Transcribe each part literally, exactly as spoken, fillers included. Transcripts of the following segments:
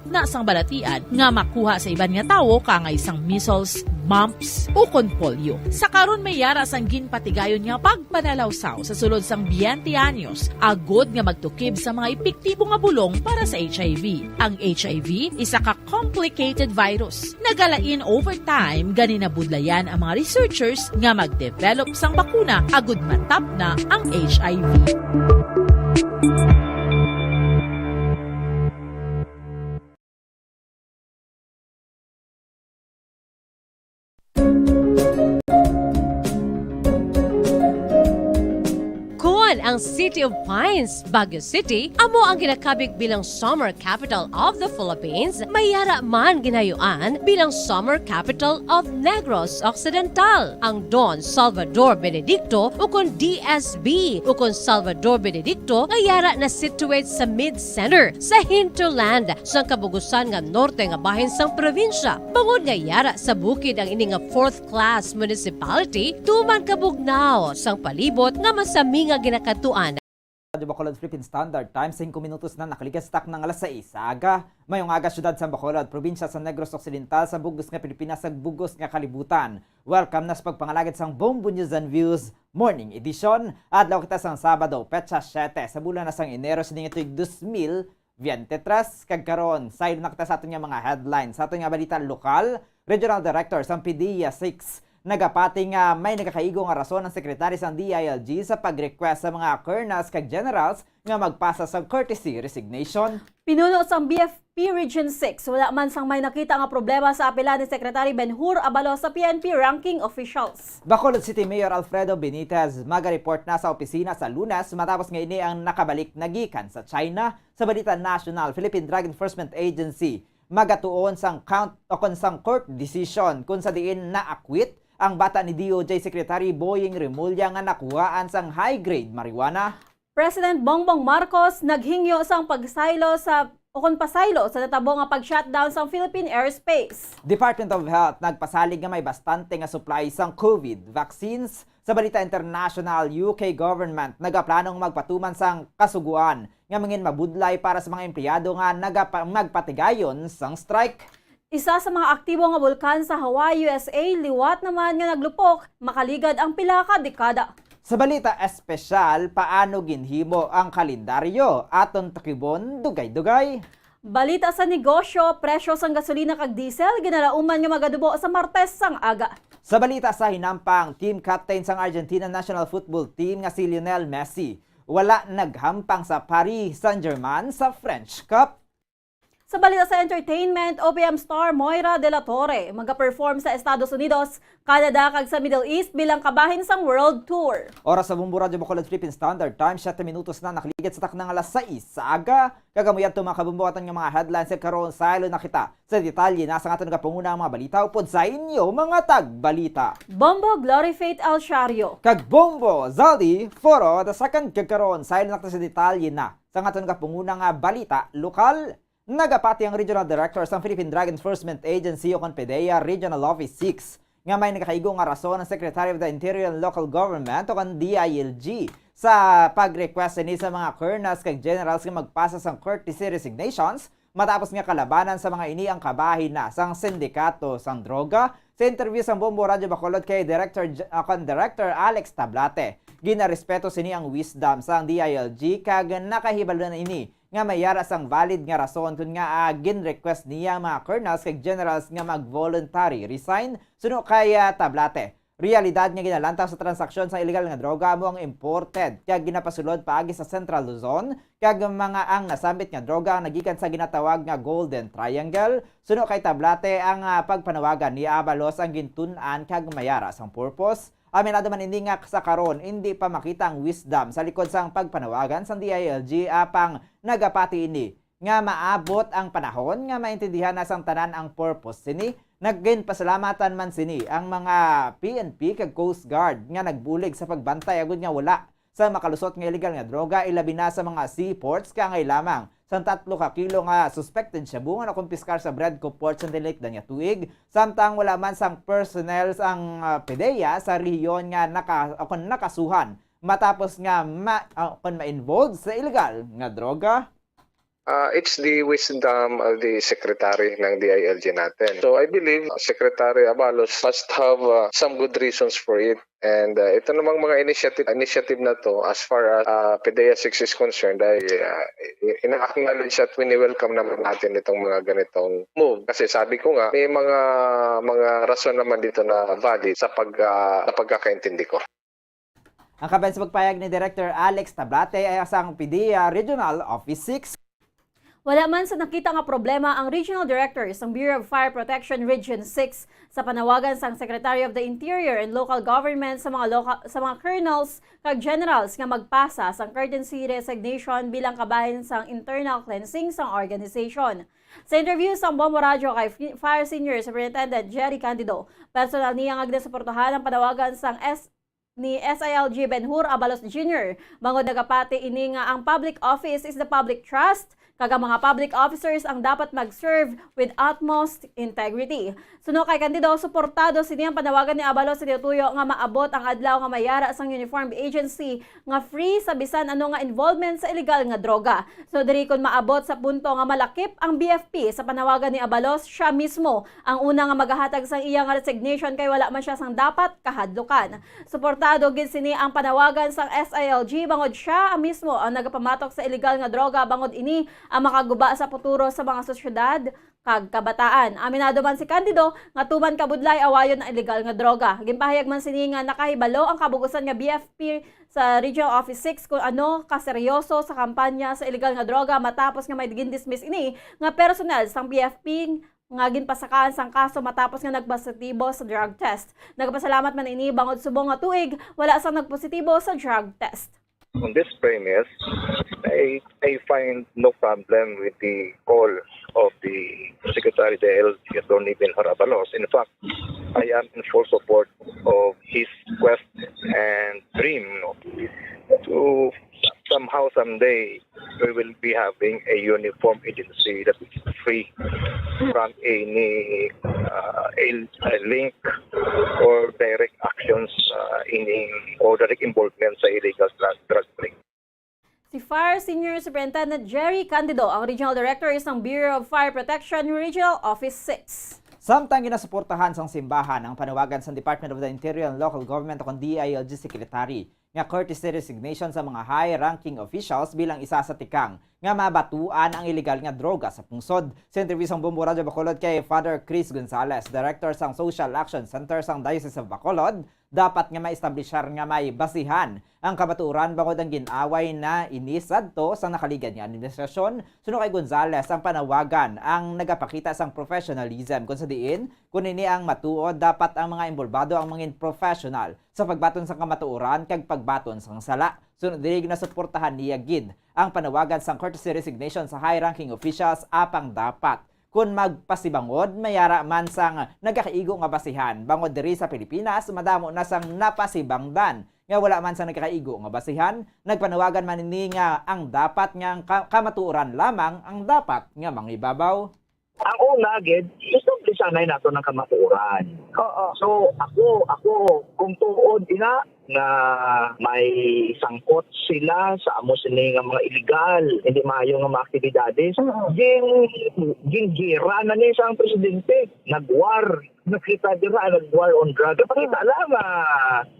na sang balatian nga makuha sa iban nga tawo kaangay sang measles, mumps, ukon polio. Sa karon may yara sang ginpatigayon nga pagpanalawsaw sa sulod sang twenty anyos, agod nga magtukib sa mga epektibo nga bulong para sa H I V. Ang H I V isa ka complicated virus. Nagalain over time, gani nabudlayan ang mga researchers nga mag-develop sang bakuna agud matapna ang H I V. Kon ang City of Pines, Baguio City, amo ang ginakabig bilang Summer Capital of the Philippines, may yara man ginayuan bilang Summer Capital of Negros Occidental. Ang Don Salvador Benedicto, ukon D S B, ukon Salvador Benedicto, nga yara na situate sa mid-center, sa hinterland, sang kabugusan nga norte nga bahin sang probinsya. Bangod nga yara sa bukid ang ini nga fourth class municipality, tuman kabugnaw sang palibot nga masami nga ginakadtuan. Radyo Bacolod, Philippine Standard Time, singko minutos na nakaligad sa takna nga alas sais sa aga. Mayong aga, siyudad sang Bacolod, probinsya sa Negros Occidental, sa bug-os nga Pilipinas, sa bug-os nga kalibutan. Welcome na sa pagpangalagad sang Bombo News and Views Morning Edition. Adlaw kita sang Sabado, petsa siyete sa bulan na sang Enero sa tuig dos mil veintitrés, kag karon, saylo na kita sa aton nga mga headlines. Sa aton nga balita lokal, Regional Director sang PDEA six nagapati nga may nagakaigo nga rason ang secretary sang D I L G sa pag-request sa mga colonels kag generals nga magpasa sang courtesy resignation. Pinuno sang B F P Region six, wala man sang may nakita nga problema sa apila ni Secretary Ben-Hur Abalos sa P N P ranking officials. Bacolod City Mayor Alfredo Benitez magareport na sa opisina sa Lunes matapos nga ini ang nakabalik na gikan sa China. Sa balita nasyonal, Philippine Drug Enforcement Agency magatuon sang count o kon sang court decision kung sa diin na-acquit ang bata ni D O J Secretary Boying Remulla nga nakuhaan sang high-grade marijuana. President Bongbong Marcos naghingyo sang pagsaylo sa o kon pasaylo sa natabo nga pag-shutdown sang Philippine airspace. Department of Health nagpasalig nga may bastante nga supply sang COVID vaccines. Sa balita international, U K government nagaplanong magpatuman sang kasugoan nga mangin mabudlay para sa mga empleyado nga nagapa-, magpatigayon sang strike. Isa sa mga aktibo nga bulkan sa Hawaii, U S A, liwat naman nga naglupok, makaligad ang pila ka dekada. Sa balita espesyal, paano ginhimo ang kalendaryo? Aton tukibon dugay-dugay. Balita sa negosyo, presyo sang gasolina kag diesel ginalauman nga magadubo sa Martes sang aga. Sa balita sa hinampang, team captain sang Argentina national football team nga si Lionel Messi wala naghampang sa Paris Saint-Germain sa French Cup. Sa balita sa entertainment, O P M star Moira de la Torre magaperform sa Estados Unidos, Canada, kag sa Middle East bilang kabahin sang World Tour. Oras sa Bombo Radyo Bacolod Philippine Standard Time, siyete minutos na nakaligad sa takna nga alas sais sa aga. Kag amo yadto, mga kabombo, aton nga mga headlines. Kag karon, saylo na kita sa detalye na sang aton nga pangunang mga balita upod sa inyo, mga tagbalita. Bombo Glory Faith Alciario. Kag Bombo Zaldi Foro the second. Kag karon, saylo na kita sa detalye na sang aton nga pangunang nga balita lokal. Nagapati ang Regional Director sang Philippine Drug Enforcement Agency o kon PDEA Regional Office six nga may nagakaigo nga rason ang Secretary of the Interior and Local Government o kon D I L G sa pag-request ini sa mga colonels kag generals nga magpasa sang courtesy resignations matapos nga kalabanan sa mga ini ang kabahin na sang sindikato sang droga. Sa interview sang Bombo Radyo Bacolod kay Director J-, ah, kon Director Alex Tablate, ginarespeto sini ang wisdom sang D I L G kag nakahibalo na ini nga may yara sang valid nga rason kun ngaa gin-request niya ang mga colonels kag generals nga mag-voluntary resign. Suno kay, ah, Tablate, realidad nga ginalantaw sa transaksyon sa illegal nga droga amo ang imported kag ginapasulod paagi sa Central Luzon, kag mga ang nasambit nga droga ang nagikan sa ginatawag nga Golden Triangle. Suno kay Tablate, ang, ah, pagpanawagan ni Abalos ang gintun-an kag may yara sang purpose. Aminado man ini nga sa karon, indi pa makita ang wisdom sa likod sang pagpanawagan sang D I L G, apang nagapati ini nga maabot ang panahon nga maintindihan na sang tanan ang purpose sini. Nagginpasalamatan man sini ang mga P N P kag Coast Guard nga nagbulig sa pagbantay agud nga wala sa makalusot nga illegal nga droga, ilabi na sa mga seaports, kaangay lamang sang tatlo ka kilo nga suspected shabu nga nakumpiskar sa Bredco Port sa tinik-dan nga tuig, samtang wala man sang personnel ang, ah, PDEA sa rehiyon nga naka-, o kon nakasuhan matapos nga ma-, ah, kon ma-involve sa illegal nga droga. Uh, it's the wisdom of the secretary ng D I L G natin. So I believe uh, Secretary Abalos must have uh, some good reasons for it. And uh, ito namang mga initiative, initiative na to, as far as uh, PDEA six is concerned, ay uh, i- ina-acknowledge at wini-welcome naman natin itong mga ganitong move. Kasi sabi ko nga, may mga mga rason naman dito na valid sa pag uh, sa pagkakaintindi ko. Ang kaban sa pagpayag ni Director Alex Tablate ay sang PDEA Regional Office six. Wala man sa nakita nga problema ang Regional Director sang Bureau of Fire Protection Region six sa panawagan sang Secretary of the Interior and Local Government sa mga loka- sa mga colonels kag generals nga magpasa sang courtesy resignation bilang kabahin sang internal cleansing sang organization. Sa interview sang Bombo Radyo kay Fi- Fire Senior Superintendent Jerry Candido, personal niya nga ginasuportahan ang panawagan sang S ni S I L G Ben-Hur Abalos Junior, bangod nagapati ini nga ang public office is the public trust, kag ang mga public officers ang dapat mag-serve with utmost integrity. Suno kay Candido, suportado sini ang panawagan ni Abalos sa tinutuyo nga maabot ang adlaw nga mayara sang uniformed agency nga free sa bisan ano nga involvement sa illegal nga droga. So diri, kon maabot sa punto nga malakip ang B F P sa panawagan ni Abalos, siya mismo ang una nga magahatag sang iya nga resignation kay wala man siya sang dapat kahadlukan. Suportado gid sini ang panawagan sang S I L G bangod siya mismo ang nagapamatok sa iligal nga droga, bangod ini ang makaguba sa puturo sa mga sosyedad kag kabataan. Aminado man si Candido nga tuman kabudlay awayon ang iligal nga droga. Ginpahayag man sini nga nakahibalo ang kabug-usan nga B F P sa Regional Office six kung ano kaseryoso sa kampanya sa iligal nga droga matapos nga may gindismiss ini nga personel sang B F P nga ginpasakaan sang kaso matapos nga nagpositibo sa drug test. Nagpasalamat man ini bangod subong nga tuig wala sang nagpositibo sa drug test. On this premise, I, I find no problem with the call of the Secretary D I L G, Attorney Ben-Hur Abalos. In fact, I am in full support of his quest and dream, no, to somehow, someday, we will be having a uniform agency that is free from any uh, il- uh, link or direct actions uh, in or direct involvement sa illegal drug, drug trade. Si Fire Senior Superintendent Jerry Candido ang Regional Director sang Bureau of Fire Protection Regional Office six. Samtang ginasuportahan sang simbahan ang panawagan sang Department of the Interior and Local Government o kon D I L G Secretary nga courtesy resignation sa mga high-ranking officials bilang isa sa tikang nga mabatuan ang iligal nga droga sa pungsod. Sa interview sang Bombo Radyo Bacolod kay Father Chris Gonzalez, Director sang Social Action Center sang Diocese of Bacolod, dapat nga maestablishar nga may basihan ang kamatuoran bangod ang gin-away na ini sadto sa nakaligad nga administrasyon. Suno kay Gonzalez, ang panawagan ang nagapakita sang professionalism, kung sa diin, kung ini ang matuod, dapat ang mga involbado ang mangin professional sa pagbaton sang kamatuoran kag pagbaton sang sala. Suno diri, ginasuportahan niya gid ang panawagan sang courtesy resignation sa high-ranking officials, apang dapat kon magpasibangod, mayara man sang nagakaigo nga basihan, bangod diri sa Pilipinas madamo na sang napasibangdan nga wala man sang nagakaigo nga basihan. Nagpanawagan man ini nga ang dapat nga ang ka- kamatuoran lamang ang dapat nga mangibabaw. Ang una gid, isubli sanay nato ng kamatuoran. Oo. So ako, ako kung tuod ina nga may sangkot sila sa amo sini nga mga illegal, hindi maayo nga mga aktibidades, gin gingira na ni sa ang presidente, nagwar na kita dira, nagwar on drugs. Pakita lang nga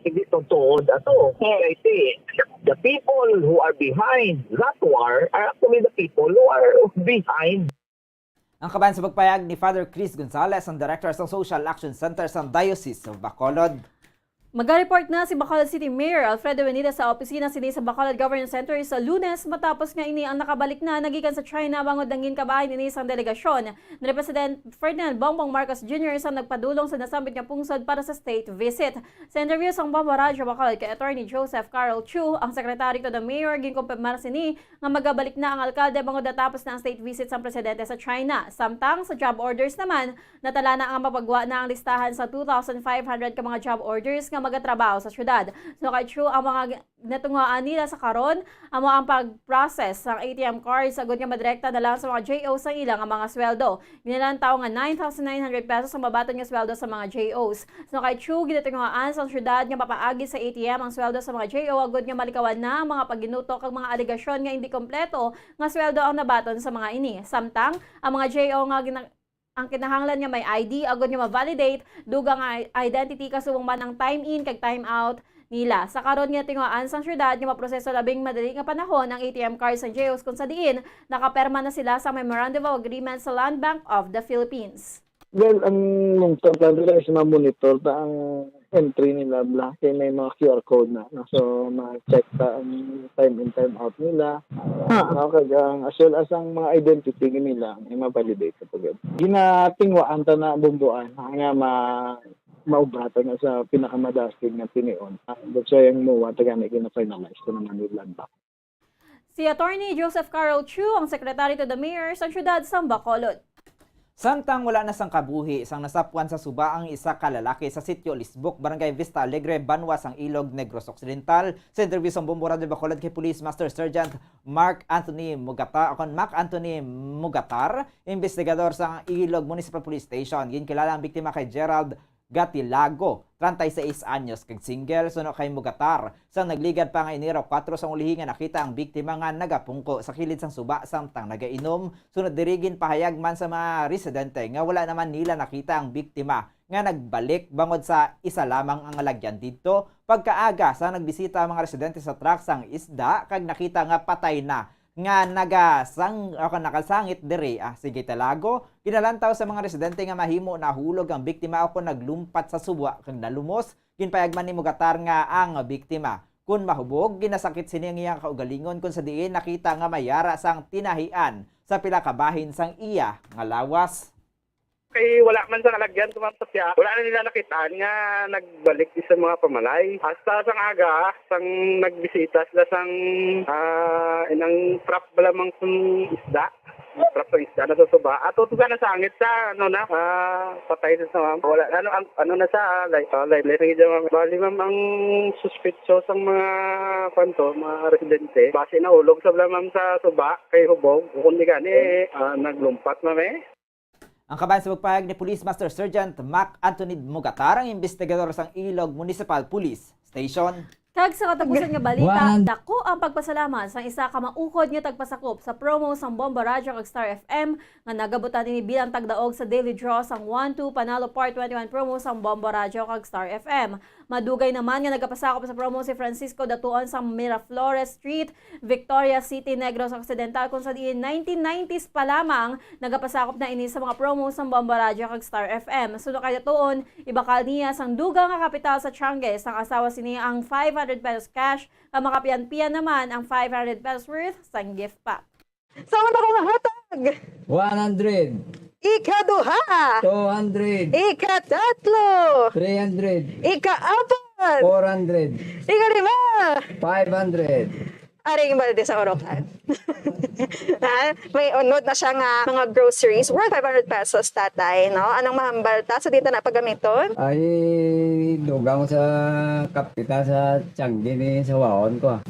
hindi to tuod ato. Kay ti, the people who are behind that war are actually the people who are behind. Ang kabahin sa pagpayag ni Father Chris Gonzalez, ang Director sa Social Action Center sa Diocese of Bacolod. Magareport na si Bacolod City Mayor Alfredo Benitez sa opisina sini sa Bacolod Governance Center sa Lunes, matapos nga ini ang nakabalik na nagikan sa China bangod nangin kabahin ini sang delegasyon ni President Ferdinand Bongbong Marcos Junior sa nagpadulong sa nasambit nga pungsod para sa state visit. Sa interview sang Bombo Radyo Bacolod kay Attorney Joseph Carol Chu, ang Secretary to the Mayor, ginkumpirmar sini nga magabalik na ang alkalde bangod natapos na ang state visit sang presidente sa China. Samtang sa job orders naman, natala na nga mapagwa na ang listahan sa two thousand five hundred ka mga job orders nga magatrabaho sa syudad. So, kay Chu, ang mga gi-, natunguhaan nila sa karon, amo ang pag-process sang A T M cards, agud nga madirekta na lang sa mga J O sang ila nga mga sweldo. Ginalantaw nga nine thousand nine hundred pesos ang mabaton nga sweldo sa mga J Os. So, kay Chu, ginatunguhaan sang syudad nga mapaagi sa A T M ang sweldo sa mga J O, agud nga malikawan na ang mga paginuto kag mga alegasyon nga hindi kompleto nga sweldo ang nabaton sa mga ini. Samtang, ang mga J O nga gina-, ang kinahanglan nga may I D, agud nga ma-validate, dugang nga i-, identity, kasubong man ang time in kag time out nila. Sa karon, ginatunguhaan sang syudad nga maproseso labing madali nga panahon ang A T M cards sang J Os, kung sa diin nakaperma na sila sa Memorandum of Agreement sa Land Bank of the Philippines. Well, ang lungtod lang nila is ma-monitor ta ang entry nila, bla, kay may mga Q R code na, no? So, ma-check ta ang time in, time out nila. Ah, Ah. Okay, ang, as well as ang mga identity nila, may ma-validate sa pagod. Ginatingwaan ta na bumbuan nga ma-, maubra ta nga sa pinakamadasig nga tinion. Ah, that's why ang MOA ta gani gina-finalize ko naman with Land Bank. Si Attorney Joseph Carol Chu ang Secretary to the Mayor sa siyudad sang Bacolod. Samtang wala na sang kabuhi sang nasapwan sa suba ang isa ka lalaki sa Sitio Lisbok, Barangay Vista Alegre, banwa sang Ilog Negros Occidental, sa interview sang Bombo Radyo Bacolod kay Police Master Sergeant Mark Anthony Mugata, o kon Mac Anthony Mugatar, investigador sang Ilog Municipal Police Station, ginkilala ang biktima kay Gerald Gatilago, treinta y seis anyos kag single, suno kay Mugatar. Sang nagligad pa nga Enero kuwatro sang ulihi nga nakita ang biktima nga nagapungko sa kilid sang suba samtang nagainom. Sunod diri, ginpahayag man sa mga residente nga wala naman nila nakita ang biktima nga nagbalik bangod sa isa lamang ang lagyan didto. Pagkaaga, sa nagbisita ang mga residente sa truck sang isda kag nakita nga patay na nga nagasang-, o nakasangit diri, ah, sige, Talago. Ginalantaw sa mga residente nga mahimo nahulog ang biktima o kon naglumpat sa suba kag nalumos. Ginpayag man ni Mugatar nga ang biktima, kun mahubog, ginasakit sini ang iyang kaugalingon, kun sa diin nakita nga may yara sang tinahian sa pila ka bahin sang iya nga lawas. Kay wala man sa kalagyan, tumam sa siya. Wala na nila nakitaan nga nagbalik sa mga pamalay. Hasta sang aga, sang nagbisita sila sang, ah, inang trap ba lamang sang isda. Trap sang isda na sa suba. Ato to sana sangit sa, ano na, ah, patay na sa, wala, ano, ang, ano na sa, ah, live, ah, live, live, ma'am. Bali, ma'am, ang suspetso sang mga, kwan to, mga residente. Base na ulog sa bala, ma'am, sa suba, kay hubog. Kung di gani, ah, naglumpat, ma'am, eh. Ang kabahin sa pagpahayag ni Police Master Sergeant Mac Anthony Mugatar, ang investigador sang Ilog Municipal Police Station. Kag sa katapusan nga balita, One. dako ang pagpasalamat sang isa ka maukod nga tagpasakop sa promo sang Bombo Radyo kag Star F M nga nagabutan ini bilang tagdaog sa daily draw sang One Two Panalo Part twenty-one promo sang Bombo Radyo kag Star F M. Madugay naman nga nagapasakop sa promo si Francisco Datuon sa Miraflores Street, Victoria City, Negros Occidental, kung sa diin nineteen nineties pa lamang nagapasakop na ini sa mga promo sang Bombo Radyo kag Star F M. Suno kay Datuon, ibakal niya sang dugang nga kapital sa Tiangge sang asawa sini ang five hundred pesos cash, kag makapian-pian naman ang five hundred pesos worth sang gift pack. Sa una ko nga hatag. One hundred. Ikaduha. Two hundred. Ikatatlo. Three hundred. Ikaapat. Four hundred. Ikalima. Five hundred. Aring balde sa urokan. Ha? May unod na siya nga mga groceries worth five hundred pesos, tatay, no? Anong mahambal ta sa di ta na pagamiton? Ay, dugang sa kapital sa Tiangge ni sa waon ko.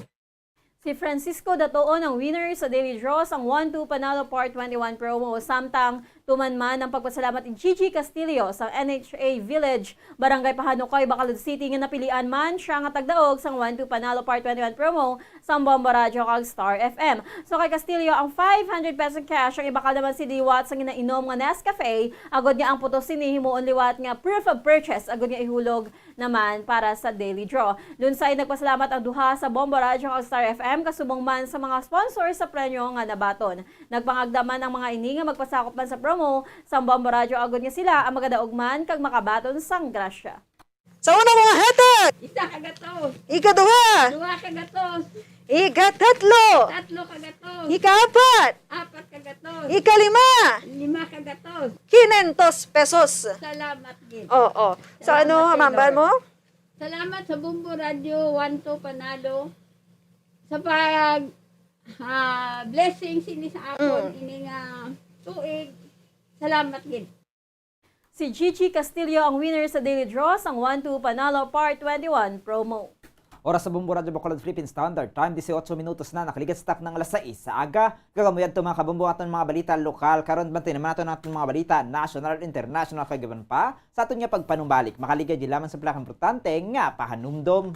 Si Francisco Datuon ang winner sa daily draw sang One Two Panalo Part twenty-one promo. Samtang tuman man ang pagpasalamat ni Gigi Castillo sa N H A Village, Barangay Pahanukoy, Bacolod City, nga napilian man siya nga tagdaog sang One Two Panalo Part twenty-one promo sang Bombo Radyo kag Star F M. So kay Castillo, ang five hundred pesos cash ang ibakal naman sa liwat sang ginainom nga Nescafe, agod nga ang putos sini himuon liwat nga proof of purchase, agod nga ihulog naman para sa daily draw. Lunsay nagpasalamat ang duha sa Bombo Radyo kag Star F M, kasubong man sa mga sponsor sa premyo nga nabaton. Nagpangagda man ang mga ini nga magpasakop man sa promo sang Bombo Radyo, agod nga sila ang magadaog man kag makabaton sang grasya. Sa una ko nga hatag. Isa ka gatos. Ikaduha. Duha ka gatos. Ikatatlo. Tatlo ka gatos. Ikaapat. Apat ka gatos. Ikalima. Lima ka gatos. Quinientos pesos. Salamat gid. Oo. So, salamat ano, kay hamambal Lord mo? Salamat sa Bombo Radyo, One Two Panalo. Sa pag, ah, blessing sini sa akon, mm, ini nga tuig. Salamat gid. Si Gigi Castillo ang winner sa Daily Draw sang One Two Panalo Part twenty-one promo. Oras sa Bombo Radyo Bacolod Philippine Standard Time, disiotso minutos na, nakaligad sa taknang alas sais sa aga. Kag amo yadto, mga kabombo, aton mga balita lokal. Karon, bantayan naman naton ang aton mga balita national, international, kag iban pa. Sa aton nga pagpanumbalik, makaligad gid lamang sa pinakaimportante nga pahanumdom.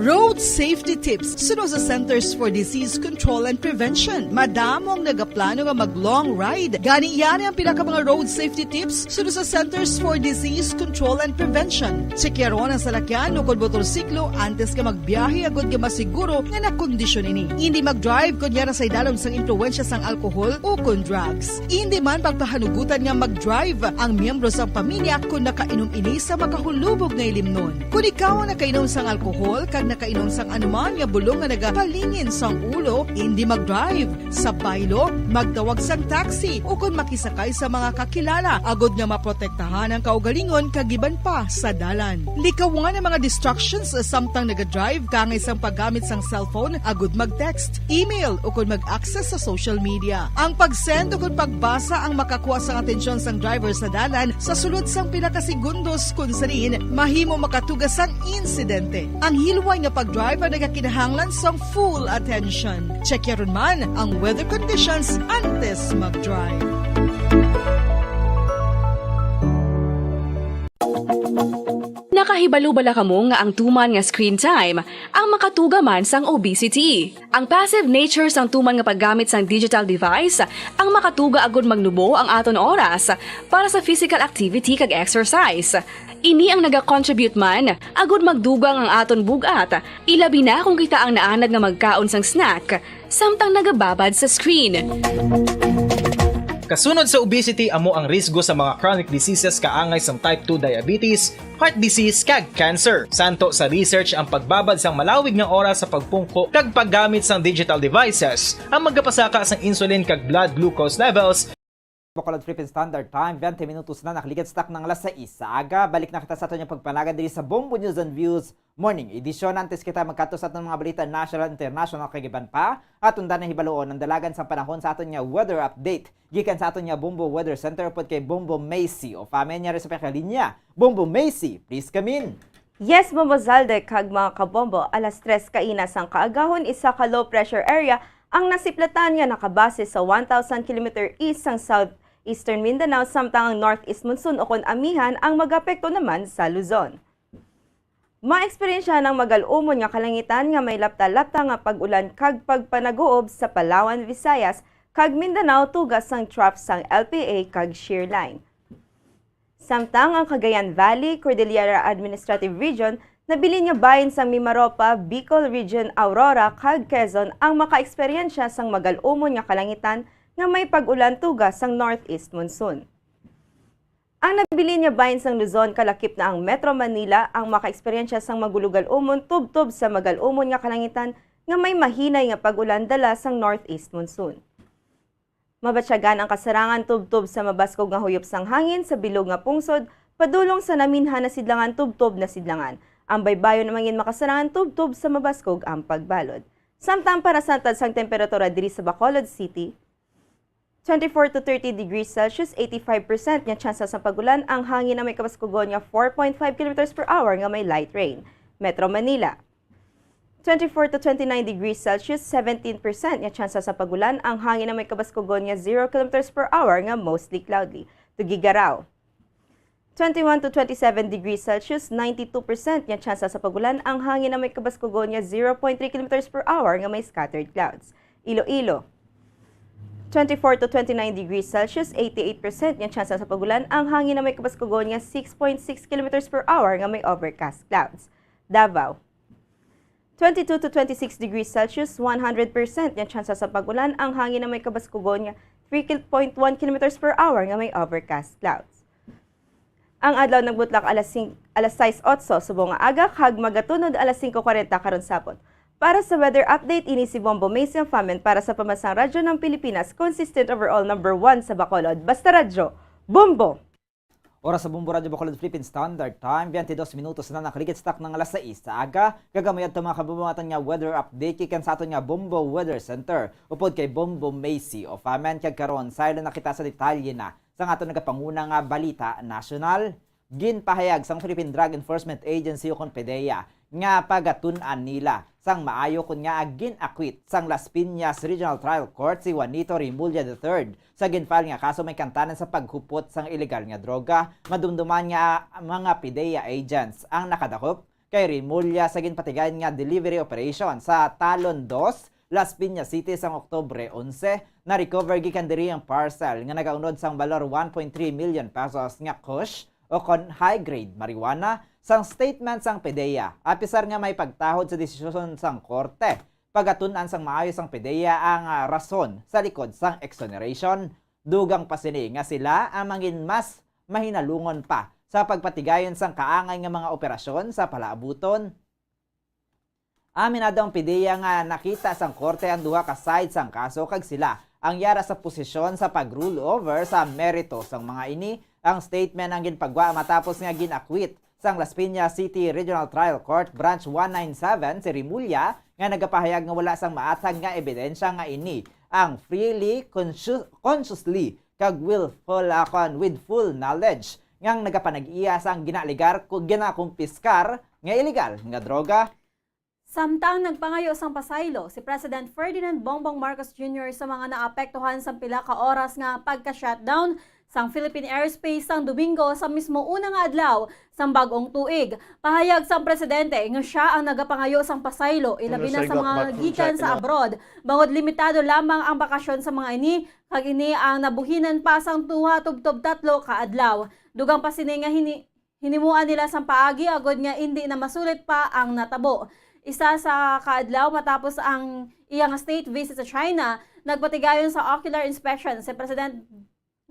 Road safety tips suno sa Centers for Disease Control and Prevention. Madamo ang nagaplano nga mag-long ride. Gani, yari ang pila ka mga road safety tips suno sa Centers for Disease Control and Prevention. Tsekyaron ang salakyan ukon motorsiklo antes nga magbiyahe agud nga masiguro nga nakondisyon ini. Indi mag-drive kon yara sa idalom sang impluwensya sang alkohol ukon drugs. Indi man pagpahanugutan nga mag-drive ang miyembro sang pamilya kon nakainom ini sa makahulubog nga ilimnon. Kon ikaw ang nakainom sang alkohol kag nakainom sang anuman nga bulong nga nagapalingin sang ulo, indi mag-drive. Sa baylo, magtawag sang taxi ukon makisakay sa mga kakilala agud nga maprotektahan ang kaugalingon kag iban pa sa dalan. Likawan ang mga distractions samtang naga-drive, kaangay sang paggamit sang cellphone agud mag-text, email, ukon mag-access sa social media. Ang pag-send ukon pagbasa ang makakuha sang atensyon sang driver sa dalan sa sulod sang pila ka segundos, kun sa diin mahimo makatuga sang insidente. Ang hilway nga pag-drive ang nagakinahanglan sang full attention. Check yaron man ang weather conditions antes mag-drive. Nakahibalo bala kamo nga ang tuman nga screen time ang makatuga man sang obesity? Ang passive nature sang tuman nga paggamit sang digital device ang makatuga agud magnubo ang aton oras para sa physical activity kag exercise. Ini ang nagacontribute man agud magdugang ang aton bug-at, ilabi na kon kita ang naanad nga magkaon sang snack samtang nagababad sa screen. Kasunod sa obesity amo ang risgo sa mga chronic diseases kaangay sang type two diabetes, heart disease, kag cancer. Santo sa research ang pagbabad sang malawig nga oras sa pagpungko kag paggamit sang digital devices ang magapasaka sang insulin kag blood glucose levels. Bacolod Philippine Standard Time, twenty minutos na nakaligad sa taknang alas sais sa aga. Balik na kita sa aton nga pagpanagan diri sa Bombo News and Views Morning Edition. Antes kita magkadto sa aton mga balita national, international, kag iban pa, aton danay hibaluon ang dalagan sa panahon sa aton nga weather update gikan sa aton nga Bombo Weather Center upod kay Bombo Macy. O, Famen, yari sa pinakalinya. Bombo Macy, please come in. Yes, Bombo Zalde kag mga kabombo, alas tres kaina sang kaagahon, isa ka low pressure area ang nasiplatan nga nakabase sa one thousand kilometer east sang southeastern Mindanao, samtang ang northeast monsoon ukon amihan ang magapekto naman sa Luzon. Maeksperiensyahan ang magal-umon nga kalangitan nga may lapta-lapta nga pag-ulan kag pagpanaguob sa Palawan, Visayas, kag Mindanao tuga sang trough sang L P A kag shear line. Samtang ang Cagayan Valley, Cordillera Administrative Region, nabilin nga bahin sang Mimaropa, Bicol Region, Aurora, kag Quezon ang makaeksperyensya sang magal-umon nga kalangitan nga may pag-ulan tuga sang northeast monsoon. Ang nabilin nga bahin sang Luzon, kalakip na ang Metro Manila, ang makaeksperyensya sang magulugal-umon tubtob sa magal-umon nga kalangitan nga may mahinay nga pag-ulan dala sang northeast monsoon. Mabatyagan ang kasarangan tubtob sa mabaskog nga huyop sang hangin sa bilog nga pungsod, padulong sa naminhan na sidlangan tubtob na sidlangan. Ang baybayon mangin makasarangan tubtob sa mabaskog ang pagbalod. Samtang para sa antad sang temperatura diri sa Bacolod City, twenty-four to thirty degrees Celsius, eighty-five percent nga tsansa sa pag-ulan, ang hangin na may kabaskugon nga four point five kilometers per hour nga may light rain. Metro Manila, twenty-four to twenty-nine degrees Celsius, seventeen percent nga tsansa sa pag-ulan, ang hangin na may kabaskugon nga zero kilometers per hour nga mostly cloudy. Tuguegarao, twenty-one to twenty-seven degrees Celsius, ninety-two percent nga tsansa sa pag-ulan, ang hangin na may kabaskugon nga zero point three kilometers per hour nga may scattered clouds. Iloilo, twenty-four to twenty-nine degrees Celsius, eighty-eight percent nga tsansa sa pag-ulan, ang hangin na may kabaskugon nga six point six kilometers per hour nga may overcast clouds. Davao, twenty-two to twenty-six degrees Celsius, one hundred percent nga tsansa sa pag-ulan, ang hangin na may kabaskugon nga three point one kilometers per hour nga may overcast clouds. Ang adlaw nagbutlak alas sing-, alas sais otso subong nga aga kag magatunod alas singko kwarenta karon sapot. Para sa weather update, ini si Bombo Macy Famen para sa Pambansang Radyo ng Pilipinas, consistent overall number one sa Bacolod. Basta Radyo, Bombo! Oras sa Bombo Radyo Bacolod Philippine Standard Time, twenty-dos minutos na nakaligid sa taknang alas sais sa aga. Kag amo yadto, mga kabombo, aton nga weather update gikan sa aton nga Bombo Weather Center upod kay Bombo Macy Famen. Kag karon, saylo na kita sa detalye na Sang aton nagapanguna nga balita nasyonal, ginpahayag sang Philippine Drug Enforcement Agency o kon PDEA nga pagatun-an nila sang maayo kon ngaa gin-acquit sang Las Piñas Regional Trial Court si Juanito Remulla the third sa gin-file nga kaso may kantanan sa paghupot sang iligal nga droga. Madumduman nga mga PDEA agents ang nakadakop kay Remulla sa ginpatigayon nga delivery operation sa Talon Dos, Las Piñas City sang Oktubre onse. Na-recover gikan diri ang parcel nga nagaunod sang balor one point three million pesos nga kush o kon high-grade marijuana. Sang statement sang PDEA, apisar nga may pagtahod sa desisyon sang korte, pagatun-an sang maayo sang PDEA ang, ah, rason sa likod sang exoneration. Dugang pa sini nga sila ang mangin mas mahinalungon pa sa pagpatigayon sang kaangay nga mga operasyon sa palaabuton. Aminado ang PDEA nga nakita sang korte ang duha ka side sang kaso kag sila ang yara sa posisyon sa pag-rule over sa merito sang mga ini. Ang statement ang ginpagwa matapos nga gin-acquit sang Las Piñas City Regional Trial Court Branch one nine seven si Remulla nga nagapahayag nga wala sang maathag nga ebidensya nga ini ang freely, conscious-, consciously kag willful, ah, kon with full knowledge nga nagapanag-iya sang ginaaligar ku-, ginakumpiskar nga iligal nga droga. Samtang nagpangayo sang pasaylo si President Ferdinand Bongbong Marcos Junior sa mga naapektuhan sang pila ka oras nga pagka-shutdown sang Philippine airspace sang Domingo sa mismo una nga adlaw sang bag-ong tuig. Pahayag sang presidente nga sia ang nagapangayo sang pasaylo, ilabi na sa mga gikan sa abroad, bangod limitado lamang ang bakasyon sa mga ini, kag ini ang nabuhinan pa sang duha tubtob tatlo ka adlaw. Dugang pa sini nga hini-, hinimuan nila sang paagi agod nga indi na masulit pa ang natabo. Isa sa kaadlaw matapos ang iyang state visit sa China, nagpatigayon sa ocular inspection si President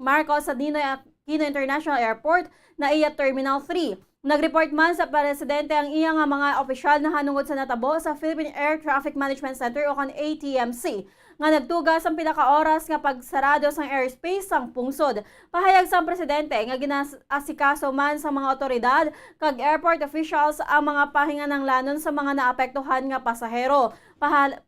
Marcos sa Ninoy Aquino International Airport na iya Terminal three. Nag-report man sa presidente ang iya nga mga opisyal nahanungod sa natabo sa Philippine Air Traffic Management Center o kon A T M C, nga nagtuga sang pila ka oras nga pagsarado sang airspace sang pungsod. Pahayag sang presidente nga ginaasikaso man sang mga awtoridad kag airport officials ang mga pahingananglanon sa mga naapektuhan nga pasahero. Pahal-,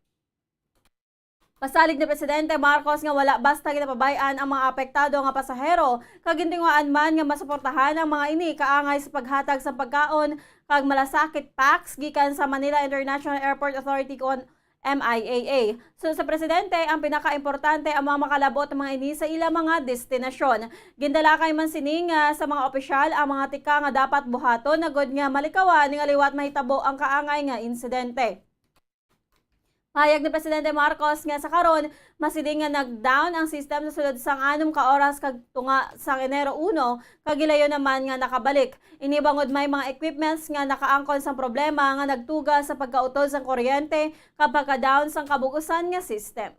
Pasalig ni Presidente Marcos nga wala basta ginapabay-an ang mga apektado nga pasahero, kag gintinguhaan man nga masuportahan ang mga ini kaangay sa paghatag sa pagkaon kag malasakit packs gikan sa Manila International Airport Authority kon M I A A. Suno sa Presidente, ang pinakaimportante ang mga makalabot mga ini sa ila mga destinasyon. Gindalakay man sini nga sa mga opisyal ang mga tika nga dapat buhaton agud nga malikawan nga liwat mahitabo ang kaangay nga insidente. Pahayag ni Presidente Marcos nga sa karon, masiling nga nag-down ang system sa sulod sang anom ka oras kag tunga sang Enero uno, kag gilayon naman nga nakabalik. Ini bangod may mga equipments nga nakaangkon sang problema nga nagtuga sa pagkautod sang kuryente kag pagka-down sang kabug-usan nga system.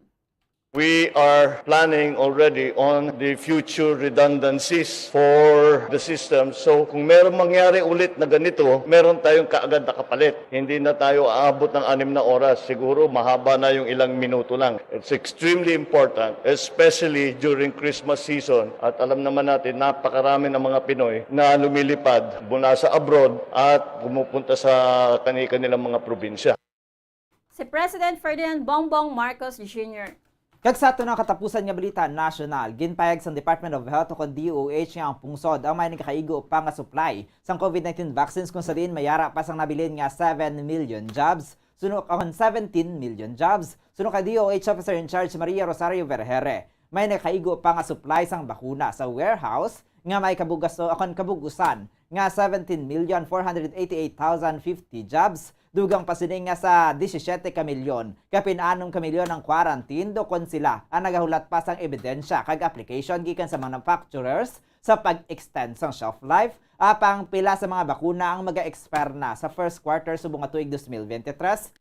We are planning already on the future redundancies for the system. So, kung meron mangyari ulit na ganito, meron tayong kaagad na kapalit. Hindi na tayo aabot ng anim na oras. Siguro mahaba na yung ilang minuto lang. It's extremely important, especially during Christmas season. At alam naman natin, napakarami ng mga Pinoy na lumilipad mula sa abroad at pumupunta sa kani-, kanilang mga probinsya. Si President Ferdinand Bongbong Marcos Junior. Kag sa aton nga katapusan nga balita nasyonal, ginpahayag sang Department of Health o kon D O H nga ang pungsod ang may nagakaigo pa nga supply sang COVID nineteen vaccines, kung sa diin may yara pa sang nabilin nga seven million jobs, suno kon seventeen million jobs. Suno kay D O H Officer in Charge Maria Rosario Vergeire, may nagakaigo pa nga supply sang bakuna sa warehouse nga may kabugas o kon kabug-usan nga seventeen million four hundred eighty-eight thousand fifty jobs, dugang pa sini nga sa disisiete ka milyon, kapin anom ka milyon ang quarantined o kon sila ang nagahulat pa sang ebidensya kag application gikan sa manufacturers sa pag-extend sang shelf life, apang pila sa mga bakuna ang maga-expire na sa first quarter subong nga tuig dos mil bente tres.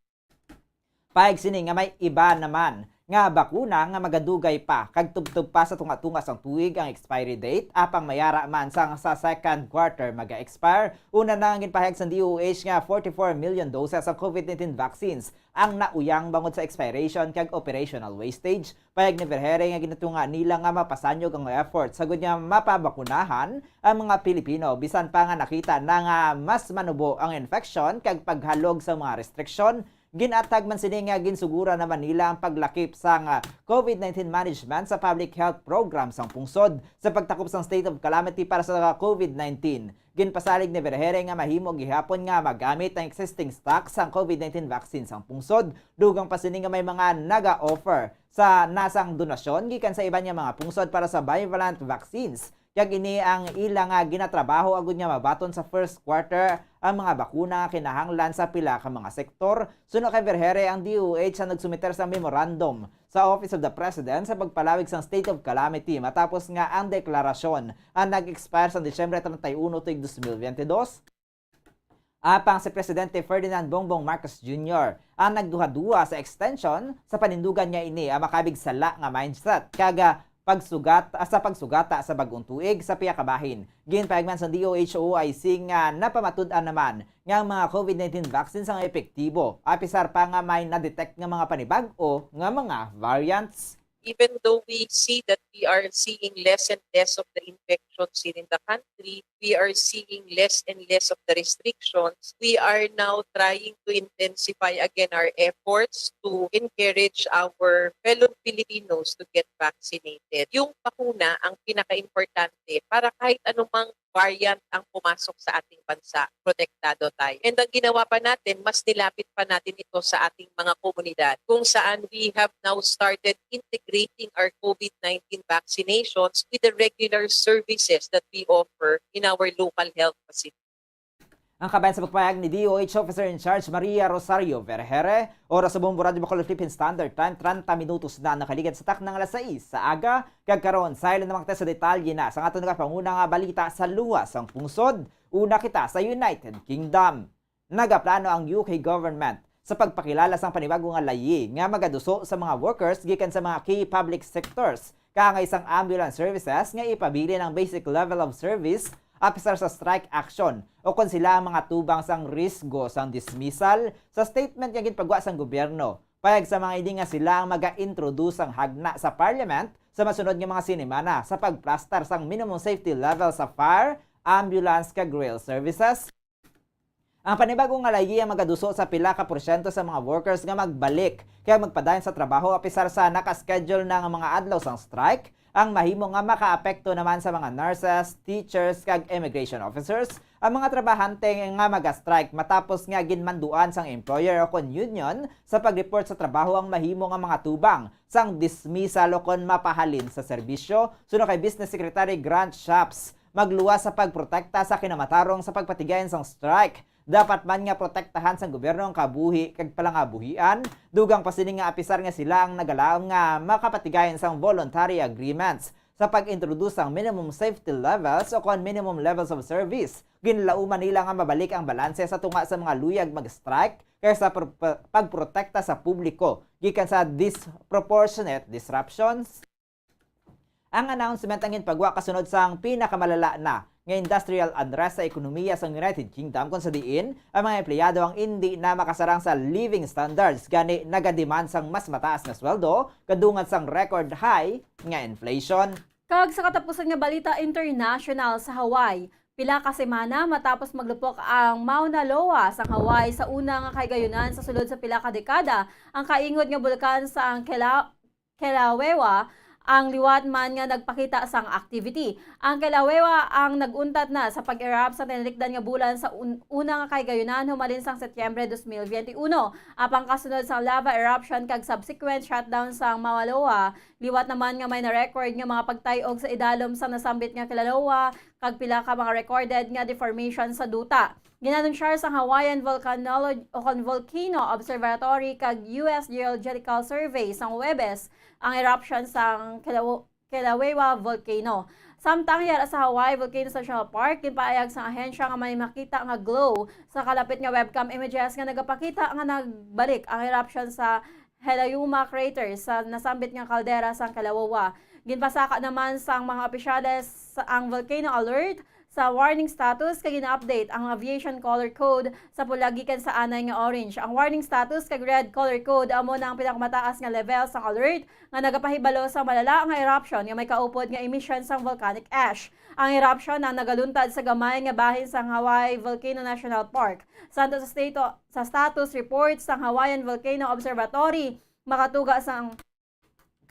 Pahayag sini nga may iba naman nga bakuna nga magadugay pa kag tubtob pa sa tunga-tunga sang tuig ang expiry date, apang may ara man sang sa second quarter maga-expire. Una na ang ginpahayag sang D O H nga forty-four million doses ang COVID nineteen vaccines ang nauyang bangod sa expiration kag operational wastage. Pahayag ni Vergeire nga ginatunga nila nga mapasanyog ang effort sagod nga mapabakunahan ang mga Pilipino, bisan pa nga nakita na nga mas manubo ang infection kag paghalog sa mga restriksyon Ginatag man sini nga ginsuguran naman nila ang paglakip sang, ah, COVID nineteen management sa public health program sang pungsod sa pagtakop sang state of calamity para sa COVID nineteen. Ginpasalig ni Vergeire nga mahimo gihapon nga magamit ang existing stock sang COVID nineteen vaccine sang pungsod, dugang pa sini nga may mga naga-offer sa nasang donasyon gikan sa iban nga mga pungsod para sa bivalent vaccines. Kag ini ang ila nga ginatrabaho agud nga mabaton sa first quarter ang mga bakuna nga kinahanglan sa pila ka mga sektor. Suno kay Vergeire, ang D O H ang nagsumiter sa memorandum sa Office of the President sa pagpalawig sang state of calamity matapos nga ang deklarasyon ang nag-expire sa Disyembre treinta y uno tuig dos mil veintidós. Apang si Presidente Ferdinand Bongbong Marcos Junior ang nagduha-duha sa extension sa panindugan nga ini ang makabig sala nga mindset kag pagsugat sa pagsugata sa bag-ong tuig sa pihak ka bahin. Ginpahayag man sa D O H O I C nga napamatud-an naman nga ang mga COVID nineteen vaccines ang epektibo, apisar pa nga may na-detect nga mga panibag-o nga mga variants. Even though we see that we are seeing less and less of the infections here in the country, we are seeing less and less of the restrictions. We are now trying to intensify again our efforts to encourage our fellow Filipinos to get vaccinated. Yung bakuna ang pinaka-importante para kahit anumang variant ang pumasok sa ating bansa, protektado tayo. And ang ginawa pa natin, mas nilapit pa natin ito sa ating mga komunidad, kung saan we have now started integrating our COVID nineteen vaccinations with the regular services that we offer in our local health facility. Ang kabayan sa pagpahayag ni D O H Officer in Charge Maria Rosario Vergeire, oras sa Bombo Radyo Bacolod Philippine Standard Time, treinta minutos na nakaligad sa takna nga alas sais sa aga, kag karon, saylo naman kita sa detalye na sa aton nga panguna nga balita sa luwas sang pungsod. Una kita sa United Kingdom. Nagaplano ang U K government sa pagpakilala sang panibago nga layi nga magaduso sa mga workers gikan sa mga key public sectors, kaangay sang ambulance services nga ipabilin ang basic level of service apisar sa strike action o kon sila ang mga tubang sang risgo sang dismissal. Sa statement nga ginpagwa sang gobyerno, payag sa mga ini nga sila ang maga-introduce sang hagna sa parliament sa masunod nga mga sinimana sa pagplastar sang minimum safety level sa fire, ambulance kag rail services. Ang panibago nga layi ang magaduso sa pila ka porsyento sa mga workers nga magbalik kag magpadayon sa trabaho apisar sa naka-schedule na nga mga adlaw sang strike, ang mahimo nga makaapekto naman sa mga nurses, teachers, kag immigration officers, ang mga trabahante nga maga-strike matapos nga ginmanduan sang employer o kon union sa pag-report sa trabaho ang mahimo nga mga tubang sang dismissal o kon mapahalin sa serbisyo. Suno kay Business Secretary Grant Shapps, magluwas sa pagprotekta sa kinamatarong sa pagpatigayon sang strike. Dapat man nga protektahan sang gobyerno ang kabuhi kag palangabuhian, dugang pa sini nga apisar nga sila ang nagalaom nga makapatigayon sang voluntary agreements sa pag-introduce sang minimum safety levels o kon minimum levels of service. Ginlauman nila nga mabalik ang balanse sa tunga sa mga luyag mag-strike kaysa pro-, pa-, pagprotekta sa publiko gikan sa disproportionate disruptions. Ang announcement ang ginpagwa kasunod sang pinakamalala na nga industrial unrest sa ekonomiya sang United Kingdom, kon sa diin ang mga empleyado ang indi na makasarang sa living standards, gani nagademand sang mas mataas nga sweldo kadungan sang record high nga inflation. Kag sa katapusan nga balita international, sa Hawaii, pila ka semana matapos maglupok ang Mauna Loa sa Hawaii sa una nga kahigayunan sa sulod sa pila ka dekada, ang kaingod nga bulkan sa ang Kela-, Kilauea, ang liwat man nga nagpakita sang activity. Ang Kilauea ang nag-untat na sa pag-erupt sa tinalikdan nga bulan sa un-, una nga kahigayunan humalin sang Setyembre dos mil biyente uno. Apang kasunod sa lava eruption kag subsequent shutdown sa Mauna Loa, liwat naman nga may na-record nga mga pagtay-og sa idalom sa nasambit nga Kilauea kag pila ka mga recorded nga deformation sa duta. Gin-anunsyar sang Hawaiian Volcanology o kon Volcano Observatory kag U S Geological Survey sang Huwebes ang eruption sang Kilauea Kilauea Volcano. Samtang yara sa Hawaii Volcanoes National Park, ginpaayag sang ahensya nga may makita nga glow sa kalapit nga webcam images nga nagapakita nga nagbalik ang eruption sa Heliuma crater sa nasambit nga kaldera sang Kilauea. Ginpasaka naman sang mga opisyales sa, ang volcano alert sa warning status kag gina-update ang aviation color code sa pula gikan sa anay nga orange. Ang warning status kag red color code amo na ang pinakamataas nga level sang alert nga nagapahibalo sa malala nga eruption nga may kaupod nga emission sang volcanic ash. Ang eruption ang nagaluntad sa gamay nga bahin sang Hawaii Volcano National Park. Santo sa stato-, sa status report sang Hawaiian Volcano Observatory, makatuga sang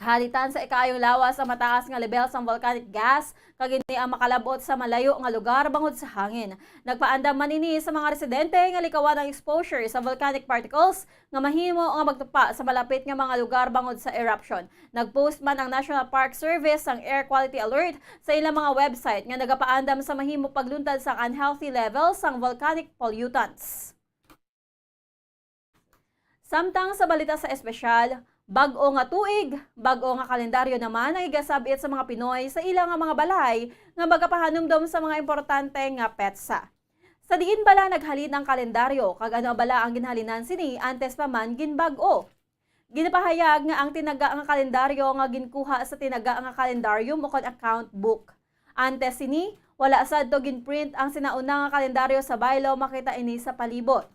kahalitan sa ikaayong lawas ang mataas nga lebel sang volcanic gas, kag ini ang makalab-ot sa malayo nga lugar bangod sa hangin. Nagpaandam man ini sa mga residente nga likawan ang exposure sa volcanic particles nga mahimo nga magtupa sa malapit nga mga lugar bangod sa eruption. Nag-post man ang National Park Service sang air quality alert sa ilang mga website nga nagapaandam sa mahimo pagluntad sang unhealthy level sang volcanic pollutants. Samtang sa balita sa espesyal, bag-o nga tuig, bag-o nga kalendaryo naman ang igasab-it sa mga Pinoy sa ila nga mga balay nga magapahanumdom sa mga importante nga petsa. Sa diin bala naghalin ang kalendaryo, kag ano bala ang ginhalinan sini antes pa man ginbag-o? Ginapahayag nga ang tinaga nga kalendaryo nga ginkuha sa tinaga nga kalendarium ukon account book. Antes sini, wala sadto ginprint ang sinauna nga kalendaryo sa baylo. Makita ini sa palibot.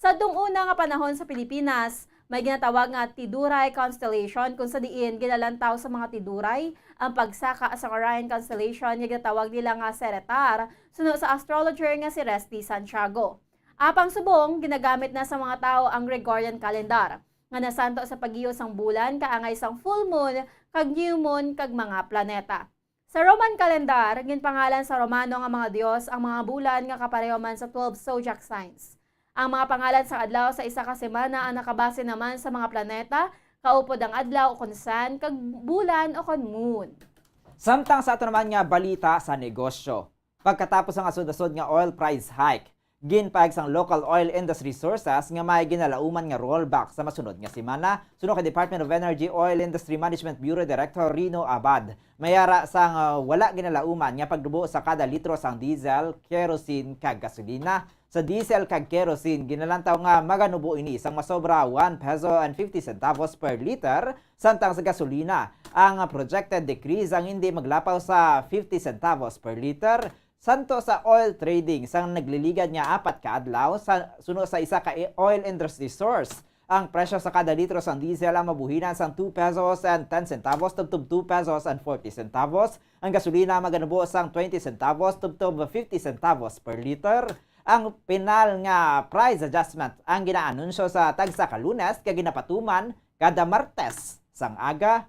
Sadtong una nga panahon sa Pilipinas, may ginatawag nga Tiduray constellation, kung sa diin ginalantaw sa mga tiduray ang pagsaka sa Orion constellation nga ginatawag nila nga Seretar, suno sa astrologer nga si Resty Santiago. Apang subong, ginagamit na sa mga tawo ang Gregorian calendar, nga nasanto sa paggiyo sang bulan kaangay sang full moon kag new moon kag mga planeta. Sa Roman calendar, ginpangalan sa Romano nga mga dios ang mga bulan nga kapareho man sa twelve zodiac signs. Ang mga pangalan sa adlaw sa isa ka semana ang nakabase naman sa mga planeta, kaupod ang adlaw ukon sun, kag bulan ukon moon. Samtang sa ato naman nga balita sa negosyo, pagkatapos sang asod-asod nga oil price hike, ginpahayag sang local oil industry sources nga may ginalauman nga rollback sa masunod nga semana, suno kay Department of Energy Oil Industry Management Bureau Director Rino Abad. May ara sang, ah, wala ginalauman nga pagnubo sa kada litro sang diesel, kerosene, kag gasolina. Sa diesel kag kerosene, ginalantaw nga maganubo ini sang masobra one peso and fifty centavos per liter, samtang sa gasolina, ang projected decrease ang hindi maglapaw sa fifty centavos per liter. Santo sa oil trading, sang nagliligad nga apat ka adlaw, sa, suno sa isa ka i-, oil industry source, ang presyo sa kada litro sang diesel ang mabuhinan sang two pesos and ten centavos tubtob two pesos and forty centavos. Ang gasolina maganubo sang twenty centavos tubtob fifty centavos per liter. Ang pinal nga price adjustment ang ginaanunsyo sa tagsa ka Lunes kag ginapatuman kada Martes sang aga.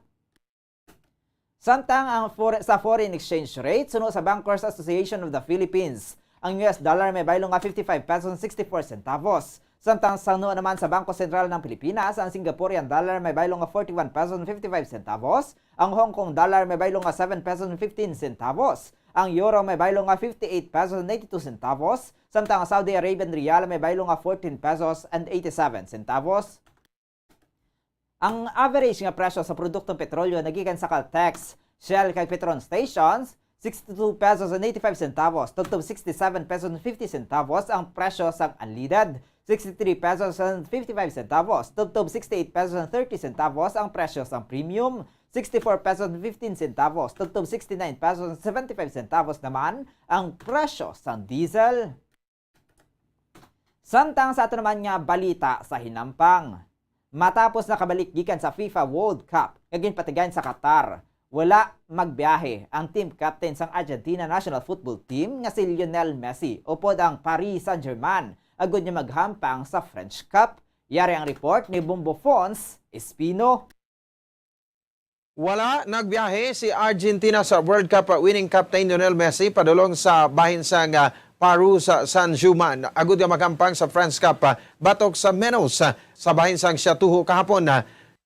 Samtang ang for-, sa foreign exchange rate, suno sa Bankers Association of the Philippines, ang U S dollar may baylo nga fifty-five pesos sixty-four centavos. Samtang suno naman sa Bangko Sentral ng Pilipinas, ang Singaporean dollar may baylo nga forty-one pesos fifty-five centavos, ang Hong Kong dollar may baylo nga seven pesos fifteen centavos, ang euro may baylo nga fifty-eight pesos ninety-two centavos, samtang ang Saudi Arabian riyal may baylo nga fourteen pesos and eighty-seven centavos. Ang average nga presyo sa produktong petrolyo nagikan sa Caltex, Shell kag Petron stations, sixty-two pesos and eighty-five centavos, tubtob sixty-seven pesos and fifty centavos ang presyo sang unleaded, sixty-three pesos and fifty-five centavos, tubtob sixty-eight pesos and thirty centavos ang presyo sang premium, sixty-four pesos and fifteen centavos, tubtob sixty-nine pesos and seventy-five centavos naman ang presyo sang diesel. Samtang sa ato naman nga balita sa hinampang, matapos nakabalik gikan sa FIFA World Cup nga ginpatigayon sa Qatar, wala magbiyahe ang team captain sang Argentina national football team nga si Lionel Messi upod ang Paris Saint-Germain agud nga maghampang sa French Cup. Yari ang report ni Bombo Fons Espino. Wala nagbiyahe si Argentina sa World Cup winning captain Lionel Messi padulong sa bahin sang, ah, Paris Saint-Germain agud nga maghampang sa France Cup, ah, batok sa Menus, ah, sa bahin sang Châteauroux kahapon.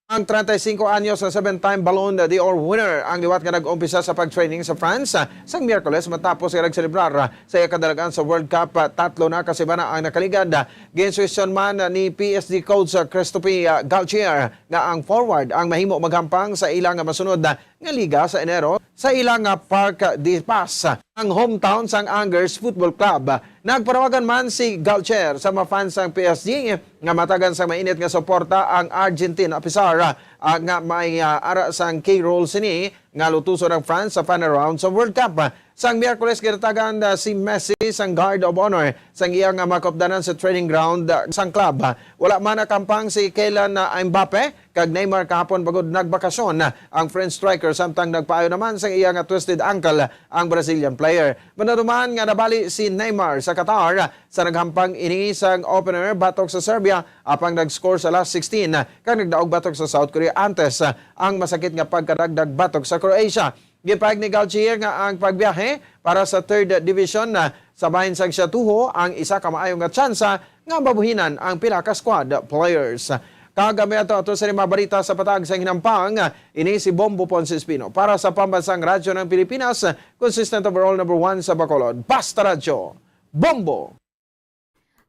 Ang treinta y cinco anyos na seven-time Ballon d'Or winner ang liwat nga nag-umpisa sa pag-training sa France, ah, sang Miyerkules matapos nga nagselebrar, ah, sa iya kadalagan sa World Cup. Ah, tatlo na ka semana ang nakaligad. Ah, ginsuggestion man ni P S G coach, ah, Christophe, ah, Galtier nga ang forward ang mahimo maghampang sa ila nga masunod nga liga sa Enero sa ila nga Parc des Princes, ang hometown sang Angers Football Club. Nagpanawagan man si Galtier sa mga fans sang P S G nga matagan sang mainit nga suporta ang Argentine, apisar ah, nga may, ah, ara sang key role sini nga lutuson ang France sa final round sa World Cup. Sang Miyerkules, ginatagan, ah, si Messi sang Guard of Honor sang iya nga makupdanan sa training ground, ah, sang club. Wala man nakahampang si Kylian, ah, Mbappe kag Neymar kahapon bangod nagbakasyon ang French striker, samtang nagpaayo naman sang iya nga twisted ankle ang Brazilian player. Manaduman nga nabali si Neymar sa Qatar sa naghampang ini sang opener batok sa Serbia, apang nag-score sa last sixteen kag nagdaog batok sa South Korea antes ang masakit nga pagkadagdag batok sa Croatia. Gipahayag ni Gauthier nga ang pagbiyahe para sa third division, ah, sa bahin sang Siatuho ang isa ka maayo nga tsansa nga mabuhinan ang pila ka squad players. Kag may ato, ato sa mga balita sa patag sa hinampang, ini si Bombo Ponce Espino para sa Pambansang Radyo ng Pilipinas, consistent overall number one sa Bacolod. Basta Radyo, Bombo!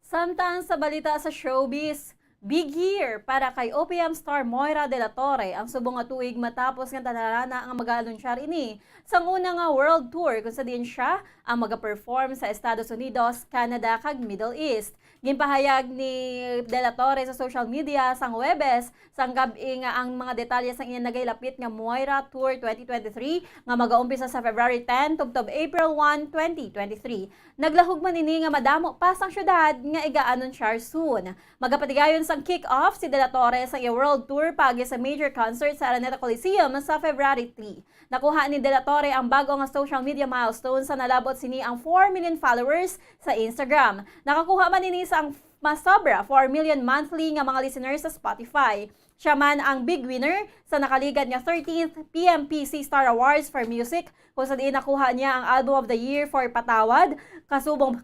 Samtang sa balita sa showbiz, big year para kay O P M star Moira de la Torre ang subong nga tuig, matapos nga tanan-tanan nga mag-aanunsyar ini sang una nga world tour, kung sa diin siya ang magaperform sa Estados Unidos, Canada, kag Middle East. Ginpahayag ni de la Torre sa social media sang Huwebes sang gab-i nga ang mga detalye sang iya nagahilapit nga Moira Tour twenty twenty-three nga magaumpisa sa February ten tubtob April one, twenty twenty-three. Naglahog man ini nga madamo pa sang syudad nga iga-anunsyar soon. Magapatigayon sang kick-off si De La Torre sa iya world tour paagi sa major concert sa Araneta Coliseum sa February three. Nakuha ni De La Torre ang bag-o nga social media milestone sa nalabot sini ang four million followers sa Instagram. Nakakuha man ini sang masobra four million monthly nga mga listeners sa Spotify. Siya man ang big winner sa nakaligad nga thirteenth P M P C Star Awards for Music, kung sa diin nakuha niya ang Album of the Year for Patawad, kasubong,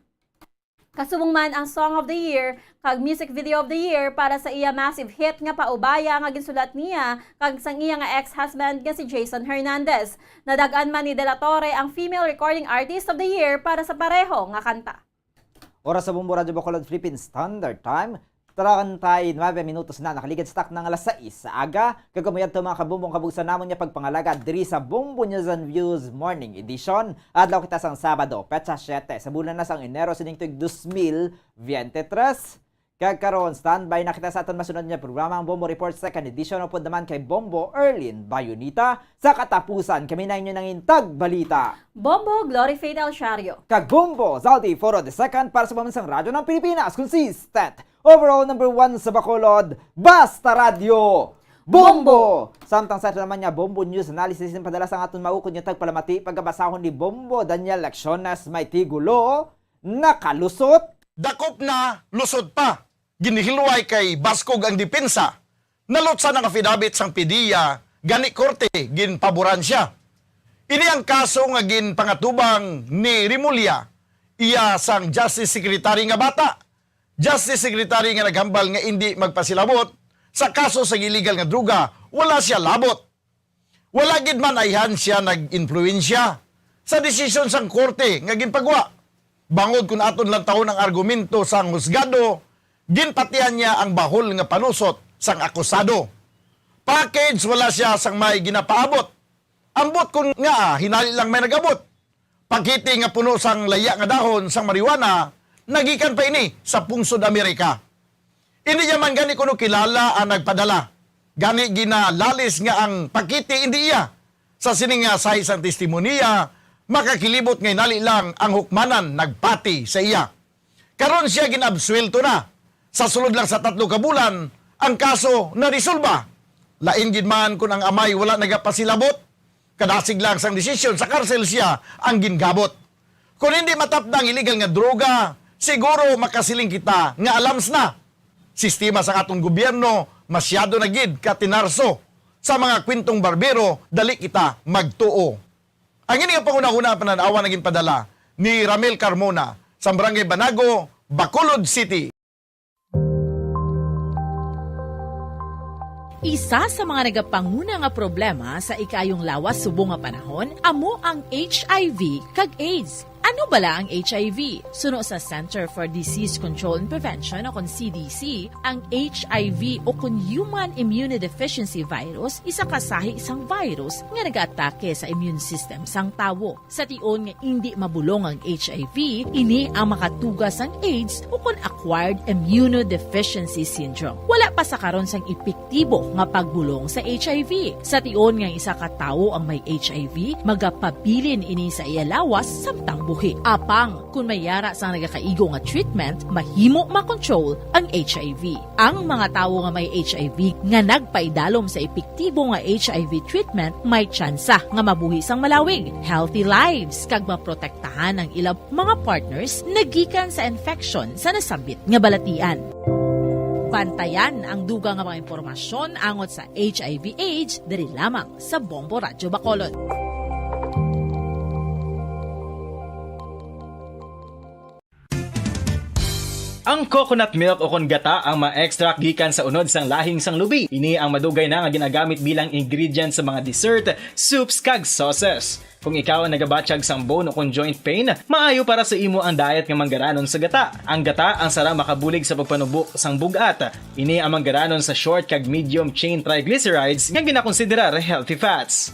kasubong man ang Song of the Year kag Music Video of the Year para sa iya massive hit nga Paubaya nga ginsulat niya kag sang iya nga ex-husband nga si Jason Hernandez. Nadag-an man ni De La Torre ang Female Recording Artist of the Year para sa pareho nga kanta. Oras sa Bombo Radyo Bacolod Philippine Standard Time, treinta y nueve minutos na nakaligid sa takna nga alas sais sa aga. Kag kamo yadto, mga kabumbong, kabugsan namon nga pagpangalagad diri sa Bombo News and Views Morning Edition. Adlaw kita sang Sabado, petsa siete sa bulan na sang Enero sining tuig dos mil veintitrés. Kag karon, standby na kita sa aton masunod nga programa, ang Bombo Report Second Edition, upod naman kay Bombo Erlin Bayonita. Sa katapusan, kami na inyo nangintag balita. Bombo Glory Faith Alciario. Kag Bombo Zaldi Foro the Second para sa Pambansang Radyo ng Pilipinas, consistent overall number one sa Bacolod, Basta Radyo, Bombo! Bombo! Samtang sa naman nga Bombo News Analysis, ang padala sang aton maukod nga tagpalamati, pagkabasahon ni Bombo Daniel Lecciones, may tigulo, nakalusot. Dakop na, lusot pa. Ginhilway kay baskog ang depensa. Nalutsan ang affidavit sang P D E A, gani korte ginpaboran siya. Ini ang kaso nga ginpangatubang ni Remulla, iya sang Justice Secretary nga bata. Justice Secretary nga naghambal nga indi magpasilabot sa kaso sa illegal nga droga, wala siya labot. Wala gid man ayhan siya nag-impluwensya sa desisyon sang korte nga ginpagwa. Bangod kon aton lantawon ang argumento sang husgado, ginpatihan niya ang bahol nga panusot sang akusado. Package, wala siya sang may ginapaabot. Ambot kon ngaa hinali lang may nag-abot. Pakete nga puno sang laya nga dahon sang marijuana, nagikan pa ini sa pungsod Amerika. Indi niya man gani kuno kilala ang nagpadala. Gani ginalalis nga ang pakete indi iya. Sa sini nga size sang testimonya, makakilibot nga hinali lang ang hukmanan nagpati sa iya. Karon siya ginabsuwelto na. Sa sulod lang sa tatlo ka bulan, ang kaso narisolba. Lain gid man kon ang amay wala nagapasilabot. Kadasig lang sang desisyon sa karsel siya ang gingabot. Kon hindi matapda ang illegal nga droga, siguro makasiling kita nga alams na. Sistema sang aton gobyerno masyado na gid ka tinarso sa mga kwentong barbero, dali kita magtuo. Ang ini nga panghunahuna, panan-awan nga ginpadala ni Ramel Carmona sa Barangay Banago, Bacolod City. Isa sa mga nagapanguna nga problema sa ikaayong lawas subong nga panahon amo ang H I V kag AIDS. Ano bala ang H I V? Suno sa Center for Disease Control and Prevention o kon C D C, ang H I V o kon Human Immunodeficiency Virus isa ka sahi sang virus nga nagaatake sa immune system sang tawo. Sa tion nga indi mabulong ang H I V, ini ang makatuga sang AIDS o kon acquired immunodeficiency syndrome. Wala pa sa karon sang epektibo nga pagbulong sa H I V. Sa tion nga isa ka tawo ang may H I V, magapabilin ini sa iya lawas samtang buhi. Apang, kon may yara sang nagakaigo nga treatment, mahimo makontrol ang H I V. Ang mga tawo nga may H I V nga nagpaidalom sa epektibo nga H I V treatment may tsansa nga mabuhi sang malawig, healthy lives, kag maprotektahan ang ila mga partners nagikan sa infection sa nasambit nga balatian. Bantayan ang dugang nga mga impormasyon angot sa H I V AIDS diri lamang sa Bombo Radyo Bacolod. Ang coconut milk o kon gata ang ma-extract gikan sa unod sang lahing sang lubi. Ini ang madugay na nga ginagamit bilang ingredient sa mga dessert, soups, kag sauces. Kung ikaw ang nagabatyag sang bone o kon joint pain, maayo para sa imo ang diet nga manggaranon sa gata. Ang gata ang sara makabulig sa pagpanubo sang bug-at. Ini ang manggaranon sa short kag medium chain triglycerides nga ginakonsiderar healthy fats.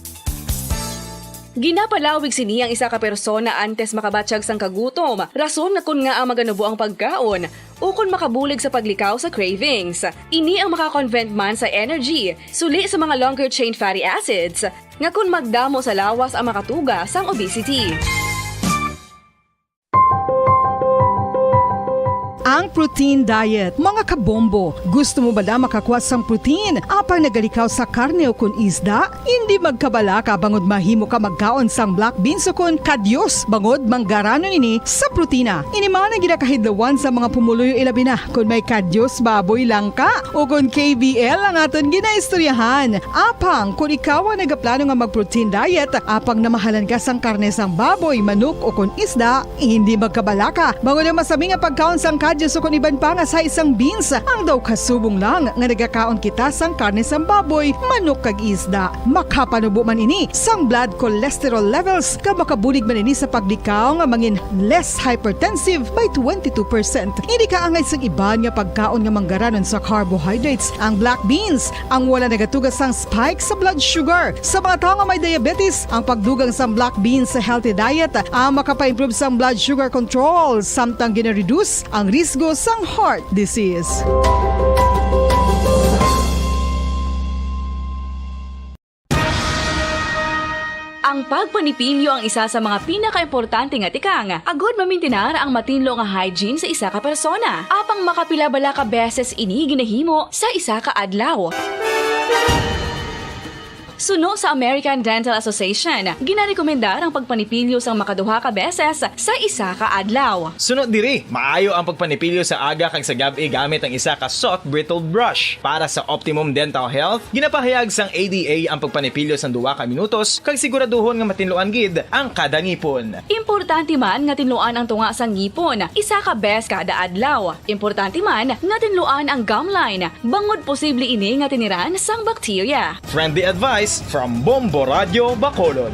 Ginapalawig sini ang isa ka persona antes makabatyag sang kagutom, rason nga kon ngaa maganubo ang pagkaon, ukon makabulig sa paglikaw sa cravings. Ini ang makakonvert man sa energy, suli sa mga longer chain fatty acids, nga kon magdamo sa lawas ang makatuga sang obesity. Ang protein diet, mga kabombo. Gusto mo bala makakuha sang protein apang nagalikaw sa karne o kon isda? Indi magkabalaka bangod mahimo ka magkaon sang black beans o kon kadyos bangod manggaranon ini sa protina. Ini man ang ginakahidlawan sa mga pumuluyo, ilabi na kon may kadyos baboy lang ka o kon K B L ang aton ginaistoryahan. Apang kon ikaw ang nagaplano nga mag-protein diet, apang namahalan ka sang karne sang baboy, manok, o kon isda, hindi magkabalaka. Bangod ang masami nga pagkaon sang kadyos o kon iban pa nga sahi sang beans, ang daw kasubong lang nga nagakaon kita sang karne sang baboy, manok, kag isda. Makapanubo man ini sang blood cholesterol levels, kag makabulig man ini sa paglikaw nga mangin less hypertensive by twenty-two percent. Hindi kaangay sang iban nga pagkaon nga manggaranon sa carbohydrates, ang black beans, ang wala nagatuga sang spike sa blood sugar. Sa mga tawo nga may diabetes, ang pagdugang sang black beans sa healthy diet ang makapa-improve sang blood sugar control, samtang gina-reduce ang risgo sang heart disease. Ang pagpanipilyo ang isa sa mga pinakaimportante nga tikang agud mamintinar ang matinlo nga hygiene sa isa ka persona. Apang makapila bala ka beses ini ginahimo sa isa ka adlaw? Suno sa American Dental Association, ginarekomendar ang pagpanipilyo sang makaduha ka beses sa isa ka adlaw. Suno diri, maayo ang pagpanipilyo sa aga kag sa gab-i gamit ang isa ka soft bristled brush. Para sa optimum dental health, ginapahayag sang A D A ang pagpanipilyo sang duha ka minutos kag siguraduhon nga matinluan gid ang kada ngipon. Importante man nga tinluan ang tunga sang ngipon isa ka bes kada adlaw. Importante man nga tinluan ang gum line, bangod posible ini nga tiniran sang bakterya. Friendly advice from Bombo Radyo Bacolod.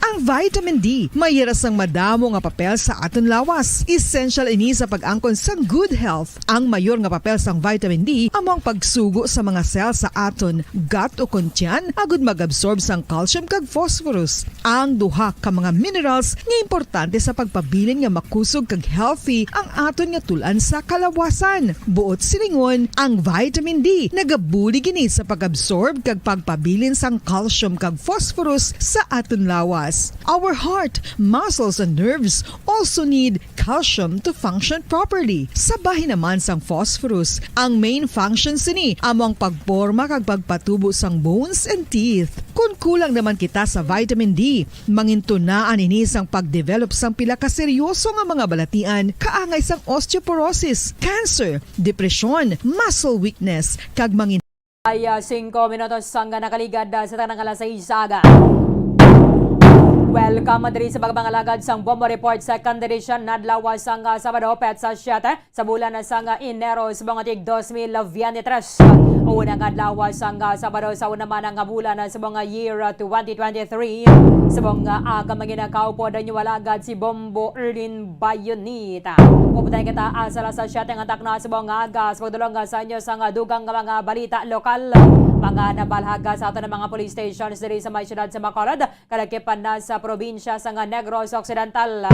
Ang vitamin D may yara sang madamo nga papel sa aton lawas. Essential ini sa pag-angkon sang good health. Ang mayor nga papel sang vitamin D amo ang pagsugo sa mga cell sa aton gut o kon tiyan agud mag-absorb sang calcium kag phosphorus, ang duha ka mga minerals nga importante sa pagpabilin nga makusog kag healthy ang aton nga tul-an sa kalawasan. Buot silingon, ang vitamin D nagabulig ini sa pag-absorb kag pagpabilin sang calcium kag phosphorus sa aton lawas. Our heart, muscles, and nerves also need calcium to function properly. Sa bahin naman sang phosphorus, ang main function sini amo ang pagporma kag pagpatubo sang bones and teeth. Kon kulang naman kita sa vitamin D, mangintunaan ini sang pagdevelop sang pila ka seryoso nga mga balatian, kaangay sang osteoporosis, cancer, depresyon, muscle weakness, kag mangin- Ay, ah, singko minutos ang nakaligad, ah, sa tanang alas sais sa aga. Welcome diri sa pagpangalagad sang Bombo Report, second edition, adlaw sang, ah, Sabado, petsa siyete sa bulan sang, ah, Enero sa mga tig dos mil veintitrés. Una nga adlaw sang, ah, Sabado sa una man nga bulan sa mga year, ah, twenty twenty-three. Sa mga aga, mga ginakaupo, dan yung alagad si Bombo Erlin Bayonita. Uputay kita, ah, sa alas siyete nga takna sa mga aga, sa pagdulong, ah, sa inyo sang, ah, dugang nga mga balita lokal, mga nabalhaga sa aton nga mga police stations diri sa may siyudad sa Bacolod, kalakip na sa probinsya sang Negros Occidental.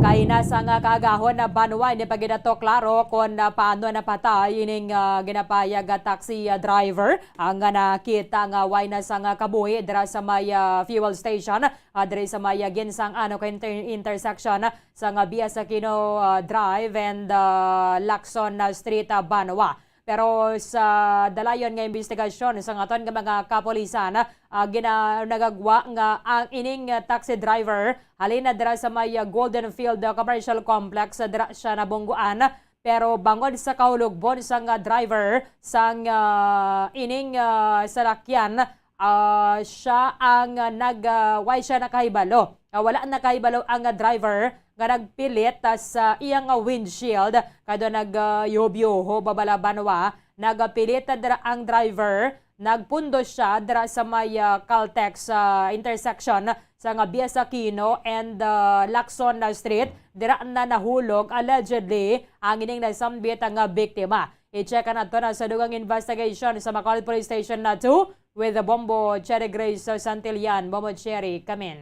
Kay na sa nga kaagahon na banwa, hindi pa gid ato klaro kon, ah, paano napatay ining, ah, ginapahayag nga taxi, ah, driver, ang, ah, nakita nga way na sa nga kabuhi dira sa may, ah, fuel station, ah, diri sa may, ah, Ginsang Ano ka inter-, intersection sa nga Bias Aquino, ah, Drive and, ah, Lacson, ah, Street, ah, banwa. Pero sa dalayon nga imbestigasyon sa aton nga mga kapulisan, ah, gina-, nagagwa nga ang ining, ah, taxi driver halin na dira sa may, ah, Golden Field, ah, Commercial Complex, ah, dira siya nabungguan. Pero bangod sa kahulogbon sang, ah, driver sang, ah, ining, ah, salakyan, ah, siya ang, ah, nag, ah, way siya nakahibalo. Ah, wala nakahibalo ang, ah, driver nga nagpilit, ah, sa iyang, ah, windshield, kay do nag, ah, yuhob-yuhob, babalabanwa. Nagpilit, ah, dira ang driver, nagpundo siya dira sa may, ah, Caltex, ah, intersection sa nga Bias Aquino and, ah, Lacson, ah, Street. Dira na nahulog, allegedly, ang ining nasambit nga biktima. I-check nato na sa dugang investigation sa Bacolod Police Station na two with the Bombo Cherry Grace Santillan. Bombo Cherry, come in.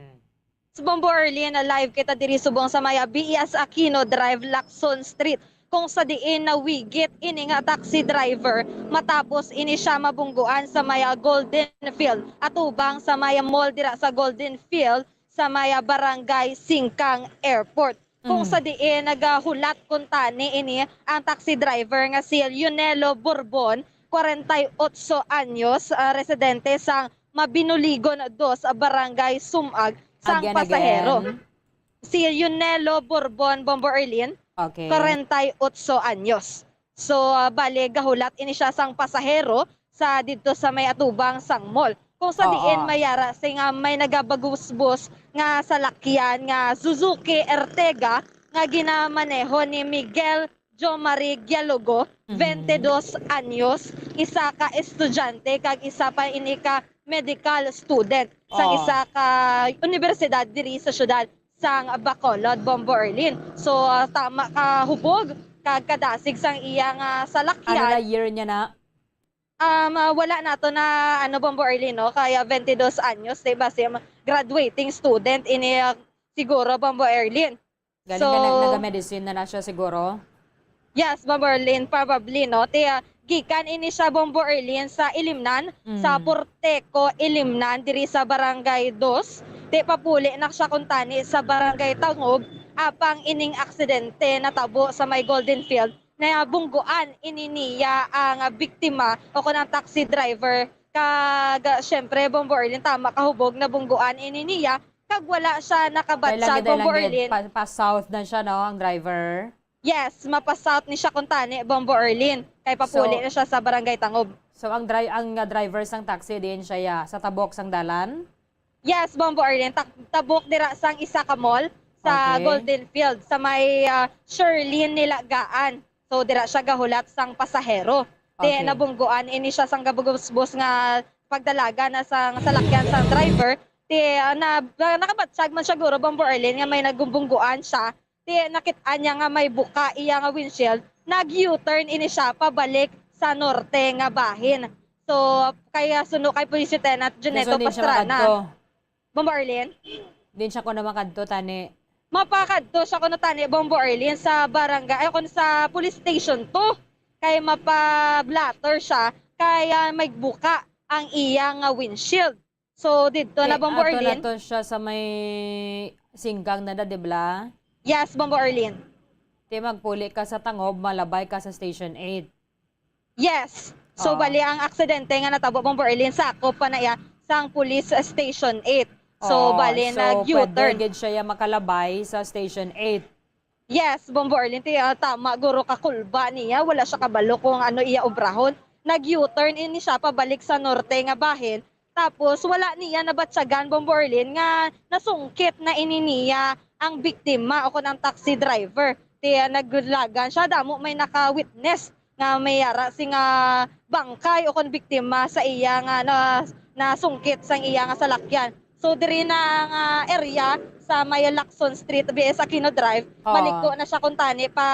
Bombo Erlin, live kita diri subong sa may Bias Aquino Drive, Lacson Street, kung sa diin nawigit ini nga taxi driver matapos ini siya mabungguan sa may Golden Field, atubang sa may mall dira sa Golden Field, sa may Barangay Singkang Airport. Kung Mm. sa diin nagahulat kuntani ini ang taxi driver nga si Lionelo Borbon, kwarenta y otso anyos, ah, residente sang Mabinuligon dos, Barangay Sumag, sang Again, pasahero. Again. Si Lionelo Borbon, Bombo Erlin, Okay. kwarenta y otso anyos. So, ah, bali, gahulat ini siya sang pasahero sa didto sa may atubang sang mall. Kung sa Oo. diin may yara sing, ah, may nagabagusbos nga salakyan nga Suzuki Ertiga nga ginamaneho ni Miguel Jomari Gialogo, Mhm. twenty-dos anyos, isa ka estudyante kag isa pa ini ka medical student sa Oh. isa ka unibersidad diri sa siyudad sang Bacolod, Bombo Erlin. So, ah, tama ka hubog kag kadasig sang iya nga salakyan. Ano na year niya na? Um, ah, wala nato na, ano, Bombo Erlin, no? Kaya twenty-dos anyos, di ba? Si, um, graduating student ini, ah, siguro, Bombo Erlin. Galing So, na, nag-, naga-medicine na na siya siguro? Yes, Bombo Erlin, probably, no? Ti, ah, gikan ini siya, Bombo Erlin, sa Ilimnan, sa Mm. Porteco, Ilimnan, diri sa Barangay Dos. Ti, papuli na siya kuntani sa Barangay Tangob, apang ining aksidente natabo sa may Golden Field, nabungguan ini niya ang, ah, biktima o kon ang taxi driver. Kag, ah, syempre, Bombo Erlin, tama kahubog, nabungguan ini niya kag wala siya nakabatyag, Kailangan, Bombo kailangan Erlin. pa, pa south na siya, no, ang driver? Yes, mapa-south ni siya kuntani, Bombo Erlin. Kay papuli So, na siya sa Barangay Tangob. So, ang dri-, ang, uh, driver sang taxi, diin siya, ya, sa tabok sang dalan? Yes, Bombo Erlin. Ta-, tabok dira sang isa ka mall sa Okay. Golden Field, sa may, uh, Sherlyn Nilagaan. So, dira siya gahulat sang pasahero. Ti Okay. nabungguan ini siya sang gabugusbos nga pagdalaga na sang salakyan sang driver. Ti, uh, na, nakabatyag man siya guro, Bombo Erlin, nga may nagumbungguan siya. Ti nakit-an niya nga may buka iya nga windshield, nag-U-turn ini siya pabalik sa norte nga bahin. So, kaya suno kay Police Lieutenant Junetto Kaso hindi siya Pastrana. makadto. Bombo Erlin? Din siya kuno makadto, tani. Mapakadto siya kuno, tani, Bombo Erlin, sa barangay, ay, kun sa police station two. Kay mapa-blotter siya, kaya may buka ang iya nga windshield. So, didto na, Kay Bombo ato Erlin? na to siya sa may Singkang na da, di bla? Yes, Bombo Erlin. Ti magpuli ka sa Tangob, malabay ka sa Station eight. Yes. So, Oo. bali, ang aksidente nga natabo, Bombo Erlin, sakop pa na iya sang Police Station eight. So, Oo, bali, so, nag-U-turn. Pwede gid siya ya makalabay sa Station eight. Yes, Bombo Erlin, ti, ah, tama, guro, kakulba niya, wala siya kabalo kung ano iya obrahon. Nag-U-turn ini siya pabalik sa norte nga bahin, Tapos, wala niya nabatyagan, Bombo Erlin, nga nasungkit na ini niya ang biktima o kon ang taxi driver. Ti, ah, nagdulagan siya, damo may naka-witness nga may yara sing, ah, bangkay o kon biktima sa iya nga na, nasungkit sang iya nga salakyan. So, diri na nga area sa may Lacson Street, B S Aquino Drive, Oo. maliko na siya kuntani pa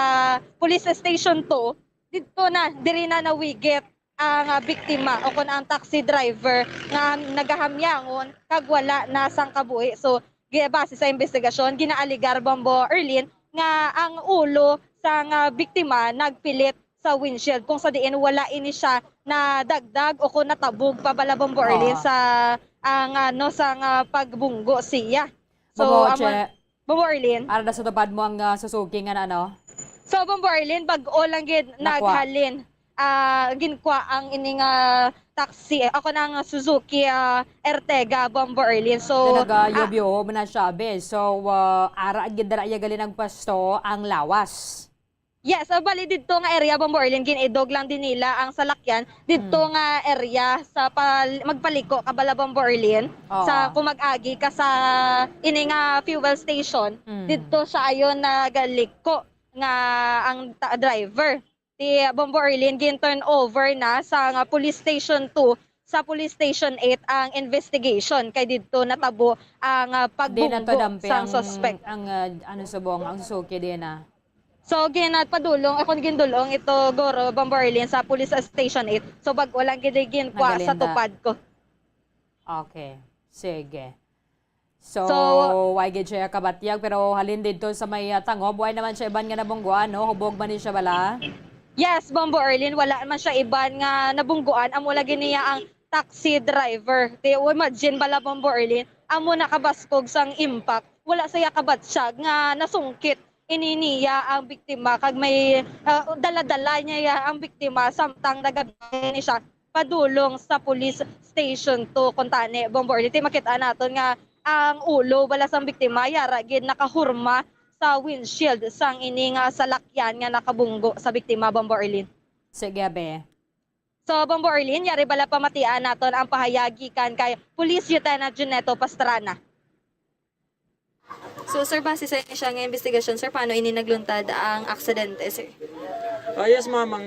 Police Station two. Didto na, diri na nawigit ang, ah, biktima o kon ang taxi driver nga nagahamyangon kag wala na sang kabuhi. So, gi-, base sa investigasyon, ginaaligar, Bombo Erlin, nga ang ulo sang, ah, biktima nagpilit sa windshield, kung sa diin wala ini siya nadagdag o kon natabog pa bala, Bombo Erlin, Oo. sa, ang, ano, sang, ah, pagbunggo siya. So, Bombo amo, Che. Bombo Erlin. Ara na sa tupad mo ang, ah, Suzuki nga na, ano? So, Bombo Erlin, bag-o lang gid Nakwa. naghalin. Ah, ginkwa ang ini nga taxi, eh, ako na ang Suzuki, ah, Ertiga, Bombo Erlin. So, Talaga, ah, yobyo, man na siya, be. So, ah, ara gid dira iya gali nagpasto ang lawas. Yes, ah, bali didto nga area, Bombo Erlin, gin-idog lang din nila ang salakyan didto Mm. nga area sa pal-, magpaliko ka bala, Bombo Erlin, Oo. sa kung mag-agi ka sa ini nga fuel station, Mm. didto siya ayon nagaliko nga ang ta-, driver. Ti, Bombo Erlin, gin-turn over na sa nga Police Station two, sa Police Station eight ang investigation kay didto natabo ang, ah, Di na to pagbunggo dampi sang ang, suspect. ang, ah, ano, subong, ang suki din, ah. So, ginadpadulong, akon gindulong ito, guro, Bombo Erlin, sa Police Station eight. So, bag-o lang gid ginkwa sa Nagalinda. tupad ko. Okay. Sige. So, So, why gid siya kabatyag? Pero halin didto sa may, ah, Tangob, why naman siya iban nga nabungguan, no? Hubog man ni siya bala? Yes, Bombo Erlin, wala man siya iban nga nabungguan. Amo lagi niya ang taxi driver. Ti, imagine bala, Bombo Erlin, amo nakabaskog sang impact. Wala siya kabatyag nga nasungkit ini niya ang biktima kag may, ah, dala-dala niya ang biktima samtang nagabiyahe ni siya padulong sa Police Station two. Kuntani, Bombo Erlin, ti makit-an naton nga ang ulo bala sang biktima yara gid nakahurma sa windshield sang ini nga salakyan nga nakabunggo sa biktima, Bombo Erlin. Sige, be. So, Bombo Erlin, yari bala pamatian naton ang pahayag gikan kay Police Lieutenant Juneto Pastrana. So, sir, base sa inyo siya nga investigasyon, sir, paano ini nagluntad ang aksidente, sir? Ah, yes, ma'am. Ang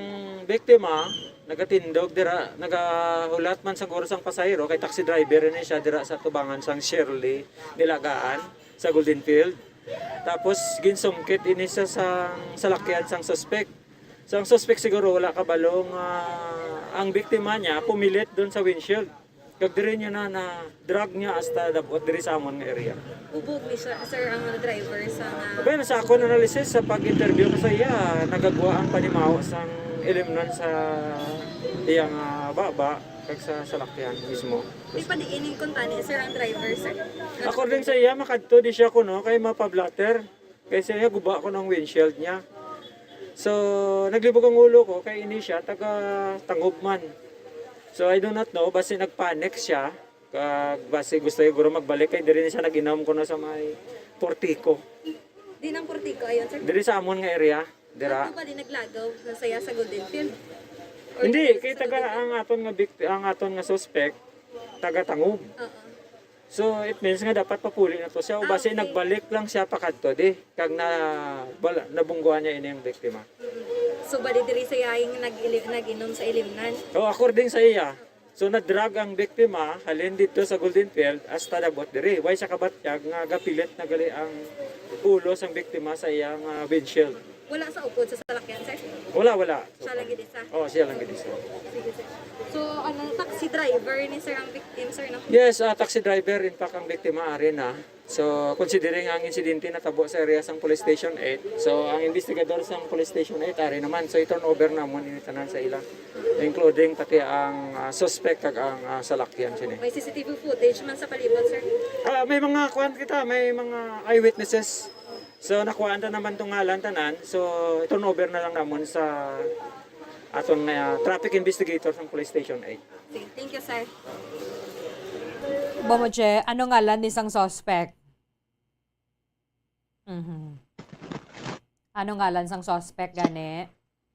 biktima, nagatindog dira, nagahulat man siguro sang pasahero, kay taxi driver ini siya dira sa tubangan sang Shirley, Nilagaan, sa Golden Field. Tapos, ginsungkit ini sa, sang salakyan sang suspect. So, ang suspect siguro wala kabalo nga ang biktima niya pumilit doon sa windshield. Kag diri niya na, na-drag niya hasta dabot diri sa amon nga area. Hubog ni siya, sir, ang driver sa nga Well, sa akon analysis, sa pag-interview ko sa iya, nagagwa ang panimaho sang ilimnon sa iyang, ah, baba kag sa salakyan mismo. Di pa diin kuntani, sir, ang driver, sir? According sa iya, makadto di siya kuno kay mapa-blotter. Kay siya, guba ko ng windshield niya. So, naglibog ang ulo ko kay ini siya, taga Tangob man. So, I do not know, basi nagpanic siya. Kag basi gusto niya guro magbalik kay diri na siya nag-inom kuno sa may Portico. Di nang Portico, ayun, sir? Diri sa amon nga area, dira. Ato ba di naglagaw na saya sa Golden Field? Or Hindi, sa kay taga Golden Field? ang aton nga bikt-, ang aton nga suspect, taga Tangob. Oo. So, it means nga dapat papuli na to siya. O Ah, basi okay. nagbalik lang siya pakadto di. Kag na, wala, nabungguan niya ini ang biktima. Mm-mm. So, bali diri sa iyang nag-ili-, nag-inom sa ilimnan? O, according sa iya. So, na-drag ang biktima, halin dito sa Golden Field, hasta dabot diri. Why siya kabatyag nga gapilit na gali ang ulo sang biktima sa iyang, ah, windshield? Wala sa upod sa salakyan, sir? Wala, wala. Siya lang gid isa? Oh, siya lang gid isa. Sige, sir. So, anong taxi driver ni sir ang victim, sir, no? Yes, ah, taxi driver, in fact, ang biktima, ari na. So, considering ang insidente natabo sa area sang Police Station eight, so, ang investigador sang Police Station eight, ari naman. So, i-turn over namon ini tanan sa ila, including pati ang, ah, suspect kag ang, ah, salakyan sini. May C C T V footage man sa palibot, sir? Ah, may mga kuwan kita, may mga eyewitnesses. So, nakuhaan ta naman tong ngalan tanan. So, turnover na lang namon sa aton nga traffic investigator sang Police Station eight. Sige, thank you, sir. Bomoche, ano ngalan ni sang suspect? Mhm. Ano ngalan sang suspect gani?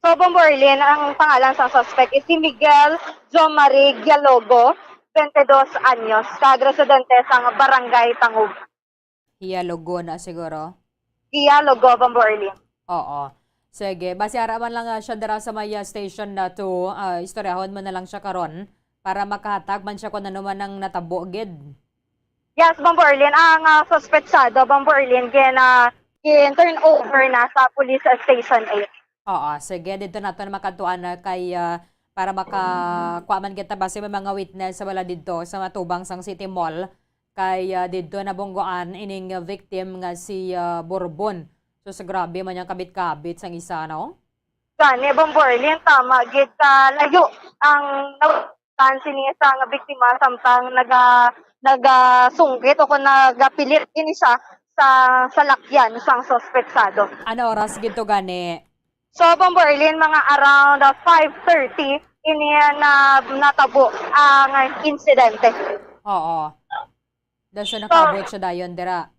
So, Bombo Erlin, ang pangalan sang suspect is si Miguel Jomari Gialogo. twenty-dos anyos, kag residente sang Barangay Tangub. Hiya Lugo na siguro? Hiya Lugo, Bombo Arlene. Oo. Sige, basi ara man lang, ah, siya dira sa may, ah, station na to, ah, istoryahon mo na lang siya karon para makahatag man siya kung ano man ang natabo gid. Yes, Bombo Arlene, ang, ah, suspetsado, Bombo Arlene, gin, ah, gin-turn over na sa police station eight. Oo, sige, dito nato na makadtuan na kay, ah, para makakuha man kita basi may mga witness sa wala dito sa matubang sang City Mall kay, ah, dito nabunggoan ining victim nga si, ah, Borbon. So, sa grabe man yang kabit-kabit sang isa, no? Gani, Bombo Arlene, tama gid ka layo ang nabutan sini sa nga biktima samtang naga-, nagasunggit o kung nagapilit ini siya sa salakyan sang suspetsado. Ano oras gid to gani? So, Bombo Arlene, mga around, ah, five thirty ini na natabo ang insidente. Oo. Daw siya So, nakabot siya dayon dira.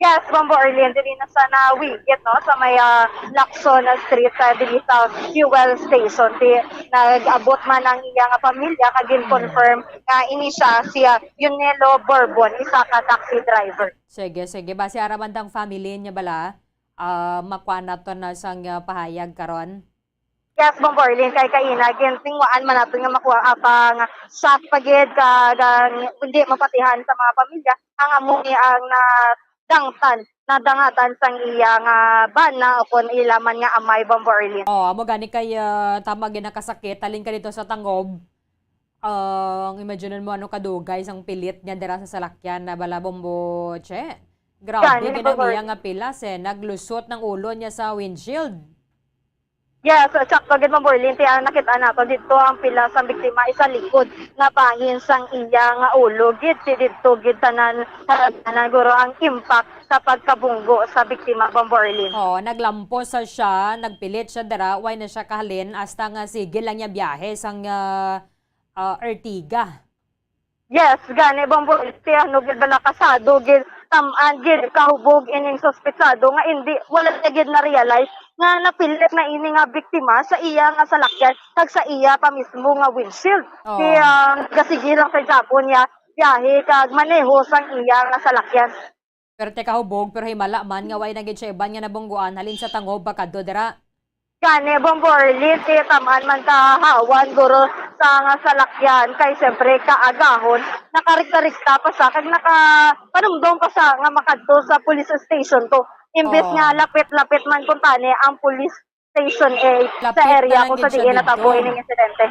Yes, Bombo Arlene, dili na sa nawigit, no, sa may, ah, Lacson Street, sa dili sa fuel station. Di, nag-abot man ang iya nga pamilya, kag Mm. gin-confirm nga ini siya si, ah, Yunelo Borbon, isa ka taxi driver. Sige, sige. Basi ara man tang family niya bala, ah, makuha nato na sang, ah, pahayag karon. Yes, Bombo Arlene, kay kaina, gintingwaan man naton nga makuha, ah, pang shot pa gid, kag, ah, hindi mapatihan sa mga pamilya ang amo ni ang nadangtan, nadangatan sang iya nga bana o kon ila man nga amay, Bombo Arlene. Oh, amo gani kay, ah, tama gid nakasakit, halin ka dito sa Tangub. Ah, ang imagine mo ano kadugay sang pilit niya dira sa salakyan na bala, Bombo Che. Grabe, Gani, gid ang Bombo iya Arlene. Nga pilas, eh. Naglusot ng ulo niya sa windshield. Yes, sakto gid, Ma'am Borlin. Ti, ang nakita nato dito, ang pila sang biktima isa likod nga bahin sang iya nga ulo gid. Si dito gid tanan, tanan guro ang impact sa pagkabunggo sa biktima, Ma'am Borlin. Oo, naglampos sa siya, nagpilit siya dira, way na siya kahalin, hasta nga sige lang niya biyahe sang, ah, ah, Ertiga. Yes, gani, Bombo, ti ano gid bala kasado gid, tam-an gid, kahubog ining suspetsado nga indi, wala niya gid na-realize nga napilit na ini nga biktima sa iya nga salakyan kag sa iya pa mismo nga windshield. Oh. Ti, ah, gasige lang sa gihapon niya biyahe kag maneho sang iya nga salakyan. Pero ti kahubog, pero himala man nga way na gid siya iban nga nabungguan halin sa tangob pakadto dira. Gani, Bombo Arlene, ti tam-an man kahawan guro sa nga salakyan kay siyempre kaagahon, nakarikta-rikta pa siya kag nakapanumdom pa siya nga makadto sa police station to. Imbes Oh. nga lapit-lapit man kuntani ang police station eight sa Lapit na area lang kung gid sa siya diin natabo didto. ining insidente.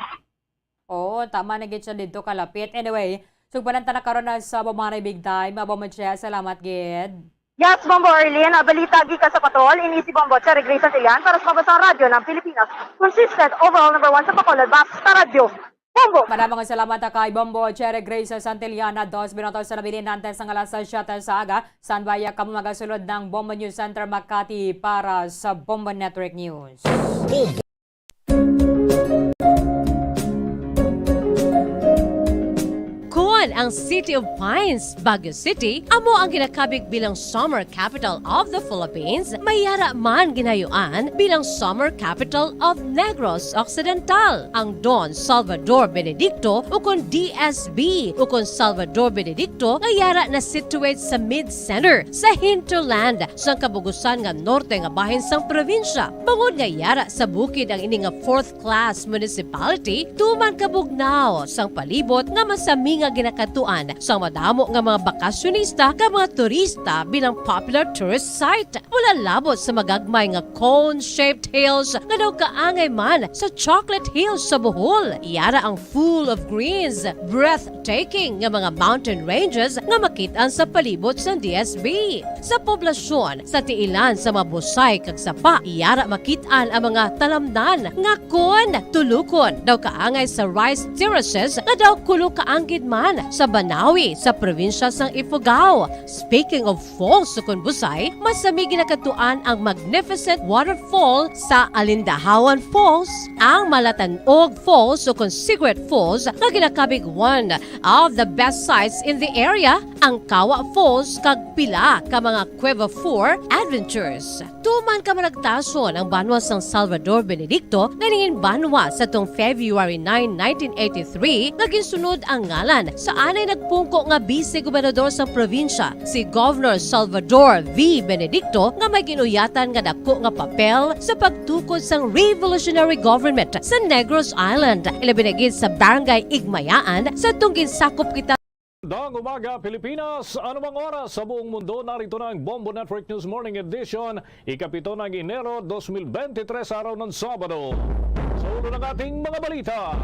Oo, tama na gid siya didto kalapit. Anyway, sugpanan ta na karon na sa Bombo Big Time. Abo mo siya, salamat gid. Yes, Bombo Arlene, ah, balita gikan sa patrol, ini si Bombo Cherry Grace Santillan para sa Pambansang Radyo ng Pilipinas. Consistent, overall number one sa Bacolod, basta Radyo Bombo. Maraming salamat kay Bombo Cherry Grace Santillan, na dos minutos sa nabilin natin sa alas siyete sa aga. Standby kamo magasulod ng Bombo News Center Makati para sa Bombo Network News. Kon ang City of Pines, Baguio City, amo ang ginakabig bilang Summer Capital of the Philippines, may yara man ginayuan bilang Summer Capital of Negros Occidental. Ang Don Salvador Benedicto, ukon D S B, ukon Salvador Benedicto, nga yara na situate sa mid-center sa hinterland sang kabugusan nga norte nga bahin sang probinsya. Bangod nga yara sa bukid ang ini nga fourth class municipality, tuman kabugnaw sang palibot nga masami nga ginakadtuan sang madamo nga mga bakasyonista kag mga turista bilang popular tourist site. Wala labot sa magagmay nga cone-shaped hills nga daw kaangay man sa Chocolate Hills sa Bohol. Yara ang full of greens, breathtaking nga mga mountain ranges nga makit-an sa palibot sang D S B. Sa poblasyon, sa tiilan sa mga busay kag sapa, yara makit-an ang mga talamnan nga kon tulukon daw kaangay sa rice terraces nga daw kulo kaanggid man sa Banawi, sa probinsya sang Ifugao. Speaking of falls, sukon Busay, masami ginakadtuan ang magnificent waterfall sa Alindahawan Falls, ang Malatanog Falls, sukon Secret Falls, nga ginakabig one of the best sights in the area, ang Kawa Falls, kag pila ka mga Cueva Four adventures. Tuman ka managtason ang banwa sang Salvador Benedicto nga nangin banwa sa tong February nine, nineteen eighty-three, nga ginsunod ang ngalan sa anay nagpungko nga bise gobernador sang probinsya, si Governor Salvador V. Benedicto, nga may ginuyatan nga dako nga papel sa pagtukod sang revolutionary government sa Negros Island, ilabi na gid sa Barangay Igmayaan, sa tong ginsakop kita. Magandang umaga, Pilipinas! Anumang oras sa buong mundo, narito na ang Bombo Network News Morning Edition, ikapito ng Enero, dos mil bente tres, araw ng Sabado. Sa ulo ng ating mga balita,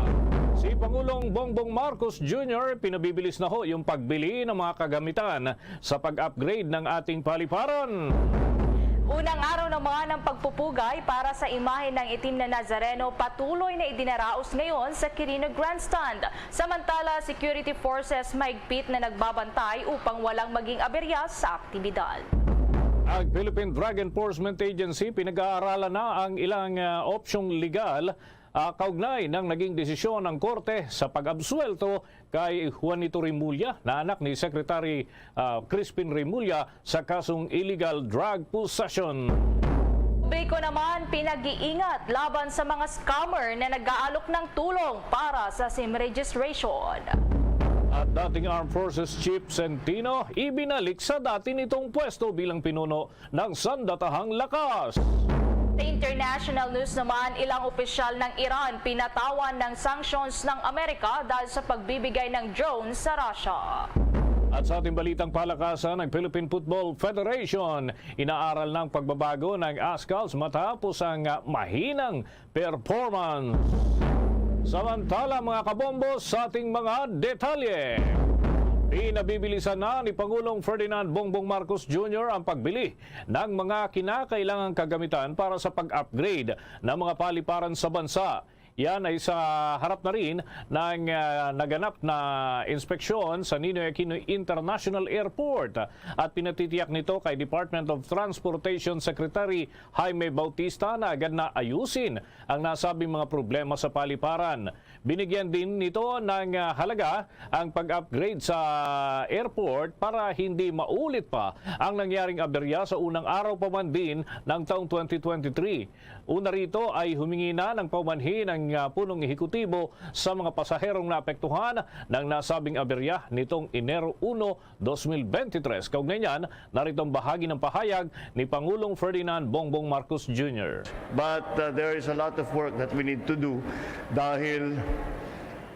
si Pangulong Bongbong Marcos Junior, pinabibilis na ho yung pagbili ng mga kagamitan sa pag-upgrade ng ating paliparan. Unang araw naman ng pagpupugay para sa imahe ng itim na Nazareno patuloy na idinaraos ngayon sa Quirino Grandstand. Samantala, security forces mahigpit na nagbabantay upang walang maging aberya sa aktibidad. Ang Philippine Drug Enforcement Agency pinag-aaralan na ang ilang, ah, opsyong legal, ah, kaugnay ng naging desisyon ng korte sa pag-absuwelto kay Juanito Remulla na anak ni Secretary, ah, Crispin Remulla sa kasong illegal drug possession. Publiko naman pinag-iingat laban sa mga scammer na nag-aalok ng tulong para sa SIM registration. At dating Armed Forces Chief Centino ibinalik sa dati nitong pwesto bilang pinuno ng Sandatahang Lakas. Sa international news naman, ilang opisyal ng Iran pinatawan ng sanctions ng Amerika dahil sa pagbibigay ng drone sa Russia. At sa ating balitang palakasan, ang Philippine Football Federation inaaral ng pagbabago ng ASCALs matapos ang, ah, mahinang performance. Samantala, mga kabombo, sa ating mga detalye. Pinabibilisan na ni Pangulong Ferdinand Bongbong Marcos Junior ang pagbili ng mga kinakailangang kagamitan para sa pag-upgrade ng mga paliparan sa bansa. Yan ay sa harap na rin ng, ah, naganap na inspeksyon sa Ninoy Aquino International Airport, at pinatitiyak nito kay Department of Transportation Secretary Jaime Bautista na agad na ayusin ang nasabing mga problema sa paliparan. Binigyan din nito ng, ah, halaga ang pag-upgrade sa airport para hindi maulit pa ang nangyaring aberya sa unang araw pa man din ng taong twenty twenty-three. Una rito ay humingi na ng paumanhin ang, ah, punong ehekutibo sa mga pasaherong naapektuhan ng nasabing aberya nitong Enero uno, dos mil bente tres. Kaugnay niyan, narito ang bahagi ng pahayag ni Pangulong Ferdinand Bongbong Marcos Junior. But, uh, there is a lot of work that we need to do dahil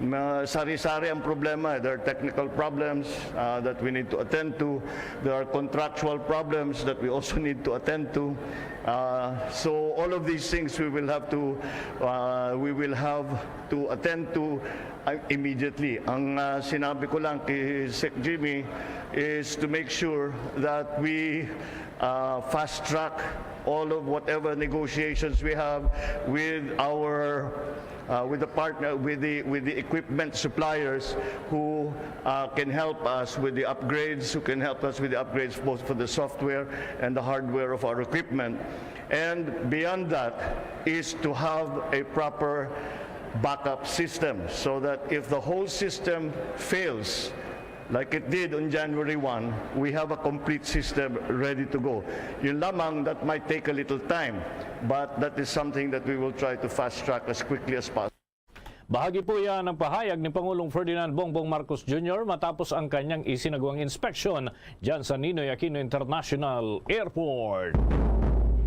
ma-, sari-sari ang problema. There are technical problems, uh, that we need to attend to. There are contractual problems that we also need to attend to. Uh, so all of these things we will have to, uh, we will have to attend to, uh, immediately. Ang, uh, sinabi ko lang kay Sec Jimmy is to make sure that we, uh, fast track all of whatever negotiations we have with our, uh, with the partner, with the, with the equipment suppliers who, uh, can help us with the upgrades, who can help us with the upgrades both for the software and the hardware of our equipment. And beyond that is to have a proper backup system so that if the whole system fails, like it did on January one, we have a complete system ready to go. Yun lamang, that might take a little time, but that is something that we will try to fast track as quickly as possible. Bahagi po yan ng pahayag ni Pangulong Ferdinand Bongbong Marcos Junior matapos ang kanyang isinagawang inspeksyon dyan sa Ninoy Aquino International Airport.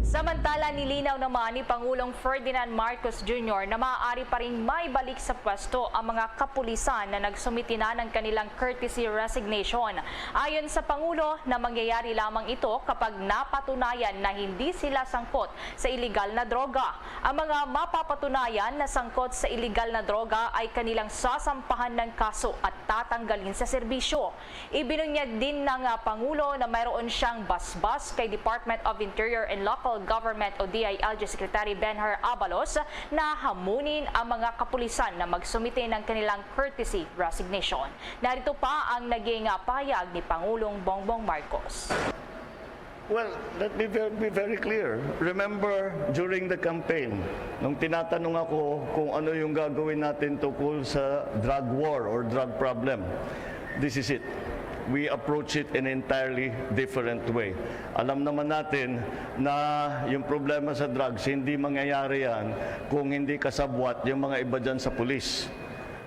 Samantala, nilinaw naman ni Pangulong Ferdinand Marcos Junior na maaari pa ring maibalik sa pwesto ang mga kapulisan na nagsumiti na ng kanilang courtesy resignation. Ayon sa Pangulo, na mangyayari lamang ito kapag napatunayan na hindi sila sangkot sa iligal na droga. Ang mga mapapatunayan na sangkot sa iligal na droga ay kanilang sasampahan ng kaso at tatanggalin sa serbisyo. Ibinunyag din ng, ah, Pangulo na mayroon siyang basbas kay Department of Interior and Local Government o D I L G Secretary Benhur Abalos na hamunin ang mga kapulisan na magsumite ng kanilang courtesy resignation. Narito pa ang naging payag ni Pangulong Bongbong Marcos. Well, let me ve- be very clear. Remember, during the campaign, nung tinatanong ako kung ano yung gagawin natin tungkol sa drug war or drug problem, this is it. We approach it in an entirely different way. Alam naman natin na yung problema sa drugs, hindi mangyayari yan kung hindi kasabwat yung mga iba dyan sa pulis.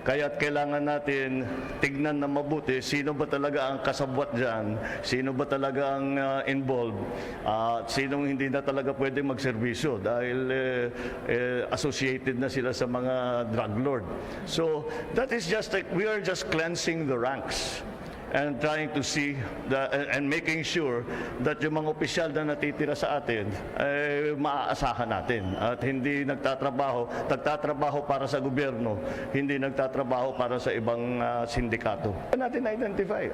Kaya't kailangan natin tignan na mabuti sino ba talaga ang kasabwat dyan, sino ba talaga ang ah, involved, at sinong hindi na talaga pwede magserbisyo dahil eh, eh, associated na sila sa mga drug lord. So that is just like, we are just cleansing the ranks and trying to see the, and, and making sure that yung mga opisyal na natitira sa atin ay maaasahan natin at hindi nagtatrabaho, nagtatrabaho para sa gobyerno, hindi nagtatrabaho para sa ibang ah, sindikato. Natin identify.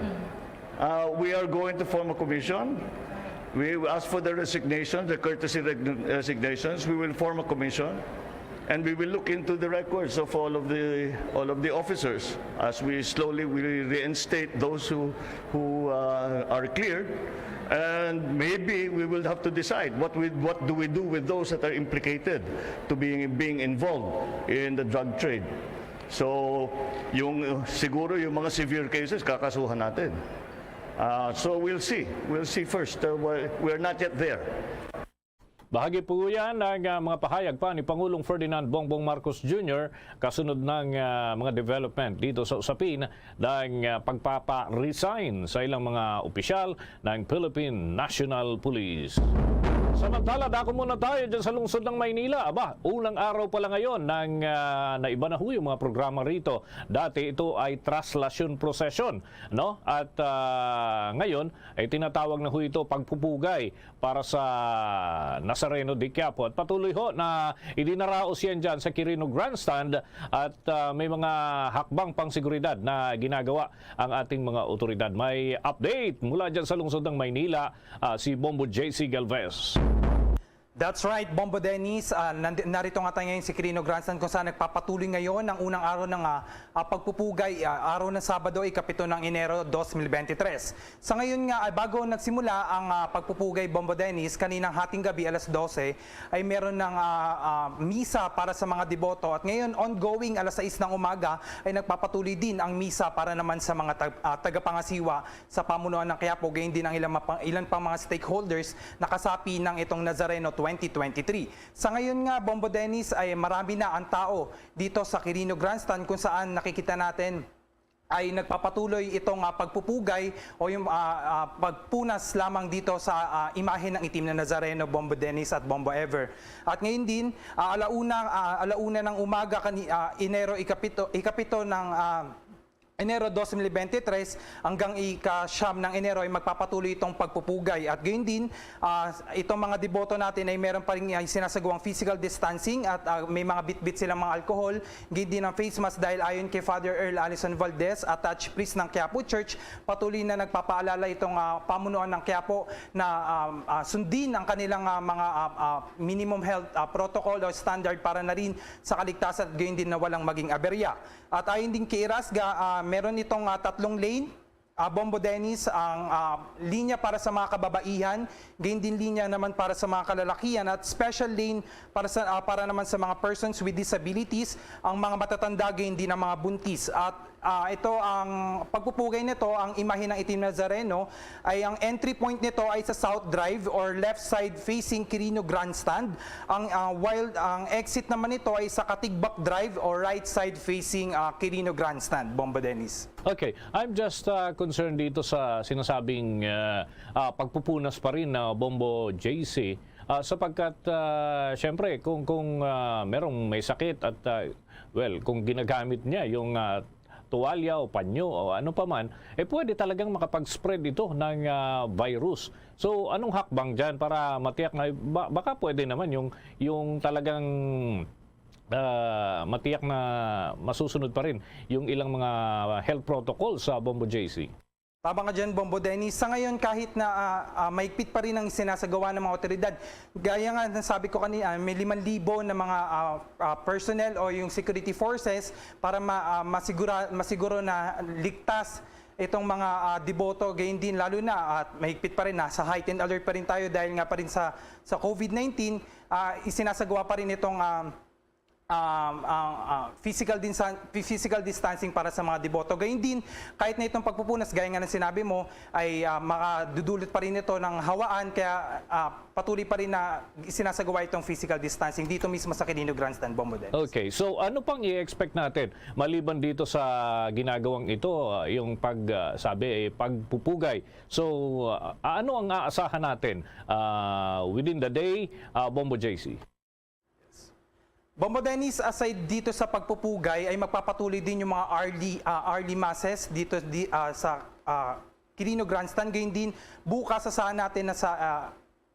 Uh, we are going to form a commission. We, as for the resignation, the courtesy regn- resignations, we will form a commission. And we will look into the records of all of the all of the officers as we slowly will reinstate those who who uh, are cleared, and maybe we will have to decide what we what do we do with those that are implicated to being being involved in the drug trade. So, yung uh, siguro yung mga severe cases kakasuhan natin. Uh, so we'll see. We'll see first. Uh, we're, we're not yet there. Bahagi po yan ang ah, mga pahayag pa ni Pangulong Ferdinand Bongbong Marcos Junior kasunod ng ah, mga development dito sa usapin ng ah, pagpapa-resign sa ilang mga opisyal ng Philippine National Police. Samantala, dako muna tayo dyan sa lungsod ng Maynila. Aba, unang araw pa lang ngayon ng ah, naiba na ho yung mga programa rito. Dati ito ay traslasyon procession, no? At ah, ngayon ay tinatawag na ho ito pagpupugay para sa Nazareno de Quiapo. At patuloy ho na idinaraos yan dyan sa Quirino Grandstand at ah, may mga hakbang pang seguridad na ginagawa ang ating mga otoridad. May update mula dyan sa lungsod ng Maynila, ah, si Bombo J C Galvez. That's right, Bombo Dennis. Ah, nandi- narito nga tayo ngayon sa Quirino Grandstand kung saan nagpapatuloy ngayon ang unang araw ng ah, ah, pagpupugay, ah, araw ng Sabado, ikapito ng Enero dos mil bente tres. Sa ngayon nga, ay bago nagsimula ang ah, pagpupugay, Bombo Dennis, kaninang hating gabi alas dose ay meron ng ah, ah, misa para sa mga deboto at ngayon ongoing alas sais ng umaga ay nagpapatuloy din ang misa para naman sa mga tag- ah, tagapangasiwa sa pamunuan ng Quiapo, gayon din ang ilang, mapang- ilan pang mga stakeholders na kasapi ng itong Nazareno twenty twenty-three. Sa ngayon nga, Bombo Dennis, ay marami na ang tao dito sa Quirino Grandstand kung saan nakikita natin ay nagpapatuloy itong ah, pagpupugay o yung ah, ah, pagpunas lamang dito sa ah, imahe ng itim na Nazareno, Bombo Dennis at Bombo Ever. At ngayon din, ah, alauna, ah, alauna ng umaga kani, ah, Enero ikapito, ikapito ng ah, Enero dos mil bente tres hanggang ika-siyam ng Enero ay magpapatuloy itong pagpupugay. At gayon din, ah, itong mga deboto natin ay meron pa rin ay sinasagawang physical distancing at ah, may mga bitbit silang mga alcohol. Gayon din ang face mask dahil ayon kay Father Earl Allison Valdez, attached priest ng Quiapo Church, patuloy na nagpapaalala itong ah, pamunuan ng Quiapo na um, ah, sundin ang kanilang ah, mga ah, ah, minimum health ah, protocol o standard para na rin sa kaligtasan at gayon din na walang maging aberya. At ayon din kay Irasga, ah, meron itong ah, tatlong lane, ah, Bombo Dennis, ang ah, linya para sa mga kababaihan, gayon din linya naman para sa mga kalalakihan, at special lane para sa ah, para naman sa mga persons with disabilities, ang mga matatanda, gayon din ang mga buntis. At ah, ito ang pagpupugay nito, ang imahe ng Itim Nazareno, ay ang entry point nito ay sa South Drive or left side facing Quirino Grandstand. Ang ah, while ang exit naman nito ay sa Katigbak Drive or right side facing ah, Quirino Grandstand, Bombo Dennis. Okay, I'm just uh, concerned dito sa sinasabing uh, uh, pagpupunas pa rin na Bombo J C uh, sapagkat uh, syempre kung kung uh, merong may sakit at uh, well, kung ginagamit niya yung uh, tuwalya o panyo o ano pa man, eh pwede talagang makapag-spread ito ng uh, virus. So anong hakbang diyan para matiyak na ba, baka pwede naman yung yung talagang uh, matiyak na masusunod pa rin yung ilang mga health protocols sa Bombo J C? Tama ka dyan, Bombo Dennis. Sa ngayon, kahit na ah, ah, mahigpit pa rin ang sinasagawa ng mga otoridad, gaya nga nasabi ko kanina, may limang libo na mga ah, ah, personnel o yung security forces para ma, ah, masigura, masiguro na ligtas itong mga ah, deboto. Gayon din, lalo na at mahigpit pa rin, nasa heightened alert pa rin tayo dahil nga pa rin sa, sa COVID nineteen, ah, isinasagawa pa rin itong ah, um, ang ah, physical, dinsa- physical distancing para sa mga deboto. Gayon din, kahit na itong pagpupunas, gaya nga ng sinabi mo, ay ah, makadudulot pa rin ito ng hawaan, kaya ah, patuloy pa rin na isinasagawa itong physical distancing dito mismo sa Quirino Grandstand, Bombo Dennis. Okay, so ano pang i-expect natin maliban dito sa ginagawang ito, ah, yung pag ah, sabi eh, pagpupugay? So ah, ano ang aasahan natin ah, within the day, ah, Bombo J C? Bombo Dennis, aside dito sa pagpupugay, ay magpapatuloy din yung mga early, ah, early masses dito di, ah, sa ah, Quirino Grandstand. Gayon din, bukas, asahan natin na sa ah,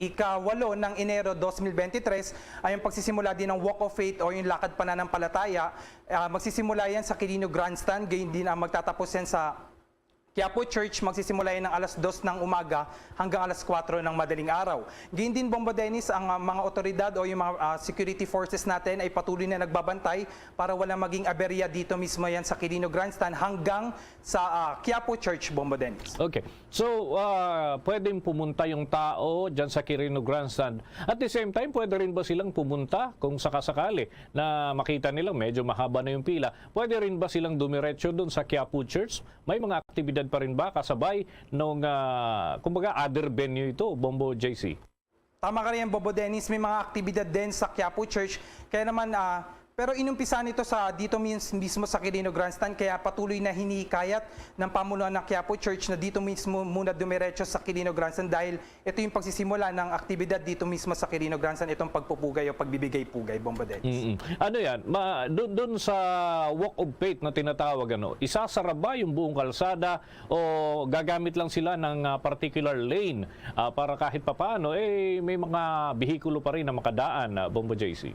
ikawalo ng Enero dos mil bente tres ay yung pagsisimula din ng Walk of Faith o yung Lakad Pananampalataya. Ah, magsisimula yan sa Quirino Grandstand, gayon din ang magtatapos yan sa Quiapo Church. Magsisimula yan ng alas dos ng umaga hanggang alas kwatro ng madaling araw. Gayon din, Bombo Dennis, ang ah, mga otoridad o yung mga ah, security forces natin ay patuloy na nagbabantay para walang maging aberya dito mismo yan sa Quirino Grandstand hanggang sa ah, Quiapo Church, Bombo Dennis. Okay. So, ah, pwedeng pumunta yung tao dyan sa Quirino Grandstand. At the same time, pwede rin ba silang pumunta kung sakasakali na makita nila medyo mahaba na yung pila? Pwede rin ba silang dumiretso dun sa Quiapo Church? May mga aktibidad pa rin ba kasabay nung, ah, kumbaga, other venue ito, Bombo J C? Tama ka rin, Bombo Dennis, may mga aktibidad din sa Quiapo Church. Kaya naman, ah, pero inumpisan ito sa dito mis- mismo sa Quirino Grandstand, kaya patuloy na hinihikayat ng pamunuan ng Quiapo Church na dito mismo muna dumiretso sa Quirino Grandstand dahil ito yung pagsisimula ng aktibidad dito mismo sa Quirino Grandstand, itong pagpupugay o pagbibigay-pugay, Bombo Dennis. Mm-mm. Ano yan? Ma, dun, dun sa Walk of Faith na tinatawag, ano, isasara ba yung buong kalsada o gagamit lang sila ng ah, particular lane ah, para kahit papaano eh may mga bihikulo pa rin na makadaan, ah, Bombo J C?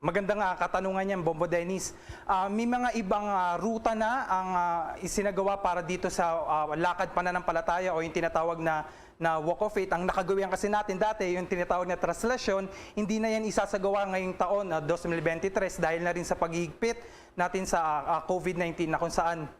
Magandang ah, katanungan yan, Bombo Dennis. Ah, may mga ibang ah, ruta na ang ah, isinagawa para dito sa ah, lakad pananampalataya o yung tinatawag na, na Walk of Faith. Ang nakagawian kasi natin dati, yung tinatawag na traslasyon, hindi na yan isasagawa ngayong taon, ah, dos mil bente tres, dahil na rin sa paghihigpit natin sa ah, ah, COVID nineteen na kung saan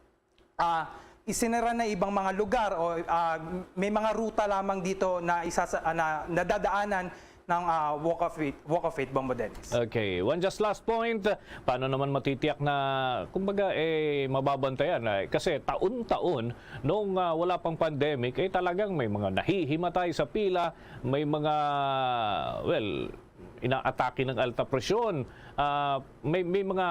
ah, isinara na ibang mga lugar o ah, may mga ruta lamang dito na isasa, ah, na nadadaanan ng ah, Walk of Faith, Walk of Faith, Bombo Dennis. Okay, one just last point, paano naman matitiyak na, kumbaga, eh, mababantayan? Eh, kasi taon-taon, nung ah, wala pang pandemic, eh, talagang may mga nahihimatay sa pila, may mga, well, inaatake ng alta presyon. Ah, may, may mga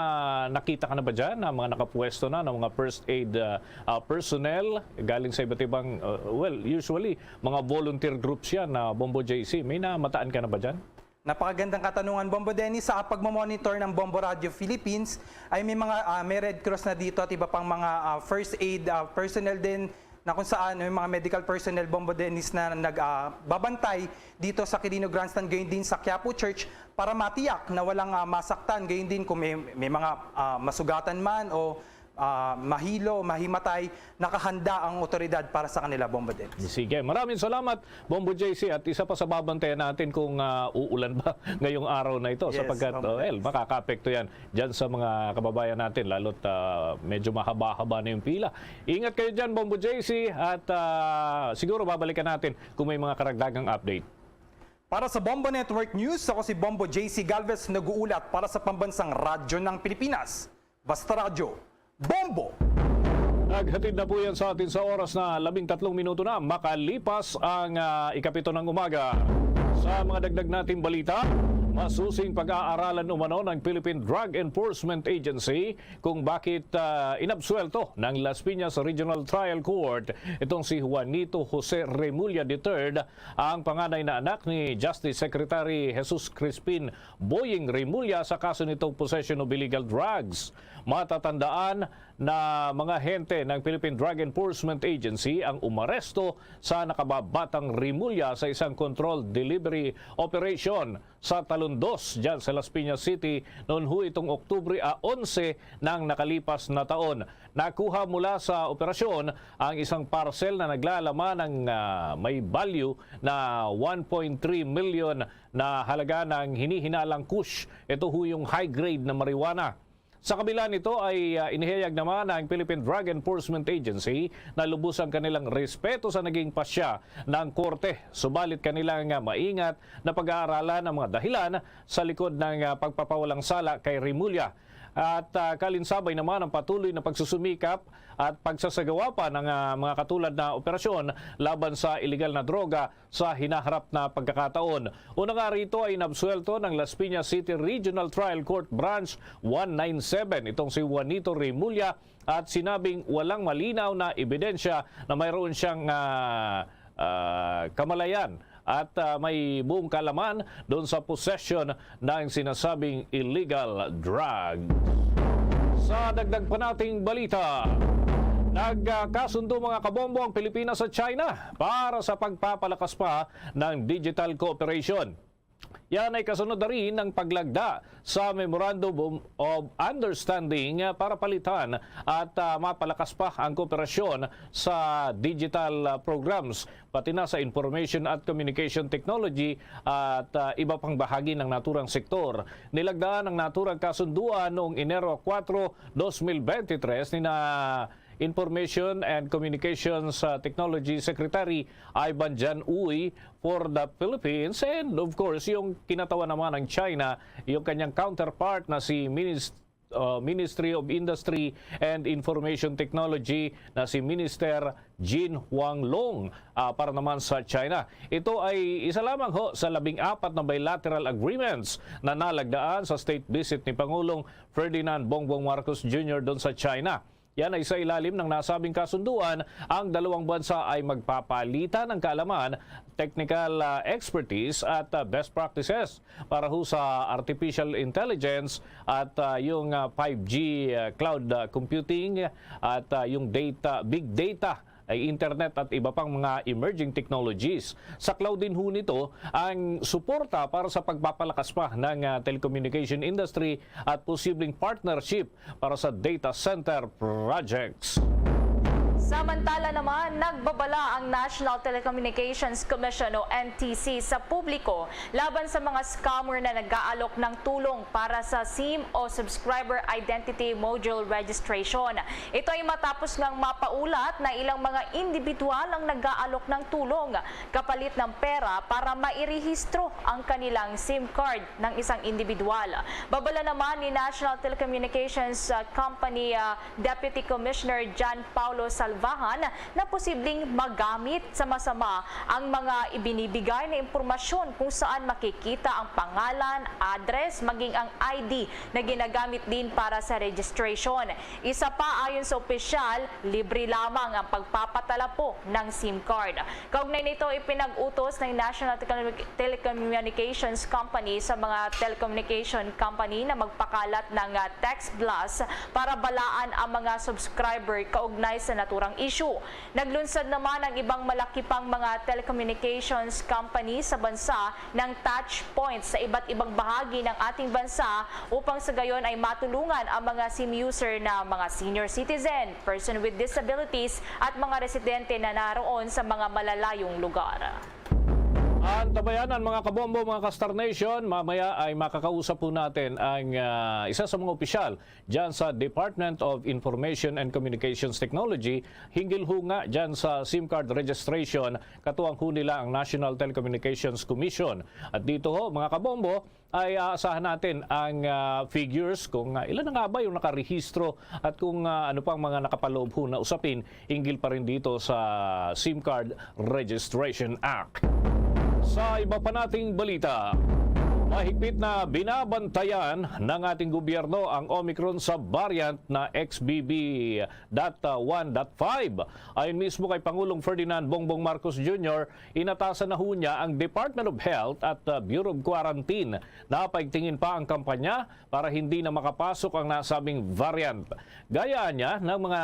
nakita ka na ba dyan na mga nakapwesto na ng mga first aid ah, ah, personnel galing sa iba't ibang, ah, well, usually, mga volunteer groups yan na Bombo J C. May namataan ka na ba dyan? Napakagandang katanungan, Bombo Dennis. Sa pagmamonitor ng Bombo Radio Philippines, ay may mga ah, may Red Cross na dito at iba pang mga ah, first aid ah, personnel din na kung saan may mga medical personnel, Bombo Dennis, na nagbabantay dito sa Quirino Grandstand, gayon din sa Quiapo Church para matiyak na walang ah, masaktan, gayon din kung may, may mga ah, masugatan man o ah, mahilo, mahimatay, nakahanda ang otoridad para sa kanila, Bombo Dennis. Sige, maraming salamat, Bombo J C, at isa pa sa babantayan natin kung ah, uulan ba ngayong araw na ito, Yes, sapagkat, Bombo oh, well, Dennis. Makakaapekto yan dyan sa mga kababayan natin, lalo't ah, medyo mahaba-haba na yung pila. Ingat kayo dyan, Bombo J C, at ah, siguro babalikan natin kung may mga karagdagang update. Para sa Bombo Network News, ako si Bombo J C Galvez, nag-uulat para sa Pambansang Radyo ng Pilipinas. Basta Radyo, Bombo! Naghatid na po yan sa atin sa oras na labing tatlong minuto na makalipas ang ah, ikapito ng umaga. Sa mga dagdag nating balita, masusing pag-aaralan umano ng Philippine Drug Enforcement Agency kung bakit ah, inabsuelto ng Las Piñas Regional Trial Court itong si Juanito Jose Remulla the third, ang panganay na anak ni Justice Secretary Jesus Crispin Boying Remulla, sa kaso nitong possession of illegal drugs. Matatandaan na mga hente ng Philippine Drug Enforcement Agency ang umaresto sa nakababatang Remulla sa isang controlled delivery operation sa Talon Dos, dyan sa Las Piñas City, noon ho itong Oktubre a onse ng nakalipas na taon. Nakuha mula sa operasyon ang isang parcel na naglalaman ng, ah, may value na one point three million na halaga ng hinihinalang kush. Ito ho yung high grade na marijuana. Sa kabila nito ay, ah, inihayag naman ng Philippine Drug Enforcement Agency na lubos ang kanilang respeto sa naging pasya ng korte, subalit kanilang, ah, maingat na pag-aaralan ang mga dahilan sa likod ng, ah, pagpapawalang sala kay Remulla. At, ah, kalinsabay naman ang patuloy na pagsusumikap at pagsasagawa pa ng, ah, mga katulad na operasyon laban sa iligal na droga sa hinaharap na pagkakataon. Una nga rito ay inabsuwelto ng Las Piñas City Regional Trial Court Branch one nine seven itong si Juanito Remulla at sinabing walang malinaw na ebidensya na mayroon siyang, ah, ah, kamalayan at, ah, may buong kaalaman doon sa possession ng sinasabing illegal drug. Sa dagdag pa nating balita, nagkasundo, mga kabombo, ang Pilipinas at China para sa pagpapalakas pa ng digital cooperation. Yan ay kasunod na rin ng paglagda sa Memorandum of Understanding para palitan at, ah, mapalakas pa ang kooperasyon sa digital, ah, programs, pati na sa information at communication technology at, ah, iba pang bahagi ng naturang sektor. Nilagdaan ang naturang kasunduan noong Enero kuwatro, dos mil bente tres nina Information and Communications, ah, Technology Secretary Ivan Jan Uy for the Philippines, and of course, yung kinatawan naman ng China, yung kanyang counterpart na si Minis-, ah, Ministry of Industry and Information Technology na si Minister Jin Huanglong, ah, para naman sa China. Ito ay isa lamang ho sa labing apat na bilateral agreements na nalagdaan sa state visit ni Pangulong Ferdinand Bongbong Marcos Junior doon sa China. Yan ay sa ilalim ng nasabing kasunduan, ang dalawang bansa ay magpapalitan ng kaalaman, technical, ah, expertise at, ah, best practices para ho sa artificial intelligence at, ah, yung, ah, five G, ah, cloud, ah, computing at, ah, yung data, big data, ay internet at iba pang mga emerging technologies. Saklaw din ho nito ang suporta para sa pagpapalakas pa ng, ah, telecommunication industry at posibleng partnership para sa data center projects. Samantala naman, nagbabala ang National Telecommunications Commission o N T C sa publiko laban sa mga scammer na nag-aalok ng tulong para sa SIM o Subscriber Identity Module Registration. Ito ay matapos ngang mapaulat na ilang mga individual ang nag-aalok ng tulong kapalit ng pera para mairehistro ang kanilang SIM card ng isang individual. Babala naman ni National Telecommunications, ah, Company, ah, Deputy Commissioner John Paulo Salvahan na posibleng magamit sa masama ang mga ibinibigay na impormasyon kung saan makikita ang pangalan, address, maging ang I D na ginagamit din para sa registration. Isa pa, ayon sa opisyal, libre lamang ang pagpapatalapo ng SIM card. Kaugnay nito, ipinag-utos ng National Telecommunic-, Telecommunications Company sa mga telecommunication company na magpakalat ng, ah, text blast para balaan ang mga subscriber kaugnay sa naturang issue. Naglunsad naman ang ibang malaki pang mga telecommunications company sa bansa ng touch points sa iba't ibang bahagi ng ating bansa upang sa gayon ay matulungan ang mga SIM user na mga senior citizen, person with disabilities at mga residente na naroon sa mga malalayong lugar. Antabayanan, mga kabombo, mga ka-Star Nation, mamaya ay makakausap po natin ang, ah, isa sa mga opisyal dyan sa Department of Information and Communications Technology hinggil ho nga dyan sa SIM card registration, katuwang ho nila ang National Telecommunications Commission. At dito ho, mga kabombo, ay aasahan natin ang, ah, figures kung, ah, ilan na nga ba yung nakarehistro at kung, ah, ano pang mga nakapaloob ho na usapin hinggil pa rin dito sa SIM Card Registration Act. Sa iba pa nating balita, Mahigpit na binabantayan ng ating gobyerno ang Omicron sa variant na X B B dot one dot five. Ayon mismo kay Pangulong Ferdinand Bongbong Marcos Junior, inatasan na ho niya ang Department of Health at, uh, Bureau of Quarantine na paigtingin pa ang kampanya para hindi na makapasok ang nasabing variant. Gaya niya ng mga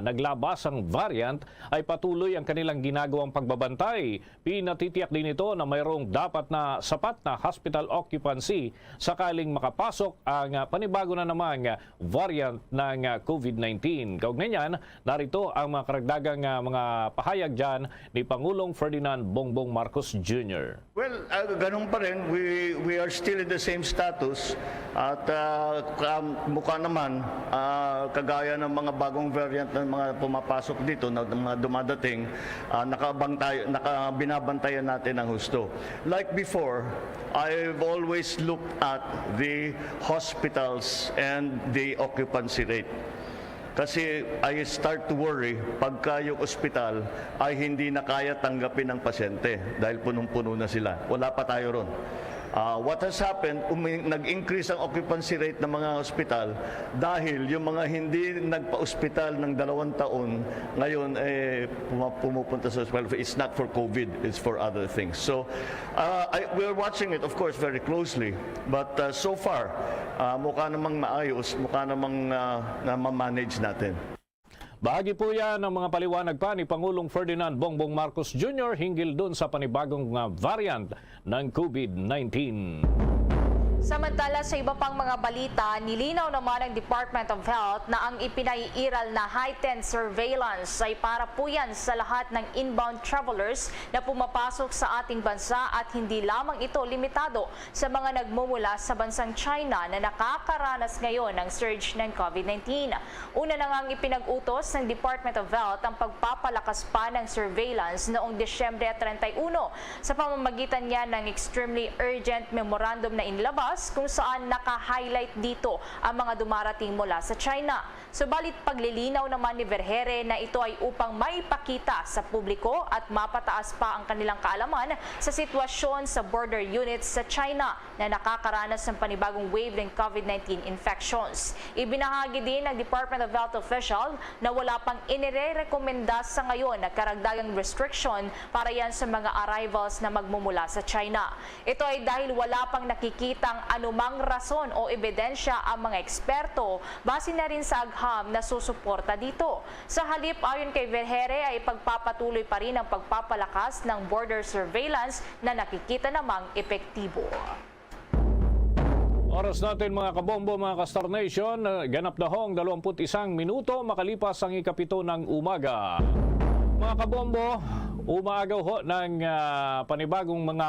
naglabasang variant ay patuloy ang kanilang ginagawang pagbabantay. Pinatitiyak din ito na mayroong dapat na sapat na hospital occupancy sakaling makapasok ang, ah, panibago na namang, ah, variant ng, ah, COVID nineteen. Kaugnay niyan, narito ang mga karagdagang, ah, mga pahayag dyan ni Pangulong Ferdinand Bongbong Marcos Junior. Well, ah, ganun pa rin. We, we are still in the same status. At, ah, kam-, mukha naman, ah, kagaya ng mga bagong variant ng mga pumapasok dito, na, ng mga dumadating, ah, nakabantay-, naka-, binabantayan natin ng husto. Like before, I've always looked at the hospitals and the occupancy rate. Kasi I start to worry pagka yung ospital ay hindi na kaya tanggapin ang pasyente dahil punong-puno na sila. Wala pa tayo ron. Ah, what has happened, umi-, nag-increase ang occupancy rate ng mga ospital dahil yung mga hindi nagpa-ospital ng dalawang taon, ngayon, eh, puma-, pumupunta sa ospital. It's not for COVID, it's for other things. So, ah, I, we're watching it, of course, very closely. But, ah, so far, ah, mukha namang maayos, mukha namang, ah, na ma-manage natin. Bahagi po yan ng mga paliwanag pa ni Pangulong Ferdinand Bongbong Marcos Junior hinggil dun sa panibagong, ah, variant ng COVID nineteen. Samantala, sa iba pang mga balita, nilinaw naman ng Department of Health na ang ipinaiiral na heightened surveillance ay para po yan sa lahat ng inbound travelers na pumapasok sa ating bansa at hindi lamang ito limitado sa mga nagmumula sa bansang China na nakakaranas ngayon ng surge ng COVID nineteen. Una na ngang ipinag-utos ng Department of Health ang pagpapalakas pa ng surveillance noong Disyembre treinta y uno sa pamamagitan niya ng Extremely Urgent Memorandum na inilabas, kung saan naka-highlight dito ang mga dumarating mula sa China. Subalit, paglilinaw naman ni Vergeire na ito ay upang maipakita sa publiko at mapataas pa ang kanilang kaalaman sa sitwasyon sa border units sa China na nakakaranas ng panibagong wave ng COVID nineteen infections. Ibinahagi din ng Department of Health official na wala pang inirerekomenda sa ngayon na karagdagang restriction para yan sa mga arrivals na magmumula sa China. Ito ay dahil wala pang nakikitang anumang rason o ebidensya ang mga eksperto, base na rin sa agham na susuporta dito. Sa halip, ayon kay Vergeire, ay pagpapatuloy pa rin ang pagpapalakas ng border surveillance na nakikita namang epektibo. Oras natin, mga kabombo, mga ka-Star Nation, ganap na hong dalawampu't isang minuto makalipas ang ikapito ng umaga. Mga kabombo, umaagaw ho ng, ah, panibagong mga,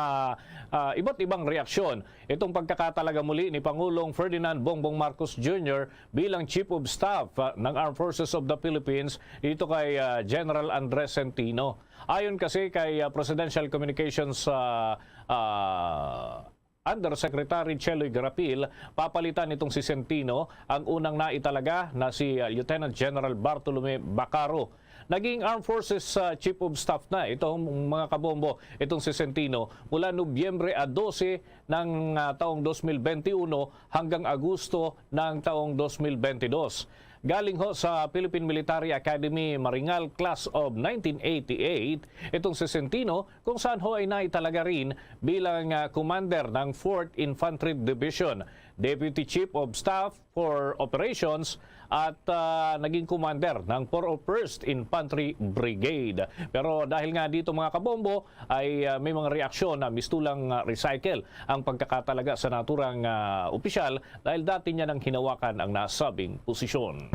ah, iba't ibang reaksyon itong pagkakatalaga muli ni Pangulong Ferdinand Bongbong Marcos Junior bilang Chief of Staff, ah, ng Armed Forces of the Philippines dito kay, ah, General Andres Centino. Ayon kasi kay, ah, Presidential Communications, ah, ah, Undersecretary Cheloy Garapil, papalitan nitong si Centino ang unang naitalaga na si, ah, Lieutenant General Bartolome Bacaro. Naging Armed Forces, ah, Chief of Staff na itong, mga kabombo, itong si Centino mula Nobyembre a dose ng, ah, taong dos mil benti uno hanggang Agosto ng taong dos mil benti dos. Galing ho sa Philippine Military Academy Maringal Class of nineteen eighty-eight itong si Centino, kung saan ho ay naitalaga rin bilang, ah, commander ng Fourth Infantry Division, Deputy Chief of Staff for Operations, at, ah, naging commander ng four oh first Infantry Brigade. Pero dahil nga dito, mga kabombo, ay, ah, may mga reaksyon na mistulang, ah, recycle ang pagkakatalaga sa naturang, ah, opisyal dahil dati niya nang hinawakan ang nasabing posisyon.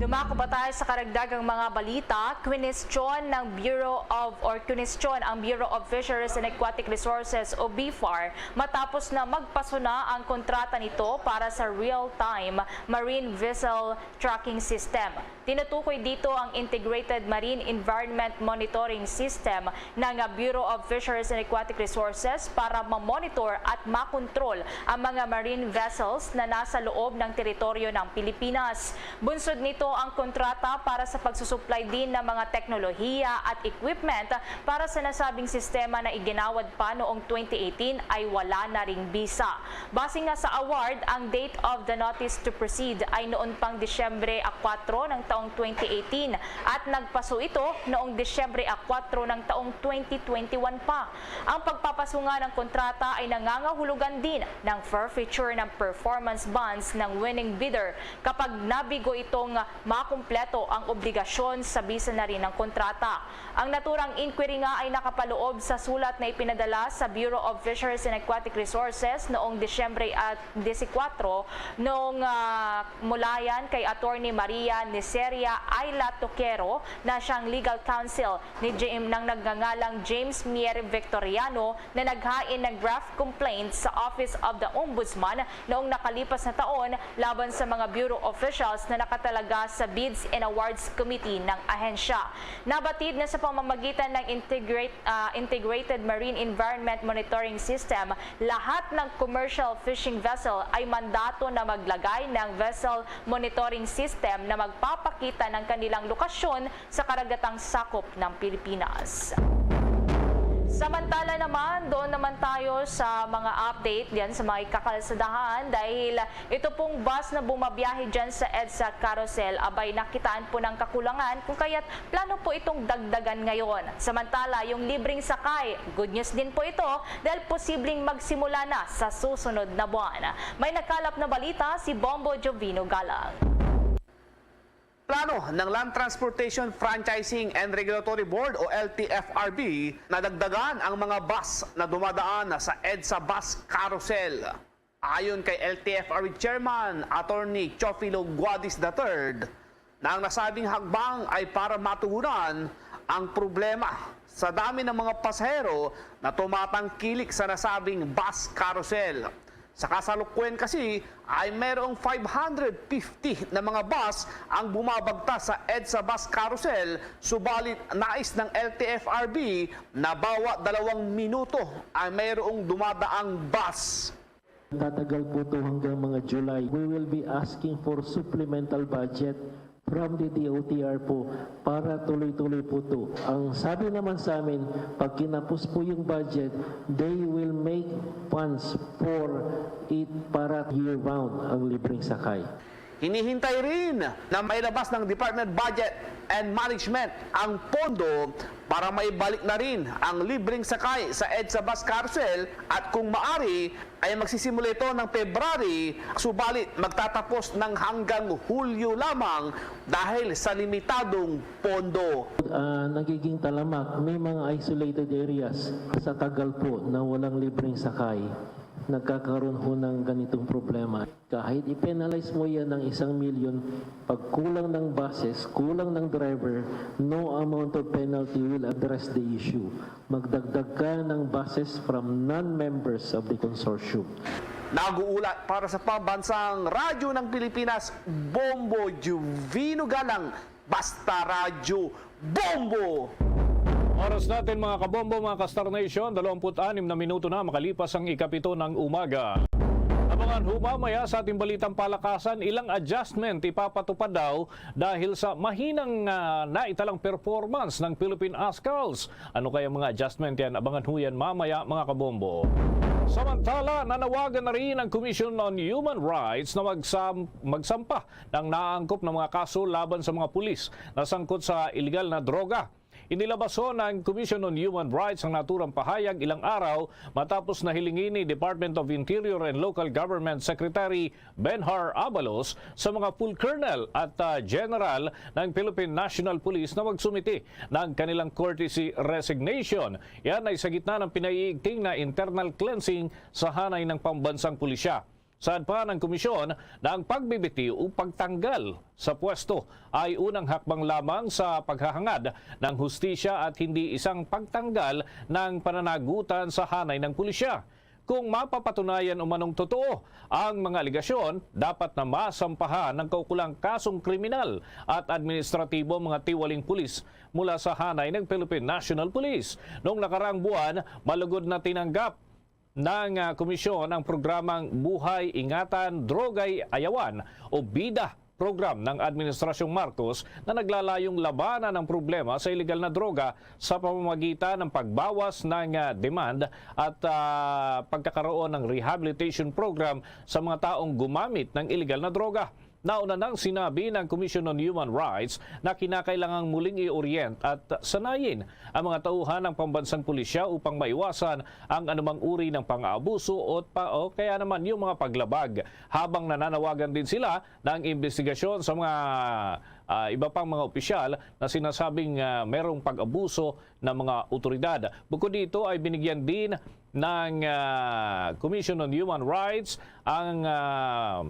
Dumako pa tayo sa karagdagang mga balita. Kwinestyon ng Bureau of, or kwinestyon ang Bureau of Fisheries and Aquatic Resources o BFAR matapos na magpasuna ang kontrata nito para sa real-time marine vessel tracking system. Tinutukoy dito ang Integrated Marine Environment Monitoring System ng Bureau of Fisheries and Aquatic Resources para ma-monitor at makontrol ang mga marine vessels na nasa loob ng teritoryo ng Pilipinas. Bunsod nito ang kontrata para sa pagsusuplay din ng mga teknolohiya at equipment para sa nasabing sistema na iginawad pa noong twenty eighteen ay wala na ring bisa. Base nga sa award, ang date of the notice to proceed ay noon pang Disyembre a kwatro ng taong twenty eighteen at nagpaso ito noong Disyembre a kwatro ng taong twenty twenty-one pa. Ang pagpapasunga ng kontrata ay nangangahulugan din ng forfeiture ng performance bonds ng winning bidder kapag nabigo itong makumpleto ang obligasyon sa bisa na rin ng kontrata. Ang naturang inquiry nga ay nakapaloob sa sulat na ipinadala sa Bureau of Fisheries and Aquatic Resources noong Disyembre at disikwatro, noong, ah, mulayan kay Attorney Maria Niceria Ayla Toquero na siyang legal counsel ni Jam-, ng nagngangalang James Mier Victoriano na naghain ng draft complaint sa Office of the Ombudsman noong nakalipas na taon laban sa mga bureau officials na nakatalaga sa Bids and Awards Committee ng ahensya. Nabatid na sa pamamagitan ng integrate-, ah, Integrated Marine Environment Monitoring System, lahat ng commercial fishing vessel ay mandato na maglagay ng vessel monitoring system na magpapakita ng kanilang lokasyon sa karagatang sakop ng Pilipinas. Samantala naman, doon naman tayo sa mga update diyan sa mga ikakalsadahan, dahil ito pong bus na bumabiyahe diyan sa EDSA Carousel, abay, nakitaan po ng kakulangan, kung kaya't plano po itong dagdagan ngayon. Samantala, yung libreng sakay, good news din po ito, dahil posibleng magsimula na sa susunod na buwan. May nakalap na balita si Bombo Jovino Galang. Plano ng Land Transportation Franchising and Regulatory Board o L T F R B na dagdagan ang mga bus na dumadaan sa EDSA Bus Carousel. Ayon kay L T F R B Chairman Attorney Chofilo Guadis the third, na ang nasabing hakbang ay para matugunan ang problema sa dami ng mga pasahero na tumatangkilik sa nasabing bus carousel. Sa kasalukuyan kasi ay mayroong five hundred fifty na mga bus ang bumabagta sa EDSA Bus Carousel, subalit nais ng L T F R B na bawat dalawang minuto ay mayroong dumadaang bus. Tatagal po to hanggang mga July. We will be asking for supplemental budget from the D O T R po para tuloy-tuloy po to. Ang sabi naman sa amin, pag kinapos po yung budget, they will make funds for it para year-round ang libreng sakay. Hinihintay rin na mailabas ng Department of Budget and Management ang pondo para maibalik na rin ang libreng sakay sa EDSA Bus Carousel at kung maari ay magsisimula ito ng February, subalit magtatapos ng hanggang Hulyo lamang dahil sa limitadong pondo. Ah, nagiging talamak, may mga isolated areas sa tagal po na walang libreng sakay. Nagkakaroon ho ng ganitong problema. Kahit i-penalize mo yan ng isang milyon, pag kulang ng buses, kulang ng driver, no amount of penalty will address the issue. Magdagdag ka ng buses from non-members of the consortium. Nag-uulat para sa Pambansang Radyo ng Pilipinas, Bombo Juvino Galang, Basta Radyo, Bombo! Oras natin, mga kabombo, mga ka-Star Nation, dalawampu't anim na minuto na makalipas ang ikapito ng umaga. Abangan ho mamaya sa ating balitang palakasan, ilang adjustment ipapatupad daw dahil sa mahinang, ah, naitalang performance ng Philippine Oscals. Ano kaya mga adjustment yan? Abangan ho yan mamaya, mga kabombo. Samantala, nanawagan na rin ang Commission on Human Rights na magsam-, magsampa ng naangkop na mga kaso laban sa mga pulis na sangkot sa iligal na droga. Inilabas ho ng Commission on Human Rights ang naturang pahayag ilang araw matapos na hilingi ni Department of Interior and Local Government Secretary Benhur Abalos sa mga full colonel at, ah, general ng Philippine National Police na magsumiti ng kanilang courtesy resignation. Yan ay sa gitna ng pinaiigting na internal cleansing sa hanay ng pambansang pulisya. Saad pa ng komisyon na ang pagbibitiw o pagtanggal sa pwesto ay unang hakbang lamang sa paghahangad ng hustisya at hindi isang pagtanggal ng pananagutan sa hanay ng pulisya. Kung mapapatunayan umanong totoo ang mga alegasyon, dapat na masampahan ng kaukulang kasong kriminal at administratibo ang mga tiwaling pulis mula sa hanay ng Philippine National Police. Noong nakaraang buwan, malugod na tinanggap ng, ah, komisyon ang programang Buhay Ingatan, Droga'y Ayawan o BIDA program ng Administrasyong Marcos na naglalayong labanan ang problema sa iligal na droga sa pamamagitan ng pagbawas ng, ah, demand at, ah, pagkakaroon ng rehabilitation program sa mga taong gumamit ng iligal na droga. Nauna nang sinabi ng Commission on Human Rights na kinakailangang muling i-orient at sanayin ang mga tauhan ng pambansang pulisya upang maiwasan ang anumang uri ng pang-aabuso o pa, o kaya naman yung mga paglabag. Habang nananawagan din sila ng imbestigasyon sa mga, ah, iba pang mga opisyal na sinasabing, ah, merong pag-abuso ng mga otoridad. Bukod dito ay binigyan din ng, ah, Commission on Human Rights ang, ah,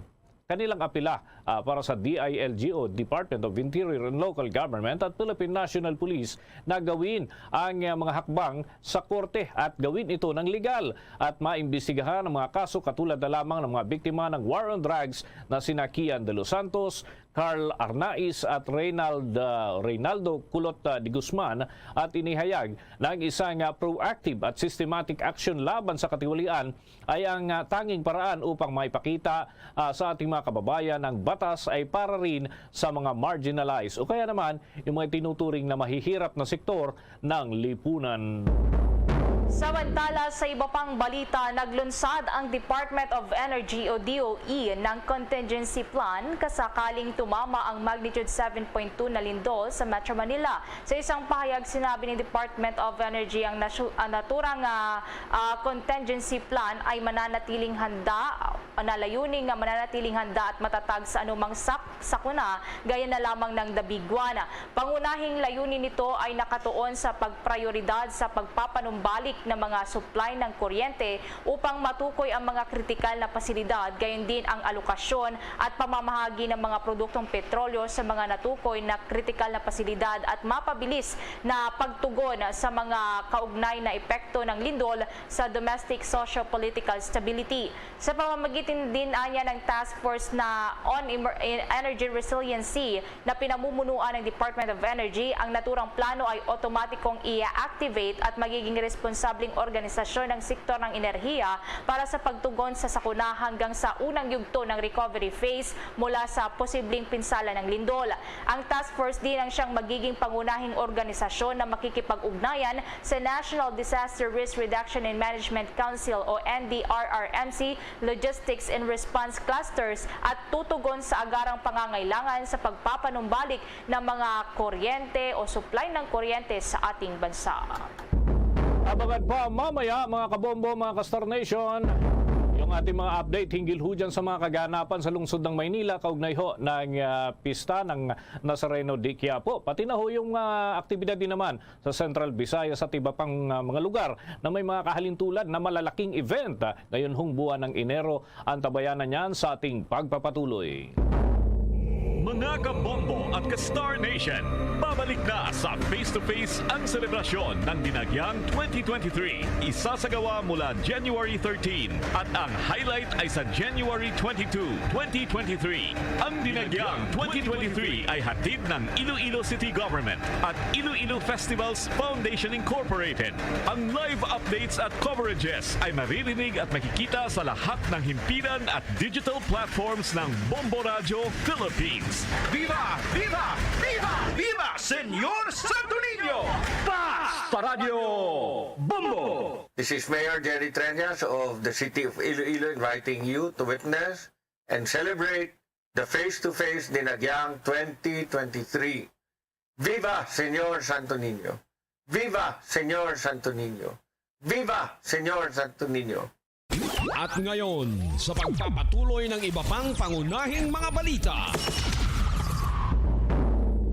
kanilang apila, ah, para sa D I L G o Department of Interior and Local Government at Philippine National Police na gawin ang, ah, mga hakbang sa korte at gawin ito ng legal at maimbestigahan ang mga kaso katulad na lamang ng mga biktima ng war on drugs na sina Kian De Los Santos, Carl Arnaiz at Reynald, ah, Reynaldo Kulot, ah, de Guzman at inihayag na ang isang, ah, proactive at systematic action laban sa katiwalian ay ang, ah, tanging paraan upang maipakita, ah, sa ating mga kababayan ang batas ay para rin sa mga marginalized o kaya naman yung mga tinuturing na mahihirap na sektor ng lipunan. Samantala, sa iba pang balita, naglunsad ang Department of Energy o D O E ng contingency plan kasakaling tumama ang magnitude seven point two na lindol sa Metro Manila. Sa isang pahayag, sinabi ni Department of Energy ang nasyu-, ang naturang, ah, ah, contingency plan ay mananatiling handa, ah, na layunin nga mananatiling handa at matatag sa anumang sak-, sakuna gaya na lamang ng The Big One. Pangunahing layunin nito ay nakatuon sa pagprayoridad sa pagpapanumbalik ng mga supply ng kuryente upang matukoy ang mga kritikal na pasilidad, gayon din ang alokasyon at pamamahagi ng mga produktong petrolyo sa mga natukoy na kritikal na pasilidad at mapabilis na pagtugon sa mga kaugnay na epekto ng lindol sa domestic socio-political stability. Sa pamamagitan din anya ng task force na on emer-, energy resiliency, na pinamumunuan ng Department of Energy, ang naturang plano ay otomatikong i-activate at magiging responsableng organisasyon ng sektor ng enerhiya para sa pagtugon sa sakuna hanggang sa unang yugto ng recovery phase mula sa posibleng pinsala ng lindol. Ang task force din ang siyang magiging pangunahing organisasyon na makikipag-ugnayan sa National Disaster Risk Reduction and Management Council o N D R R M C, Logistics and Response Clusters at tutugon sa agarang pangangailangan sa pagpapanumbalik ng mga kuryente o supply ng kuryente sa ating bansa. Abangan pa mamaya, mga kabombo, mga ka-Star Nation, yung ating mga update hinggil ho dyan sa mga kaganapan sa lungsod ng Maynila kaugnay ho ng, ah, pista ng Nazareno de Quiapo. Pati na ho yung, ah, aktibidad din naman sa Central Visayas at iba pang, ah, mga lugar na may mga kahalintulad na malalaking event, ah, ngayon hong buwan ng Enero. Antabayanan niyan sa ating pagpapatuloy. Mga kabombo at ka-Star Nation, babalik na sa Face to Face ang selebrasyon ng Dinagyang twenty twenty-three. Isasagawa mula January thirteen at ang highlight ay sa January twenty-two, twenty twenty-three. Ang Dinagyang twenty twenty-three ay hatid ng Iloilo City Government at Iloilo Festivals Foundation Incorporated. Ang live updates at coverages ay maririnig at makikita sa lahat ng himpilan at digital platforms ng Bombo Radyo Philippines. Viva! Viva! Viva! Viva Señor Santo Niño! Paz! Paradyo Bombo! This is Mayor Jerry Treñas of the City of Iloilo inviting you to witness and celebrate the face-to-face Dinagyang twenty twenty-three. Viva Señor Santo Niño! Viva Señor Santo Niño! Viva Señor Santo Niño! At ngayon, sa pagpapatuloy ng iba pang pangunahing mga balita.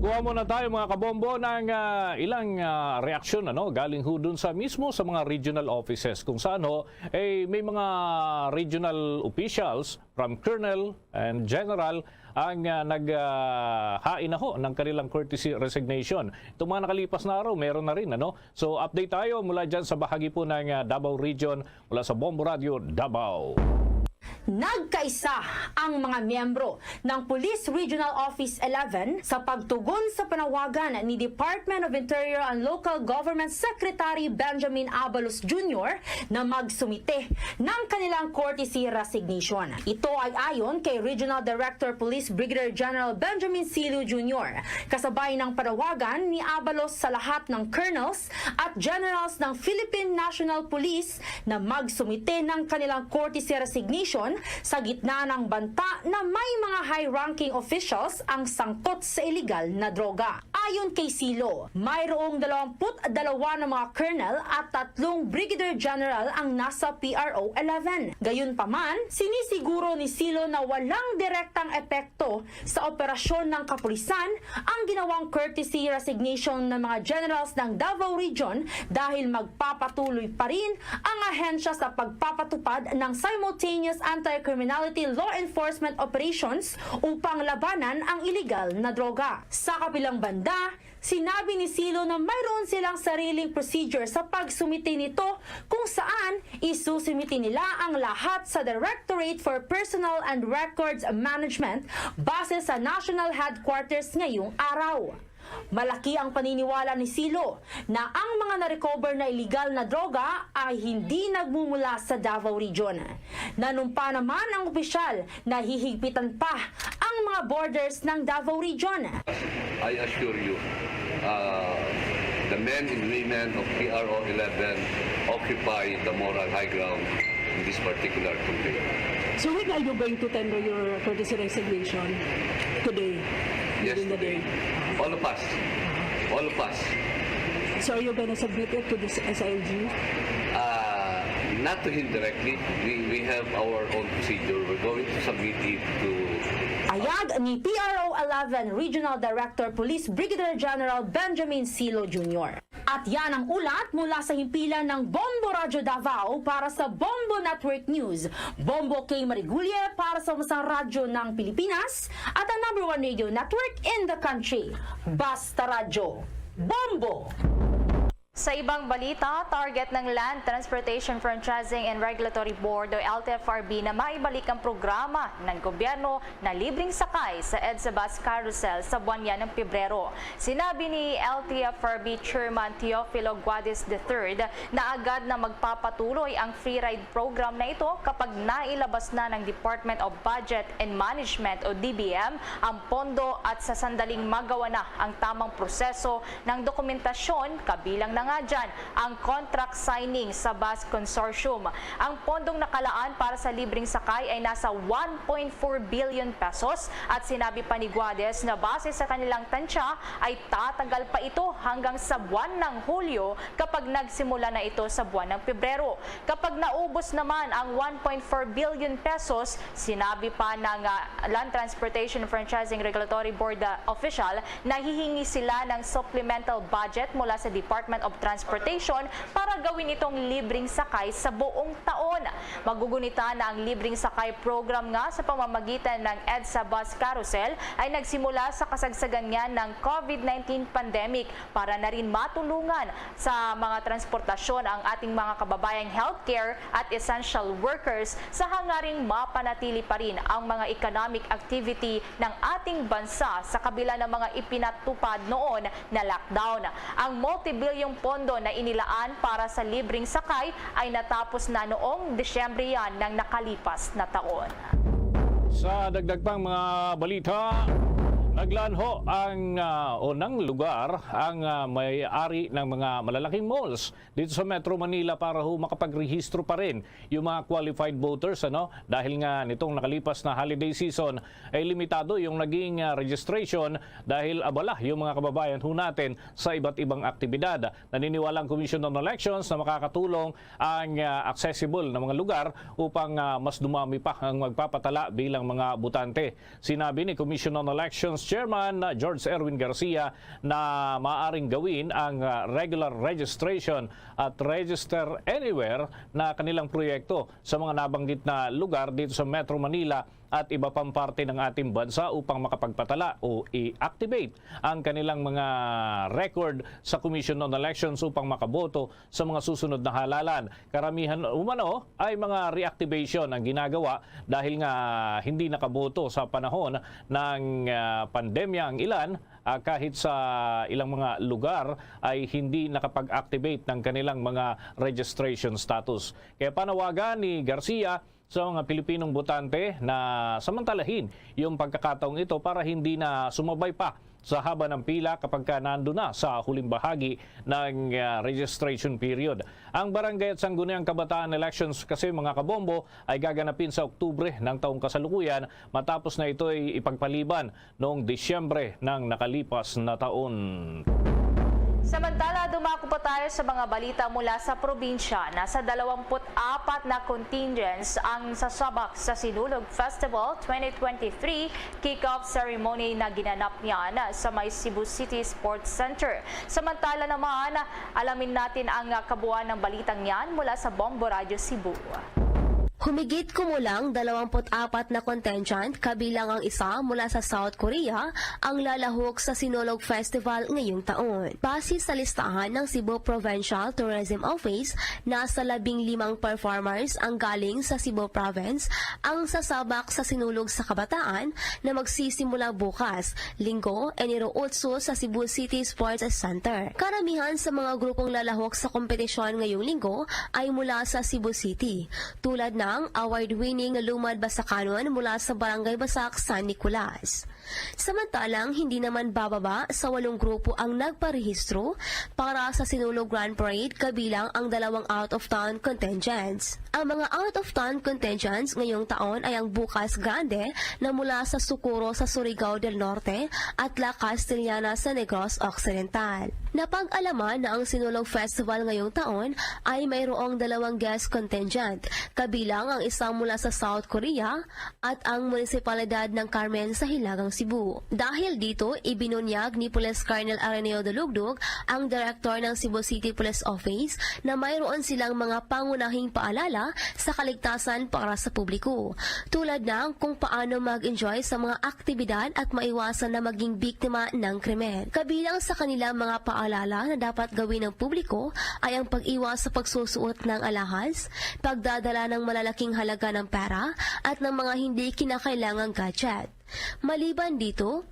Kuha muna tayo, mga kabombo, ng, ah, ilang, ah, reaksyon, ano, galing ho dun sa mismo sa mga regional offices kung saan ho, eh, may mga regional officials from colonel and general ang, ah, nag, ah, hain na ho ng kanilang courtesy resignation. Itong mga nakalipas na araw, meron na rin, ano? So, update tayo mula dyan sa bahagi po ng, ah, Davao Region, mula sa Bombo Radio Davao. Nagkaisa ang mga miyembro ng Police Regional Office eleven sa pagtugon sa panawagan ni Department of Interior and Local Government Secretary Benjamin Abalos Junior na magsumite ng kanilang courtesy resignation. Ito ay ayon kay Regional Director Police Brigadier General Benjamin Silo Junior, kasabay ng panawagan ni Abalos sa lahat ng colonels at generals ng Philippine National Police na magsumite ng kanilang courtesy resignation sa gitna ng banta na may mga high-ranking officials ang sangkot sa iligal na droga. Ayon kay Silo, mayroong dalawampu't dalawa na mga colonel at tatlong brigadier general ang nasa P R O eleven. Gayunpaman, sinisiguro ni Silo na walang direktang epekto sa operasyon ng kapulisan ang ginawang courtesy resignation ng mga generals ng Davao Region dahil magpapatuloy pa rin ang ahensya sa pagpapatupad ng simultaneous anti-criminality law enforcement operations upang labanan ang iligal na droga. Sa kabilang banda, sinabi ni Silo na mayroon silang sariling procedure sa pagsumite nito kung saan isusumite nila ang lahat sa Directorate for Personnel and Records Management base sa National Headquarters ngayong araw. Malaki ang paniniwala ni Silo na ang mga na-recover na iligal na droga ay hindi nagmumula sa Davao Region. Nanumpa naman ang opisyal na hihigpitan pa ang mga borders ng Davao Region. I assure you, uh, the men and women of P R O eleven occupy the moral high ground in this particular campaign. So when are you going to tender your courtesy resignation? Today? Yes, Within the today. Day? All of us. All of us. So are you gonna submit it to this S I L G? Uh, not to him directly. We, we have our own procedure. We're going to submit it to Pahayag ni P R O eleven Regional Director Police Brigadier General Benjamin Silo Junior. At yan ang ulat mula sa himpilan ng Bombo Radyo Davao para sa Bombo Network News. Bombo K Marigulye para sa Masang Radyo ng Pilipinas at ang number one radio network in the country. Basta Radyo. Bombo! Sa ibang balita, target ng Land Transportation Franchising and Regulatory Board o L T F R B na maibalik ang programa ng gobyerno na libreng sakay sa EDSA Bus Carousel sa buwan yan ng Pebrero. Sinabi ni L T F R B Chairman Teofilo Guadis the third na agad na magpapatuloy ang free ride program na ito kapag nailabas na ng Department of Budget and Management o D B M ang pondo at sa sandaling magawa na ang tamang proseso ng dokumentasyon, kabilang na nga dyan ang contract signing sa bus consortium. Ang pondong nakalaan para sa libreng sakay ay nasa one point four billion pesos at sinabi pa ni Guadis na base sa kanilang tansya ay tatagal pa ito hanggang sa buwan ng Hulyo kapag nagsimula na ito sa buwan ng Pebrero. Kapag naubos naman ang one point four billion pesos, sinabi pa ng, ah, Land Transportation Franchising Regulatory Board, ah, official, nahihingi sila ng supplemental budget mula sa Department of Transportation para gawin itong libreng sakay sa buong taon. Magugunita na ang libreng sakay program nga sa pamamagitan ng EDSA Bus Carousel ay nagsimula sa kasagsagan niya ng COVID nineteen pandemic para na rin matulungan sa mga transportasyon ang ating mga kababayang healthcare at essential workers sa hangaring mapanatili pa rin ang mga economic activity ng ating bansa sa kabila ng mga ipinatupad noon na lockdown. Ang multibilyong pondo na inilaan para sa libreng sakay ay natapos na noong Disyembre yan ng nakalipas na taon. Sa dagdag pang mga balita, naglanho ang, ah, o ng lugar ang, ah, may-ari ng mga malalaking malls dito sa Metro Manila para ho makapagrehistro pa rin yung mga qualified voters, ano? Dahil nga nitong nakalipas na holiday season ay limitado yung naging, ah, registration dahil abala yung mga kababayan ho natin sa iba't ibang aktibidad. Naniniwala ang Commission on Elections na makakatulong ang, ah, accessible na mga lugar upang, ah, mas dumami pa ang magpapatala bilang mga botante. Sinabi ni Commission on Elections Chairman, ah, George Erwin Garcia na maaaring gawin ang, ah, regular registration at register anywhere na kanilang proyekto sa mga nabanggit na lugar dito sa Metro Manila at iba pang parte ng ating bansa upang makapagpatala o i-activate ang kanilang mga record sa Commission on Elections upang makaboto sa mga susunod na halalan. Karamihan umano ay mga reactivation ang ginagawa dahil nga hindi nakaboto sa panahon ng, ah, pandemya ang ilan, ah, kahit sa ilang mga lugar ay hindi nakapag-activate ng kanilang mga registration status. Kaya panawagan ni Garcia sa mga Pilipinong botante na samantalahin yung pagkakataong ito para hindi na sumabay pa sa haba ng pila kapag ka nando na sa huling bahagi ng, ah, registration period. Ang Barangay at Sangguniang Kabataan Elections kasi, mga kabombo, ay gaganapin sa Oktubre ng taong kasalukuyan matapos na ito'y ipagpaliban noong Disyembre ng nakalipas na taon. Samantala, dumako pa tayo sa mga balita mula sa probinsya. Nasa dalawampu't apat na contingents ang sasabak sa Sinulog Festival twenty twenty-three kick-off ceremony na ginanap niyan sa may Cebu City Sports Center. Samantala naman, alamin natin ang kabuuan ng balitang yan mula sa Bombo Radyo Cebu. Humigit kumulang dalawampu't apat na contingent, kabilang ang isa mula sa South Korea, ang lalahok sa Sinulog Festival ngayong taon. Base sa listahan ng Cebu Provincial Tourism Office, nasa labing limang performers ang galing sa Cebu Province ang sasabak sa Sinulog sa Kabataan na magsisimula bukas, Linggo, Enero otso, sa Cebu City Sports Center. Karamihan sa mga grupong lalahok sa kompetisyon ngayong Linggo ay mula sa Cebu City, tulad ng award-winning Lumad Basakanon mula sa Barangay Basak, San Nicolas. Samantalang hindi naman bababa sa walong grupo ang nagparehistro para sa Sinulog Grand Parade, kabilang ang dalawang out-of-town contingents. Ang mga out-of-town contingents ngayong taon ay ang Bukas Grande na mula sa Socorro sa Surigao del Norte at La Castellana sa Negros Occidental. Napag-alaman na ang Sinulog Festival ngayong taon ay mayroong dalawang guest contingent, kabilang ang isa mula sa South Korea at ang munisipalidad ng Carmen sa Hilagang Cebu. Dahil dito, ibinunyag ni Police Colonel Areneo Dalugdog, ang direktor ng Cebu City Police Office, na mayroon silang mga pangunahing paalala sa kaligtasan para sa publiko, tulad ng kung paano mag-enjoy sa mga aktibidad at maiwasan na maging biktima ng krimen. Kabilang sa kanilang mga paalala na dapat gawin ng publiko ay ang pag-iwas sa pagsusuot ng alahas, pagdadala ng malalaking halaga ng pera, at ng mga hindi kinakailangang gadget. Maliban dito,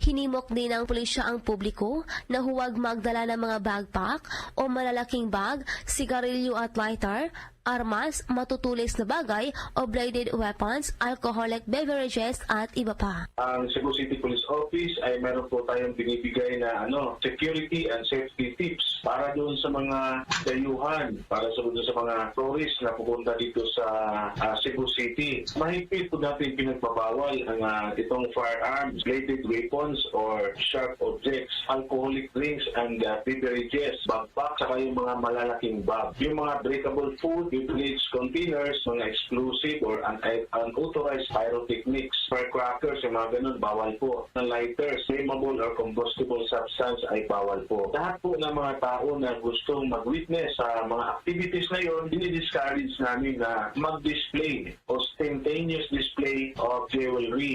hinimok din ng pulisya ang publiko na huwag magdala ng mga backpack o malalaking bag, sigarilyo at lighter, armas, matutulis na bagay o bladed weapons, alcoholic beverages at iba pa. Ang Cebu City Police Office ay meron po tayong binibigay na ano, security and safety tips para doon sa mga dayuhan, para sa, sa mga tourist na pupunta dito sa ah, Cebu City. Mahigpit po natin pinagbabawal ang ah, itong firearms, bladed weapons or sharp objects, alcoholic drinks and ah, beverages, backpack, saka yung mga malalaking bag. Yung mga breakable food, beverage containers, mga explosive or un- unauthorized pyrotechnics, firecrackers, yung mga ganun, bawal po. Ng lighters, flammable or combustible substance ay bawal po. Lahat po ng mga tao na gustong mag-witness sa mga activities na yon, dinidiscourage namin na mag-display o spontaneous display of jewelry.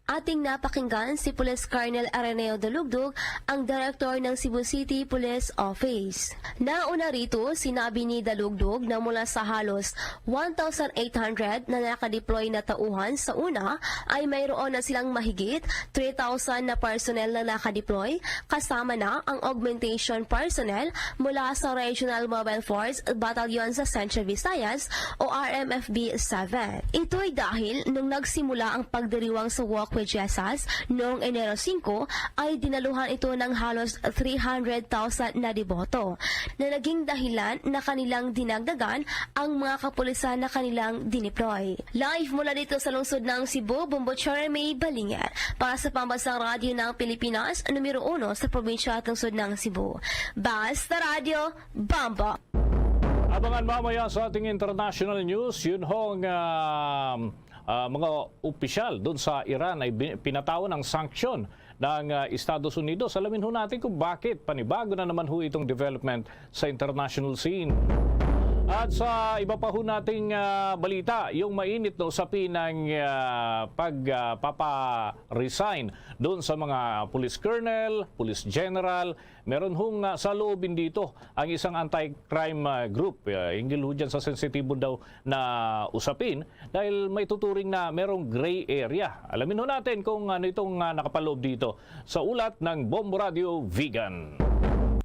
Ating napakinggan si Police Colonel Areneo Dalugdog, ang direktor ng Cebu City Police Office. Nauna rito, sinabi ni Dalugdog na mula sa halos one thousand eight hundred na nakadeploy na tauhan sa una, ay mayroon na silang mahigit three thousand na personnel na nakadeploy, kasama na ang augmentation personnel mula sa Regional Mobile Force Battalion sa Central Visayas o R M F B seven. Ito'y dahil nung nagsimula ang pagdiriwang sa Walk with Jesus noong Enero singko, ay dinaluhan ito ng halos three hundred thousand na deboto, na naging dahilan na kanilang dinagdagan ang mga kapulisan na kanilang dineploy. Live mula dito sa lungsod ng Cebu, Bombo Cherry May Balinger. Para sa Pambansang Radyo ng Pilipinas, numero uno sa probinsya at lungsod ng Cebu. Basta Radyo, Bombo! Abangan mamaya sa ating international news, yun hong, ah, ah, mga opisyal doon sa Iran ay bi- pinatawan ng sanksyon ng, ah, Estados Unidos. Alamin ho natin kung bakit panibago na naman ho itong development sa international scene. At sa iba pa ho nating, ah, balita, yung mainit na usapin ng, ah, pag, ah, papa-resign doon sa mga police colonel, police general, meron hong, ah, saloobin dito ang isang anti-crime, ah, group. Ah, hinggil ho dyan sa sensitibo daw na usapin dahil may tuturing na merong gray area. Alamin ho natin kung ano itong, ah, nakapaloob dito sa ulat ng Bombo Radio Vigan.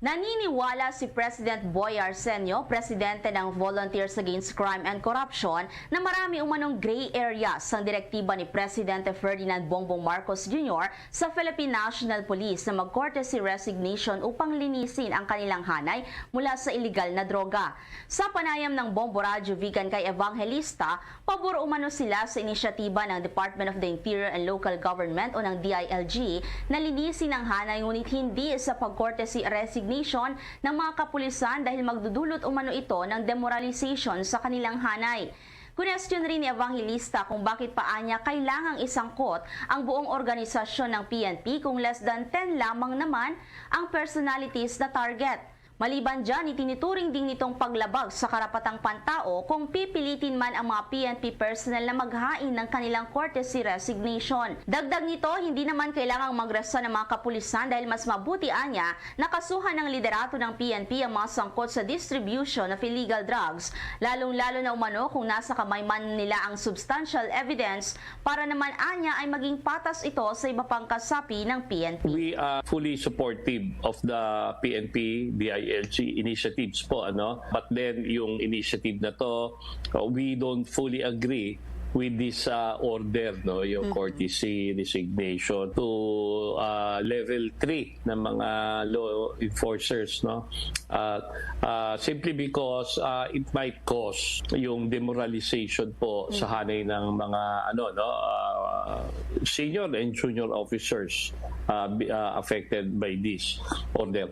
Naniniwala si President Boy Arsenio, presidente ng Volunteers Against Crime and Corruption, na marami umanong gray area sang direktiba ni Presidente Ferdinand Bongbong Marcos Junior sa Philippine National Police na mag-courtesy resignation upang linisin ang kanilang hanay mula sa iligal na droga. Sa panayam ng Bombo Radyo Vigan kay Evangelista, pabor umano sila sa inisyatiba ng Department of the Interior and Local Government o ng D I L G na linisin ang hanay, ngunit hindi sa pag-courtesy resignation ng mga kapulisan dahil magdudulot umano ito ng demoralization sa kanilang hanay. Kunestyon rin ni Evangelista kung bakit pa anya kailangang isangkot ang buong organisasyon ng P N P kung less than ten lamang naman ang personalities na target. Maliban dyan, itinituring din nitong paglabag sa karapatang pantao kung pipilitin man ang mga P N P personnel na maghain ng kanilang courtesy resignation. Dagdag nito, hindi naman kailangang magresign ang mga kapulisan dahil mas mabuti anya na kasuhan ng liderato ng P N P ang mga sangkot sa distribution of illegal drugs, lalong-lalo na umano kung nasa kamay man nila ang substantial evidence para naman anya ay maging patas ito sa iba pang kasapi ng P N P. We are fully supportive of the P N P D I L G initiatives po, ano? But then, yung initiative na to, uh, we don't fully agree with this, uh, order, no? Yung Mm. courtesy resignation to, uh, level three ng mga law enforcers, no? Uh, uh, simply because, uh, it might cause yung demoralization po sa Mm. hanay ng mga, ano, no, uh, senior and junior officers, uh, bi-, uh, affected by this order.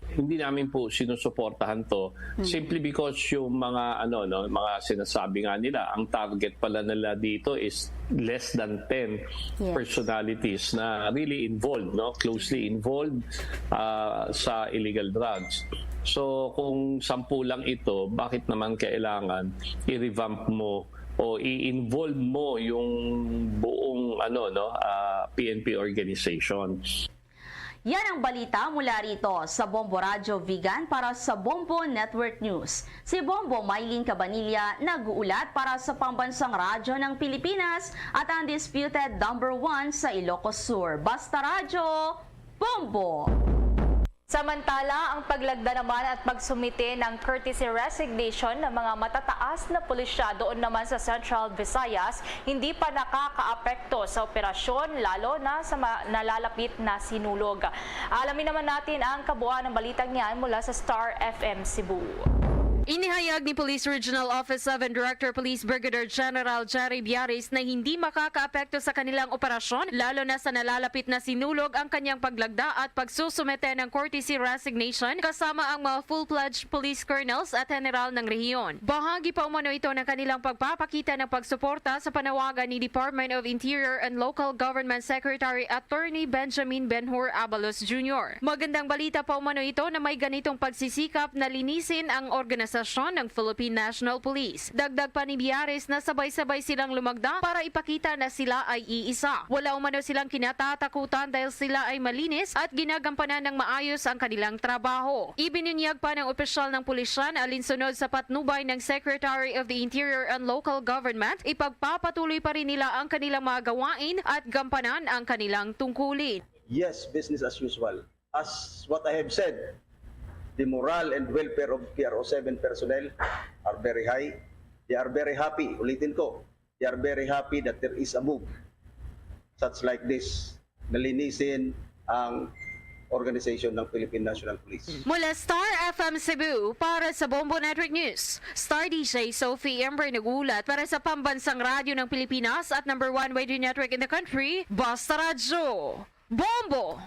Hindi namin po sinusuportahan to Mm. simply because yung mga, ano, no, mga sinasabi nga nila, ang target pala nila dito is less than ten Yes. personalities na really involved, no, closely involved, ah, sa illegal drugs. So, kung sampu lang ito, bakit naman kailangan i-revamp mo o i-involve mo yung buong, ano, no, ah, P N P organization? Yan ang balita mula rito sa Bombo Radyo Vigan para sa Bombo Network News. Si Bombo Mylene Cabanilla nag-uulat para sa Pambansang Radyo ng Pilipinas at ang disputed number one sa Ilocos Sur. Basta Radyo, Bombo! Samantala, ang paglagda naman at pagsumite ng courtesy resignation ng mga matataas na pulisya doon naman sa Central Visayas hindi pa nakakaapekto sa operasyon, lalo na sa ma-, nalalapit na Sinulog. Alamin naman natin ang kabuuan ng balitang yan mula sa Star F M Cebu. Inihayag ni Police Regional Office seven Director Police Brigadier General Jerry Biaris na hindi makakaapekto sa kanilang operasyon, lalo na sa nalalapit na Sinulog, ang kanyang paglagda at pagsusumete ng courtesy resignation kasama ang mga full-fledged police colonels at general ng rehiyon. Bahagi pa umano ito ng kanilang pagpapakita ng pagsuporta sa panawagan ni Department of Interior and Local Government Secretary Attorney Benjamin Benhur Abalos Junior. Magandang balita pa umano ito na may ganitong pagsisikap na linisin ang organisasyon ng Philippine National Police. Dagdag pa ni Biares na sabay-sabay silang lumagda para ipakita na sila ay iisa. Wala umano silang kinatatakutan dahil sila ay malinis at ginagampanan ng maayos ang kanilang trabaho. Ibinunyag pa ng opisyal ng pulisya na alinsunod sa patnubay ng Secretary of the Interior and Local Government, ipagpapatuloy pa rin nila ang kanilang mga gawain at gampanan ang kanilang tungkulin. Yes, business as usual. As what I have said, the morale and welfare of P R O seven personnel are very high. They are very happy. Ulitin ko, they are very happy that there is a move such like this na linisin ang organisasyon ng Philippine National Police. Mula Star F M Cebu, para sa Bombo Network News, Star D J Sophie Ember nag-uulat para sa Pambansang Radyo ng Pilipinas at number one radio network in the country, Basta Radyo. Bombo!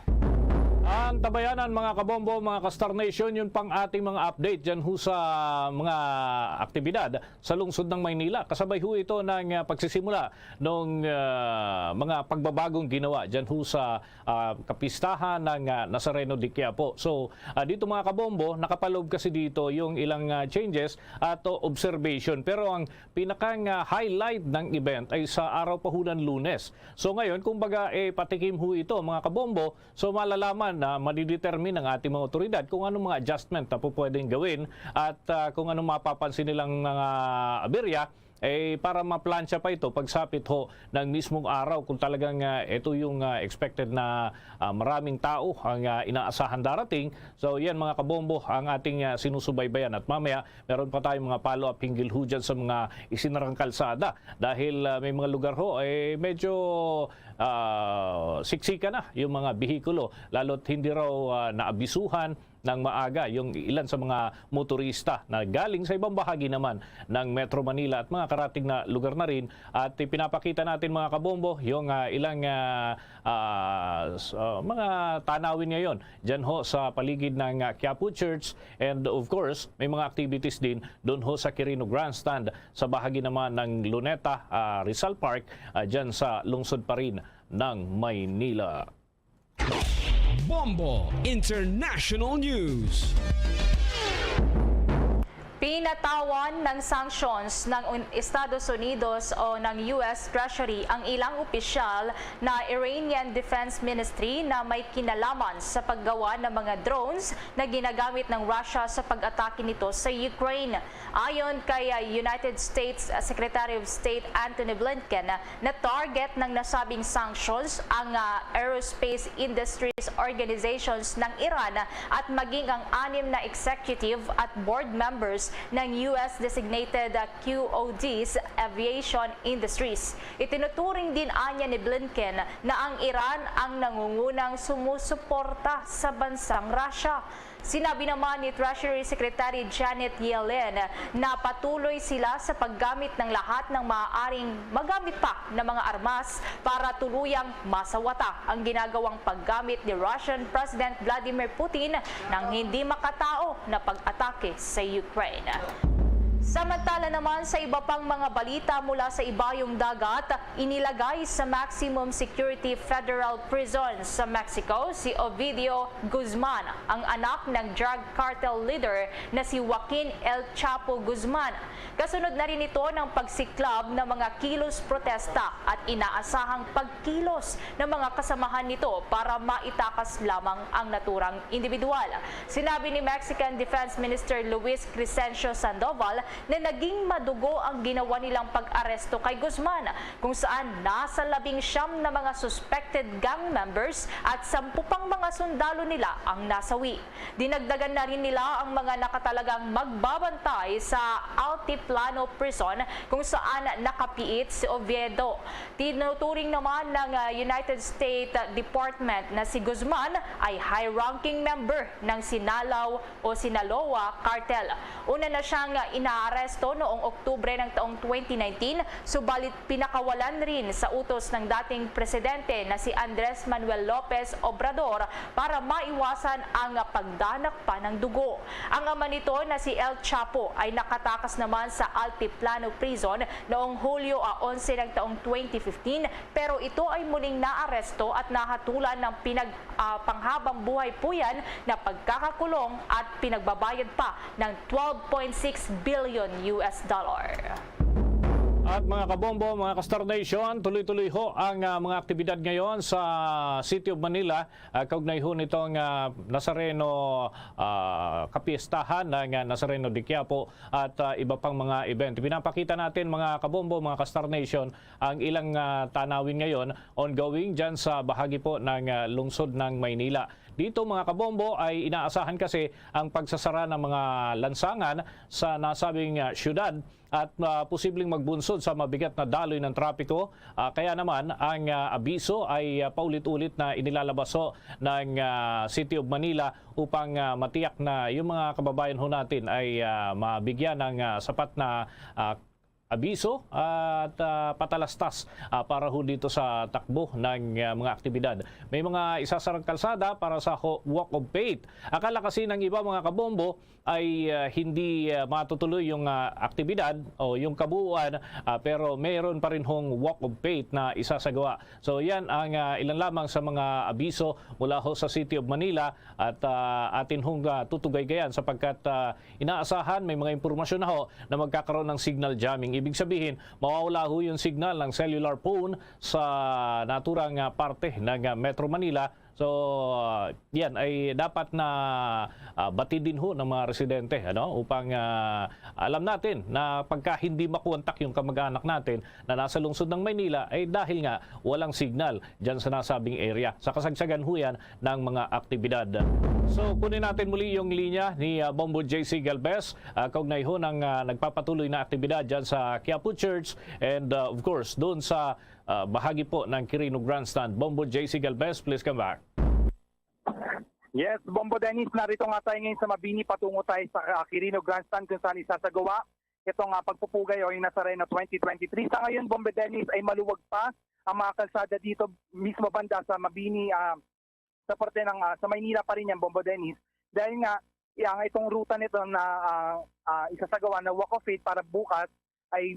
Antabayanan, mga kabombo, mga ka-Star Nation, yun pang ating mga update dyan ho sa mga aktibidad sa lungsod ng Maynila. Kasabay ho ito ng, ah, pagsisimula ng, ah, mga pagbabagong ginawa dyan ho sa, ah, kapistahan ng, ah, Nazareno de Quiapo. So, ah, dito, mga kabombo, nakapaloob kasi dito yung ilang, ah, changes at, oh, observation. Pero ang pinakang, ah, highlight ng event ay sa araw pa ho ng Lunes. So ngayon, kumbaga, eh, patikim ho ito, mga kabombo. So malalaman na madidetermine ng ating mga otoridad kung anong mga adjustment na po pwedeng gawin at, ah, kung anong mapapansin nilang mga aberya, eh, para maplansya pa ito pagsapit ho ng mismong araw kung talagang, ah, ito yung, ah, expected na, ah, maraming tao ang, ah, inaasahan darating. So yan, mga kabombo, ang ating, ah, sinusubaybayan at mamaya meron pa tayong mga follow-up hinggil ho dyan sa mga isinarang kalsada dahil, ah, may mga lugar ho, eh, medyo, ah, siksika na yung mga behikulo, lalo't hindi raw, ah, naabisuhan ng maaga yung ilan sa mga motorista na galing sa ibang bahagi naman ng Metro Manila at mga karating na lugar na rin. At ipinapakita natin, mga kabombo, yung, ah, ilang, ah, ah, s-, ah, mga tanawin ngayon dyan ho sa paligid ng, ah, Quiapo Church. And of course, may mga activities din doon ho sa Quirino Grandstand sa bahagi naman ng Luneta, ah, Rizal Park, ah, dyan sa lungsod pa rin ng Maynila. Bombo International News. Pinatawan ng sanctions ng Un-, Estados Unidos o ng U S Treasury ang ilang opisyal na Iranian Defense Ministry na may kinalaman sa paggawa ng mga drones na ginagamit ng Russia sa pag-atake nito sa Ukraine. Ayon kay, ah, United States, ah, Secretary of State Antony Blinken, ah, na target ng nasabing sanctions ang, ah, aerospace industries organizations ng Iran at maging ang anim na executive at board members ng U S designated, ah, Q O Ds, aviation industries. Itinuturing din anya ni Blinken na ang Iran ang nangungunang sumusuporta sa bansang Russia. Sinabi naman ni Treasury Secretary Janet Yellen na patuloy sila sa paggamit ng lahat ng maaaring magamit pa na mga armas para tuluyang masawata ang ginagawang paggamit ni Russian President Vladimir Putin ng hindi makatao na pag-atake sa Ukraine. Samantala naman, sa iba pang mga balita mula sa ibayong dagat, inilagay sa maximum security federal prison sa Mexico si Ovidio Guzman, ang anak ng drug cartel leader na si Joaquin El Chapo Guzman. Kasunod na rin ito ng pagsiklab ng mga kilos protesta at inaasahang pagkilos ng mga kasamahan nito para maitakas lamang ang naturang individual. Sinabi ni Mexican Defense Minister Luis Crescencio Sandoval na naging madugo ang ginawa nilang pag-aresto kay Guzman, kung saan nasa labing siyam na mga suspected gang members at sampu pang mga sundalo nila ang nasawi. Dinagdagan na rin nila ang mga nakatalagang magbabantay sa Altiplano Prison, kung saan nakapiit si Oviedo. Tinuturing naman ng, ah, United States Department na si Guzman ay high-ranking member ng Sinalaw o Sinaloa Cartel. Una na siyang inaaresto noong Oktubre ng taong twenty nineteen, subalit pinakawalan rin sa utos ng dating presidente na si Andres Manuel Lopez Obrador para maiwasan ang pagdanak pa ng dugo. Ang ama nito na si El Chapo ay nakatakas naman sa Altiplano Prison noong Hulyo a onse ng taong twenty fifteen, pero ito ay muling naaresto at nahatulan ng pinag-, ah, panghabang buhay puyan na pagkakakulong at pinagbabayad pa ng twelve point six billion U S dollar. At mga kabombo, mga ka-Star Nation, tuloy-tuloy ho ang, ah, mga aktibidad ngayon sa City of Manila, ah, kaugnay ho nitong, ah, Nazareno, ah, kapiestahan ng, ah, Nazareno de Quiapo at, ah, iba pang mga event. Pinapakita natin, mga kabombo, mga ka-Star Nation, ang ilang, ah, tanawin ngayon ongoing dyan sa bahagi po ng, ah, lungsod ng Maynila. Dito, mga kabombo, ay inaasahan kasi ang pagsasara ng mga lansangan sa nasabing, ah, syudad at, ah, posibleng magbunsod sa mabigat na daloy ng trapiko. Ah, kaya naman, ang, ah, abiso ay, ah, paulit-ulit na inilalabas ho ng, ah, City of Manila upang, ah, matiyak na yung mga kababayan ho natin ay, ah, mabigyan ng, ah, sapat na, ah, abiso at, ah, patalastas, ah, para ho dito sa takbo ng, ah, mga aktibidad. May mga isasarang kalsada para sa ho-, Walk of Faith. Akala kasi ng iba, mga kabombo, ay, ah, hindi, ah, matutuloy yung, ah, aktibidad o yung kabuuan, ah, pero mayroon pa rin hong Walk of Faith na isasagawa. So yan ang, ah, ilan lamang sa mga abiso mula ho sa City of Manila at, ah, atin hong, ah, tutugaygayan sapagkat, ah, inaasahan may mga impormasyon na ho na magkakaroon ng signal jamming. Ibig sabihin, mawawala ho yung signal ng cellular phone sa naturang, ah, parte ng, ah, Metro Manila. So, ah, yan ay dapat na, ah, batid din ho ng mga residente, ano, upang, ah, alam natin na pagka hindi makuwantak yung kamag-anak natin na nasa lungsod ng Maynila, ay dahil nga walang signal dyan sa nasabing area. Sa kasagsagan ho yan ng mga aktibidad. So, kunin natin muli yung linya ni, ah, Bombo J C Galvez, ah, kaugnay ho ng, ah, nagpapatuloy na aktibidad dyan sa Quiapo Church and, ah, of course, doon sa, ah, bahagi po ng Quirino Grandstand. Bombo J C Galvez, please come back. Yes, Bombo Dennis, narito nga tayo ngayon sa Mabini, patungo tayo sa, ah, Quirino Grandstand kung saan isasagawa itong, ah, pagpupugay o yung Nazareno twenty twenty-three. Sa ngayon, Bombo Dennis, ay maluwag pa ang mga kalsada dito mismo banda sa Mabini, ah, sa parte ng, ah, sa Maynila pa rin yan, Bombo Dennis. Dahil nga, ang itong ruta nito na, ah, ah, isasagawa na Walk of Faith para bukas ay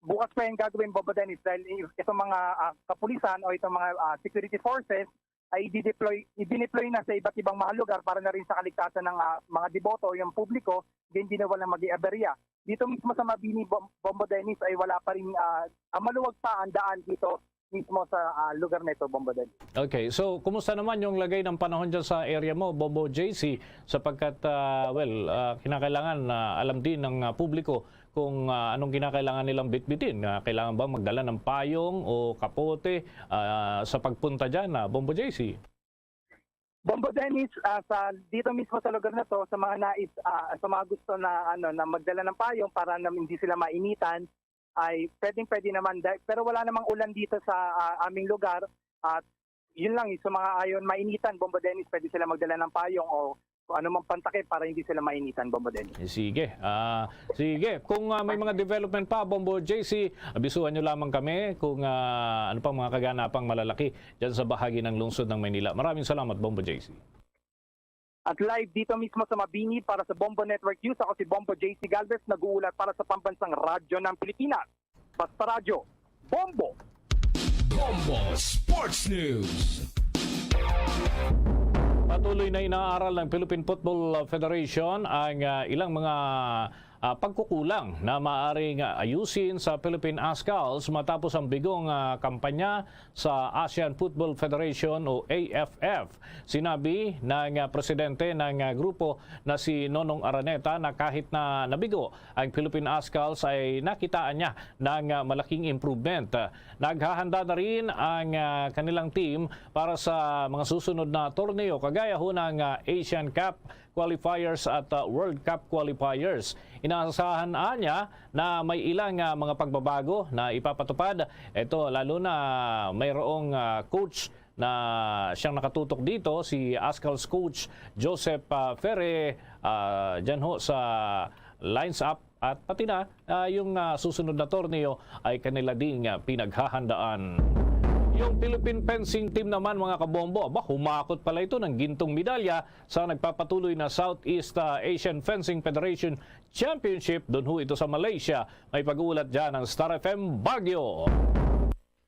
bukas pa yung gagawin, Bombo Dennis, dahil i-, itong mga, ah, kapulisan o itong mga, ah, security forces ay i-deploy, i-deploy na sa iba't ibang mga lugar para na rin sa kaligtasan ng, ah, mga deboto o yung publiko, din di na walang maging aberya. Dito mismo sa Mabini, Bom-, Bombo Dennis, ay wala pa rin, ah, ah, maluwag pa ang daan dito mismo sa, ah, lugar na ito, Bombo Dennis. Okay, so kumusta naman yung lagay ng panahon dyan sa area mo, Bombo J C? Sapagkat, ah, well, ah, kinakailangan na alam din ng, ah, publiko kung, ah, anong kinakailangan nilang bitbitin. Ah, kailangan ba magdala ng payong o kapote, ah, sa pagpunta dyan, ah, Bombo J C? Bombo Dennis, ah, sa, dito mismo sa lugar na to, sa mga nais, ah, sa mga gusto na, ano, na magdala ng payong para na hindi sila mainitan, ay pwedeng-pwede naman. Dahil, pero wala namang ulan dito sa, ah, aming lugar at yun lang, sa mga ayaw mainitan, Bombo Dennis, pwede sila magdala ng payong o kung ano mang pantakip para hindi sila mainitan, Bombo Dennis. Eh, sige. Ah, sige. Kung, ah, may mga development pa, Bombo J C, abisuhan nyo lamang kami kung, ah, ano pang mga kaganapang malalaki dyan sa bahagi ng lungsod ng Maynila. Maraming salamat, Bombo J C. At live dito mismo sa Mabini para sa Bombo Network News, ako si Bombo J C Galvez, nag-uulat para sa Pambansang Radyo ng Pilipinas. Basta Radyo, Bombo! Bombo Sports News. Patuloy na inaaral ng Philippine Football Federation ang, ah, ilang mga, ah, pagkukulang na maaaring, ah, ayusin sa Philippine Ascals matapos ang bigong, ah, kampanya sa Asian Football Federation o A F F. Sinabi ng, ah, presidente ng, ah, grupo na si Nonong Araneta na kahit na nabigo ang Philippine Ascals ay nakitaan niya ng, ah, malaking improvement. Naghahanda na rin ang, ah, kanilang team para sa mga susunod na torneo, kagaya ho ng, ah, Asian Cup qualifiers at, ah, World Cup qualifiers. Inaasahan niya na may ilang, ah, mga pagbabago na ipapatupad. Ito, lalo na mayroong, ah, coach na siyang nakatutok dito, si Ascals coach Joseph, ah, Ferre, ah, dyan ho sa lines up at pati na, ah, yung, ah, susunod na torneo ay kanila ding, ah, pinaghahandaan. Yung Philippine fencing team naman, mga kabombo, aba, humakot pala ito ng gintong medalya sa nagpapatuloy na Southeast, ah, Asian Fencing Federation Championship. Doon ho ito sa Malaysia. May pag-uulat dyan ng Star F M Baguio.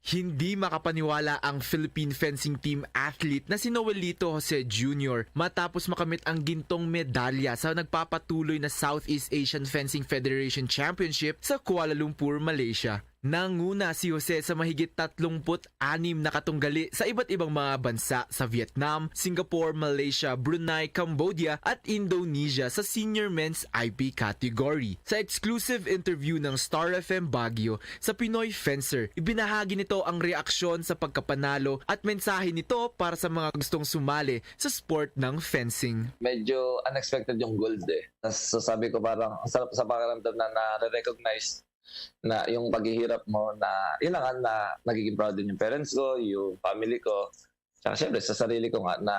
Hindi makapaniwala ang Philippine fencing team athlete na si Noelito Jose Junior matapos makamit ang gintong medalya sa nagpapatuloy na Southeast Asian Fencing Federation Championship sa Kuala Lumpur, Malaysia. Nanguna si Jose sa mahigit tatlumpu't anim na katunggali sa iba't ibang mga bansa sa Vietnam, Singapore, Malaysia, Brunei, Cambodia at Indonesia sa senior men's I P category. Sa exclusive interview ng Star F M Baguio, sa Pinoy Fencer, ibinahagi nito ang reaksyon sa pagkapanalo at mensahe nito para sa mga gustong sumali sa sport ng fencing. Medyo unexpected yung gold eh. Nasasabi ko parang ang sarap sa pakiramdam na na-recognize na yung paghihirap mo na yun na nga na nagiging proud din yung parents ko, yung family ko. Tsaka syempre sa sarili ko nga na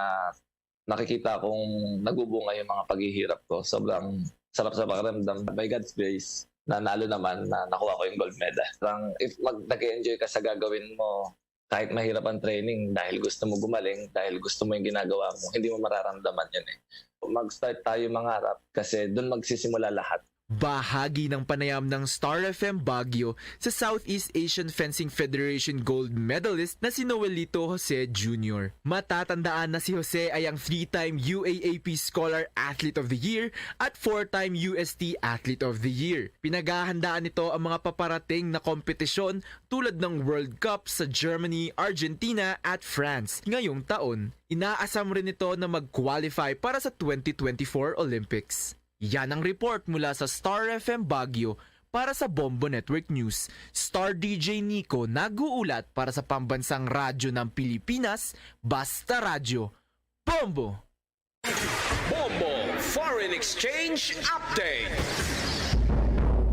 nakikita kong nagbubunga yung mga paghihirap ko. Sobrang sarap sa pakiramdam. By God's grace, nanalo naman, na nakuha ko yung gold medal. Parang if mag-, nag-enjoy ka sa gagawin mo, kahit mahirap ang training, dahil gusto mo gumaling, dahil gusto mo yung ginagawa mo, hindi mo mararamdaman yun eh. Mag-start tayo mangarap kasi dun magsisimula lahat. Bahagi ng panayam ng Star F M Baguio sa Southeast Asian Fencing Federation gold medalist na si Noelito Jose Junior. Matatandaan na si Jose ay ang three-time U A A P Scholar Athlete of the Year at four-time U S T Athlete of the Year. Pinaghahandaan nito ang mga paparating na kompetisyon tulad ng World Cup sa Germany, Argentina at France ngayong taon. Inaasam rin ito na mag-qualify para sa twenty twenty-four Olympics. Yan ang report mula sa Star F M Baguio. Para sa Bombo Network News, Star D J Nico nag-uulat para sa Pambansang Radyo ng Pilipinas, Basta Radyo, Bombo! Bombo Foreign Exchange Update.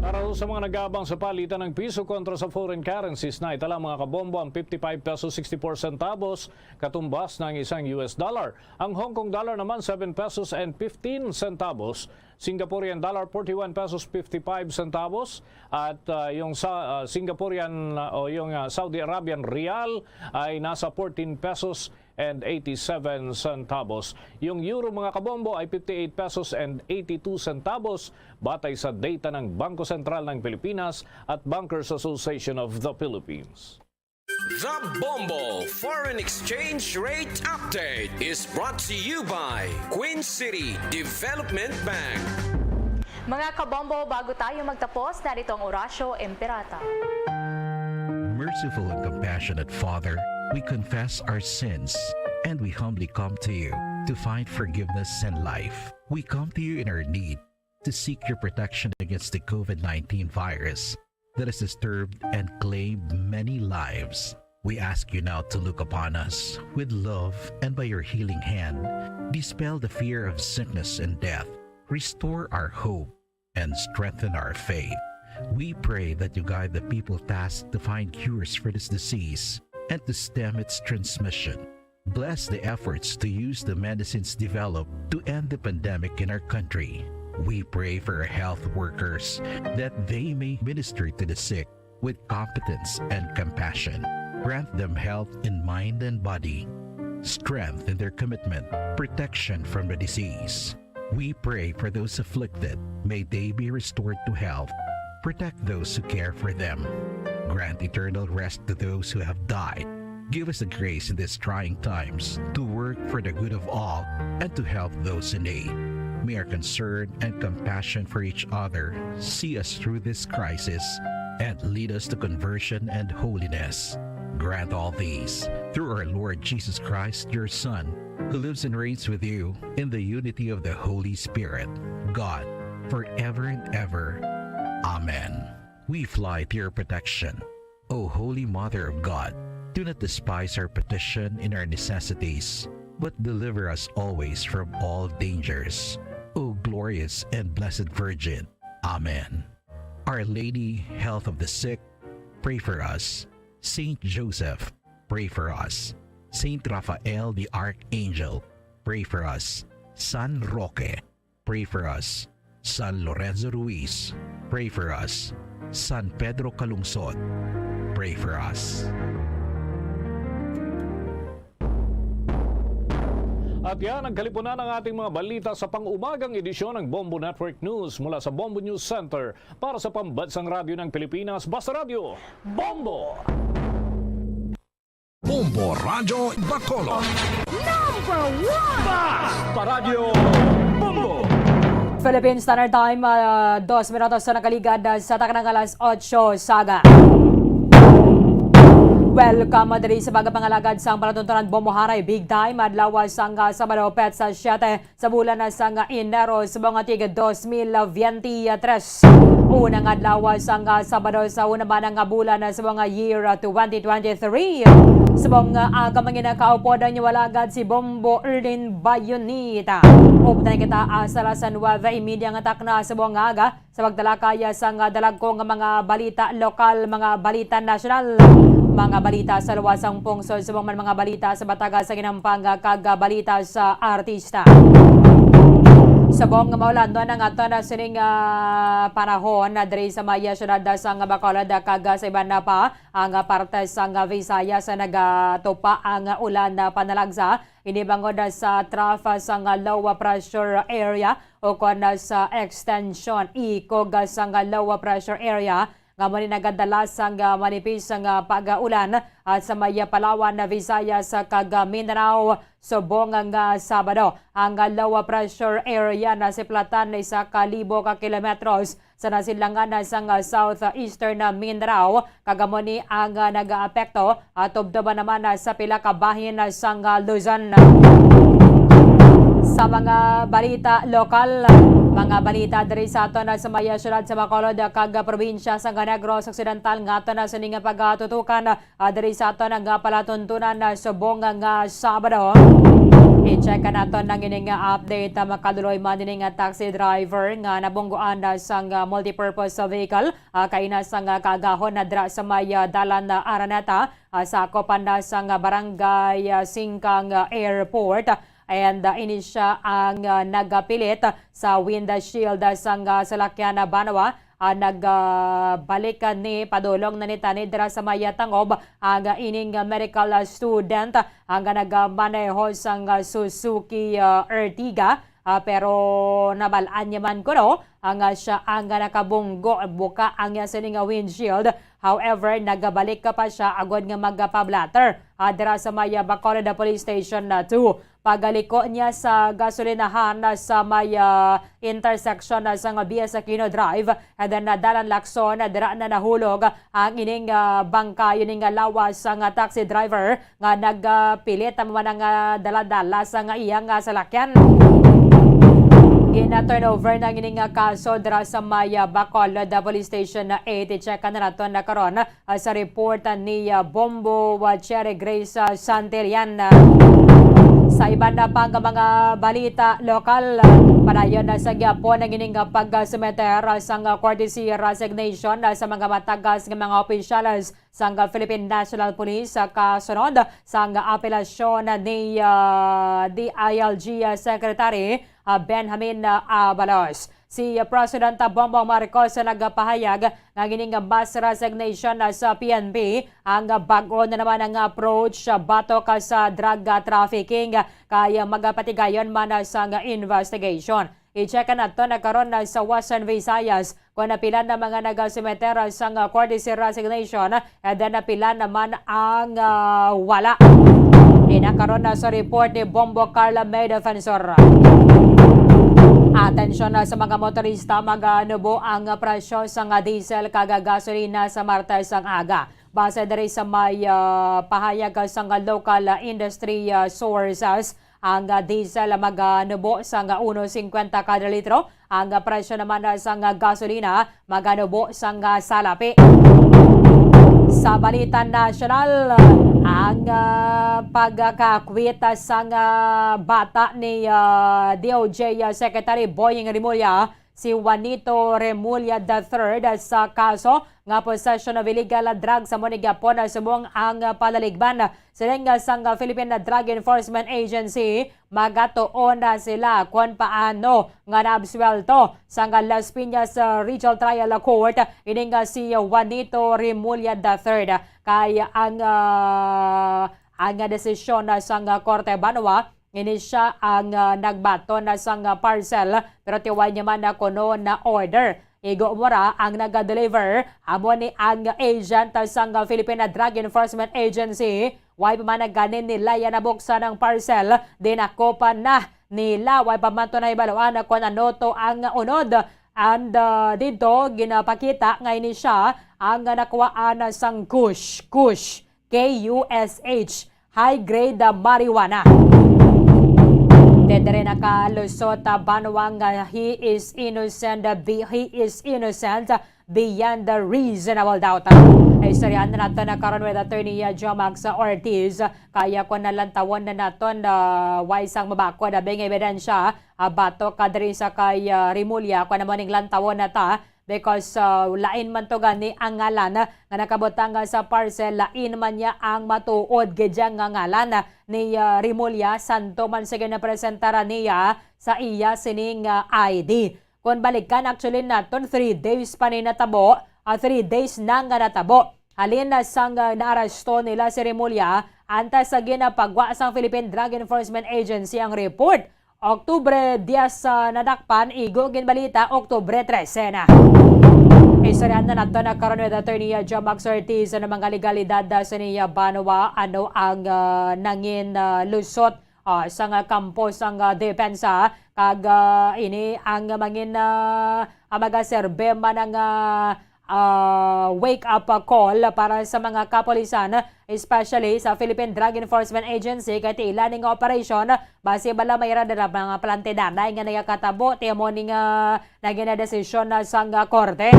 Para sa mga nag-aabang sa palitan ng piso kontra sa foreign currencies, naitala, mga kabombo, ang fifty-five pesos sixty-four centavos, katumbas ng isang U S dollar. Ang Hong Kong dollar naman, seven pesos and fifteen centavos. Singaporean dollar, forty-one pesos fifty-five centavos. At, ah, yung sa, ah, Singaporean, ah, o yung, ah, Saudi Arabian rial ay nasa fourteen pesos and eighty-seven centavos. Yung euro, mga kabombo, ay fifty-eight pesos and eighty-two centavos, batay sa data ng Bangko Sentral ng Pilipinas at Bankers Association of the Philippines. The Bombo Foreign Exchange Rate Update is brought to you by Queen City Development Bank. Mga kabombo, bago tayo magtapos, narito ang Orasyo Imperata. Merciful and compassionate Father, we confess our sins and we humbly come to you to find forgiveness and life. We come to you in our need to seek your protection against the COVID nineteen virus that has disturbed and claimed many lives. We ask you now to look upon us with love and by your healing hand, dispel the fear of sickness and death, restore our hope, and strengthen our faith. We pray that you guide the people tasked to find cures for this disease and to stem its transmission. Bless the efforts to use the medicines developed to end the pandemic in our country. We pray for our health workers that they may minister to the sick with competence and compassion. Grant them health in mind and body, strength in their commitment, protection from the disease. We pray for those afflicted. May they be restored to health. Protect those who care for them. Grant eternal rest to those who have died. Give us the grace in these trying times to work for the good of all and to help those in need. May our concern and compassion for each other see us through this crisis and lead us to conversion and holiness. Grant all these through our Lord Jesus Christ, your Son, who lives and reigns with you in the unity of the Holy Spirit, God, forever and ever. Amen. We fly to your protection, O Holy Mother of God. Do not despise our petition in our necessities, but deliver us always from all dangers, O glorious and blessed Virgin. Amen. Our Lady, Health of the Sick, pray for us. Saint Joseph, pray for us. Saint Raphael the Archangel, pray for us. San Roque, pray for us. San Lorenzo Ruiz, pray for us. San Pedro Calungsod, pray for us. At yan ang kalipunan ng ating mga balita sa pang-umagang edisyon ng Bombo Network News. Mula sa Bombo News Center, para sa Pambansang Radyo ng Pilipinas, Basta Radyo, Bombo! Bombo Radyo Bacolod. Number one! Basta Radyo Bombo! Philippine Standard Time, ah, dos minutos na nakaligad, ah, sa taknang alas otso sa aga. Welcome diri sa mga pangalagad sang palatuntunan Bombo Haray Big Time, adlaw sang, ah, Sabado, petsa siyete sa bulan na sang Enero sa mga tig dos mil veintitrés. Unang adlaw sang Sabado sa una man nga bulan sa mga year twenty twenty-three. Sa mga aga, mga nakaupo, ang inyong alagad si Bombo Erlin Bayonita. Updan kita, ah, sa alas nuebe y media nga takna sa buong aga. Sa pagtalakay sang dalagko nga mga balita lokal, mga balita nasyonal, mga balita sa luwas sang pungsod, subong man mga balita sa bataga sa ginampang kag balita sa artista. Subong nga maulan na nga aton sining, ah, panahon na diri sa may siyudad sang Bacolod kag sa iban na pa ang parte sang Visayas sa nagatupa ang ulan na panalagsa. Ini bangod sa trough sang low pressure area o kon sa extension ikog sang low pressure area nga amo ni nagadala sang manipis nga pag-ulan at sa may Palawan, Visayas kag Mindanao. Subong nga Sabado, ang low pressure area nasiplatan na isa ka libo ka kilometros sa nasilangan sang southeastern Mindanao, kag amo ni ang nagaapekto, ah, tubtob naman sa pila ka bahin sang Luzon. Sa mga balita lokal, mga balita diri sa aton sa may siyudad sa Bacolod kag probinsya sa Negros Occidental nga aton sining pagatutukan, ah, diri sa aton nga palatuntunan, ah, subong nga Sabado. I-check naton ang ining update, ah, makaluloy man ining taxi driver nga nabungguan na sang, ah, multipurpose vehicle, ah, kaina sang, ah, kaagahon na dira sa may, ah, dalan na Araneta, ah, sa kopan na sang, ah, barangay, ah, Singkang, ah, Airport. And, ah, ini siya ang, ah, nagapilit sa windshield, ah, sang, ah, salakyan na banwa. Ah, nagbalik ni padulong na ni tani dira sa may tangob ang ining medical student ang nagamaneho sang Suzuki, ah, Ertiga. Ah, pero nabal-an niya man kuno ang, ah, siya ang nakabunggo, buka ang iya sining windshield. However, nagabalik ka pa siya agod nga magpa-blotter, ah, dira sa may Bacolod Police Station na two. Pagaliko niya sa gasolinahan sa may, ah, intersection sa Bias Aquino Drive, and then, ah, dalan Lacson, dira na nahulog ang ining, ah, bangkay, ining, ah, lawas nga taxi driver nga nagpilit man ang, ah, daladala sa nga iyang, ah, salakyan. Gina-turnover na ang ining, ah, kaso dira sa may, ah, Bacolod, ah, Police Station na eight. I-check na naton na karon ah, sa report, ah, ni, ah, Bombo, ah, Cherry Grace, ah, Santillan. Sa iban na pang mga balita lokal, ah, padayon na sa gyapon ang ining, ah, pagsumeter, ah, sang, ah, courtesy resignation, ah, sa mga matagas nga mga opisyales sang, ah, Philippine National Police, ah, kasunod sang apelasyon ni, ah, D I L G, ah, Secretary, ah, Benjamin, ah, Abalos. Si President Bongbong Marcos nagpahayag nga ining mass resignation sa P N P ang bag-o na naman nga approach batok sa drug trafficking, kay magapatigayon man sang investigation. I-check naton na karon sa Western Visayas kung pila na mga nagasumeter sang courtesy resignation, and then pila naman ang, ah, wala. Ina karon na sa report ni Bombo Carla May Defensor. Atensyon na sa mga motorista, maganubo ang presyo sang diesel kag gasolina sa Martes ang aga. Base diri sa may, ah, pahayag sang local, ah, industry, ah, sources, ang, ah, diesel maganubo sang uno cincuenta kada litro. Ang, ah, presyo naman, ah, sang, ah, gasolina maganubo sang, ah, salapi. Sa balita nasyonal, ang, ah, pagkakakwit, ah, sang, ah, bata ni, ah, D O J, ah, Secretary Boying Remulla, si Juanito Remulla the third, ah, sa kaso nga possession of illegal drugs, amo ni gyapon, ah, subong ang, ah, palaligban. Siling, ah, sang, ah, Philippine Drug Enforcement Agency, magatuon na sila kon paano nga naabsuwelto sang Las Piñas, ah, Regional Trial Court ining, ah, si Juanito Remulla the third. Kay ang, ah, ang desisyon na sang, ah, Korte Banwa, ini siya ang, ah, nagbaton na sang, ah, parcel, pero tiway niya man na kuno na order. Igo mo ra ang naga-deliver, amo ni ang agent sang Philippine Drug Enforcement Agency. Way pa man ganin nila yan nabuksan ang parcel, dinakupan na nila. Way pa man to nahibaluan kung ano to ang unod. And, uh, dito, ginapakita nga ini siya ang nakuhaan sang kush, kush, K U S H, high-grade marijuana. Diri nakalusot, ah, banwa nga he is innocent, ah, be-, he is innocent, ah, beyond the reasonable doubt. Istoryahan na naton na karon with Attorney, ah, Jomax Ortiz. Kaya kung nalantawon na naton, ah, way sang mabakod, abi nga ebidensya, ah, batok ka diri sa kay, ah, Remulla, kung ano man ning lantawon na ta, because, ah, lain man to gani ang ngalan nga nakabutang sa parcel, lain man niya ang matuod gid nga ngalan ni, ah, Remulla, santo man sa ginapresentara niya sa iya sining, ah, I D. Kon balikan, actually, naton, three days pa ni natabo, ah, three days na nga natabo. Halin na sang, ah, naaresto nila si Remulla, antes sa ginapagwa sang Philippine Drug Enforcement Agency ang report. Oktubre diyes, ah, nadakpan, igo ginbalita, Oktubre trese na. Istoryahan na nato na karon with Attorney, ah, Jomax Ortiz, ano mga legalidad, ah, sa niya banwa, ano ang, ah, nangin, ah, lusot, ah, sang, ah, kampo sang, ah, depensa, kag, ah, ini ang mangin, ah, ang magaserbe man ang, ah, ah, wake-up, ah, call para sa mga kapulisan, especially sa Philippine Drug Enforcement Agency, kay tila ning operation, basi bala may ra dira mga plantedanay nga nagakatabo, ti amo ning, ah, naging desisyon na sang, ah, korte.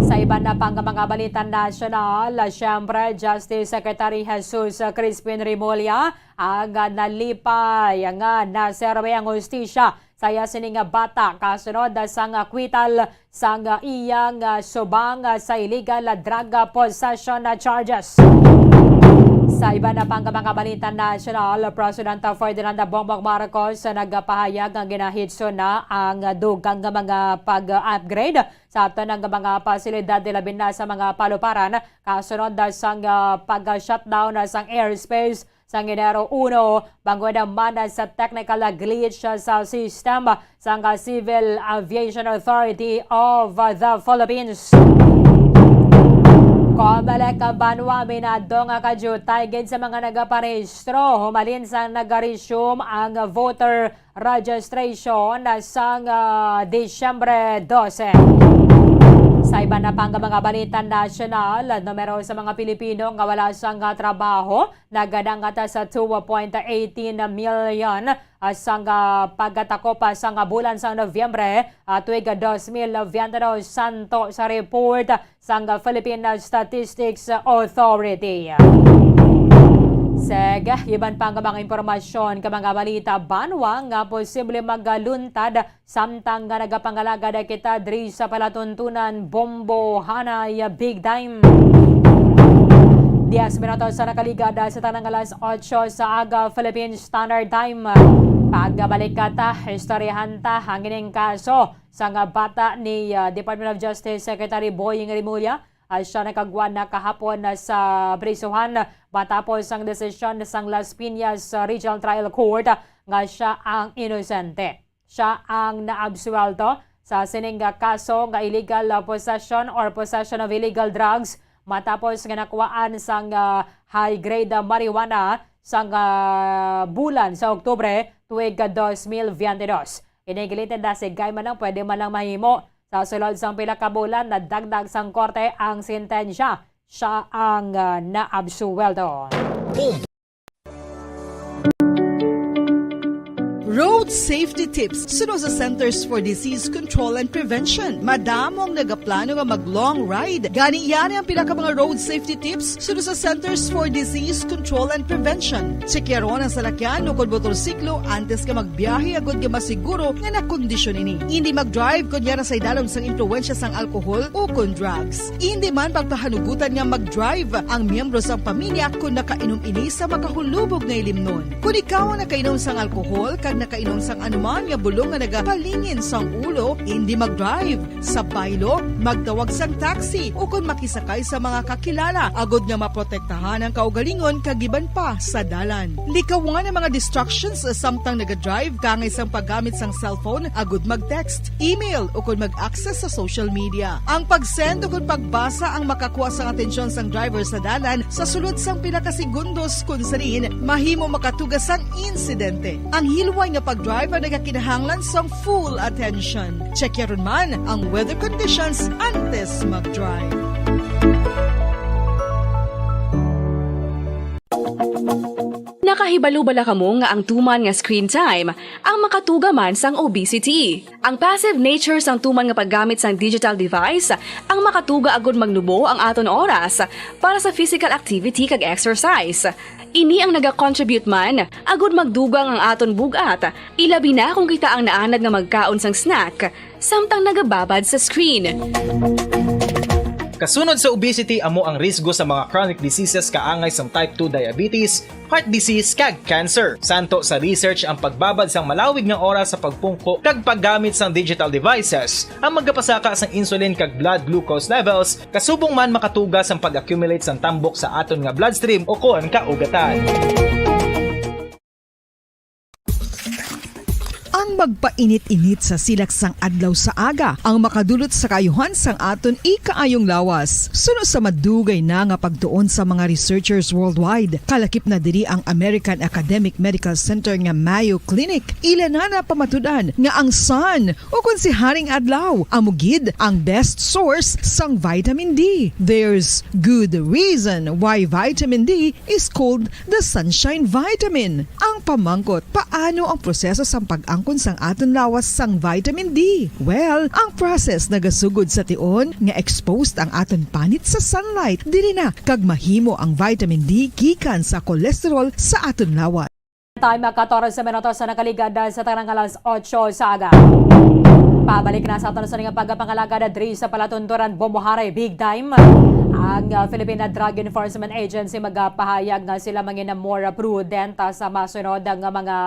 Sa iban na pang mga balita nasyonal, ah, siyempre, Justice Secretary Jesus, ah, Crispin Remulla ang, ah, nalipay nga naserbe ang hustisya sa iya sining bata kasunod sang kwital sang iyang subang sa illegal drug possession charges. Sa iban na pang mga balita nasyonal, President Ferdinand Bongbong Marcos nagpahayag nga ginahitso na ang dugang nga mga pag-upgrade sa aton nga mga pasilidad, labi na sa mga paluparan kasunod sang pag-shutdown sang airspace sang Enero uno, bangod man sa technical glitch sa system sang Civil Aviation Authority of the Philippines. Comelec banwa, minado nga kadiutay gid sa mga nagaparehistro humalin sa nag-resume ang voter registration sang, ah, Disyembre dose. Sa iban na pang mga balita nasyonal, numero sa mga Pilipino nga wala sang, ah, trabaho nagadangat sa two point eighteen million, ah, sang, ah, pagkatakop, ah, sang bulan sang Nobyembre, ah, tuig dos mil biyente dos, santo sa report sang Philippine Statistics Authority. Sige, iban pa nga mga impormasyon ka mga balita banwa nga posible magaluntad samtang nga nagapangalagad kita diri sa palatuntunan Bombo Hanay Big Time. Diez minutos sa nakaligad sa tanang alas otso sa aga Philippine Standard Time. Pagbalik ka ta, istoryahan ta ang ining kaso sang bata ni, ah, Department of Justice Secretary Boying Remulla. Ah, siya nakagwa na kahapon na sa prisuhan matapos ang desisyon sang Las Piñas, ah, Regional Trial Court, ah, nga siya ang inosente. Siya ang naabsuwelto sa sining nga kaso nga illegal, ah, possession or possession of illegal drugs matapos nga nakuhaan sang, ah, high-grade, ah, marijuana sang, ah, bulan sa Oktubre tuig ka dos mil biyente dos. Ini gilitid na si Guy man lang pwede man lang mahimo. Sa sulod sang pila ka bulan, nadagdag sang korte ang sentensya. Siya ang, ah, naabsuwelto. Road safety tips suno sa Centers for Disease Control and Prevention. Madamo ang nagaplano nga mag-long ride. Gani, yari ang pila ka mga road safety tips suno sa Centers for Disease Control and Prevention. Tsekyaron ang salakyan ukon motorsiklo antes nga magbiyahe agod nga masiguro nga nakondisyon ini. Indi mag-drive kon yara sa idalom sang impluwensya sang alkohol ukon drugs. Indi man pagpahanugutan nga mag-drive ang miyembro sang pamilya kon nakainom ini sa makahulubog nga ilimnon. Kon ikaw ang nakainom sang alkohol kag nakainom sang anuman nga bulong nga nagapalingin sang ulo, indi mag-drive. Sa baylo, magtawag sang taxi ukon makisakay sa mga kakilala agod nga maprotektahan ang kaugalingon kag iban pa sa dalan. Likawan ang mga distractions samtang naga-drive, kaangay sang paggamit sang cellphone agod mag-text, email, ukon mag-access sa social media. Ang pag-send ukon pagbasa ang makakuha sang atensyon sang driver sa dalan sa sulod sang pila ka segundos, kon sa diin mahimo makatuga sang insidente. Ang hilway nga pag-drive ang nagakinahanglan sang full attention. Tsekyaron man ang weather conditions antes mag-drive. Nakahibalo bala kamo nga ang tuman nga screen time ang makatuga man sang obesity? Ang passive nature sang tuman nga paggamit sang digital device ang makatuga agud magnubo ang aton oras para sa physical activity kag exercise. Ini ang naga-contribute man agud magdugang ang aton bug-at, ilabi na kung kita ang naanad nga magkaon sang snack samtang nagababad sa screen. Kasunod sa obesity, amo ang risgo sa mga chronic diseases kaangay sang type two diabetes, heart disease, kag cancer. Santo sa research ang pagbabad sang malawig nga oras sa pagpungko kag paggamit sang digital devices, ang magapasaka sang insulin kag blood glucose levels, kasubong man makatuga sang pag-accumulate sang tambok sa aton nga bloodstream o kon kaugatan. Ang magpainit-init sa silak sang adlaw sa aga ang makadulot sa kaayuhan sang aton ikaayong lawas. Suno sa madugay na nga pagtuon sa mga researchers worldwide, kalakip na diri ang American Academic Medical Center nga Mayo Clinic. Ila na napamatud-an nga ang sun, o kon si Haring Adlaw, amo gid ang best source sang vitamin D. There's good reason why vitamin D is called the sunshine vitamin. Ang pamangkot, paano ang proseso sang pag-angkon sang aton lawas sang vitamin D? Well, ang process nagasugod sa tion nga exposed ang aton panit sa sunlight, diri na kag mahimo ang vitamin D gikan sa cholesterol sa aton lawas. Time, katorse minutos sa nakaligad sa tanang alas otso sa aga. Pabalik na sa aton sa nga pagpangalagad diri sa palatunturan, Bombo Haring, big time. Ang uh, Philippine Drug Enforcement Agency magapahayag nga sila mangin more prudent uh, sa masunod nga mga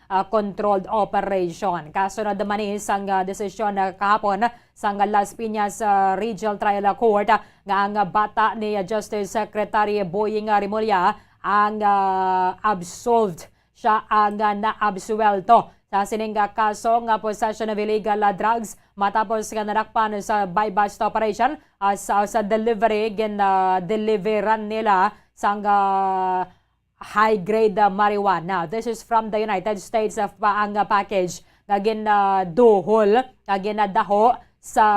uh, controlled operation. Kasunod man ni sang uh, desisyon uh, kahapon sang Las Piñas uh, Regional Trial Court uh, nga ang uh, bata ni uh, Justice Secretary Boying uh, Remulla ang uh, absolved siya ang ah, naabsuwelto sa sining ah, kaso nga possession of illegal ah, drugs matapos nga nadakpan sa buy-bust operation ah, sa, sa delivery gin ah, deliveran nila sang ah, high-grade ah, marijuana. This is from the United States ah, pa ang ah, package nga gin ah, duhol nga ginadaho sa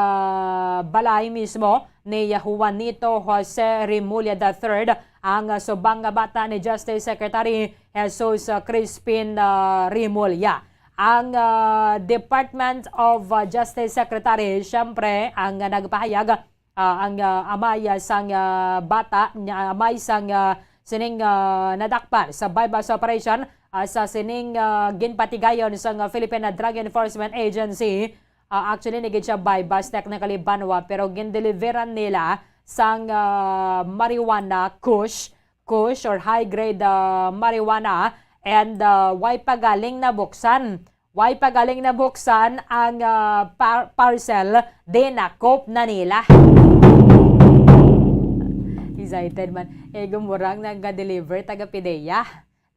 balay mismo ni Juanito Jose Remulla the third, ang subang nga bata ni Justice Secretary Jesus Crispin ah, Remulla. Ang ah, Department of ah, Justice Secretary, siyempre, ang nagpahayag, ah, ang ah, amay sang ah, bata, nya- amay sang ah, sining ah, nadakpan sa buy-bust operation ah, sa sining ah, ginpatigayon sang Philippine Drug Enforcement Agency. Ah, actually, nagid siya buy-bust technically, banwa, pero gindeliveran nila sang ah, marijuana, kush, kush or high-grade ah, marijuana, and ah, way pa galing nabuksan. Way pa galing nabuksan ang ah, par- parcel, dinakop na nila. Excited man. Eh, gumurang nag-deliver, taga Pidea.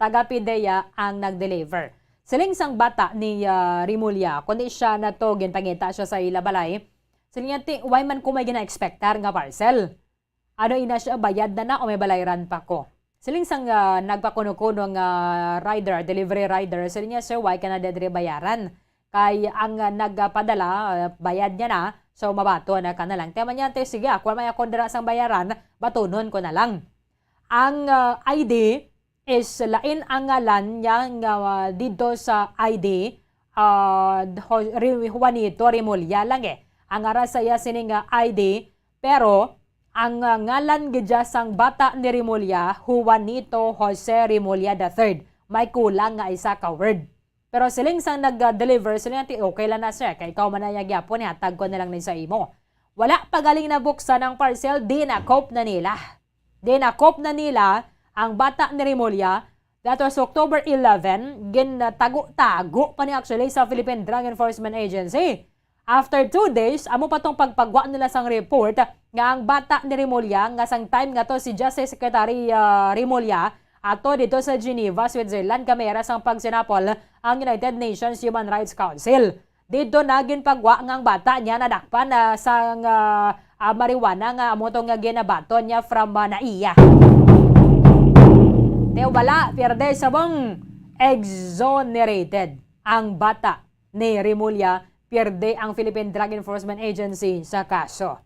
Taga Pidea ang nag-deliver. Siling sang bata ni ah, Remulla, kundi siya na to, ginpangita siya sa ila balay. Siling niya, "Ti, way man ko may gina-expectar nga parcel. Ano ina siya, bayad na na o may balayran pa ko?" Siling sang ah, nagpakuno-kuno nga rider, delivery rider, siling niya, "Sir, way ka na diri bayaran. Kay ang ah, nagpadala, ah, bayad niya na, so mabaton na ka na lang." Tiyan man niya, "Ti, sige, ako may akong dira sang bayaran, batunon ko na lang." Ang ah, I D is lain ang ngalan niya nga ah, didto sa I D, ah, Ho- Ri- Juanito Remulla lang eh. Ang ara sa iya sining ah, I D, pero ang ah, ngalan gid siya sang bata ni Remulla, Juanito Jose Remulla the third. May kulang nga isa ka word. Pero siling sang nag-deliver, siling niya, "Ti, okay lang na, sir. Kay ikaw man na niya gyapon, ihatag ko na lang ni sa imo." Wala pa galing nabuksan ang parcel, dinakop na nila. Dinakop na nila ang bata ni Remulla. That was October eleven, gintago-tago pa ni actually sa Philippine Drug Enforcement Agency. After two days, amo pa tong pagpagwa nila sang report nga ang bata ni Remulla, nga sang time nga to si Justice Secretary ah, Remulla, ato dito sa Geneva, Switzerland, kami era sang pagsinapol ang United Nations Human Rights Council. Dito na ginpagwa nga ang bata niya nadakpan na sang ah, ah, marijuana nga amo to nga ginabaton niya from ah, naiya. Te wala, pierde sabong, exonerated ang bata ni Remulla, pierde ang Philippine Drug Enforcement Agency sa kaso.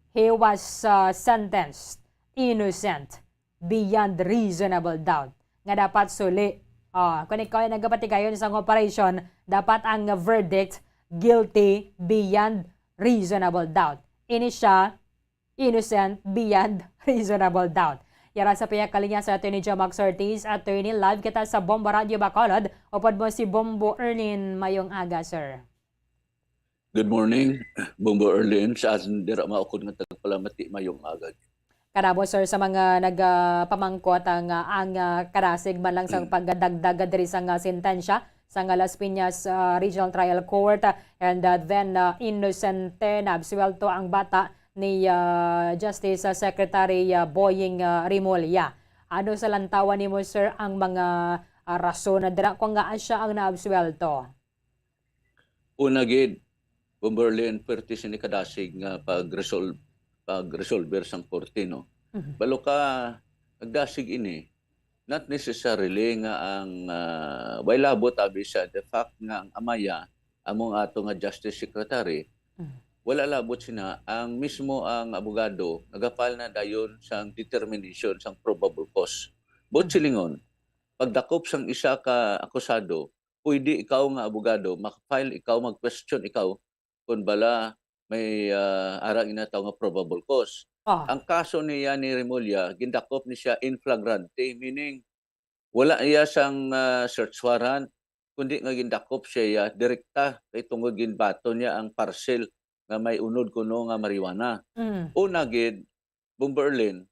He was uh, sentenced innocent beyond reasonable doubt. Nga dapat suli. Uh, kung ikaw ay nagapatigayon sa operation, dapat ang verdict guilty beyond reasonable doubt. Ini siya, innocent beyond reasonable doubt. Yara sa piyakalinya sa Attorney Joe Max Ortiz. Attorney, live kita sa Bombo Radio Bacolod. Upod mo si Bombo Erlin. Mayong aga, sir. Good morning, Bombo Erlin. Sa asin dira maukod nga tag Palamati, mayong aga. Karabo, sir, sa mga nagapamangkot ang, ah, ang, ah, karasig man lang sa pagdagdag diri sa nga sentensya sa nga Las Piñas, ah, Regional Trial Court, ah, and, ah, then, ah, inosente na absuwelto ang bata ni, ah, Justice, ah, Secretary, ah, Boying, ah, Remulla. Ano sa lantawan nimo, sir, ang mga, ah, rason na dira kung ngaa siya ang naabsuwelto? Una gid, Bomberlin, perti sini kadasig nga pag-resolve, pag-resolver sang korte, no? Mhm. Balo ka, nagdasig ini, not necessarily nga ang, ah, way labot abi sa the fact nga ang amaya, among ato nga Justice Secretary, Mhm. wala labot sina, ang mismo ang abogado nagapal na dayon sang determination sang probable cause. Buot Mhm. silingon, pagdakop sang isa ka akusado, pwede ikaw nga abogado, maka-file ikaw, mag-question ikaw kung bala may, ah, ara ginataw nga probable cause. Ah. Ang kaso niya ni Remulla, gindakop ni siya in flagrante, meaning wala iya sang, ah, search warrant, kundi nga gindakop siya iya direkta kay tungod ginbaton niya ang parcel nga may unod kuno nga marijuana. Mm. Una gid, Bomberlin,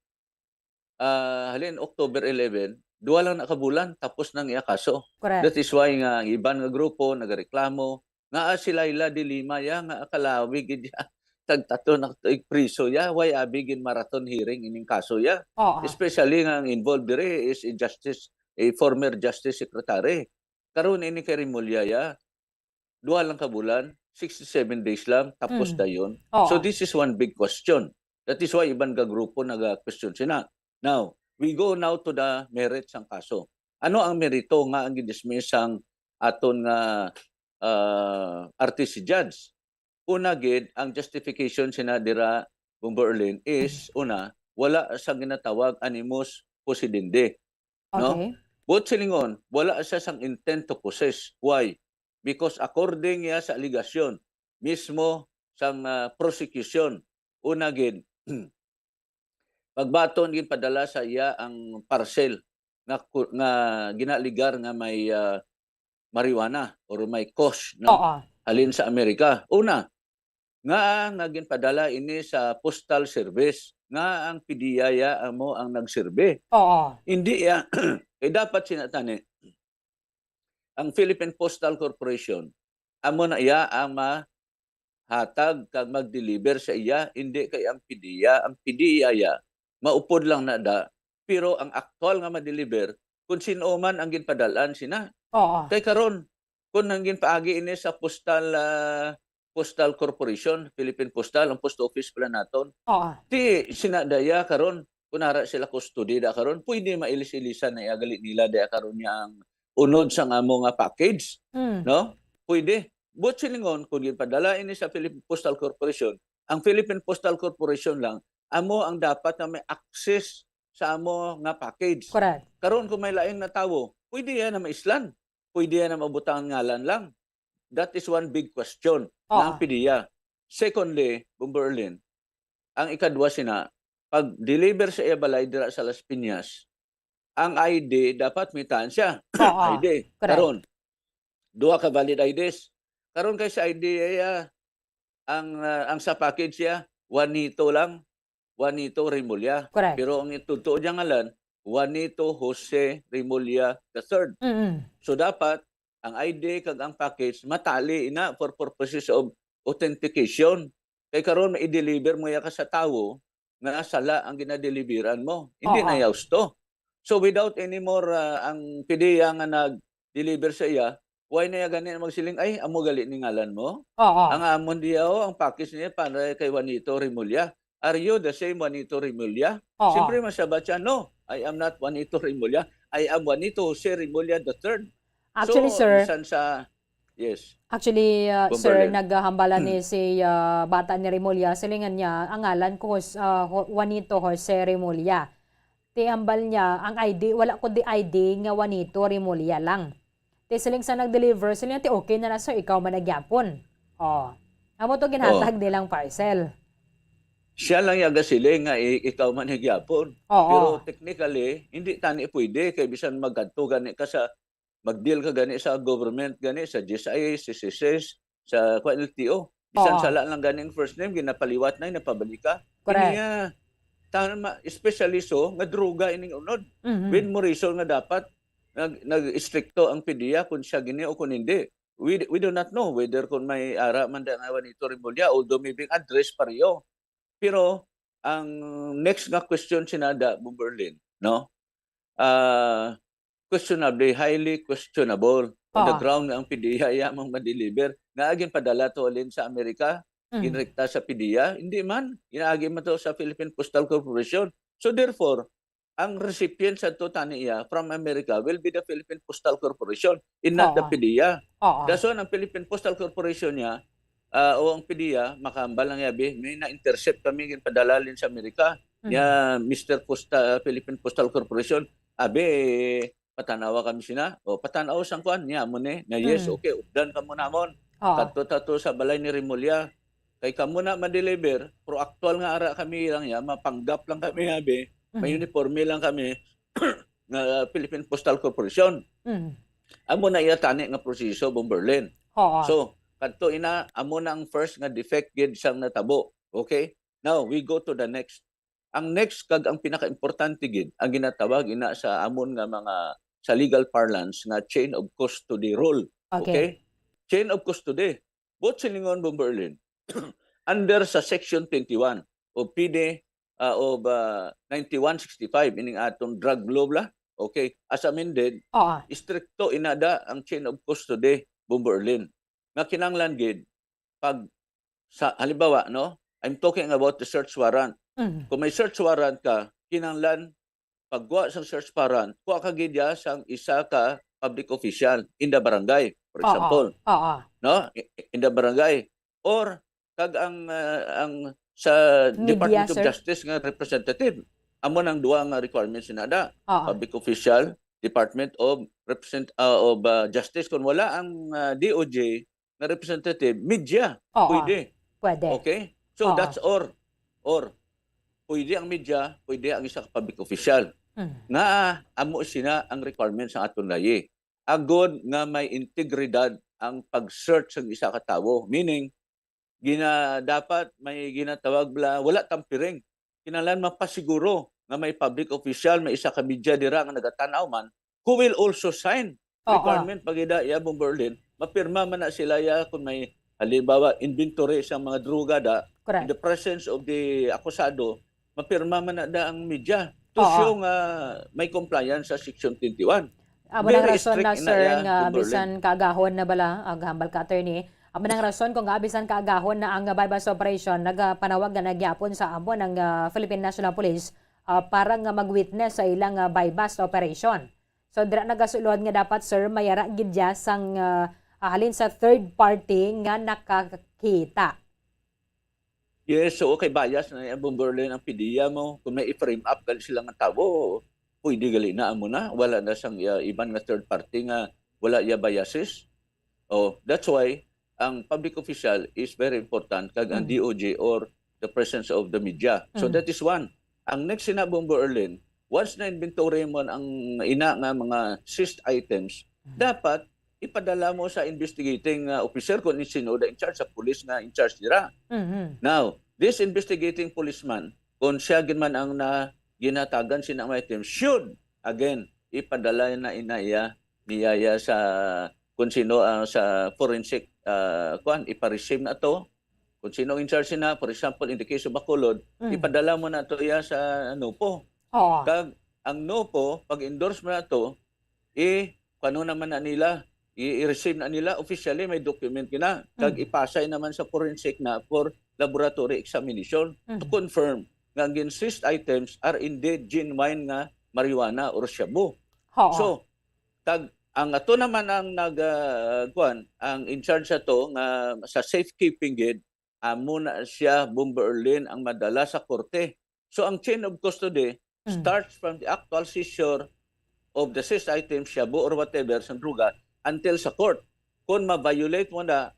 ah, halin October eleven, duha lang na ka bulan, tapos nang iya kaso. Correct. That is why nga ang iban nga grupo nagareklamo nga si Leila de Lima ya nga kalawi gid ya. Tagtato na tuig priso ya, why abi gin marathon hearing ining kaso ya? Oo. Especially nga ang involved diri is a justice, a former justice secretary. Karon ini kay Remulla ya, duha lang ka bulan, sixty-seven days lang, tapos Mm. dayon. Oo. So this is one big question. That is why iban ka grupo naga-question sina. Now, we go now to the merits sang kaso. Ano ang merito nga ang gidismiss sang aton nga, ah, R T C judge? Una gid, ang justification sina dira, Bomberlin, is, una, wala sa ginatawag animus possidendi. No? Okay. Buot silingon, wala siya sang intent to possess. Why? Because according niya sa alegasyon mismo sang, ah, prosecution, una gid, pagbaton ginpadala sa iya ang parcel nga ku-, nga ginaligar nga may, ah, marijuana or may kush, no? Oo. Halin sa Amerika. Una, nga, nga ginpadala ini sa postal service, nga ang PDEA ya amo ang nagserbe. Oo. Hindi ya, kay dapat sina tani, ang Philippine Postal Corporation, amo na iya ang mahatag kag mag-deliver sa iya, hindi kay ang PDEA. Ang PDEA ya, maupod lang na da, pero ang aktual nga ma-deliver, kung sino man ang ginpadal-an sina. Oo. Kay karon, kung ang ginpaagi ini sa postal, ah, Postal Corporation, Philippine Postal, ang post office pala naton. Oo. Di sina daya karon, kung ara sila custody da karon, pwede mailis-ilisan na iya gali nila daya karon niya ang unod sang amo nga package, Mm. no? Pwede. Buot silingon, kung ginpadala ini sa Philippine Postal Corporation, ang Philippine Postal Corporation lang amo ang dapat nga may access sa amo nga package. Correct. Karon, kung may lain na tawo, pwede yan na maislan. Pwede yan na mabutang ngalan lang. That is one big question Oo. Ng PDEA. Secondly, Bomberlin, ang ikadwa sina, pag-deliver sa iya balay dira sa Las Piñas, ang I D dapat mitaan siya. Oo. I D. Correct. Karon, duha ka valid I Ds. Karon kay sa I D, ay, ah, ang, ah, ang sa package siya, Juanito lang, Juanito Remulla. Correct. Pero ang itutuo niya ngalan, Juanito Jose Remulla the third. Mm-mm. So dapat, ang I D kag ang package, matali ina for purposes of authentication. Kay karon, ma-deliver mo ya ka sa tawo nga sala ang ginadeliveran mo. Hindi Oo. Na ya husto. So without any more, ah, ang PDEA nga nag-deliver sa iya, why na ya gani magsiling, "Ay, amo gali ni ngalan mo?" Oo. Ang amon diya, oh, ang package niya para kay Juanito Remulla. "Are you the same Juanito Remulla?" Oo. Siyempre, masabat siya, "No, I am not Juanito Remulla. I am Juanito Jose Remulla the third." Actually, So, sir, bisan sa, yes. Actually, uh, sir, Bomberlin. Naghambala ni Hmm. Si, uh, bata ni Remulla, silingan niya, "Ang ngalan ko, Jos-, uh, Ho-, Juanito Jose Remulla." Ti hambal niya, "Ang I D, wala ko di I D nga Juanito Remulla lang." Ti siling sa nag-deliver, siling niya, "Ti okay na na, sir, ikaw man na gyapon." Oh. Amo to ginhatag Oh. Nilang parcel. Siya lang yaga siling nga i-, ikaw man ni gyapon. Oo. Pero technically, hindi tani pwede kay bisan magkadto gani ka sa, mag-deal ka gani sa government gani, sa G S I S, sa S S S, sa kwan, L T O. Bisan Oo. sala lang ganing first name, ginapaliwat na, napabalika. Correct. Niya, tama, especially so, nga droga ining unod. Mhm. With mo reason nga dapat nag, nag-istrikto ang PDEA kung siya gini o kung hindi. We, we do not know whether kung may ara man da nga Juanito Remulla, although may being address pareho. Pero ang next nga question sinada, Bomberlin, no? Ah, questionable, highly questionable on the Ah. ground nga ang PDEA iya mang ma-deliver nga agin padala to alin sa Amerika, Mhm. ginrekta sa PDEA, hindi man, ginaagi man to sa Philippine Postal Corporation. So therefore, ang recipient sa to tani iya from America will be the Philippine Postal Corporation and not the Oo. PDEA. Oo. Dason ang Philippine Postal Corporation niya, ah, o ang PDEA, makahambal lang yabi, may na-intercept kami, ginpadala lin sa Amerika, Mhm. niya Mister Posta, Philippine Postal Corporation, abi, patanawa kami sina, o patanaw sang kuan, niya mo ni, na yes, Mm. okay, updan ka mo namon. Oo. Tato-tato sa balay ni Remulla. Kay kamo na ma-deliver, pero actual nga ara kami lang ya, mapanggap lang kami, abi, may Mhm. uniforme lang kami nga Philippine Postal Corporation. Mm. Amo na iya tani nga proseso, Bomberlin. Oo. So, kadto ina, amo na ang first nga defect gid sang natabo. Okay? Now, we go to the next. Ang next kag ang pinakaimportante gid, ang ginatawag ina sa amon nga mga, sa legal parlance nga chain of custody rule. Okay. Okay? Chain of custody. Buot silingon, Bomberlin, under sa Section twenty-one o P D, ah, o ba, ninety-one sixty-five, ining atong drug law bala. Okay, as amended, Oo. Istrikto inada ang chain of custody, Bomberlin. Nga kinahanglan gid pag sa, halimbawa, no? I'm talking about the search warrant. Mm. Kung may search warrant ka, kinahanglan pagkuha sa search warrant, kuha ka gid ya sang isa ka public official in the barangay, for Oo. example, Oo. no? I- In the barangay, or kag ang, ah, ang sa Media, Department of sir? Justice nga representative. Amo nang duha nga requirements na da. Oo. Public official, Department of Represent ah, of ah, Justice. Kung wala ang ah, D O J nga representative, media, Oo. pwede. Pwede. Okay? So Oo. That's or or pwede ang media, pwede ang isa ka public official. Mm. Nga amo sina ang requirements sa aton layi. Agod nga may integridad ang pag-search sang isa ka tawo, meaning gina dapat may ginatawag bala, wala tampering. Kinahanglan mapasiguro nga may public official, may isa ka media dira nga nagatan-aw man, who will also sign Oo. Requirement pag ida ya, Bomberlin, mapirma man na sila ya kung may, halimbawa, inventory sa mga droga da in Correct. The presence of the akusado, mapirma man na da ang media to Oo. show nga may compliance sa Section twenty-one. Amo nang Very rason na, strict na sir, yan, nga Bomberlin. Bisan kaagahon na bala, ang hambal ka, attorney. Amo nang rason kung nga bisan kaagahon na ang buy-bust operation, nagapanawag na nagyapon sa amon ang ah, Philippine National Police ah, para nga mag-witness sa ilang ah, buy-bust operation. So, dira nagasulod nga dapat, sir, may ara gid ya sang ah, ah, halin sa third party nga nakakita. Yes, so okay, bias na yung Bomberlin ang PDEA mo. Kung may i-frame up gali sila nga tawo, pwede gali na amo na. Wala na sang uh, iban nga third party nga wala ya biases. Oh, that's why ang public official is very important, kag ang Mm. D O J or the presence of the media. So Mm. that is one. Ang next sina, Bomberlin, once na inventory mo ang ina nga mga seized items, Mm. dapat ipadala mo sa investigating uh, officer kung sino the in charge, sa police nga in charge dira. Mhm. Now, this investigating policeman, kung siya gid man ang na ginatagan sina mga items, should again ipadala na ina iya niya iya sa kung sino ang sa forensic uh, kuan, ipa-receive na to. Kung sino in charge na, for example, in the case of Bacolod, Mm. ipadala mo na to iya sa NOPO. Oo. Kag ang NOPO, pag-endorse mo na to, i kano naman na nila, i- i-receive na nila officially, may document gina, kag Mm. ipasay naman sa forensic na for laboratory examination to Mhm. confirm nga ang gin-seized items are indeed genuine nga marijuana or shabu. Oo. So, kag ang ato naman ang nag ah, kuan, ang in charge sa to nga sa safekeeping gid, amo na siya, Bomberlin, ang madala sa korte. So ang chain of custody Mm. starts from the actual seizure of the seized items, shabu or whatever, sa droga, until sa court. Kung ma-violate mo na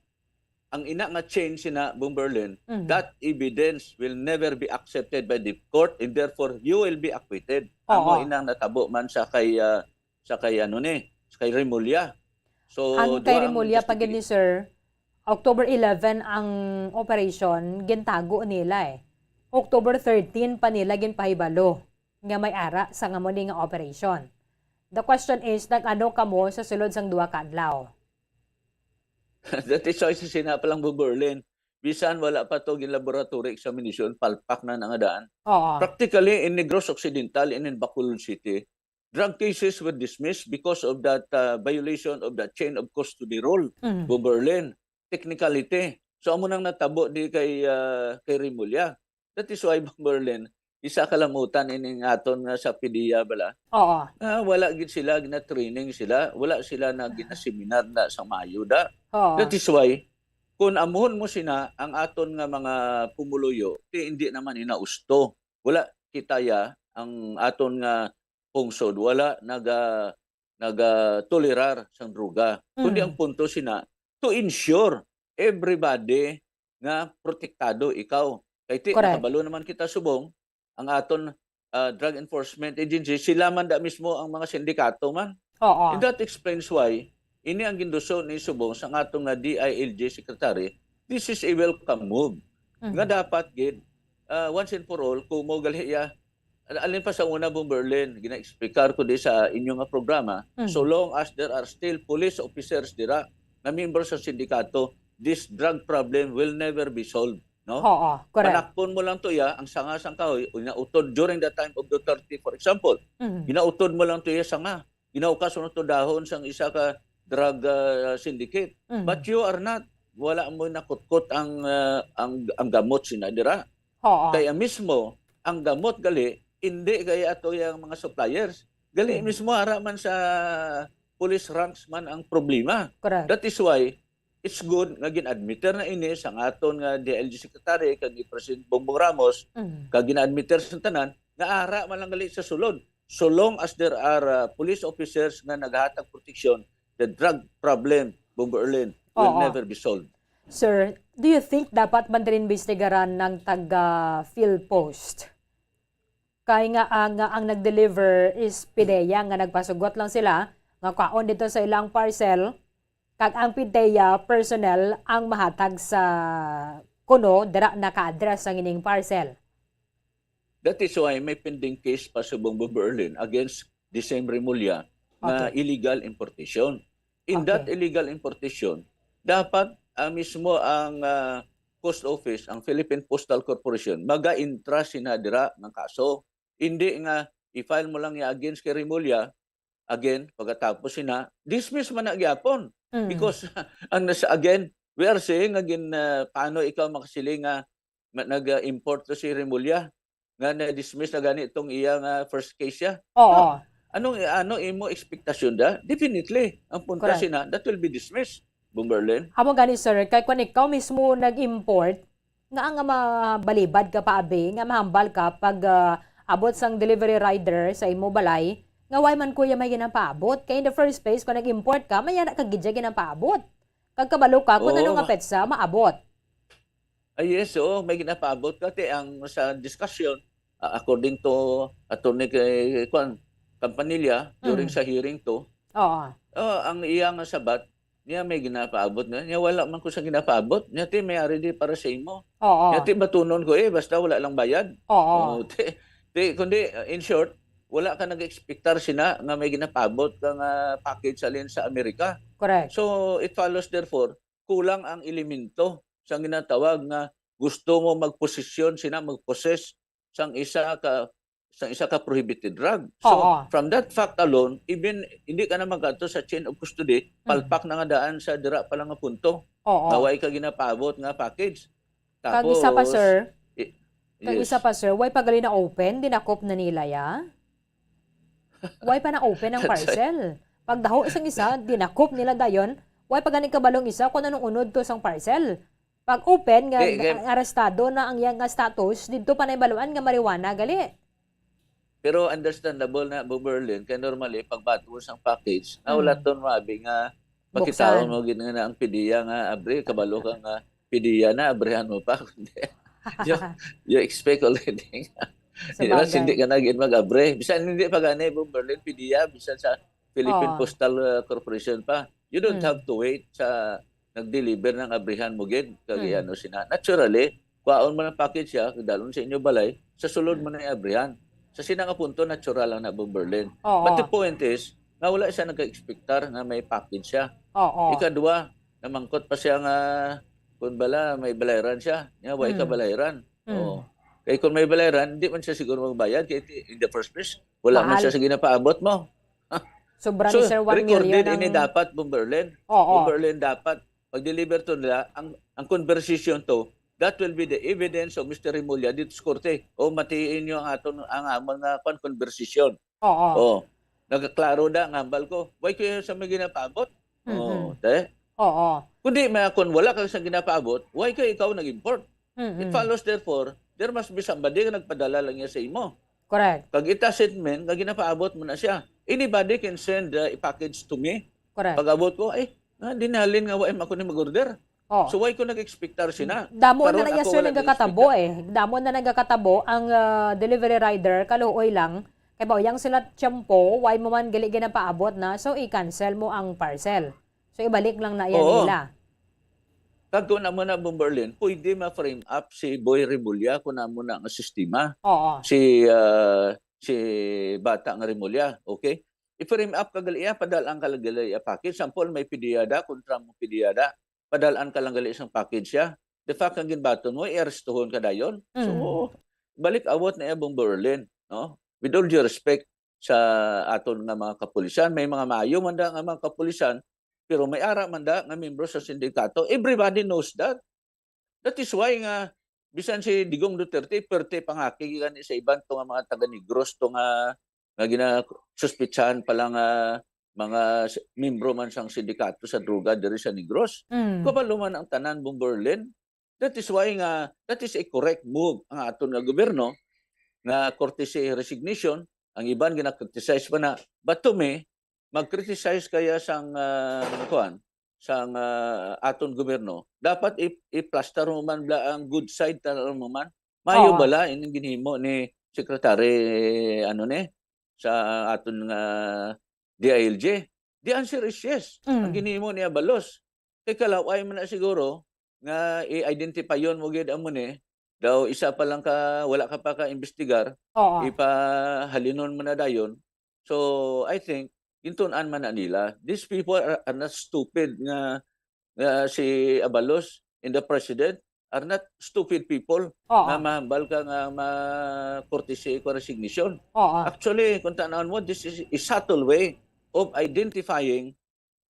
ang ina nga chain sina, Bomberlin, Mm. that evidence will never be accepted by the court, and therefore you will be acquitted. Amo Oo. inang natabo man sa kay ah, sa kay ano ni, sa kay Remulla. So Ang kay duha ang Remulla pa gid ni, investigation. Sir, October eleven ang operation, gintago nila eh. October thirteen pa nila ginpahibalo nga may ara sa nga muli nga operation. The question is, nag-ano kamo sa sulod sang duha ka adlaw? That is why sa Sina pa lang, Bomber Lynn, bisan wala pa to gin laboratory examination, palpak na nangadaan. Oo. Practically, in Negros Occidental and in Bacolod City, drug cases were dismissed because of that uh, violation of the chain of custody rule, Mm. Bomber Lynn. Technicality. So, amo nang natabo di kay uh, kay Remulla. That is why, Bomber Lynn, isa kalamutan ining aton nga sa PDEA bala. Oo. Ah, wala gid sila gina-training sila, wala sila na ginaseminar na sa maayo da. Oo. That is why kung amuhon mo sina ang aton nga mga pumuluyo, ti hindi naman inausto. Wala kita ya ang aton nga pungsod, wala naga nagatolerar sang droga. Kundi Mm. ang punto sina to ensure everybody nga protektado ikaw. Kay ti Correct. Nakabalo naman kita subong ang aton ah, drug enforcement agency, sila man da mismo ang mga sindikato man. Oo. And that explains why ini ang ginduso ni subong sa aton nga D I L G secretary. This is a welcome move Mhm. nga dapat gid ah, once and for all, kumo gali ya, alin pa sa una, Bomber Lynn, gina-explicar ko di sa inyo nga programa, Mhm. so long as there are still police officers dira nga member sa sindikato, this drug problem will never be solved, no? Oo, correct. Panakpon mo lang to ya ang sanga sang kahoy, ginautod during the time of Duterte, for example. Mhm. Ginautod mo lang to ya sanga. Ginaukas mo to dahon sang isa ka drug ah, syndicate. Mhm. But you are not. Wala mo nakutkot ang ah, ang ang gamot sina dira. Oo. Kaya mismo ang gamot gali, hindi kaya ato yang mga suppliers. Gali Mhm. mismo ara man sa police ranks man ang problema. Correct. That is why it's good nga gin-admiter na ini sa aton nga D I L G secretary kag ni President Bongbong Ramos, Mhm. kag gin-admiter sa tanan nga ara man lang gali sa sulod. So long as there are uh, police officers nga naghatag proteksyon, the drug problem, Bomber Erlin, will Oo. never be solved. Sir, do you think dapat man din imbestigaran ng taga PhilPost? Kay nga ang, ang nag-deliver is PDEA nga nagpasugot lang sila nga kaon dito sa ilang parcel, kag ang PDEA personnel ang mahatag sa kuno dira naka-address ang ining parcel. That is why may pending case pa subong, Bomber Erlin, against the same Remulla na Okay. illegal importation. In that Okay. illegal importation, dapat ah, mismo ang ah, post office, ang Philippine Postal Corporation, maga-intra sina dira ng kaso. Hindi nga i-file mo lang ya against kay Remulla, again, pagkatapos sina, dismiss man na gyapon. Mm. Because ang nasa, again, we are saying again, ah, paano ikaw makasiling nga ma- nag-import to si Remulla nga na-dismiss na gani itong iya nga first case siya? Oo. Anong ano imo ekspektasyon da? Definitely, ang punta Correct. Sina, that will be dismissed, Bomber Erlin. Amo gani, sir, kay kung ikaw mismo nag-import, nga nga mabalibad ka pa, abi, nga mahambal ka pag ah, abot sang delivery rider sa imo balay, nga why man kuya may ginapaabot? Kay in the first place, kung nag-import ka, may ana ka gid siya ginapaabot. Kag kabalo ka kung ano Oo. Nga petsa maabot. Ah, yes, oo, may ginapaabot. Kati ang sa discussion, ah, according to attorney kay Kwan, Campanilla, during Mm. sa hearing to, Oo. oh, ang iya nga sabat, niya may ginapaabot na. Niya wala man ko sa ginapaabot. Niya ti may ari di para sa imo. Oo. Niya ti batunon ko eh, basta wala lang bayad. Oo. Oh, ti, ti, kundi, uh, in short, wala ka nag-expectar Sina nga may ginapaabot ka nga package alin sa Amerika. Correct. So, it follows therefore, kulang ang elemento sa ginatawag nga gusto mo magposisyon Sina, magpossess sang isa ka sang isa ka prohibited drug. So, Oo. From that fact alone, even hindi ka na magkadto sa chain of custody, Mm. palpak na nga daan sa dira pa lang nga punto. Oo. Nga way ka ginapaabot nga package. Kag isa pa, Tapos, sir, i- kag yes. isa pa, sir, way pa gali na open, dinakop na nila ya. Way pa na open ang That's right. Parcel. Pagdaho sang isa, dinakop nila dayon. Way pa gani kabalong isa kung anong unod to sang parcel. Pag open nga Di, kay- arestado na ang iyang nga status, didto pa na ibaluan nga marijuana gali. Pero understandable na, Bomber Erlin, kay normally, pagbato sang package, na wala Mm. to mabi nga Buksan. Makitaon mo gid nga na ang PDEA nga abri, kabalo ka nga PDEA na, abrihan mo pa. Kundi you, you expect already nga. Di ba, Sabagay. Hindi ka na gid mag-abri. Bisan hindi pa gani, Bomber Erlin, PDEA, bisan sa Philippine Oo. Postal uh, Corporation pa. You don't Mm. have to wait sa nag-deliver ng abrihan mo gid, kag Mm. ano sina. Naturally, kwaon mo ng package siya, kag dalon sa inyo balay, sa sulod mo na yung abrihan. Sa sina nga punto, natural lang na, Bomberlin. Oo. But the point is, nga wala siya nag-expectar nga may package siya. Oo. Ikadua, namangkot pa siya nga, kung bala, may balayran siya. Nga, why ka Mm. balayran? Mm. Oo. Kay kung may balayran, hindi man siya siguro magbayad. Kay ti-, in the first place, wala man Mahal. siya sa ginapaabot mo. Sobra So, ni Sir one recorded million ini ang dapat, Bomberlin. Oo. Bomberlin, dapat pag-deliver to nila, ang, ang conversation to, that will be the evidence of Mister Remulla dito sa korte. O, matiin niyo ang aton, ang amon nga, kwan, conversation. Oo. Oh, nagkaklaro na ang hambal ko. Why ko yun sa may ginapaabot? Mm-mm. Oh, te? Oo. Kundi, may, kung wala ka sa ginapaabot, why ka ikaw nag-import? Mm-mm. It follows, therefore, there must be somebody nga nagpadala lang niya sa imo. Correct. Kag ita statement nga ginapaabot mo na siya. Anybody can send, uh, a package to me. Correct. Pag-abot ko, "Ay, nga, dinhalin nga wa man ko ni mag-order." Oh. So, why ko nag-expectar sina? Damo na Karon na iya, ako sir, wala nagakatabo nag-expectar. eh. Damo na nagakatabo ang, ah, delivery rider, kaluoy lang. Kay ba, yang sila tiyempo, why mo man gali ginapaabot na, so i-cancel mo ang parcel. So, ibalik lang na iya Oo. nila. Kag kung amo na, Bomberlin, pwede ma-frame up si Boy Remulla kung amo na nga sistema. Oo. Si, ah, si Bata nga Remulla, okay? I-frame up ka gali iya, padal-an ka lang gali iya package. Sample, may pidiyada, kontra mo pidiyada, padal-an ka lang gali isang package siya. The fact nga ginbaton mo, i-arestuhon ka dayon. So, Mm. balik awat na iya, Bomberlin, no? With all due respect sa aton nga mga kapulisan, may mga maayo man da nga mga kapulisan, pero may ara man da nga membro sa sindikato. Everybody knows that. That is why nga, bisan si Digong Duterte, perte pangaki gani sa iban to nga mga taga Negros to nga, nga ginasuspitsahan pala nga mga s-, membro man sang sindikato sa droga diri sa Negros. Mm. Kabalo man ang tanan, Bomberlin. That is why nga, that is a correct move ang aton nga gobyerno, nga courtesy resignation, ang iban gina-criticize pa na. But to me, mag-criticize kaya sang, ah, kuwan, sang, ah, aton gobyerno, dapat i-, i-plaster mo man bala ang good side, tanan mo man. Maayo Oo. bala ining ginhimo ni Secretary, ano ni, sa aton nga D I L G? The answer is yes. Mm. Ang ginhimo ni Abalos. Kay kalaway man na siguro nga i-identifyon mo gid amo ni, daw isa pa lang ka, wala ka pa ka-imbestigar, Oo. ipahalinon mo na dayon. So, I think, gintun-an man na nila. These people are, are not stupid nga, nga si Abalos and the president are not stupid people Oo. nga mahambal ka nga ma-courtesy ko resignation. Oo. Actually, kung tanawon mo, this is a subtle way of identifying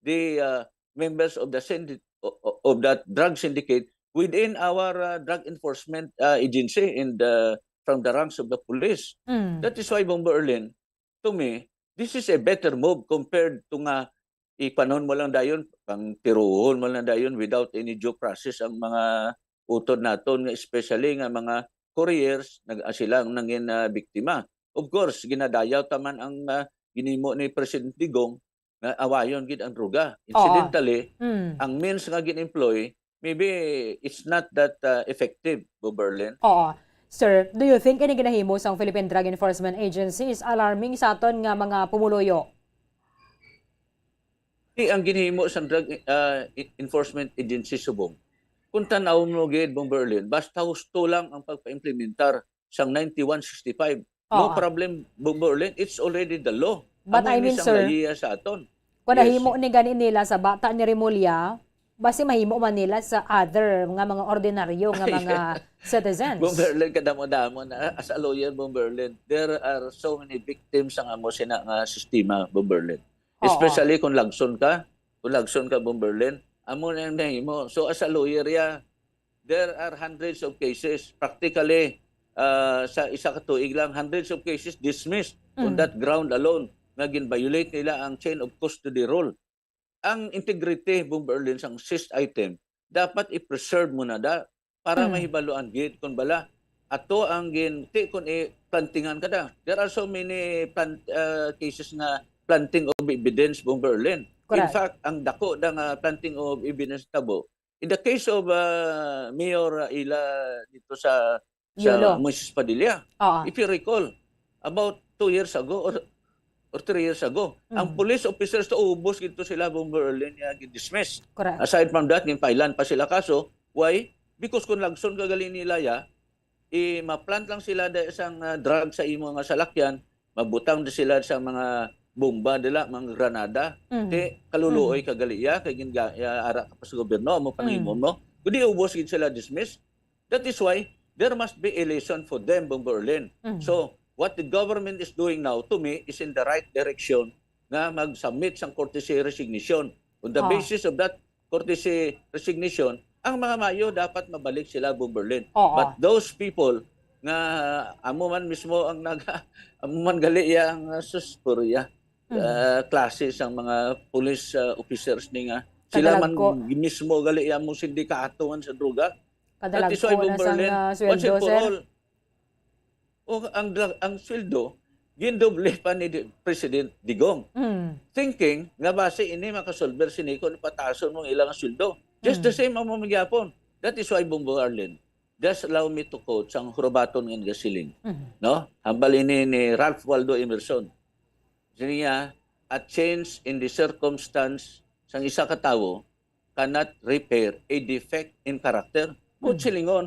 the, uh, members of the syndi-, o-, o-, of that drug syndicate within our, uh, drug enforcement, uh, agency and, uh, from the ranks of the police. Mm. That is why, Bomberlin, to me, this is a better move compared to nga ipanon mo lang dayon, pang tiruhon mo lang dayon without any due process ang mga utod naton, nga especially nga mga couriers, nag-, ah, sila ang nangin, ah, biktima. Of course, ginadayaw ta man ang, ah, ginhimo ni President Digong nga awayon gid ang droga. Oo. Incidentally, Mm. ang means nga gin-employ, maybe it's not that, ah, effective, Bomberlin. Oo. Sir, do you think ini ginahimo sang Philippine Drug Enforcement Agency is alarming sa aton nga mga pumuluyo? Di ang ginhimo sang Drug, ah, Enforcement Agency subong. Kung tanawon mo gid, Bomberlin, basta husto lang ang pagpaimplementar sang ninety-one sixty-five. No Oo. problem, Bomberlin, it's already the law. But Amo I ini mean, sang sir, layiya sa aton. Kung Yes. nahimo ni gani nila sa bata ni Remulla, basi mahimo man nila sa other nga mga ordinaryo nga mga citizens. Bomberlin, kadamo-damo na. As a lawyer, Bomberlin, there are so many victims ang amo sina nga sistema, Bomberlin. Oo. Especially kung lagson ka, kung lagson ka, Bomberlin, amo na ang nahimo. So, as a lawyer, yeah, there are hundreds of cases. Practically, ah, sa isa ka tuig lang, hundreds of cases dismissed on Mm. that ground alone nga gin-violate nila ang chain of custody rule. Ang integrity, Bomberlin, sang seized item, dapat i-preserve mo na da para Mm. mahibaluan gid kung bala ato ang gin-, ti kun i-plantingan ka da. There are so many plan-, ah, cases nga planting of evidence, Bomberlin. In Correct. fact, ang dako da nga planting of evidence tabo, in the case of, ah, Mayor Ila dito sa, sa Yolo. Moises Padilla, Oo. if you recall, about two years ago or or three years ago. Ang Mm. police officers to, ubos gid to sila, Bomber Erlin, nga gin-dismiss. Correct. Aside from that, gin-filean pa sila kaso. Why? Because kung lagson ka gali nila, ya, i-, ma-plant lang sila da isang, ah, drug sa imo nga salakyan, mabutang da sila sa mga bomba dila, mga granada. Mhm. Ti, kaluluoy ka gali, ya, kay gin-, ya, ara ka pa sa gobyerno, amo pa nang Mm. imo, no? Kundi ubos gid sila dismiss. That is why there must be a lesson for them, Bomber Erlin. Mhm. So, what the government is doing now, to me, is in the right direction nga mag-submit sang courtesy resignation. On the Ah. basis of that courtesy resignation, ang mga maayo dapat mabalik sila, Bomber Erlin. Oo. But those people nga amo man mismo ang nag-, amo man gali ya ang, ah, sus, purya, Mhm. ah, klase sang mga police, ah, officers ni nga sila man Kadalagko. mismo gali ya mo sindikato man sa droga. That is why, Kadalagko na Bomber sang, Erlin, ah, once and sweldo, for sir. all, o, ang dra-, ang sweldo, gindoble pa ni Di-, President Digong. Mm. Thinking nga basi ini makasolver sini kon patason mo ang ilang sweldo. Just the Mm. same amo man gyapon. That is why, Bomber Erlin, just allow me to quote sang Hurbaton nga nagasiling, Mm. no? Hambal ini ni Ralph Waldo Emerson. Sini niya, "A change in the circumstance sang isa ka tawo cannot repair a defect in character." Mo Mm. silingon,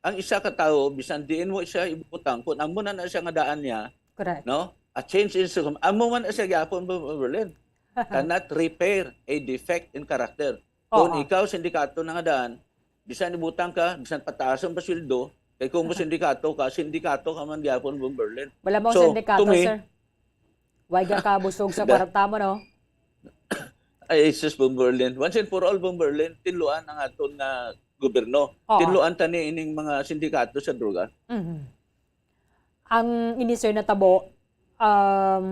ang isa ka tawo, bisan diin mo siya ibutang, kung amo na na siya nga daan niya, Correct. no? A change in circum-, amo man na siya gyapon, Bomber Erlin. Cannot repair a defect in character. Kung Oo. ikaw, sindikato na nga daan, bisan ibutang ka, bisan pataason pa sweldo, kay kung mo sindikato ka, sindikato ka man gyapon, Bomber Erlin. Wala mong So, sindikato, to me, sir. Why ka kabusog sa Da- kwarta mo, no? Ay, sus, Bomber Erlin. Once and for all, Bomber Erlin, tinluan ang aton nga gobyerno. Oo. Tinluan ta ni ining mga sindikato sa droga. Mhm. Ang ini, sir, natabo, um,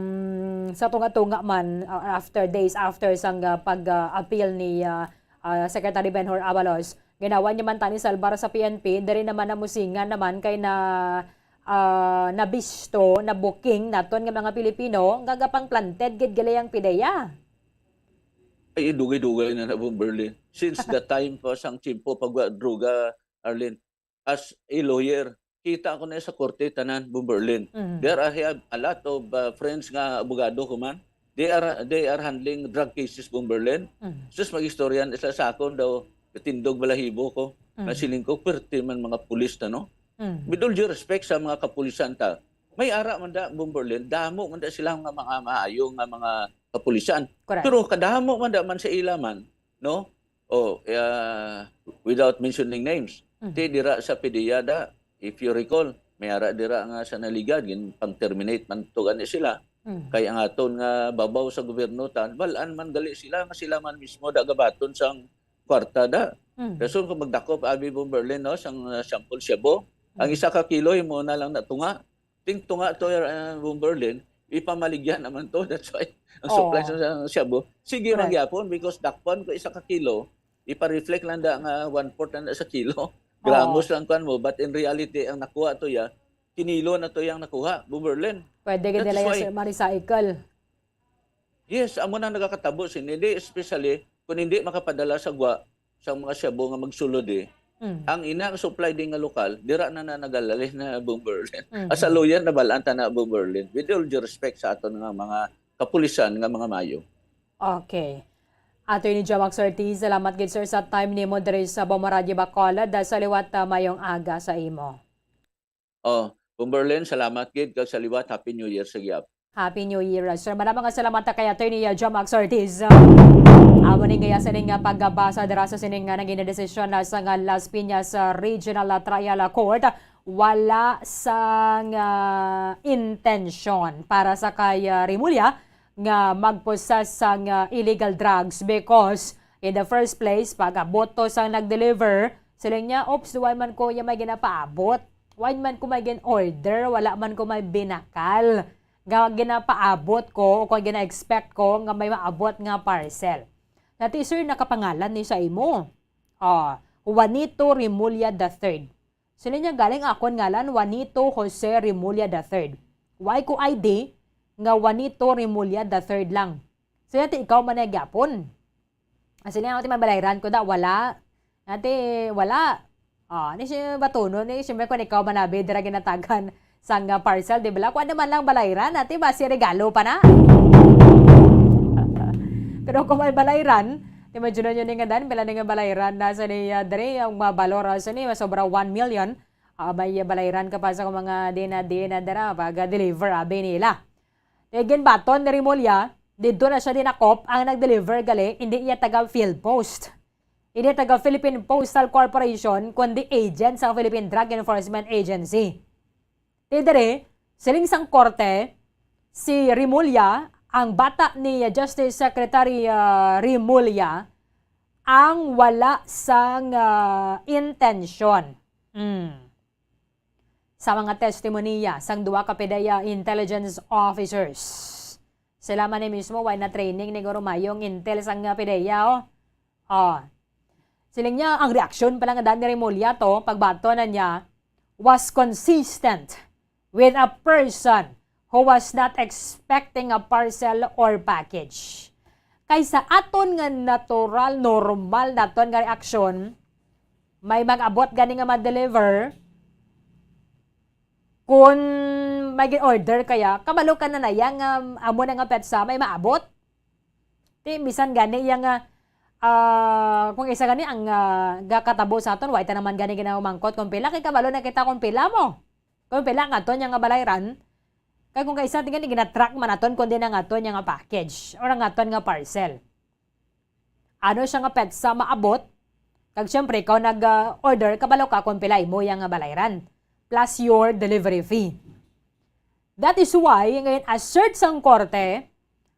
sa tunga-tunga man, uh, after days after sang, uh, pag, uh, appeal ni, uh, uh, Secretary Benhur Abalos, ginawa niya man tani salbar sa P N P, diri naman namusingan naman kay na, uh, nabisto, nabuking naton nga mga Pilipino nga gapang-planted gid gali ang PDEA. Ay, dugay-dugay na na, Bomber Erlin. Since the time pa sang tiyempo pag droga, Arlene, as a lawyer, kita ko na sa korte tanan, Bomber Erlin. Mhm. There I have a lot of, uh, friends nga abogado ko man. They are, they are handling drug cases, Bomber Erlin. Mhm. Sus, mag-istorya na sila sa akon daw, katindog balahibo ko. Mhm. Nasiling ko, perte man mga pulis na, no? Mhm. With all due respect sa mga kapulisan ta, may ara man da, Bomber Erlin, damo man da sila nga mga maayo nga mga kapulisan. Correct. Pero kadamo man da man sa ila man, no? O, ah, without mentioning names, Mhm. ti dira sa PDEA da, if you recall, may ara dira nga sa Naligan, gin pang-terminate man to gani sila. Mhm. Kay ang aton nga babaw sa gobyerno, tan, bal-an man gali sila nga sila man mismo da gabaton sang kwarta da. Mhm. Rason kung magdakop, abi, Bomber Erlin, no, sang, uh, sample shabu. Ang Mhm. isa ka kilo, imo na lang natunga. Ting tunga to, uh, Bomber Erlin, ipamaligya naman to. That's why ang supply Oo. sa, sa shabu, sige man Correct. gyapon because dakpan ko isa ka kilo, ipa-reflect lang da nga one-fourth na sa kilo. Oo. Gramos lang kuan mo, but in reality, ang nakuha to ya, kinilo na to yang nakuha, Bomber Erlin. Pwede gid That nila is yung why sir, ma-recycle. Yes, amo na nagakatabo sini. Di, especially kung hindi makapadala sa gwa sa mga shabu nga magsulod, eh. Mm. Ang ina nga supply din nga lokal, dira na na nagalalin na, Bomber Erlin. Mhm. As a lawyer, nabalaan ta na, Bomber Erlin. With all due respect sa aton nga mga kapulisan nga mga mayo. Okay. Attorney Jomax Ortiz, salamat gid, sir, sa time nimo diri sa Bombo Radyo Bacolod. Sa liwat, ah, mayong aga sa imo. Oh, Bomber Erlin, salamat gid, kag sa liwat, Happy New Year sa gihap. Happy New Year, sir. Madamo nga salamat kay Attorney, uh, Jomax Ortiz. Amo ni gaya sining nga pagbasa dira sa sining nga naging desisyon na sa nga Las Piñas, uh, Regional, uh, Trial, uh, Court. Wala sang, uh, intensyon para sa kay, uh, Remulla nga magpossess sang, uh, illegal drugs because in the first place, pag-abot to sang nag-deliver, siling niya, "Oops, why man ko ya may ginapaabot? Why man ko may gin-order? Wala man ko may binakal nga ginapaabot ko o kung gina-expect ko nga may maabot nga parcel." Nati, sir, nakapangalan ni sa imo. Ah, Juanito Remulla the third. Sino niya galing akon ngalan? Juanito Jose Remulla the third. Why ko I D nga Juanito Remulla the third lang? Sino ti ikaw man na gyapon? Sino niya, "Ati, mabalayran ko da?" Wala. Ati, wala. Ah, ni si Batuno, ni siyempre kung ikaw man na, be, dira ginatagan. sang, ah, parcel, di bala? Kuwan naman lang balayran, ati ba? Si regalo pa na. Pero kung may balayran, imagine nyo ni nga dan, pila ni nga balayran na sa ni, ah, diri, ang mabalor, ah, sa ni, sobra one million. Ah, may balayran ka pa sa mga di na, di na dira, pag-deliver, abi nila. Kay ginbaton ni Remulla, didto na siya dinakop ang nag-deliver gali, hindi iya taga PhilPost. Hindi taga Philippine Postal Corporation, kundi agent sa Philippine Drug Enforcement Agency. Ti diri, siling sang korte, si Remulla, ang bata ni Justice Secretary, ah, Remulla, ang wala sang, ah, intensyon. Hmm. Sa mga testimonya sang duha ka PDEA intelligence officers, sila man ni mismo way na training ni Guro Mayong intel sang, ah, PDEA, oh. Oh. Siling niya, ang reaksyon pa lang ni Remulla to, pagbaton na niya, was consistent with a person who was not expecting a parcel or package. Kay sa aton nga natural, normal naton nga reaksyon, may mag-abot gani nga ma-deliver, kung may gin-order kaya, kabalo ka na na ya nga amo na nga petsa may maabot. Ti, bisan gani iya nga, ah, kung isa gani ang, ah, gakatabo sa aton, way ta naman gani ginamangkot kung pila, kay kabalo na kita kung pila mo. Kung pila ang aton niya nga balayran. Kay kung kaisa, ti gani ginatrack man aton kung di na nga aton niya nga package or ang aton nga parcel. Ano siya nga petsa maabot? Kag siyempre, ikaw nag, ah, order, kabalo ka kung pila imo iya nga balayran, plus your delivery fee. That is why, ngayon, assert sang korte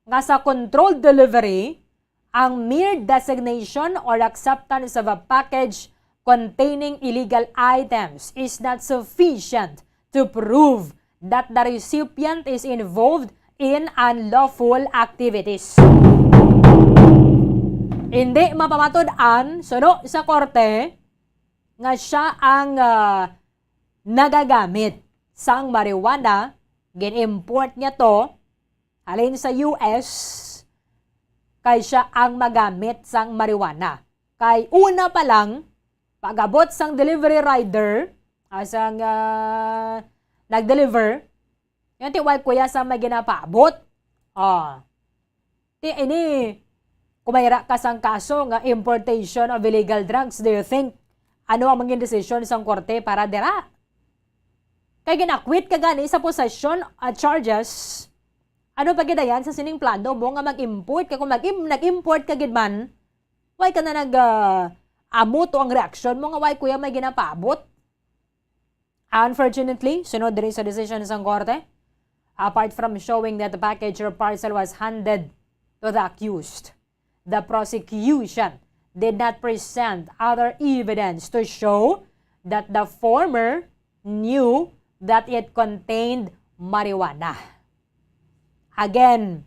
nga sa controlled delivery, ang mere designation or acceptance of a package containing illegal items is not sufficient to prove that the recipient is involved in unlawful activities. Hindi mapamatud-an, suno sa korte, nga siya ang, ah, nagagamit sang marijuana, gin-import niya to halin sa U S, kay siya ang magamit sang marijuana. Kay una pa lang, pag-abot sang delivery rider, ah, sang, ah, nag-deliver, yun, ti, why kuya sa may ginapaabot? Ah. Ti, ini, kung mayra ka sang kaso nga importation of illegal drugs, do you think ano ang maging desisyon sang korte para dira? Kay gin-acquit ka gani sa possession, ah, charges. Ano pa gid dayan sa sining plano mo nga mag-import? Kay kung mag-im-, nag-import ka gid man, why ka na nag, ah, amo to ang reaksyon mo nga why kuya may ginapaabot? Unfortunately, sunod diri sa desisyon sang korte, apart from showing that the package or parcel was handed to the accused, the prosecution did not present other evidence to show that the former knew that it contained marijuana. Again,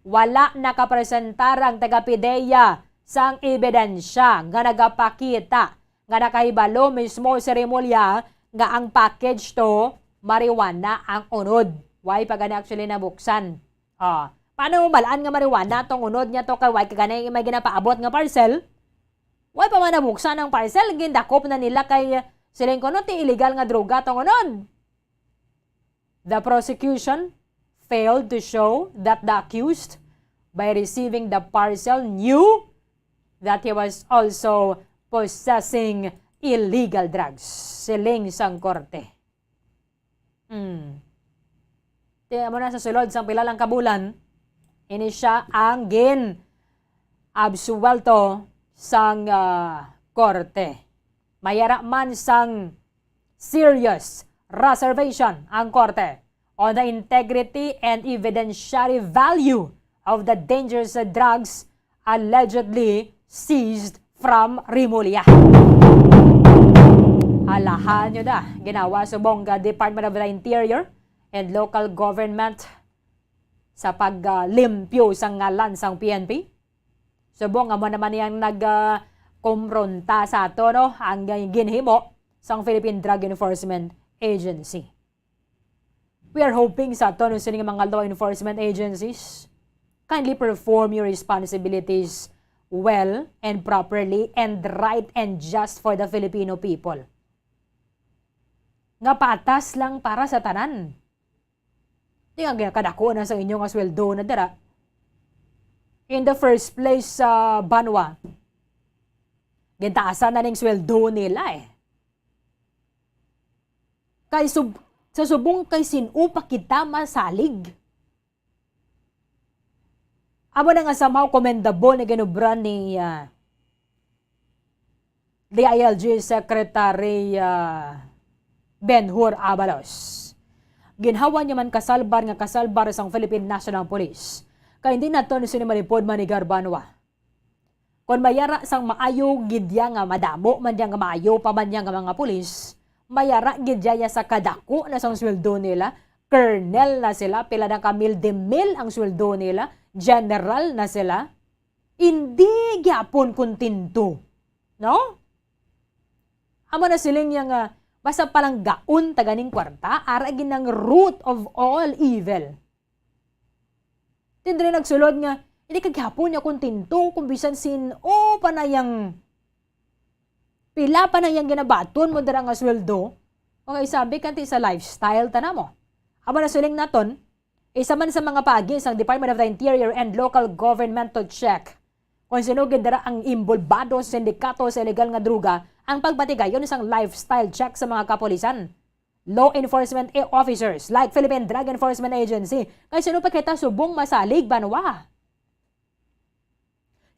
wala nakapresentar ang taga-PDEA sang ebidensya nga nagapakita nga nakahibalo mismo si Remulla nga ang package to marijuana ang unod. Why pa gani actually nabuksan? Ah, paano mo balaan nga marijuana tong unod niya to kay why ka gani may ginapaabot nga parcel? Why pa man nabuksan ang parcel? Gindakop na nila kay siling kuno ti illegal nga droga tong unod. The prosecution failed to show that the accused, by receiving the parcel, knew that he was also possessing illegal drugs, siling sang korte. Hmm. Ti, amo na sa sulod sang pila lang ka bulan, ini siya ang gin-absuwelto sang, ah, korte. Mayara man sang serious reservation ang korte on the integrity and evidentiary value of the dangerous drugs allegedly seized from Remulla. Alahan nyo na, ginawa subong ka Department of the Interior and Local Government sa paglimpyo sa ngalan sang P N P. Subong amo naman niyang nag, ah, kompronta sa ato, no, ang ginhimo sang Philippine Drug Enforcement Agency. We are hoping sa ato, no, sining mga law enforcement agencies, kindly perform your responsibilities well and properly and right and just for the Filipino people. nga patas lang para sa tanan. Di nga, kadako na sa inyo nga sweldo na dira. In the first place, sa Banwa, gintaasan na ning sweldo nila eh. Kay sub-, sa subong kay sin-o pa kita masalig? Amo na nga somehow commendable ni ginobra ni, ah, D I L G Secretary, ah, Ben-Hur Abalos. Ginhawa niya man kasalbar nga kasalbar sang Philippine National Police. Kay hindi naton sini malipod, Manny Garbanwa. Kon mayara sang maayo gid ya nga madamo man diya nga maayo pa man diya nga mga pulis, mayara gid ya sa kadako na sang sweldo nila, colonel na sila, pila na ka mil de mil ang sweldo nila, general na sila, hindi gyapon kontento, no? Amo na siling niya nga, basta palanggaon ta ganing kwarta, ara gid nang root of all evil. Tindre nagsulod nga, hindi ka gyapon niya kontento kung bisan sin-o pa na yang, pila pa na yang ginabaton mo dira nga sweldo, mga isabi kanti sa lifestyle ta namo. Amo na siling naton, isa man sa mga paagi sang Department of the Interior and Local Government to check kung sino gid dira ang involbado sa sindikato sa illegal nga droga ang pagpatigayon sang lifestyle check sa mga kapulisan, law enforcement e-, officers like Philippine Drug Enforcement Agency. Kay sino pa kita subong masalig, Banwa?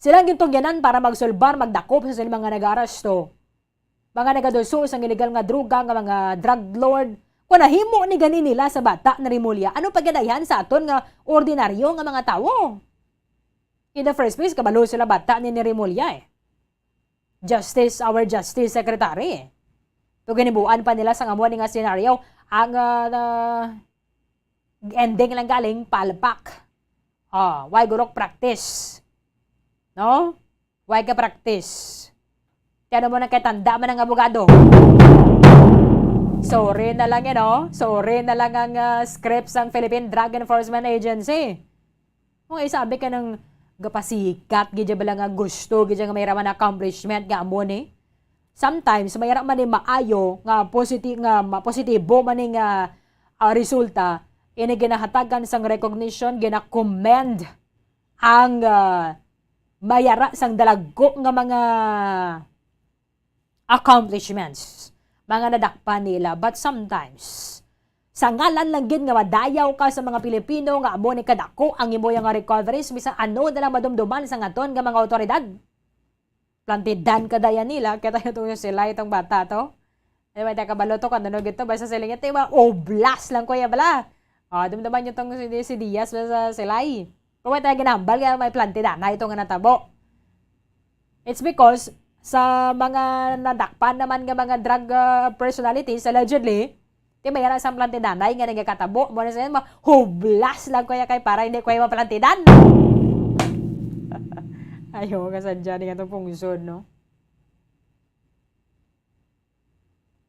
Sila ang gintugyanan para magsulbar, magdakop sa sila mga nag-aaresto, mga nagaduso sang illegal nga droga, nga mga drug lord. Kung nahimo ni gani nila sa bata ni Remulla, ano pa gid ayhan sa aton nga ordinaryo nga mga tawo? In the first place, kabalo sila bata ni, ni Remulla eh. Justice, our Justice Secretary. To ginibuan pa nila sang amo ni nga scenario, ang, ah, na-, ending lang galing, palpak. Ah, why gurok practice? No? Why ka practice? Kaya mo nang kay tanda man ang abogado. Sorry na lang yan, oh. Sorry na lang ang, ah, script sang Philippine Drug Enforcement Agency. Kung isabi ka ng gapasikat, gidya bala nga gusto, gidya nga may raman accomplishment nga amo ni. Sometimes, may raman ni maayo nga positi-, nga mapositibo man ni nga, ah, resulta, ini ginahatagan sang recognition, gina-commend ang, ah, mayara sang dalagko nga mga accomplishments, mga nadakpan nila. But sometimes, sa ngalan lang gid nga madayaw ka sa mga Pilipino nga amo ni kadako ang imo nga recoveries, bisan ano na lang madumduman sa aton nga mga awtoridad. Plantidan ka daya nila, kaya tayo to sila itong bata to. Di ba, tayo kabalo to, kung ano gito, basta sila nga, di ba, oblas lang ko ya bala. Ah, dumduman nyo tong si, si Diaz sa, sa Silay. Kung may tayo ginambal, kaya may plantidan na ito nga natabo. It's because sa mga nadakpan naman nga mga drug, ah, personalities, allegedly, di ba, yan ang sa plantidanay nga nagkakatabo. Mo na sa yan, ma-, hublas lang ko ya kay para hindi ko ya maplantidan. Ayo, kasadya ni nga itong pungsod, no?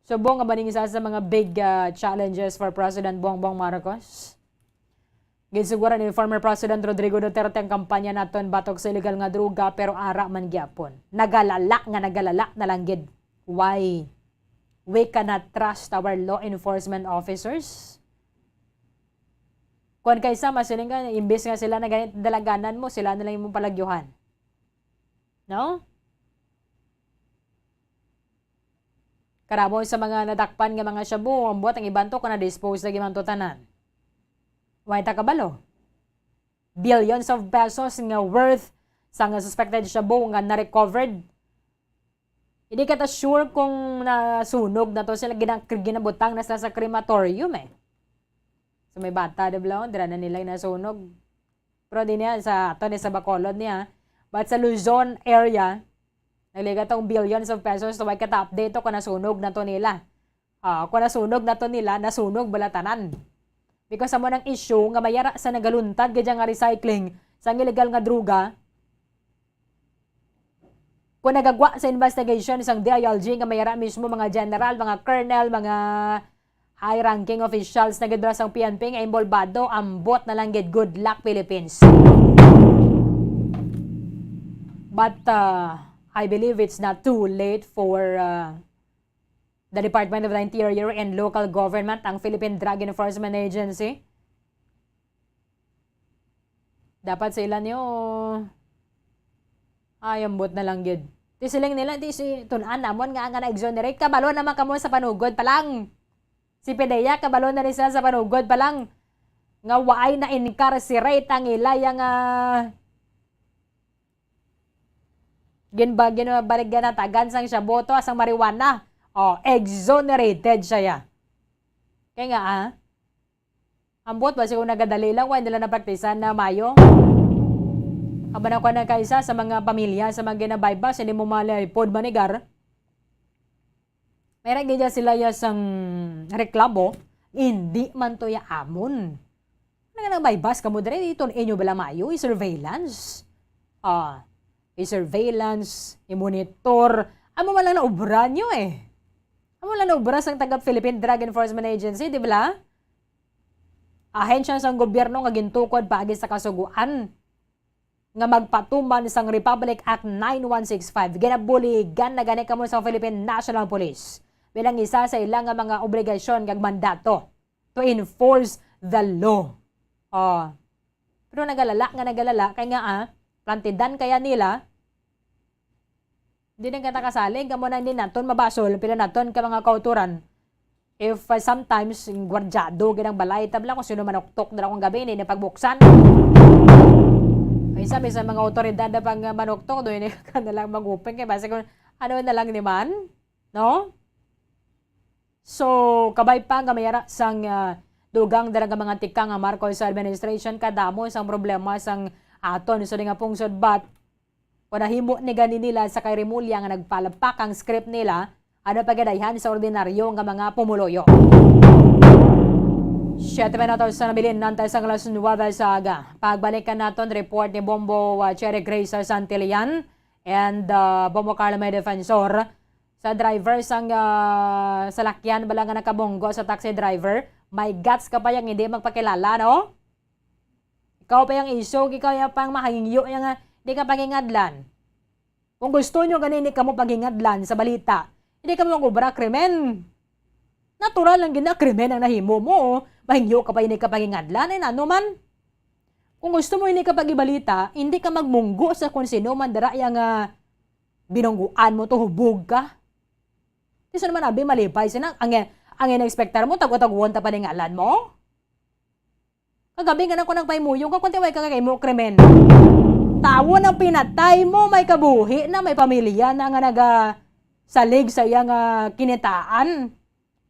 Subong nga ba ning isa sa mga big, ah, challenges for President Bongbong Marcos? Ginsuguran ni former President Rodrigo Duterte ang kampanya naton batok sa illegal nga droga, pero ara man gyapon. Nagalala nga nagalala na lang gid. Why? We cannot trust our law enforcement officers. Kung kaysa, masiling ka, imbis nga sila na ganit dalaganan mo, sila na lang imong palagyuhan. No? Karamo sa mga nadakpan nga mga shabu, ang buot ang iban to kung na-dispose lagi man to tanan. Why ta kabalo? Billions of pesos nga worth sa nga suspected shabu nga na-recovered. Hindi ka ta sure kung nasunog na to sila, gina-, ginabutang na sila sa crematorium eh. So may bata, di ba? Dira na nila nasunog. Pero di niya sa ato ni sa Bacolod niya. But sa Luzon area, nagligad tong billions of pesos. So, why ka ta update to kung nasunog na to nila? Ah, kung nasunog na to nila, nasunog bala tanan. Because amo nang issue nga mayara sa nagaluntad gid nga recycling sa illegal nga droga. Kung nagagwa sa investigation sang D I L G nga mayara mismo mga general, mga colonel, mga high-ranking officials na gid sang P N P nga involbado, ambot na lang gid, good luck, Philippines. But, uh, I believe it's not too late for, uh, the Department of the Interior and Local Government, ang Philippine Drug Enforcement Agency. Dapat sila niyo, ay, ambot na lang gid. Ti siling nila, ti si tunan namon nga, nga na-exonerate. Kabalo naman kamo sa panugod pa lang. Si Pidea, kabalo na ni siya sa panugod pa lang nga waay na-incarcerate ang ilaya nga ginba-, ginbaligyan natagan sang shabu to, sang marijuana. Oh, exonerated siya, ya. Kaya nga, ah, ambot ba siya kung nagadali lang, wala nila napraktisan na mayo? Aba na ko na kaisa sa mga pamilya, sa mga ginabaybas, hindi mo malipod manigar. May ra gid sila ya sang reklamo, hindi man to ya amon. Ano nga nang baybas kamo dire? Ito inyo bala mayo, i-surveillance. Ah, i-surveillance, i-monitor. Amo man lang na obra nyo eh. Amo lang na obra sang taga Philippine Drug Enforcement Agency, di bala? Ahensya sang gobyerno nga gintukod paagi sa kasugoan nga magpatuman sang Republic Act nine one six five, ginabuligan na gani kamo sa Philippine National Police bilang isa sa ila nga mga obligasyon kag mandato to enforce the law. Oh. Pero nagalala nga nagalala kay nga, ah, plantidan kaya nila. Di na kita kasalig, amo na hindi naton mabasol, pila naton ka mga kauturan. If, uh, sometimes, gwardyado gid ang balay, tabla kung sino manuktok dala kong gabi, hindi na pagbuksan. Ay, sabi sa mga otoridad na pag, uh, manuktok, doon ka na lang mag-open kay basta kung ano na lang naman, no? So, kabay pa nga mayara sang, uh, dugang dala nga mga tikang nga Marcos administration, kadamo sang problema sang aton. So, di nga pungsod, but Kung nahimo ni gani nila sa kay Remulla nga nagpalapak ang script nila, ano pa gidayhan sa ordinaryo nga mga pumuluyo? Siyete minutos na nabilin na antes ang alas nuwebe sa aga. Pagbalikan naton report ni Bombo, uh, Cherry Grace Santillan and, uh, Bombo Carlo May Defensor. Sa driver sang, uh, salakyan bala nga nakabunggo sa taxi driver, may guts ka pa yang hindi magpakilala, no? Ikaw pa yang isog, ikaw yang pang mahangyo yang, ah, di ka pangingadlan. Kung gusto nyo gani, hindi kamo pangingadlan sa balita, hindi kamo mag-obra krimen. Natural lang gina krimen ang nahimo mo, oh. Mahingyo ka pa, hindi ka pangingadlan, eh, ano man. Kung gusto mo hindi ka pagibalita, hindi ka magmunggo sa kung sino man dira yang, ah, binungguan mo to, hubog ka. Di sa naman abi, malipay sila. Ang, ang in-expectar mo, tago-taguon ta pa ning ngalan mo? Kagabi nga nang ko nagpahimuyong ka, kunti way ka kay mo krimen. Tawo nang pinatay mo, may kabuhi na, may pamilya na nga nagasalig sa iya nga kinitaan.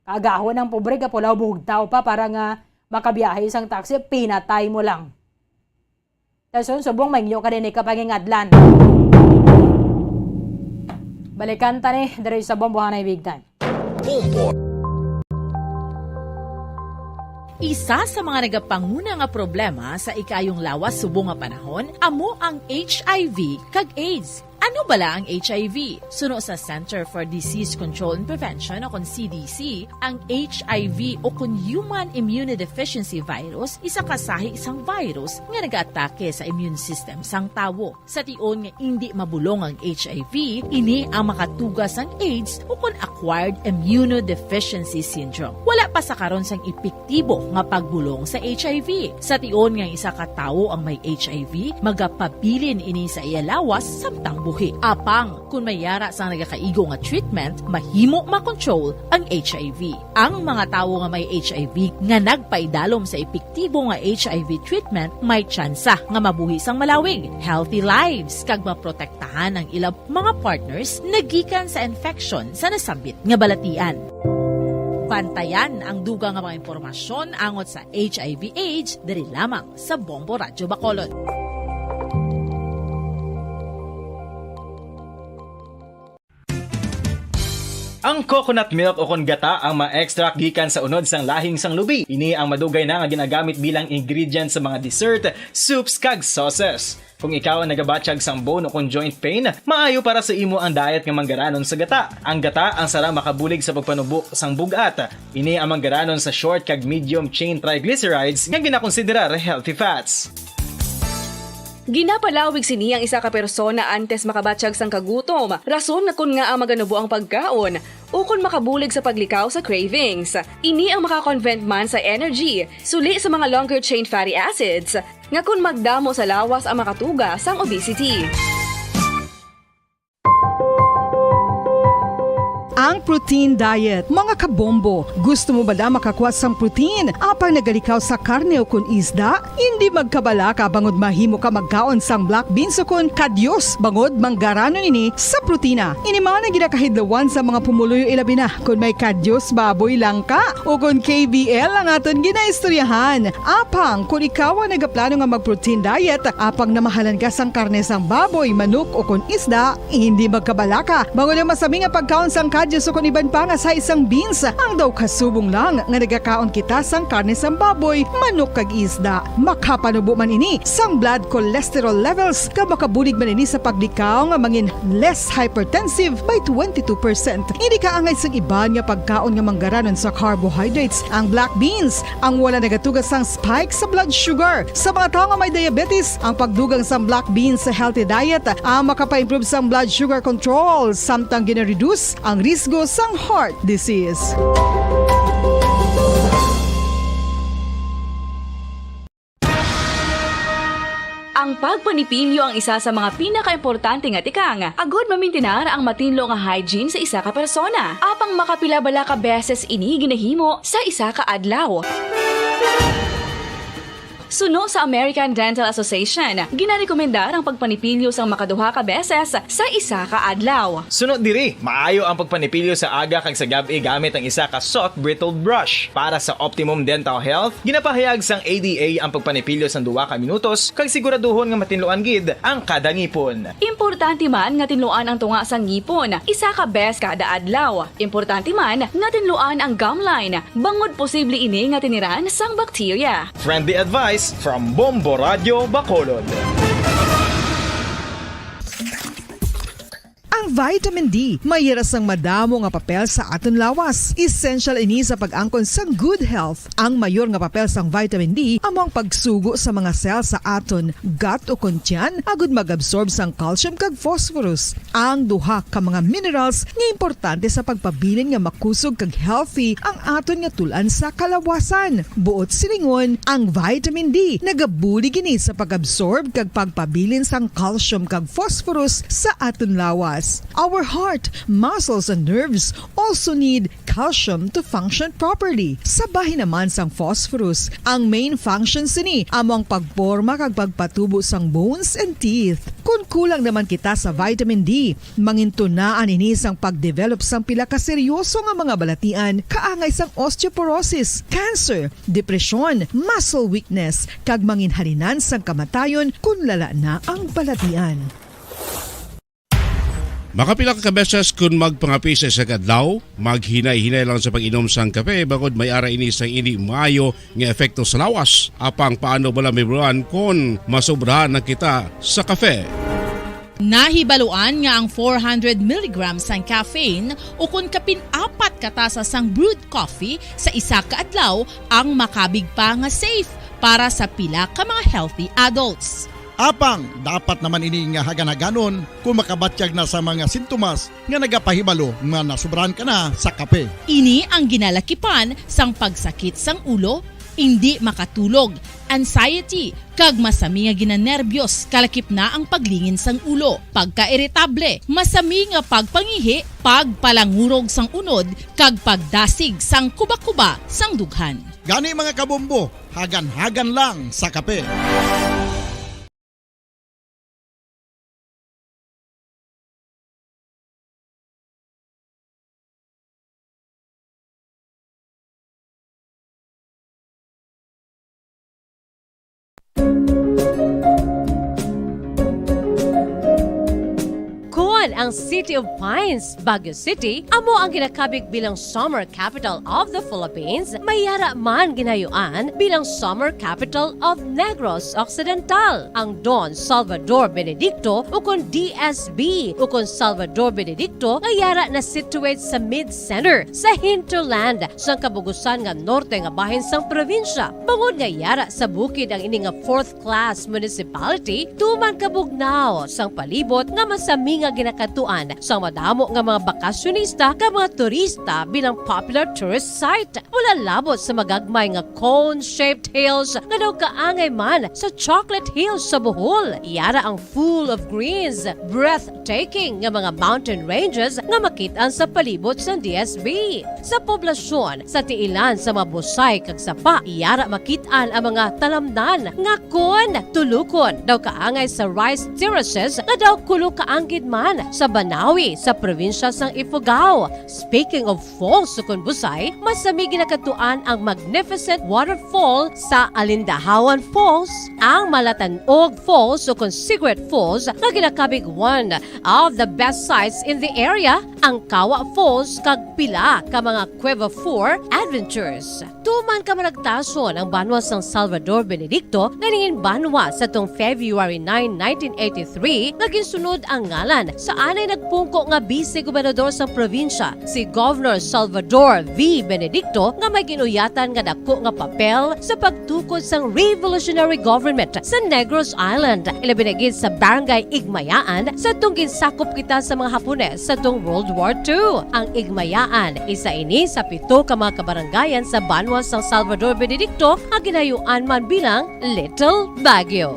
Kaagahon ang pobre ka pulaw bugtaw pa para nga makabiyahe sang taxi, pinatay mo lang. Dason subong mangyo ka din ikapangingadlan. Balikan ta ni diri sa Bombohanay Big Time. Bombo. Isa sa mga nagapanguna nga problema sa ikayong lawas subong nga panahon amo ang H I V kag AIDS. Ano bala ang H I V? Suno sa Center for Disease Control and Prevention o kon C D C, ang H I V o kon Human Immunodeficiency Virus isa ka sahi sang virus nga nagaatake sa immune system sang tawo. Sa tion nga indi mabulong ang H I V, ini ang makatuga sang AIDS o kon acquired immunodeficiency syndrome. Wala pa sa karon sang epektibo nga pagbulong sa H I V. Sa tion nga isa ka tawo ang may H I V, magapabilin ini sa iya lawas samtang buhi. Apang, kon may yara sang nagakaigo nga treatment, mahimo makontrol ang H I V. Ang mga tawo nga may H I V nga nagpaidalom sa epektibo nga H I V treatment may tsansa nga mabuhi sang malawig, healthy lives, kag maprotektahan ang ila mga partners nagikan sa infection sa nasambit nga balatian. Bantayan ang dugang nga mga impormasyon angot sa H I V AIDS diri lamang sa Bombo Radyo Bacolod. Ang coconut milk o kon gata ang ma-extract gikan sa unod sang lahing sang lubi. Ini ang madugay na nga ginagamit bilang ingredient sa mga dessert, soups, kag sauces. Kung ikaw ang nagabatyag sang bone o kon joint pain, maayo para sa imo ang diet nga manggaranon sa gata. Ang gata ang sara makabulig sa pagpanubo sang bug-at. Ini ang manggaranon sa short kag medium chain triglycerides nga ginakonsiderar healthy fats. Ginapalawig sini ang isa ka persona antes makabatyag sang kagutom, rason nga kon ngaa maganubo ang pagkaon, ukon makabulig sa paglikaw sa cravings. Ini ang makakonvent man sa energy, suli sa mga longer chain fatty acids, nga kon magdamo sa lawas ang makatuga sang obesity. Ang protein diet. Mga kabombo, gusto mo bala makakuha sang protein apang nagalikaw sa karne ukon isda? Hindi magkabalaka bangod mahimo ka magkaon sang black beans ukon kadyos, bangod manggaranon ini sa protina. Ini man ang ginakahidlawan sa mga pumuluyo, ilabi na kon may kadyos baboy lang ka. Ukon K B L ang aton ginaistoryahan. Apang kon ikaw ang nagaplano nga mag-protein diet, apang namahalan ka sang karne sang baboy, manok, ukon isda, hindi magkabalaka, bangod ang masami nga pagkaon sang kadyos ukon iban pa nga sahi sang beans ang daw kasubong lang nga nagakaon kita sang karne sang baboy, manok, kag isda. Makapanubo man ini sang blood cholesterol levels, kag makabulig man ini sa paglikaw nga mangin less hypertensive by twenty-two percent. Hindi kaangay sang iban nga pagkaon nga manggaranon sa carbohydrates, ang black beans, ang wala nagatuga sang spike sa blood sugar. Sa mga tawo nga may diabetes, ang pagdugang sang black beans sa healthy diet, ah, makapa-improve sang blood sugar control, samtang gina-reduce ang risgo sang heart disease. Ang pagpanipilyo ang isa sa mga pinakaimportante nga tikang agud mamintinar ang matinlo nga hygiene sa isa ka persona. Apang makapila bala ka beses ini ginahimo sa isa ka adlaw? Suno sa American Dental Association, ginarekomendar ang pagpanipilyo sang makaduha ka beses sa isa ka adlaw. Suno diri, maayo ang pagpanipilyo sa aga kag sa gab-i gamit ang isa ka soft bristled brush. Para sa optimum dental health, ginapahayag sang A D A ang pagpanipilyo sang duha ka minutos kag siguraduhon nga matinluan gid ang kada ngipon. Importante man nga tinluan ang tunga sang ngipon isa ka bes kada adlaw. Importante man nga tinluan ang gum line, bangod posible ini nga tiniran sang bakterya. Friendly advice from Bombo Radio Bacolod. Ang vitamin D may hira sang madamo nga papel sa aton lawas. Essential ini sa pag-angkon sang good health. Ang mayor nga papel sang vitamin D amo ang pagsugo sa mga cell sa aton gut ukon tiyan agud mag-absorb sang calcium kag phosphorus, ang duha ka mga minerals nga importante sa pagpabilin nga makusog kag healthy ang aton nga tul-an sa kalawasan. Buot silingon, ang vitamin D nagabulig ini sa pag-absorb kag pagpabilin sang calcium kag phosphorus sa aton lawas. Our heart, muscles, and nerves also need calcium to function properly. Sa bahin naman sang phosphorus, ang main function sini amo ang pagporma kag pagpatubo sang bones and teeth. Kon kulang naman kita sa vitamin D, mangintunaan ini sang pag-develop sang pila ka seryoso nga mga balatian, kaangay sang osteoporosis, cancer, depresyon, muscle weakness, kag manginhalinan sang kamatayon kon lala na ang balatian. Makapila ka beses kon magpangape sa isa ka adlaw, maghinay-hinay lang sa pag-inom sang kape, bangod may ara ini sang indi maayo nga epekto sa lawas. Apang paano bala mahibaluan kon masobrahan na kita sa kape? Nahibaluan nga ang four hundred milligrams sang caffeine ukon kapin apat ka tasa sang brewed coffee sa isa ka adlaw ang makabig pa nga safe para sa pila ka mga healthy adults. Apang dapat naman ini nga hagan-haganon kon makabatyag na sa mga sintomas nga nagapahibalo nga nasobrahan ka na sa kape. Ini ang ginalakipan sang pagsakit sang ulo, indi makatulog, anxiety, kag masami nga ginanerbiyos, kalakip na ang paglingin sang ulo, pagkairitable, masami nga pagpangihi, pagpalangurog sang unod, kag pagdasig sang kubakuba sang dughan. Gani, mga kabombo, hagan-hagan lang sa kape. Kon ang Ang City of Pines, Baguio City, amo ang ginakabig bilang Summer Capital of the Philippines, may yara man ginayuan bilang Summer Capital of Negros Occidental. Ang Don Salvador Benedicto, ukon D S B, ukon Salvador Benedicto, nga yara na situate sa mid-center, sa hinterland, sang kabugusan nga norte nga bahin sang probinsya. Bangod nga yara sa bukid ang ini nga fourth class municipality, tuman kabugnaw sang palibot nga masami nga ginakadtuan sang madamo nga mga bakasyonista kag mga turista bilang popular tourist site. Wala labot sa magagmay nga cone-shaped hills nga daw kaangay man sa Chocolate Hills sa Bohol. Yara ang full of greens, breathtaking nga mga mountain ranges nga makit-an sa palibot sang D S B. Sa poblasyon, sa tiilan sa mga busay kag sapa, yara makit-an ang mga talamnan nga kon tulukon daw kaangay sa rice terraces nga daw kulo kaanggid man sa Banawi sa probinsya sang Ifugao. Speaking of falls, sukon busay, masami ginakadtuan ang magnificent waterfall sa Alindahawan Falls, ang Malatanog Falls, sukon Secret Falls, nga ginakabig one of the best sights in the area, ang Kawa Falls, kag pila ka mga Cueva Four adventures. Tuman kamaragtason ang banwa sang Salvador Benedicto nga nangin banwa sa tung February nine, nineteen eighty-three, nga ginsunod ang ngalan sa anay nagpungko nga bise gobernador sang probinsya, si Governor Salvador V. Benedicto, nga may ginuyatan nga dako nga papel sa pagtukod sang revolutionary government sa Negros Island, ilabi na gid sa Barangay Igmayaan, sa tung ginsakop kita sa mga Hapones sa tung World War Two. Ang Igmayaan, isa ini sa pito ka mga kabarangayan sa banwa sang Salvador Benedicto nga ginayuan man bilang Little Baguio.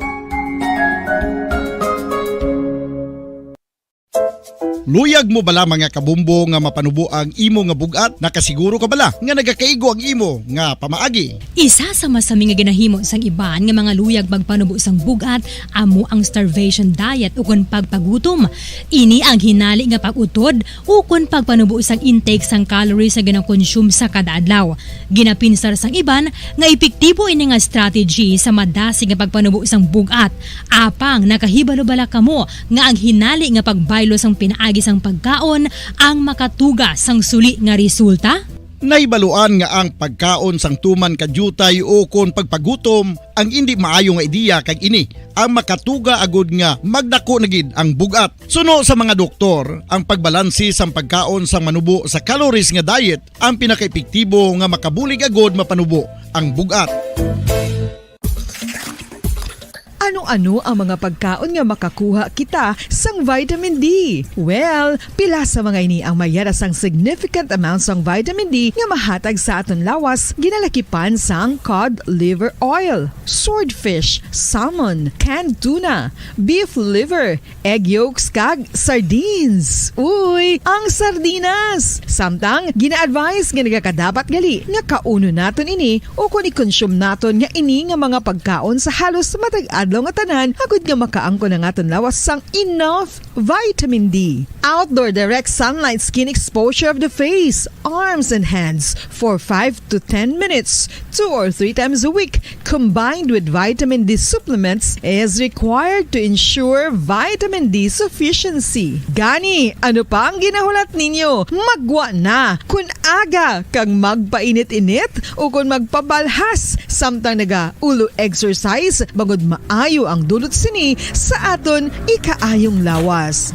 Luyag mo bala, mga kabumbo, nga mapanubo ang imo nga bug-at? Nakasiguro ka bala nga nagakaigo ang imo nga pamaagi? Isa sa masami nga ginahimo sang iban nga mga luyag magpanubo sang bug-at amo ang starvation diet ukon pagpagutom. Ini ang hinali nga pag-utod ukon pagpanubo sang intake sang calories nga ginakonsume sa kada adlaw. Ginapinsar sang iban nga epektibo ini nga strategy sa madasig nga pagpanubo sang bug-at. Apang nakahibalo bala kamo nga ang hinali nga pagbaylo sang pinaagi sang pagkaon ang makatuga sang suli nga resulta? Nahibaluan nga ang pagkaon sang tuman ka diutay ukon pagpagutom ang indi maayo nga ideya, kag ini ang makatuga agud nga magdako na gid ang bug-at. Suno sa mga doktor, ang pagbalanse sang pagkaon sang manubo sa calories nga diet ang pinakaepektibo nga makabulig agud mapanubo ang bug-at. Ano-ano ang mga pagkaon nga makakuha kita sang vitamin D? Well, pila sa mga ini ang may yara sang significant amount sang vitamin D nga mahatag sa aton lawas, ginalakipan sang cod liver oil, swordfish, salmon, canned tuna, beef liver, egg yolks, kag sardines. Uy, ang sardinas! Samtang, gina-advise nga nagakadapat gali nga kaunon naton ini ukon i-consume naton nga ini nga mga pagkaon sa halos matag adlaw nga tanan, agud nga makaangkon ang aton lawas sang enough vitamin D. Outdoor direct sunlight skin exposure of the face, arms, and hands for five to ten minutes, two or three times a week, combined with vitamin D supplements, is required to ensure vitamin D sufficiency. Gani, ano pa ang ginahulat ninyo? Maggwa na! Kun aga kag magpainit-init ukon magpabalhas samtang naga-ulo exercise, bangod maayo ang dulot sini sa aton ikaayong lawas.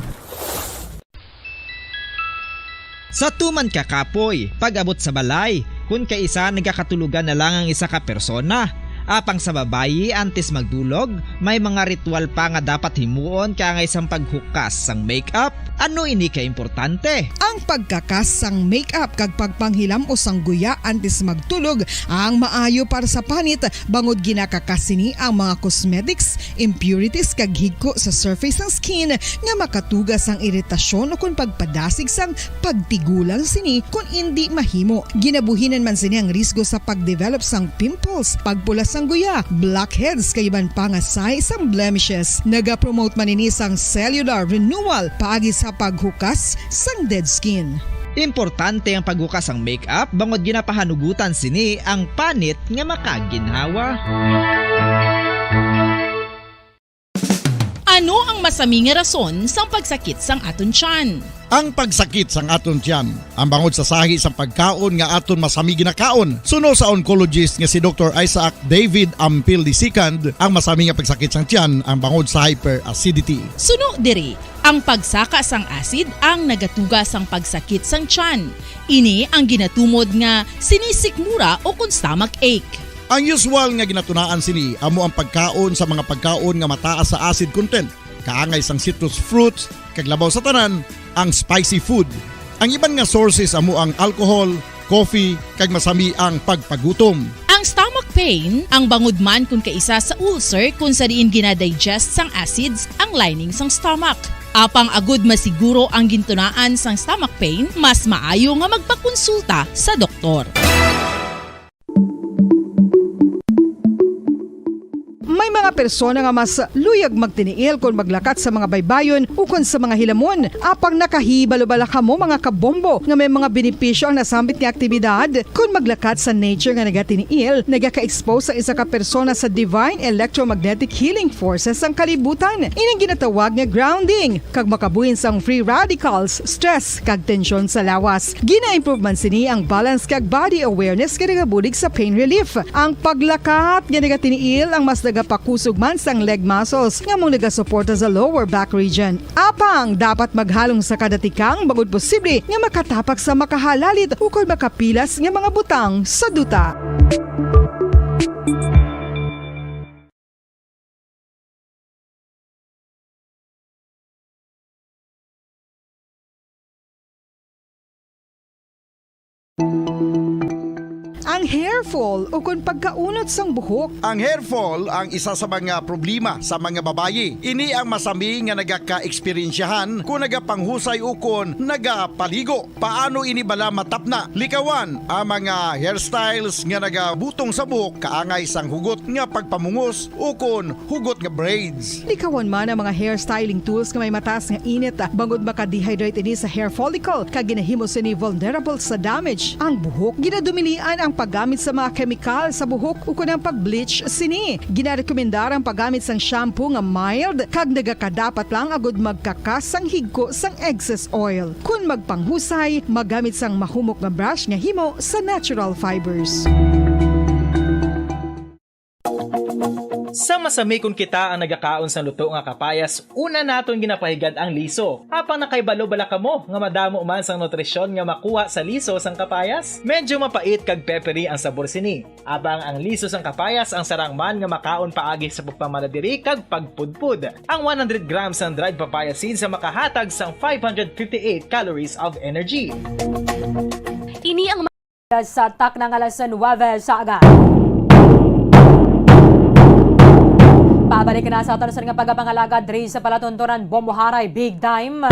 Sa tuman ka kapoy, pag-abot sa balay, kun kaisa nagakatulogan na lang ang isa ka persona. Apang sa babayi, antes magdulog, may mga ritual pa nga dapat himuon kaangay sang paghukas sang makeup. Ano ini ka importante? Ang pagkakas sang makeup kag pagpanghilam-os sang guya antes magtulog ang maayo para sa panit, bangod ginakakas sini ang mga cosmetics, impurities, kag higko sa surface sang skin nga makatuga sang iritasyon ukon pagpadasig sang pagtigulang sini kon indi mahimo. Ginabuhinan man sini ang risgo sa pagdevelop sang pimples, pagpula sang guya, blackheads, kag iban pa nga sign sang blemishes. Nagapromote man ini sang cellular renewal paagi sa paghukas sang dead skin. Importante ang paghukas sang makeup bangod ginapahanugutan sini ang panit nga makaginhawa. Ano ang masami nga rason sang pagsakit sang aton tiyan? Ang pagsakit sang aton tiyan, ang bangod sa sahi sang pagkaon nga aton masami ginakaon. Suno sa oncologist nga si Doktor Isaac David Ampil the second, ang masami nga pagsakit sang tiyan ang bangod sa hyperacidity. Suno diri, ang pagsaka sang acid ang nagatuga sang pagsakit sang tiyan. Ini ang ginatumod nga sinisikmura o kon stomach ache. Ang usual nga ginatunaan sini amo ang pagkaon sa mga pagkaon nga mataas sa acid content, kaangay sang citrus fruits, kag labaw sa tanan, ang spicy food. Ang iban nga sources amo ang alcohol, coffee, kag masami ang pagpagutom. Ang stomach pain, ang bangod man kon kaisa sa ulcer kon sa diin ginadigest sang acids ang lining sang stomach. Apang agud masiguro ang gintunaan sang stomach pain, mas maayo nga magpakonsulta sa doktor. May mga persona nga mas luyag magtiniil kon maglakat sa mga baybayon ukon sa mga hilamon. Apang nakahibalo bala kamo, mga kabombo, nga may mga benepisyo ang nasambit nga aktibidad? Kon maglakat sa nature nga nagatiniil, nagaka-expose ang isa ka persona sa divine electromagnetic healing forces sang kalibutan. Ining ginatawag nga grounding, kag makabuhin sang free radicals, stress, kag tensyon sa lawas. Gina-improve man sini ang balance kag body awareness nga nagabulig sa pain relief. Ang paglakat nga nagatiniil ang mas nagapakusog man sang leg muscles nga amo nagasuporta sa lower back region. Apang dapat maghalong sa kada tikang bangod posible nga makatapak sa makahalalit ukon makapilas nga mga butang sa duta. Ang hair fall ukon pagkaunot sang buhok. Ang hair fall ang isa sa mga problema sa mga babayi. Ini ang masami nga nagaka-eksperyensyahan kon nagapanghusay ukon nagapaligo. Paano ini bala matapna? Likawan ang mga hairstyles nga nagabutong sa buhok kaangay sang hugot nga pagpamungos ukon hugot nga braids. Likawan man ang mga hair styling tools nga may mataas nga init, ah, bangod maka-dehydrate ini sa hair follicle, kag ginahimo sini vulnerable sa damage ang buhok. Ginadumilian ang paggamit sa mga kemikal sa buhok ukon ang pag-bleach sini. Ginarekomendar ang paggamit sang shampoo nga mild kag nagakadapat lang agud magkakas sang higko sang excess oil. Kon magpanghusay, magamit sang mahumok nga brush nga himo sa natural fibers. Sa masami kon kita ang nagakaon sang luto nga kapayas, una naton ginapahigad ang liso. Apang nakahibalo bala kamo nga madamo man sang nutrisyon nga makuha sa liso sang kapayas? Medyo mapait kag peppery ang sabor sini. Apang ang liso sang kapayas ang sarang man nga makaon paagi sa pagpamaladiri kag pagpudpod. Ang one hundred grams sang dried papaya seeds ang makahatag sang five hundred fifty-eight calories of energy. Ini ang sa takna nga alas nuwebe sa aga. Pabalik na sa aton nga pagpangalagad diri sa palatuntunan, bumuharay big time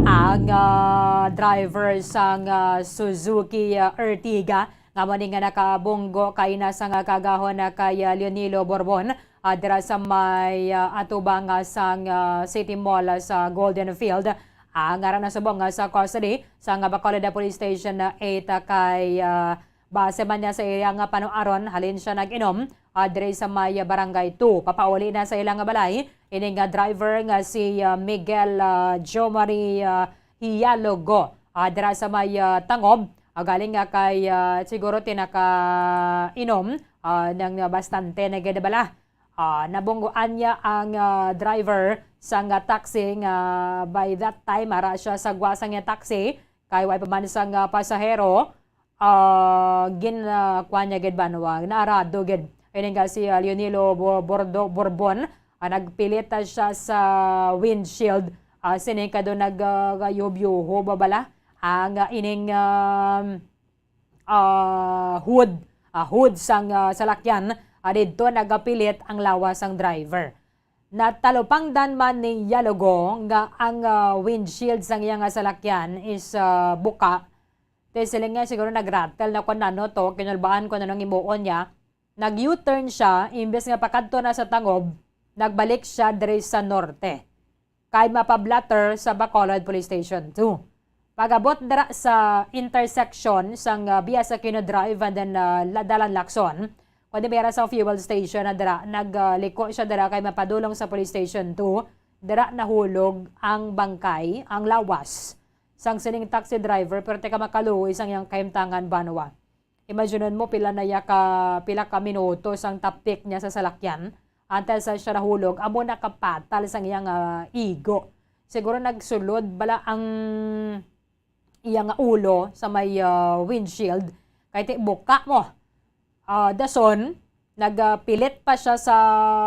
ang, ah, driver sang, ah, Suzuki, ah, Ertiga nga amo ni nga nakabunggo kaina sang, ah, kaagahon, ah, kay, ah, Leonilo Borbon, ah, dira sa may, ah, atubang, ah, sang, ah, City Mall, ah, sa Golden Field. Ang ara nasubong nga sa custody sang Bacolod Police Station eight kay, ah, base man niya sa iya nga panuaron, halin siya nag-inom, ah, diri sa may Barangay two. Papauli na sa ila nga balay ini nga driver nga si, ah, Miguel, ah, Jomari, ah, Hialogo, ah, dira sa may, ah, Tangob. Ah, galing nga kay, ah, siguro tinaka-inom, ah, ng bastante na gid bala. Ah, nabunggoan niya ang, ah, driver sang, ah, taxi nga by that time ara siya sa gwa sang iya taxi kay way pa man sang, ah, pasahero. Ah, gin, ah, kuan niya gid ba, no, ah, naarado gid. Ini nga si, ah, Leonilo Bo-, Bordo-, Borbon, ah, nagpilit, ah, siya sa windshield. Ah, sini kadto nag, ah, gayuhob-yuhob bala ang, ah, ining, um, ah, hood, ah, hood sang, ah, salakyan, ah, didto nagapilit ang lawas sang driver. Natalupangdan man ni Yalogo nga ang, ah, windshield sang iya nga salakyan is, ah, buka. Ti siling niya siguro nag-rattle na kon ano to, kinulbaan kon anong himuon niya. Nag-U-turn siya, imbes nga pakadto na sa Tangob, nagbalik siya diri sa norte kay mapa-blotter sa Bacolod Police Station two. Pag-abot dira sa intersection sang, ah, Bias Aquino Drive and then, ah, La-, Dalan Lacson, kundi may ara sa fuel station na dira, nag, ah, liko siya dira kay mapadulong sa Police Station two. Dira nahulog ang bangkay, ang lawas sang sining taxi driver, pero ti ka makaluoy sang iyang kahimtangan, banwa. Imaginon mo, pila na ya ka, pila ka minuto sang tapik niya sa salakyan, antes sa siya nahulog, amo na kapatal sang iyang, ah, igo. Siguro nagsulod bala ang iya nga ulo sa may, ah, windshield, kay ti buka mo. Ah, dason, nagpilit pa siya sa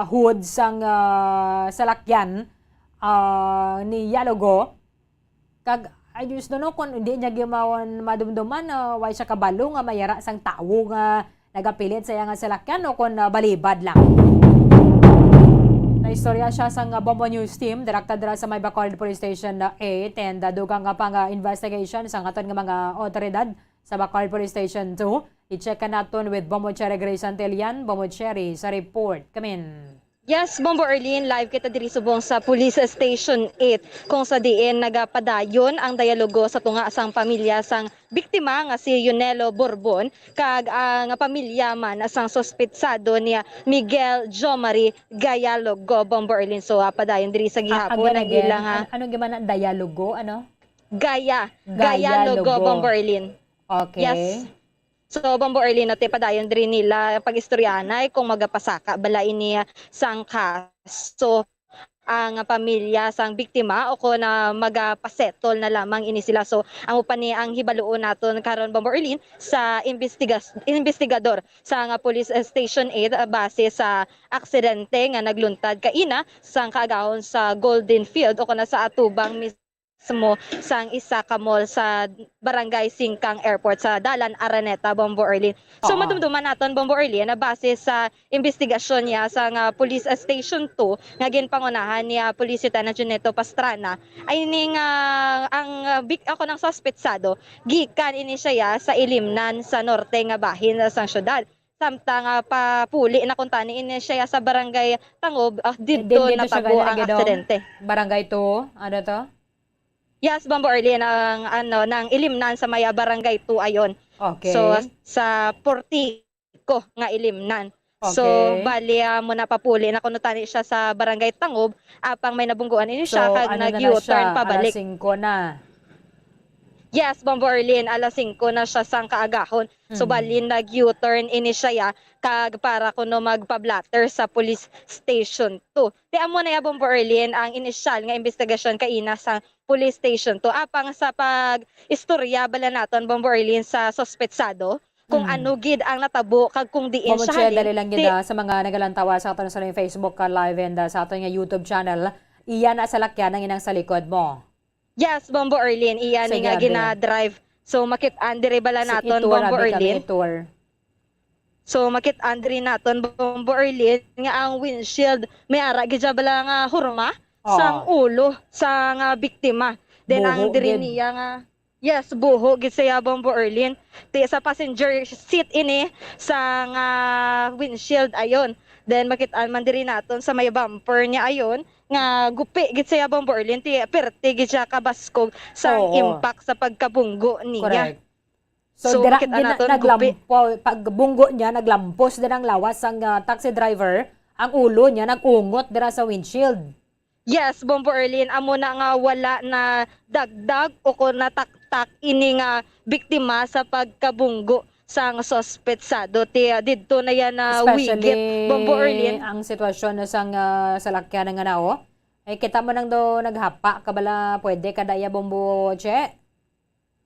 hood sang, ah, salakyan, ah, ni Yalogo. Kag, I just don't know kung hindi niya gimawon madumduman, ah, why siya kabalo nga mayara sang tawo nga nagapilit sa iya nga salakyan o kung, ah, balibad lang. Naistorya siya sang, ah, Bombo News Team, direkta dira sa may Bacolod Police Station na eight, and, ah, dugang nga pang, ah, investigation sa aton nga mga otoridad sa Bacolod Police Station two. I-check ka naton with Bombo Cherry Grace Antillan. Bombo Cherry sa report. Kamin. Yes, Bombo Erlin, live kita diri subong sa Police Station eight, kung sa diin nagapadayon ang dialogo sa tunga sang pamilya sang biktima nga si Yunelo Borbon kag ang pamilya man sang suspetsado ni Miguel Jomari Gayalogo, Bombo Erlin. So, ah, padayon diri sa Ah, gihapon, again, ang again. ilang, ah, An-, anong gimana? Dialogo? Ano? Gaya. Gayalogo, Gayalogo. Bombo Erlin. Okay. Yes. So, Bombo Erlin, no, ti padayon diri nila pag-istoryahanay kung magapasaka bala ini sang kaso ang pamilya sang biktima o kon, ah, magapasettle na lamang ini sila. So, amo pa ni ang hibaluon naton karon, Bombo Erlin, sa imbestigas-, investigador sang, ah, Police Station eight, ah, base sa aksidente nga nagluntad kaina sang kaagahon sa Golden Field o kon sa atubang mismo sang isa ka mall sa Barangay Singkang Airport sa Dalan Araneta, Bombo Erlin. So, Oo. madumduman naton, Bombo Erlin, na base sa investigasyon niya sa nga Police Station two nga ginpangunahan ni, ah, Police Lieutenant Junito Pastrana, ay ning, ah, ang, ah, bik-, ako ng suspetsado, gikan ini siya ya sa Ilimnan sa norte nga bahin sang syudad. Samtang, ah, papuli na kuntani ini siya sa Barangay Tangob, ah, didto Din dito siya natabo kaya ang nagidong aksidente. Barangay two, ano to? Yes, Bombo Erlin, ang, ano, nang Ilimnan sa may, ah, Barangay two ayon. Okay. So, sa Portico nga Ilimnan. So, Okay. bali, ah, mo napapuli na kuno tani siya sa Barangay Tangob, apang may nabungguan ini siya So, kag ano na na nag-U-turn siya? pabalik. Alas singko na. Yes, Bombo Erlin, alas singko na siya sang kaagahon. So, Mm. bali, nag-U-turn ini siya, ya, kag para kuno magpa-blotter sa Police Station two. Ti amo na ya, Bombo Erlin, ang inisyal nga investigasyon kaina sa Police Station two. Apang sa pag-istorya bala naton, Bombo Erlin, sa suspetsado, kung Mm. ano gid ang natabo kag kung diin Bombo siya Che, halin, dali lang gid, ti- ah, sa mga nagalantawa sa aton sa Facebook ka live and, ah, sa aton nga YouTube channel, iya na salakyan ang inang sa likod mo. Yes, Bombo Erlin, iya ni Sige, nga abi. gina-drive. So, makit-an diri bala Si naton, i-tour, Bombo abi, kami Erlin. i-tour. So, makit-an diri naton, Bombo Erlin, nga ang windshield may ara gid siya bala nga hurma Oh. sang ulo sang, ah, biktima. Then, ang Buho diri gid. niya nga, yes, buho gid siya, Bombo Erlin. Ti sa passenger seat ini sang, ah, windshield ayon. Then, makit-an man diri naton sa may bumper niya ayon, nga gupi gid siya, Bombo Erlin, ti perte gid siya kabaskog sang Oo. impact sa pagkabunggo niya. Correct. So, So, dira, makita gina-, naton, gupi. naglampo-, pagbunggo niya, naglampos din ang lawas sang, ah, taxi driver. Ang ulo niya nag-ungot dira sa windshield. Yes, Bombo Erlin, amo na nga wala na dagdag o kon nataktak ini nga biktima sa pagkabunggo sang suspetsado. Ti, ah, didto na yan na Especially wigit, Bombo Erlin. ang sitwasyon na sang, ah, salakyan nga nao. Ay, kita mo nang do naghapa ka bala, pwede ka daya, Bombo Che?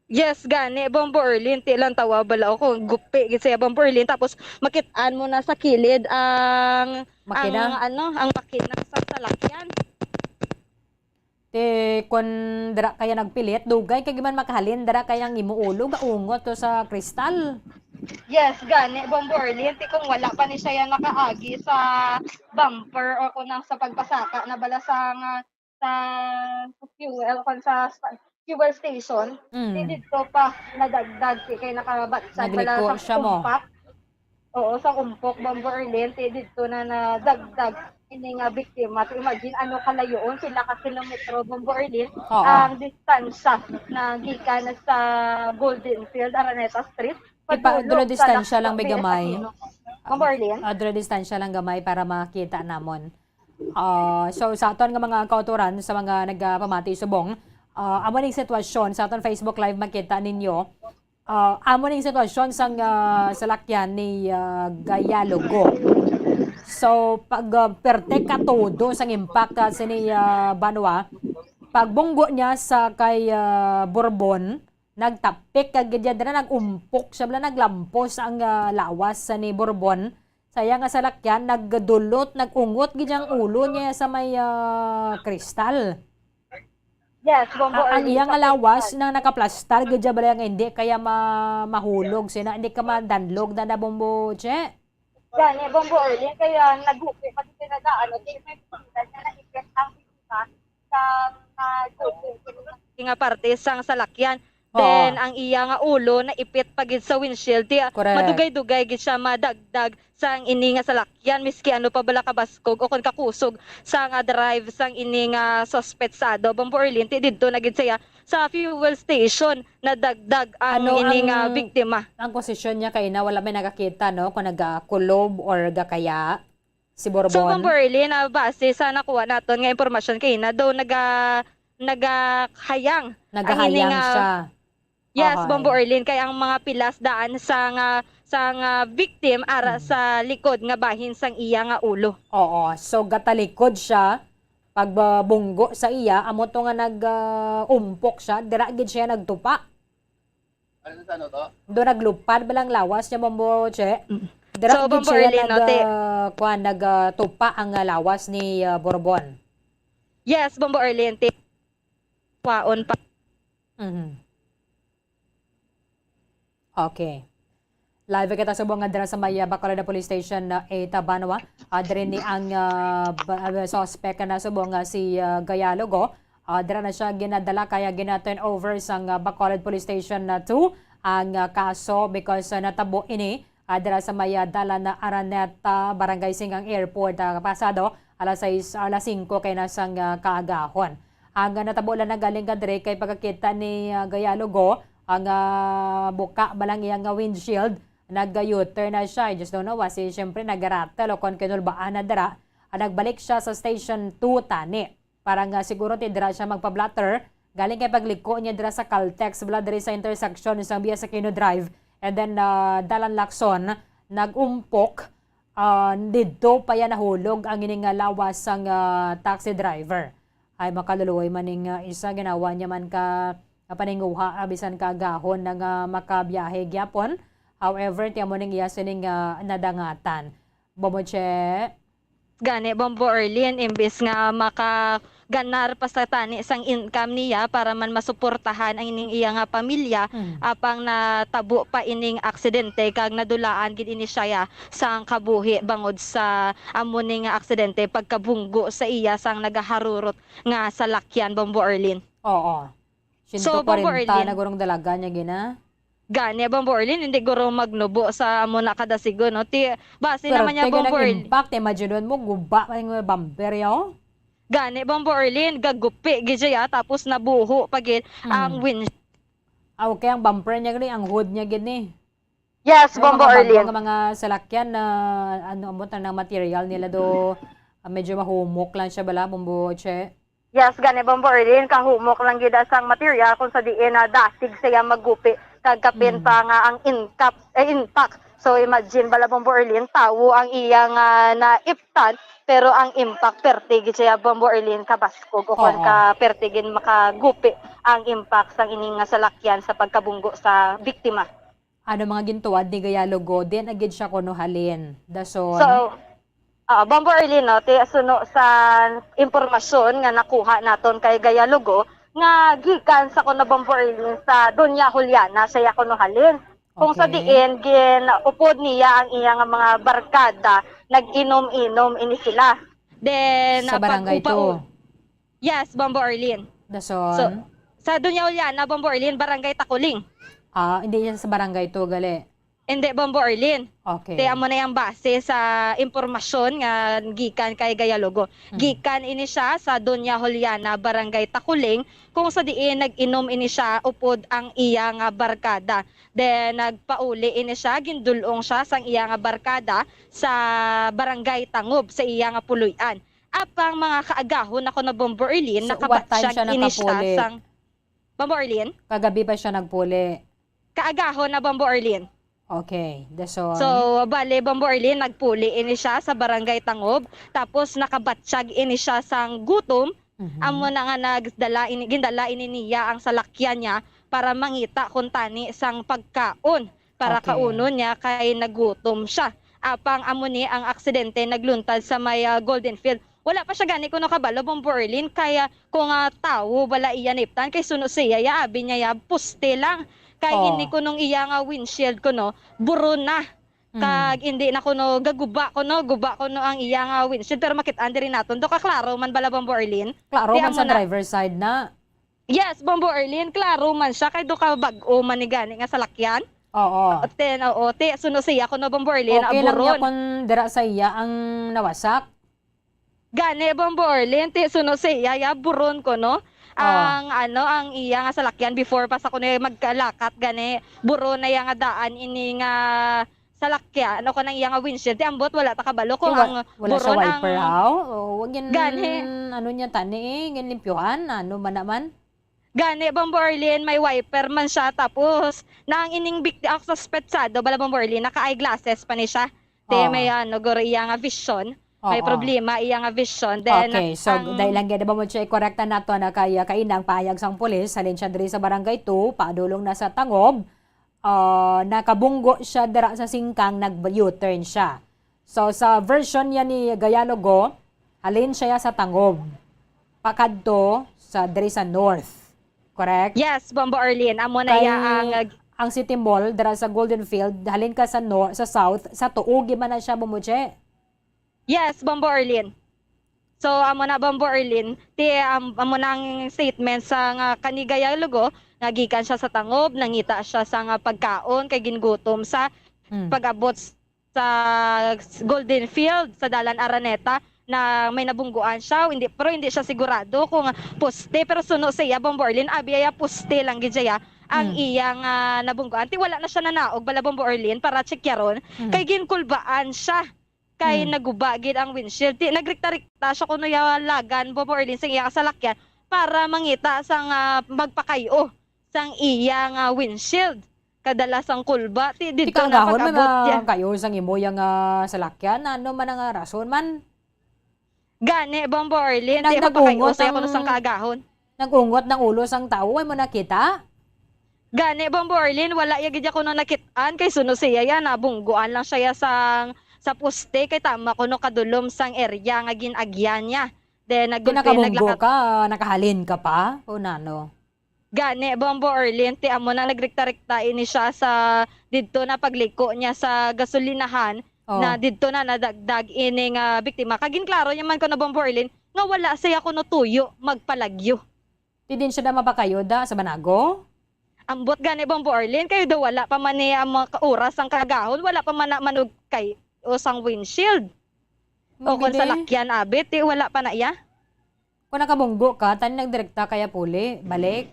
Yes, gani, Bombo Erlin, ti lang tawa bala ako, gupi gid siya, Bombo Erlin. Tapos, makit-an mo na sa kilid ang, Makina? ang, ano, ang makina sa salakyan. Ti, kun dira kaya nagpilit, dugay kay man makahalin, dira kaya ang imo ulo, gaungot to sa kristal. Yes, gani, Bombo Erlin, ti kung wala pa ni siya yan nakaagi sa bumper o kung nang sa pagpasaka na bala sa nga, sa fuel, kung sa sta-, fuel station, Mm. ti dito pa nadagdag, ti kay nakabatsag pala Nagliko sa siya mo. umpak. Oo, sa umpok, Bombo Erlin, ti dito na nadagdag ini nga biktima. So, imagine, ano kalayoon, pila ka kilometro, Bombo Erlin, Oo. ang distansya na gikan sa Golden Field, Araneta Street, Ipa-, padulong dulo sa distansya Lacto, lang may B S gamay. Aquino. Bombo Erlin? Ah, dulo distansya lang gamay para makita namon. Ah, so sa aton nga mga kautoran, sa mga nagapamati subong, ah, amo ning sitwasyon sa aton Facebook Live, makita ninyo. Ah, amo ning sitwasyon sang, ah, salakyan ni, ah, Gayalogo. So, pag, ah, perte ka todo sang impact, ah, sini, ah, Banwa, pagbunggo niya sa kay, ah, Borbon, nagtapik kag gid dira, nag-umpok siya, bala, naglampos ang, ah, lawas sa ni Borbon. Sa iya nga salakyan, nagdulot, nag-ungot gid ang ulo niya sa may, ah, kristal. Yes, Bombo Ah, ang Erwin, iya nga sa lawas kristal. Na nakaplastar gid siya, bala, nga hindi kaya ma-, mahulog, sina, hindi ka madanlog na na, Bombo Che. Gani, Bombo Erwin, kaya nagupi pati sila na, ano, di may pagkita niya na ipit ang biktima sa, ah, gupi. Nga parte sang salakyan. Oo. Then, ang iya nga ulo naipit pa gid sa windshield. Ti, Correct. Madugay-dugay gid siya madagdag sang ini nga salakyan, miski ano pa bala kabaskog o kon kakusog sang drive sang ini nga suspetsado. Bombo Erwin, ti didto na gid siya sa fuel station nadagdag ang Ano ini nga ang, biktima. Ang posisyon niya kay na wala may nakakita, no? Kung nagakulob or gakaya si Borbon. So, Bombo Erwin, ah, base sa nakuha naton nga impormasyon kay na daw naga-, nagahayang ang ini Nagahayang nga siya. Yes, Okay. Bombo Erwin, kay ang mga pilas daan sa nga, sa nga victim ara Mm. sa likod nga bahin sang iya nga ulo. Oo. So, gatalikod siya, pagbunggo sa iya, amo to nga nag, ah, umpok siya, dira gid siya nagtupa. Ano sa ano to? Do naglupad ba lang lawas niya, Bombo Che? Mm. Dira So, gid Bombo siya Erwin, nag, no, ti- ah, kuwan, nag, ah, tupa ang, ah, lawas ni, ah, Borbon. Yes, Bombo Erwin, ti-, kwaon pa. Mhm. Okay. Live kita subong nga dira sa may, ah, Bacolod Police Station, ah, eight, ah, Banwa. Ah, diri ni ang, ah, ba-, ah, suspect na subong nga si, ah, Gayalogo. Ah, dira na siya ginadala kaya gina-turn over sang, ah, Bacolod Police Station na two ang, ah, kaso because, ah, natabo ini, ah, dira sa may, ah, dalan na Araneta, Barangay Singang Airport, ah, pasado alas sais, alas singko kay na sang, ah, kaagahon. Ang, ah, natabo lang nagaling ka diri kay pagkakita ni, ah, Gayalogo, ang, ah, buka ba lang iyang, ah, windshield, nag-U-turn na siya. I just don't know, kasi siyempre nag-rattle o kon kinulbaan na dira. Ah, nagbalik siya sa Station two tani. Para nga siguro ti dira siya magpa-blotter. Galing kay pagliko niya dira sa Caltex, bala diri sa intersection sa Via Aquino Drive. And then, ah, Dalan Lacson, nag-umpok, ah, didto pa yan nahulog ang ini nga lawas sang, ah, taxi driver. Ay, makaluluoy man ning, ah, isa, ginawa niya man ka, ah, paninguha, ah, bisan ka agahon na nga makabiyahe gyapon. However, ti amo ning iya sining, ah, nadangatan. Bombo Che? Gani, Bombo Erlin, imbis nga makaganar pa sa tani sang income niya para man masuportahan ang ining iya nga pamilya, Mm. apang natabo pa ining aksidente kag nadulaan gid ini siya sang kabuhi bangod sa amo ni nga aksidente pagkabunggo sa iya sang nagaharurot nga salakyan, Bombo Erlin. Oo. So, Bombo Siyento kwarenta Erlin. Na gurong dalaga niya gina. Gani, Bombo Erlin, hindi guro magnubo sa amo na kadasigon, no? Ti, base Pero naman niya, tiga Bombo nang Erlin. Impact, imagine mo, guba pa yung bumper, yo? Gani, Bombo Erlin, gagupi, gid siya, tapos nabuho pa gid ang Mm. win- Ah, okay, ang bumper niya gini, ang hood niya gini. Yes, Ano, Bombo mga bago Erlin. Nga mga salakyan na, ano, amo, tanang material nila do, ah, medyo mahumok lang siya, bala, Bombo Che? Yes, gani, Bombo Erlin, kahumok lang gid sang material kung sa diin na dasig siya maggupi kag kapin Mm. pa nga ang impact, eh, impact. So, imagine bala, Bombo Erlin, tawo ang iya nga naiptan, pero ang impact, perte gid siya, Bombo Erlin, kabaskog o kung Oo. Ka perte gid makagupi ang impact sang ini nga salakyan sa pagkabunggo sa biktima. Ano mga gintuwad ni Gayalogo? Di na gid siya kuno halin. Dason? So, ah, Bombo Erlin, no, ti, suno sa impormasyon nga nakuha naton kay Gayalogo, nga gikan sa kuno, Bombo Erlin, sa Doña Juliana siya kuno halin. Kung sa Okay. Diin, gin-upod niya ang iya nga mga barkada, nag-inom-inom ini sila. Then, Sa ah, barangay pag-upa-, two. Yes, Bombo Erlin. Dason? So, sa Doña Juliana, Bombo Erlin, Barangay Takuling. Ah, hindi siya sa barangay two, gali. Hindi, Bombo Erlin. Okay. Ti amo na yung base sa impormasyon nga gikan kay Gayalogo. Mm. Gikan ini siya sa Doña Juliana, Barangay Takuling, kung sa diin nag-inom ini siya upod ang iya nga barkada. Then, nagpauli ini siya, gindulong siya sang iya nga barkada sa Barangay Tangob, sa iya nga puloy-an. Apang mga kaagahon na kuno, Bombo Erlin, So, what time nakabatyag siya ini siya nakapuli? sang, Bombo Erlin? Kagabi pa siya nagpuli? Kaagahon na, Bombo Erlin. Okay, the so, So, bale, Bombo Erlin, nagpuli ini siya sa Barangay Tangob, tapos nakabatyag ini siya sang gutom. Mhm. Amo na nga nagdala ini, gindala ini niya ang salakyan niya para mangita kung tani sang pagkaon para Okay. kaunon niya kay nagutom siya. Apang amo ni ang aksidente nagluntad sa may, ah, Golden Field. Wala pa siya gani kuno kabalo, Bombo Erlin, kay, ah, kung, ah, tawo bala iya naiptan, kay suno siya, ya, abi niya, ya, poste lang. Kay Oh. ini kunong iya nga windshield kuno, buron na. Mm. Kag hindi na kuno gaguba kuno, guba kuno ang iya nga windshield. Pero makit-an diri naton, do kaklaro man bala, Bombo Erlin? Klaro Di man amo sa na. driver's side na. Yes, Bombo Erlin, klaro man siya. Kay do ka bag-o man ni gani nga salakyan. Oo. Ten, oo, ti, suno siya kuno, Bombo Erlin, Okay lang niya buron. kung dira sa iya ang nawasak? Gani, Bombo Erlin, ti, suno siya, ya, buron kuno. Oh. Ang, ano, ang iya nga salakyan before pa sa kuno magkalakat, gani, buron na iya nga daan ini nga salakyan, o kanang iya nga windshield. Ti, ambot, wala ta kabalo kung Ti, wa-, ang wala siya buron wiper, ang haw? O, wag yan, Gani. ano niya, tani, eh, yan limpyuhan, ano man naman? Gani, Bombo Erlin, may wiper man siya. Tapos, na ang ining bikti-, ang suspetsado, bala, Bombo Erlin, naka-eyeglasses pa ni siya. Te, Oo. may ano, guro iya nga vision. May Oo. problema iya nga vision. Then, Okay, so, ang dahil lang gid ba mo siya, ikorekta nato na kaya kaina ang pahayag sang pulis, halin siya diri sa Barangay two, padulong na sa Tangob, ah, nakabunggo siya dira sa singkang, nag-U-turn siya. So, sa version niya ni Gayalogo, halin siya sa Tangob, pakadto sa, diri sa North. Correct? Yes, Bombo Erlin. Amo na Kay iya ang ang City Mall, dira sa Golden Field, halin ka sa nor-, sa south, sa tuo, gid man na siya, Bombo Che? Yes, Bombo Erlin. So, amo na, Bombo Erlin, ti, am-, amo na ang statement sa nga kani Gayalogo, nga gikan siya sa Tangob, nangita siya sa nga pagkaon, kay gingutom sa Mm. pag-abot sa Golden Field, sa Dalan Araneta, na may nabungguan siya, hindi, pero hindi siya sigurado kung poste, pero suno siya, Bombo Erlin, abi iya poste lang gid siya, ang Mm. iyang, ah, nabungguan. Ti wala na siya nanaog bala, Bombo Erlin, para tsikyaron, Mm. kay ginkulbaan siya. Kay Mm. naguba gid ang windshield. Ti, nagrekta-rekta siya kuno ya lagan, Bombo Erlin, sa iya salakyan para mangita sang, ah, magpakay-o sang iya nga windshield. Kadala sang kulba. Ti, Ti didto na kaagahon, may pag-abot niya. mga kayo sang imo yang, ah, salakyan. Ano man ang, ah, rason man? Gani, Bombo Erlin, Nag-, ti mapakay-o nag-ungot siya ang, kuno sang kaagahon. nag-ungot ng ulo sang tawo, ay mo nakita? Gani, Bombo Erlin, wala ya gid ya kuno nakit-an, kay suno siya ya, nabungguan lang siya ya sang, sa poste, kay tama kuno kadulom sang area nga gin-agyan niya. Then, nagulpi, Kinakabunggo naglakat- ka, nakahalin ka pa? O nano? Gani, Bombo Erlin, ti amo na nagrekta-rekta ini siya sa didto na pagliko niya sa gasolinahan Oh. na didto na nadagdag ini nga biktima. Kag ginklaro niya man kuno, Bombo Erlin, nga wala siya kuno tuyo magpalagyo. Ti din siya na mapakayo da sa Banago? Ambot gani, Bombo Erlin, kayo daw wala pa man ni ang mga ka-, oras ang kagahon, wala pa man na manugkay o sang windshield. O kung Hindi. salakyan, abit, ti wala pa na iya. Kung nakabunggo ka, tani nagdirekta kaya puli, balik.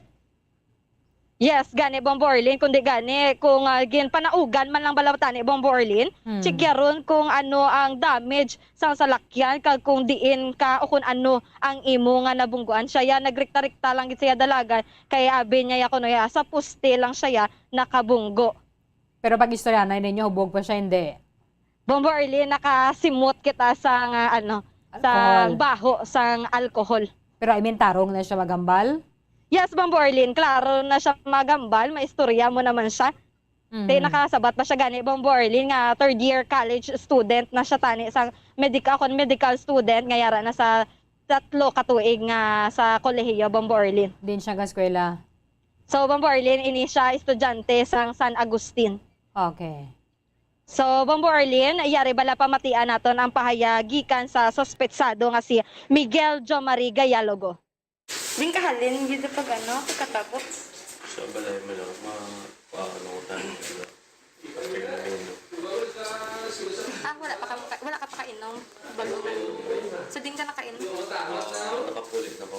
Yes, gani, Bombo Erlin, kundi gani, kung, ah, ginpanaugan man lang bala tani, Bombo Erlin, Hmm. tsikyaron kung ano ang damage sang salakyan, kag kung diin ka o kung ano ang imo nga nabungguan. Siya, ya, nagrekta-rekta lang gid siya dalagan, kay abi niya, ya, kuno, ya, sa poste lang siya, ya, nakabunggo. Pero pag istoryanay ninyo, hubog pa siya, hindi? Bombo Erlin, nakasimot kita sa nga, ano, sa Alcohol. baho sang alcohol. Pero I mean, tarong na siya magambal? Yes, Bombo Erlin, klaro na siya magambal, maistorya mo naman siya. Mhm. Te, nakasabat pa siya gani, Bombo Erlin, nga third year college student na siya tani sa medical, kon medical student nga yara na sa tatlo ka tuig nga sa kolehiyo, Bombo Erlin. Din siya ka eskwela? So, Bombo Erlin, ini siya estudyante sang San Agustin. Okay. So, Bombo Erlin, yari bala pamatian naton ang pahayag gikan sa suspetsado nga si Miguel Jomari Gayalogo. Din kahalin gid pag ano, pagkatabot. Sa balay mo lang, ma-, ma-, ano ko tayo, di ba? After na yun, no? Ah, wala pa ka, wala ka pa kainom? Bago. So, din ka nakainom? Nakapulit na ko.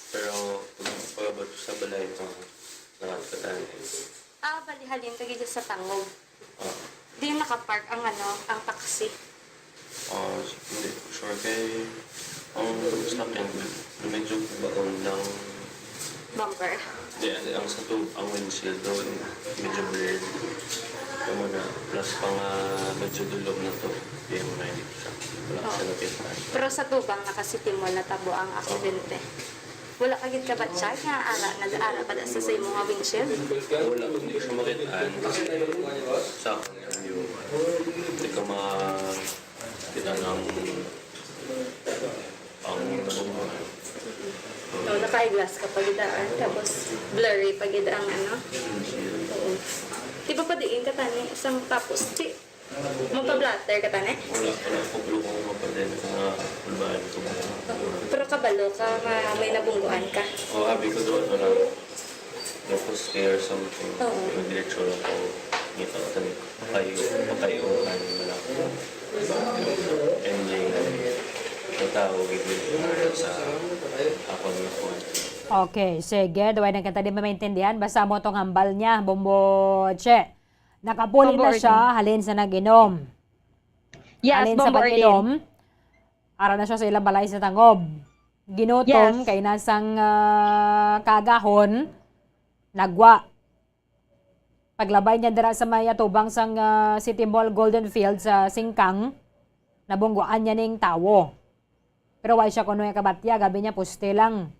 Pero, pag, pag-abot ko sa balay, no, nakapatay. Ah, bali halin ka gid sa Tangob. Ah. Di nakapark ang ano, ang taxi. Ah, hindi ko sure kay Ang sa akin, medyo baon lang. Bumper. Di, ang sa tu, ang windshield doon, medyo blurred. Yung mga plus pa nga medyo dulog na to. Di mo na hindi siya. Wala ko siya nakita. Pero sa tubang naka-City Mall natabo ang aksidente. Wala ka gid kabatyag nga ara, nag-ara pa da sa, sa imo nga windshield. Wala ko hindi siya makita. Sa akin, yung view. Hindi ko makita ng ang No, naka-eyeglass ka pa gid daan, tapos blurry pa gid ang ano. Oo. Di ba pa diin ka tani isang tapos di magpa-blotter ka tani? Wala, wala ko bro kung mapadala ko nga kulbaan ko. Pero kabalo ka nga may nabungguan ka. O, abi ko doon, wala. Tapos kaya something, Oo. Yung diretso lang ko. Ngita ko tani, pakayo, pakayuhan, wala ko. Ending, natawag yung sa ako nga po. Okay, sige. Duway na kita di maintindihan. Basta mo tong hambal niya, Bombo Che. Nakapuli na siya, halin sa nag-inom. Yes, Halin sa Bombo Arlene. pag-inom, ara na siya sa ilang balay sa Tangob. Ginutom, Yes. kay nasang ah, kagahon, nagwa. Paglabay niya dira sa may atubang sang ah, City Mall Golden Field sa Singkang, nabungguan niya ning tawo. Pero wala siya kuno yung kabatya, gabi niya puste lang.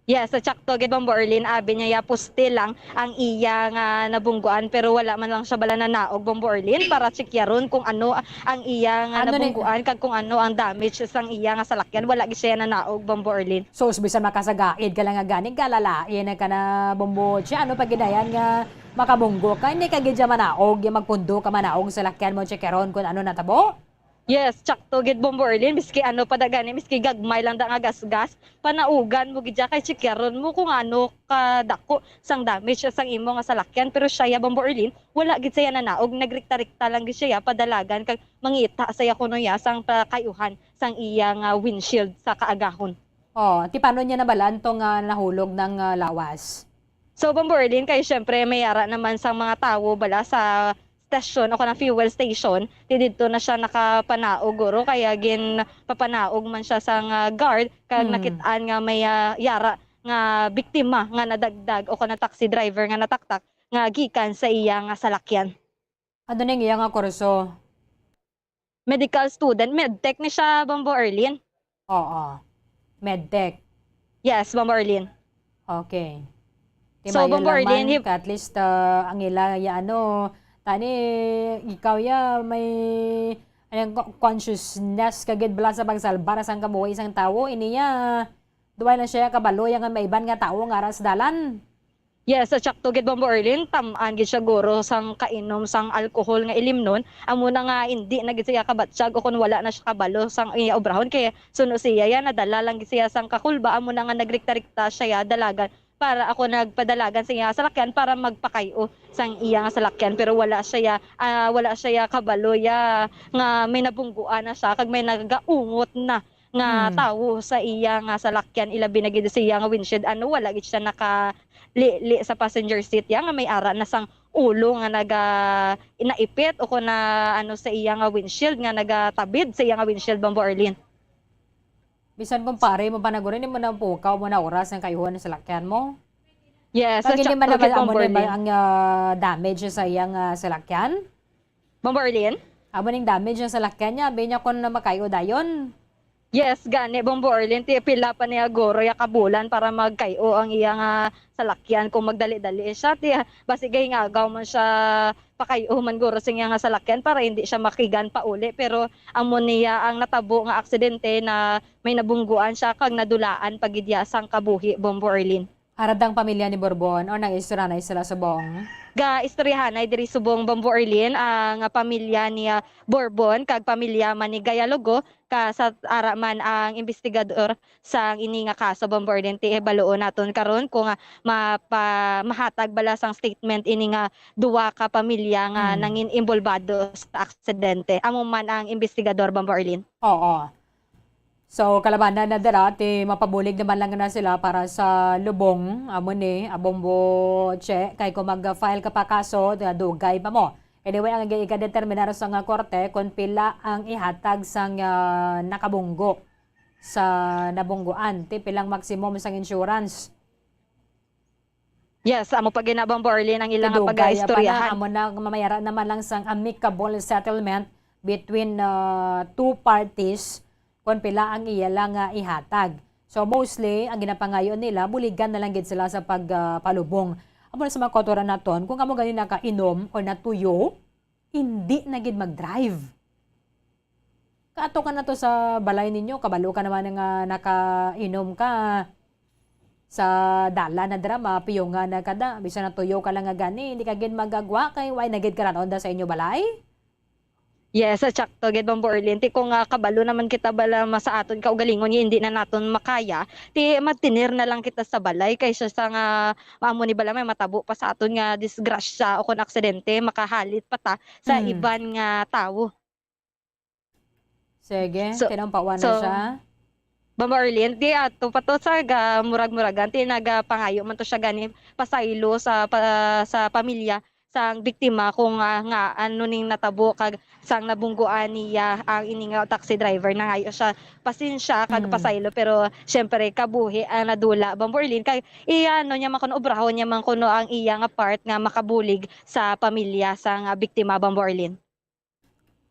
Yes, sa tsakto gid, Bombo Arlene, abi niya ya puste lang ang iya nga nabungguan, pero wala man lang siya bala nanaog, Bombo Arlene, para tsikyaron kung ano ang iya nga Ano ni- nabungguan kag kung ano ang damage sang iya nga salakyan. Wala gid siya nanaog, Bombo Arlene. Sus, bisan makasagaid ka lang nga gani, galalain na ka na, Bombo Che. Ano pa ginayan nga makabunggo ka? Hindi ka gid siya manaog, yung magpundo ka manaog sa lakyan mo, tsikyaron kung ano natabo? Yes, tsakto gid, Bombo Arlene, miski ano pa da gani, miski gagmay lang da nga gasgas, panaugan mo gid siya kay tsikyaron mo kung ano kadako sang damage sang imo nga salakyan. Pero siya ya, Bombo Arlene, wala gid siya nanaog, nagrikta-rikta lang gid siya padalagan kag mangita siya kuno ya sang pakayuhan sang iya nga windshield sa kaagahon. Oh, ti paano niya nabalaan to nga nahulog ng ah, lawas? So, Bombo Arlene, kay syempre may ara naman sang mga tawo bala sa station o kanang fuel station, ti didto na siya nakapanaog guro, kaya ginpapanaog man siya sang ah, guard kag Hmm. nakit-an nga may ah, yara nga biktima nga nadagdag o kanang taxi driver nga nataktak nga gikan sa iya nga salakyan. Ano ning iya nga kurso? Medical student, medtech ni siya, Bombo Arlene. Oo. Medtech. Yes, Bombo Arlene. Okay. Ti So, maayo Bombo lang Arlene, man, if- at least ah, ang ila ya ano, tani ikaw ya may anong co- consciousness ka gid bala sa pagsalbar sang kabuhi sang tawo, ini ya duway na siya kabalo ya nga may iban nga tawo nga ara sa dalan. Yes, sa tsakto gid, Bombo Arlene, tam-an gid siya guro sang kainom sang alcohol nga ilimnon. Amo na nga hindi na gid siya kabatyag o kung wala na siya kabalo sang iya obrahon, kay suno siya ya nadala lang gid siya sang kakulba, amo na nga nagrikta-rikta siya ya dalagan para ako nagpadalagan sa iya salakyan para magpakay-o sang iya nga salakyan, pero wala siya ya, ah, wala siya ya kabalo ya nga may nabungguan na siya kag may nagaungot na nga Hmm. tawo sa iya nga salakyan, ilabi na gid sa iya nga windshield, ano, wala gid siya naka li, li sa passenger seat ya nga may ara na sang ulo nga naga naipit o kung na ano sa iya nga windshield nga nagatabid sa iya nga windshield, Bombo Arlene. Bisan kung pare mo pa naguri, hindi mo na pukaw mo na oras ang kayuhan sa salakyan mo. Yes, sa Pag hindi man tsakto gid, naman amo Bombo na ba Arlene. ang ah, damage sa iyang ah, salakyan? Bombo Arlene? Amo ning damage ang salakyan niya, abi niya kung na makayo dayon. Yes, gani, Bombo Arlene, ti pila pa niya guro ya kabulan para magkay-o ang iya nga salakyan kung magdali-dali siya. Ti basi gahingagaw man siya pakay-o man guro sa iya nga salakyan para hindi siya makigan pauli. Pero amo niya ang natabo nga aksidente na may nabungguan siya kag nadulaan pa gid ya sang kabuhi, Bombo Arlene. Harap ang pamilya ni Borbon o nag-istoryanay sila subong? Ga istoryahanay diri subong, Bombo Arlene, ang pamilya ni ah, Borbon kag pamilya man ni Gayalogo ka sa ara man ang investigador sang ini nga kaso, Bombo Arlene. Ti hibaluon naton karon kung ah, mapa, mahatag bala sang statement ini nga duwa ka pamilya nga Hmm. nangin involbado sa aksidente. Amo man ang investigador, Bombo Arlene. Oo. So, kalabanan na dira, ti mapabulig naman lang na sila para sa lubong, amo ni, ah, Bombo Che, kay kung mag-file ka pa kaso, dugay pa mo. Anyway, ang ika-determinar sa nga korte kung pila ang ihatag sang ah, nakabunggo. sa nabungguan. Ti, pilang maximum sang insurance? Yes, amo pa gina, Bombo Arlene, ang ila nga Tidugay pa na, pag-istoryahan. Amo na, mamayara naman lang sang amicable settlement between uh, two parties kung pila ang iya lang nga ihatag. So mostly, ang ginapangayo nila, buligan na lang gid sila sa pagpalubong. Amo na sa mga kautoran naton, kung amo gani nakainom or natuyo, hindi na gid mag-drive. Kaato ka na to sa balay ninyo, kabalo ka naman nga nakainom ka sa dalan na dira, mapiyungan na ka da. Bisan natuyo ka lang nga gani, hindi ka gid magagwa kay way na gid ka da sa inyo balay. Yes, at sakto gid, Bombo Arlene. Ti kung nga kabalo naman kita bala ma-, sa aton kaugalingon nga hindi na naton makaya, ti magtinir na lang kita sa balay kaysa sa nga amo ni bala may matabo pa sa aton nga disgrasya o kon aksidente, makahalit pa ta sa Mm. iban nga tawo. Sige, So, tinampawan na so, siya. Bombo Arlene, di ato pa to sa ga-, murag-muragan, ti nagapangayo man to siya gani pasaylo sa pa-, sa pamilya sang biktima kung, ah, nga ano ning natabo kag sang nabungguan niya ang ini nga taxi driver. Nangayo siya pasensya kag Mm. pasaylo, pero siyempre kabuhi ang nadula, Bombo Arlene, kay i-ano niya man kuno, obrahon niya man kuno ang iya nga part nga makabulig sa pamilya sang, ah, biktima, Bombo Arlene.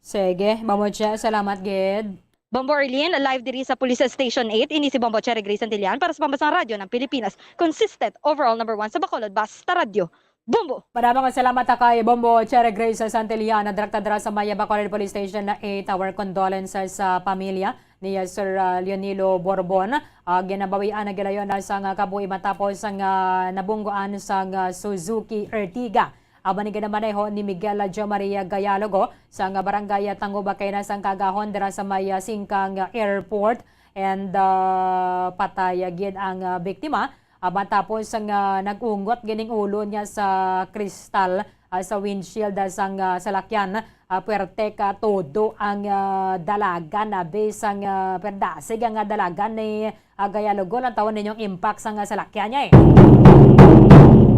Sige, Bombo Che, salamat gid. Bombo Arlene, live diri sa Police Station eight, ini si Bombo Cherry Grace Santillan para sa Pambansang Radyo ng Pilipinas. Consistent, overall number one sa Bacolod, basta radyo. Bombo! Madama nga salamat ta kay Bombo Cherry Grace Santillan, nadrakta dira sa Maya Bacolod Police Station na eight. Our condolences sa pamilya ni, uh, Sir, uh, Leonilo Borbon. Uh, ginabawian na gilayon na sa nga kabuhi matapos ang, uh, nabungguan sang, uh, Suzuki Ertiga. Amo ni ginamaneho ni Miguel Jo Maria Gayalogo sang barangay Tangubakena sang Kagahon dira sa may, ah, Singkang Airport, and, ah, patay gid ang, ah, biktima, ah, matapos nga nag-ungot gining ulo niya sa kristal, ah, sa windshield, ah, sang, ah, salakyan. Ah, puwerte ka todo ang, ah, dalagan, abi sang, ah, perdasig ang, ah, dalagan ni, ah, Gayalogo, lang tawon ninyong impact sang, ah, salakyan niya eh.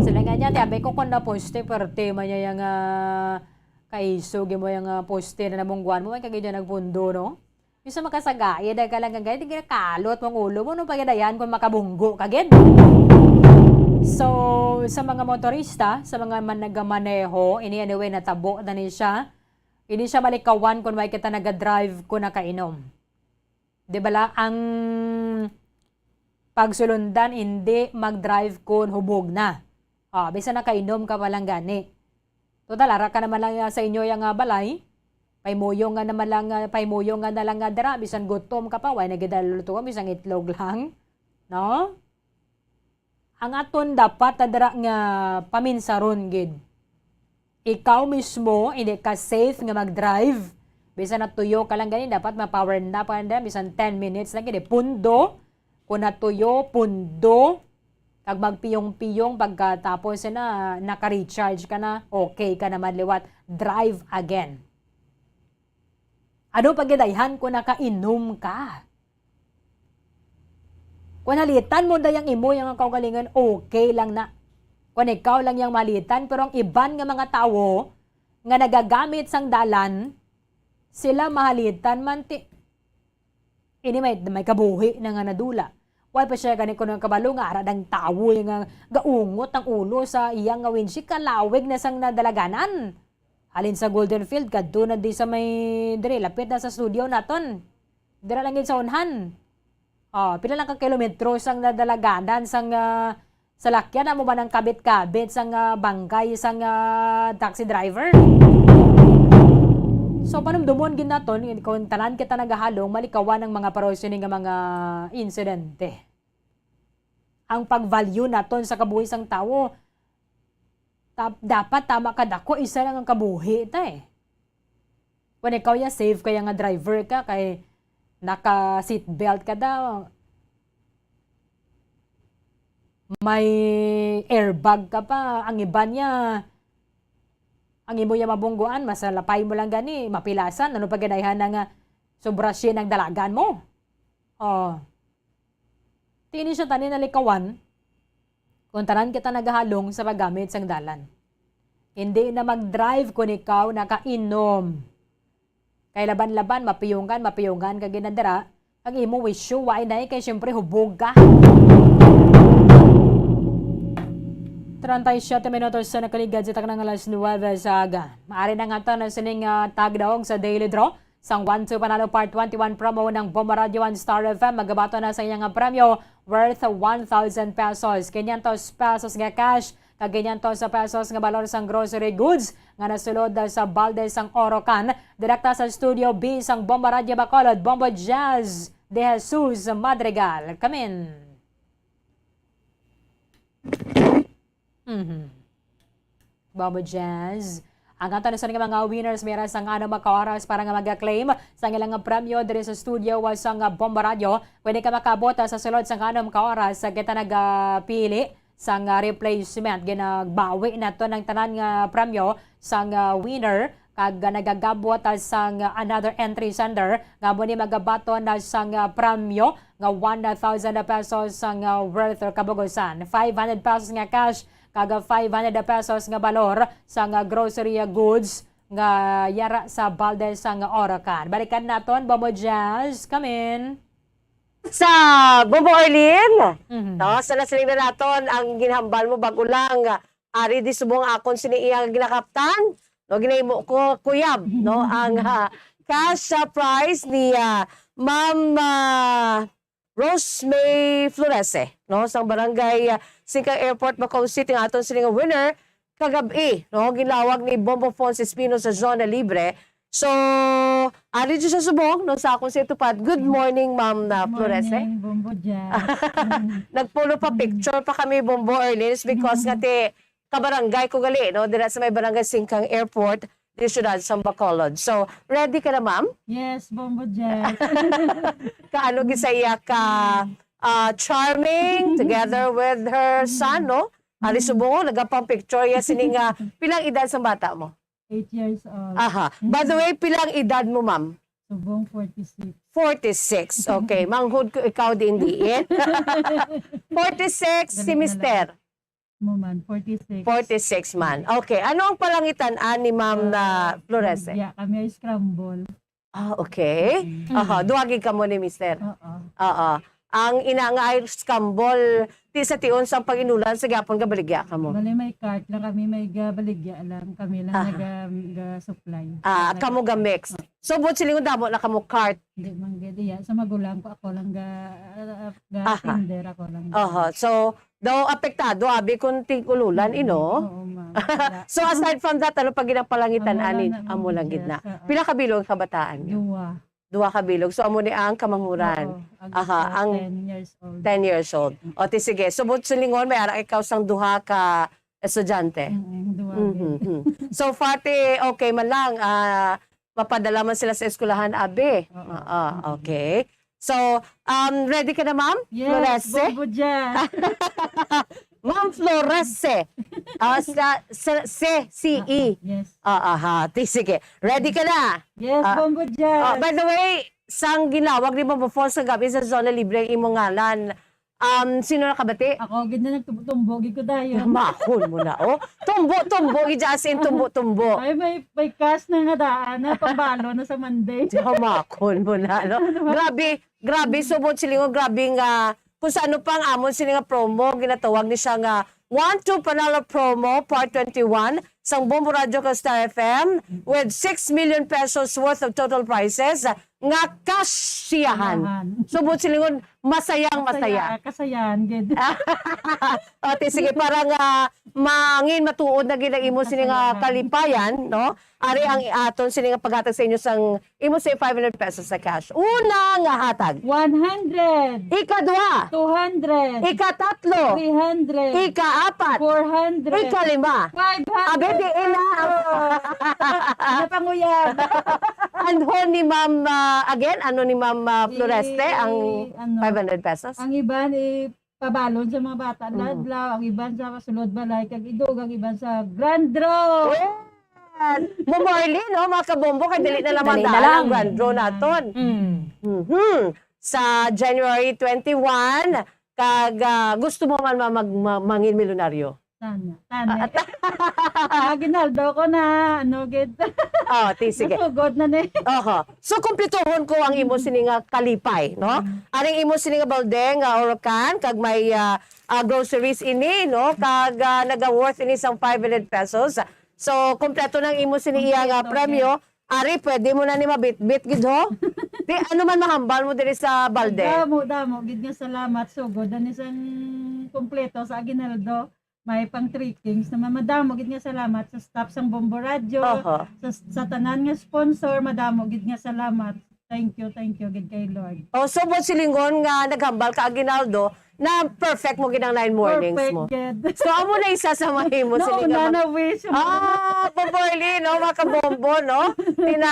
Sila nga niya, ti abi ko kung naposte, pero tema niya yung, ah, kaiso, gimo yung, ah, poste na namungguan mo, may kagidya nagpundo, no? Yung sa makasagai, dahil ka lang kagay, di ginakalot mong ulo mo, no? Pagadayan kung makabunggo ka gid. So, sa mga motorista, sa mga man nagamaneho, ini anyway, natabo na ni siya. Ini siya malikawan kung may kita nagadrive kung nakainom. Di bala ang pagsulundan, hindi mag-drive kon hubog na. Ah, bisan nakainom ka pa lang gani. Total, ara ka naman lang, ah, sa inyo yang, ah, balay. Paimuyong nga naman lang, ah, paimuyong nga na lang nga dira, bisan gutom ka pa, way na gid lutuan, bisan itlog lang. No? Ang aton dapat na dira nga paminsaron gid. Ikaw mismo, hindi ka safe nga mag-drive. Bisan natuyo ka lang gani, dapat ma-power nap ka na, bisan ten minutes lang gid. Pundo, kung natuyo, pundo, kag magpiyong-piyong, pagkatapos na, naka-recharge ka na, okay ka naman liwat, drive again. Ano pa gid ayhan kung nakainom ka? Kung halitan mo dayang imo yang kaugalingon, okay lang na. Kung ikaw lang yang malitan, pero ang iban nga mga tawo nga nagagamit sang dalan, sila mahalitan man ti, ini may, may kabuhi na nga nadula. Wala pa siya gani kuno ang kabalo nga ara dang tawo yung nga gaungot ang ulo sa iyang nga windshield, kalawig na sang nadalaganan. Halin sa Golden Field, kadto na di sa may, diri, lapit na sa studio naton. Dira lang gid sa unhan. Oh, pila lang ka kilometro sang nadalaganan sang, ah, salakyan, amo ba nang kabit-kabit sang, ah, bangkay sang, ah, taxi driver? So, panumdumon gid naton, kung tanan kita nagahalong, malikawan ang mga pareho sini nga mga insidente. Ang pag-value naton sa kabuhi sang tawo, ta-, dapat tama kadako isa lang ang kabuhi ta eh. Kung ikaw ya, safe kaya nga driver ka, kay naka seatbelt ka daw, may airbag ka pa, ang iban niya, ang imo ya mabungguan, masalapay mo lang gani, mapilasan, ano pa gid ayhan na nga sobra siya ang dalagan mo. Oh. Ti ini siya tani nalikawan, kung tanan kita nagahalong sa paggamit sang dalan. Hindi na mag-drive kung ikaw nakainom. Kay laban-laban, mapiyungan, mapiyungan ka gid na dira. Ang imo wisyo, wa inday, kay siyempre hubog ka. Treinta y siete minutos sa nakaligad sa taknang alas nuwebe sa aga. Maaari na nga to na sining, ah, tagdaog sa Daily Draw sang One Two Panalo Part twenty-one promo ng Bombo Radio and Star F M. Magabato na sa iyang premyo worth one thousand pesos, quinientos pesos nga cash, kag quinientos pesos nga balor sang grocery goods nga nasulod sa balde sang Orocan. Direkta sa Studio B sang Bombo Radio Bacolod, Bombo Jazz de Jesus Madrigal. Kamin. Mhm. Bombo Jazz. Ang aton na nga mga winners, may ra sang anom ka oras para nga mag-claim sa ilang premyo diri sa studio, ah, sang Bombo Radio. Pwede ka makaabot, ah, sa sulod sang anom ka oras, ah, kita nagapili sang, ah, replacement. Ginagbawi nato ng tanan nga premyo sang, ah, winner, kag, ah, nagagabot, ah, sang, ah, another entry sender nga amo ni magabaton na sang, ah, premyo nga one thousand pesos sang, ah, worth or kabugusan, five hundred pesos nga cash, kag, ah, five hundred pesos nga balor sang, ah, grocery, ah, goods nga yara sa balde sang Orocan. Balikan naton, Bombo Jazz. Kamin. Sa Bombo Arlene, Mhm. no, sa nasiling na naton ang ginhambal mo bago lang, ah, ari di subong akon sini iya ginakaptan, no, ginahimo ko kuyab, no, ang, ah, cash, ah, prize ni, ah, Ma'am, ah, Rose May Florese, no, sang barangay, ah, Singkang Airport, Macau City, nga aton sini nga winner kagab-i, no, ginlawag ni Bombo Fons Espino sa Zona Libre. So, ari dyan sa subong, no, sa akong sa tupad. Good morning, Ma'am, na Good Florese. Morning, Bombo Jazz. Nagpulo pa picture pa kami, Bombo Erlins, because nga ti kabarangay ko gali, no, dira sa may barangay Singkang Airport, di siyudad sa Bacolod. So, ready ka na, ma'am? Yes, Bombo Jazz. Kaano gisaya ka, ah, charming together with her son, no? Ari subong, nagapang picture ya sini nga, pilang edad sang bata mo? Eight years old. Aha. By the way, pilang edad mo, ma'am? Subong forty-six. Forty-six. Okay. Manghod ko ikaw diin diin. Forty-six, si Galing na lang. Mister. Mo man, forty-six. Forty-six man. Okay. Ano ang palangitan, ah, ni Ma'am na Ah, Florese? Ya, kami ay scramble. Ah, okay. Mm. Aha, duwagi ka mo ni Mister. Oo. Oo. Ang ina nga ay scramble, ti sa tion sang pag-inulan, sa gyapon gabaligya ka mo. Bali, may cart lang kami, may gabaligya lang. Kami lang Aha. naga-, ga-supply. Ah, Naga- kamo ga-mix. Oo. So, buot silingon damo na kamo cart. Hindi man gid iya. Sa magulang ko, ako lang ga, ah, ga Aha. tender, ako lang. Aha. So, daw apektado, abi, kung tig-ululan, Mm, ino? oo, ma'am. Wala. So, aside from that, ano pa ginapalangitan, Amo lang anin? na, Amo lang gid na. yes, oo. Pila ka bilog ang kabataan niyo? Duwa. Duha ka bilog. So, amo ni ang kamanghuran. Oo, ag-, Aha, ah, ang ten years old. ten years old. Mm. O, ti sige. So, buot silingon, may ara ikaw sang duha ka estudyante. Mm, duha Mhm, gid. mhm. So, fati, okay man lang, ah, mapadala man sila sa eskwelahan, abi. Oo. Oo, Mm. okay. So, um, ready ka na, ma'am? Yes, Florese? Bombo Jazz. Ma'am Florese. Ah, sa, sa, se, si, i. Yes. Ah, aha. Ti, sige. Ready ka na? Yes, Ah, Bombo Jazz. ah, by the way, sang ginawag ni Bombo Fons kagabi sa Zona Libre ang imong ngalan, um, sino nakabati? Ako, gid na nagtumbo-tumbo, gid ko dayon. Yamakon mo na, oh. Tumbo-tumbo, gid as in tumbo-tumbo. Ay, may, may cash na nga daan, na pambalo na sa Monday. Yamakon mo na, no? Ano ba? Grabe, grabe, subot silingon, grabe nga, kung sa ano pa ang amon sini nga promo, ginatawag ni siya nga One Two Panalo Promo Part twenty-one sang Bombo Radyo kag Star F M with six million pesos worth of total prizes nga kasyahan. Kasyahan. Subot silingon, masayang masaya. Masaya, kasayahan, gid. O, ti, sige, para nga mangin matuod na gid ang imo sini nga Kasayahan. kalipayan, no? Ari ang aton sini nga paghatag sa inyo sang imo sa five hundred pesos sa cash. Una nga hatag. One hundred. Ikaduha. Two hundred. Ikatatlo. Three hundred. Ikaapat. Four hundred. Ikalima. Five hundred. Abi, diin na. Napanguyab. Ano ni Ma'am, ah, again? Ano ni Ma'am, ah, Si, Floreste? Ang ano, five hundred pesos? Ang iban, eh, pabalon sa mga bata Mm. adlaw, ang iban sa sulod balay, kag idog ang iban sa grand draw. Well, Bombo Arlene, no, mga kabombo, kay dali na lang Dali na madaan ang lang. grand draw naton. Mm. Mhm. Sa January twenty-one, kag, ah, gusto mo man ma-, mag-, ma-, mangin milyonaryo? Tanya. Tanya. Ah, ta- Aguinaldo ko na, ano, gid. Oh, ti, sige. Nasugod na ni. Oho. So, kumplituhon ko ang imo sini nga kalipay, no? Mm. Aring imo sini nga balde nga Orocan, kag may, ah, ah, groceries ini, no? Kag, ah, naga-worth ini sang five hundred pesos. So, kompleto nang imo sini iya nga Kompleto, premyo. Ari, pwede mo na ni mabitbit gid, ho? Di, ano man mahambal mo diri sa balde? Damo, damo. Gid nga salamat, sugod. Ani sang kompleto sa Aguinaldo. May pang three kings naman. Madamo gid nga salamat sa staff sang Bombo Radyo, Oho. sa, sa tanan nga sponsor, madamo gid nga salamat. Thank you, thank you gid kay Lord. Oh, so, buot silingon nga naghambal ka, Aguinaldo, na perfect mo gid ang nine mornings Perfect mo. gid. So, amo na isa sa mahimo Nauna siling nga mag- na wish mo. Ah, Bombo Arlene, no? Mga kabombo, no? Tina,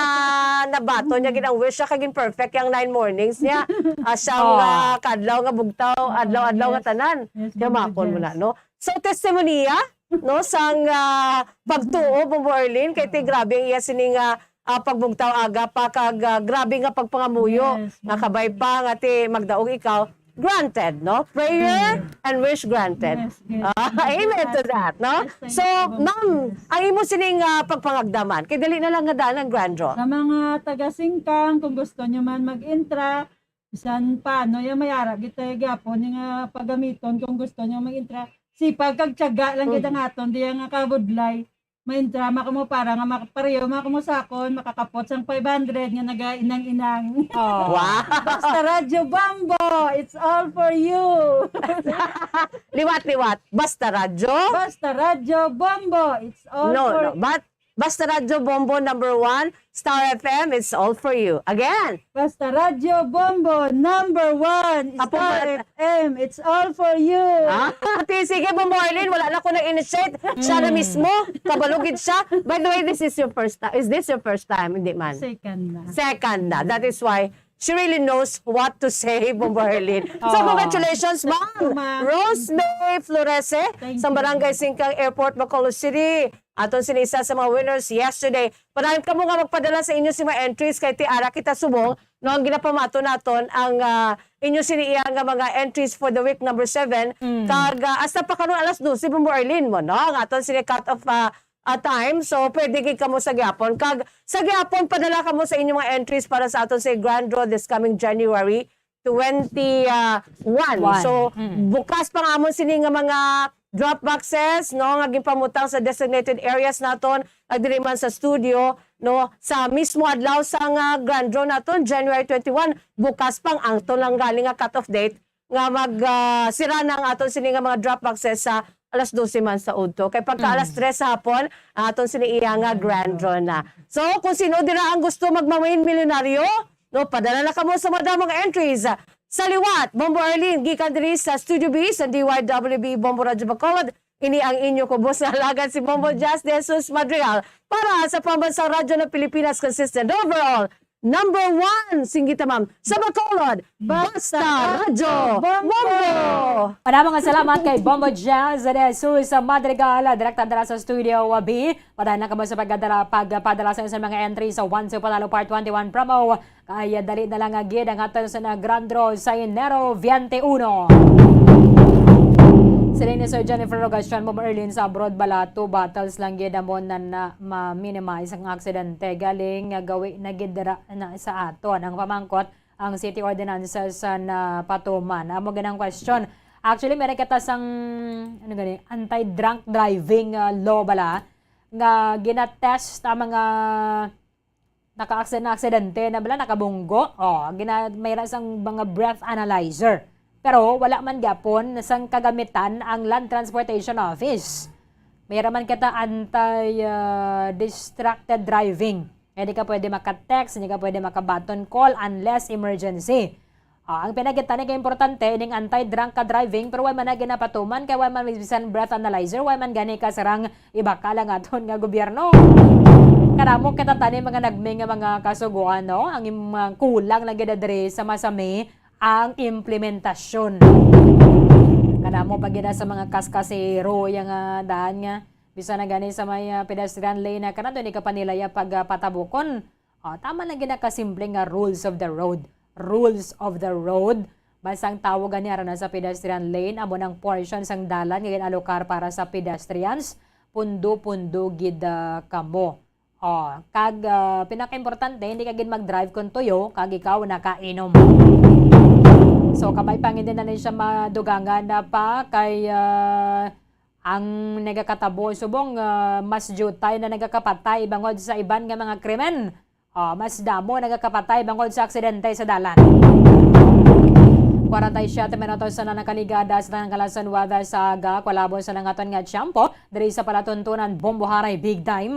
nabaton niya gid ang wish siya, kagin perfect yung nine mornings niya. Ah, siyang, Oh. ah, kadlaw nga bugtaw, adlaw-adlaw nga Yes. tanan. Yes, Kaya Bombo makon mo na, Jess. no? So, testimonia, no, sang, ah, pagtuo, Bombo Arlene, kay ti Oo. grabe ang iya sining, ah, ah, pagbugtaw aga pa kag, ah, grabe nga pagpangamuyo Yes, nga yes, kabay yes. pa nga ti magdaog ikaw, granted, no? Prayer Mm. and wish granted. Yes, yes. Ah, Thank you, amen to Ate. that, no? Yes, thank So, you, Bombo ma'am, Jess. ang imo sining, ah, pagpangagdaman, kay dali na lang nga daan ang grand draw. Sa mga taga Singkang, kung gusto nyo man mag-intra, bisan paano, yung may ara, gitay gyapon, yung, ah, paggamiton, kung gusto nyo mag-intra, sipag kag tiyaga lang gid ang Mm. aton, di nga kabudlay. May drama kamo para nga makapareho, mga kumusakon, makakapot sang five hundred nga naga-inang-inang. Oh. Wow! Basta Radyo Bombo, it's all for you. Liwat-liwat. Basta Radyo? Basta Radyo Bombo, it's all No, for no. But Basta Radyo Bombo number one, Star F M, it's all for you. Again. Basta Radyo Bombo number one, Apo, Star wala F M, it's all for you. Ah, ti, sige, Bombo Arlene, wala na ko nag-initiate. Siya na Mm. mismo, kabalugid siya. By the way, this is your first time. Is this your first time? Hindi man. Second na. Second na. That is why she really knows what to say, Bombo Arlene. So, Oh. congratulations, ma'am. Ma'am. Rose May Florese, Thank sa you. Barangay Singkang Airport, Bacolod City. Aton sini isa sa mga winners yesterday. Padayon kamo nga magpadala sa inyo si mga entries kay ti ara kita subong, no, ang ginapamato naton ang, ah, inyo sini iya nga mga entries for the week number seven. Mm. Kag, ah, hasta pa karon alas dose, Bombo Arlene mo, no? Ang aton sini cut off, ah, ah, time. So, pwede gid kamo sa gyapon. Kag sa gyapon, padala kamo sa inyong mga entries para sa aton sa grand draw this coming January twenty, ah, one. One. So, Mm. bukas pa nga amon sini nga mga drop boxes, no, nga ginpamutang sa designated areas naton, ag diri man sa studio, no, sa mismo adlaw sa nga grand draw naton, January twenty-one, bukas pang ang to lang gali nga cut-off date nga mag, ah, sira na ang aton sini nga mga drop boxes sa alas dose man sa udto. Kay pagka Mm. alas tres sa hapon, ang aton sini iya nga grand draw na. So, kung sino dira ang gusto magmamain milyonaryo, no, padala na kamo sa madamo nga entries. Sa liwat, Bombo Arlene, gikan diri sa Studio B sa D Y W B Bombo Radyo Bacolod. Ini ang inyo kubos nga alagad si Bombo Jazz de Jesus Madrigal para sa Pambansang Radyo ng Pilipinas, consistent overall number one, singgita, ma'am, sa Bacolod. Basta Basta Radyo Bombo! Bombo! Madamo nga salamat kay Bombo Jazz de Jesus Madrigal, direkta dala sa Studio B. Padala na kamo sa pagdala, pagpadala sa inyong mga entry sa Once Panalo Part twenty-one promo. Kaya dali na lang nga gid ang aton sa na grand draw sa Enero twenty-one. Sila ni Sir Jennifer Rogacion, Ma'am Erlene, sa abroad bala, two bottles lang gid amo na, na ma-minimize ang aksidente. Galing nga gawi na gid dira na sa aton. Ang pamangkot, ang city ordinances sa napatuman. Amo gid ang question. Actually, meron kita sang, ano gani, anti-drunk driving, ah, law bala, nga ginatest ang mga naka-aksid-, na aksidente na bala, nakabunggo. Oh, gina-, may ra sang mga breath analyzer. Pero wala man gyapon sang kagamitan ang Land Transportation Office. May ra man kita anti, ah, distracted driving. Hindi ka pwede maka-text, hindi ka pwede maka-button call unless emergency. Ah, ang pinakita ni kay importante ining anti-drunk ka driving, pero why man na ginapatuman, kay why man bisan breath analyzer, why man gani ka sarang ibakal ang aton nga gobyerno. Kadamo kita tani mga nagming nga mga kasugoan, no? Ang im-, mga kulang lang gid diri sa masami ang implementasyon. Kadamo pa gid sa mga kaskasero yang, ah, daan nga bisan na gani sa may, ah, pedestrian lane na kanan, doon ikaw pa nila ya pag, ah, patabukon. Ah, tama lang gid na kasimple nga rules of the road. Rules of the road. Basta ang tawag gani ara na sa pedestrian lane, amo nang portion sang dalan nga gin-alokar para sa pedestrians, pundo-pundo gid, ah, kamo. Oh, kag, ah, pinakaimportante, hindi ka gid mag-drive kung tuyo kag ikaw nakainom. So, kabay pa, hindi na ni siya madugangan na pa kay, ah, ang nagakatabo subong, ah, mas diutay na nagakapatay bangod sa iban nga mga krimen. Oh, mas damo nagakapatay bangod sa aksidente sa dalan. Kwarenta y siyete minutos na nakaligad sa tanang kalason weather sa aga, kwalabo sa nangaton nga tiyempo. Diri sa palatuntunan, Bombo Haray Big Time.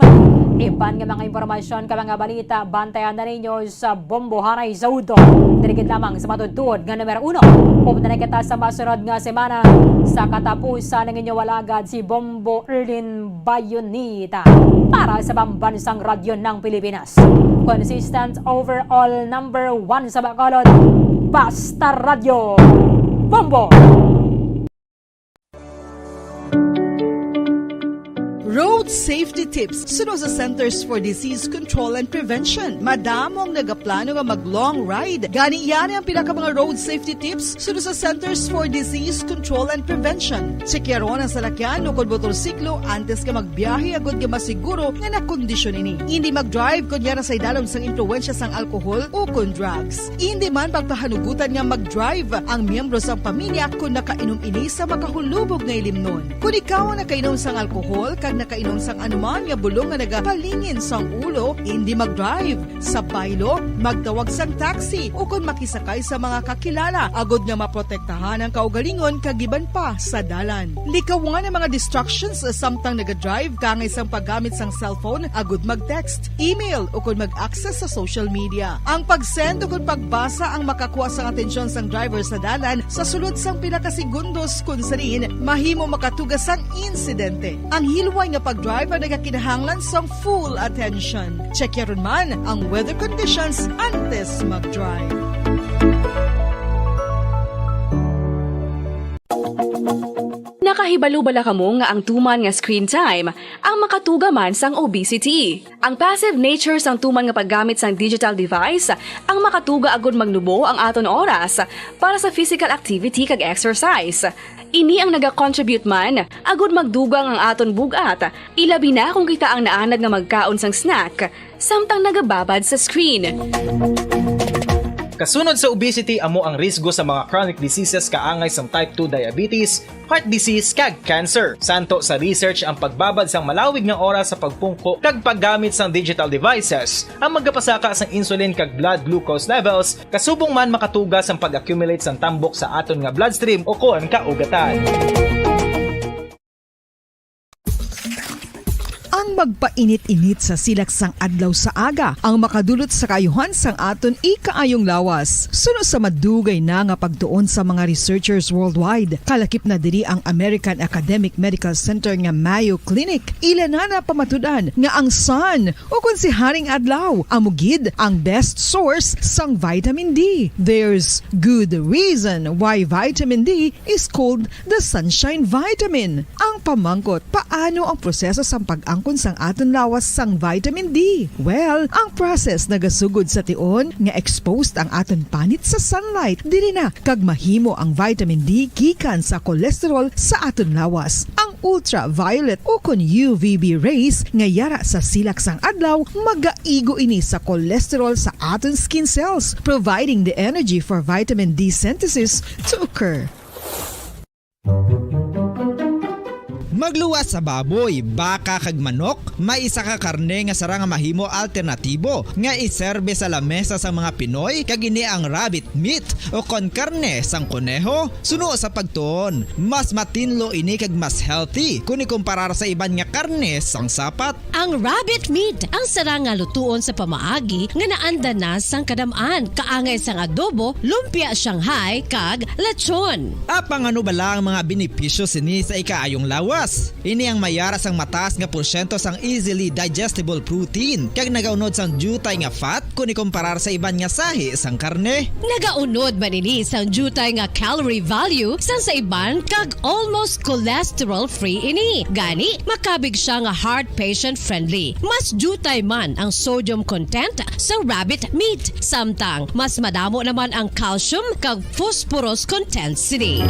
Iban nga mga impormasyon ka mga balita, bantayan na ninyo sa Bombo Haray sa udto. Diri gid lamang sa matutuod nga numero uno. Upod na kita sa masunod nga semana. Sa katapusan, ang inyo alagad si Bombo Erlin Bayonita para sa Pambansang Radyo ng Pilipinas. Consistent overall number one sa Bacolod, Basta Radyo. Bombo! Road safety tips suno sa Centers for Disease Control and Prevention. Madamo ang nagaplano nga mag-long ride. Gani, yari ang pila ka mga road safety tips suno sa Centers for Disease Control and Prevention. Tsekyaron ang salakyan ukon motorsiklo antes nga magbiyahe, agod nga masiguro nga nakondisyon ini. Indi mag-drive kon yara sa idalom sang impluwensya sang alkohol ukon drugs. Indi man pagpahanugutan nga mag-drive ang miyembro sang pamilya kon nakainom ini sa makahulubog nga ilimnon. Kon ikaw ang nakainom sang alkohol kag nakainom sang anuman nga bulong nga nagapalingin sang ulo, indi mag-drive. Sa baylo, magtawag sang taxi ukon makisakay sa mga kakilala, agod nga maprotektahan ang kaugalingon kag iban pa sa dalan. Likawan ang mga distractions samtang naga-drive, kaangay sang paggamit sang cellphone agod mag-text, email, ukon mag-access sa social media. Ang pag-send ukon pagbasa ang makakuha sang atensyon sang driver sa dalan sa sulod sang pila ka segundos, kon sa diin mahimo makatuga sang insidente. Ang hilway nga pag-drive ang nagakinahanglan sang full attention. Tsekyaron man ang weather conditions antes mag-drive. Nakahibalo bala kamo nga ang tuman nga screen time ang makatuga man sang obesity? Ang passive nature sang tuman nga paggamit sang digital device ang makatuga agud magnubo ang aton oras para sa physical activity kag exercise. Ini ang naga-contribute man agud magdugang ang aton bug-at, ilabi na kon kita ang naanad nga magkaon sang snack samtang nagababad sa screen. Kasunod sa obesity amo ang risgo sa mga chronic diseases kaangay sang type two diabetes, heart disease, kag cancer. Santo sa research, ang pagbabad sang malawig nga oras sa pagpungko kag paggamit sang digital devices ang magapasaka sang insulin kag blood glucose levels, kasubong man makatuga sang pag-accumulate sang tambok sa aton nga bloodstream ukon kaugatan. Ang magpainit-init sa silak sang adlaw sa aga ang makadulot sa kaayuhan sang aton ikaayong lawas. Suno sa madugay na nga pagtuon sa mga researchers worldwide, kalakip na diri ang American Academic Medical Center nga Mayo Clinic. Ila na napamatud-an nga ang sun, o kon si Haring Adlaw, amo gid ang best source sang vitamin D. There's good reason why vitamin D is called the sunshine vitamin. Ang pamangkot, paano ang proseso sang pag-angkon sang aton lawas sang vitamin D? Well, ang process nagasugod sa tion nga exposed ang aton panit sa sunlight. Diri na kag mahimo ang vitamin D gikan sa cholesterol sa aton lawas. Ang ultraviolet ukon U V B rays nga yara sa silak sang adlaw magaigo ini sa cholesterol sa aton skin cells, providing the energy for vitamin D synthesis to occur. Magluwas sa baboy, baka, kag manok, may isa ka karne nga sarang nga mahimo alternatibo nga iserbe sa lamesa sang mga Pinoy, kag ini ang rabbit meat, o kon karne sang koneho. Suno sa pagtuon, mas matinlo ini kag mas healthy kon ikumparar sa iban nga karne sang sapat. Ang rabbit meat ang sarang nga lutuon sa pamaagi nga naanda na sang kadam-an, kaangay sang adobo, lumpia Shanghai, kag lechon. Apang ano bala ang mga benepisyo sini sa ikaayong lawas? Ini ang may ara sang mataas nga porsyento sang easily digestible protein kag nagaunod sang diutay nga fat kon ikumparar sa iban nga sahi sang karne. Nagaunod man ini sang diutay nga calorie value sang sa iban kag almost cholesterol-free ini. Gani, makabig sia nga heart patient-friendly. Mas diutay man ang sodium content sa rabbit meat, samtang mas madamo naman ang calcium kag phosphorus content sini.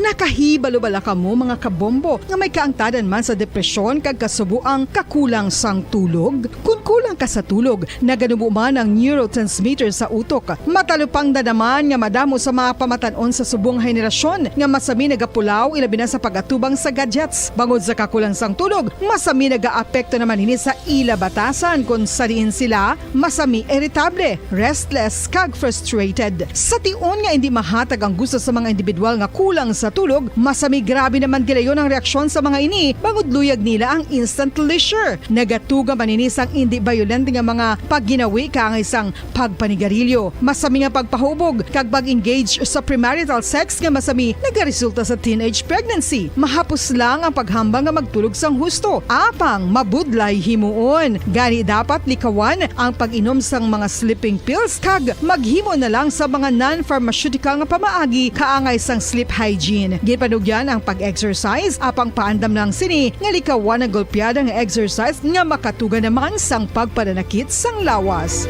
Nakahibalo bala kamo, mga kabombo, nga may kaangtanan man sa depresyon kag kasubo ang kakulang sang tulog? Kon kulang ka sa tulog, naganubo man ang neurotransmitter sa utok. Matalupangdan naman nga madamo sa mga pamatan-on sa subong nga henerasyon nga masami nagapulaw, ilabi na sa pag-atubang sa gadgets. Bangod sa kakulang sang tulog, masami nagaapekto naman ini sa ila batasan, kon sa diin sila masami iritable, restless, kag frustrated. Sa tion nga indi mahatag ang gusto sa mga individual nga kulang sa tulog, masami grabe naman gilayon ang reaksyon sa mga ini, bangod luyag nila ang instant pleasure. Nagatuga man ini sang indi bayolente nga mga pagginawi kaangay sang pagpanigarilyo, masami nga pagpahubog, kag pag-engage sa premarital sex nga masami nagaresulta sa teenage pregnancy. Mahapos lang ang paghambal nga magtulog sang husto, apang mabudlay himuon. Gani, dapat likawan ang pag-inom sang mga sleeping pills kag maghimo na lang sa mga non-pharmaceutical nga pamaagi kaangay sang sleep hygiene. Ginpanugyan ang pag-exercise, apang paandam lang sini nga likawan ang golpeada nga exercise nga makatuga naman sang pagpananakit sang lawas.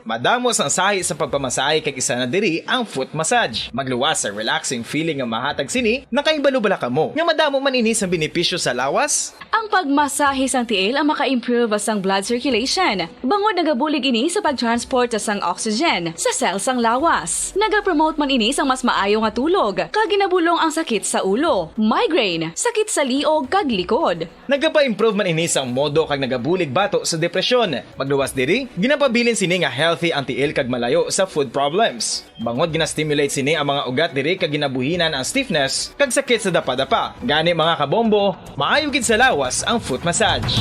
Madamo sang sahi sa pagpamasahe, kag isa na diri ang foot massage. Magluwas sa relaxing feeling nga mahatag sini. Nakahibalo bala kamo nga madamo man ini sang benepisyo sa lawas? Ang pagmasahe sang tiil ang maka-improve sang blood circulation, bangod nagabulig ini sa pag-transport sang oxygen sa cell sang lawas. Nagapromote man ini sang mas maayo nga tulog, kag ginabulong ang sakit sa ulo, migraine, sakit sa liog, kag likod. Nagapa-improve man ini sang mood kag nagabulig bato sa depresyon. Magluwas diri, ginapabilin sini nga healthy ang tiil kag malayo sa foot problems. Bangod gina-stimulate sini ang mga ugat diri kag ginabuhinan ang stiffness kag sakit sa dapadapa. Gani, mga kabombo, maayo gid sa lawas ang foot massage.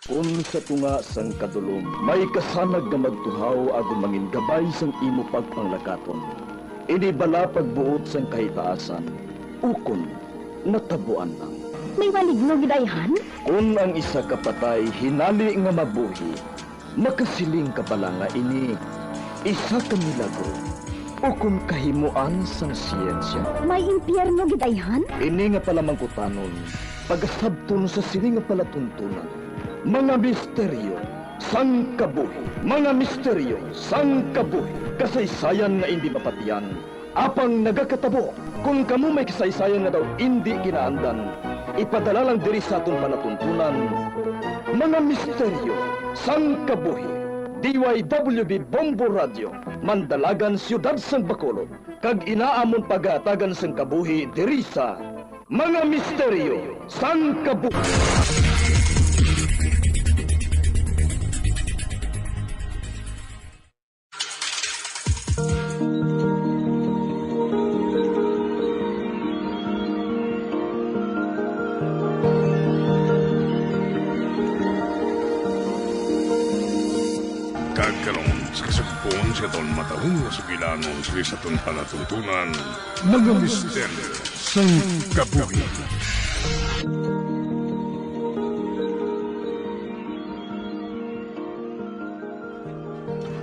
Kon sa tunga sang kadulom may kasanag nga magtuhaw agod mangin gabay sang imo pagpanglakaton, ini bala pagbuot sang kahitaasan, ukon natabuan lang. May maligno gid ayhan? Kon ang isa ka patay hinali nga mabuhi, makasiling ka bala nga ini isa ka milagro ukon kahimoan sang siyensya? May impyerno gid ayhan? Ini nga palamangkutanon pagasabton sa sini nga palatuntunan. Mga misteryo sang kabuhi. Mga misteryo sang kabuhi. Kasaysayan nga indi mapatian, apang nagakatabo. Kon kamo may kasaysayan nga daw indi kinaandan, ipadala lang diri sa aton palatuntunan, Mga Misteryo sang Kabuhi. D Y W B Bombo Radio, Mandalagan, Siyudad sang Bacolod, kag ina amon pagahatagan sang kabuhi diri sa Mga Misteryo sang Kabuhi. Kag karon, sa kasugpon sa aton matalom nga sugilanon sa aton palatuntunan, mga misteryo sang kabuhi.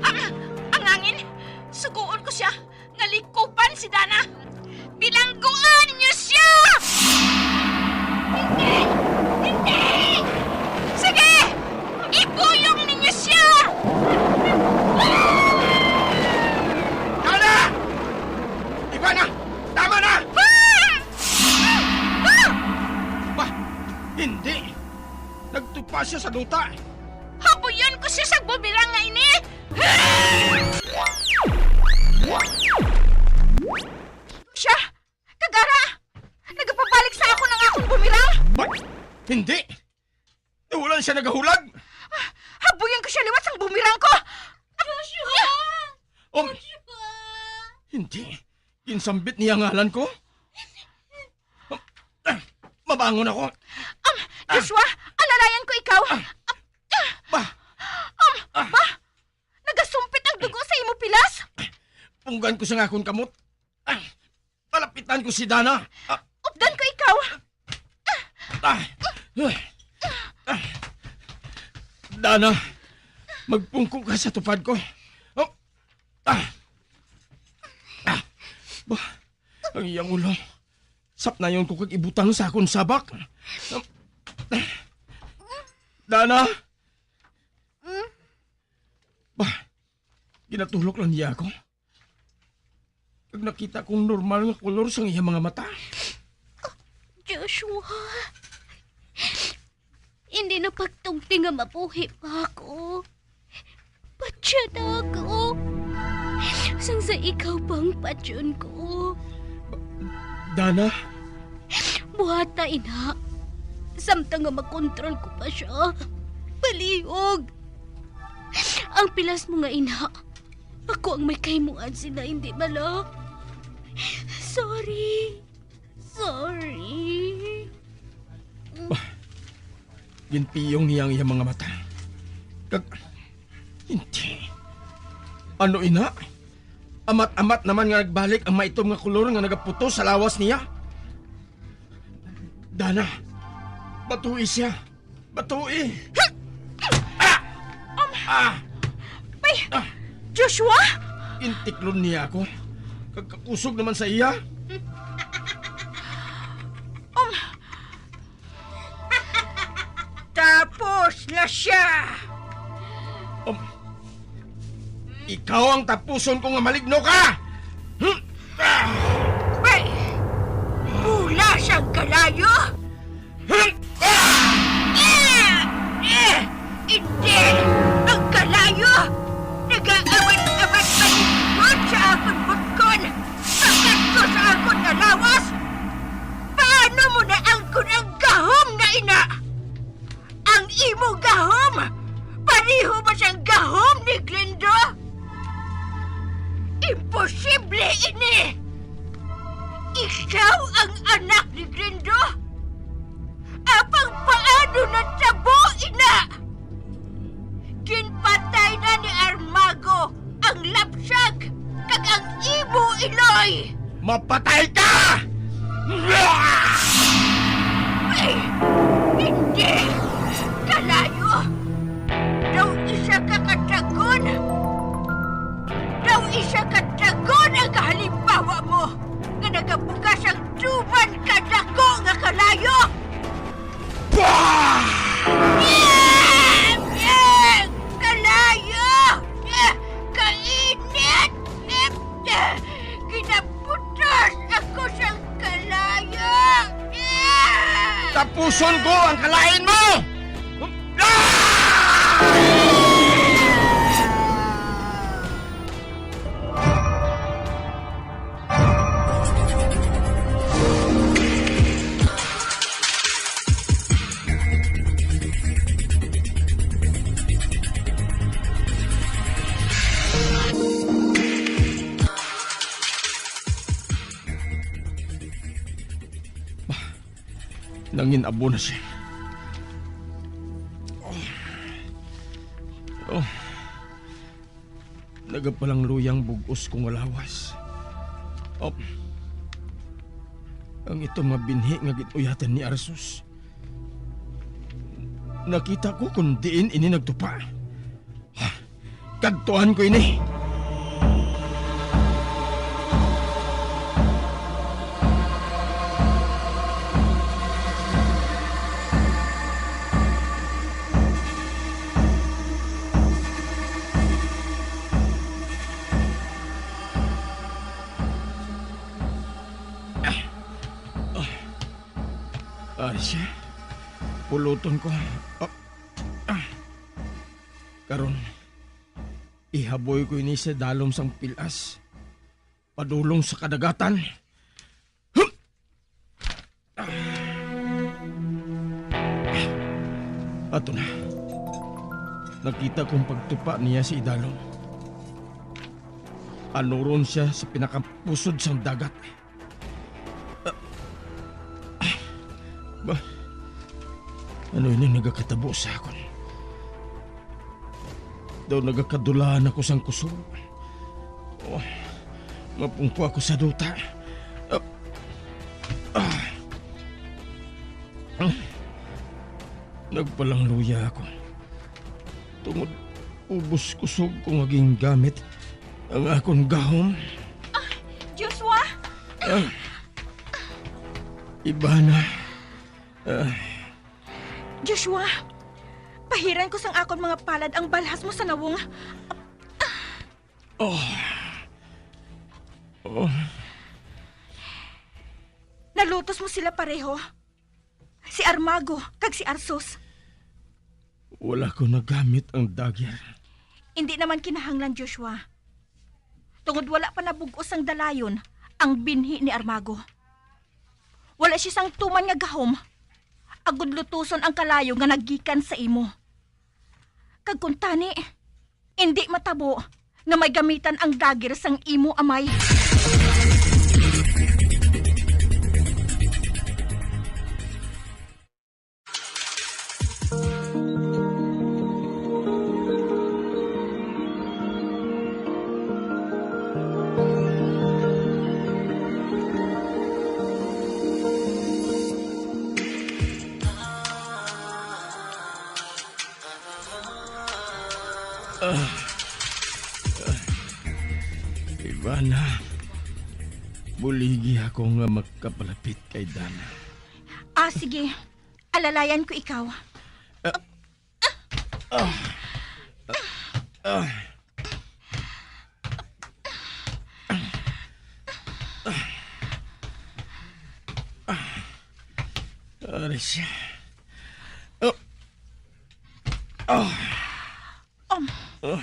Ang, ang hangin! Sugoon ko siya! Nga likupan si Dana! Bilangguan ninyo siya! Hindi! Hindi! Sige! Ipuyong ninyo siya! Tama na! Iba na! Tama na! Ah! Ah! Ba, hindi! Nagtupa siya sa duta! Habuyon ko siya sa bumirang nga ini! Siya! Kag ara! Nagapabalik sa akon ang akon bumirang! Ba, hindi! Wala siya nagahulag! Ah, habuyon ko siya liwat sang bumirang ko! Joshua! Oh, Joshua! Hindi. Ginsambit niya ang ngalan ko. Ah, mabangon ako. Um, Joshua, alalayan ko ikaw. Ah. Ah. Ba? Um, Ah. Ba? Nagasumpit ang dugo sa imo pilas? Punggan ko sa akon kamot. Ah, palapitan ko si Dana. Ah. Updan ko ikaw. Ah. Ah. Dana, magpungko ka sa tupad ko. Oh. Ah. Ah. Ba, ang iyang ulo. Sapnayon ko kag ibutang sa akon sabak. Dana! Ba, ginatulok lang niya ako. Kag nakita kong normal nga kolor sang iya mga mata. Joshua, hindi na pagtugti nga mabuhi pa ako. Patya na ako. Sang sa ikaw pang patyon ko. Dana? Buhata, ina. Samtang nga makontrol ko pa siya. Palihog. Ang pilas mo nga ina. Ako ang may kahimuan sila, hindi bala? Sorry. Sorry. Bah, ginpiyong niya ang iyang mga mata. Kag, hindi. Ano ina? Amat-amat naman nga nagbalik ang maitom nga kolor nga nagaputos sa lawas niya. Dana, batui siya. Batui. Ah! Um, Ah! Bay, Ah! Joshua? Intiklon niya ako. Kag kakusog naman sa iya. Um, Tapos na siya. Um, ikaw ang tapuson ko nga maligno ka! Hmm? Ah! Bay, bola siyang kalayo. Ah! Eh! Eh! Hindi! Ang kalayo! Nag-aabat-abat palibot sa akon butkon! Pagkadto sa akon nga lawas! Paano mo naangkon ang gahom nga ina? Ang imo gahom, pareho ba sang gahom ni Glendo? Imposible ini! Ikaw ang anak ni Glendo? Apang paano natabo ina? Ginpatay na ni Armago ang lapsag kag ang imo iloy. Mapatay ka! Ay, hindi! Kalayo! Daw isa ka kadagon! Daw isa kadagon ang kahalimbawa mo nga nagabukas ang tuman kadako nga kalayo! Bah! Kalayo! Kainit! Ginaputas ako sa kalayo! Tapuson ko ang kalain mo! Ah! Bah, nangin-abo na siya. Oh. Oh. Nagapalangluyang bug-os ko nga lawas. Op. Ang itom nga binhi nga gin-uyatan ni Arsus. Nakita ko kung diin ini nagtupa. Kadtuan ko ini. Ah, ah. Ari siya. Puluton ko. Ah, ah. Karon, ihaboy ko ini sa dalom sang pilas, padulong sa kadagatan. Hum! Ah. Ato na. Nakita ko ang pagtupa niya sa idalom. Anuron siya sa pinakapusod sang dagat. Ah. Ba? Ano ini nagakatabo sa akon? Daw nagakadulaan ako sang kusog. Oh, mapungko ako sa duta. Ah. Ah. Nagpalangluya ako. Tungod ubos kusog ko nga gingamit ang akon gahom. Ah, Joshua! Ah. Ivana. Ah. Joshua, pahiran ko sang akon mga palad ang balhas mo sa nawong. Oh. Oh. Nalutos mo sila pareho. Si Armago kag si Arsos. Wala ko nagamit ang dagger. Indi naman kinahanglan, Joshua. Tungod wala pa nabug-os ang dalayon ang binhi ni Armago. Wala siya sang tuman nga gahom, agod lutuson ang kalayo nga naggikan sa imo. Kag kuntani, indi matabo nga may gamitan ang dagger sang imo amay. Ah. Ah. Ivana, buligi ako nga makapalapit kay Dana. Ah, sige. Alalayan ko ikaw. Ah. Ah. Ah. Ari siya. Oh. Oh. Um, Oh.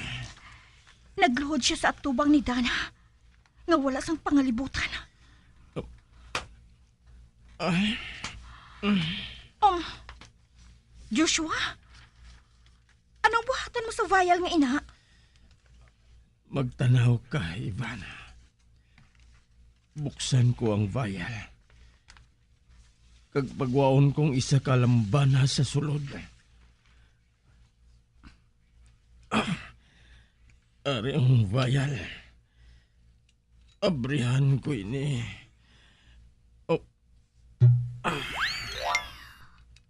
Nagluhod siya sa atubang ni Dana nga wala sang pangalibutan. Oh. Ay. Um, Joshua, anong buhaton mo sa vial nga ina? Magtanaw ka, Ivana. Buksan ko ang vial. Kag pagwaon kong isa ka lambana sa sulod. Ah, ari ang vial. Abrihan ko ini. Oh. Ah.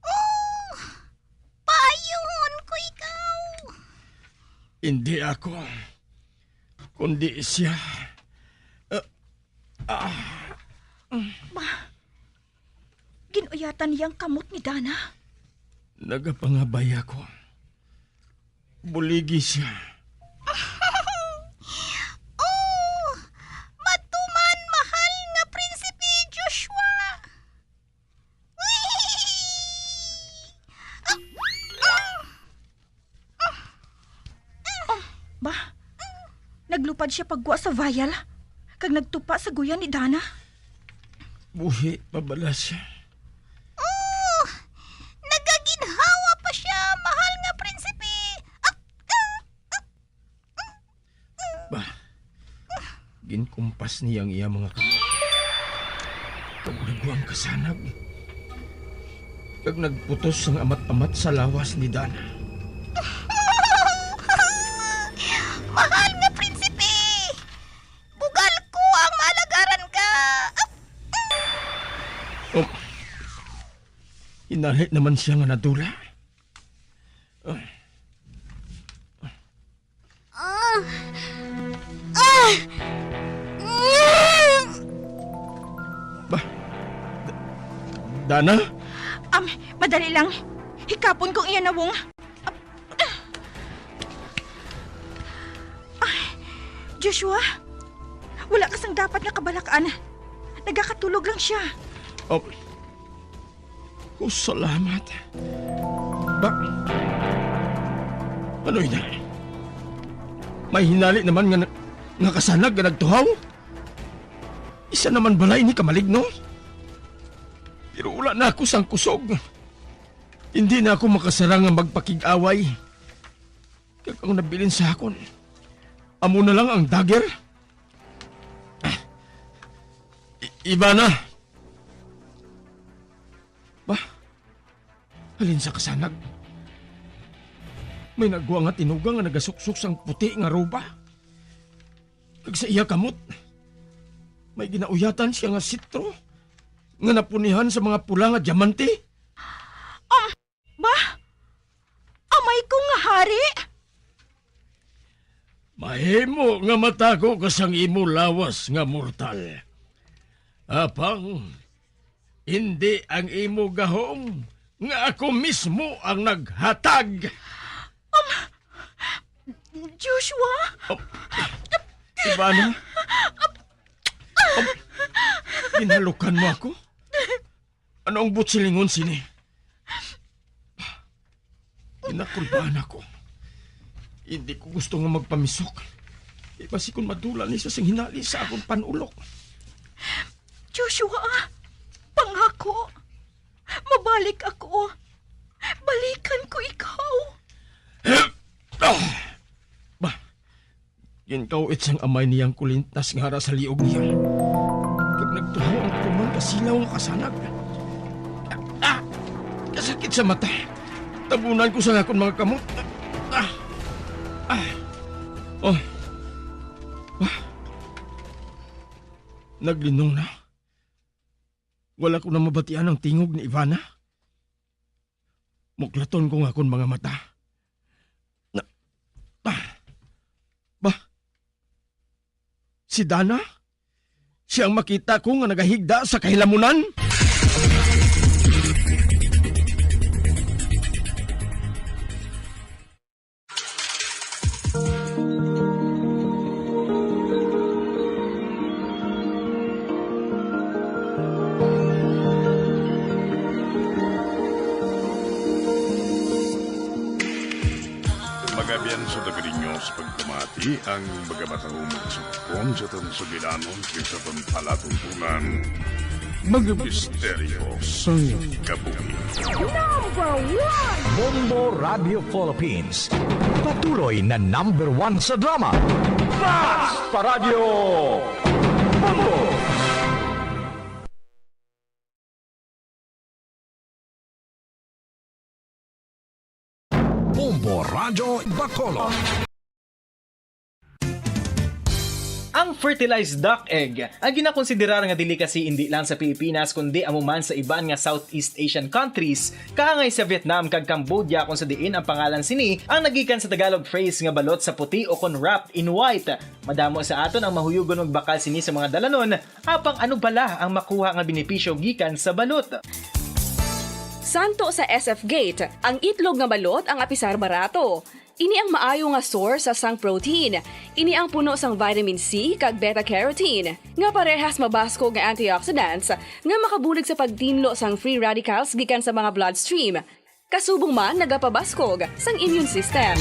Oh! Paayuhon ko ikaw! Hindi ako, kundi siya. Ah, ah. Ba, gin-uyatan niya ang kamot ni Dana? Nagapangabay ako. Buligi siya. Oh, matuman, mahal nga Prinsipe Joshua. Oh, ba? Naglupad siya pagwa sa vial, kag nagtupa sa guya ni Dana. Buhi pa bala siya? Oh, nagaginhawa pa siya, mahal nga prinsipe. Ah, ah, ah, ah. Ba, ginkumpas niya ang iya mga kamot, kag nagwang kasanag, kag nagputos ang amat-amat sa lawas ni Dana. Mahal nga prinsipe! Dali naman siya nga nadula. Ah. Ah! Mm! Ba? D-, Dana? Um, madali lang. Hikapon kong iya nawong. Ay, Joshua, wala ka sang dapat nga kabalak-an. Nagakatulog lang siya. Oh. Oh, salamat. Ba? Ano ina? May hinali naman nga, nga kasanag nga nagtuhaw? Isa naman balay ni kamaligno? Pero wala na ako sang kusog. Hindi na ako makasarang nga magpakig-away. Kag ang nabilin sa akon, amo na lang ang dagger. Ah. I-, Ivana! Ba? Halin sa kasanag. May nagwa nga tinuga nga nagasuksok sang puti nga roba. Kag sa iya kamot, may ginauyatan siya nga sitro nga napunihan sa mga pula nga diamante. Um, ba? Amay ko nga hari? Mahimo nga matago ka sang imo lawas nga mortal. Apang, hindi ang imo gahom nga ako mismo ang naghatag. Um, Joshua? Oh, Ivana? Oh, ginalukan mo ako? Ano ang buot silingon sini? Ginakulbaan ako. Hindi ko gusto nga magpamisok. Kay basi kon madula ni sa sing hinali sa akon panulok. Joshua, pangako, mabalik ako. Balikan ko ikaw. Ah! Ba, ginkaw-it sang amay niyang kulintas nga ara sa liog niya. Kag nagtuhaw ang tuman kasilaw nga kasanag. Ah! Kasakit sa mata. Tabunan ko sa akon mga kamot. Ah! Ah! Oh. Ah! Naglinong na. Wala ko na mabatian ang tingog ni Ivana. Muklaton ko nga akon mga mata. Na, ah, ba? Si Dana? Siya ang makita ko nga nagahigda sa kahilamunan? Magabian sa taga ninyo sa pagpamati ang magamatahong magsugpon sa aton sugilanon kag sa aton palatuntunan. Mga misteryo sang kabuhi. Number one! Bombo Radio Philippines. Patuloy na number one sa drama. Basta Radyo Bombo! Bombo Radyo Bacolod. Ang fertilized duck egg ang ginakonsiderar nga delicacy indi lang sa Pilipinas, kundi amo man sa iban nga Southeast Asian countries, kaangay sa Vietnam kag Cambodia, kung sa diin ang pangalan sini ang nagikan sa Tagalog phrase nga balot sa puti o kon wrapped in white. Madamo sa aton ang mahuyugon magbakal sini sa mga dalanon, apang ano bala ang makuha nga benepisyo gikan sa balot? Santo sa S F Gate, ang itlog nga balot ang apisar barato. Ini ang maayo nga source sa sang protein. Ini ang puno sang vitamin C kag beta carotene, nga parehas mabaskog nga antioxidants nga makabulig sa pagtinlo sang free radicals gikan sa mga bloodstream. Kasubong man nagapabaskog sang immune system.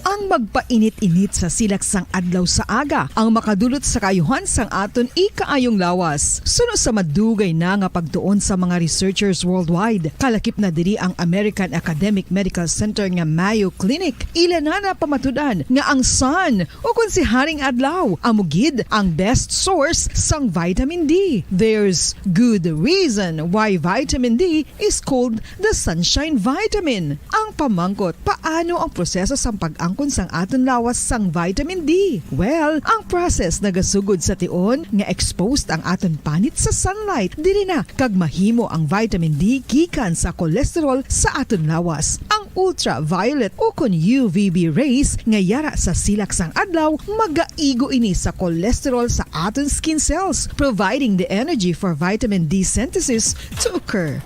Ang magpainit-init sa silak sang adlaw sa aga ang makadulot sa kaayuhan sang aton ikaayong lawas. Suno sa madugay na nga pagtuon sa mga researchers worldwide, kalakip na diri ang American Academic Medical Center nga Mayo Clinic. Ila na napamatud-an nga ang sun, o kon si Haring Adlaw, amo gid ang best source sang vitamin D. There's good reason why vitamin D is called the sunshine vitamin. Ang pamangkot, paano ang proseso sang pag-angkon sang aton lawas sang vitamin D? Well, ang process nagasugod sa tion nga exposed ang aton panit sa sunlight, diri na kag mahimo ang vitamin D gikan sa cholesterol sa aton lawas. Ang ultraviolet ukon U V B rays nga yara sa silak sang adlaw magaigo ini sa cholesterol sa aton skin cells, providing the energy for vitamin D synthesis to occur.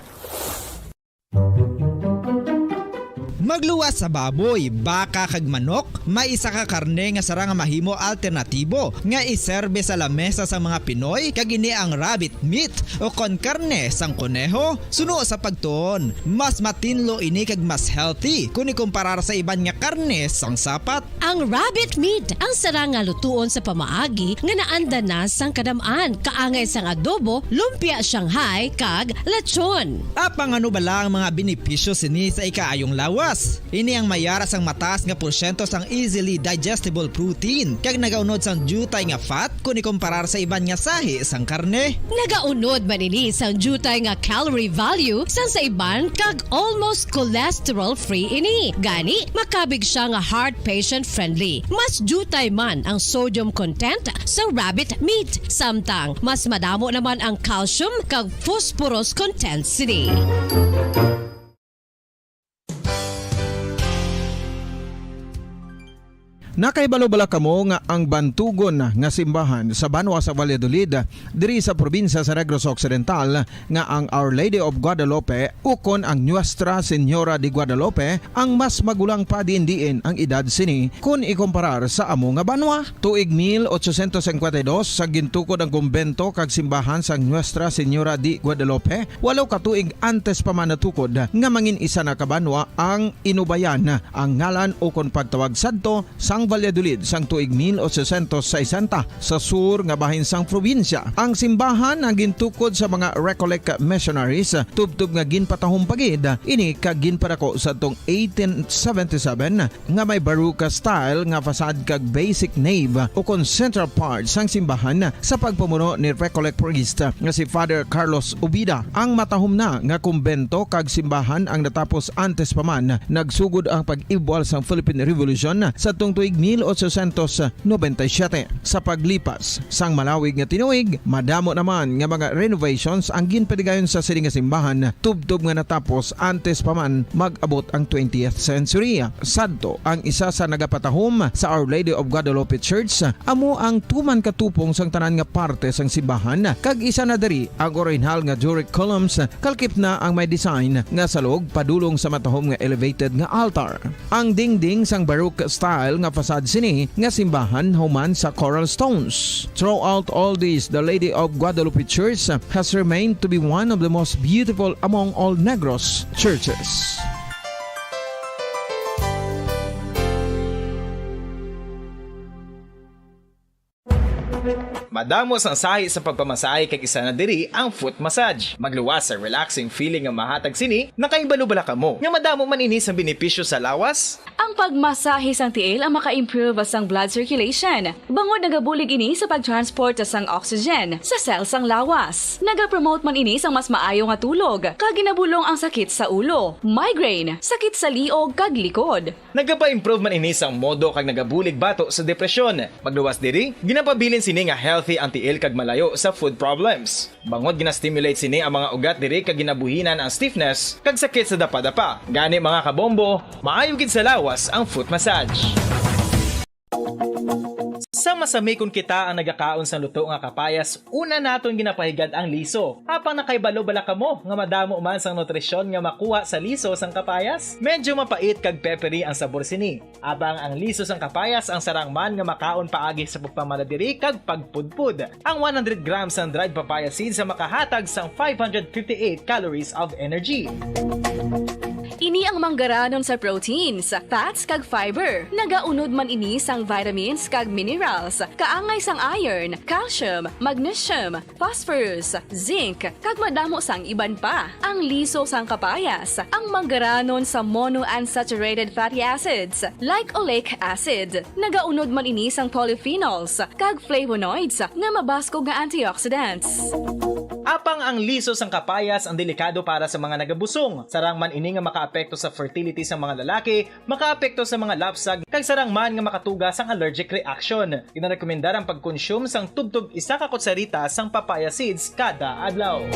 Magluwas sa baboy, baka, kag manok, may isa ka karne nga sarang nga mahimo alternatibo nga iserbe sa lamesa sang mga Pinoy, kag ini ang rabbit meat o kon karne sang koneho. Suno sa pagtuon, mas matinlo ini kag mas healthy kon ikumparar sa iban nga karne sang sapat. Ang rabbit meat ang sarang nga lutuon sa pamaagi nga naanda na sang kadam-an, kaangay sang adobo, lumpia Shanghai, kag lechon. Apang ano bala ang mga benepisyo sini sa ikaayong lawas? Ini ang mayara sang mataas nga porsyento sang easily digestible protein, kag nagaunod sang diutay nga fat kon ikumparar sa iban nga sahi sang karne. Nagaunod man ini sang diutay nga calorie value sang sa iban, kag almost cholesterol-free ini. Gani, makabig siya nga heart patient-friendly. Mas diutay man ang sodium content sa rabbit meat, samtang mas madamo naman ang calcium kag phosphorus content sini. Nakahibalo bala kamo nga ang bantugon nga simbahan sa banwa sa Valladolid, diri sa probinsya sa Negros Occidental, nga ang Our Lady of Guadalupe ukon ang Nuestra Señora de Guadalupe ang mas magulang pa diin-diin ang edad sini kon ikumparar sa amo nga banwa? Tuig mil ochocientos cincuenta y dos, sa gintukod ang kumbento kag simbahan sang Nuestra Señora de Guadalupe, walo ka tuig antes pa man natukod nga mangin isa na ka banwa ang Inubayan, ang ngalan ukon pagtawag sadto sang Valladolid sang tuig mil ochocientos sesenta, sa sur nga bahin sang probinsya. Ang simbahan ang gintukod sa mga Recollect missionaries, tubtob nga ginpatahom pa gid ini kag ginpadako sadtong eighteen seventy-seven, nga may Baroque style nga facade kag basic nave ukon central part sang simbahan sa pagpamuno ni Recollect priest nga si Father Carlos Ubida. Ang matahom na nga kumbento kag simbahan ang natapos antes pa man nagsugod ang pag-ibwal sang Philippine Revolution sadtong tuig mil ochocientos noventa y siete. Sa paglipas sang malawig nga tinuig, madamo naman nga mga renovations ang ginpatigayon sa sini nga simbahan, tubtob nga natapos antes pa man mag-abot ang twentieth century. Sadto, ang isa sa nagapatahom sa Our Lady of Guadalupe Church amo ang tuman katupong sang tanan nga parte sang simbahan, kag isa na diri ang orihinal nga Doric columns, kalkip na ang may design nga salog padulong sa matahom nga elevated nga altar. Ang dingding sang Baroque style nga facade sini nga simbahan human sa coral stones. Throughout all this, the Lady of Guadalupe Church has remained to be one of the most beautiful among all Negros churches. Madamo sang sahi sa pagpamasahe, kag isa na diri ang foot massage. Magluwas sa relaxing feeling nga mahatag sini. Nakahibalo bala kamo nga madamo man ini sang benepisyo sa lawas? Ang pagmasahe sang tiil ang maka-improve sang blood circulation, bangod nagabulig ini sa pag-transport sang oxygen sa cell sang lawas. Nagapromote man ini sang mas maayo nga tulog, kag ginabulong ang sakit sa ulo, migraine, sakit sa liog kag likod. Nagapa-improve man ini sang modo kag nagabulig bato sa depresyon. Magluwas diri, ginapabilin sini nga healthy ang tiil kag malayo sa foot problems. Bangod gina-stimulate sini ang mga ugat diri kag ginabuhinan ang stiffness kag sakit sa dapadapa. Gani, mga kabombo, maayo gid sa lawas ang foot massage. Sa masami kon kita ang nagakaon sang luto nga kapayas, una naton ginapahigad ang liso. Apang nakahibalo bala kamo nga madamo man sang nutrisyon nga makuha sa liso sang kapayas? Medyo mapait kag peppery ang sabor sini. Apang ang liso sang kapayas ang sarang man nga makaon paagi sa pagpamaladiri kag pagpudpod. Ang one hundred grams sang dried papaya seeds ang makahatag sang five hundred fifty-eight calories of energy. Ini ang manggaranon sa proteins, fats, kag fiber. Nagaunod man ini sang vitamins kag minerals, kaangay sang iron, calcium, magnesium, phosphorus, zinc, kag madamo sang iban pa. Ang liso sang kapayas, ang manggaranon sa monounsaturated fatty acids, like oleic acid. Nagaunod man ini sang polyphenols kag flavonoids nga mabaskog nga antioxidants. Apang ang liso sang kapayas ang delikado para sa mga nagabusong. Sarang man ini nga makaapekto sa fertility sa mga lalaki, makaapekto sa mga lapsag, kag sarang man nga makatuga sang allergic reaction. Ginarekomendar ang pagkonsume sang tubtob isa ka kutsarita sang papaya seeds kada adlaw.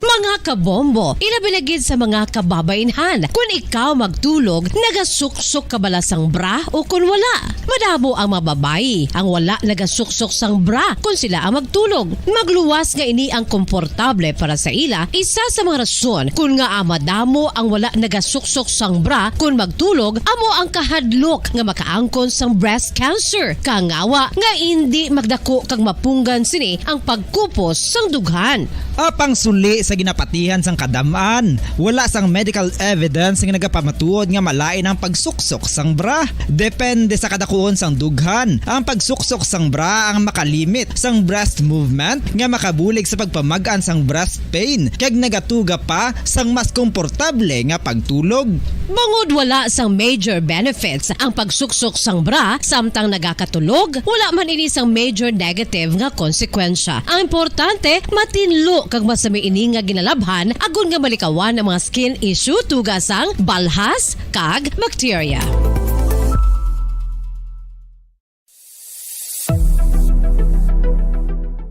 Mga kabombo, ilabi na gid sa mga kababainhan, kun ikaw magtulog, nagasuksok ka bala sang bra o kun wala? Madamo ang mga babayi ang wala nagasuksok sang bra kun sila ang magtulog. Magluwas nga ini ang komportable para sa ila, isa sa mga rason kun ngaa madamo ang wala nagasuksok sang bra kun magtulog amo ang kahadlok nga makaangkon sang breast cancer. Kangawa nga indi magdako kag mapunggan sini ang pagkupos sang dughan. Apang suli sa ginapatihan sang kadam-an, wala sang medical evidence nga nagapamatuod nga malain ang pagsuksok sang bra. Depende sa kadakuon sang dughan, ang pagsuksok sang bra ang makalimit sang breast movement nga makabulig sa pagpamag-an sang breast pain kag nagatuga pa sang mas komportable nga pagtulog. Bangod wala sang major benefits ang pagsuksok sang bra samtang nagakatulog, wala man ini sang major negative nga konsekwensya. Ang importante, matinlo kag masami ini nga ginalabhan agod nga malikawan ang mga skin issue tuga sang balhas kag bakterya.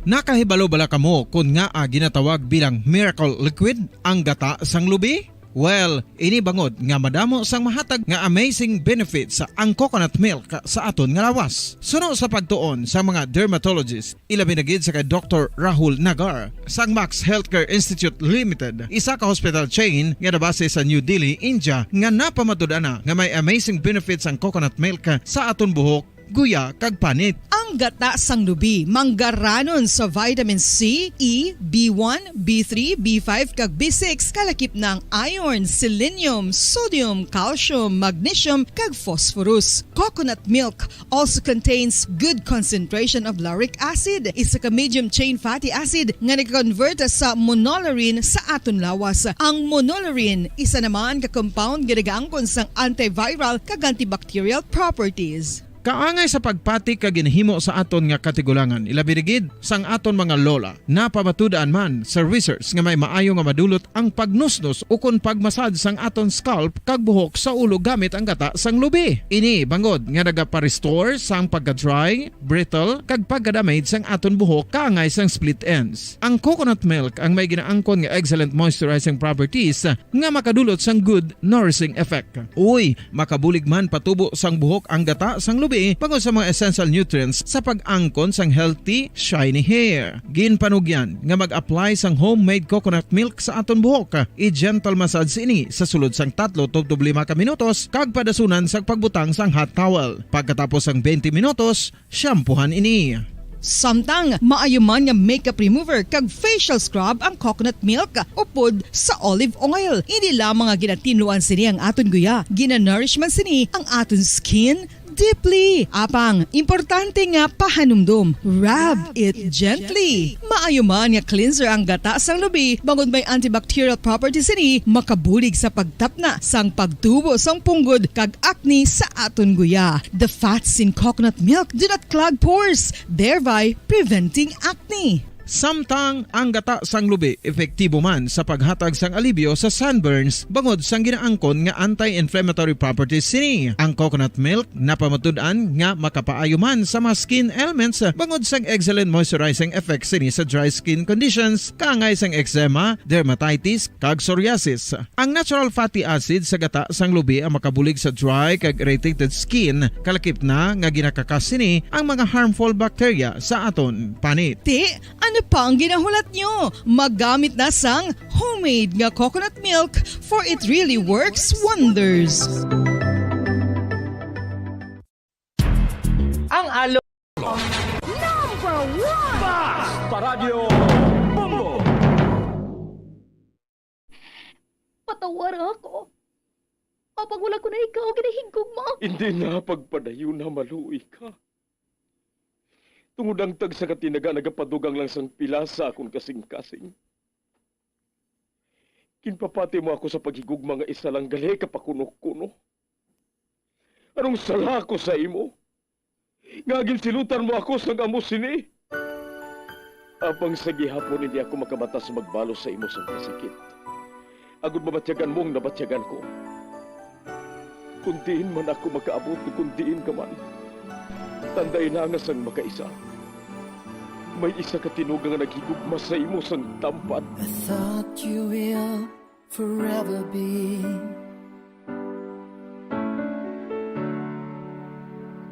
Nakahibalo bala kamo kon ngaa ginatawag bilang miracle liquid ang gata sang lubi? Well, ini bangod nga madamo sang mahatag nga amazing benefits ang coconut milk sa aton nga lawas. Suno sa pagtuon sa mga dermatologist, ilabi na gid sa kay Doktor Rahul Nagar sang Max Healthcare Institute Limited, isa ka hospital chain nga nabase sa New Delhi, India, nga napamatud-an na nga may amazing benefits ang coconut milk sa aton buhok, guya, kag panit. Ang gata sang lubi manggaranon sa vitamin C, E, B one, B three, B five, kag B six, kalakip na ang iron, selenium, sodium, calcium, magnesium, kag phosphorus. Coconut milk also contains good concentration of lauric acid, isa ka medium chain fatty acid nga nagakonvert sa monolaurin sa aton lawas. Ang monolaurin isa naman ka compound nga nagaangkon sang antiviral kag antibacterial properties. Kaangay sa pagpati ka ginhimo sa aton nga katigulangan, ilabi na gid sang aton mga lola. Napamatud-an man sa research nga may maayo nga madulot ang pagnusnos ukon pagmasad sang aton scalp kag buhok sa ulo gamit ang gata sang lubi. Ini bangod nga nagapa-restore sang pagka-dry, brittle, kag pagka-damage sang aton buhok kaangay sang split ends. Ang coconut milk ang may ginaangkon nga excellent moisturizing properties nga makadulot sang good nourishing effect. Uy, makabulig man patubo sang buhok ang gata sang lubi bangod sa mga essential nutrients sa pag-angkon sang healthy, shiny hair. Ginpanugyan nga mag-apply sang homemade coconut milk sa aton buhok. I-gentle massage ini sa sulod sang tatlo tubtob lima ka minutos kag padasunan sang pagbutang sang hot towel. Pagkatapos sang twenty minutos, shampoohan ini. Samtang maayo man nga makeup remover kag facial scrub ang coconut milk upod sa olive oil. Indi lamang nga ginatinluan sini ang aton guya, ginanourish man sini ang aton skin deeply. Apang importante nga pahanumdom, rub it gently. Maayo man nga cleanser ang gata sang lubi bangod may antibacterial properties sini, makabulig sa pagtapna sang pagtubo sang punggod kag acne sa aton guya. The fats in coconut milk do not clog pores, thereby preventing acne. Samtang ang gata sang lubi epektibo man sa paghatag sang alibyo sa sunburns bangod sang ginaangkon nga anti-inflammatory properties sini. Ang coconut milk napamatud-an nga makapaayo man sa mga skin ailments bangod sang excellent moisturizing effects sini sa dry skin conditions kaangay sang eczema, dermatitis, kag psoriasis. Ang natural fatty acid sa gata sang lubi ang makabulig sa dry kag irritated skin, kalakip na nga ginakakas sini ang mga harmful bacteria sa aton panit. Ti, ano pa ang ginahulat nyo? Maggamit na sang homemade nga coconut milk, for it really works wonders. Ang alo Number one! Basta Radyo Bombo! Patawara ako. Apang wala ko na ikaw ginahigugma. Hindi na pagpadayon na maluoy ka. Tungod ang tagsa ka tinaga nagapadugang lang sang pila sa akon kasing-kasing. Ginpapati mo ako sa paghigugma nga isa lang gali ka pakuno-kuno. Anong sala ko sa imo? Nga ginsilutan mo ako sang amo sini? Apang sa gihapon hindi ako makabatas magbalos sa imo sang kasakit, agod mabatyagan mo ang nabatyagan ko. Kon diin man ako makaabot, kon diin ka man, tandai na nga sang makaisa, may isa ka tinuga nga naghigugma sa imo sang tampad. I thought you will forever be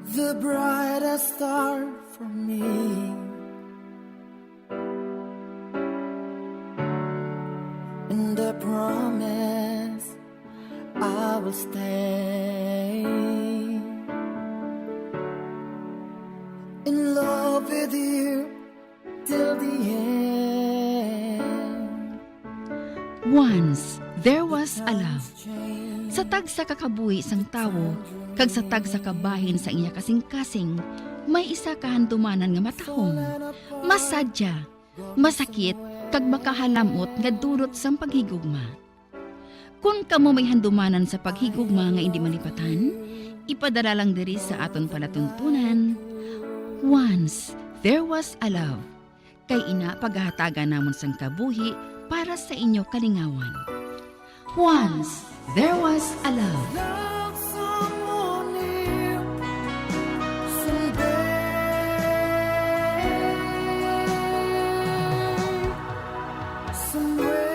the brightest star for me. And I promise I will stay in love with you till the end. Once there was a love. Sa tagsa ka kabuhi sang tawo kag sa tagsa ka bahin sang iya kasingkasing, may isa ka handumanan nga matahom, masadya, masakit, kag makahalamot nga dulot sang paghigugma. Kon kamo may handumanan sa paghigugma nga indi malipatan, ipadala lang diri sa aton palatuntunan, Once There Was a Love, kay ina pagahatagan namon sang kabuhi para sa inyo kalingawan. Once There Was a Love. Love someone new someday. Somewhere.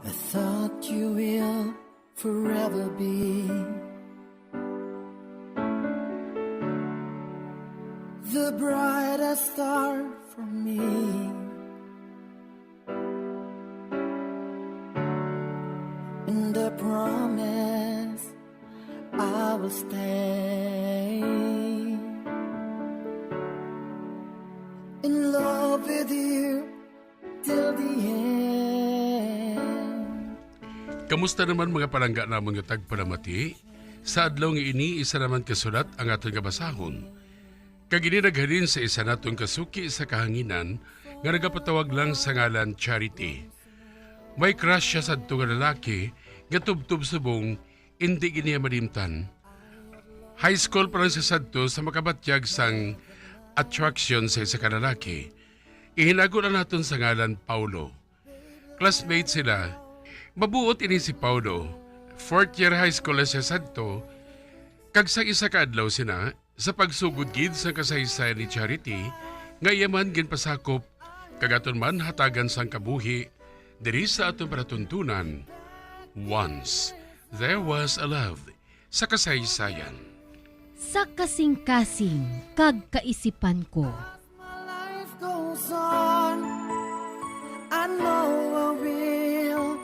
I thought you will forever be the brightest star for me. And I promise I will stay in love with you till the end. Kamusta naman, mga palangga namon nga tagpalamati? Sa adlaw nga ini, isa naman ka sulat ang aton nga basahon. Kag ini naghalin sa isa naton ka suki sa kahanginan nga nagapatawag lang sa ngalan Charity. May crush siya sadto nga lalaki nga tubtob subong indi gid niya malimtan. High school pa lang siya sadto sa makabatyag sang attraction sa isa ka lalaki. Ihinago na naton sa ngalan Paulo. Classmate sila. Mabuot ini si Paulo. Fourth year high school na siya sadto, kag sa isa ka adlaw sina, sa pagsugod gid sa kasaysayan ni Charity, nga iya man ginpasakop, kag aton man hatagan sang kabuhi, diri sa aton palatuntunan, Once There Was a Love, sa kasaysayan. Sa kasingkasing kag kaisipan ko. My life goes on. I know I will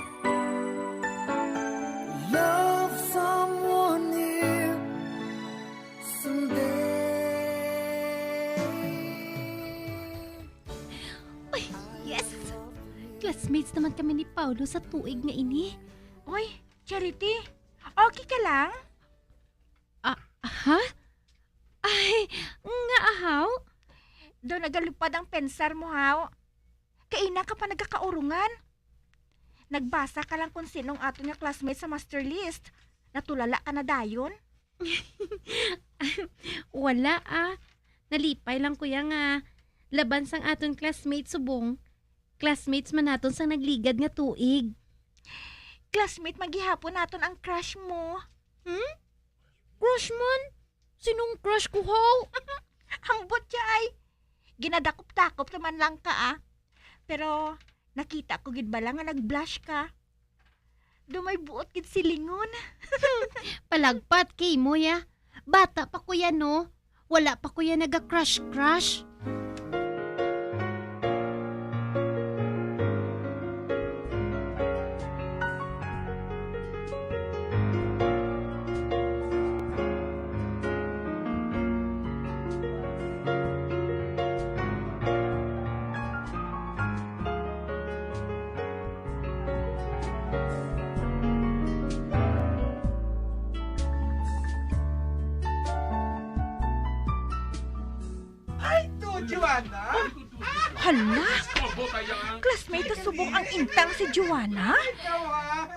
love someone new someday. Ay, yes! Classmates naman kami ni Paulo sa tuig nga ini. Oy, Charity, okay ka lang? Ah, ha? Ay, nga ahaw? Daw nagalupad ang pensar mo, haw? Kaina ka pa nagakaurungan? Nagbasa ka lang kung sinong aton nga classmate sa master list. Natulala ka na dayon? Wala, ah. Nalipay lang ko ya nga laban sang aton classmate subong. Classmates man naton sang nagligad nga tuig. Classmate man gihapon naton ang crush mo. Hmm? Crush man? Sinong crush ko, haw? Ambot siya ay. Ginadakop-dakop naman lang ka, ah. Pero nakita ko gid bala nga nag-blush ka. Daw may buot gid silingon. Palagpat kay mo, ya. Bata pa ko yan, no? Wala pa ko yan naga-crush-crush. Joanna? Hala? Classmate ta subong ang intang si Joanna?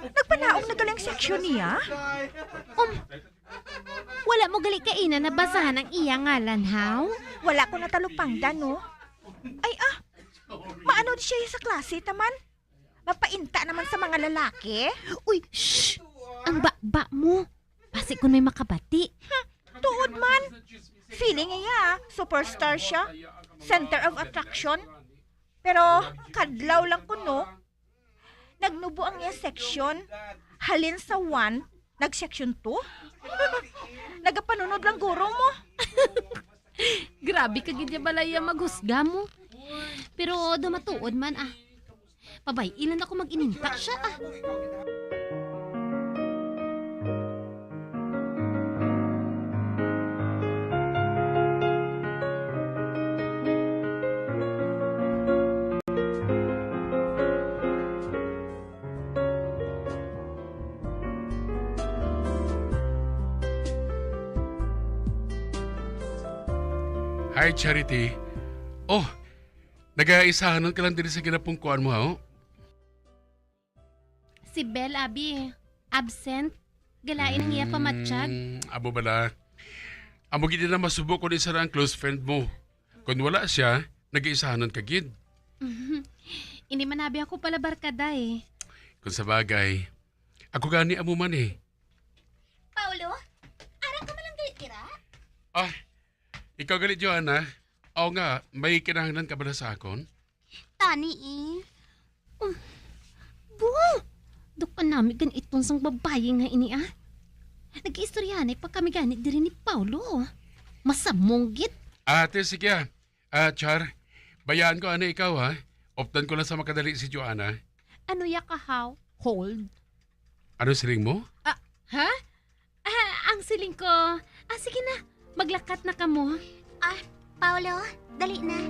Nagpanaog na gali ang section niya? Um, wala mo gali kaina nabasahan ang iya ngalan, haw? Wala ko natalupangdan, no? Ay, ah, maano di siya sa klase, taman? Mapainta naman sa mga lalaki? Uy, shh! Ang baba mo. Basi kung may makabati. Hmm, tuod man. Feeling niya, superstar siya. Center of attraction. Pero kadlaw lang kuno, nagnubo ang iya section. Halin sa one, nag-section two. Nagapanunod lang guro mo. Grabe ka gid ya balaya maghusga mo. Pero daw matuod man, ah. Pabay-i lang ako mag-ininta siya, ah. Hi, Charity. Oh, nagaisahanon ka lang diri sa ginapungkuan mo, ha? Si Bel, abi, absent. Galain ang iya pamatyag. Mm, amo bala. Amo gid na masubo kung isa ra ang close friend mo. Kung wala siya, nag-iisahanon ka gid. Hindi man abi ako pala barkada eh. Kung sa bagay, ako gani amo man eh. Paolo, ara ka man lang gali dira? Ah, ikaw gali, Joanna? Aw nga, may kinahanglan ka bala sa akon? Tani eh. Um, buo! Duk-an nami gan iton sang babayi nga ini, ah. Nag-iistoryahanay pa kami gani diri ni Paolo, oh. Masamong gid. Ate, sige, ah. Ah, Char, bayaan ko, ano, ikaw, ha? Updan ko lang sa makadali si Joanna. Ano ya ka, haw? Hold. Ano siling mo? Ah, ha? Ah, ang siling ko, ah, sige na, maglakat na kamo. Ah, Paolo, dali na.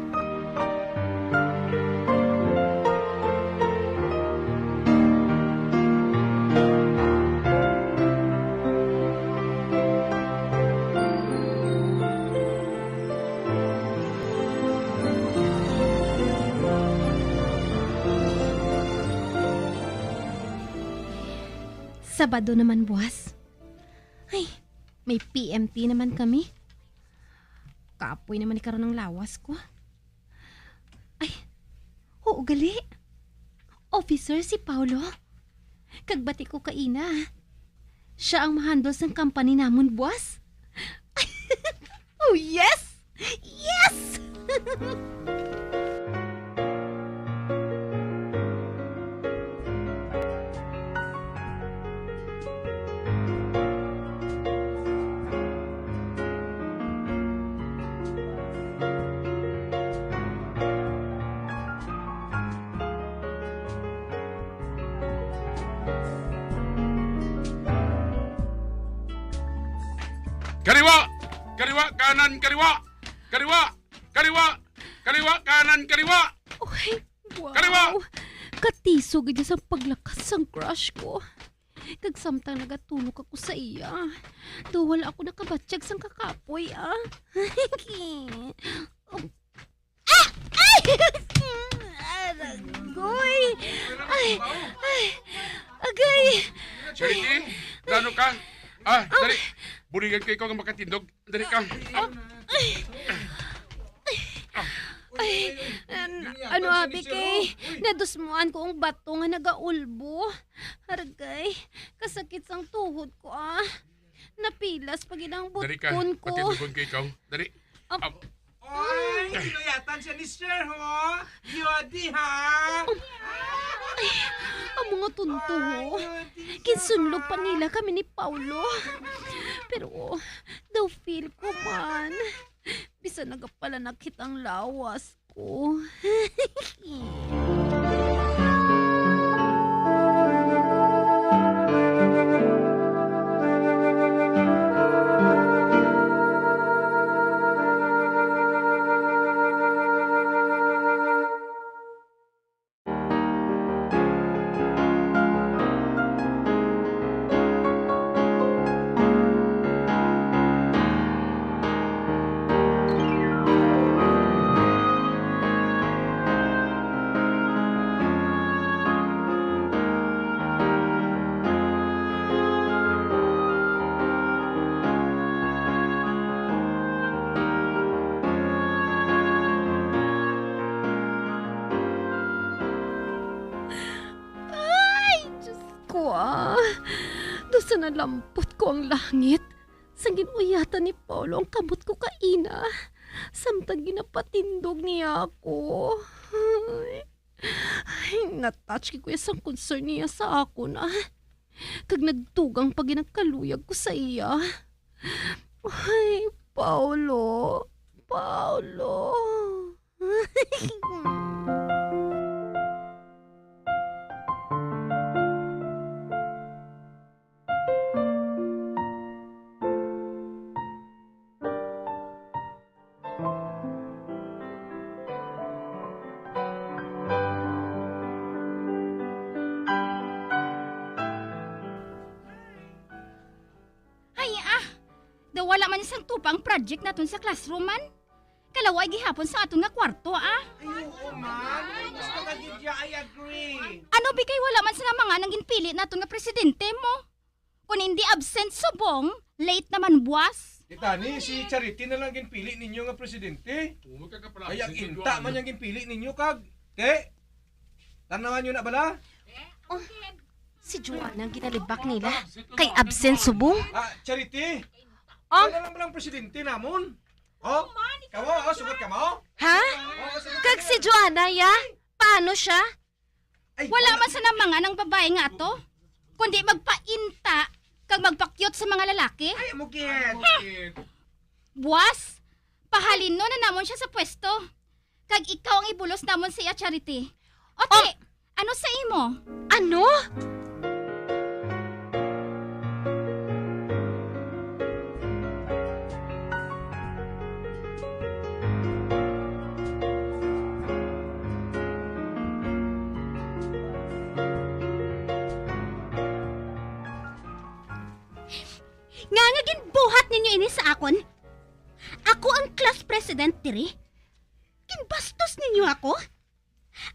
Sabado naman buwas. Ay, may P M T naman kami. Kapoy naman ni karon ang lawas ko. Ay, oo gali. Officer si Paolo. Kag bati ko kaina. Siya ang mahandle sang company namon, boss. Oh, yes! Yes! Kaliwa! Kaliwa! Kanan! Kaliwa! Kaliwa! Kaliwa! Kaliwa! Kanan! Kaliwa! Uy, wow. Kaliwa! Katiso gid sa paglakat sang crush ko. Kag samtang nagatulog ako sa iya, daw wala ako nakabatyag sang kakapoy, ah. Ah! Ay! Aragoy! Ay! Ay! Agay! Charity, nano ka? Ah, dali. Buligan ko ikaw nga makatindog. Dali ka. Ah, ay! Ay, an-, ano, abi, kay nadusmuan ko ang bato nga nagaulbo. Aragay, kasakit sang tuhod ko, ah. Napilas pa gid ang butkon ko. Dali ka, patindugon ko ikaw. Dali. Ap- Ap- Oy, ginuyatan siya ni Sir, ho? Yodi, ha? Ay, ang mga tonto, ho. Ay, yodi siya, ha? Ginsunlog pa nila kami ni Paulo. Pero, daw feel ko man. Bisan nagapalanakit ang lawas ko. Sa nalampot ko ang langit, sang gin-uyatan ni Paolo ang kamot ko kaina, samtang ginapatindog niya ako. Ay, ay, na-touch gid ko sang concern niya sa akon, ah. Kag nagdugang pa gid ang kaluyag ko sa iya. Ay, Paolo, Paolo. Ay, ah! Daw wala man sang tupa ang project naton sa classroom man. Kalaway gihapon sa aton nga kwarto, ah. Ay, oo man. Gusto ka, Lydia, I agree. Ano bikay wala man sila mga nang ginpili naton nga presidente mo? Kung hindi absent subong, late naman buwas. Kita ni, si Charity na lang ginpili ninyo nga presidente. Oo, magkakapala-, Ay, ang absent inta man yung ginpili ninyo, kag, te, tanawan nyo na bala? Oh, si Joanna ang ginalibak nila. Kay absent subong. Ah, Charity, Oh, ano lang lang presidente namon? Oh, kawa, oh, sugot ka mo? Ha? Oh, sugot Kag ka si mo. Joanna, ya? Paano siya? Ay, Wala wala. man sa namangan ang babae nga to, kundi magpainta kag magpakyot sa mga lalaki. Ay, amo gid. Buwas, pahalino na namon siya sa pwesto. Kag ikaw ang ibulos namon sa iya, Charity. O, Oh! ti, ano sa imo? Ano? Nga nga ginbuhat ninyo ini sa akon? Ako ang class president diri? Ginbastos ninyo ako?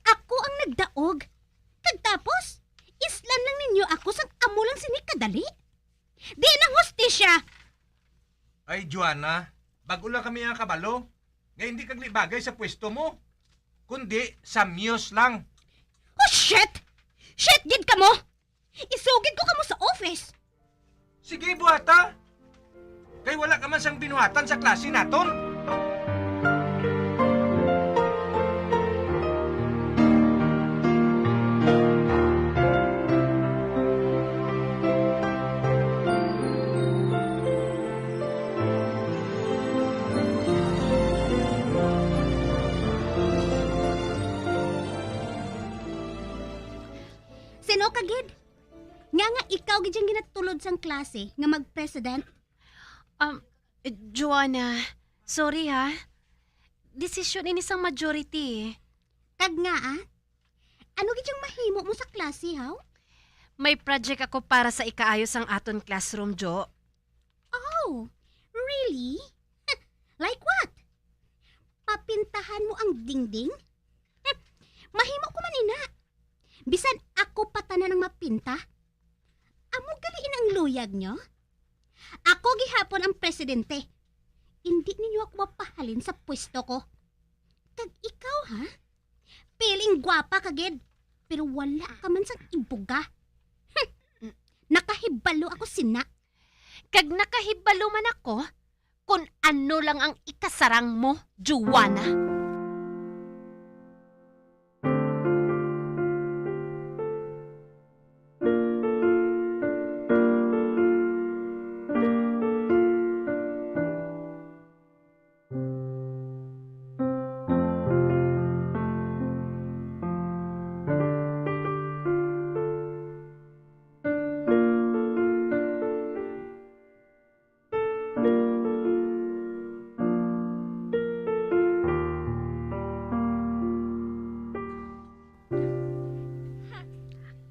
Ako ang nagdaog. Kag tapos, islan lang ninyo ako sang amo lang sini kadali? Di nang hustisya! Ay, Joanna, bag-o lang kami nga kabalo nga hindi kag libagay sa pwesto mo, kundi sa muse lang. Oh, shit! Shit gid kamo! Isugid ko kamo sa office! Sige, buhata! Kay wala ka man sang binuhatan sa klase naton. Sino ka gid? Nga nga ikaw gid ang ginatulod sang klase nga mag-president? Um, Joanna, sorry ha. Desisyon ini sang majority. Kag nga, ah? Ano gid ang mahimo mo sa klase, haw? May project ako para sa ikaayo sang aton classroom, Jo. Oh, really? Like what? Papintahan mo ang dingding? Mahimo ko man ina. Bisan ako pa tanan ang mapinta. Amo gali ina ang luyag nyo? Ako gihapon ang presidente. Indi ninyo ako mapahalin sa pwesto ko. Kag ikaw, ha? Piling gwapa ka gid, pero wala ka man sang ibuga. Hmm. Nakahibalo ako sina. Kag nakahibalo man ako kon ano lang ang ikasarang mo, Joanna.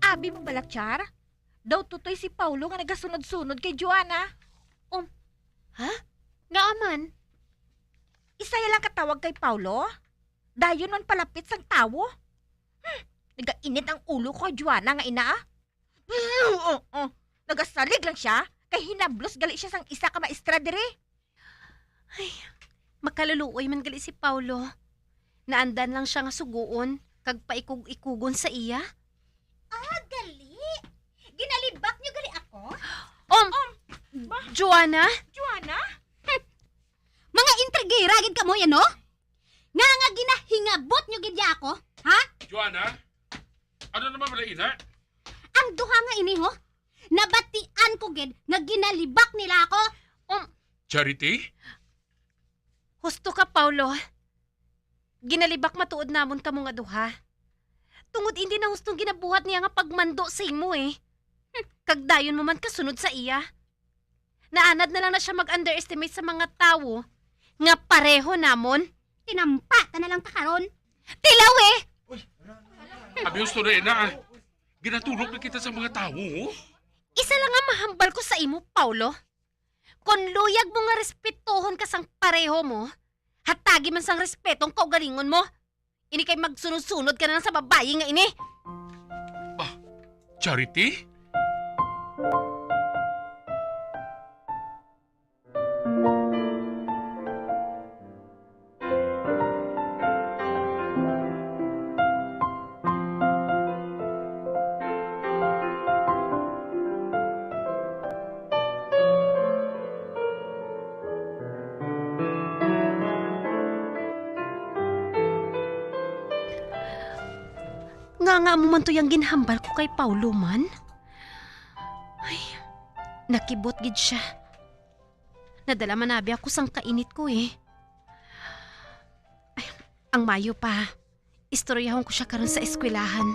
Abi mo bala, Char? Daw tutoy si Paulo nga nagasunod-sunod kay Joanna. Um, ha? Ngaa man? Isa ya lang katawag kay Paulo? Dayon man palapit sang tawo? Hmm, nagainit ang ulo ko kay Joanna nga ina, ah. Oo, oo. Nagasalig lang siya, kay hinablos gali siya sang isa ka maestra diri. Ay, makaluluoy man gali si Paulo. Naandan lang siya nga sugoon kag paikog-ikugon sa iya. Ah, gali? Ginalibak niyo gali ako? Um, Um, ba? Joanna? Joanna? Mga intrigera gid kamo yan, no? Nga nga ginahingabot nyo gid ya ako, ha? Joanna? Ano naman pala, ina? Ang duha nga ini, ho? Nabatian ko gid nga ginalibak nila ako. Um, Charity? Husto ka, Paulo. Ginalibak matuod namon kamo nga duha. Tungod indi na hustong ginabuhat niya nga pagmando sa imo, eh. Hmm, kag dayon mo man kasunod sa iya. Naanad na lang na siya mag-underestimate sa mga tawo nga pareho namon. Tinampa ta na lang ta karon. Tilaw, eh! Abi, husto na, ina, ah. Ginatulog na kita sa mga tawo, oh. Isa lang ang mahambal ko sa imo, Paulo. Kon luyag mo nga respetuhon ka sang pareho mo, hatagi man sang respeto ang kaugalingon mo. Ini kay magsunod-sunod ka na lang sa babayi nga ini. Ah, Charity? Nga nga mo man to yang ginhambal ko kay Paulo man? Ay, nakibot gid siya. Nadala man abi ako sang kainit ko, eh. Ay, ang mayo pa, istoryahon ko siya karon sa eskwelahan.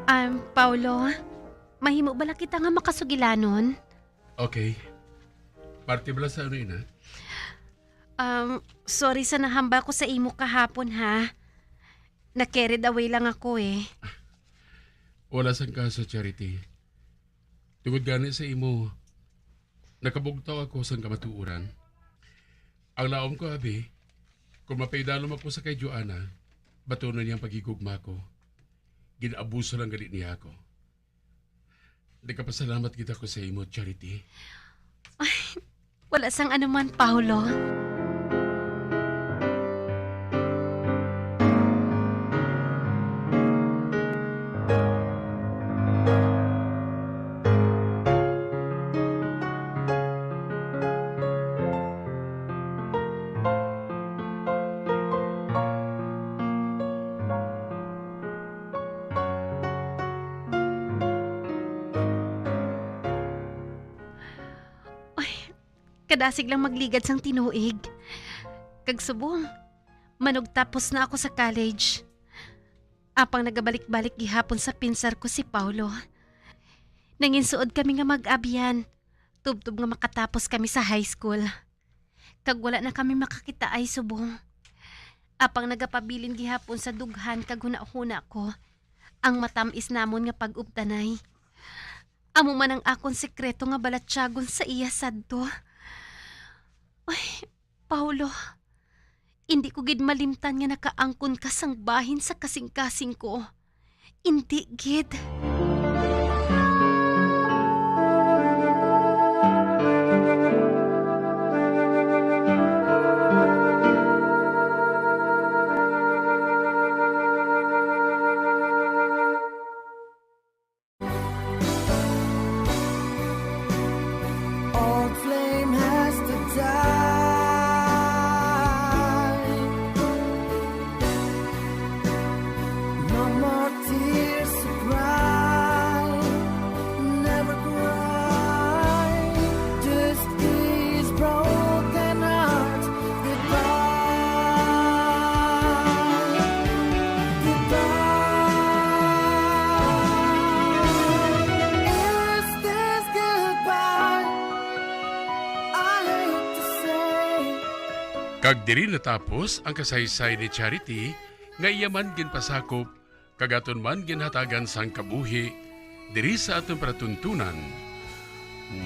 Um, Paulo, mahimo bala kita nga makasugilanon? Okay. Parte bala sa ano, ina? Um, sorry sa nahambal ko sa imo kahapon, ha. Na-carried away lang ako, eh. Wala sang kaso, Charity. Tungod gani sa imo, nakabugtaw ako sang kamatuoran. Ang laom ko, abi, kung mapaidalom ako sa kay Joanna, batunon niya ang paghigugma ko. Gin-abuso lang gani niya ako. Nagapasalamat gid ako sa imo, Charity. Ay, wala sang anuman, Paulo. Ay, kadasig lang magligad sang tinuig. Kag subong, manugtapos na ako sa college. Apang nagabalik-balik gihapon sa pinsar ko si Paulo. Nanginsuod kami nga mag-abyan, tubtob nga makatapos kami sa high school. Kag wala na kami makakitaay subong. Apang nagapabilin gihapon sa dughan kag hunahuna ko ang matam-is namon nga pag-updanay. Amo man ang akon sekreto nga balatyagon sa iya sadto. Ay, Paulo, indi ko gid malimtan nga nakaangkon ka sang bahin sa kasingkasing ko. Indi gid. Old flame has to die. No more tears to cry. Never cry. Just these broken hearts. Goodbye. Goodbye. Is this goodbye? I hate to say, Kag diri natapos ang kasaysayan ni Charity, nga iya man ginpasakop kag aton man ginhatagan sang kabuhi diri sa aton palatuntunan.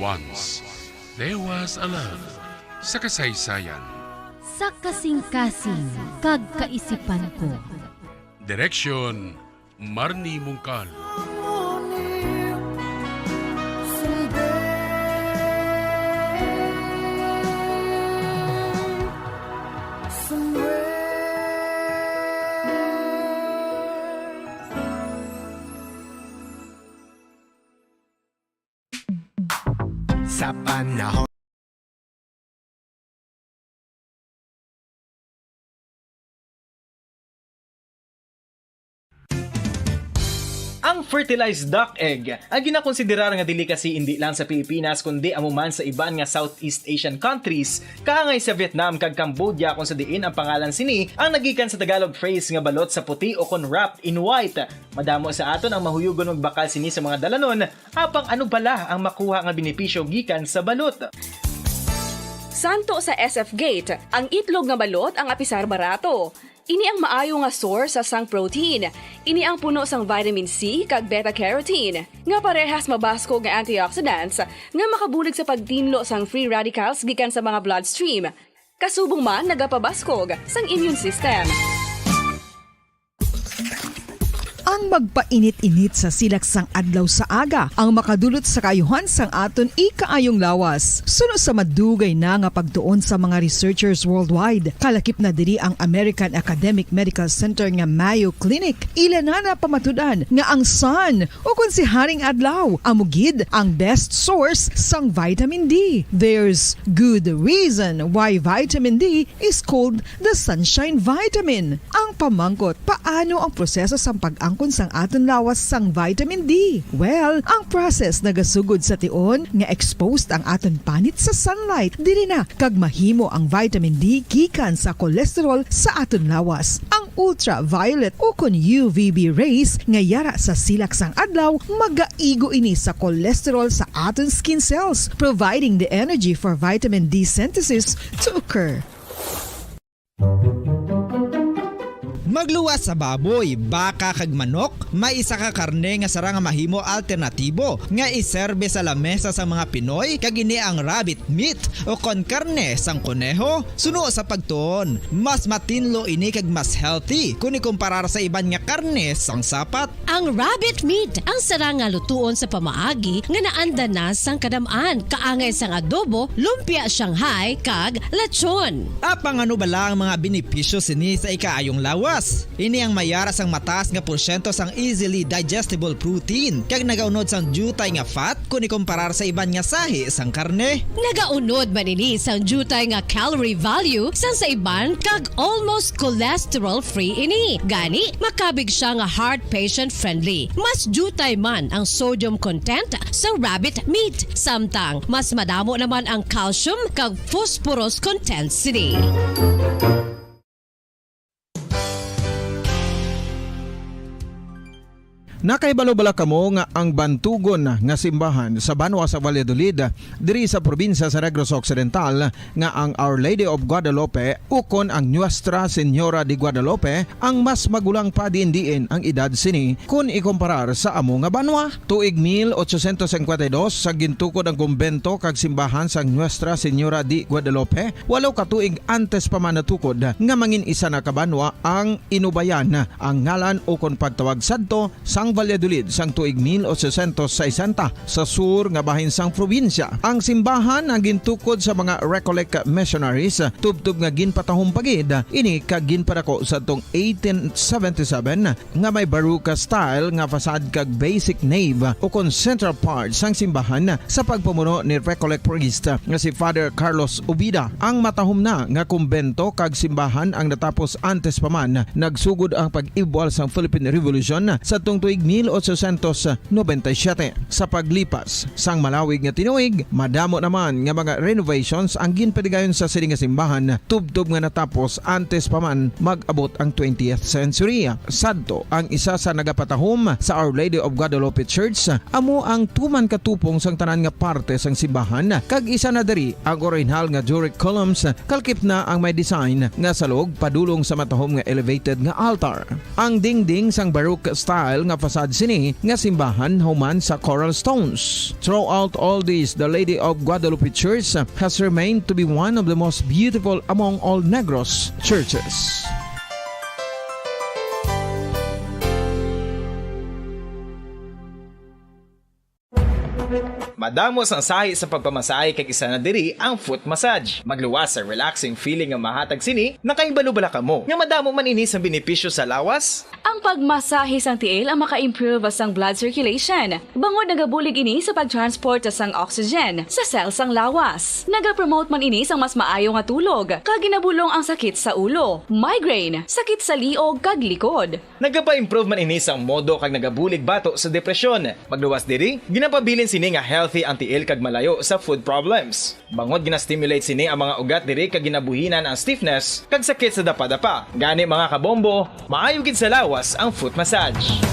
Once there was a love sa kasaysayan. Sa kasingkasing kag kaisipan ko. Direksyon, Marnie Mungkal. Sa panahon Ang fertilized duck egg, ang ginakonsiderar nga delicacy indi lang sa Pilipinas, kundi amo man sa iban nga Southeast Asian countries, kaangay sa Vietnam kag Cambodia, kung sa diin ang pangalan sini ang nagikan sa Tagalog phrase nga balot sa puti o kon wrapped in white. Madamo sa aton ang mahuyugon magbakal sini sa mga dalanon, apang ano bala ang makuha nga benepisyo gikan sa balot? Santo sa S F Gate, ang itlog nga balot ang apisar barato. Ini ang maayo nga source sa sang protein. Ini ang puno sang vitamin C kag beta carotene, nga parehas mabaskog nga antioxidants nga makabulig sa pagtinlo sang free radicals gikan sa mga bloodstream. Kasubong man nagapabaskog sang immune system. Ang magpainit-init sa silak sang adlaw sa aga ang makadulot sa kaayuhan sang aton ikaayong lawas. Suno sa madugay na nga pagtuon sa mga researchers worldwide, kalakip na diri ang American Academic Medical Center nga Mayo Clinic. Ila na napamatud-an nga ang sun, o kon si Haring Adlaw, amo gid ang best source sang vitamin D. There's good reason why vitamin D is called the sunshine vitamin. Ang pamangkot, paano ang proseso sang pag-angkon sang aton lawas sang vitamin D? Well, ang process nagasugod sa tion nga exposed ang aton panit sa sunlight. Diri na kag mahimo ang vitamin D gikan sa cholesterol sa aton lawas. Ang ultraviolet o kon U V B rays nga yara sa silak sang adlaw, magaigo ini sa cholesterol sa aton skin cells, providing the energy for vitamin D synthesis to occur. Magluwas sa baboy, baka, kag manok, may isa ka karne nga sarang nga mahimo alternatibo nga iserbe sa lamesa sang mga Pinoy, kag ini ang rabbit meat o kon karne sang koneho. Suno sa pagtuon, mas matinlo ini kag mas healthy kon ikumparar sa iban nga karne sang sapat. Ang rabbit meat ang sarang nga lutuon sa pamaagi nga naanda na sang kadam-an, kaangay sang adobo, lumpia Shanghai, kag lechon. Apang ano bala ang mga benepisyo sini sa ikaayong lawas? Ini ang mayara sang mataas nga porsyento sang easily digestible protein, kag nagaunod sang diutay nga fat kon ikumparar sa iban nga sahi sang karne. Nagaunod man ini sang diutay nga calorie value sang sa iban, kag almost cholesterol-free ini. Gani, makabig sia nga heart patient-friendly. Mas diutay man ang sodium content sa rabbit meat, samtang mas madamo naman ang calcium kag phosphorus content sini. Nakahibalo bala kamo nga ang bantugon nga simbahan sa banwa sa Valladolid, diri sa probinsya sa Negros Occidental, nga ang Our Lady of Guadalupe ukon ang Nuestra Señora de Guadalupe ang mas magulang pa diin-diin ang edad sini kon ikumparar sa amo nga banwa? Tuig mil ochocientos cincuenta y dos sa gintukod ang kumbento kag simbahan sang Nuestra Señora de Guadalupe, walo ka tuig antes pa man natukod nga mangin isa na ka banwa ang Inubayan ang ngalan ukon pagtawag sadto sang Valladolid sang tuig mil ochocientos sesenta sa sur nga bahin sang probinsya. Ang simbahan ang gintukod sa mga Recollect missionaries, tubtob nga ginpatahom pa gid ini kag ginpadako sadtong eighteen seventy-seven nga may Baroque style nga facade kag basic nave ukon central part sang simbahan sa pagpamuno ni Recollect priest nga si Father Carlos Ubida. Ang matahom na nga kumbento kag simbahan ang natapos antes pa man nagsugod ang pag-ibwal sang Philippine Revolution sadtong tuig mil ochocientos noventa y siete. Sa paglipas sang malawig nga tinuig, madamo naman nga mga renovations ang ginpadigayon sa sini nga simbahan, tubtob nga natapos antes pa man mag-abot ang twentieth century. Sadto, ang isa sa nagapatahom sa Our Lady of Guadalupe Church amo ang tuman ka tupong sang tanan nga parte sang simbahan, kag isa na diri ang orihinal nga Doric columns, kalkip na ang may design nga salog padulong sa matahom nga elevated nga altar. Ang dingding sang Baroque style nga facade sini nga simbahan human sa coral stones. Throughout all this, the Lady of Guadalupe Church has remained to be one of the most beautiful among all Negros churches. Madamo sang sahi sa pagpamasahe kag isa na diri ang foot massage. Magluwas sa relaxing feeling nga mahatag sini. Nakahibalo bala kamo nga madamo man ini sang benepisyo sa lawas? Ang pagmasahe sang tiil ang maka-improve sang blood circulation, bangod nagabulig ini sa pag-transport sang oxygen sa cell sang lawas. Nagapromote man ini sang mas maayo nga tulog, kag ginabulong ang sakit sa ulo, migraine, sakit sa liog, kag likod. Nagapa-improve man ini sang modo kag nagabulig bato sa depresyon. Magluwas diri, ginapabilin sini nga healthy ang tiil kag malayo sa foot problems. Bangod gina-stimulate sini ang mga ugat diri kag ginabuhinan ang stiffness kag sakit sa dapadapa. Gani, mga kabombo, maayo gid sa lawas ang foot massage.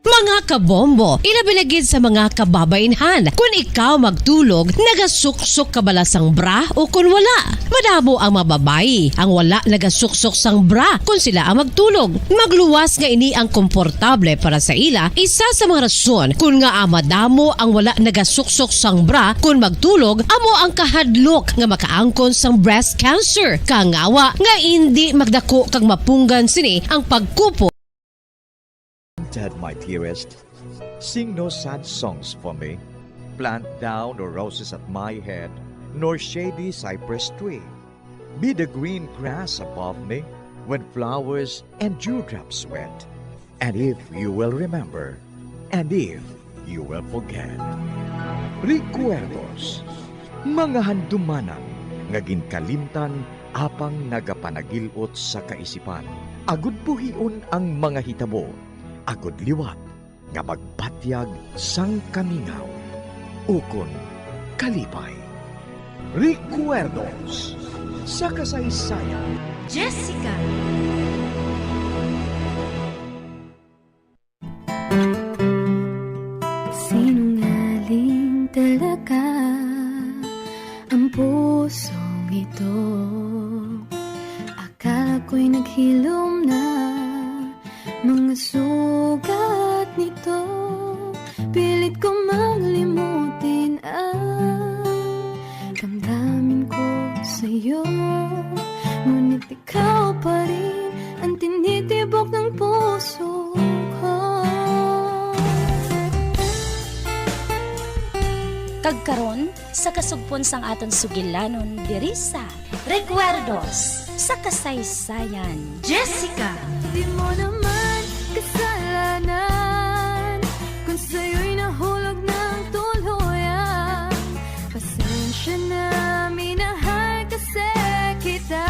Mga kabombo, ilabi na gid sa mga kababainhan. Kun ikaw magtulog, nagasuksok ka bala sang bra o kun wala? Madamo ang mga babayi ang wala nagasuksok sang bra kun sila ang magtulog. Magluwas nga ini ang komportable para sa ila, isa sa mga rason kun ngaa madamo ang wala nagasuksok sang bra kun magtulog, amo ang kahadlok nga makaangkon sang breast cancer, kangawa nga indi magdako kag mapunggan sini ang pagkupo. Dead, my dearest, sing no sad songs for me. Plant thou no roses at my head, nor shady cypress tree. Be the green grass above me when flowers and dewdrops wet. And if you will remember, and if you will forget. Recuerdos, mga handumanan nga ginkalimtan apang nagapanagil-ot sa kaisipan, agud buhion ang mga hitabo, agud liwat nga magbatyag sang kamingaw ukon kalipay. Recuerdos sa Kasaysayan. Jessica. Sinungaling talaga ang pusong ito. Akala ko'y naghilom na mga sugat nito. Pilit ko mang limutin ang damdamin ko sa'yo. Ngunit ikaw pa rin ang tinitibok ng puso ko. Kag karon, sa kasugpon sang aton sugilanon diri sa Recuerdos sa Kasaysayan. Jessica. Di mo naman kasalanan kung sa'yo'y nahulog ng tuluyan. Pasensya na, minahal kasi kita.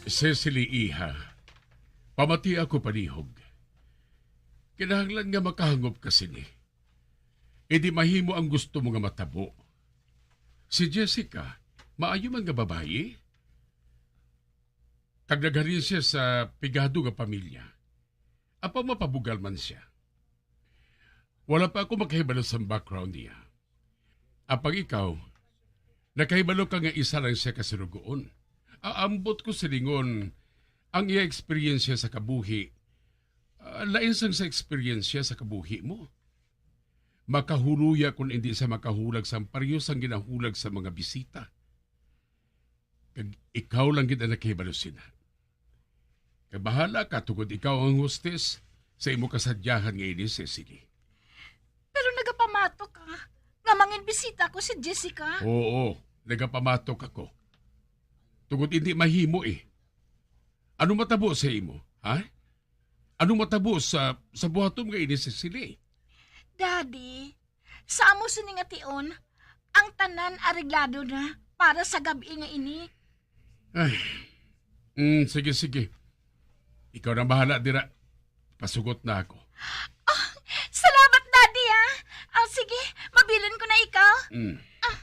Cecily, iha, pamatia ko panihog. Kinahanglan nga makahangop ka sini. Indi mahimo ang gusto mo nga matabo. Si Jessica, maayo man nga babayi, kag naghalin siya sa pigado nga pamilya. Apan mapabugal man sia. Wala pa ako makahibalo sa background niya. Apang ikaw, nakahibalo ka nga isa lang siya ka suloguon. Aambot ko silingon, ang iya eksperyensya sa kabuhi, ah, lain sang sa eksperyensya sa kabuhi mo. Makahuloya kon indi siya makahulag sang pareho sang ginahulag sa mga bisita. Kag ikaw lang gid ang nakahibalo sina. Kag bahala ka, tungod ikaw ang hostes sa imo kasadyahan nga ini, Cecily. Pero nagapamatok ka nga manginbisita ko si Jessica. Oo, nagapamatok ako. Tungod hindi mahimo, eh. Ano matabo sa imo, ha? Ano matabo sa, sa buhaton nga ini, Cecily? Daddy, sa amo sini nga tion, ang tanan areglado na para sa gab-i nga ini. Ay, mm, sige, sige. Ikaw na bahala dira. Pasugot na ako. Oh, salamat, Daddy, ah. Ah, sige, mabilin ko na ikaw. Mm. Ah.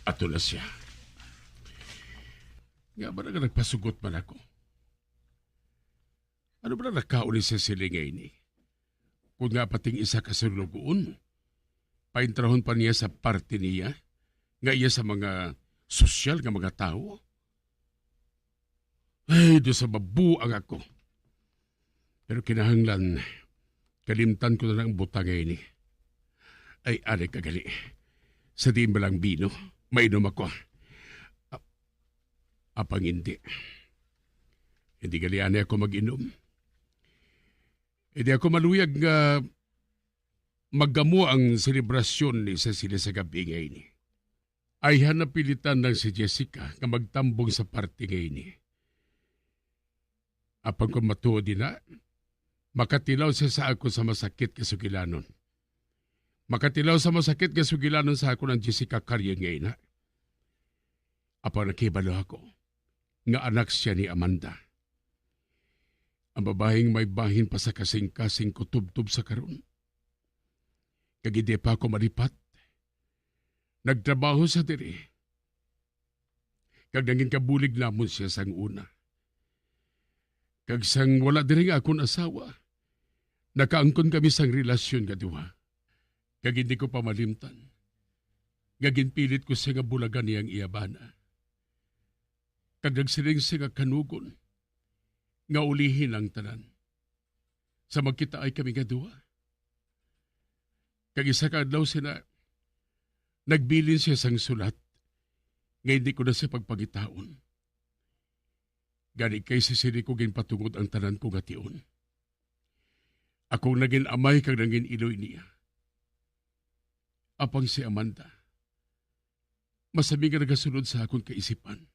Ato na siya. Nga ba nga nagpasugot man ako? Ano ba na nakaon ni Cecily nga ini? Kung nga pating isa ka sulugoon, paintrahon pa niya sa parte niya, nga iya sa mga sosyal nga mga tawo? Ay, do sa mabuang ako. Pero kinahanglan, kalimtan ko na lang ang butang nga ini. Ay, ari ka gali. Sa diin ba lang bino? Mainom ako. A-, apang hindi. Hindi gali ani ako mag-inom. Hindi ako maluyag nga magamo ang selebrasyon ni Cecilia sa gab-i nga ini. Ayhan napilitan lang si Jessica nga magtambong sa party nga ini. Apang kon matuod ina, makatilaw siya sa akon sa masakit nga sugilanon. Makatilaw sa masakit nga sugilanon sa akon ang Jessica Carrion nga ina. Apang nakahibalo ako nga anak siya ni Amanda, ang babaeng may bahin pa sa kasing-kasing ko tubtob sa karon. Kag hindi pa ako malipat, nagtrabaho sa diri, kag nangin kabulig namon siya sang una. Kag sang wala diri nga akon asawa, nakaangkon kami sang relasyon nga duha. Kag hindi ko pa malimtan nga ginpilit ko siya nga bulagan niya ang iya bana. Kag nagsiling siya nga kanugon nga ulihi na ang tanan sa magkitaay kami nga duha. Kag isa ka adlaw sina, nagbilin siya sang sulat nga hindi ko na siya pagpangitaon. Gani kay si Siri ko ginpatungod ang tanan ko nga tion. Ako ang nangin amay kag nangin iloy niya. Apang si Amanda, masami nga nagasulod sa akon kaisipan.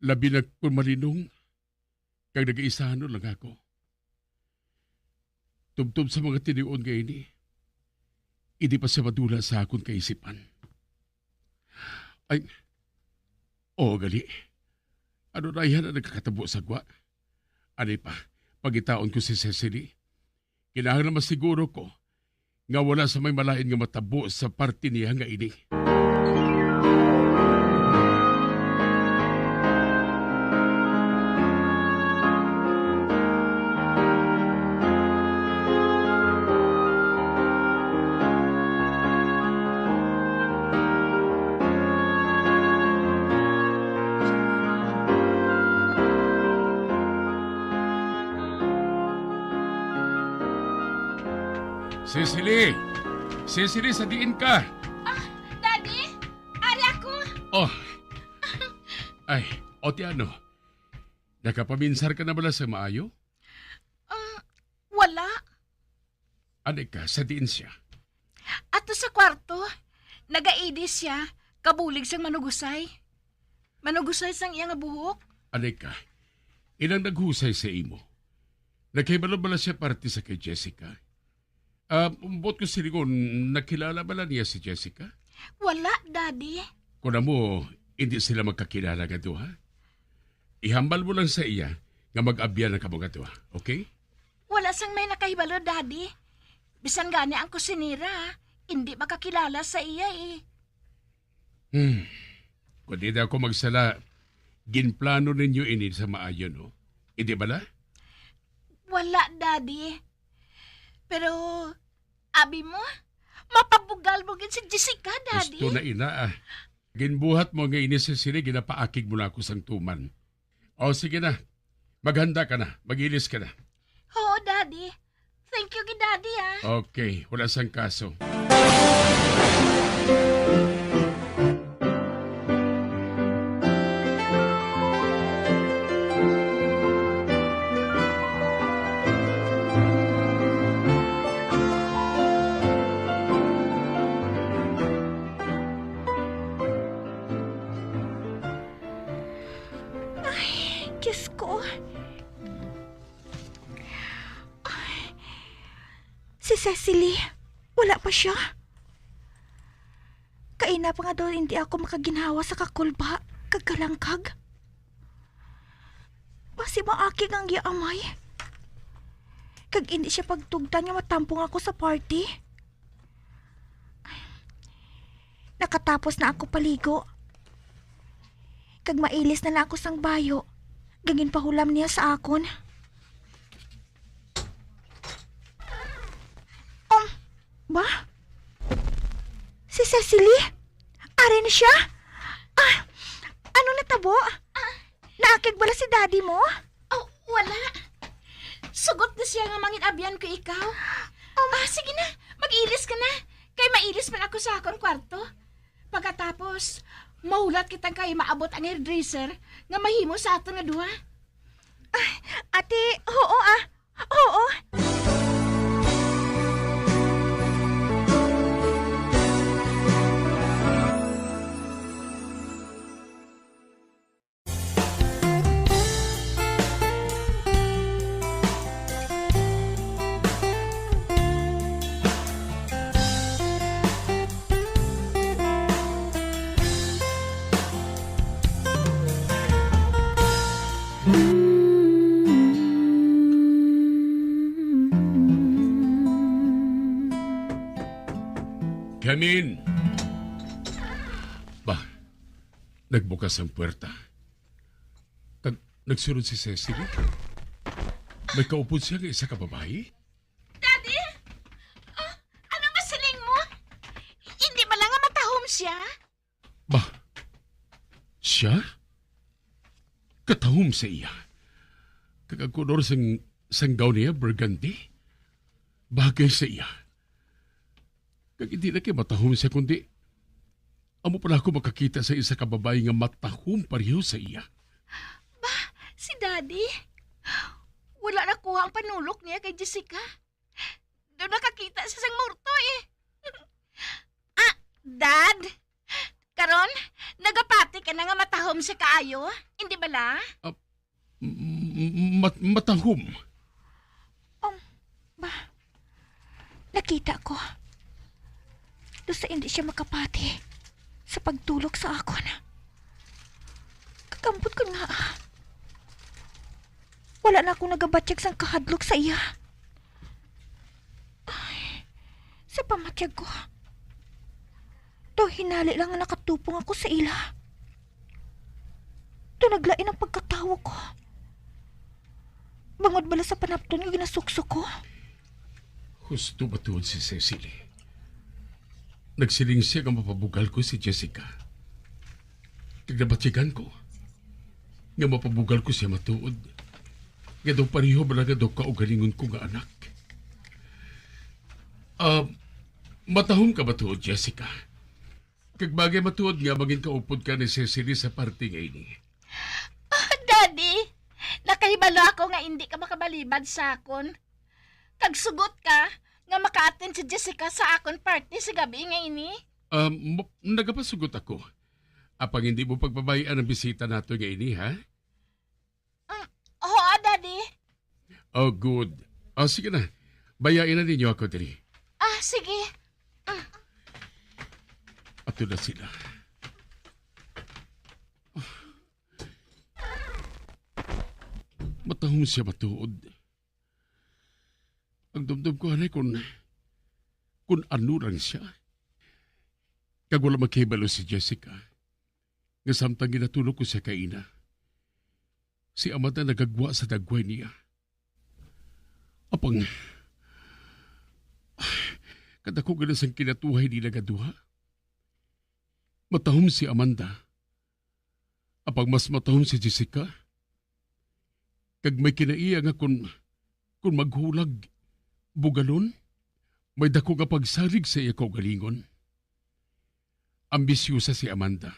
Labi na kon malinong kag nagaisahanon lang ako. Tubtob sa mga tinion nga ini, hindi pa siya madula sa akon kaisipan. Ay, oo, gali. Ano na yan ang nagkakatabo sa gwa? Ani pa, pangitaon ko si Cecily. Kinahanglan masiguro ko nga wala sa may malain nga matabo sa parte niya nga ini. Cecily! Cecily, sa diin ka? Ah, Daddy? Ari ako. Oh. Ay, o ti ano? Nakapaminsar ka na bala sa maayo? Ah, wala. Ano ka, sa diin siya? Ato sa kwarto. Nagaidi siya, kabulig sang manugusay. Manugusay sang iya nga buhok. Ano ka, inang naghusay sa imo? Nagkahibalo bala siya parte sa kay Jessica? Ah, buot ko silingon, nakilala bala niya si Jessica? Wala, Daddy. Kung amo, hindi sila magkakilala nga duha. Ihambal mo lang sa iya nga mag-abyan na kamo nga duha, okay? Wala sang may nakahibalo, Daddy. Bisan gani ang kusinera, hindi makakilala sa iya, eh. Hmm. Kung di na ako magsala, ginplano ninyo ini sa maayo, no? Hindi bala? Wala, Daddy. Pero, abi mo, mapabugal mo gid si Jessica, Daddy. Gusto na ina, ah. Ginbuhat mo nga ini si Siri, ginapaakig mo na ako sang tuman. O, sige na. Maghanda ka na. Mag-ilis ka na. Oo, Daddy. Thank you, Daddy, ah. Okay, wala sang kaso. Cecily, wala pa siya. Kaina pa nga daw hindi ako makaginhawa sa kakulba kag kalangkag. Basi maakig ang iya amay. Kag hindi siya pagtugtan nga matampong ako sa party. Nakatapos na ako paligo. Kag mailis na lang ako sang bayo. Kag ginpahulam niya sa akon. Um, ba? Si Cecily? Ari na siya? Ah, ano natabo? Naakig bala si daddy mo? Oh, wala. Sugot na siya nga mangin-abyan ko ikaw. Ah, sige na, mag-ilis ka na. Kay mailis man ako sa akon kwarto. Pagkatapos, mahulat kita kay maabot ang hairdresser nga mahimo sa aton nga duha. Ay, ate, oo ah. Oo. Come in. Ba, nagbukas ang puwerta. Kag nagsulod si Cecily. May kaupod siya nga isa ka babayi. Daddy? Ah, ano nga siling mo? Hindi ba lang nga matahom siya? Ba? Siya? Katahom sa iya. Kag ang kolor sang, sang gown niya, burgundy. Bagay sa iya. Kag hindi na kay matahom siya, kundi amo pala ako makakita sa isa ka babayi nga matahom pareho sa iya. Ba, si Daddy? Wala nakuha ang panulok niya kay Jessica. Doon nakakita siya sang multo eh. Ah, Dad, karon, nagapati ka na nga matahom siya kaayo, hindi bala? Ah, m-, m-, mat-, matahom. Um, ba, nakita ko. Doon sa hindi siya makapati sa pagtulok sa akon. Kag ambot ko nga, ah. Wala na akong nagabatyag sang kahadlok sa iya. Ay, sa pamatyag ko, daw hinali lang nga nakatupong ako sa ila. Daw naglain ang pagkatawo ko. Bangod bala sa panapton nga ginasuksok ko. Husto ba tuod si Cecily? Nagsiling siya nga mapabugal ko si Jessica. Kag nabatyagan ko nga mapabugal ko siya matuod. Nga daw pareho bala nga daw kaugalingon ko nga anak. Ah, matahom ka ba tuod, Jessica? Kag bagay matuod nga mangin kaupod ka ni Cecily sa party nga ini. Ah, Daddy, nakahibalo ako nga indi ka makabalibad sa akon. Kag sugot ka nga maka-attend si Jessica sa akon party sa gabi nga ini? Um, mo-, nagapasugot ako. Apang hindi mo pagbabayaan ang bisita nato nga ini, ha? Mm, oo, Daddy. Oh, good. Oh, sige na. Bayain na ninyo ako diri. Ah, sige. Mm. Ato na sila. Matahom siya matuod. Ang dumdum ko, anay, kun, kun ano lang siya. Kag wala makahibalo si Jessica nga samtang ginatulog ko siya kaina, si Amanda nagagwa sa dagway niya. Apang, kadako gani sang kinatuhay nila nga duha. Matahom si Amanda. Apang mas matahom si Jessica. Kag may kinaiya nga kun, kun maghulag, bugalon, may dako nga pagsalig sa iya kaugalingon. Ambisyosa si Amanda.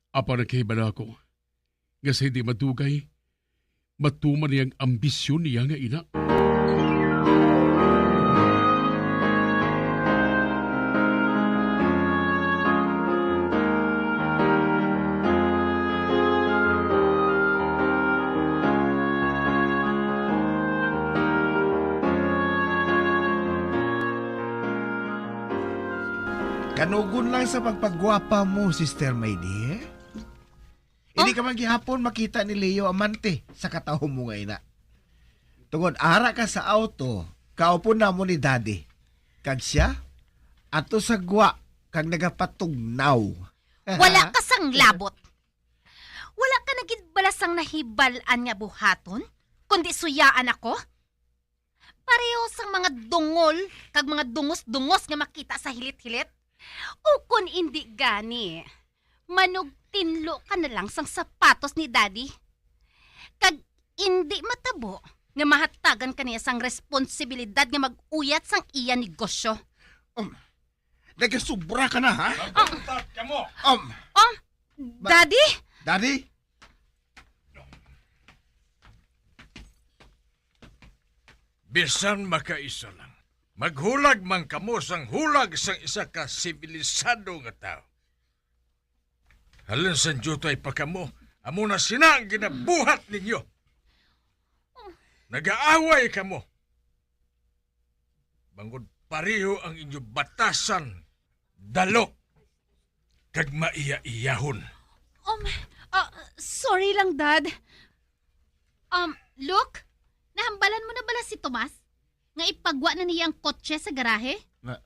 Apang nakahibalo ako nga sa hindi madugay, matuman niya ang ambisyon niya nga ina. Kanugon lang sa pagpagwapa mo, Sister May dear. Hindi Oh. ka man gihapon makita ni Leo amante sa katawo mo nga ina. Tungod ara ka sa auto, kaupon namo ni Daddy. Kag siya, ato sa gwa, kag nagapatugnaw. Wala ka sang labot. Wala ka na gid bala sang nahibal-an nga buhaton, kundi suyaan ako? Pareho sang mga dungol kag mga dungos-dungos nga makita sa hilit-hilit. O kon indi gani, manugtinlo ka na lang sang sapatos ni Daddy. Kag indi matabo nga mahatagan ka niya sang responsibilidad nga mag-uyat sang iya negosyo. Um, nagasubra ka na, ha? Magbutat ka mo. Um, Oh, Ba- Daddy? Daddy? Bisan makaisa lang, maghulag man kamo sang hulag sang isa ka sibilisado nga tawo. Halin sang diutay pa kamo, amo na sina ang ginabuhat ninyo. Nagaaway kamo. Bangod pareho ang inyo batasan, dalok, kag maiya-iyahon. Um, ah, sorry lang, Dad. Um, Luke, nahambalan mo na bala si Tomas? Nga ipagwa na niya ang kotse sa garahe? Na,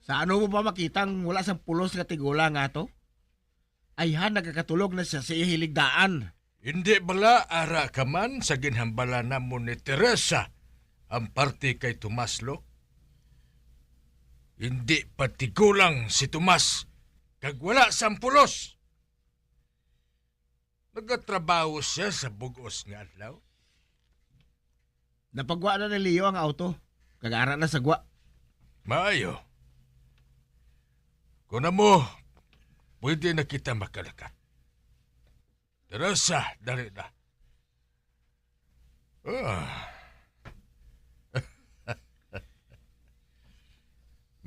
sa ano mo pa makita ang wala sang pulos nga tigulang nga to? Ayhan, nagakatulog na siya sa iya hiligdaan. Hindi bala ara ka man sa ginhambala namon ni Teresa ang parte kay Tomas, Luke? Hindi pa tigulang si Tomas, kag wala sang pulos. Nagatrabaho siya sa bug-os nga adlaw. Napagwa na ni Leo ang auto, kag ara na sa gwa. Maayo. Kung amo, pwede na kita makalakat. Teresa, dali na. Ah.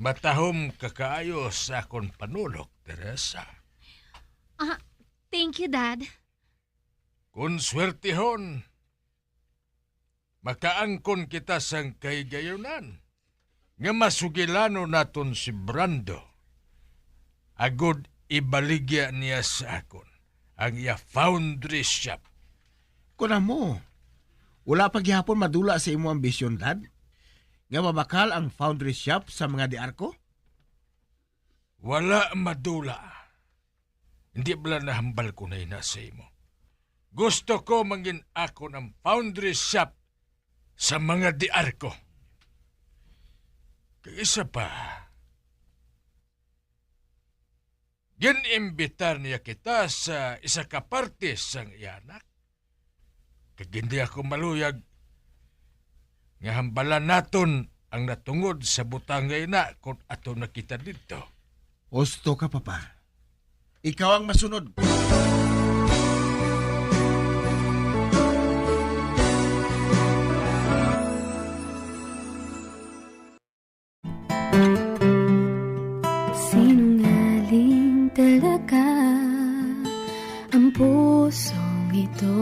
Matahom ka kaayo sa akon panulok, Teresa. Ah, thank you, Dad. Kon swertehon, makaangkon kita sang kahigayunan nga masugilanon naton si Brando, agod ibaligya niya sa akon ang iya foundry shop. Kon amo, wala pa gihapon madula sa imo ambisyon, Dad, nga mabakal ang foundry shop sa mga Diarco? Wala madula. Hindi bala nahambal ko na ina sa imo? Gusto ko mangin akon ang foundry shop sa mga Diarco. Kag isa pa, gin-imbitar niya kita sa isa ka parte sang iya anak. Kag hindi ako maluyag nga hambalan naton ang natungod sa butang nga ina kon ato na kita didto. Husto ka, Papa. Ikaw ang masunod. Sinungaling talaga ang pusong ito.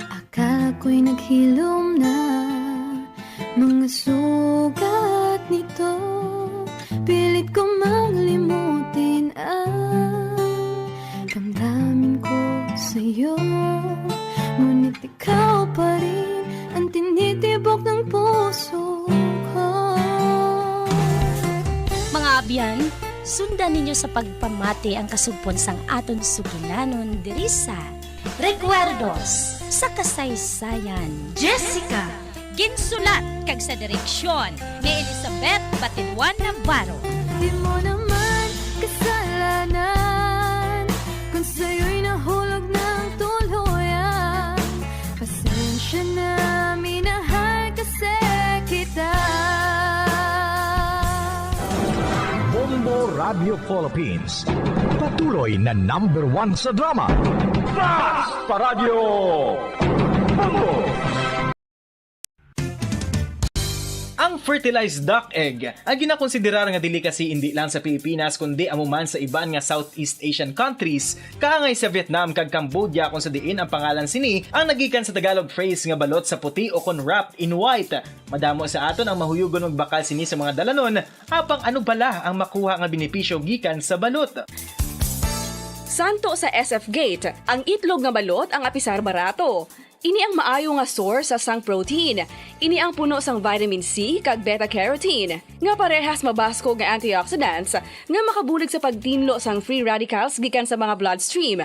Akala ko'y naghilom na mga sugat nito. Pilit ko mang limutin ang damdamin ko sa'yo. Ngunit ikaw pa rin ang tinitibok ng puso ko. Mga abyan, sundan ninyo sa pagpamati ang kasugpon sang aton sugilanon diri sa Recuerdos sa Kasaysayan. Jessica. Ginsulat kag sa direksyon ni Elizabeth Batiduan Navarro. Di mo naman kasalanan kung sa'yo'y nahulog ng tuluyan. Pasensya na, minahal kasi kita. Bombo Radio Philippines, patuloy na number one sa drama. Basta Radyo Bombo! Ang Fertilized duck egg, ang ginakonsiderar nga delicacy indi lang sa Pilipinas kundi amo man sa iban nga Southeast Asian countries, kaangay sa Vietnam kag Cambodia, kung sa diin ang pangalan sini ang nagikan sa Tagalog phrase nga balot sa puti o kon wrapped in white. Madamo sa aton ang mahuyugon magbakal sini sa mga dalanon, apang ano bala ang makuha nga benepisyo gikan sa balot? Santo sa S F Gate, ang itlog nga balot ang apisar barato. Ini ang maayo nga source sa sang protein. Ini ang puno sang vitamin C kag beta-carotene, nga parehas mabaskog nga antioxidants nga makabulig sa pagtinlo sang free radicals gikan sa mga bloodstream.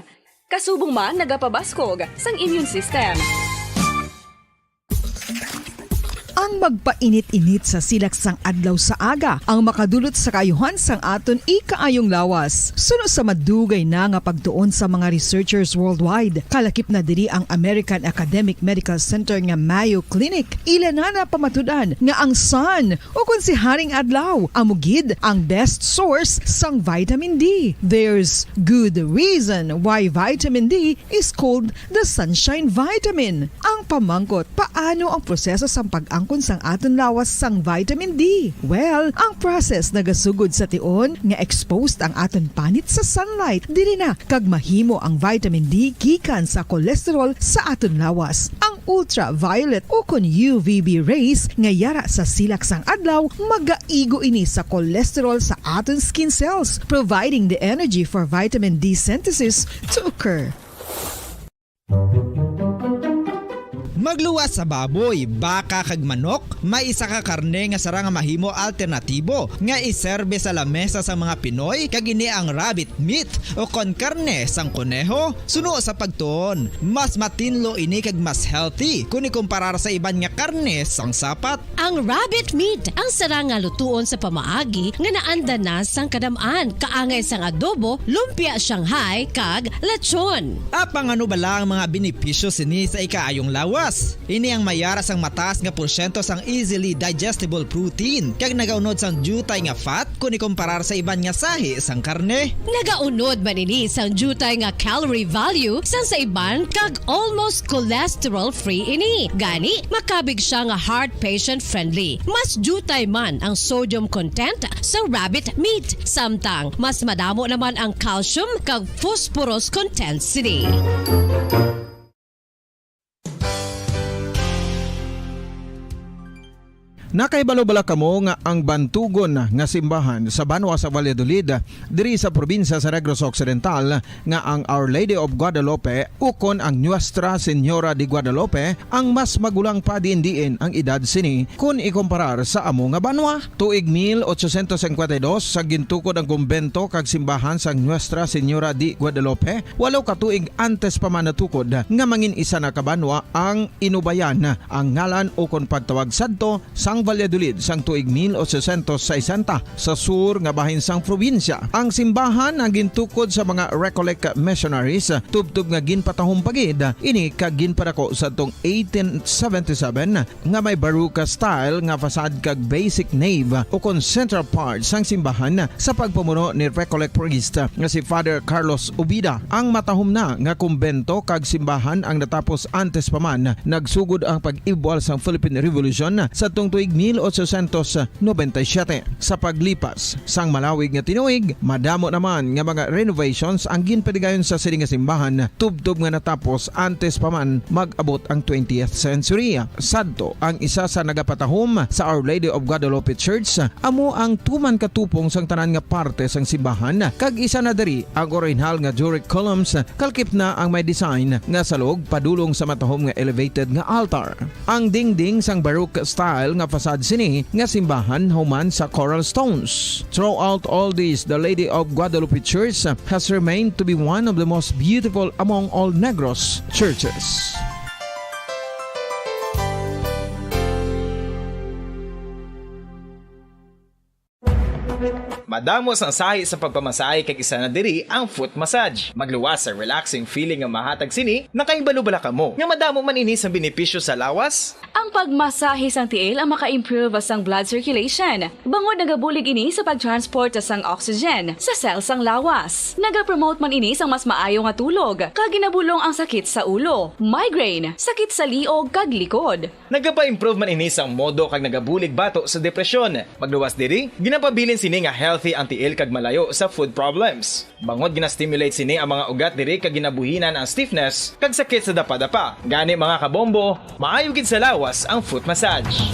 Kasubong man nagapabaskog sang immune system. Ang magpainit-init sa silak sang adlaw sa aga ang makadulot sa kaayuhan sang aton ikaayong lawas. Suno sa madugay na nga pagtuon sa mga researchers worldwide, kalakip na diri ang American Academic Medical Center nga Mayo Clinic, ila na napamatud-an nga ang sun, o kon si Haring Adlaw, amo gid ang best source sang vitamin D. There's good reason why vitamin D is called the sunshine vitamin. Ang pamangkot, paano ang proseso sang pag-angkon sang aton lawas sang vitamin D? Well, ang process nagasugod sa tion nga exposed ang aton panit sa sunlight. Diri na kag mahimo ang vitamin D gikan sa cholesterol sa aton lawas. Ang ultraviolet o kon U V B rays nga yara sa silak sang adlaw magaigo ini sa cholesterol sa aton skin cells, providing the energy for vitamin D synthesis to occur. Magluwas sa baboy, baka kag manok, may isa ka karne nga sarang nga mahimo alternatibo nga iserbe sa lamesa sang mga Pinoy, kag ini ang rabbit meat o kon karne sang koneho. Suno sa pagtuon, mas matinlo ini kag mas healthy kon ikumparar sa iban nga karne sang sapat. Ang rabbit meat ang sarang nga lutuon sa pamaagi nga naanda na sang kadam-an, kaangay sang adobo, lumpia Shanghai, kag lechon. Apang ano bala ang mga benepisyo sini sa ikaayong lawas? Ini ang mayara sang mataas nga porsyento sang easily digestible protein, kag nagaunod sang diutay nga fat kon ikumparar sa iban nga sahi sang karne. Nagaunod man ini sang diutay nga calorie value sang sa iban, kag almost cholesterol-free ini. Gani, makabig sia nga heart patient-friendly. Mas diutay man ang sodium content sang rabbit meat, samtang mas madamo naman ang calcium kag phosphorus content sini. Nakahibalo bala kamo nga ang bantugon nga simbahan sa banwa sa Valladolid, diri sa probinsya sa Negros Occidental, nga ang Our Lady of Guadalupe ukon ang Nuestra Señora de Guadalupe ang mas magulang pa diin-diin ang edad sini kon ikumparar sa amo nga banwa? Tuig mil ochocientos cincuenta y dos, sa gintukod ang kumbento kag simbahan sang Nuestra Señora de Guadalupe, walo ka tuig antes pa man natukod nga mangin-isa na ka banwa ang Inubayan, ang ngalan ukon pagtawag sadto sang Valladolid sang tuig mil ochocientos sesenta, sa sur nga bahin sang probinsya. Ang simbahan ang gintukod sa mga Recollect missionaries, tubtob nga ginpatahom pa gid ini kag ginpadako sadtong eighteen seventy-seven, nga may Baroque style nga facade kag basic nave ukon central part sang simbahan sa pagpamuno ni Recollect priest nga si Father Carlos Ubida. Ang matahom na nga kumbento kag simbahan ang natapos antes pa man nagsugod ang pag-ibwal sang Philippine Revolution sadtong tuig mil ochocientos noventa y siete. Sa paglipas sang malawig nga tinuig, madamo naman nga mga renovations ang ginpadigayon sa sini nga simbahan, tubtob nga natapos antes pa man mag-abot ang twentieth century. Sadto, ang isa sa nagapatahom sa Our Lady of Guadalupe Church amo ang tuman ka tupong sang tanan nga parte sang simbahan, kag isa na diri ang orihinal nga Doric columns, kalakip na ang may design nga salog padulong sa matahom nga elevated nga altar. Ang dingding sang Baroque style nga facade sini nga simbahan human sa coral stones. Throughout all this, the Lady of Guadalupe Church has remained to be one of the most beautiful among all Negros churches. Madamo sang sahi sa pagpamasahe, kag isa na diri ang foot massage. Magluwas sa relaxing feeling nga mahatag sini. Nakahibalo bala kamo nga madamo man ini sang benepisyo sa lawas? Ang pagmasahe sang tiil ang maka-improve sang blood circulation, bangod nagabulig ini sa pag-transport sang oxygen sa cell sang lawas. Nagapromote man ini sang mas maayo nga tulog, kag ginabulong ang sakit sa ulo, migraine, sakit sa liog, kag likod. Nagapa-improve man ini sang modo kag nagabulig bato sa depresyon. Magluwas diri, ginapabilin sini nga healthy ang tiil kag malayo sa foot problems. Bangod gina-stimulate sini ang mga ugat diri kag ginabuhinan ang stiffness kag sakit sa dapadapa. Gani, mga kabombo, maayo gid sa lawas ang foot massage.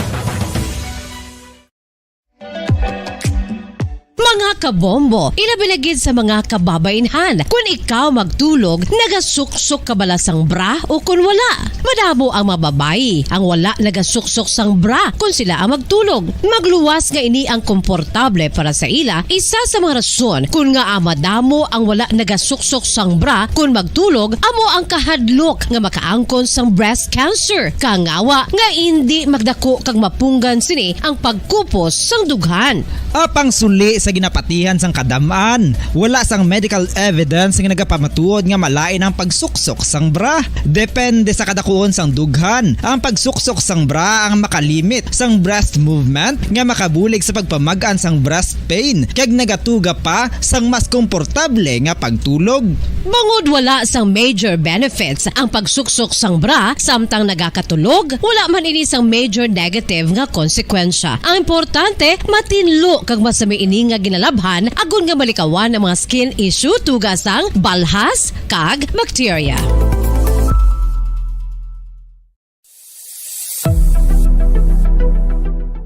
Mga kabombo, ilabi na gid sa mga kababainhan, kun ikaw magtulog, nagasuksok ka bala sang bra o kun wala? Madamo ang mga babayi ang wala nagasuksok sang bra kun sila ang magtulog. Magluwas nga ini ang komportable para sa ila. Isa sa mga rason kun ngaa madamo ang wala nagasuksok sang bra kun magtulog amo ang kahadlok nga makaangkon sang breast cancer, kangawa nga indi magdako kag mapunggan sini ang pagkupos sang dughan. Apang suli sa ginapatihan sang kadam-an, wala sang medical evidence nga nagapamatuod nga malain ang pagsuksok sang bra. Depende sa kadakuon sang dughan, ang pagsuksok sang bra ang makalimit sang breast movement nga makabulig sa pagpamag-an sang breast pain kag nagatuga pa sang mas komportable nga pagtulog. Bangod wala sang major benefits ang pagsuksok sang bra samtang nagakatulog, wala man ini sang major negative nga konsekwensya. Ang importante, matinlo kag masami ini nga ginalabhan agod nga malikawan ang mga skin issue, tuga sang balhas kag bakterya.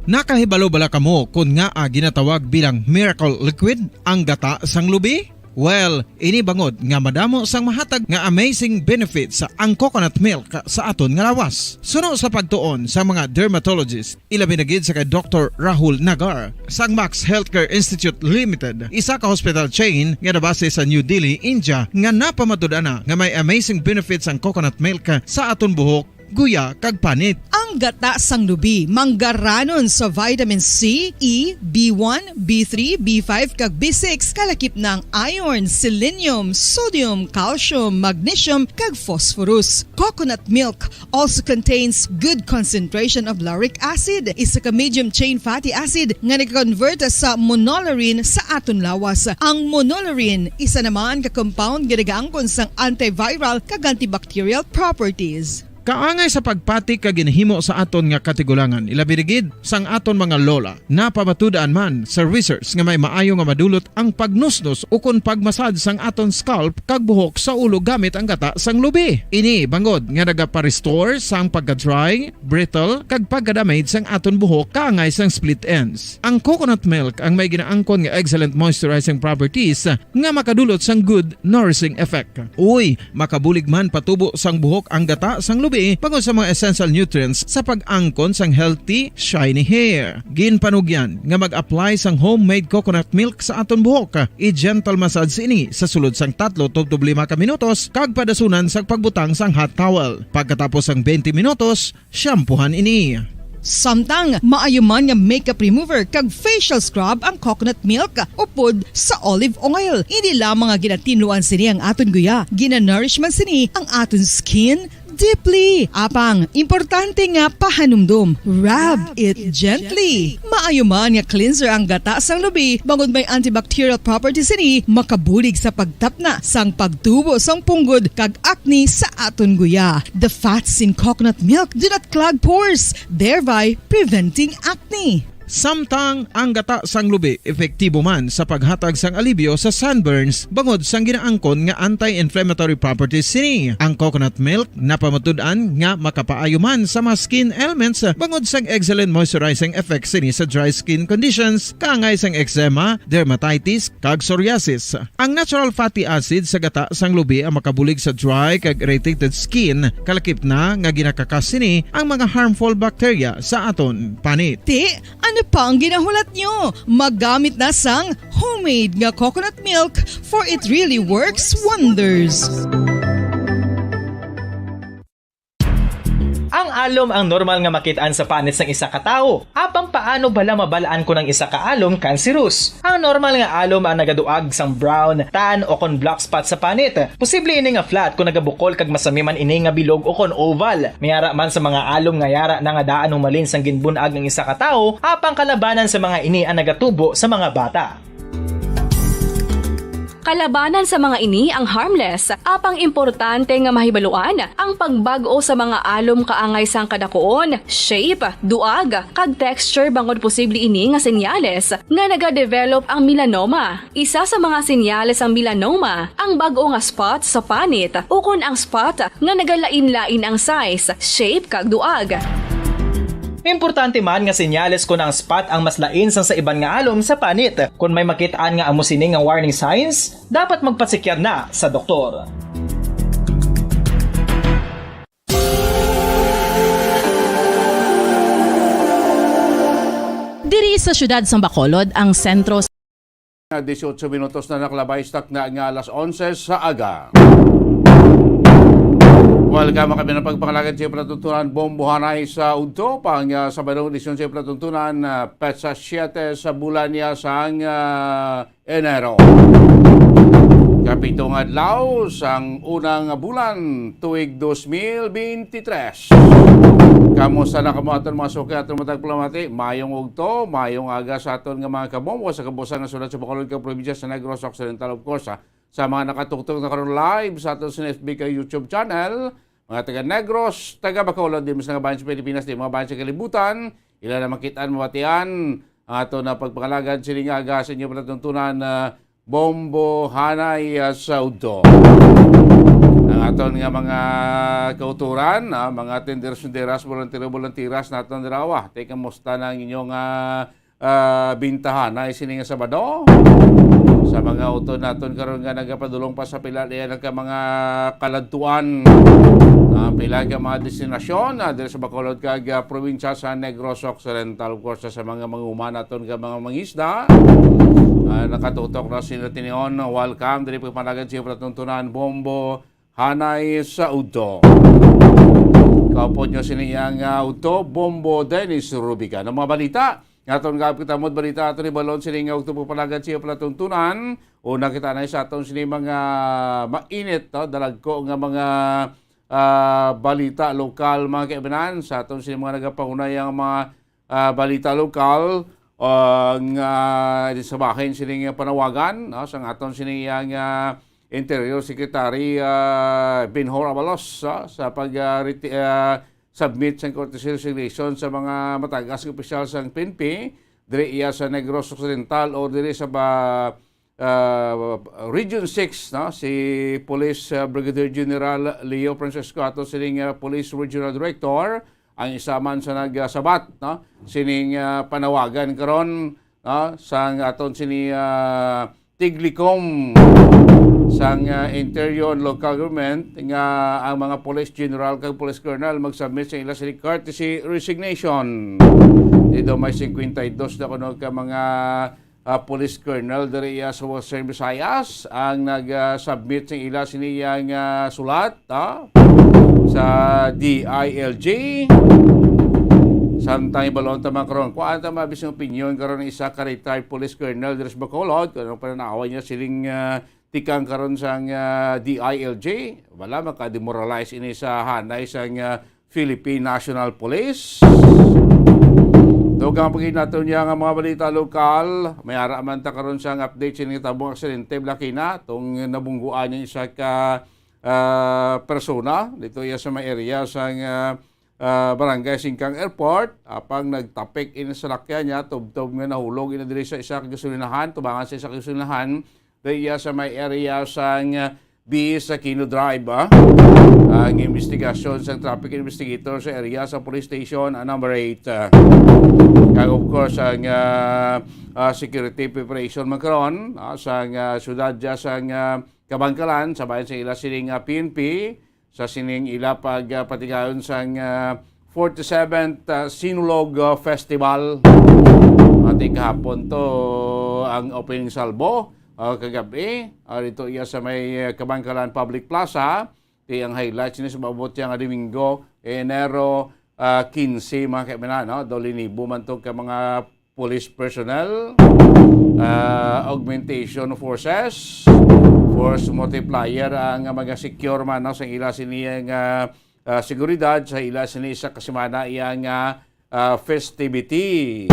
Nakahibalo bala kamo kon ngaa ginatawag bilang miracle liquid ang gata sang lubi? Well, ini bangod nga madamo sang mahatag nga amazing benefits ang coconut milk sa aton nga lawas. Suno sa pagtuon sa mga dermatologist, ilabi na gid sa kay Doktor Rahul Nagar sang Max Healthcare Institute Limited, isa ka hospital chain nga nabase sa New Delhi, India, nga napamatud-an na nga may amazing benefits ang coconut milk sa aton buhok, guya, kag panit. Ang gata sang lubi manggaranon sa vitamin C, E, B one, B three, B five, kag B six, kalakip na ang iron, selenium, sodium, calcium, magnesium, kag phosphorus. Coconut milk also contains good concentration of lauric acid, isa ka medium chain fatty acid nga nag-convert sa monolaurin sa aton lawas. Ang monolaurin, isa naman ka compound nga nagaangkon sang antiviral kag antibacterial properties. Kaangay sa pagpati kag ginhimo sa aton nga katigulangan, ilabi na gid sang aton mga lola. Napamatud-an man sa research nga may maayo nga madulot ang pagnusnos ukon pagmasad sang aton scalp kag buhok sa ulo gamit ang gata sang lubi. Ini bangod nga nagapa-restore sang pagka-dry, brittle, kag pagka-damage sang aton buhok kaangay sang split ends. Ang coconut milk ang may ginaangkon nga excellent moisturizing properties nga makadulot sang good nourishing effect. Uy, makabulig man patubo sang buhok ang gata sang lubi bangod sa mga essential nutrients sa pag-angkon sang healthy, shiny hair. Ginpanugyan nga mag-apply sang homemade coconut milk sa aton buhok. I-gentle massage ini sa sulod sang tatlo tubtob lima ka minutos kag padasunan sang pagbutang sang hot towel. Pagkatapos sang twenty minutos, shampoohan ini. Samtang maayo man nga makeup remover kag facial scrub ang coconut milk upod sa olive oil. Hindi lamang nga ginatinluan sini ang aton guya, ginanourish man sini ang aton skin deeply. Apang, importante nga pahanumdom, rub it gently. Maayo man nga cleanser ang gata sang lubi, bangod may antibacterial properties sini, makabulig sa pagtapna sang pagtubo sang punggod kag acne sa aton guya. The fats in coconut milk do not clog pores, thereby preventing acne. Samtang ang gata sang lubi epektibo man sa paghatag sang alibyo sa sunburns bangod sang ginaangkon nga anti-inflammatory properties sini. Ang coconut milk napamatud-an nga makapaayo man sa mga skin ailments bangod sang excellent moisturizing effect sini sa dry skin conditions, kaangay sang eczema, dermatitis, kag psoriasis. Ang natural fatty acid sa gata sang lubi ang makabulig sa dry kag irritated skin, kalakip na nga ginakakas sini ang mga harmful bacteria sa aton panit. Ti, ano pa ang ginahulat nyo? Maggamit na sang homemade nga coconut milk, for it really works wonders. Ang Alom ang normal nga makit-an sa panit sang isa ka tawo. Apang paano bala mabal-an kon ang isa ka alom cancerous? Ang normal nga alom ang nagaduag sang brown, tan, o kon black spot sa panit. Posible ini nga flat kon nagabukol kag masami man ini nga bilog o kon oval. May ara man sa mga alom nga yara na nga daan humalin sang ginbun-ag ang isa ka tawo, apang kalabanan sa mga ini ang nagatubo sa mga bata. Kalabanan sa mga ini ang harmless, apang importante nga mahibaluan ang pagbag-o sa mga alom kaangay sang kadakuon, shape, duag, kag texture bangod posible ini nga senyales nga nagadevelop ang melanoma. Isa sa mga senyales sang melanoma, ang bag-o nga spot sa panit, ukon ang spot nga nagalain-lain ang size, shape, kag duag. Importante man nga senyales kon ang spot ang mas lain sang sa iban nga alom sa panit. Kon may makit-an nga amo sini nga warning signs, dapat magpasikyar na sa doktor. Diri sa siyudad sang Bacolod ang sentro. Dieciocho minutos na nakalabay sa takna nga alas onse sa aga. Welcome, kami na pagpangalagan sa palatuntunan, Bombo Hanay sa udto, pang, ah, Sabado, edisyon sa palatuntunan, ah, petsa siete sa bulan niya sang, ah, Enero. Kapitong adlaw sang unang bulan tuig dos mil beintitres. Kamusta na kamo aton mga suki, aton mga tagpalamati? Mayong udto, mayong aga sa aton nga mga kabombo sa kabuusan nga syudad sa Bacolod kag probinsya sa Negros Occidental, of course, ha. Sa mga nakatuktok na karon live sa aton sa F B kag YouTube channel, mga taga Negros, taga Bacolod, di man sa mga bahin sa Pilipinas, di mga bahin sa kalibutan, ila na makit-an, mabatian ang aton na pagpangalagad sining aga sa inyo palatuntunan, ah, Bombo Hanay, ah, sa udto. Ang aton nga mga kauturan, ah, mga tinders-tinderas, bolantero-bolantiras naton dirawa. Te, kamusta na ang inyong, ah, ah, bintahan na sini nga Sabado? Sa mga utod naton karon nga nagapadulong pa sa pila diyan ka mga kaladtuan, ah, pila ka mga destinasyon, ah, diri sa Bacolod kag, ah, probinsya sa Negros Occidental, of course, sa mga manguman naton ka mga mangisda, ah, nakatutok na sila tinion. Welcome diri pagpanagad sa palatuntunan, Bombo Hanay sa udto. Kaupod nyo sini ang, ah, udto, Bombo Dennis Rubica. Ang mga balita, nga aton nga kita mo balita aton ibalon sini nga udto pagpanagad sa palatuntunan. Una kita na sa aton sini mga mainit, no? Dalagko nga mga, ah, balita lokal, mga kaibanan, sa aton sini mga nagapangunay ang mga ah, balita lokal, ah, nga di sa bahin sining panawagan, no, sang aton sini ang, ah, Interior Secretary, ah, Benhur Abalos, ah, sa pag, ah, reti-, ah, submit sang courtesy resignation sa mga matagas nga opisyal sang P N P diri iya sa Negros Occidental o diri sa ba, ah, Region six, no, si Police, ah, Brigadier General Leo Francisco ato sining, ah, Police Regional Director, ang isa man sa nagsabat, no, sining, ah, panawagan karon, no, sang aton sini, ah, tiglikom sang, ah, Interior and Local Government nga ang mga Police General kag Police Colonel mag-submit sa ila sini courtesy resignation. Dito may cincuenta y dos na kuno ka mga ah, police colonel diri iya sa Western Visayas ang nag-submit sa ila sini iya nga sulat, ah, sa D I L G. Samtang ibalon ta man karon, kuan ta mabis ang opinion karon ng isa ka retired police colonel diri sa Bacolod, kung anong pananawa niya siling, ah, tikang karon sang, ah, D I L G. Wala, makademoralize ini sa hanay sang, ah, Philippine National Police. Dugang pagin nato niya nga mga balita lokal, may ara man ta karon sang update sa nitabo aksidente, Blakina, tong nabungguan niya isa ka, ah, persona dito iya sa may area sang, ah, ah, Barangay Singkang Airport, apang nagtapik ini sa salakyan niya, tubtob nga nahulog ini diri sa isa ka gasolinahan, tubangan sa isa ka gasolinahan, diri iya sa may area sang, ah, B sa Aquino Drive, ah. Ang investigasyon sa traffic investigator sa area sa police station, ah, number eight, ah. Kag of course, ang, ah, ah, security preparation man karon, ah, sa, ah, siyudad dya sa, ah, Kabankalan, sa bayan sa ila sining, ah, P N P, sa sining ila pag, ah, patigayon sang, ah, forty-seventh, ah, Sinulog, ah, Festival. Ati kahapon to ang opening salvo, ah, kagabi, ah, dito iya sa may, ah, Kabankalan Public Plaza. Ti ang highlights ni sa maabot siya nga Domingo, Enero, ah, quince, mga kaibigan, no? Doli nibo man to ka mga police personnel, ah, augmentation forces, force multiplier ang mga secure man, no, sa ila sini nga, ah, seguridad sa ila sini sa kasimana iya nga, ah, festivity.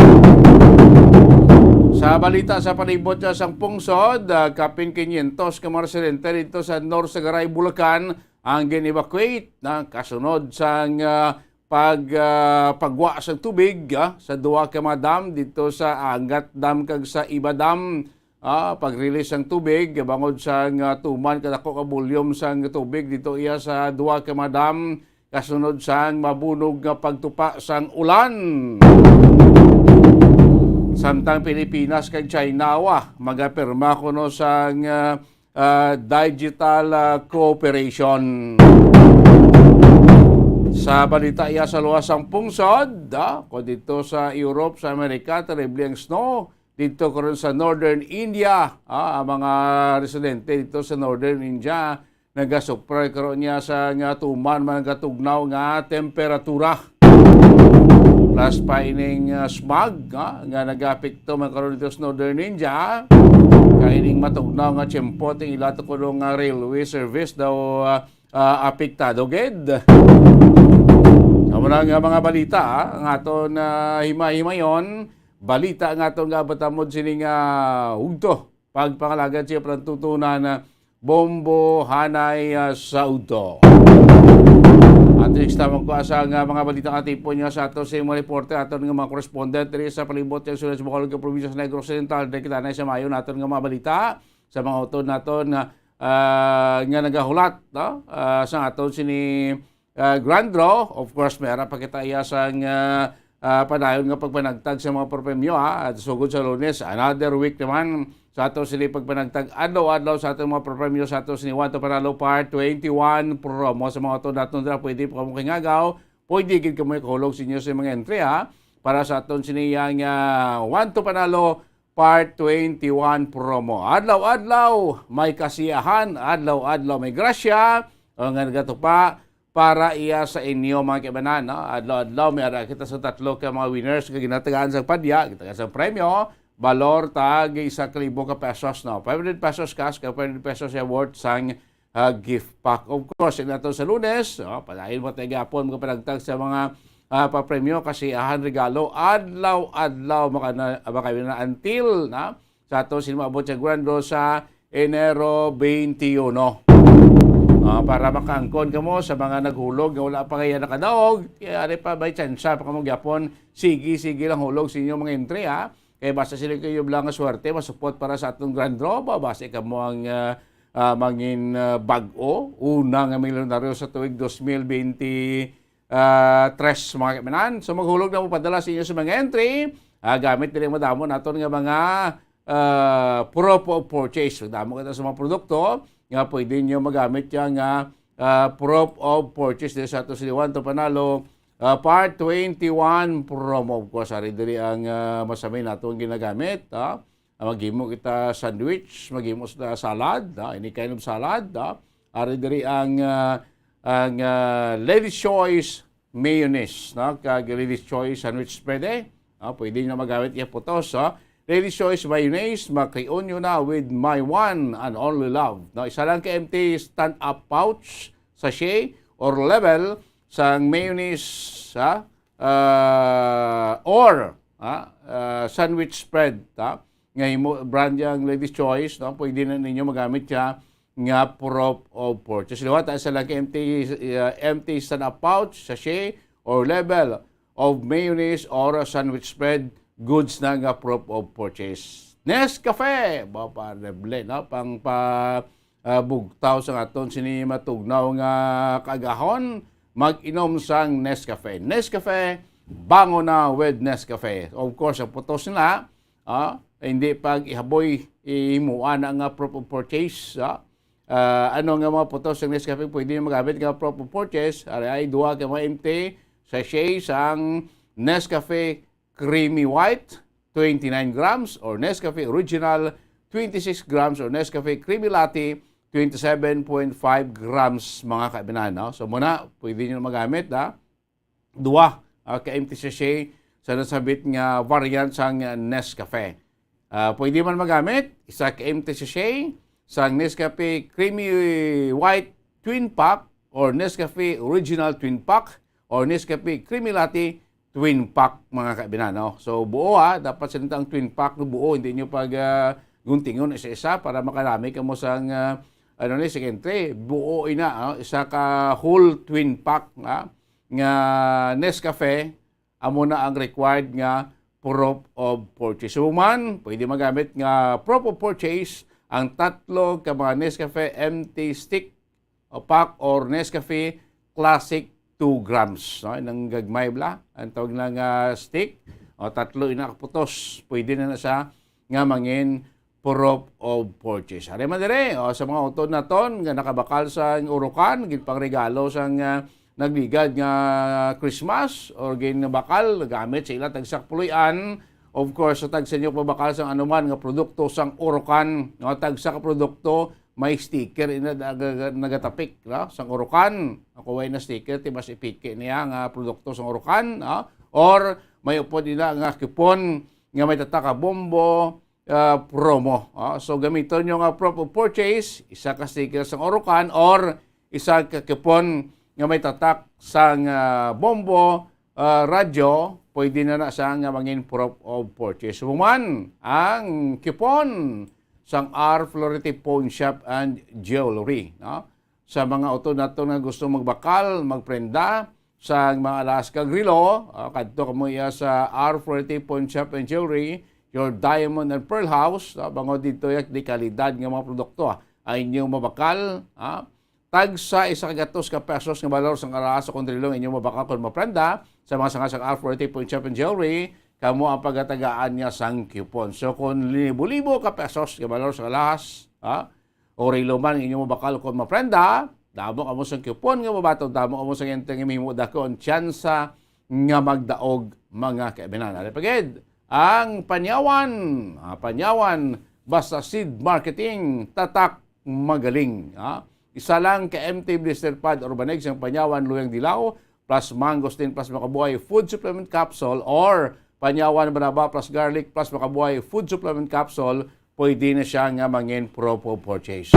Sa balita sa palibot sa sang pungsod, ah, kapin quinientos ka mga residente dito sa North Sagaray, Bulacan ang gin-evacuate na kasunod sang, ah, pag, ah, pagwa sang tubig, ah, sa duha ka mga dam dito sa Angat Dam kag sa Iba Dam. Ah, pag-release sang tubig bangod sang, ah, tuman kadako ka volume sang tubig dito iya sa duha ka mga dam kasunod sang mabunog nga pagtupa sang ulan. Samtang Pilipinas kag China, wa, magapirma kuno sang, ah, ah, digital, ah, cooperation. Sa balita iya sa luwas sang pungsod, ah, ko dito sa Europe, sa Amerika, terrible ang snow. Dito karon sa Northern India, ah, ang mga residente dito sa Northern India nagasuffer karon niya sa nga tuman man nagatugnaw nga temperatura. Plus pa ining, ah, smog, ah, nga nagapekto man karon dito sa Northern India. Kay ining matugnaw nga tiyempo, ting ila to kuno nga railway service daw, ah, ah, apektado gid. Amo na nga mga balita, ah, ang aton, ah, himay-himayon. Balita nga aton nga abatamod sini nga ugto. Pagpangalagad siya palantutunan, ah, Bombo Hanay, ah, sa ugto. At next naman ko asa nga mga balita nga tipon niya sa ato sa mga reporter, aton nga mga correspondent diri sa palibot ng Sulat sa Bacolod, probinsya sa Negros Occidental. Diri kita na sa mayo naton nga mga balita sa mga utod naton nga, ah, nga nagahulat, no? Ah, sa aton sini, ah, Grand Draw. Of course, may ara pa kita iya sang, ah, ah, padayon nga pagpanagtag sa mga papremyo, ha. At sugod sa Lunes, another week naman sa ato sini pagpanagtag adlaw-adlaw sa aton mga papremyo sa ato sini One to Panalo Part twenty-one promo. Sa mga utod naton dira, pwede pa kamo kingagaw, pwede gid kamo ikahulog sa inyo sa mga entry, ha, para sa aton sini yang, ah, One to Panalo Part twenty-one promo. Adlaw-adlaw may kasiyahan, adlaw-adlaw may grasya, o nga nagatupa para iya sa inyo, mga kaibanan, no? Adlaw-adlaw may ara kita sa tatlo ka mga winners nga ginatagaan sa padya, gitagaan sa premyo, balor tag isa ka libo ka pesos, no? Five hundred pesos cash, kag five hundred pesos siya worth sang, ah, gift pack. Of course, ina to sa Lunes, oh, padayon mo tayo gapon, mga panagtag sa mga, ah, papremyo, kasiyahan, regalo, adlaw-adlaw, maka na, maka na until, na, sa ato sini maabot sa Grand Draw sa Enero twenty-one. Ah, para makaangkon kamo sa mga naghulog nga wala pa kaya nakadaog, kaya ari pa may tsansa pa kamo gyapon. Sige, sige lang hulog sa inyong mga entry, ha. Kay basta sila kayo lang nga swerte, masupot para sa atong Grand Draw, ba, basta kamo ang, ah, ah, mangin, ah, bag-o, una nga milyonaryo sa tuig dos mil bente, ah, tres, mga kaibanan. So, maghulog na mo padala sa inyo sa mga entry. Ah, gamit diri madamo naton nga mga, ah, proof of purchase. Madamo kita sa mga produkto nga pwede nyo magamit yan nga, ah, proof of purchase diri sa ato sa One to Panalo, ah, Part twenty-one promo. Of course, ari diri ang, ah, masamay nato ang ginagamit, ah. Ah, maghimo kita sandwich, maghimo kita salad, ah, any kind of salad, ah. Ari diri ang, ah, ang, ah, Ladies Choice mayonnaise, no? Kag Ladies Choice sandwich spread, eh. Ah, pwede nyo magamit iya putos, ah. Ladies Choice mayonnaise, makreon nyo na with my one and only love. No, isa lang ka empty stand-up pouch, sachet, or level sang mayonnaise, ah, ah, or, ah, ah, sandwich spread, ah, nga himo, brand yang Ladies Choice, no? Pwede na ninyo magamit siya nga proof of purchase. Liwat, isa lang ka empty, ah, empty stand-up pouch, sachet, or level of mayonnaise or sandwich spread, goods na nga proof of purchase. Nescafe, ba, pa, reble, no? Pang pa, ah, bugtaw sa aton sini matugnaw nga kaagahon, mag-inom sang Nescafe. Nescafe, bango na with Nescafe. Of course, ang putos na, ah, hindi pag ihaboy, ihimuan na nga proof of purchase, ah. Ah, ano nga mga putos sa Nescafe pwede nyo magamit nga proof of purchase? Ari ay duha ka mga empty sachet sang Nescafe Creamy White, twenty-nine grams, or Nescafe Original, twenty-six grams, or Nescafe Creamy Latte, twenty-seven point five grams, mga kaibanan, no? So, muna, pwede nyo magamit, ha? duha, ah, ka empty sachet sa nasabit nga variant sang Nescafe. Ah, pwede man magamit isa ka empty sachet sang Nescafe Creamy White Twin Pack or Nescafe Original Twin Pack or Nescafe Creamy Latte Twin Pack, mga kaibinan, no? So, buo, ha, dapat sa ang Twin Pack, no, buo, hindi nyo pag, ah, guntingon isa-isa para makalami kamo sang, ah, ano ni, sige, entre. Buo ina, ah, isa ka whole Twin Pack, ah, nga Nescafe, amo na ang required nga proof of purchase. Human, pwede magamit nga proof of purchase ang tatlo ka mga Nescafe empty stick o pack or Nescafe Classic two grams. No? Nang gagmay bla, ang tawag na nga stick, o tatlo ina ka putos, pwede na na siya nga mangin proof of purchase. Ari man dire, o, sa mga utod naton nga nakabakal sang urukan, ginpangregalo sang, ah, nagligad nga Christmas or ginbakal gamit sa ila tagsa ka puloy-an. Of course, sa tagsa ninyo pabakal sang anuman nga produkto sang urukan, no, tagsa ka produkto may sticker ina naga-, nagatapik, no, sang urukan. Ako way na sticker, ti mas ipiki niya nga produkto sang urukan, no? Or may upod ina nga coupon nga may tatak ka bombo, ah, promo. Ah, so, gamiton nyo nga proof of purchase, isa ka sticker sang urukan or isa ka coupon nga may tatak sang, ah, bombo, ah, radyo, pwede na na siya nga mangin proof of purchase. Human ang coupon sang R Flority Pawn Shop and Jewelry, no? Sa mga utod nato nga gusto magbakal, magprenda sa mga alahas kag relo, ah, kadto kamo iya sa R forty Pawn Shop and Jewelry, your diamond and pearl house, ah, bangod dito iya di kalidad nga mga produkto, ah, ang inyong mabakal, ah, tagsa isa ka gatos ka pesos nga balor sang alahas sa kontrilo ang inyong mabakal kon maprenda sa mga sanga sang R forty Pawn Shop and Jewelry, kamo ang pagatagaan niya sang coupon. So, kung libo-libo ka pesos nga balor sa alahas, ah, o relo man ang inyong mabakal kon maprenda, damo kamo sang coupon nga mabaton, damo kamo sang enteng nga mahimo dako ang tsansa nga magdaog, mga kaibinan. Ari pa gid, ang Panyawan, ah, Panyawan, basta seed marketing, tatak, magaling, ah. Isa lang ka empty blister pad or banig sang Panyawan Luyang Dilaw, plus mangosteen, plus makabuhay food supplement capsule, or Panyawan Banaba plus garlic plus makabuhay food supplement capsule, pwede na siya nga mangin proof of purchase.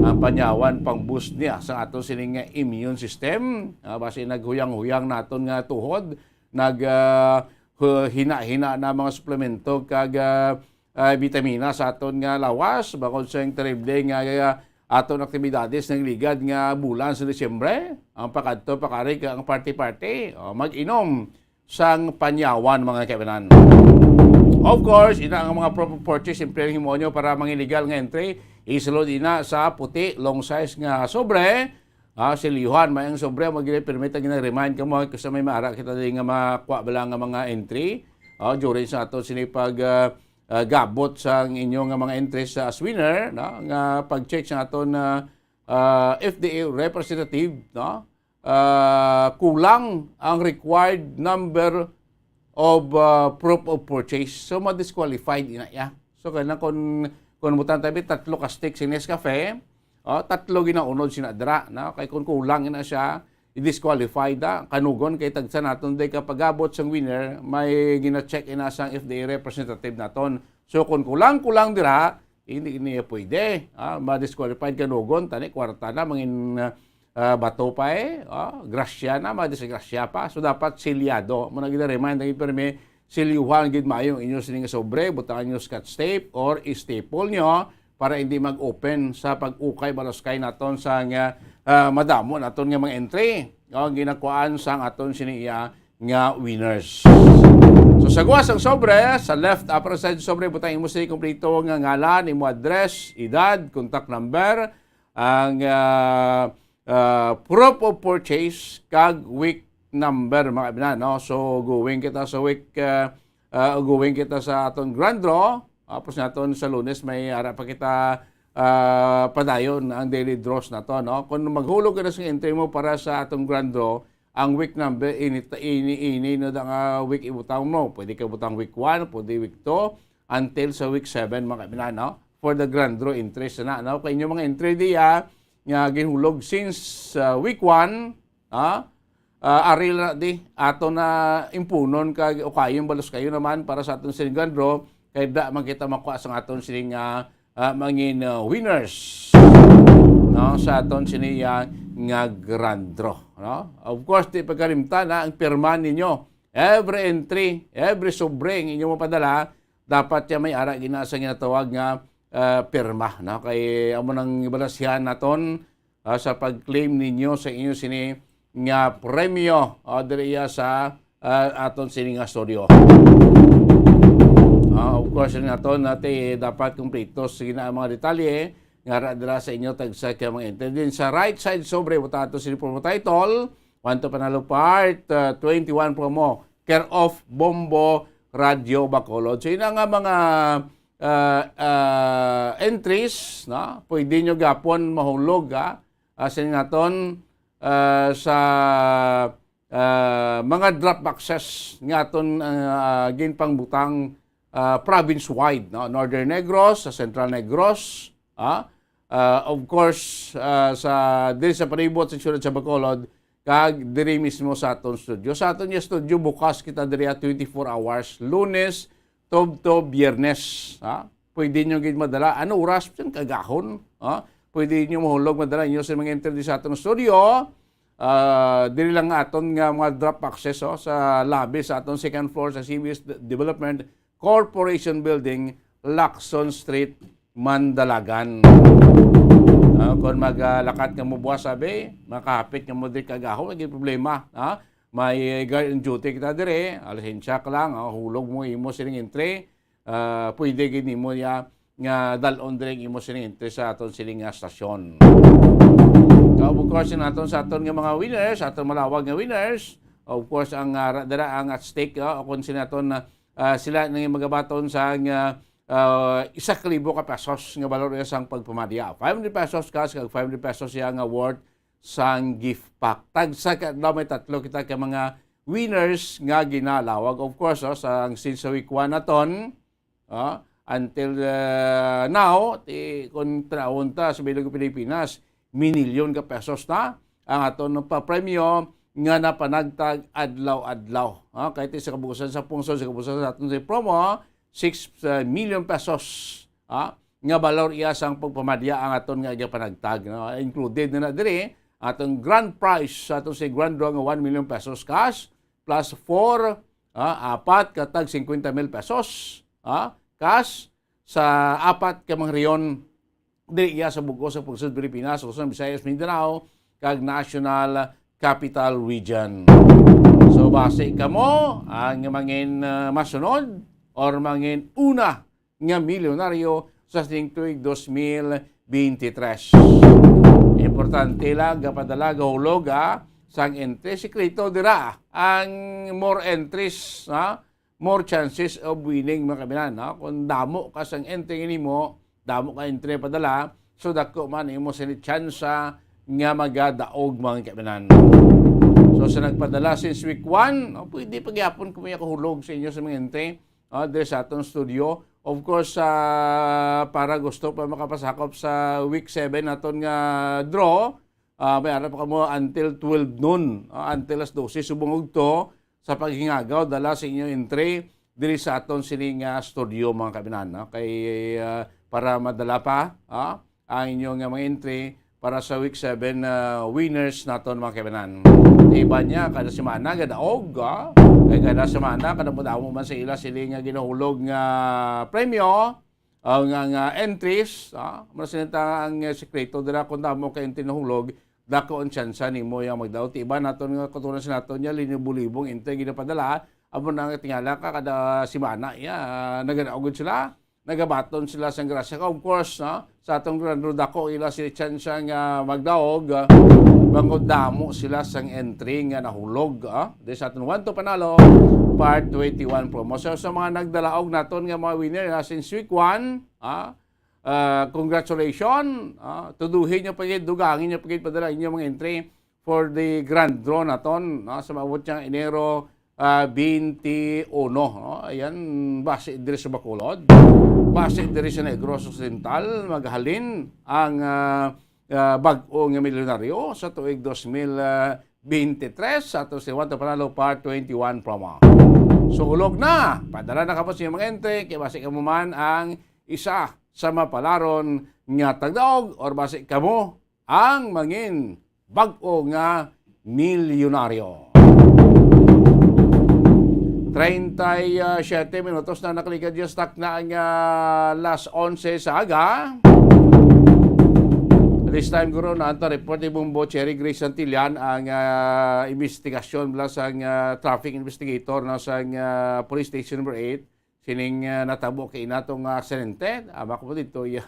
Ang Panyawan pang-boost niya sa ato sining nga immune system. Ah, basi naghuyang-huyang naton nga tuhod, nag, ah, hu-, hina-hina na mga suplemento kag, ah, ah, bitamina sa aton nga lawas, bangod sa ang terrible nga, ah, aton aktibidades nagligad nga bulan sa Disyembre, ang pakadto pakari kag ang party-party, o, mag-inom sang Panyawan, mga kaibanan. Of course, ina ang mga proof of purchase, siyempre, ang himuon nyo para mangin legal nga entry, isulod ina sa puti, long size nga sobre, ah, selyuhan, may ang sobre, mo gina-, permit ang gina-remind ka mo, kasi may maara kita din nga makuha bala nga mga entry, ah, during sa ato sini pag, ah, ah, gabot sa inyo nga mga entry sa as winner, no, nga pag-check sa aton, ah, ah, F D A representative, no, ah, kulang ang required number of, ah, proof of purchase. So, ma-disqualified ina iya. So, kaya kung, kung butan tabi, tatlo ka stick sa Nescafe, oh, tatlo ginaunod sina dira, no? Kay kung kulang ina siya, i-disqualified na. Kanugon kay tagsa naton day kapag abot sang winner, may gina-check ina sang F D A representative naton. So, kung kulang-kulang dira, hindi niya pwede, ah, ma-disqualified kanugon, tani kwarta na, mangin, ah, bato pa eh, ah, grasya na, madisgrasya pa. So, dapat silyado. Muna gina-remind ang permi, silyuhan gid maayo ang inyo sining sobre, butangan nyo scotch tape or staple nyo para hindi mag-open sa pag-ukay baluskay naton sa nga, ah, madamo naton nga mga entry. O, ang ginakuan sang aton sini iya nga winners. So, sa guwas ang sobre, sa left upper side sa sobre, butang imo sa kompleto nga ngalan, imo address, edad, contact number, ang, ah, ah, proof of purchase, kag week number, mga kaibinan, no? So, going kita sa week, ah, ah, going kita sa aton grand draw. Tapos naton sa Lunes, may ara pa kita, ah, padayon ang daily draws nato, no? Kung maghulog ka na sa entry mo para sa atong grand draw, ang week number, ini, ini, ini na da nga week ibutang mo. Pwede ka butang week one, pwede week two, until sa week seven, mga kaibinan, no? For the grand draw entries na, no? Kay inyong mga entry diya, nga ginhulog since, uh, week one, ah, ah, ari na di, aton na impunon kag ukayon balos kayo naman para sa aton sining grand draw, kay da man kita makuha sa aton sining, ah, ah, mangin, ah, winners, no, sa aton sini, ah, nga grand draw, no? Of course, di pagkalimtan, ha, ang pirma ninyo. Every entry, every sobre nga inyo mapadala, dapat ya may ara gina sa ginatawag nga, ah, pirma, no? Kay amo nang ibalasyan naton, ah, sa pag-claim ninyo sa inyo sini nga premyo, ah, diri iya sa, ah, aton sini nga studio. Ah, of course, rin naton nati dapat kumpleto sa gina ang mga detalye nga ra dira sa inyo tagsa ka mga entry. Din sa right side sobre, buta ato sini promo title, One to Panalo Part, ah, twenty-one promo, care of Bombo Radio Bacolod. So, yun ang, ah, mga, ah, ah, entries, no? Pwede nyo gapon mahulog, ha? Ah, sa naton, ah, sa, ah, mga drop boxes nga aton, ah, ginpangbutang, ah, province-wide, no? Northern Negros, sa Central Negros, ah, ah, of course, ah, sa, diri sa palibot sa siyudad sa Bacolod, kag diri mismo sa aton studio. Sa aton nga studio, bukas kita diri at twenty-four hours, Lunes tubtob Biyernes, ha? Pwede nyo gid madala. Ano oras? Bisan kagahon, ha? Pwede nyo mahulog madala inyo sa mga entry sa aton studio. Ah, diri lang nga aton nga mga drop boxes, oh, sa lobby sa aton second floor sa C B S De-, Development Corporation Building, Lacson Street, Mandalagan. Ah, kung maglakat ka mo buwas, sabi, makahapit ka mo diri kagahon, may problema, ha? May guard on duty kita dire, alisensya ka lang, ah, hulog mo imo sining entry, ah, pwede gid nimo ya nga dal-on dire ang imo sining entry sa aton sining nga stasyon. So, of course, sa aton, sa aton nga mga winners, sa aton malawag nga winners, of course, ang, ah, ra-, dira ang at stake, ah, o kung sino aton, ah, sila nang magabaton sa nga, ah, isa ka libo ka pesos nga balor iya sang pagpamadya. Five hundred pesos cash kag five hundred pesos iya nga worth sang gift pack. Tagsa ka adlaw may tatlo kita ka mga winners nga ginalawag. Of course, oh, sa, ang since sa week one naton, oh, until, uh, now, ti, kung tanawon ta sa bilog Pilipinas, minilyon ka pesos na ang aton papremyo nga napanagtag adlaw-adlaw. Ah, kay ti sa kabuusan sa pungsod, sa kabuusan sa aton sa promo, six, uh, million pesos, ah, nga balor iya sang pagpamadya ang aton nga igapanagtag, no? Included na, na diri aton grand prize sa aton si grand draw nga one million pesos cash plus four, ah, apat ka tag cincuenta mil pesos, ah, cash sa apat ka mga rehiyon diri iya sa bug-os sa pungsod Pilipinas, Luzon, Visayas, Mindanao, kag National Capital Region. So, basi kamo ang mangin, ah, masunod or mangin una nga milyonaryo sa sining tuig dos mil beintitrés. Importante lang, gapadala, gahulog, ha, sang entry. Sikreto dira ang more entries, ha, more chances of winning, mga kabinan, no? Kung damo ka sang entry nga nimo, damo ka entry padala, so dako man imo sini tsansa nga magadaog, mga kabinan. So, sa nagpadala since week one, no, pwede pagyapon kung may kahulog sa inyo sa mga entry, ah, diri sa aton studio. Of course, ah, para gusto pa makapasakop sa week seven naton nga draw, ah, may ara pa kamo until twelve noon, ah, until alas dose subong ugto sa paghingagaw, dala sa inyo entry diri sa aton sini nga studio, mga kabinan, no? Kay, ah, para madala pa, ah, ang inyo nga mga entry para sa week seven, ah, winners naton, mga kabinan. Iba niya, kada semana, gadaog, ah. Kay kada semana, kada mo man sa ila sili nga ginahulog nga premyo, ah, nga, nga entries, ah, masinita ang, eh, sekreto dira kung damo ka entry nahulog, dako ang tsansa nimo yang magdaot. Iba naton nga kutunan sa naton niya, libo-libong entry ginapadala, amo na nga tingala ka kada semana, ya, naganaog gid sila, nagabaton sila sang grasya. Of course, no, sa atong Grand Road, dako ila si tsansa nga magdaog, ah, bangod damo sila sang entry nga nahulog, ah, di sa aton One to Panalo, Part twenty-one promo. So, sa mga nagdalaog naton nga mga winner, ah, since week one, ah, ah, congratulations, ah, tuduhin nyo pa gid, dugangin nyo pa gid, padala inyo mga entry for the grand draw naton, no, sa maabot nga Enero, ah, twenty-one, no? Ayan, base diri sa Bacolod, base diri sa Negros Occidental, maghalin ang, ah, ah, bag-o nga milyonaryo sa tuig dos mil, ah, twenty-three sa ato si One to Panalo Part twenty-one promo. Sulog na! Padala na kamo sa inyong mga entry, kay basi kamo man ang isa sa mapalaron nga tagdaog, or basi kamo ang mangin bag-o nga milyonaryo. Treinta y siete minutos na nakaligad, just tak na ang, ah, las onse sa aga. This time, guro, na ang report ni Bombo Cherry Grace Santillan ang, ah, investigasyon mula sa, ah, traffic investigator na sa, ah, Police Station Number Eight. Sining, ah, natabo kay inatong, ah, aksidente. Ama ko po dito, ya,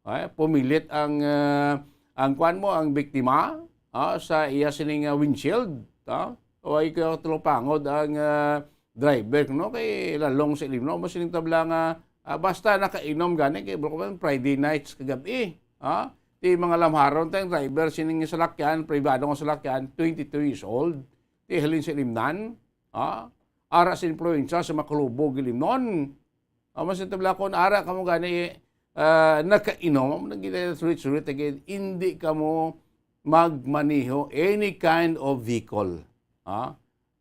ay, pumilit ang, ah, ang kwan mo, ang biktima, ah, sa iya sining, ah, windshield, ah. O ay ka tulupangod ang, ah, driver, no? Kay lalong sa ilim, no? Mas sining tabla nga, ah, basta nakainom gani, kay bro, Friday nights kagabi, ah. Ti mga lamharon tayong driver sining salakyan, pribado nga salakyan, twenty-two years old. Ti halin sa ilimnan, ah. Ara sa influensya sa makalubog ilimnon. Amo sa tabla, kon ara kamo gani, ah, nakainom, amo nang gina-, sulit-sulit again, hindi kamo magmaneho any kind of vehicle. Ha?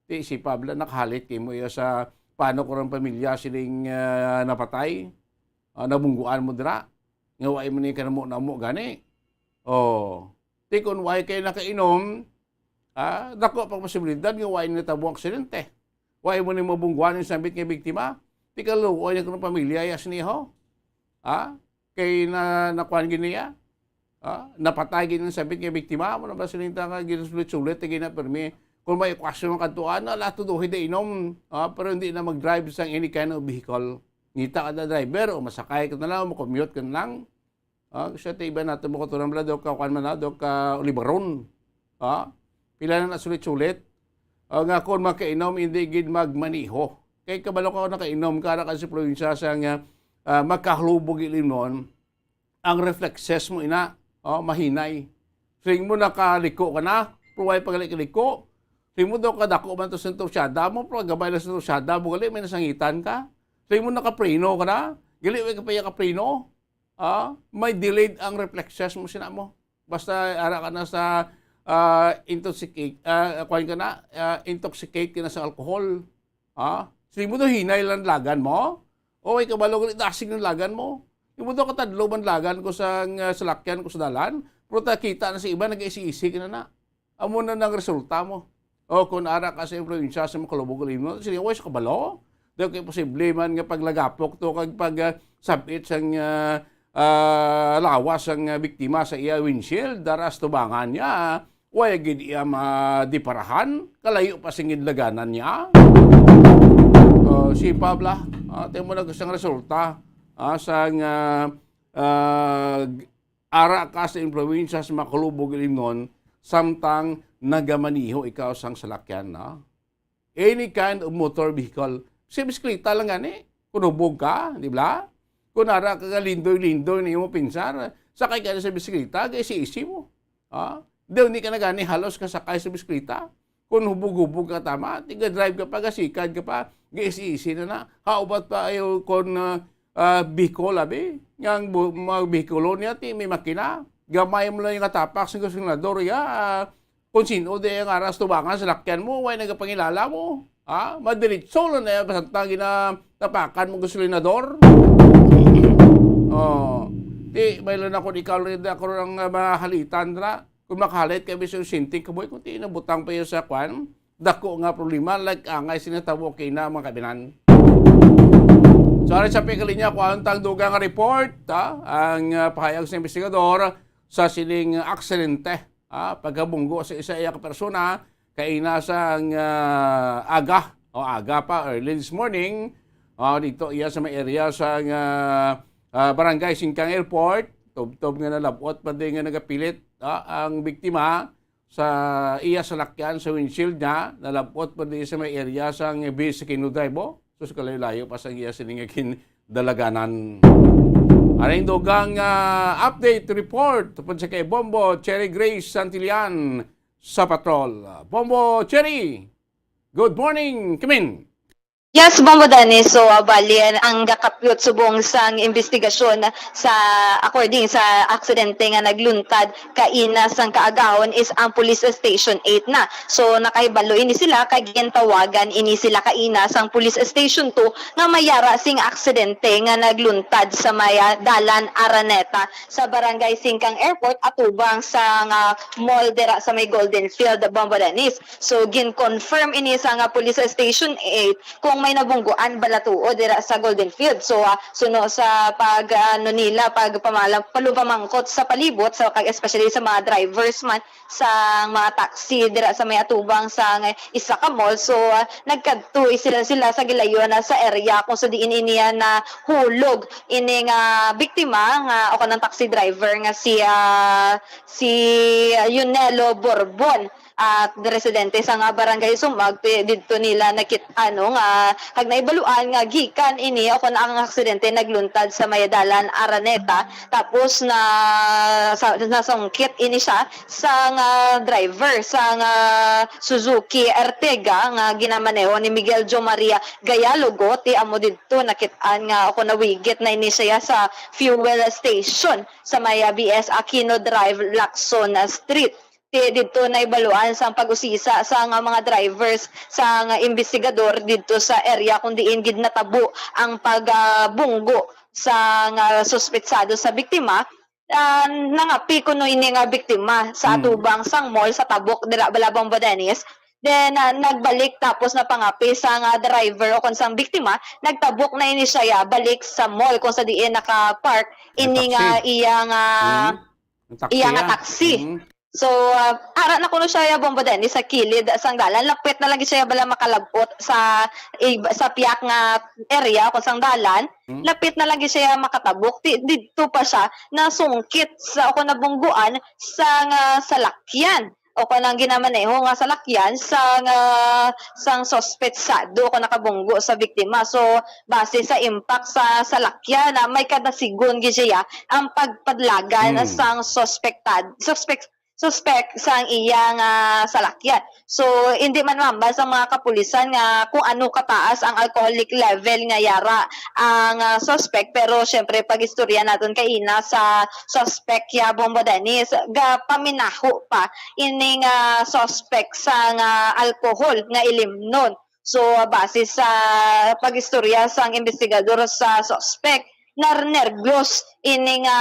Ti si Pablo, nakahalit kay mo iya sa paano ko rang pamilya sining, ah, napatay? Ah, nabungguan mo dira? Nga wa man ni kanamo-namo gani? Oh. Ti kun wa kay nakainom, ah, dako pa posibilidad nga wa ni natabo ang aksidente. Wa mo ni mabungguan ang sambit nga biktima. Ti kaluoy na kuno pamilya ya siniho. Ah, kay na, nakuan gid niya. Ah, napatay gid ang sambit nga biktima. Amo na ba sining ta nga ginasulit-sulit, gina permi. Kung may ekwasyon ang kantuan, na lahat tuduhi da inom. Ah, pero hindi na mag-drive sang any kind of vehicle. Ngita ka na driver, o masakay ka na lang, o makommute ka na lang. Ah, siya ti iba nato mo katulang bala, do ka, kuan man na, do ka Olivaron. Ah, pila na nasulit-sulit. Ah, nga kung makainom, hindi gid magmaneho. Kay kabalo ka, nakainom ka, ara ka sa probinsya sa nga, ah, makahalubog ilimnon, ang reflexes mo ina, oh, mahinay. Siling mo nakaliko ka na, pero way pa gali kaliko. Siling mo daw kadako man to sa entusiada mo, pero gabay lang sa entusiada mo, gali may nasangitan ka. Siling mo nakapreno ka na, gali way ka pa iya kapreno. Ah, may delayed ang reflexes mo sina mo. Basta ara ka na sa, ah, intoxicate, ah, kuwan ka na, ah, intoxicate ka na sa alcohol. Ha? Sige mo to, hinay lang lagan mo? O, ay kabalo, gali dasig ng lagan mo. Sige mo to, katadlo man lagan ko sa, nga salakyan ko sa dalan. Pero ta kita na sa iba, nag-isi-isi ka na na. Amo na nang resulta mo. O, kung ara ka sa influensya sa makalubog mo, sige, way sa kabalo. Di kay posible man nga paglagapok to, kag pag, ah, sabit sang, ah, ah, lawas sang, ah, biktima sa iya windshield, daras tubangan niya. Way gid iya madiparahan, kalayo pa sing gidlaganan niya. Oh, si Pabla, ah, ti mo na sang resulta, ah, sang, ah, ah, ara ka sa influensya sa makalubog ilimnon, samtang nagamaneho ikaw sang salakyan, no? Any kind of motor vehicle. Si bisikleta lang gani, kung hubog ka, di ba? Kung ara ka lindoy-lindoy na imo pinsar, sakay ka na sa bisikleta, kay isi-isi mo. Ha? Daw, hindi ka na gani halos kasakay sa bisikleta. Kung hubog-hubog ka tama, tiga-drive ka pa, gasikad ka pa, ga-isi-isi na na. How about pa ayo kung, ah, ah, Bicol, abi? Nga ang bu-, mga Bicolo niya, ti may makina. Gamay mo lang yung atapak sa gasolinador, ya. Kung sino di ang aras tubangan sa lakyan mo, way nagapangilala mo. Ha? Madiritso lang na yan, basta ginatapakan mo gasolinador. Oh. Ti, may lang ako, ikaw rin ako ang, ah, mahalitan, ra. Kung makahalit ka, bisan sinting kaboy, kung ti, nabutang pa yun sa kwan, dako nga problema, like, angay sinatabo kay na, mga kabinan. So, ari sa pikalinya, kuhaan tang dugang nga report, ha? Ang, ah, pahayag sa investigador sa sining aksidente, ha? Pagkabunggo sa isa iya ka persona, kaina sang, ah, aga, o aga pa, early this morning, ah, dito iya sa may area sa, ah, ah, Barangay Singkang Airport, tubtob nga nalabot pa din nga nagapilit, ah, ang biktima sa iya salakyan, sa windshield niya, nalabot pa din sa may area sang Base Aquino Drive, oh. Sus, kalayo-layo pa sa iya sining nga gindalaganan. Aring dugang, ah, update report tupad sa kay Bombo Cherry Grace Santillan sa patrol. Bombo Cherry, good morning, Kimin. Yes, Bombo Dennis. So, ah, bali, ang gakapyot subong sang investigasyon sa, according sa aksidente nga nagluntad kaina sang kaagahon is ang Police Station eight na. So, nakahibalo ini sila kay gintawagan ini sila kaina sang Police Station two nga may yara sing aksidente nga nagluntad sa may, ah, Dalan Araneta sa Barangay Singkang Airport atubang sa nga mall dira sa may Golden Field, Bombo Dennis. So, gin-confirm ini sa nga Police Station eight kung may nabungguan bala tuod dira sa Golden Field. So, ah, suno sa pag, ano nila, pag pamala-, palupamangkot sa palibot, sa, kag especially sa mga drivers man, sa mga taxi dira sa may atubang sa nga isa ka mall. So, ah, nagkadto sila, sila sa gilayon na sa area kung sa diin ini, ah, nahulog ini nga biktima nga, o kanang taxi driver nga si, ah, si Yunelo Borbon, at residente sa nga barangay Sumag, ti-, didto nila nakit-, ano, nga, kag naibaluan nga gikan ini o kon ang aksidente nagluntad sa may Dalan Araneta, tapos na, sa, nasungkit ini siya sa nga driver sa nga Suzuki Ertiga nga ginamaneho ni Miguel Jo Maria Gayalogo, ti amo didto nakit-an nga o kon nawigit na ini siya sa fuel station sa may B S Aquino Drive, Lacson Street. Ti-, didto naibaluan sang pag-usisa sa nga mga drivers sa nga investigador didto sa area kung diin gid natabo ang pagbunggo sa nga suspetsado sa biktima. Ah, nangapi kuno ini nga biktima sa Mm. atubang sang mall sa tabok dira, Balabang Badenes. Then, ah, nagbalik tapos na pangapi sa nga driver o kon sang biktima, nagtabok na ini siya ya, balik sa mall kung sa diin naka-park Ang ini nga taxi. iya nga Mm. Ang taxi iya nga ya. taxi. Mm. So, ah, ara na kuno siya ya, Bombo Dennis, sa kilid sang dalan. Lapit na lang gid siya bala makalabot sa ib-, sa piyak nga area o sang dalan. Mm. Lapit na lang gid siya makatabok. Di, didto pa siya nasungkit sa o kung nabungguan sa nga salakyan o kanang ginamaneho nga salakyan sa nga sang suspetsado o nakabunggo sa biktima. So, base sa impact sa salakyan, na may kada sigon gid siya ang pagpadlagan Hmm. sang suspektad-, suspek-, suspek sang iyang, ah, salakyan. So, hindi man mambal sa mga kapulisan nga kung ano kataas ang alcoholic level nga yara ang, ah, suspect, pero syempre, pag-istorya naton kaina sa suspect ya, Bombo Dennis, gapaminaho pa ining, ah, suspect sang alcohol nga ilimnon. So, base sa pag-istorya sang investigador sa suspect, nar-, nerbyos ini nga,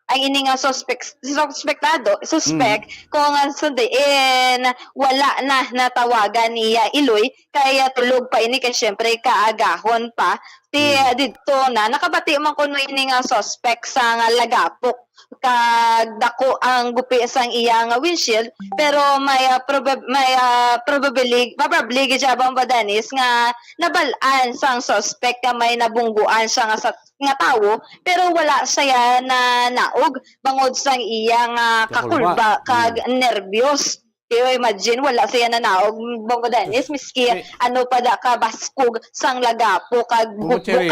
ang ini nga suspect, suspektado, suspect, Mm. kung ang sa diin wala na natawagan niya iloy, kaya tulog pa ini kay syempre kaagahon pa. Ti, Mm. didto na, nakabati man kuno ini nga suspect sa nga lagapok kag dako ang gupi sang iya nga windshield, pero may, ah, probab-, may, ah, probably, probably gid siya, Bombo Dennis, nga nabal-an sang suspect nga may nabungguan siya nga sa, nga tawo, pero wala siya nanaog bangod sang iya nga Kakulba. kakulba kag Mm. nerbyos. Pero imagine, wala siya nanaog, Bombo Dennis, miski Eh. ano pa da ka baskog sang lagapo kag Bombo bukbuka Cherry.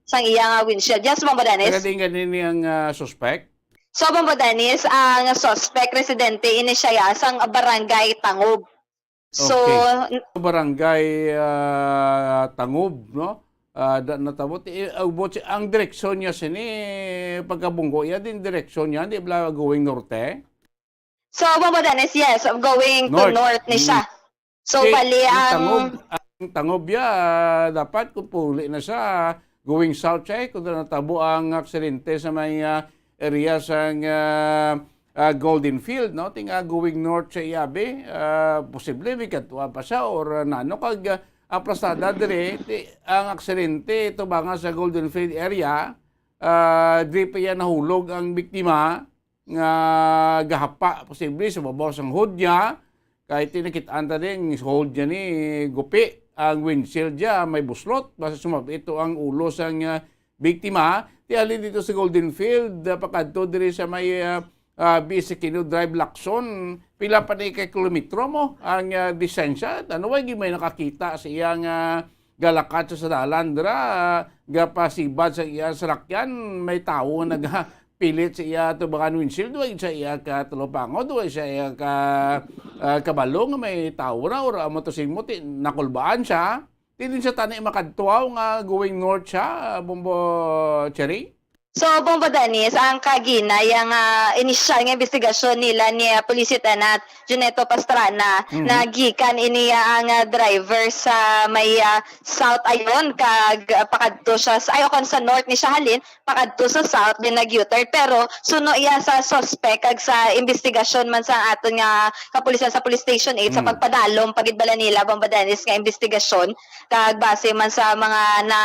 sang iya nga windshield. Yes, Bombo Dennis. Taga diin gani ni ang, ah, suspect? So, Bombo Dennis, ang suspect residente ini siya ya sang barangay Tangob. So, Okay. n- Barangay, ah, Tangob, no? Ah, da-, natabo ti, eh, ubot si, ang direksyon niya sini pagkabunggo, iya din direksyon niya, di bala going norte? So, Bombo Dennis, yes, going to North. north ni siya. Mm. So, Okay, bali ang ang Tangob, ang Tangob ya, ah, dapat kung puli na siya, going south siya, eh, kung natabo ang aksidente sa may, ah, area sang, ah, ah, Golden Field, no? Ti nga going north siya, yabi, ah, posible may kadtuan pa siya or, ah, nano kag, ah, ang plastada diri, ti, ang aksidente tubanga sa Golden Field area, ah, diri pa iya nahulog ang biktima nga gahapa, posible sa babaw sang hood niya, kay ti nakit-an ta din, ang hood niya ni gupi, ang windshield niya may buslot, basta sumab-it to ang ulo sang, ah, biktima. Ti halin dito sa Golden Field, ah, pakadto diri sa may, ah, ah, B S Aquino Drive, Lacson, pila pa ni ka kilometro mo ang, ah, distansya? Ano, way gid may nakakita sa iyang, ah, galakat sa dalan dira, ah, gapasibad sa iyang salakyan, may tawo nagapilit sa iya tubangan windshield, way sa iya ka tulopangon, way sa iya ka, ah, kabalo nga may tawo na, or amo to simo, ti-, nakulbaan siya. Di din siya tani makadto nga going north siya, Bombo Cherry? So, Bombo Dennis, ang kagina, yang, ah, inisyal nga investigasyon nila ni, ah, Police Lieutenant Junetto Pastrana, Mhm. na gikan ini, ah, ang, ah, driver sa may, ah, south ayon, kag, ah, pakadto siya sa, ay, o kon sa north ni siya halin, pakadto sa south, din nag-U-turn. Pero suno iya sa suspect kag sa investigasyon man sa aton nga kapulisan sa Police Station eight sa Mm. pagpadalom pa gid bala nila, Bombo Dennis, nga investigasyon, kag base man sa mga na,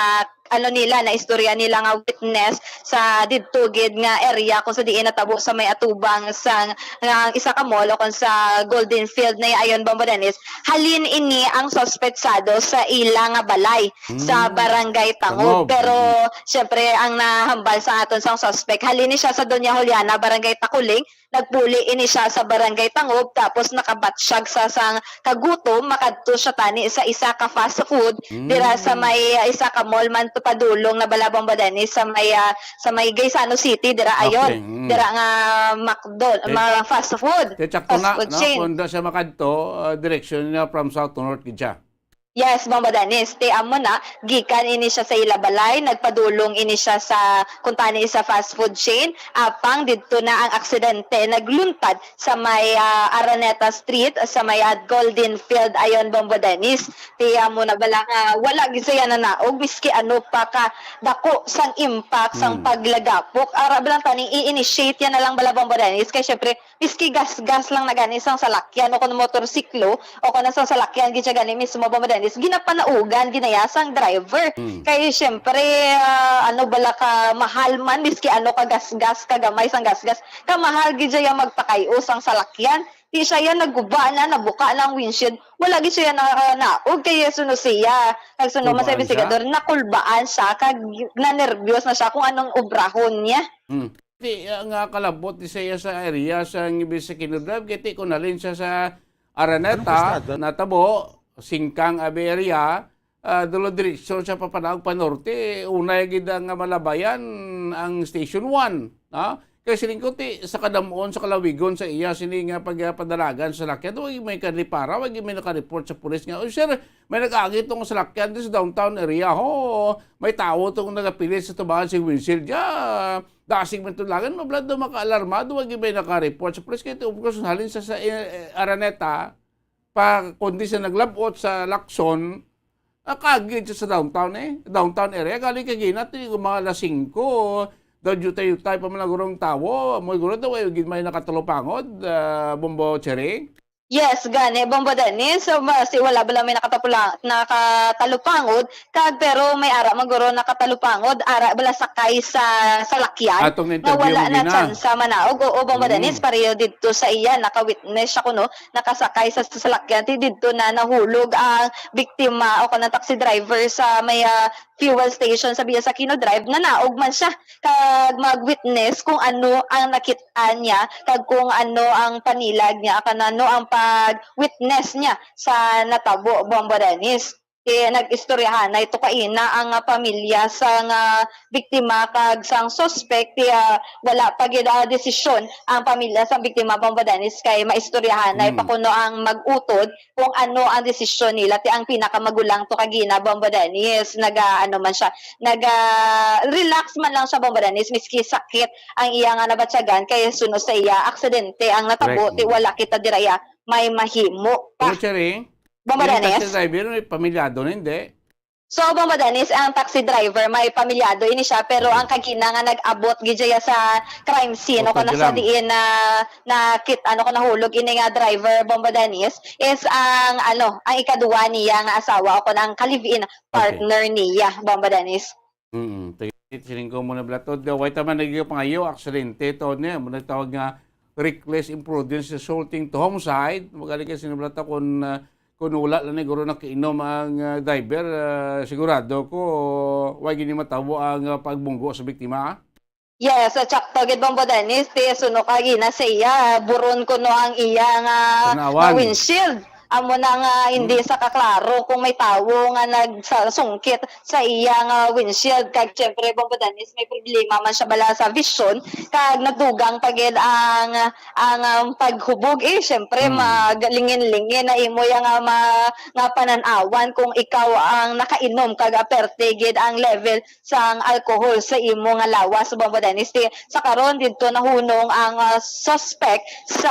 ano nila, na istorya nila nga witness sa didto gid nga area kung sa diin natabo sa may atubang sang, nga isa ka mall o kon sa Golden Field na ayon, Bombo Dennis, halin ini ang suspetsado sa ila nga balay sa Mm. Barangay Tangob. Tangob. Pero, Mm. syempre, ang nahambal sa aton sang suspect, halin ni siya sa Doña Juliana, Barangay Takuling, nagpuli ini siya sa Barangay Tangob, tapos nakabatsyag sa sang kagutom, makadto siya tani sa isa ka fast food, dira sa Mm. may, ah, isa ka mall man to padulong na bala, Bombo Dennis, sa may, ah, sa may Gaisano City, dira ayon. Okay, mm. Dira nga McDo, Te-, mga fast food. Te, sakto Fast na, food no? chain. Kung da siya makadto, ah, direksyon niya from south to north gid siya. Yes, Bombo Dennis. Te, amo na, gikan ini siya sa ila balay, nagpadulong ini siya sa, kung tani sa fast food chain, apang didto na ang aksidente nagluntad sa may, ah, Araneta Street, sa may, ah, Golden Field, ayon, Bombo Dennis. Te, amo na bala nga, wala gid siya nanaog, miski ano pa ka dako sang impact sang Hmm. paglagapok. Ara bala tani, i-initiate yan na lang bala, Bombo Dennis. Kay syempre, miski gas-gas lang na gani sang salakyan o kon motorsiklo o kon sang salakyan gid siya gani mismo, Bombo Dennis, ginapanaugan gid na iya sang driver. Mm. Kay siyempre, ah, ano bala ka mahal man, miski ano ka gas-gas, ka gamay sang gas-gas, ka mahal gid siya magpakay-o sang salakyan. Di siya yan naguba na, nabuka na ang windshield. Wala gid siya na, naog kay suno siya. Nagsuno man sa Kulbaan siya? Investigador, nakulbaan siya, kag nanerbyos na siya kung anong obrahon niya. Mm. Ti, ah, nga kalabot ni siya sa area sa Ngibi sa Kino Drive, kay ti kon halin siya sa Araneta, Anong kalsada? Natabo, Singkang Abe area, ah, dulo direksyon siya papanaog pa norte, unay gid ang malabayan ang Station one, no? Kay siling ko, ti, sa kadam-on, sa kalawigon sa iya sini nga pagpadalagan sa salakyan, wa may karepara, wa may nakareport sa pulis nga, "Oh, sir, may nag-agi tong salakyan dito sa downtown area, ho, may tawo tong nagapilit sa tubangan si windshield." Ya, dasig man to langan, mabla daw makaalarmado, wa gid may naka-report sa pulis. Kay, of course, halin sa, sa, eh, eh, Araneta, pa, kundi sa naglabot sa Lacson, ah, kagid siya sa downtown, eh. Downtown area, galing kay ginat, di ko mga alas singko, daw jutay-jutay pa man ang gurong tawo, mo guro daw, eh, gid may nakatalupangod, ah, Bombo Cherry. Yes, gani, Bombo Dennis. So, ma-, si, wala ba lang may nakatapula-, nakatalupangod? Kag, pero may ara man guro nakatalupangod, ara bala sakay sa salakyan Atong nga na-interview wala mo na gina. Tsansa manaog. Oo, Bombo Mm. Dennis, pareho didto sa iya, naka-witness siya kuno, nakasakay sa, sa salakyan, ti didto na nahulog ang biktima o kanang taxi driver sa may, ah, fuel station sa Villa Aquino Drive, nanaog man siya. Kag mag-witness kung ano ang nakit-an niya, kag kung ano ang panilag niya, kag ano ang pag-witness niya sa natabo, Bombo Dennis. Kay nag-istoryahanay to kaina ang, ah, pamilya sang, ah, biktima kag sang suspect, kay, ah, wala pa gid, ah, desisyon ang pamilya sang biktima, Bombo Dennis, kay maistoryahanay pa Mm. kuno ang mag-utod kung ano ang desisyon nila. Ti ang pinakamagulang to kagina, Bombo Dennis, naga, ano man siya, naga, relax man lang siya, Bombo Dennis, miski sakit ang iya nga nabatyagan, kay suno sa iya, aksidente ang natabo, Correct. Ti wala kita dira iya may mahimo pa. Pero, Cherry, Bombo yung Dennis? Taxi driver, may pamilyado na, hindi? So, Bombo Dennis, ang taxi driver, may pamilyado ini siya, pero ang kagina nga nag-abot gid siya sa crime scene, o Oto kung nasa dilam. Diin na, na kit, ano, kung nahulog ini nga driver, Bombo Dennis, is ang, ano, ang ikaduwa niya nga asawa, o kung ang ka-live-in Okay. partner niya, Bombo Dennis. Mm, sige, siling ko muna, Blatod, nga way taman naging pangayo, aksidente to niya, muna tawag nga reckless imprudence resulting to homicide. Magaling kasi nablat ako kung, ah, kung wala lang ni guro nakiinom ang, ah, driver, ah, sigurado ko, way gini matabo ang, ah, pagbunggo sa biktima, ah. Yes, at sakto gid, Bombo Dennis, ti suno ka gina sa iya, buron kuno ang iya nga, Tanawan. nga windshield. Amo na nga hindi sa kaklaro kung may tawo nga nagsasungkit sa iya nga windshield. Kag siyempre, Bombo Dennis, may problema man siya bala sa vision, kag nagdugang pa gid ang, ang, um, paghubog. Eh, siyempre, maglingin-lingin na imo ya nga ma-, nga panan-awan kung ikaw ang nakainom kag aperte gid ang level sang alcohol sa imo nga lawas, Bombo Dennis. Ti-, sa karon, didto nahunong ang, ah, suspect sa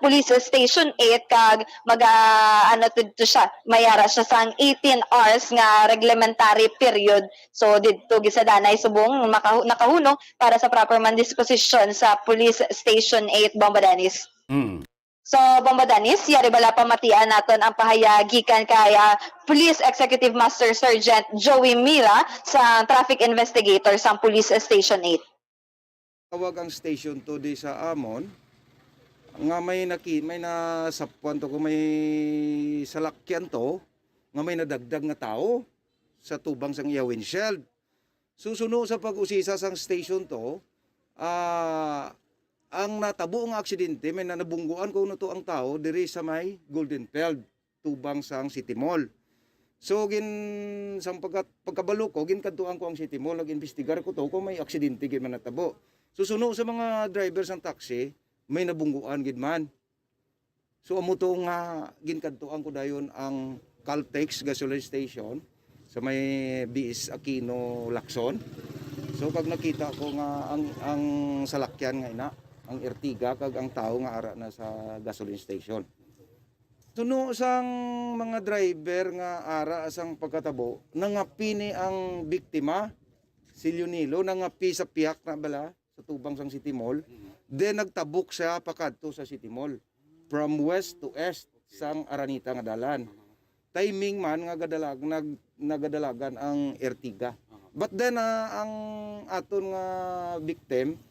Police Station eight, kag maga-, ano, didto siya, may ara siya sang eighteen hours nga reglementary period. So, didto gid sa danay subong makahu-, nakahunong para sa proper man disposition sa Police Station eight, Bombo Dennis. Mm. So, Bombo Dennis, yari bala pamatian naton ang pahayag gikan kay, ah, Police Executive Master Sergeant Joey Mira sa traffic investigator sang Police Station eight. Tawag ang station to di sa amon nga may naki-, may nasapuan to ko, may salakyan to nga may nadagdag nga tawo sa tubang sang iya windshield. So, suno sa pag-usisa sang station to, ah, ang natabo nga aksidente, may na-, nabungguan ko na to ang tawo diri sa may Golden Field, tubang sang City Mall. So, gin-, sang pagka-, pagkabalo ko, ginkadtuan ko ang City Mall, nag-imbestigar ko to kung may aksidente gid man natabo. So, suno sa mga driver sang taxi, may nabungguan gid man. So, amo to nga ginkadtuan ko dayon ang Caltex gasoline station sa may B S Aquino, Lacson. So, kag nakita ko nga ang, ang salakyan nga ina, ang Ertiga, kag ang tawo nga ara na sa gasoline station. Suno sang mga driver nga ara sang pagkatabo, nangapi ni ang biktima, si Leonilo, nangapi sa pihak na bala sa tubang sang City Mall. Mm. Then nagtabok siya pakadto sa City Mall. From west to east sang Araneta nga dalan. Aha. Timing man nga gadalag-, nag-, nagadalagan ang Ertiga. Aha. But then, ah, ang aton nga victim,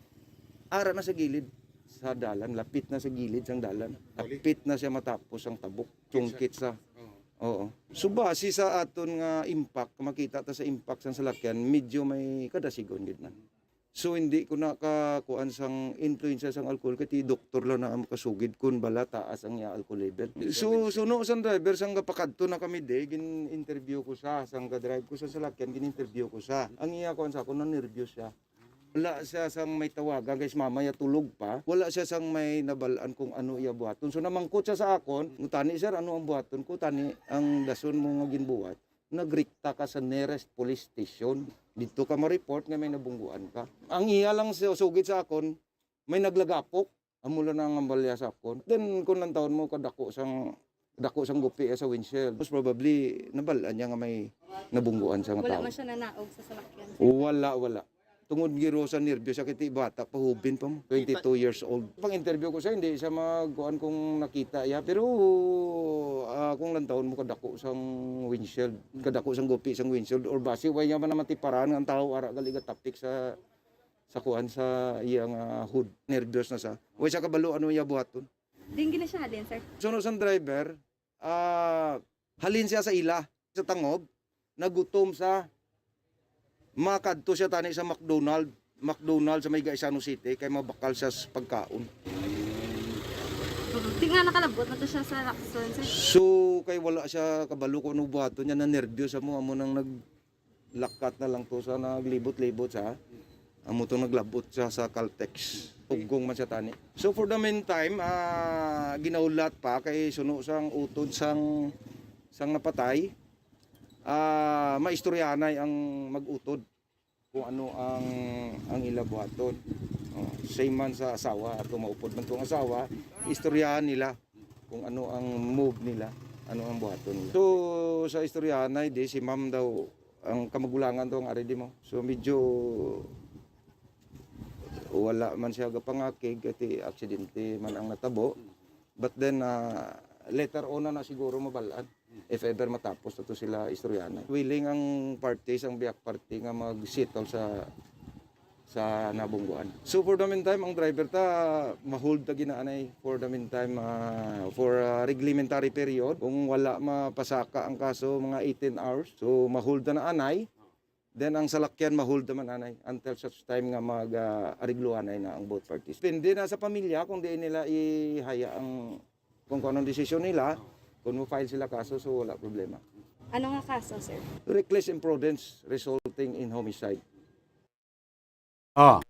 ara na sa gilid sa dalan, lapit na sa gilid sang dalan. Lapit na siya matapos ang tabok. Sungkit sa. Oo. Oo. So, base sa aton nga impact, makita ta sa impact sang salakyan, medyo may kadasigon gid man. So, hindi ko na ka-, kuan sang influensya sang alcohol, kay ti doktor lang na ang makasugid kun bala taas ang iya alcohol level. So, suno sang driver, sang gapakadto na kami di, gin-interview ko siya, sang ga-drive ko sa salakyan, gin-interview ko siya. Ang iya kuan sa akon, na-nervous siya. Wala siya sang may tawagan, kay si mama ya tulog pa. Wala siya sang may nabal-an kung ano iya buhaton. So, namangkot siya sa akon, "Tani, sir, ano ang buhaton ko? Tani ang dason mo nga ginbuhat." Nagrikta ka sa nearest police station. Didto ka ma-report nga may nabungguan ka. Ang iya lang sa-, sugid sa akon, may naglagapok. Amo lang ang ambalya sa akon. Then, kung lantawon mo, kadako sang, dako sang gupi sa windshield. Most probably, nabal-an niya nga may nabungguan sa nga Wala tawo. Man siya nanaog sa salakyan, sir? Wala, wala. Tungod giro sa nervyo siya, kay ti bata pa, hubin pa mo. Twenty-two years old. Pang-interview ko siya, hindi siya magkuan kung nakita iya. Pero, ah, kung lantawon mo, kadako sang windshield, kadako sang gupi sang windshield, or basi, way niya man naman tiparan nga ang tao, ara gali gatapik sa, sa kuan, sa iya nga hood. Nervyos na siya. Way siya kabalo ano iya buhaton. Din gina siya halin, sir? Suno sang driver, ah, halin siya sa ila, sa Tangob, nagutom sa, makadto siya tani sa McDonald, McDonald sa may Gaisano City, kay mabakal siya sa pagkaon. Di nga nakalabot na to siya sa Lacson, sir? So, kay wala siya kabalo kung ano buhaton niya, na-nervyo sa mo, amo nang naglakat na lang to sa naglibot-libot sa, amo to naglabot siya sa Caltex. Ugong man siya tani. So, for the meantime, ah, ginahulat pa kay suno sang utod sang, sang napatay, ah, maistoryanay ang mag-utod kung ano ang, ang ila buhaton. Oh, same man sa asawa, ato maupod man tong asawa, istoryahan nila kung ano ang move nila, ano ang buhaton nila. So, sa istoryahanay, di si ma'am daw, ang kamagulangan daw ang ari di mo. So, medyo wala man siya gapangakig, kay aksidente man ang natabo. But then, ah, later on na, na siguro mabal-an if ever matapos na to sila istoryahanay. Willing ang parties, ang biyak party nga mag-settle sa, sa nabungguan. So for the meantime, ang driver ta, ma-hold ta ginaanay for the meantime, ah, for a reglementary period. Kung wala mapasaka ang kaso, mga eighteen hours. So ma-hold ta na anay. Then ang salakyan ma-hold naman anay until such time nga mag, ah, arigluhanay na ang both parties. Depende na sa pamilya kung diin nila ihaya ang, kung, kung anong desisyon nila. Kung mo-file sila kaso, so wala problema. Ano nga kaso, sir? Reckless imprudence resulting in homicide. Oh.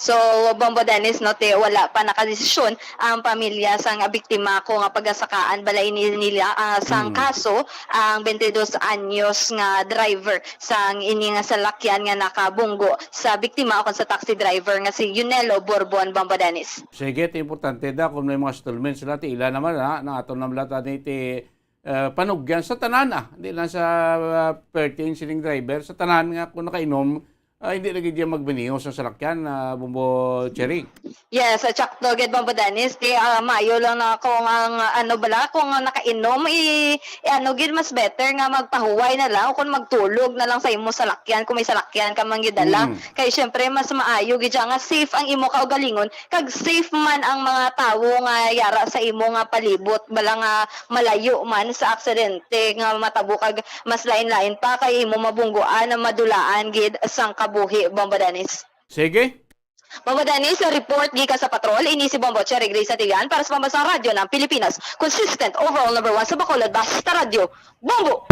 So, Bombo Dennis, no, te, wala pa nakadesisyon ang pamilya sang biktima kung nga pagasakaan bala ini nila ah, sang Mm. kaso ang twenty-dos anyos nga driver sang ini nga salakyan nga nakabunggo sa biktima o sa taxi driver nga si Yunelo Borbon, Bombo Dennis. Sige, ti importante da kung may mga settlement sila, ti ila naman na, na ato na bala tani ti uh, panugyan sa tanan ah. Hindi lang sa uh, pertin sining driver, sa tanan nga kung nakainom, ah, hindi lagi diyan magbaniyo sa salakyan, ah, Bombo Cherry. Yes, at sakto gid, Bombo Dennis, ti ah, maayo lang na kung ang ah, ano bala kung nakainom i, i ano gid, mas better nga magpahuway na lang o kung magtulog na lang sa imo salakyan kung may salakyan ka man gid dala. Mm. Kay syempre mas maayo gid siya nga safe ang imo kaugalingon kag safe man ang mga tawo nga yara sa imo nga palibot bala nga malayo man sa aksidente nga matabo kag mas lain-lain pa kay imo mabungguan na madulaan gid sang kabuhi, Bombo Dennis. Sige. Bombo Dennis, report gikan sa patrol, ini si Bombo Cherry Grace Santillan para sa Pambansang Radyo ng Pilipinas. Consistent, overall number one sa Bacolod, basta radyo. Bombo!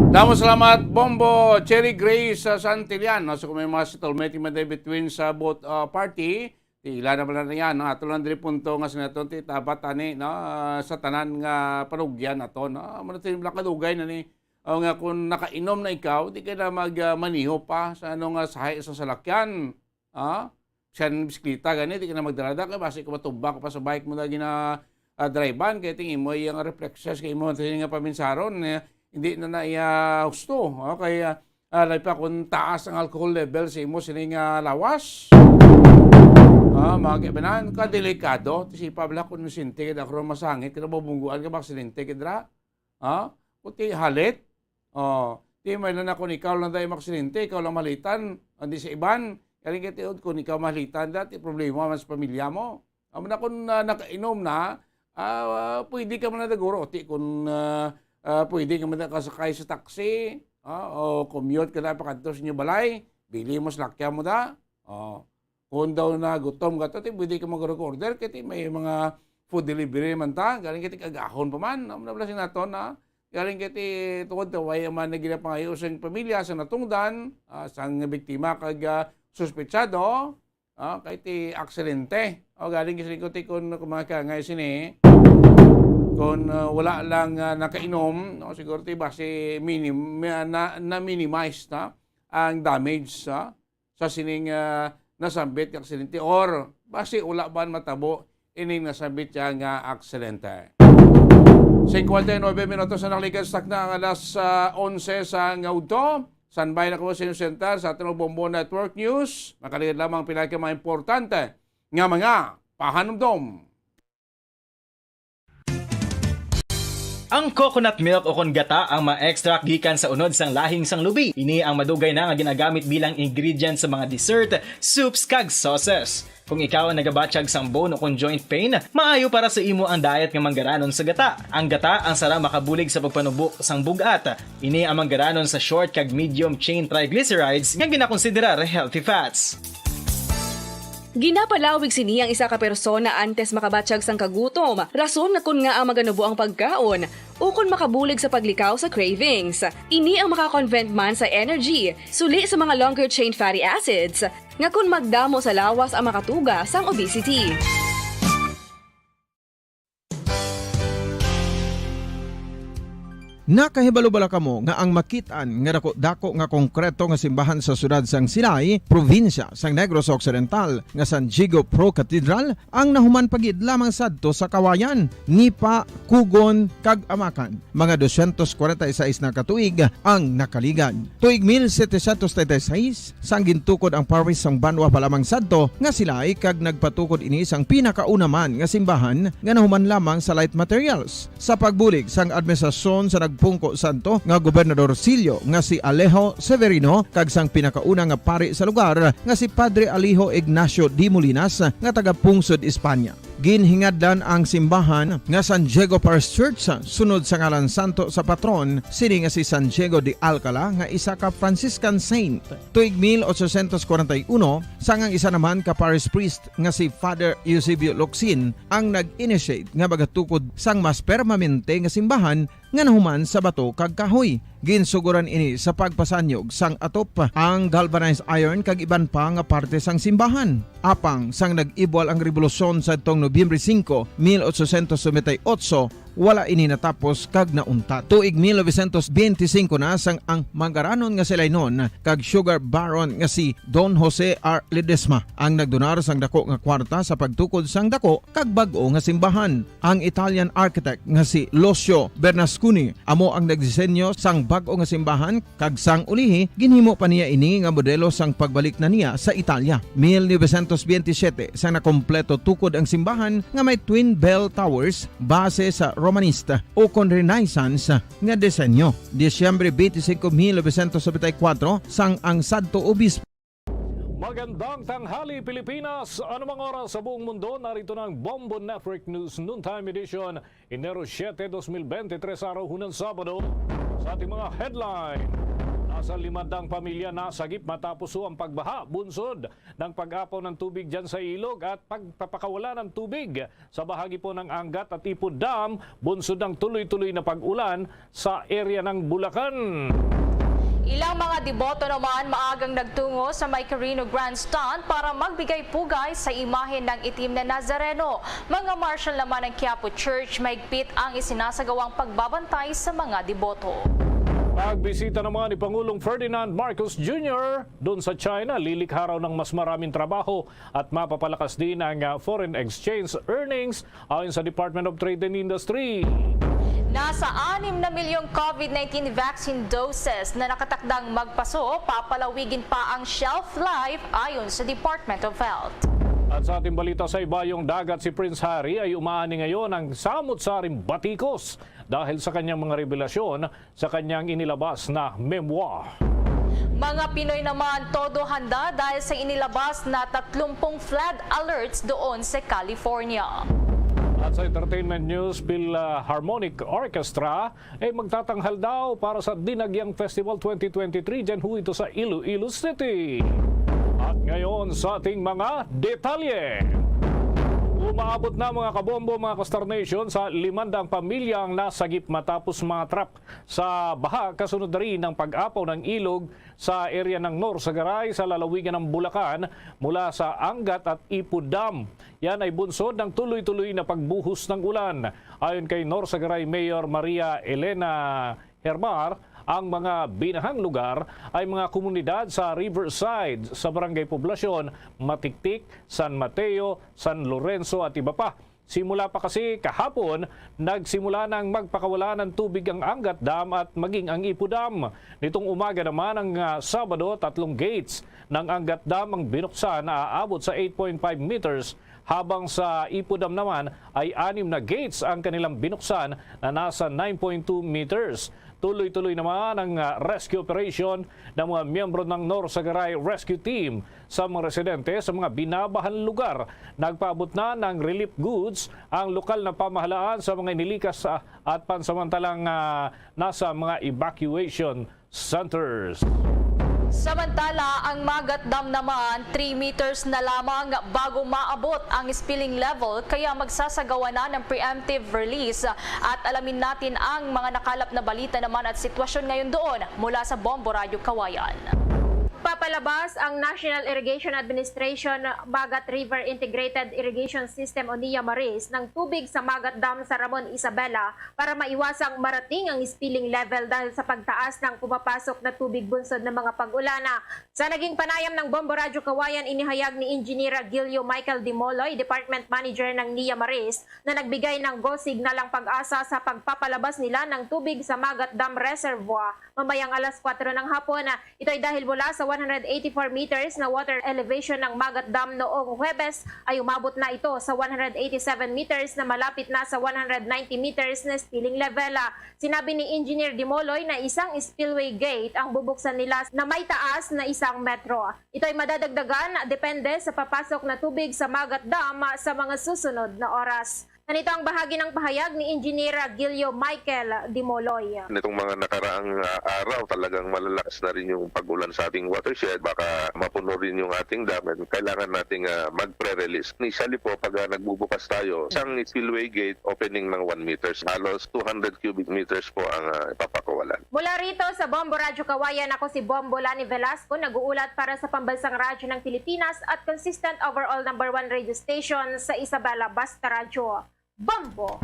Damo salamat, Bombo Cherry Grace sa Santillan. No? So kung may mga settlement man day between sa both uh, party, ti ila na bala na yan. No? Ato lang diri punto nga sinaton ti tabat ani, no? Ah, sa tanan nga panugyan ato, no? Muna tayo lang kadugay na ni. O nga kung nakainom na ikaw, di ka na mag ah, maniho pa sa ano nga sahi sa salakyan. Ah? Siya ng bisikleta gani, di ka na magdala-dala kay basi ka matumba ka pa sa bike mo na gina ah, drive-an kay ting imo iyang reflexes kay imo nga paminsaron eh, hindi na na iya husto. Okay, ah, ah, labi pa kung taas ang alcohol level sa imo sining ah, lawas. Ah, mga kaibanan, kadelikado. Tisipa bala kung inosente ka, ako masangit ka, nabubungguan ka, maksidente ka dira. Ha? Kung ti halit, oh, ti may lang ako ikaw lang dahil maksidente, ikaw lang malitan, hindi sa iban. Galing kay tiod kung ikaw malitan, dati problema man sa pamilya mo. Amo na kung ah, nakainom na, ah, pwede ka man na daguro. Ti kung ah, ah, pwede ka man na kasakay sa taxi, ah, o commute ka na pakadto sa inyong balay, bili mo sa lakyan mo da. Oh. Kung daw na gutom ka to, ti pwede ka mag-order kay ti may mga food delivery man ta, galing kay ti kagahon pa man, amo na bala sing naton na galing kay ti tungod ta way man na ginapangayo sang pamilya sa natungdan, ah, sang biktima kag ah, suspetsado, ah, kay ti aksidente. O galing kasi ko ti kun kung mga kangay sini, kung ah, wala lang ah, nakainom, no, siguro ti basi minim, na, na, na-minimize na ang damage sa sa sining ah, nasambit nga aksidente or basi wala ba matabo ining nasambit siya nga aksidente. Cincuenta y nueve minutos na nakalikan sa takna ang alas ah, onse sa nga udto. Standby na ko sa inyong center sa ating Bombo Network News. Makaligad lamang pila ka mga importante nga mga pahanumdom. Ang coconut milk o kon gata ang ma-extract gikan sa unod sang lahing sang lubi. Ini ang madugay na nga ginagamit bilang ingredient sa mga dessert, soups, kag sauces. Kung ikaw ang nagabatyag sang bone o kon joint pain, maayo para sa imo ang diet nga manggaranon sa gata. Ang gata ang sara makabulig sa pagpanubo sang bug-at. Ini ang manggaranon sa short kag medium chain triglycerides nga ginakonsiderar healthy fats. Ginapalawig sini ang isa ka persona antes makabatyag sang kagutom, rason nga kon ngaa maganubo ang pagkaon, ukon makabulig sa paglikaw sa cravings. Ini ang maka-convert man sa energy, suli sa mga longer chain fatty acids, nga kon magdamo sa lawas ang makatuga sang obesity. Nakahibalo bala kamo nga ang makit-an nga dako-dako nga konkreto nga simbahan sa siyudad sang Silay, probinsya sang Negros Occidental, nga San Diego Pro Cathedral ang nahuman pa gid lamang sadto sa Kawayan, Nipa, Kugon, kag Amacan? Mga dosyentos kwarenta y seis na ka tuig ang nakaligad. Tuig mil setecientos treinta y seis, sang gintukod ang parish sang banwa pa lamang sadto nga Silay kag nagpatukod ini sang pinakauna man nga simbahan nga nahuman lamang sa light materials. Sa pagbulig sang administrasyon sa nagpungko sadto nga Gobernador Silio nga si Alejo Severino kag sang pinakauna nga pari sa lugar nga si Padre Alejo Ignacio de Molinas nga taga Pungsod, Espanya. Ginhingadlan ang simbahan nga San Diego Parish Church sunod sa ngalan santo sa patron sini nga si San Diego de Alcala nga isa ka Franciscan saint. Tuig mil ochocientos kwarenta y uno, sang ang isa naman ka parish priest nga si Father Eusebio Locsin ang nag-initiate nga magatukod sang mas permanente nga simbahan nga nahuman sa bato kag kahoy. Ginsuguran ini sa pagpasanyog sang atop, ang galvanized iron kag iban pa nga parte sang simbahan. Apang sang nag-ibwal ang rebolusyon sadtong Nobyembre singko, mil ochocientos noventa y ocho, wala ini natapos kag nauntat. Tuig mil novecientos benti singko na sang ang mangaranon nga si Lainon kag sugar baron nga si Don Jose R. Ledesma ang nagdonar sang dako nga kwarta sa pagtukod sang dako kag bag-o nga simbahan. Ang Italian architect nga si Lucio Bernasconi amo ang nagdisenyo sang bag-o nga simbahan, kag sang ulihi ginhimo pa niya ini nga modelo sang pagbalik na niya sa Italia. Mil novecientos benti siyete, sang nakompleto tukod ang simbahan nga may twin bell towers base sa Romanista ukon Renaissance nga disenyo. Disyembre benti singko, mil novecientos nobenta y kuwatro, sang ang sadto obispo Magandang tanghali, Pilipinas! Anumang oras sa buong mundo, narito na ang Bombo Network News Noontime Edition, Enero siete, dos mil bente tres, araw hunan Sabado. Sa ating mga headline, nasa limandang pamilya nasagip matapos ang pagbaha, bunsod ng pag-apaw ng tubig dyan sa ilog at pagpapakawala ng tubig sa bahagi po ng Angat at Ipo Dam, bunsod ng tuloy-tuloy na pag-ulan sa area ng Bulacan. Ilang mga deboto naman maagang nagtungo sa may Quirino Grandstand para magbigay pugay sa imahe ng itim na Nazareno. Mga marshal naman ng Quiapo Church, mahigpit ang isinasagawang pagbabantay sa mga deboto. Pagbisita naman ni Pangulong Ferdinand Marcos Junior doon sa China, lilikha raw ng mas maraming trabaho at mapapalakas din ang, ah, foreign exchange earnings, ayon sa Department of Trade and Industry. Nasa anim na milyong COVID nineteen vaccine doses na nakatakdang magpaso, papalawigin pa ang shelf life ayon sa Department of Health. At sa ating balita sa ibayong dagat, si Prince Harry ay umaani ngayon ang samot-saring batikos dahil sa kanyang mga revelasyon sa kanyang inilabas na memoir. Mga Pinoy naman todo handa dahil sa inilabas na tatlumpung flood alerts doon sa California. At sa entertainment news, Philharmonic Orchestra ay magtatanghal daw para sa Dinagyang Festival twenty twenty-three dyan ho ito sa Iloilo City. At ngayon sa ating mga detalye. Umaabot na, mga kabombo, mga Kastar Nation, sa limandang pamilya ang nasagip matapos matrap sa baha kasunod na rin ng pag-apaw ng ilog sa area ng Norsagaray sa lalawigan ng Bulacan mula sa Angat at Ipo Dam. Yan ay bunsod ng tuloy-tuloy na pagbuhos ng ulan. Ayon kay Norsagaray Mayor Maria Elena Hermar, ang mga binahang lugar ay mga komunidad sa Riverside, sa Barangay Poblacion, Matiktik, San Mateo, San Lorenzo at iba pa. Simula pa kasi kahapon, nagsimula nang magpakawala ng tubig ang Angat Dam at maging ang Ipo Dam. Nitong umaga naman ng, ah, Sabado, tatlong gates ng Angat Dam ang binuksan na aabot sa eight point five meters, habang sa Ipo Dam naman ay anim na gates ang kanilang binuksan na nasa nine point two meters. Tuloy-tuloy naman ang, ah, rescue operation ng mga miyembro ng Norsagaray Rescue Team sa mga residente sa mga binabahan lugar. Nagpaabot na ng relief goods ang lokal na pamahalaan sa mga inilikas, ah, at pansamantalang, ah, nasa mga evacuation centers. Samantala, ang Magat Dam naman, three meters na lamang bago maabot ang spilling level, kaya magsasagawa na ng preemptive release. At alamin natin ang mga nakalap na balita naman at sitwasyon ngayon doon mula sa Bombo Radyo Kawayan. Papalabas ang National Irrigation Administration Magat River Integrated Irrigation System o NIA Maris ng tubig sa Magat Dam sa Ramon Isabela para maiwasang marating ang spilling level dahil sa pagtaas ng pumapasok na tubig bunsod ng mga pag-ulana. Sa naging panayam ng Bombo Radyo Kawayan, inihayag ni Engineer Gilio Michael Dimoloy, Department Manager ng NIA Maris, na nagbigay ng go signal ang PAGASA sa pagpapalabas nila ng tubig sa Magat Dam Reservoir mamayang alas kwatro ng hapon. Ito ay dahil mula sa one hundred eighty-four meters na water elevation ng Magat Dam noong Huwebes ay umabot na ito sa one hundred eighty-seven meters na malapit na sa one hundred ninety meters na spilling level. Sinabi ni Engineer Dimoloy na isang spillway gate ang bubuksan nila na may taas na isang metro. Ito ay madadagdagan depende sa papasok na tubig sa Magat Dam sa mga susunod na oras. Ganito ang bahagi ng pahayag ni Engineer Gilio Michael Dimoloy. Nitong mga nakaraang, ah, araw, talagang malalakas na rin yung pag-ulan sa ating watershed. Baka mapuno rin yung ating dam and kailangan nating, ah, mag-pre-release. Initially po, pag, ah, nagbubukas tayo, isang spillway gate opening ng one meters, halos two hundred cubic meters po ang, ah, ipapakawalan. Mula rito sa Bombo Radyo Kawayan, ako si Bombo Lani Velasco, nag-uulat para sa Pambansang Radyo ng Pilipinas at consistent overall number one radio station sa Isabela, Basta Radyo. Bombo!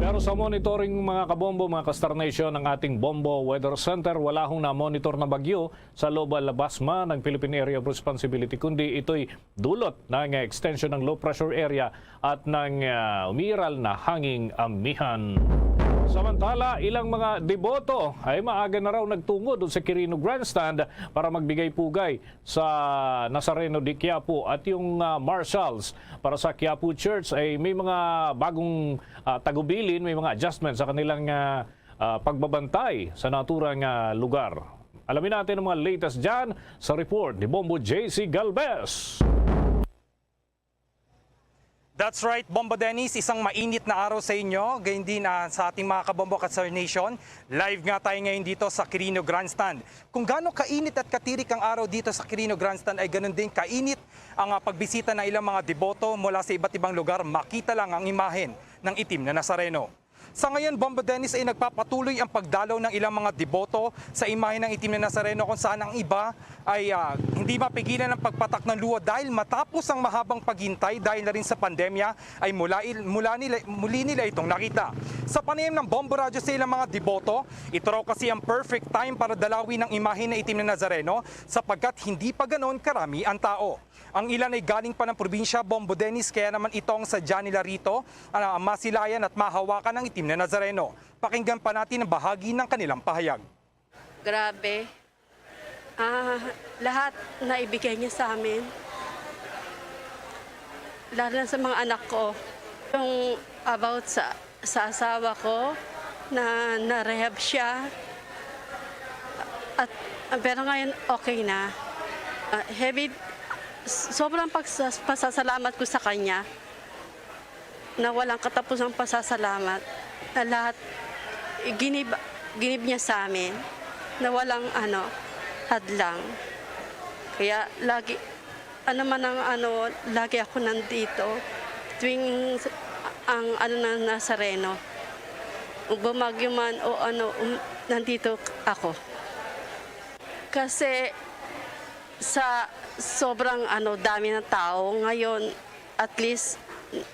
Pero sa monitoring, mga kabombo, mga ka-Star Nation, ng ating Bombo Weather Center, wala hong na-monitor na bagyo sa Lobal Labasma ng Philippine Area of Responsibility, kundi ito'y dulot ng extension ng low pressure area at ng, ah, umiiral na hanging amihan. Samantala, ilang mga deboto ay maaga na raw nagtungod sa Quirino Grandstand para magbigay pugay sa Nazareno de Quiapo at yung, ah, marshals para sa Quiapo Church ay may mga bagong, ah, tagubilin, may mga adjustment sa kanilang, ah, ah, pagbabantay sa naturang, ah, lugar. Alamin natin ang mga latest dyan sa report ni Bombo J C Galvez. That's right, Bombo Dennis, isang mainit na araw sa inyo, gayon din, ah, sa ating mga kabombo at Star Nation. Live nga tayo ngayon dito sa Quirino Grandstand. Kung gaano kainit at katirik ang araw dito sa Quirino Grandstand, ay ganun din kainit ang, ah, pagbisita ng ilang mga deboto mula sa iba't ibang lugar. Makita lang ang imahen ng itim na Nazareno. Sa ngayon, Bombo Dennis, ay nagpapatuloy ang pagdalaw ng ilang mga deboto sa imahe ng itim na Nazareno, kung saan ang iba ay, ah, hindi mapigilan ang pagpatak ng luha dahil matapos ang mahabang paghintay dahil na rin sa pandemya ay mula, mula nila, muli nila itong nakita. Sa panayam ng Bombo Radyo sa ilang mga deboto, ito raw kasi ang perfect time para dalawin ang imahe ng itim na Nazareno sapagkat hindi pa ganon karami ang tao. Ang ilan ay galing pa ng probinsya, Bombo Dennis, kaya naman ito ang sadya nila rito, ah, masilayan at mahawakan ang itim na Nazareno. Pakinggan pa natin ang bahagi ng kanilang pahayag. Grabe. Ah, lahat na ibigay niya sa amin. Lalo na sa mga anak ko. Yung about sa sa asawa ko na na-rehab siya. At, pero ngayon okay na. Ah, heavy, sobrang pagsas-, pasasalamat ko sa kanya na walang katapusang pasasalamat na lahat ginib-, ginib niya sa amin na walang ano, hadlang. Kaya lagi, ano man ang ano, lagi ako nandito. Tuwing ang ano na Nazareno, bumagyo man o ano, um, nandito ako. Kasi sa sobrang ano, dami ng tao, ngayon at least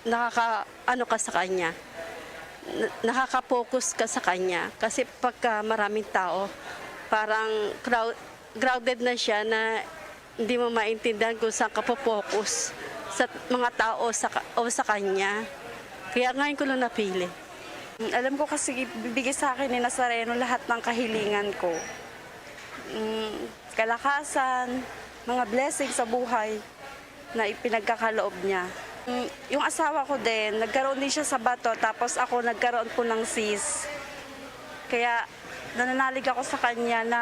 nakaka-, ano ka sa kanya, na-, nakaka-focus ka sa kanya. Kasi pagka maraming tao, parang crowd-, crowded na siya na hindi mo maintindihan kung saan ka po-focus sa mga tao sa ka-, o sa kanya. Kaya ngayon ko lang napili. Alam ko kasi bibigay sa akin ni Nazareno lahat ng kahilingan ko. Mm, kalakasan, mga blessing sa buhay na ipinagkakaloob niya. Mm, yung asawa ko din, nagkaroon din siya sa bato, tapos ako nagkaroon po ng cyst. Kaya nananalig ako sa kanya na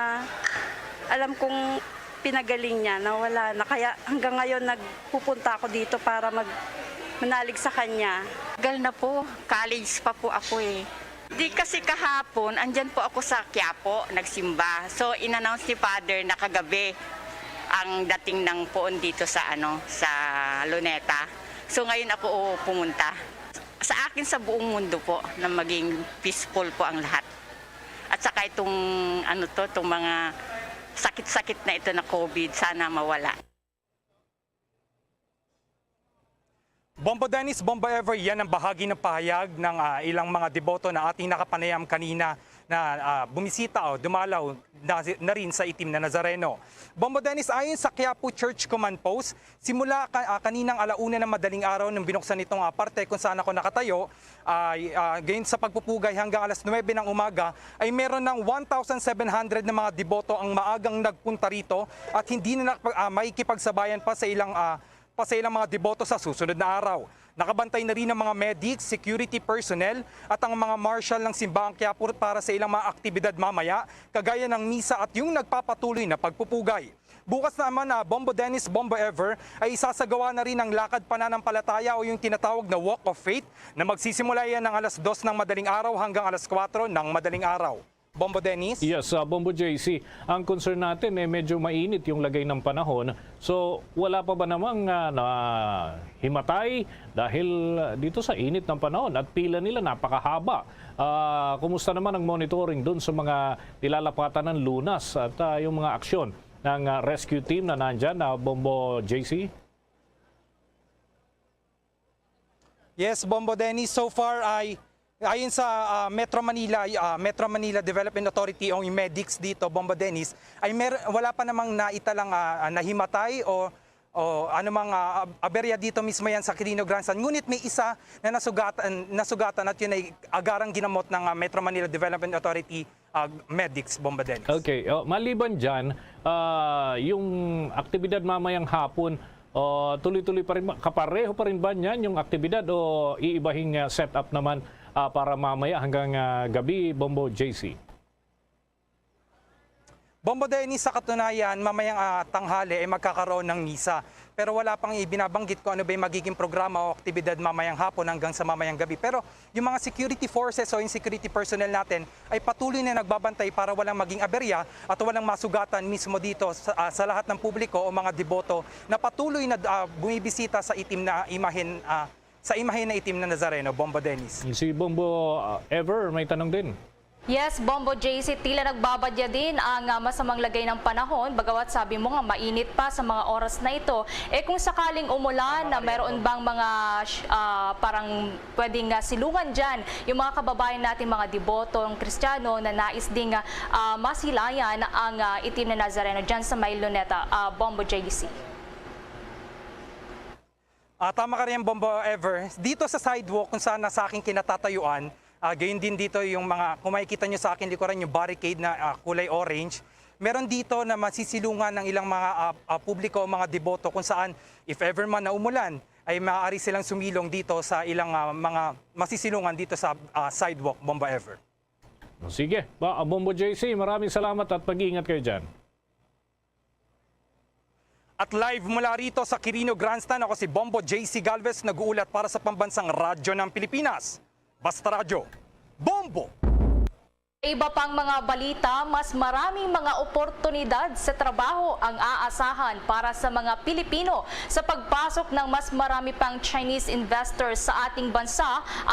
alam kong pinagaling niya, na wala na. Kaya hanggang ngayon nagpupunta ako dito para mag-, manalig sa kanya. Tagal na po, college pa po ako eh. Di kasi kahapon, andyan po ako sa Quiapo, nagsimba. So, in-announce ni Father na kagabi ang dating ng poon dito sa, ano, sa Luneta. So, ngayon ako pumunta. Sa akin, sa buong mundo po, na maging peaceful po ang lahat. At saka itong, ano to, itong mga sakit-sakit na ito na COVID, sana mawala. Bombo Dennis, Bombo Ever, yan ang bahagi ng pahayag ng, ah, ilang mga deboto na ating nakapanayam kanina na, ah, bumisita o dumalaw na, na rin sa Itim na Nazareno. Bombo Dennis, ayon sa Quiapo Church Command Post, simula ka, ah, kaninang ala una ng madaling araw nung binuksan itong, ah, parte kung saan ako nakatayo, ay, ah, gayon sa pagpupugay hanggang alas nuwebe ng umaga, ay meron ng one thousand seven hundred na mga deboto ang maagang nagpunta rito at hindi na nakapag-, ah, makikipagsabayan pa sa ilang, ah, pa sa ilang mga deboto sa susunod na araw. Nakabantay na rin ang mga medics, security personnel at ang mga marshal ng Simbahang Quiapo para sa ilang mga aktibidad mamaya, kagaya ng misa at yung nagpapatuloy na pagpupugay. Bukas naman na Bombo Dennis, Bombo Ever ay isasagawa na rin ang lakad pananampalataya o yung tinatawag na Walk of Faith na magsisimula yan ng alas dos ng madaling araw hanggang alas kwatro ng madaling araw. Bombo Dennis? Yes, ah, Bombo J C. Ang concern natin, eh, medyo mainit yung lagay ng panahon. So, wala pa ba namang, ah, nahimatay dahil, ah, dito sa init ng panahon at pila nila napakahaba? Ah, kumusta naman ang monitoring dun sa mga nilalapatan ng lunas at, ah, yung mga aksyon ng, ah, rescue team na nandyan, ah, Bombo J C? Yes, Bombo Dennis, so far ay ayon sa, ah, Metro Manila, ah, Metro Manila Development Authority o yung medics dito, Bombo Dennis, ay mer-, wala pa namang naitalang, ah, ah, nahimatay o, o anumang, ah, ab-, aberya dito mismo yan sa Quirino Grandstand. Ngunit may isa na nasugatan, nasugatan at yun ay agarang ginamot ng, ah, Metro Manila Development Authority, ah, medics, Bombo Dennis. Okay. Oh, maliban dyan, ah, yung aktibidad mamayang hapon, oh, tuloy-tuloy pa rin ba? Kapareho pa rin ba niyan yung aktibidad o iibahing, ah, setup naman, ah, para mamaya hanggang, ah, gabi, Bombo J C? Bombo Dennis, sa katunayan, mamayang, ah, tanghali ay magkakaroon ng misa. Pero wala pang ibinabanggit kung ano ba yung magiging programa o aktibidad mamayang hapon hanggang sa mamayang gabi. Pero yung mga security forces o yung security personnel natin ay patuloy na nagbabantay para walang maging aberya at walang masugatan mismo dito sa, ah, sa lahat ng publiko o mga deboto na patuloy na, ah, bumibisita sa itim na imahen, ah, sa imahen na itim na Nazareno, Bombo Dennis. Si Bombo, ah, Ever, may tanong din. Yes, Bombo J C, tila nagbabadya din ang, ah, masamang lagay ng panahon, bagamat sabi mo nga mainit pa sa mga oras na ito. Eh, kung sakaling umulan, na meron bang mga sh-, ah, parang pwedeng, ah, silungan dyan yung mga kababayan natin, mga debotong Kristiyano na nais ding, ah, ah, masilayan ang, ah, itim na Nazareno dyan sa may Luneta, ah, Bombo J C? Ah, tama ka rin, Bombo Ever. Dito sa sidewalk kung saan na sa aking kinatatayuan, ah, gayon din dito yung mga, kung makikita nyo sa aking likuran, yung barricade na, ah, kulay orange. Meron dito na masisilungan ng ilang mga, ah, ah, publiko o mga deboto kung saan, if ever man na umulan, ay maaari silang sumilong dito sa ilang, ah, mga masisilungan dito sa, ah, sidewalk, Bombo Ever. O, sige. Ba, Bombo J C, maraming salamat at mag-iingat kayo dyan. At live mula rito sa Quirino Grandstand, ako si Bombo J C Galvez, nag-uulat para sa Pambansang Radyo ng Pilipinas. Basta Radyo, Bombo! Sa iba pang mga balita, mas maraming mga oportunidad sa trabaho ang aasahan para sa mga Pilipino sa pagpasok ng mas marami pang Chinese investors sa ating bansa,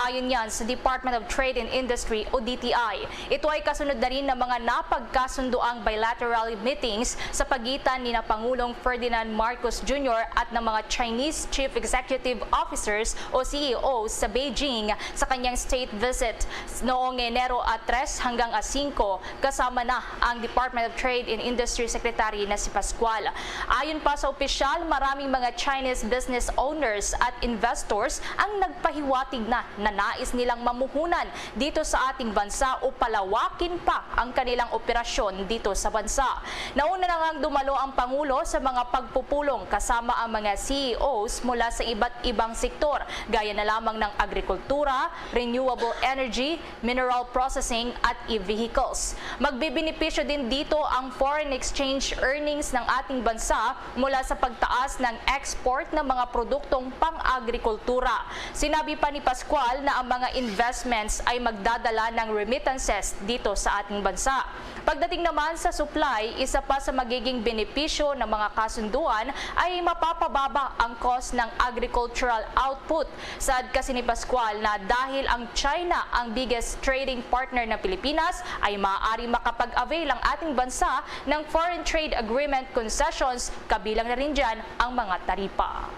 ayon yan sa Department of Trade and Industry o D T I. Ito ay kasunod na rin ng mga napagkasunduang bilateral meetings sa pagitan ni na Pangulong Ferdinand Marcos Junior at ng mga Chinese Chief Executive Officers o C E Os sa Beijing sa kanyang state visit noong Enero a tres hanggang a singko, kasama na ang Department of Trade and Industry Secretary na si Pascual. Ayon pa sa opisyal, maraming mga Chinese business owners at investors ang nagpahiwatig na na nais nilang mamuhunan dito sa ating bansa o palawakin pa ang kanilang operasyon dito sa bansa. Nauna na ngang dumalo ang Pangulo sa mga pagpupulong kasama ang mga C E Os mula sa iba't ibang sektor, gaya na lamang ng agrikultura, renewable energy, mineral processing at e-vehicles. Magbebenepisyo din dito ang foreign exchange earnings ng ating bansa mula sa pagtaas ng export ng mga produktong pang-agrikultura. Sinabi pa ni Pascual na ang mga investments ay magdadala ng remittances dito sa ating bansa. Pagdating naman sa supply, isa pa sa magiging benepisyo ng mga kasunduan ay mapapababa ang cost ng agricultural output. Saad kasi ni Pascual na dahil ang China ang biggest trading partner ng Pilipinas, ay maaari makapag-avail ang ating bansa ng foreign trade agreement concessions, kabilang na rin dyan ang mga taripa.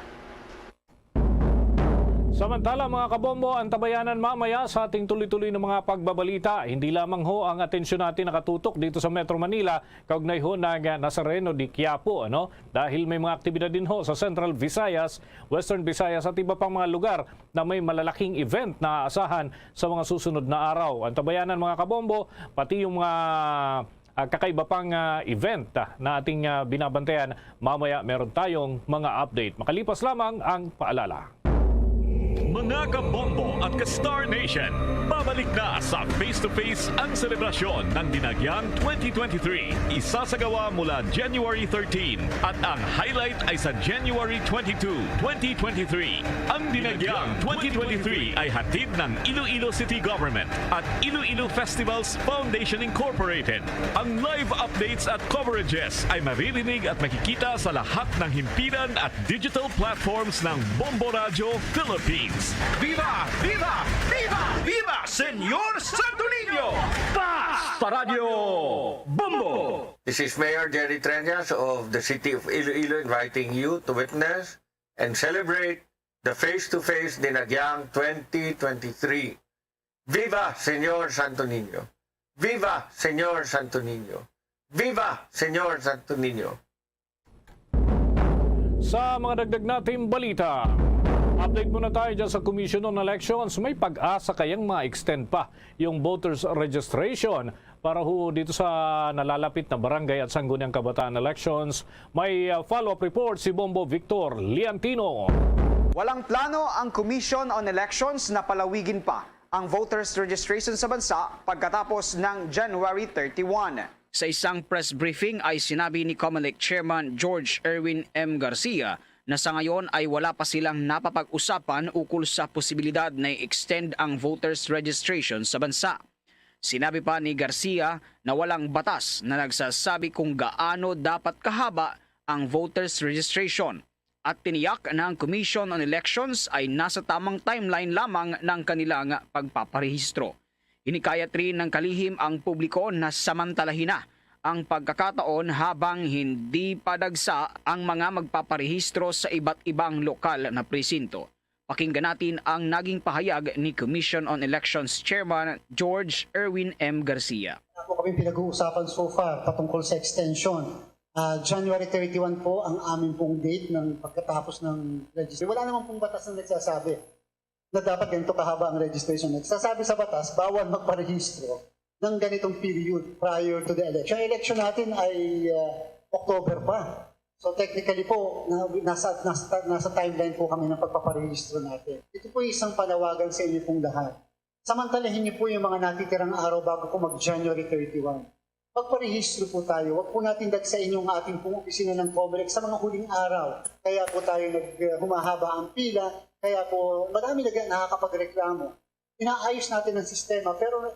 Samantala, mga kabombo, antabayanan mamaya sa ating tuloy-tuloy na mga pagbabalita. Hindi lamang ho ang atensyon natin nakatutok dito sa Metro Manila, kaugnay ho ng, ah, Nazareno de Quiapo, ano? Dahil may mga aktibidad din ho sa Central Visayas, Western Visayas at iba pang mga lugar na may malalaking event na aasahan sa mga susunod na araw. Antabayanan, mga kabombo, pati yung mga, ah, kakaiba pang, ah, event, ah, na ating, ah, binabantayan. Mamaya meron tayong mga update. Makalipas lamang ang paalala. Mga kabombo at ka-Star Nation, babalik na sa Face to Face ang selebrasyon ng Dinagyang twenty twenty-three. Isasagawa mula January thirteen at ang highlight ay sa January twenty-two, twenty twenty-three. Ang Dinagyang twenty twenty-three ay hatid ng Iloilo City Government at Iloilo Festivals Foundation Incorporated. Ang live updates at coverages ay maririnig at makikita sa lahat ng himpilan at digital platforms ng Bombo Radyo Philippines. Viva! Viva! Viva! Viva Señor Santo Niño! Basta Radyo Bombo! This is Mayor Jerry Treñas of the City of Iloilo inviting you to witness and celebrate the Face to Face Dinagyang twenty twenty-three. Viva Señor Santo Niño! Viva Señor Santo Niño! Viva Señor Santo Niño! Sa mga dagdag nating balita, update muna tayo dyan sa Commission on Elections. May pag-asa kayang ma-extend pa yung voters registration para ho dito sa nalalapit na barangay at sangguniang kabataan elections? May, uh, follow-up report si Bombo Victor Liantino. Walang plano ang Commission on Elections na palawigin pa ang voters registration sa bansa pagkatapos ng January thirty-one. Sa isang press briefing ay sinabi ni Comelec Chairman George Erwin M. Garcia na sa ngayon ay wala pa silang napapag-usapan ukol sa posibilidad na i-extend ang voters registration sa bansa. Sinabi pa ni Garcia na walang batas na nagsasabi kung gaano dapat kahaba ang voters registration. At tiniyak na ang Commission on Elections ay nasa tamang timeline lamang ng kanilang pagpaparehistro. Hinikayat rin ng kalihim ang publiko na samantalahin na ang pagkakataon habang hindi pa dagsa ang mga magpaparehistro sa iba't ibang lokal na presinto. Pakinggan natin ang naging pahayag ni Commission on Elections Chairman George Erwin M. Garcia. Wala po kaming pinag-uusapan so far patungkol sa extension. Ah, January thirty-one po ang amin pong date ng pagkatapos ng registration. Wala naman pong batas na nagsasabi na dapat ganito kahaba ang registration. Nagsasabi sa batas, bawal magparehistro ng ganitong period prior to the election. Ang election natin ay, ah, October pa. So technically po, na, nasa, nasa, nasa timeline po kami ng pagpaparehistro natin. Ito po isang panawagan sa inyo pong lahat. Samantalahin niyo po yung mga natitirang araw bago po mag-January thirty-one. Magparehistro po tayo. Huwag po natin dagsain yung ating pong opisina ng Comelec sa mga huling araw. Kaya po tayo nag, humahaba ang pila. Kaya po marami nag, nakakapagreklamo. Inaayos natin ang sistema, pero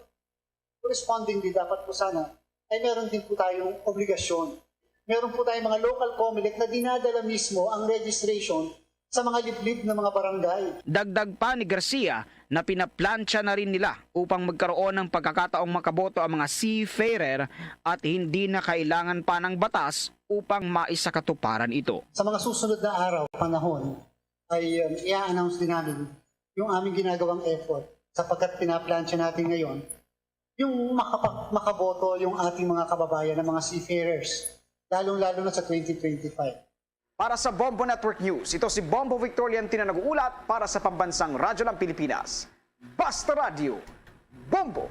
correspondingly, dapat po sana ay meron din po tayong obligasyon. Meron po tayong mga local Comelec na dinadala mismo ang registration sa mga liblib na mga barangay. Dagdag pa ni Garcia na pinaplantsa na rin nila upang magkaroon ng pagkakataong makaboto ang mga seafarer at hindi na kailangan pa ng batas upang maisakatuparan ito. Sa mga susunod na araw, panahon, ay, um, i-announce din namin yung aming ginagawang effort sapagkat pinaplantsa natin ngayon yung makapa-, makaboto yung ating mga kababayan na mga seafarers, lalong-lalo na sa twenty twenty-five. Para sa Bombo Network News, ito si Bombo Victor Liantino nag-uulat para sa Pambansang Radyo ng Pilipinas. Basta Radyo, Bombo!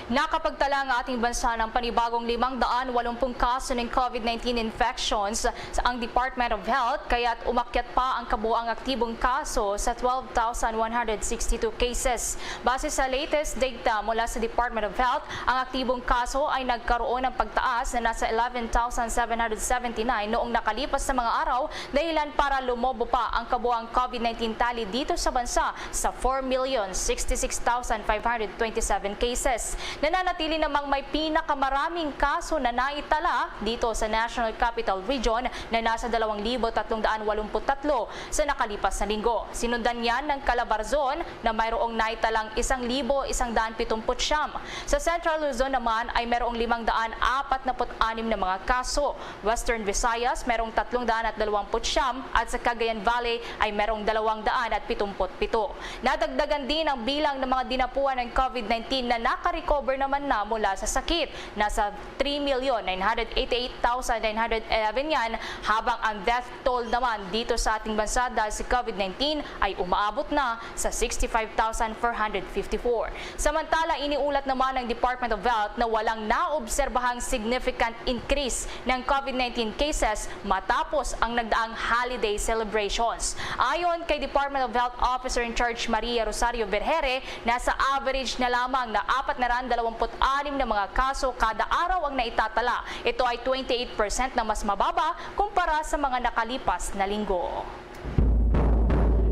Nakapagtala ang ating bansa ng panibagong limang daan walumpung kaso ng COVID nineteen infections sa ang Department of Health, kaya't umakyat pa ang kabuang aktibong kaso sa twelve thousand one hundred sixty-two cases. Base sa latest data mula sa Department of Health, ang aktibong kaso ay nagkaroon ng pagtaas na nasa eleven thousand seven hundred seventy-nine noong nakalipas na mga araw, dahilan para lumobo pa ang kabuang COVID nineteen tally dito sa bansa sa four million sixty-six thousand five hundred twenty-seven cases. Nananatili namang may pinakamaraming kaso na naitala dito sa National Capital Region na nasa dalawang libo tatlong daan walumput tatlo sa nakalipas na linggo. Sinundan niyan ng Calabarzon na mayroong naitalang isang libo isang daan pitumput siyam. Sa Central Luzon naman ay mayroong limang daan apat na put anim na mga kaso. Western Visayas mayroong tatlong daan at dalawamput siyam at sa Cagayan Valley ay mayroong dalawang daan at pitumput pito. Nadagdagan din ang bilang ng mga dinapuan ng COVID nineteen na nakarecover naman na mula sa sakit. Nasa three million nine hundred eighty-eight thousand nine hundred eleven yan, habang ang death toll naman dito sa ating bansa dahil sa COVID nineteen ay umaabot na sa sixty-five thousand four hundred fifty-four. Samantala, iniulat naman ng Department of Health na walang naobserbahang significant increase ng COVID nineteen cases matapos ang nagdaang holiday celebrations. Ayon kay Department of Health Officer in Charge Maria Rosario Vergere, nasa average na lamang na apat na raan dalawamput anim na mga kaso kada araw ang naitatala. Ito ay twenty-eight percent na mas mababa kumpara sa mga nakalipas na linggo.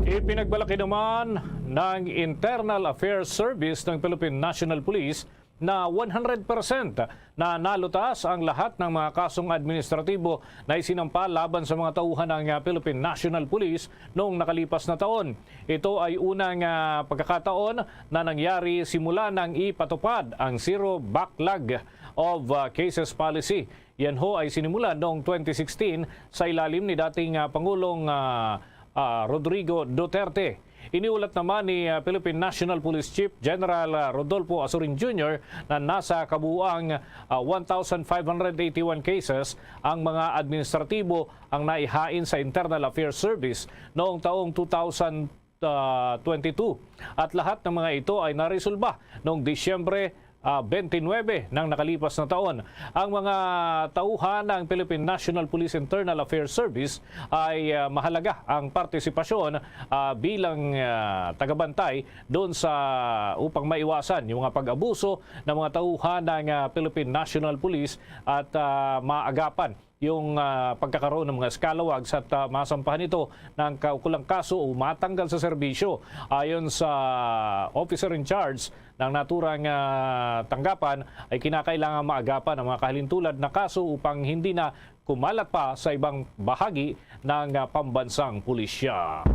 Ipinagmalaki naman ng Internal Affairs Service ng Philippine National Police na one hundred percent na nalutas ang lahat ng mga kasong administratibo na isinampa laban sa mga tauhan ng, ah, Philippine National Police noong nakalipas na taon. Ito ay unang, ah, pagkakataon na nangyari simula nang ipatupad ang zero backlog of, ah, cases policy. Yan ho ay sinimulan noong twenty sixteen sa ilalim ni dating, ah, Pangulong, ah, ah, Rodrigo Duterte. Iniulat naman ni, ah, Philippine National Police Chief General, ah, Rodolfo Azurin Junior na nasa kabuuang, ah, one thousand five hundred eighty-one cases ang mga administratibo ang naihain sa Internal Affairs Service noong taong two thousand twenty-two. At lahat ng mga ito ay naresolba noong Disyembre, ah, twenty-nine ng nakalipas na taon. Ang mga tauhan ng Philippine National Police Internal Affairs Service ay, ah, mahalaga ang partisipasyon, ah, bilang, ah, tagabantay doon sa, upang maiwasan yung mga pag-abuso ng mga tauhan ng, ah, Philippine National Police at, ah, maagapan yung, ah, pagkakaroon ng mga scalawags at, ah, masampahan ito ng kaukulang kaso o matanggal sa serbisyo. Ayon sa officer in charge ng naturang, ah, tanggapan, ay kinakailangan maagapan ang mga kahalintulad na kaso upang hindi na kumalat pa sa ibang bahagi ng, ah, pambansang pulisya.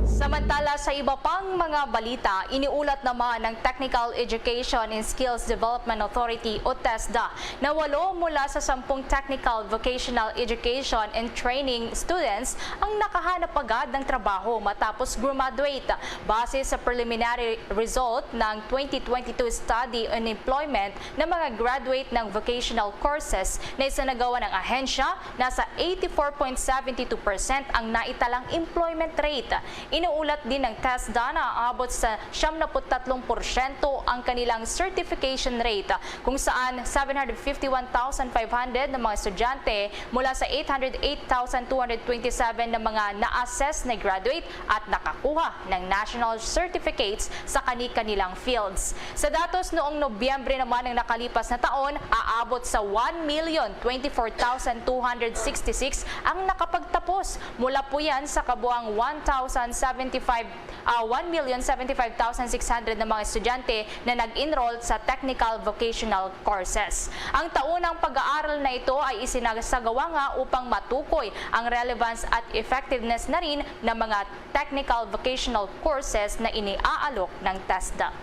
Samantala, sa iba pang mga balita, iniulat naman ng Technical Education and Skills Development Authority o TESDA na walo mula sa sampung technical vocational education and training students ang nakahanap agad ng trabaho matapos graduate. Base sa preliminary result ng twenty twenty-two study on employment ng mga graduate ng vocational courses na isinagawa ng ahensya, nasa eighty-four point seven two percent ang naitalang employment rate. Inuulat din ng TESDA na aabot sa siyam na put tatlong porsyento ang kanilang certification rate, kung saan seven hundred fifty-one thousand five hundred na mga estudyante mula sa eight hundred eight thousand two hundred twenty-seven na mga na-assess na graduate at nakakuha ng national certificates sa kani-kanilang fields. Sa datos noong Nobyembre naman ng nakalipas na taon, aabot sa one million twenty-four thousand two hundred sixty-six ang nakapagtapos. Mula po yan sa kabuang one thousand seventy-five, ah, one million seventy-five thousand six hundred na mga estudyante na nag-enroll sa technical vocational courses. Ang taunang pag-aaral na ito ay isinasagawa nga upang matukoy ang relevance at effectiveness na rin ng mga technical vocational courses na iniaalok ng TESDA.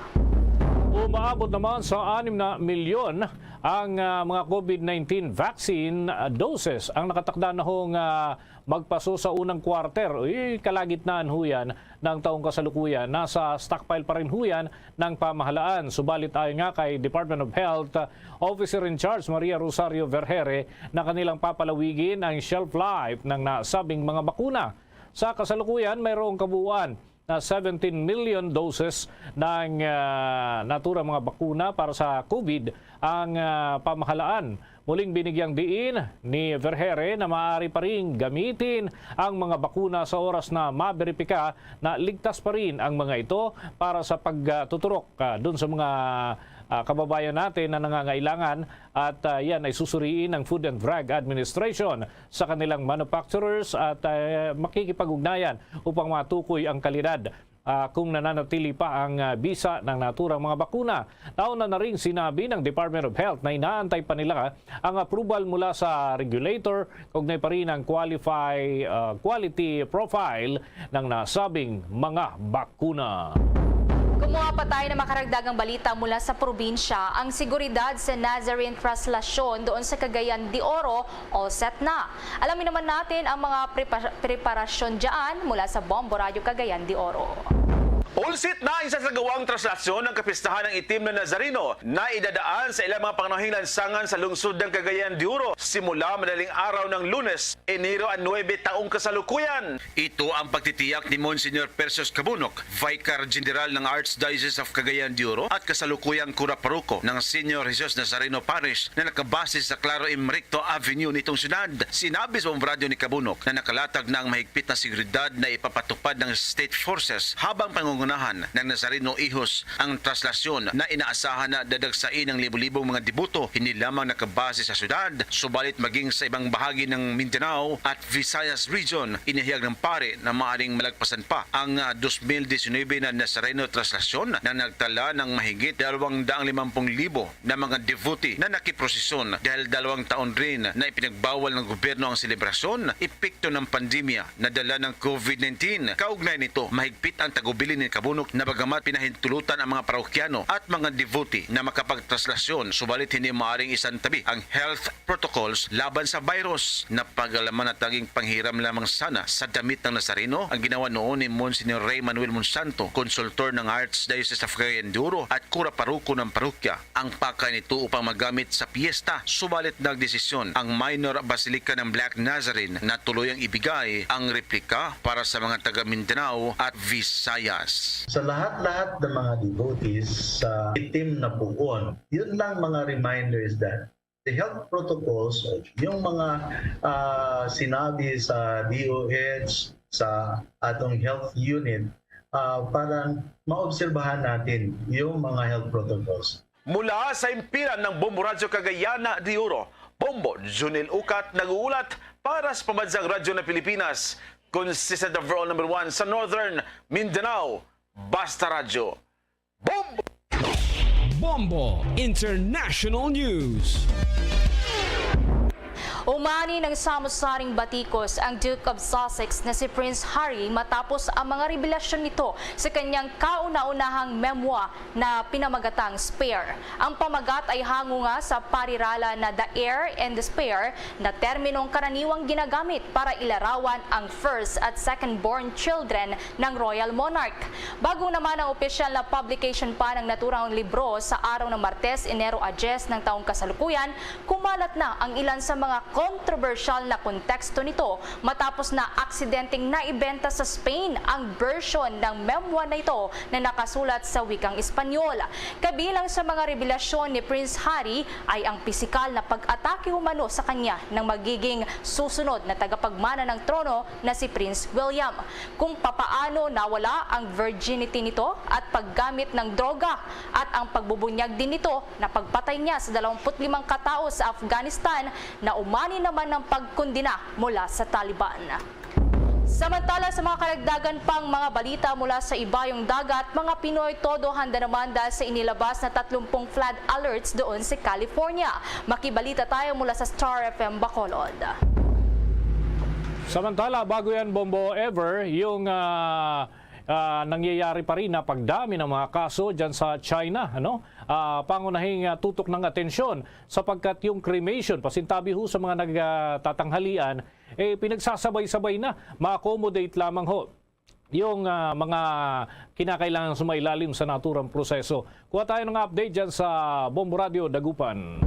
Umaabot naman sa anim na milyon ang, ah, mga COVID nineteen vaccine, ah, doses ang nakatakda na hong, ah, magpaso sa unang quarter. Uy, kalagitnaan ho yan ng taong kasalukuyan. Nasa stockpile pa rin ho yan ng pamahalaan. Subalit, ayon nga kay Department of Health, ah, Officer in Charge Maria Rosario Vergere, na kanilang papalawigin ang shelf life ng nasabing mga bakuna. Sa kasalukuyan, mayroong kabuuan na seventeen million doses ng, ah, naturang mga bakuna para sa COVID ang, ah, pamahalaan. Muling binigyang diin ni Vergere na maaari pa ring gamitin ang mga bakuna sa oras na maberipika na ligtas pa rin ang mga ito para sa pagtuturok, ah, dun sa mga, ah, kababayan natin na nangangailangan, at, ah, yan ay susuriin ng Food and Drug Administration sa kanilang manufacturers at, ah, makikipag-ugnayan upang matukoy ang kalidad. ah, kung nananatili pa ang, ah, bisa ng naturang mga bakuna. Nauna na ring sinabi ng Department of Health na inaantay pa nila ang approval mula sa regulator kaugnay pa rin ang qualify, ah, quality profile ng nasabing mga bakuna. Kumuha pa tayo ng makaragdagang balita mula sa probinsya. Ang seguridad sa Nazarene Traslasyon doon sa Cagayan de Oro, all set na. Alamin naman natin ang mga prepa-, preparasyon dyan mula sa Bombo Radyo Cagayan de Oro. All set na ang isasagawang traslasyon ng kapistahan ng Itim na Nazareno na idadaan sa ilang mga pangunahing lansangan sa lungsod ng Cagayan de Oro simula madaling araw ng Lunes, Enero a nuebe taong kasalukuyan. Ito ang pagtitiyak ni Monsignor Percius Cabunok, Vicar General ng Archdiocese of Cagayan de Oro at kasalukuyang kura paroko ng Señor Jesus Nazareno Parish na nakabase sa Claro Imrecto Avenue nitong syudad. Sinabi sa Bombo Radyo ni Cabunok na nakalatag na ang mahigpit na seguridad na ipapatupad ng state forces habang pangungunahan ng Nazareno Hijos ang traslasyon na inaasahan na dadagsain ng libo-libong mga deboto, hindi lamang nakabase sa syudad, subalit maging sa ibang bahagi ng Mindanao at Visayas Region. Inihayag ng pari na maaring malagpasan pa ang, ah, dos mil disinuybe na Nazareno traslasyon na nagtala ng mahigit dalawang daang limampu't libo na mga devotee na nakiprosesyon dahil dalawang taon rin na ipinagbawal ng gobyerno ang selebrasyon, epekto ng pandemya na dala ng COVID nineteen. Kaugnay nito, mahigpit ang tagubilin ni Cabunok na bagamat pinahintulutan ang mga parokyano at mga devotee na makapagtraslasyon, subalit hindi maaring isantabi ang health protocols laban sa virus. Napagalaman na tanging panghiram lamang sana sa damit ng Nazareno ang ginawa noon ni Monsignor Rey Manuel Monsanto, konsultor ng Archdiocese of Cagayan de Oro at kura paroko ng parokya. Ang pakay nito upang magamit sa piyesta, subalit nagdesisyon ang Minor Basilica ng Black Nazarene na tuluyang ibigay ang replika para sa mga taga Mindanao at Visayas. Sa lahat-lahat ng mga devotees sa Itim na Puon, yun lang mga reminders that the health protocols, yung mga, ah, sinabi sa D O H, sa atong health unit, ah, para maobserbahan natin yung mga health protocols. Mula sa himpilan ng Bombo Radyo Cagayan de Oro, Bombo Junel Ukat nag-uulat para sa Pambansang Radyo ng Pilipinas, consistent overall number one sa Northern Mindanao, Basta Radyo. Bombo! Bombo International News. Umani ng sari-saring batikos ang Duke of Sussex na si Prince Harry matapos ang mga revelasyon nito sa kanyang kauna-unahang memoir na pinamagatang Spare. Ang pamagat ay hango nga sa parirala na The Heir and the Spare na terminong karaniwang ginagamit para ilarawan ang first at second born children ng royal monarch. Bago naman ang opisyal na publication pa ng naturang libro sa araw ng Martes, Enero a diyes ng taong kasalukuyan, kumalat na ang ilan sa mga kontrobersyal na konteksto nito matapos na aksidenteng naibenta sa Spain ang version ng memoir na ito na nakasulat sa wikang Espanyol. Kabilang sa mga revelasyon ni Prince Harry ay ang pisikal na pag-atake umano sa kanya ng magiging susunod na tagapagmana ng trono na si Prince William, kung papaano nawala ang virginity nito at paggamit ng droga, at ang pagbubunyag din nito na pagpatay niya sa dalawampu't limang katao sa Afghanistan na umani naman ng pagkondena mula sa Taliban. Samantala, sa mga karagdagan pang mga balita mula sa ibayong dagat, mga Pinoy todo handa naman dahil sa inilabas na tatlumpung flood alerts doon sa California. Makibalita tayo mula sa Star F M Bacolod. Samantala, bago yan, Bombo Ever, yung, ah, ah, nangyayari pa rin na pagdami ng mga kaso dyan sa China, ano? Ah, pangunahing, ah, tutok ng atensyon sapagkat yung cremation, pasintabi ho sa mga nagtatanghalian, eh, pinagsasabay-sabay na, ma-accommodate lamang ho yung, ah, mga kinakailangan sumailalim sa naturang proseso. Kuha tayo ng update dyan sa Bombo Radio Dagupan.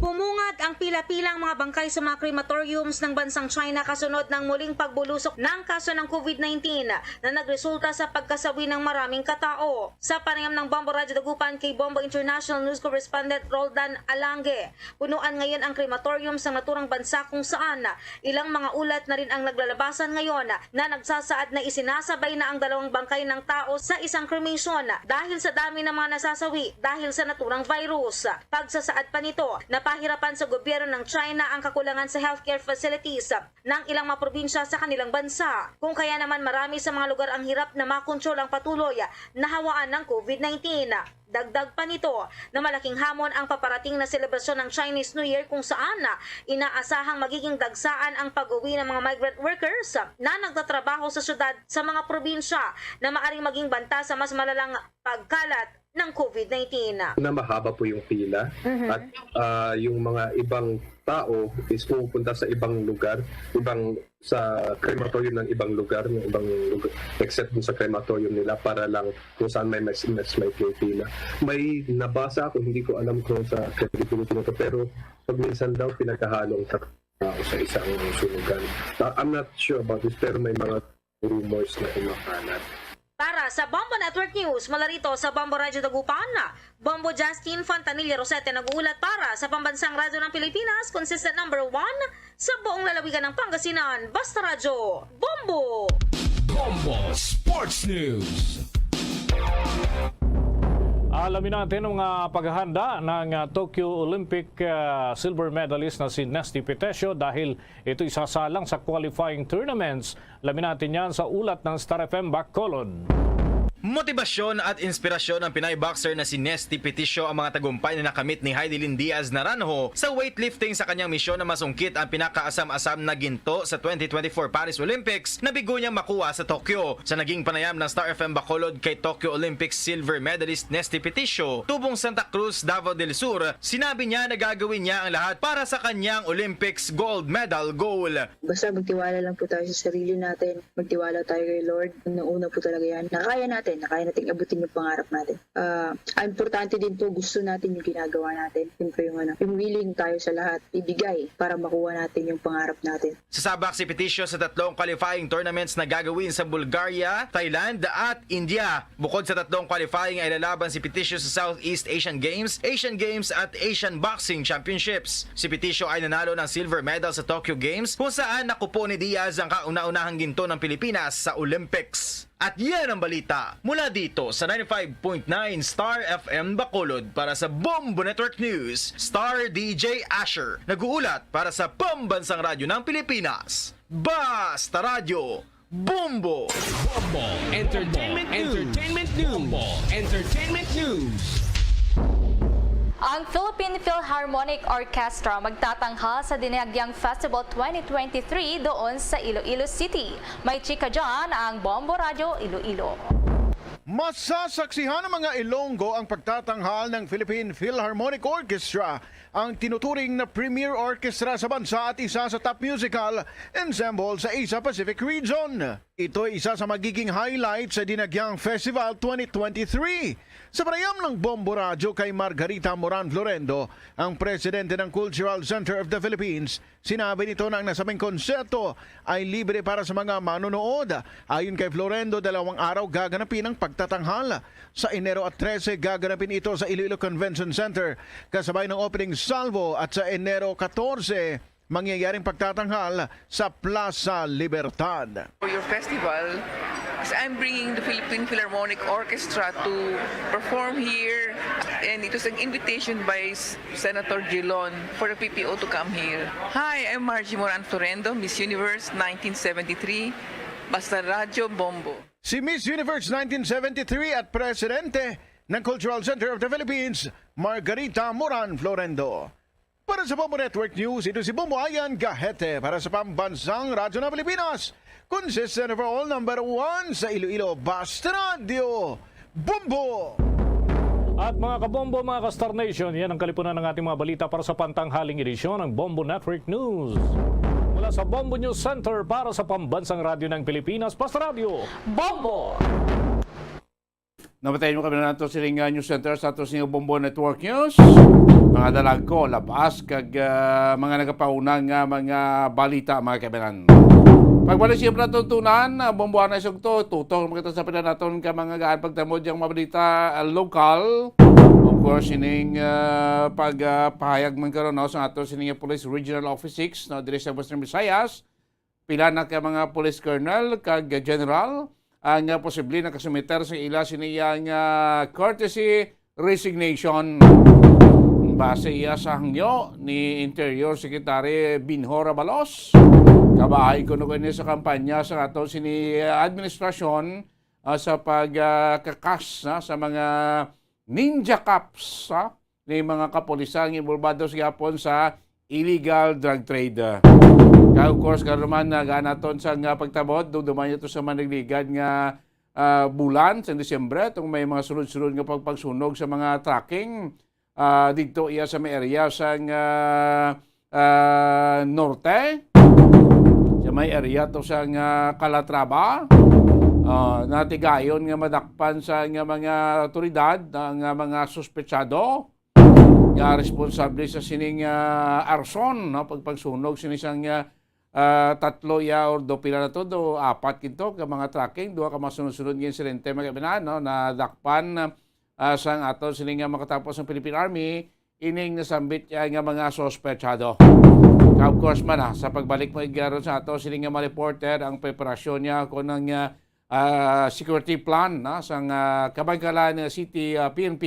Pumungat ang pila-pilang mga bangkay sa mga crematoriums ng bansang China kasunod ng muling pagbulusok ng kaso ng COVID nineteen na nagresulta sa pagkasawi ng maraming katao. Sa panayam ng Bombo Radyo Dagupan kay Bombo International News Correspondent Roldan Alange, punuan ngayon ang crematorium sa naturang bansa kung saan ilang mga ulat na rin ang naglalabasan ngayon na nagsasaad na isinasabay na ang dalawang bangkay ng tao sa isang cremation dahil sa dami ng mga nasasawi dahil sa naturang virus. Pagsasaad pa nito, napahirapan sa gobyerno ng China ang kakulangan sa healthcare facilities ng ilang mga probinsya sa kanilang bansa, kung kaya naman marami sa mga lugar ang hirap na makontrol ang patuloy na hawaan ng COVID nineteen. Dagdag pa nito na malaking hamon ang paparating na selebrasyon ng Chinese New Year, kung saan inaasahang magiging dagsaan ang pag-uwi ng mga migrant workers na nagtatrabaho sa syudad sa mga probinsya na maaring maging banta sa mas malalang pagkalat ng COVID nineteen. Na mahaba po yung pila. Mhm. At, ah, yung mga ibang tao is pumupunta sa ibang lugar, ibang, sa crematorium ng ibang lugar, yung ibang lugar, except dun sa crematorium nila, para lang kung saan may mas, mas may pila. May nabasa ako, hindi ko alam kung sa credibility na to, pero pag minsan daw pinaghahalong tao sa isang sunugan. Ah, I'm not sure about this, pero may mga rumors na kumakalat. Para sa Bombo Network News, mula rito sa Bombo Radyo Dagupan, Bombo Justin Fontanilla Rosete nag-uulat para sa Pambansang Radyo ng Pilipinas, consistent number one sa buong lalawigan ng Pangasinan. Basta Radyo, Bombo! Bombo Sports News. Alamin natin ang mga paghahanda ng, ah, Tokyo Olympic, ah, silver medalist na si Nesty Petecio dahil ito isasalang sa qualifying tournaments. Alamin natin yan sa ulat ng Star F M Bacolod. Motibasyon at inspirasyon ng Pinay boxer na si Nesty Petecio ang mga tagumpay na nakamit ni Heidelin Diaz Naranjo sa weightlifting sa kanyang misyon na masungkit ang pinakaasam-asam na ginto sa twenty twenty-four Paris Olympics na bigo niyang makuha sa Tokyo. Sa naging panayam ng Star F M Bacolod kay Tokyo Olympics silver medalist Nesty Petecio, tubong Santa Cruz, Davao del Sur, sinabi niya na gagawin niya ang lahat para sa kanyang Olympics gold medal goal. Basta magtiwala lang po tayo sa sarili natin, magtiwala tayo kay Lord. Unang-una po talaga yan. Nakaya natin, nakaya natin abutin yung pangarap natin. Ah, ang importante din po, gusto natin yung ginagawa natin. Yun po yung ano, yung willing tayo sa lahat ibigay para makuha natin yung pangarap natin. Sasabak si Petecio sa tatlong qualifying tournaments na gagawin sa Bulgaria, Thailand, at India. Bukod sa tatlong qualifying ay lalaban si Petecio sa Southeast Asian Games, Asian Games, at Asian Boxing Championships. Si Petecio ay nanalo ng silver medal sa Tokyo Games, kung saan nakupo ni Diaz ang kauna-unahang ginto ng Pilipinas sa Olympics. At yan ang balita mula dito sa ninety-five point nine Star F M Bacolod. Para sa Bombo Network News, Star D J Asher, nag-uulat para sa Pambansang Radyo ng Pilipinas, Basta Radyo, Bombo! Bombo Entertainment News. Entertainment News. Bombo Entertainment News. Ang Philippine Philharmonic Orchestra magtatanghal sa Dinagyang Festival twenty twenty-three doon sa Iloilo City. May chika dyan ang Bombo Radyo Iloilo. Masasaksihan ng mga Ilonggo ang pagtatanghal ng Philippine Philharmonic Orchestra, ang tinuturing na premier orchestra sa bansa at isa sa top musical ensemble sa Asia Pacific region. Ito ay isa sa magiging highlight sa Dinagyang Festival twenty twenty-three. Sa panayam ng Bombo Radyo kay Margarita Moran Florendo, ang presidente ng Cultural Center of the Philippines, sinabi nito na ang nasabing konsepto ay libre para sa mga manonood. Ayon kay Florendo, dalawang araw gaganapin ang pagtatanghal. Sa Enero at trese, gaganapin ito sa Iloilo Convention Center, kasabay ng opening salvo, at sa Enero katorse, mangyayaring pagtatanghal sa Plaza Libertad. For your festival, 'cause I'm bringing the Philippine Philharmonic Orchestra to perform here, and it was an invitation by S-, Senator Drilon for the P P O to come here. Hi, I'm Margie Moran Florendo, Miss Universe nineteen seventy-three, Basta Radyo Bombo. Si Miss Universe nineteen seventy-three at presidente ng Cultural Center of the Philippines, Margarita Moran Florendo. Para sa Bombo Network News, ito si Bombo Ayan Gahete para sa Pambansang Radyo ng Pilipinas. Consistent overall, number one sa Iloilo, Basta Radyo, Bombo! At mga kabombo, mga ka-Star Nation, yan ang kalipunan ng ating mga balita para sa pantanghaling edisyon ng Bombo Network News. Mula sa Bombo News Center para sa Pambansang Radyo ng Pilipinas, Basta Radyo, Bombo! Namatayin mo kami na nato sining, ah, News Center sa ato sining Bombo Network News. Mga dalagko, labas, kag, ah, mga nagapauna nga mga balita, mga kaibigan. Pagbalik siyempre naton tunan, ah, Bombo Anay Sugto, tutok mo kita sa pila naton ka mga gaan pagtamod yang mga balita, ah, lokal. Of course, sining, ah, pag, ah, pahayag man karon, no, sa ato sining Police Regional Office six, no, diri sa Western Visayas. Pila na ka mga police colonel kag general ang, ah, posible nakasumiter sa ila sini nga, ah, courtesy resignation. Base iya sa hangyo ni Interior Secretary Binho Rabalos, kabahin kuno kini sa kampanya sa aton sini administrasyon, ah, sa pag, ah, kakas, ah, sa mga ninja cops, ah, ni mga kapulisan nga involbado sa gihapon sa illegal drug trade. Kag of course, karon man, ah, gaan naton sa nga pagtabot, dumduman niyo to sa manigligad nga, ah, bulan sa Disyembre, itong may mga sunod-sunod nga pagpagsunog sa mga trucking, ah, didto iya sa may area sang, ah, ah, norte, sa may area to sang, ah, Calatrava. Ah, natigayon nga madakpan sa nga mga awtoridad ang, ah, mga suspetsado nga responsable sa sining, ah, arson, no, pagpagsunog sini sang, ah, ah, tatlo ya or do pila na to, do apat kinto ka mga trucking, duha ka mga sunod-sunod nga insidente, mga kababayan, no, nadakpan, ah, sang aton sini nga makatapos ang Philippine Army, ining nasambit, ah, nga mga suspetsado. Of course man, ah, sa pagbalik mo, igaro sa ato sini nga mga reporter, ang preparasyon niya kung ang, ah, ah, security plan, ah, sang, ah, Kabankalan City, ah, P N P,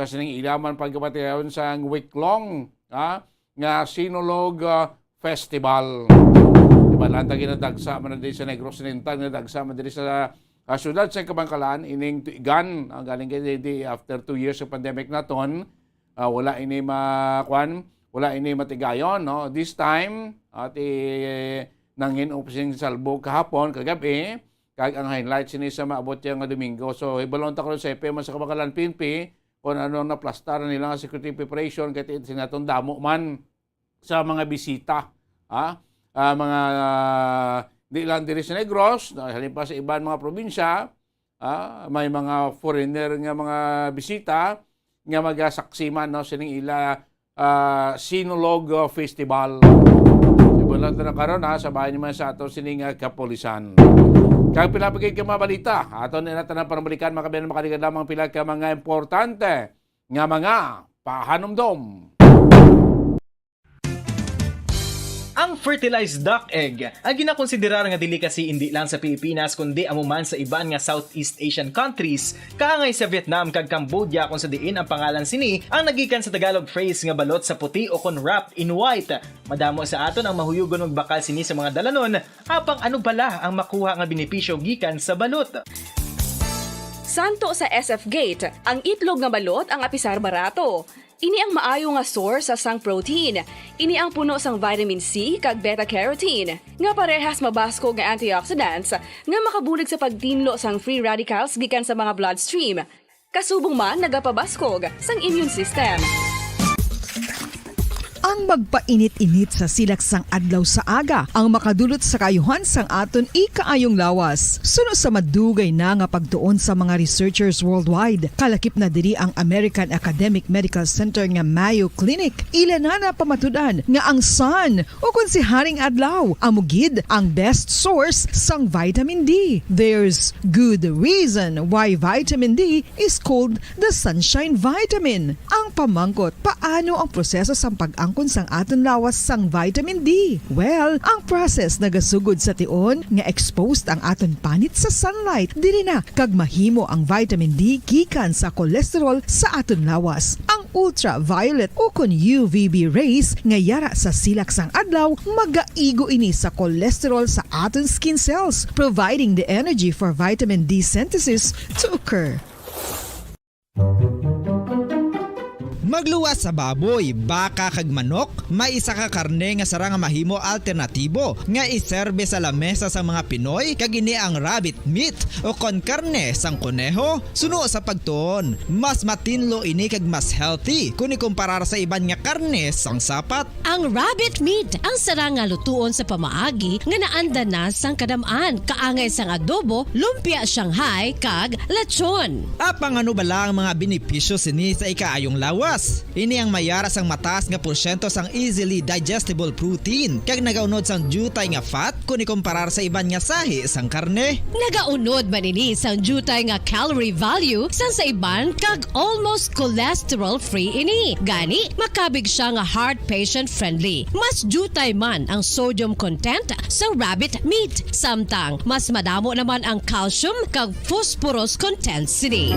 sa sining ila man pagkapatigayon sang week-long, ah, nga Sinulog, ah, Festival. Diba, lang ta ginadagsa man na diri sa Negros Oriental, nga dagsa man diri sa, ah, siyudad sa Kabankalan, ining tuigan, ah, galing kay di, di, after two years sa pandemic naton, ah, wala ini ma-, kwan, wala ini matigayon, no? This time, at i-, nangin-, upsing salbo kahapon, kagabi, kag ang highlight sini sa maabot niya nga Domingo. So, hibalon ta karon sa F M sa Kabankalan P N P kung ano ang naplastaran nila nga security preparation, kay ti-, sinaton damo man sa mga bisita, ha? Ah, mga, ah, di lang diri sa Negros, na halin pa sa iban mga probinsya, ah, may mga foreigner nga mga bisita nga magasaksi man, no, sining ila, ah, Sinulog, ah, Festival. Sibulan ta na karon, ha, sa bahin man sa ato sining, ah, kapulisan. Kag pila pa gid ka mga balita, aton na tanan panumalikan, mga kabayan, makaligad lamang pila ka mga importante nga mga pahanumdom. Ang fertilized duck egg ang ginakonsiderar nga delicacy indi lang sa Pilipinas kundi amo man sa iban nga Southeast Asian countries, kaangay sa Vietnam kag Cambodia, kung sa diin ang pangalan sini ang nagikan sa Tagalog phrase nga balot sa puti o kon wrapped in white. Madamo sa aton ang mahuyugon magbakal sini sa mga dalanon, apang ano bala ang makuha nga benepisyo gikan sa balot? Santo sa S F Gate, ang itlog nga balot ang apisar barato. Ini ang maayo nga source sa sang protein. Ini ang puno sang vitamin C kag beta-carotene, nga parehas mabaskog nga antioxidants nga makabulig sa pagtinlo sang free radicals gikan sa mga bloodstream. Kasubong man nagapabaskog sang immune system. Ang magpainit-init sa silak sang adlaw sa aga ang makadulot sa kaayuhan sang aton ikaayong lawas. Suno sa madugay na nga pagtuon sa mga researchers worldwide, kalakip na diri ang American Academic Medical Center nga Mayo Clinic. Ila na napamatud-an nga ang sun, o kon si Haring Adlaw, amo gid ang best source sang vitamin D. There's good reason why vitamin D is called the sunshine vitamin. Ang pamangkot, paano ang proseso sang pag-angkon sang aton lawas sang vitamin D? Well, ang process nagasugod sa tion nga exposed ang aton panit sa sunlight diri na kag mahimo ang vitamin D gikan sa cholesterol sa aton lawas. Ang ultraviolet o kon U V B rays nga yara sa silak sang adlaw magaigo ini sa cholesterol sa aton skin cells, providing the energy for vitamin D synthesis to occur. Magluwas sa baboy, baka kag manok, may isa ka karne nga sarang nga mahimo alternatibo nga iserbe sa lamesa sang mga Pinoy, kag ini ang rabbit meat o kon karne sang kuneho. Suno sa pagtuon, mas matinlo ini kag mas healthy kon ikumparar sa iban nga karne sang sapat. Ang rabbit meat ang sarang nga lutuon sa pamaagi nga naanda na sang kadam-an, kaangay sang adobo, lumpia Shanghai, kag lechon. Apang ano bala ang mga benepisyo sini sa ikaayong lawas? Ini ang mayara sang mataas nga porsyento sang easily digestible protein kag nagaunod sang diutay nga fat kon ikumparar sa iban nga sahi sang karne. Nagaunod man ini sang diutay nga calorie value sang sa iban kag almost cholesterol-free ini. Gani, makabig sia nga heart patient-friendly. Mas diutay man ang sodium content sa rabbit meat, samtang mas madamo naman ang calcium kag phosphorus content sini.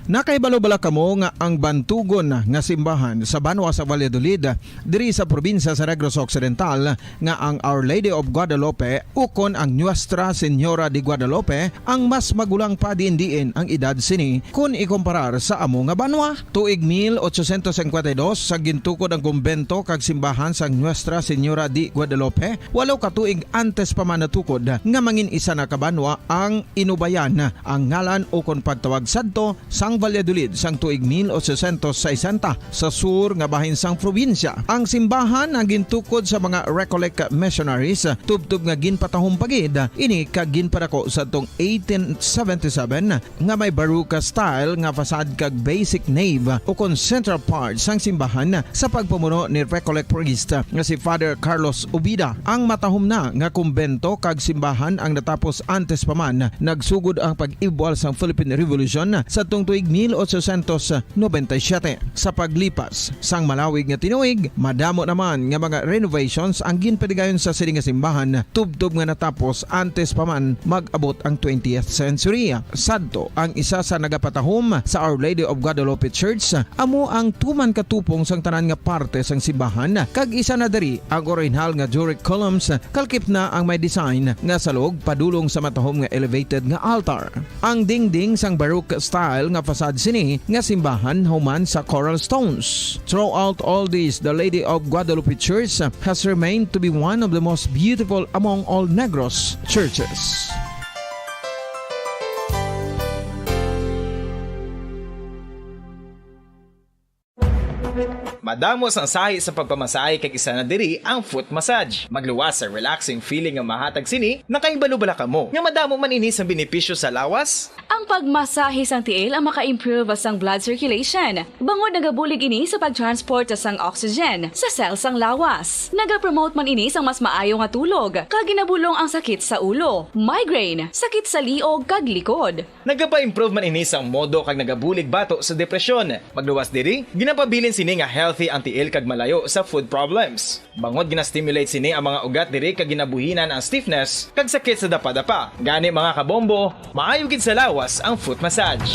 Nakahibalo bala kamo nga ang bantugon nga simbahan sa banwa sa Valladolid, diri sa probinsya sa Negros Occidental, nga ang Our Lady of Guadalupe ukon ang Nuestra Señora de Guadalupe ang mas magulang pa diin-diin ang edad sini kon ikumparar sa amo nga banwa? Tuig mil ochocientos cincuenta y dos, sa gintukod ang kumbento kag simbahan sang Nuestra Señora de Guadalupe, walo ka tuig antes pa man natukod nga mangin isa na ka banwa ang Inubayan, ang ngalan ukon pagtawag sadto sang Valladolid sang tuig mil ochocientos sesenta, sa sur nga bahin sang probinsya. Ang simbahan ang gintukod sa mga Recollect missionaries, tubtob nga ginpatahom pa gid ini kag ginpadako sadtong eighteen seventy-seven, nga may Baroque style nga facade kag basic nave ukon central part sang simbahan sa pagpamuno ni Recollect priest nga si Father Carlos Ubida. Ang matahom na nga kumbento kag simbahan ang natapos antes pa man nagsugod ang pag-ibwal sang Philippine Revolution sadtong tuig mil ochocientos noventa y siete. Sa paglipas sang malawig nga tinuig, madamo naman nga mga renovations ang ginpatigayon sa sini nga simbahan, tubtob nga natapos antes pa man mag-abot ang twentieth century. Sadto, ang isa sa nagapatahom sa Our Lady of Guadalupe Church amo ang tuman ka tupong sang tanan nga parte sang simbahan, kag isa na diri ang orihinal nga Doric columns, kalkip na ang may design nga salog padulong sa matahom nga elevated nga altar. Ang dingding sang Baroque style nga facade sini nga simbahan human sa coral stones. Throughout all this, the Lady of Guadalupe Church has remained to be one of the most beautiful among all Negros churches. Madamo sang sahi sa pagpamasahe, kag isa na diri ang foot massage. Magluwas sa relaxing feeling nga mahatag sini. Nakahibalo bala kamo nga madamo man ini sang benepisyo sa lawas? Ang pagmasahe sang tiil ang maka-improve sang blood circulation, bangod nagabulig ini sa pag-transport sang oxygen sa cell sang lawas. Nagapromote man ini sang mas maayo nga tulog, kag ginabulong ang sakit sa ulo, migraine, sakit sa liog, kag likod. Nagapa-improve man ini sang modo kag nagabulig bato sa depresyon. Magluwas diri, ginapabilin sini nga healthy ang tiil kag malayo sa foot problems. Bangod gina-stimulate sini ang mga ugat diri kag ginabuhinan ang stiffness kag sakit sa dapadapa. Gani, mga kabombo, maayo gid sa lawas ang foot massage.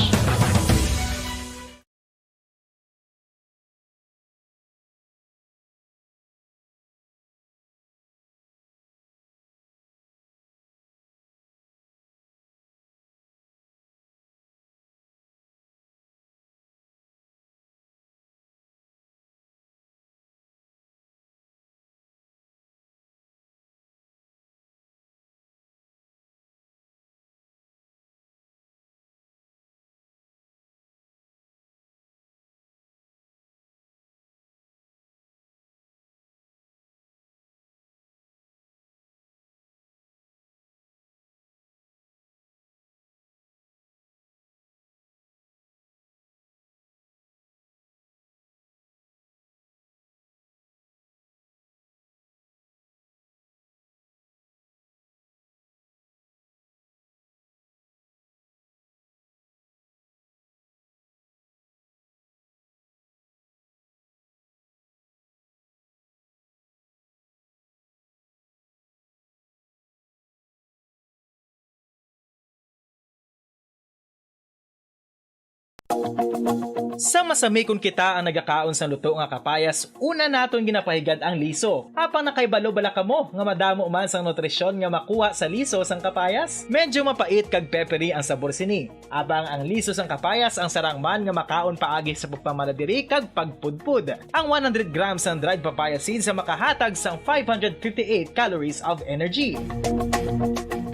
Sa masamikon kita ang nagakaon sang luto nga kapayas, una naton ginapahigad ang liso. Apang nakahibalo bala kamo nga madamo man sang nutrisyon nga makuha sa liso sang kapayas? Medyo mapait kag peppery ang sabor sini. Apang ang liso sang kapayas ang sarang man nga makaon paagi sa pagpamala diri kag pagpudpod. Ang one hundred grams sang dried papaya seeds ang makahatag sang five hundred fifty-eight calories of energy.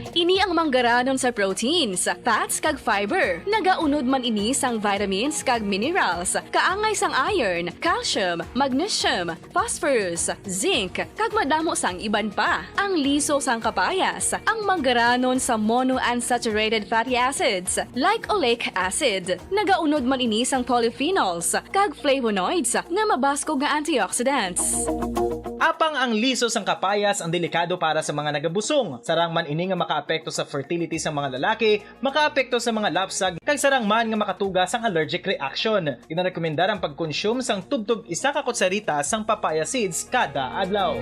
Ini ang manggaranon sa proteins, fats, kag fiber. Nagaunod man ini sang vitamins kag minerals, kaangay sang iron, calcium, magnesium, phosphorus, zinc, kag madamo sang iban pa. Ang liso sang kapayas, ang manggaranon sa monounsaturated fatty acids, like oleic acid. Nagaunod man ini sang polyphenols kag flavonoids nga mabaskog nga antioxidants. Apang ang liso sang kapayas ang delikado para sa mga nagabusong. Sarang man ini nga makaapekto sa fertility sa mga lalaki, makaapekto sa mga lapsag, kag sarang man nga makatuga sang allergic reaction. Ginarekomendar ang pagkonsume sang tubtob isa ka kutsarita sang papaya seeds kada adlaw.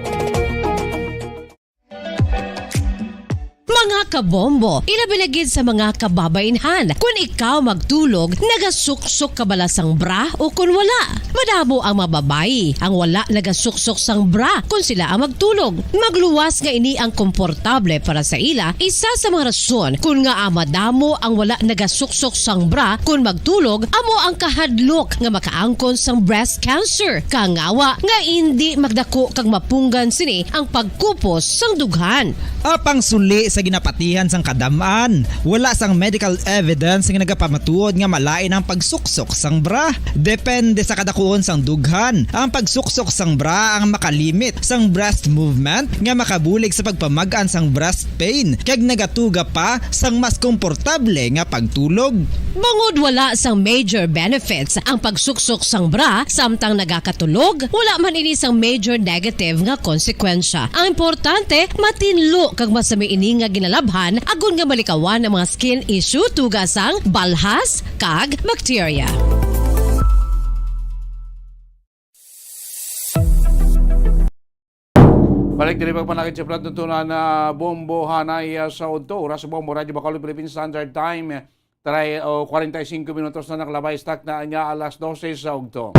Mga Kabombo, ilabi na gid sa mga kababaynhan. Kun ikaw magtulog, nagasuksok ka bala sang bra o kun wala? Madamo ang mga babayi ang wala nagasuksok sang bra kun sila ang magtulog. Magluwas nga ini ang komportable para sa ila, isa sa mga rason kun ngaa madamo ang wala nagasuksok sang bra kun magtulog amo ang kahadlok nga makaangkon sang breast cancer. Kangawa nga indi magdako kag mapunggan sini ang pagkupos sang dughan. Apang suli sa ginapatihan sang kadam-an, wala sang medical evidence nga nagapamatuod nga malain ang pagsuksok sang bra. Depende sa kadakuon sang dughan, ang pagsuksok sang bra ang makalimit sang breast movement nga makabulig sa pagpamag-an sang breast pain kag nagatuga pa sang mas komportable nga pagtulog. Bangod wala sang major benefits ang pagsuksok sang bra samtang nagakatulog, wala man ini sang major negative nga konsekwensya. Ang importante, matinlo kag masami ini nga ginalabhan agod nga malikawan ang mga skin issue tuga sang balhas kag bakterya. Balik diri pagpanakit sa pagtuntunan na Bombo Hanay, ah, sa udto. Oras sa Bombo Radyo Bacolod Philippine Standard Time. Try, o, kwarenta y singko minutos na nakalabay, stock na nga alas dose sa udto.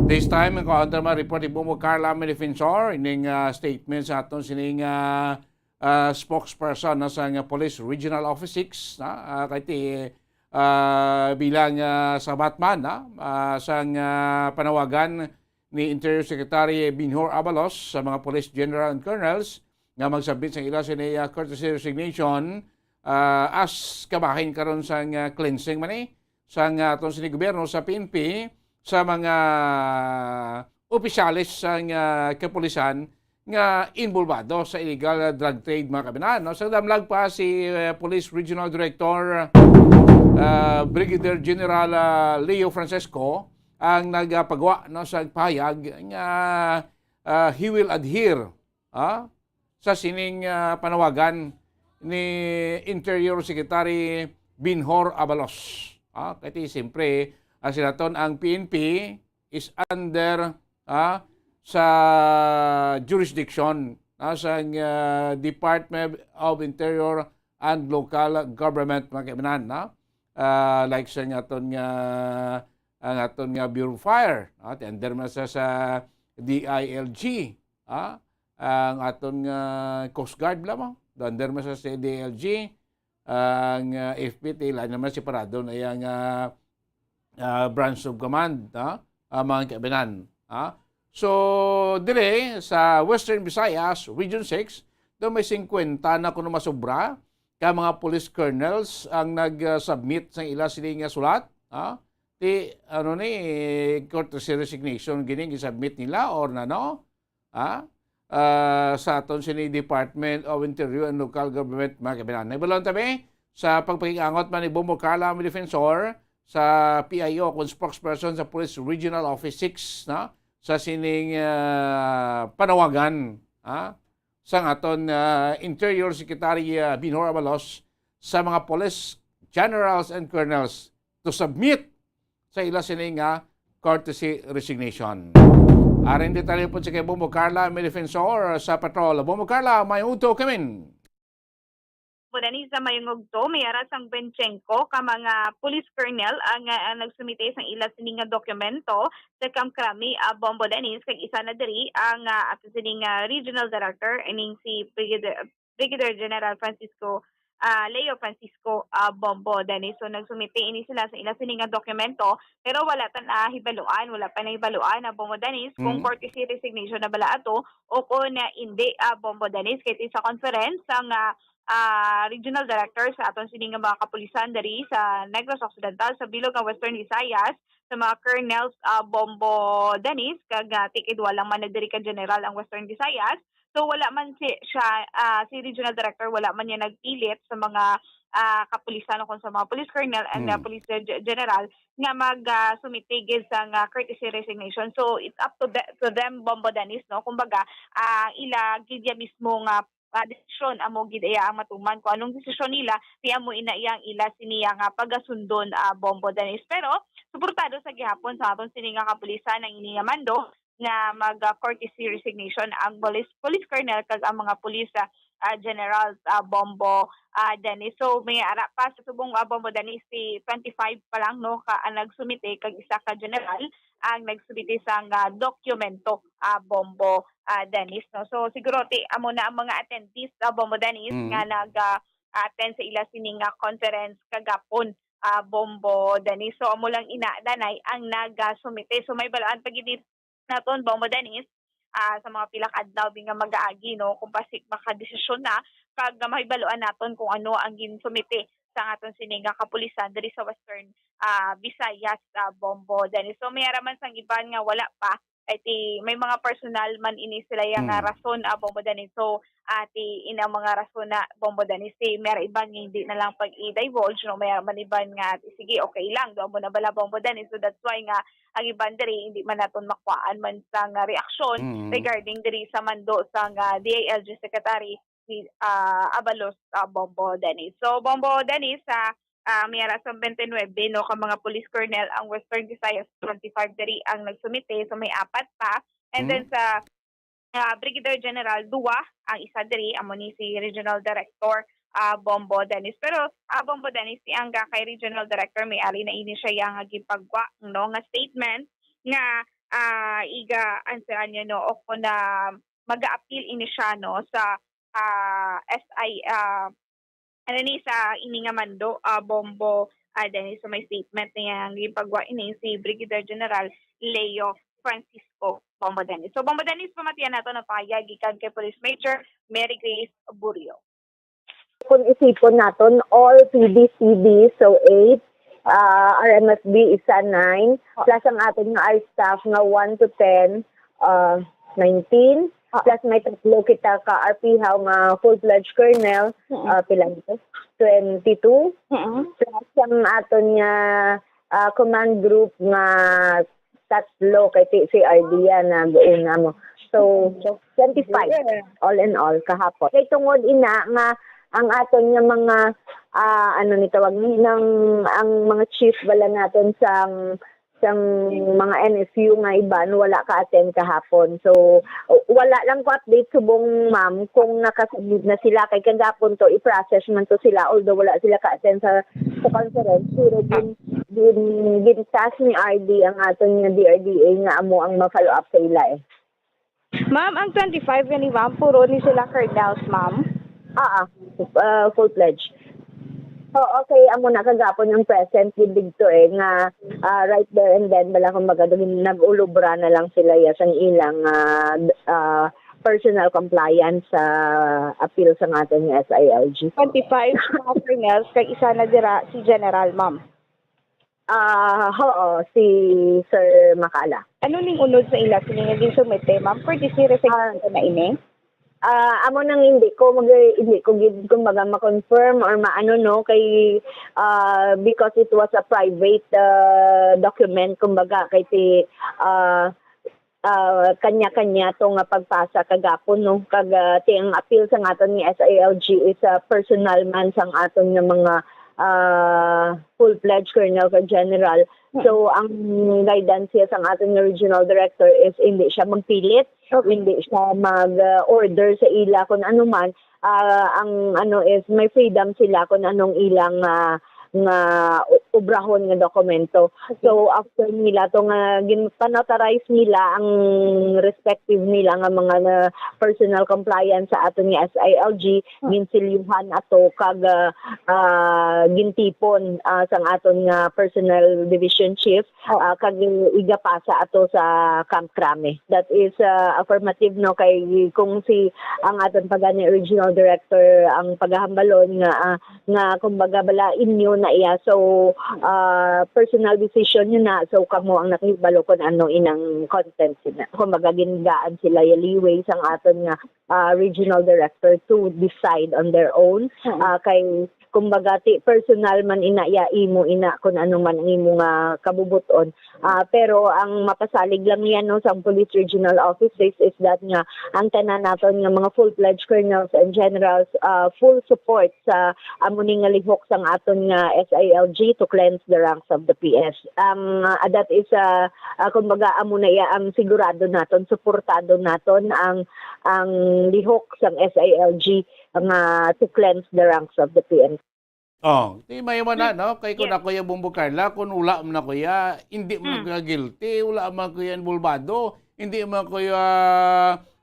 This time, ang kaunter man report ni Bombo Carla Medefensor, ining, ah, statement sa aton sining, ah, ah, spokesperson na sa nga Police Regional Office six, na, ah, kay ti, ah, bilang, ah, sa Batman, na, ah, sang, ah, panawagan ni Interior Secretary Binhor Abalos sa mga police general and colonels nga magsubmit sang ila sini, ah, courtesy resignation, ah, as kabahin karon sang, ah, cleansing man ni sang, ah, aton sini gobyerno sa P N P sa mga opisyales sang, ah, kapulisan nga involbado sa illegal, ah, drug trade, mga kababayan, no? Sa damlag pa si, ah, Police Regional Director, ah, Brigadier General, ah, Leo Francisco ang nagapagwa, no, sa pahayag nga, ah, he will adhere, ah, sa sining, ah, panawagan ni Interior Secretary Binhor Abalos. Ah, kay siyempre, ah, sila ton ang P N P is under, ah, sa jurisdiction, ah, sa, ah, Department of Interior and Local Government, mga kaibanan, no? Ah, like sa nga aton nga, ang aton nga Bureau of Fire, no? Under man sa, sa D I L G, ah, ang aton nga Coast Guard lamang, under man sa, sa D I L G, ang, ah, F P T, lain naman separado na yang, ah, ah, branch of command, no? Ah, mga kaibanan, ha? So, dire sa Western Visayas, Region six, daw may singkwenta na kuno masobra ka mga police colonels ang nag, ah, submit sang ila sini nga sulat, ha? Ti, ano ni, courtesy resignation gini gisubmit nila or nano? Ha? Ah, sa aton sini Department of Interior and Local Government, mga kaibanan. Nahibaluan ta mi sa pagpakig-angot man ni Bombo Carla, ang defensor sa P I O, kung spokesperson sa Police Regional Office six, no? Sa sining, ah, panawagan, ha? Sang aton, ah, Interior Secretary, ah, Binhor Abalos sa mga police generals and colonels to submit sa ila sini nga courtesy resignation. Aring detalye po sa kay Bombo Carla, may defensor sa patrol. Bombo Carla, may uto kamin. Muna ni sa mayong ugto, may ara sang twenty-five ka mga police colonel ang, ah, ang nagsumite sang ila sini nga dokumento sa Kamkrami, ah, Bombo Dennis, kag isa na diri ang, ah, ato sini nga regional director, ining si Brigadier, Brigadier General Francisco, ah, Leo Francisco, ah, Bombo Dennis. So, nagsumite ini sila sa ila sini nga dokumento, pero wala pa nahibaluan, wala pa nahibaluan na Bombo Dennis kung Mm. courtesy resignation na bala ato o kung, ah, hindi, ah, Bombo Dennis. Kay sa conference ang, ah, ah, regional director sa aton sini nga mga kapulisan diri sa Negros Occidental, sa bilog nga Western Visayas, sa mga colonels, ah, Bombo Dennis, kag, ah, tikidwa lang man na diri ka general ang Western Visayas. So, wala man si, siya, ah, si regional director, wala man niya nagpilit sa mga, ah, kapulisan o kung sa mga police colonel and, ah, Mm. police ge-, general nga mag, ah, sumite gid sa nga courtesy resignation. So, it's up to the, to them, Bombo Dennis, no? Kumbaga, ah, ila gid ya mismo nga, ah, desisyon amo gid iya ang matuman kung anong desisyon nila, kaya mo ina iya ang ila siniya nga pagasundon, ah, Bombo Dennis. Pero suportado sa gihapon sa aton sini nga kapulisan ang ini nga mando nga mag, ah, courtesy resignation ang police, police colonel kag ang mga police, ah, ah, generals, ah, Bombo, ah, Dennis. So, may ara pa sa subong, ah, Bombo Dennis, si twenty-five pa lang, no, ka, ang nagsumite, kag isa ka general ang nagsumite sang, ah, dokumento, ah, Bombo, ah, Dennis, no. So, siguro ti amo na ang mga attendees, ah, Bombo Dennis, Mm. nga nag, ah, attend sa ila sini nga conference kagapon, ah, Bombo Dennis. So, amo lang ina, danay ang nagasumite. So, may balaan pa gid naton, Bombo Dennis, ah, sa mga pila ka adlaw bi nga mag-aagi, no, kung basi makadesisyon na, kag mahibaluan naton kung ano ang ginsumite sa aton sini nga kapulisan diri sa Western, ah, Visayas, ah, Bombo Dennis. So, may ara man sang iban nga wala pa, kay ti may mga personal man ini sila yang, ah, Mm. rason, ah, Bombo Dennis. So, ah, ti ina mga rason na, Bombo Dennis, ti may ara iban nga hindi na lang pag-i-divulge, no, may ara man iban nga, ti sige, okay lang, do mo na bala, Bombo Dennis. So, that's why nga ang iban diri hindi man naton makuhaan man sang reaksyon Mm. regarding diri sa mando sang D I L G Secretary si, ah, Abalos, ah, Bombo Dennis. So, Bombo Dennis, ah, ah, may ara sang twenty-nine, no, ka mga police colonel ang Western Visayas, twenty-five diri ang nagsumite, so may apat pa. And then Mm. sa, ah, Brigadier General, duwa ang isa diri, amo ni si Regional Director, ah, Bombo Dennis. Pero, ah, Bombo Dennis, ti ang ga kay Regional Director, may ari na ini siya yang gipagwa, no, nga statement nga, ah, iga-answeran niya, no, o kung na mag-a-appeal ini siya, no, sa, ah, S I, ah, ano ni, sa ini nga mando, ah, Bombo, ah, Dennis. So, may statement niya ang gipagwa ini si Brigadier General Leo Francisco Bombo Dennis. So, Bombo Dennis, pamatian nato na pahayag gikan kay Police Major Mary Grace Burio. Kung isipon naton, all P D C D, so eight, ah, R M F B, isa, nine, Ah. plus ang aton nga R staff nga one to ten, ah, nineteen, Ah. plus may tatlo kita ka R P haw nga full-fledged colonel, Mm. ah, pila ito? Twenty-two. Mm. Plus ang aton nga, ah, command group nga tatlo kay ti-, si R D yan na una mo. So, twenty-five all in all kahapon. Kay tungod ina nga ang aton nga mga, ah, ano ni tawag ni, nang, ang mga chief bala naton sang, sang mga N S U nga iban wala ka-attend kahapon. So, wala lang ko update subong, ma'am, kung nakasubmit na sila, kay kagapon to, i-process man to sila, although wala sila ka-attend sa, sa conference, pero gin-, gin-, gin-task ni R D ang aton nga D R D A nga amo ang ma-follow up sa ila, eh. Ma'am, ang twenty-five gani, ma'am, puro ni sila colonels, ma'am? Ah, ah, ah, full-fledged. Oo, okay, amo na kagapon ang present gid didto, eh, nga, ah, right there and then, bala, kumbaga, dun nag-ulobra na lang sila, yes, ang ilang, ah, d-, ah, personal compliance sa appeal sa aton nga S I L G. Twenty-five sa mga colonels, kag isa na dira si General, ma'am. Ah, oo, si Sir Macala. Ano ning unod sa ila sini nga ginsumite, ma'am? Courtesy resignation Ah. na ini? Ah, amo nang hindi ko mag-, hindi ko gid, kumbaga, ma-confirm or maano, no, kay, ah, because it was a private, ah, document, kumbaga, kay ti, ah, ah, kanya-kanya to nga pagpasa kagapon, no, kag, ah, ti ang appeal sa aton ni S I L G is, ah, personal man sang aton nga mga, ah, full-fledged colonel kag general. So, ang guidance siya sang aton nga regional director is hindi siya magpilit, Okay. hindi siya mag, ah, order sa ila kung ano man. Ah, ang ano is may freedom sila kung anong ilang, ah, nga u-, obrahon nga dokumento. Okay. So, after nila to nga gin-, pa-notarize nila ang respective nila nga mga na personal compliance sa aton nga S I L G, Hmm. ginsilyuhan ato kag, ah, ah, gintipon, ah, sang aton nga personnel division chief, Oh. ah, kag igapasa ato sa Camp Crame. That is, ah, affirmative, no, kay kung si, ang aton pa gani regional director ang pagahambalon nga, ah, nga kumbaga bala inyo na iya. So, ah, personal decision nyo na. So, kamo ang nakahibalo kung ano inang content sila. Kumbaga, gingaan sila ya leeway sang aton nga, ah, regional director to decide on their own. Mm. Ah, kay, kumbaga, ti, personal man ina ya imo ina kung ano man ang imo nga kabubuton. Ah, pero ang mapasalig lang yan, no, sa police regional offices is that nga ang tanan naton nga mga full-fledged colonels and generals, ah, full support sa amo ni nga lihok sang aton nga S I L G to cleanse the ranks of the P S. Ang, ah, that is, ah, ah, kumbaga, amo na iya ang sigurado naton, suportado naton ang, ang lihok sang S I L G nga to cleanse the ranks of the P N P. Oh, di may man na, no? Kay kung Yes. ako yung Bumbo Carla, kung wala man ako ya, hindi man Mm. ako ya guilty, wala man ako ya involvado, hindi man ako ya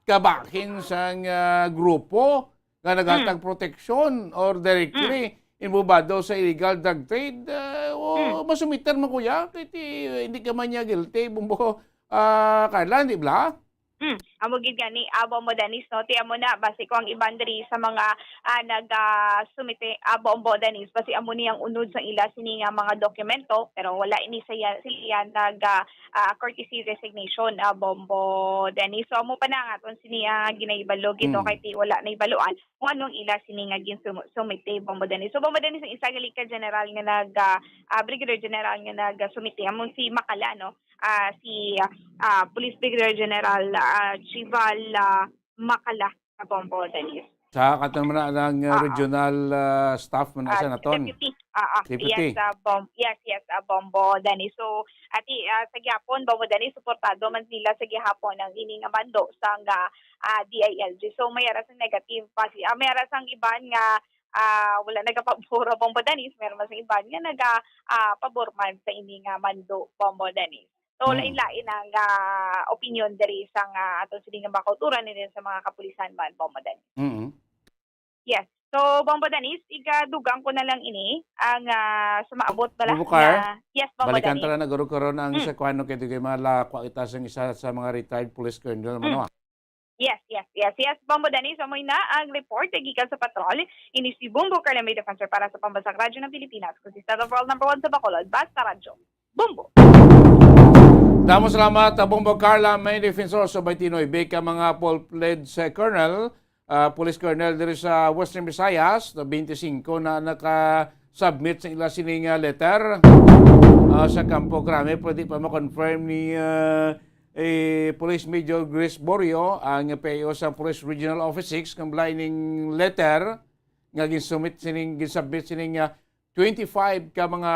kabahin sang ah, grupo nga naghatag protection or directly involvado sa illegal drug trade, ah, o masumiter man ko ya, kay ti, hindi ka man niya guilty, Bumbo ah, Carla, di ba? Hmm, amo gid gani, ah, Bombo Dennis, no? Ti amo na, basi ko ang iban diri sa mga ah, nag ah, sumite, ah, Bombo Dennis, basi amo ni ang unod sa ila sini nga mga dokumento, pero wala ini sa iya, sila nag ah, ah, courtesy resignation, ah, Bombo Dennis. So amo pa na ang aton sini ah, ginahibalo gid, no? Mm. Kay ti wala na ibaluan kung anong ila sini nga ginsumite, Bombo Dennis. So Bombo Dennis, ang isa gali ka general nga nag ah, ah, Brigadier General nga nag ah, sumite, amo si Macala, no? Ah, si ah, Police Brigadier General ah, Chival ah, Macala sa Bombo Dennis. Sa katon man na ang uh, Ah. regional uh, staff man na Ah, sa naton. Deputy. Ah, ah, Deputy. Yes, ah, Bom, yes, yes, ah, Bombo Dennis. So, ati, ah, sa gihapon, Bombo Dennis, suportado man nila sa gihapon ang ini nga mando sang ah, ah, D I L G. So, may ara sang negative pa si, ah, may ara sang iban nga ah, wala nagapabor, Bombo Dennis, meron man sang iban nga naga ah, pabor man sa ini nga mando, Bombo Dennis. So, Mm. lain-lain ang ah, opinion diri sang ah, aton sini nga mga kauturan and then sa mga kapulisan man, Bombo Dennis. Mm. Yes. So, Bombo Dennis, igadugang ko na lang ini ang ah, sa maabot bala Bubukar? na, yes, Bombo Balikan Dennis. ta lang na guro karon ang Mm. sa kuan, no, kay di kay malakwa kita sa isa sa mga retired police colonel, Mm. ano, ah. Yes, yes, yes, yes. Bombo Dennis, amoy na ang report nga gikan sa patrol. Ini si Bombo Carla May Defensor para sa Pambansang Radyo ng Pilipinas. Consistent of World Number One sa Bacolod, Basta Radyo. Bombo! Damo salamat, uh, Bombo Carla May Defensor, sa twenty-nine ka mga full-fledged uh, colonel, uh, police colonel diri sa Western Visayas, na twenty-five na naka-submit sa ila sining uh, letter uh, sa Campo Crame. Pwede pa ma-confirm ni uh, eh, Police Major Grace Borio, ang P I O sa Police Regional Office six, kung balay ning letter nga ginsubmit sining, ginsubmit sining uh, twenty-five ka mga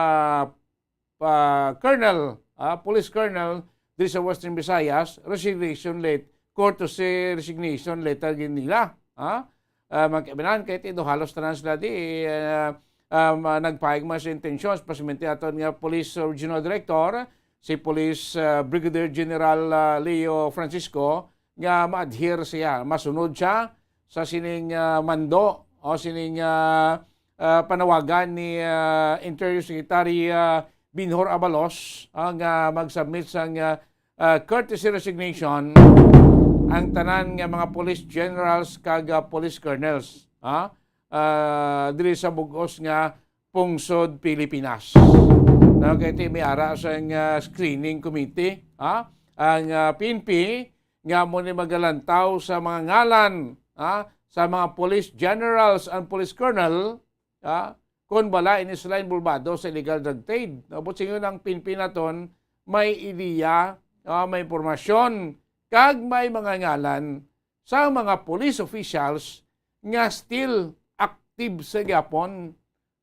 pa colonel, ah, police colonel diri sa Western Visayas, resignation let-, courtesy resignation letter gid nila, ha? Ah, magkaibanan kay ti do halos tanan sila di, ah, um, ah, nagpahayag man sa intensyon, especially aton nga police regional director, si Police ah, Brigadier General ah, Leo Francisco, nga ma-adhere siya, masunod siya sa sining ah, mando o sining ah, ah, panawagan ni ah, Interior Secretary ah, Binhor Abalos, ah, nga mag-submit sang ah, ah, courtesy resignation ang tanan nga mga police generals kag ah, police colonels, ha? Ah, diri sa bug-os nga pungsod Pilipinas. No, kay ti may ara sang ah, screening committee, ha? Ang ah, P N P nga mo ni magalantaw sa mga ngalan, ha? Sa mga police generals and police colonel, ha? Kung bala ini sila involvado sa illegal drug trade. No, but singon ang P N P naton may ideya, ah, may impormasyon, kag may mga ngalan sa mga police officials nga still active sa gyapon,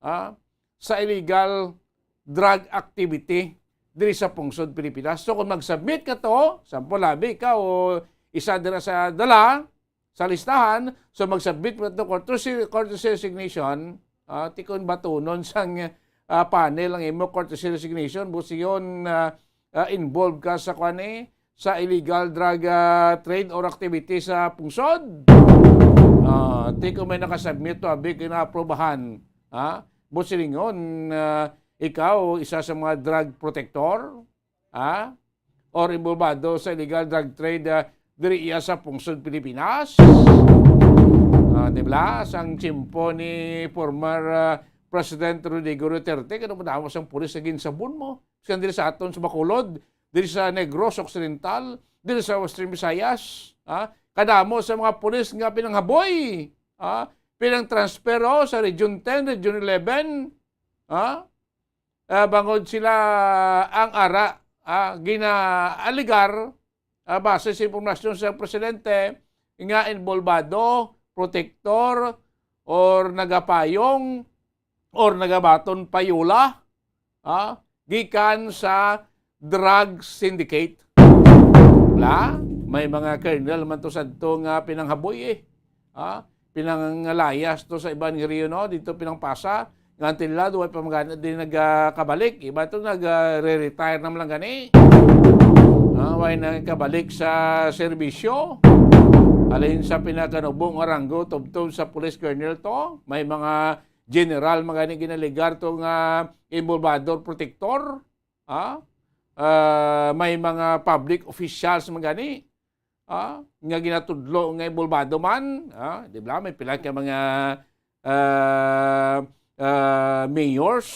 ah, sa illegal drug activity diri sa pungsod Pilipinas. So kung mag-submit ka to, sample labi ka o isa dira sa dala sa listahan, so mag-submit mo to courtesy, courtesy resignation, ah, ti kon batunon sang ah, panel ang imo courtesy resignation, busion ah, ah, involved ka sa kwan eh, sa illegal drug ah, trade or activity sa pungsod. Ah, ti kon may nakasubmit to, abi kinaaprobahan, ha? Busilingon, ah, ikaw isa sa mga drug protector, ha? Or involvado sa illegal drug trade ah, diri iya sa pungsod Pilipinas? Ah, di ba? Sang tiyempo ni former ah, President Rodrigo Duterte, kano madamo sang pulis nga ginsabon mo? Sa diri sa aton sa Bacolod, diri sa Negros Occidental, diri sa Western Visayas, ha? Kadamo sa mga pulis nga pinanghaboy, ha? Pinang-transfer, oh, sa Region ten, Region eleven, ha? Ah, bangod sila ang ara, ah, ginaaligar, ah, base sa impormasyon sa presidente, nga involvado, protektor, or nagapayong, or nagabaton payola, ah, gikan sa drug syndicate. Bla? May mga colonel man to sadto nga pinanghaboy, eh. Ha? Pinangalayas to sa iban nga region, no? Dito pinangpasa. Nga until now, way pa mga din nagkabalik. Iba to nag-re-retire naman lang gani. Ha? Way nagkabalik sa serbisyo. Alin sa pinakanubo nga ranggo, tubtob sa police colonel to. May mga general mga ni ginaligar to nga involvado, protektor. Ha? Ah, may mga public officials man gani, ha, nga ginatudlo nga involvado man, ha, di ba? May pila ka mga, ah, ah, mayors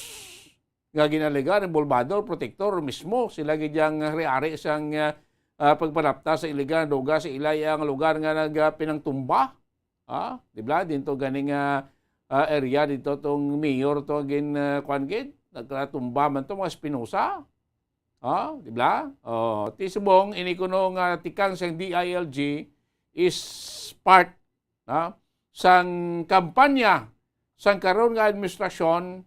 nga ginaligar, involvado, protektor mismo. Sila gid ang hari-ari sang, ah, ah, pagpalapta sa iligal nga droga sa ila iya nga lugar nga nagpinangtumba. Ha? Di ba? Dinto gani nga, ah, area dito tong mayor to gin, ah, kwan gid, nagkatumba man to mga Espinosa. Ha? Di ba? Oh, ti subong ini kuno nga tikang sang D I L G is part, ha, sang kampanya sang karon nga administrasyon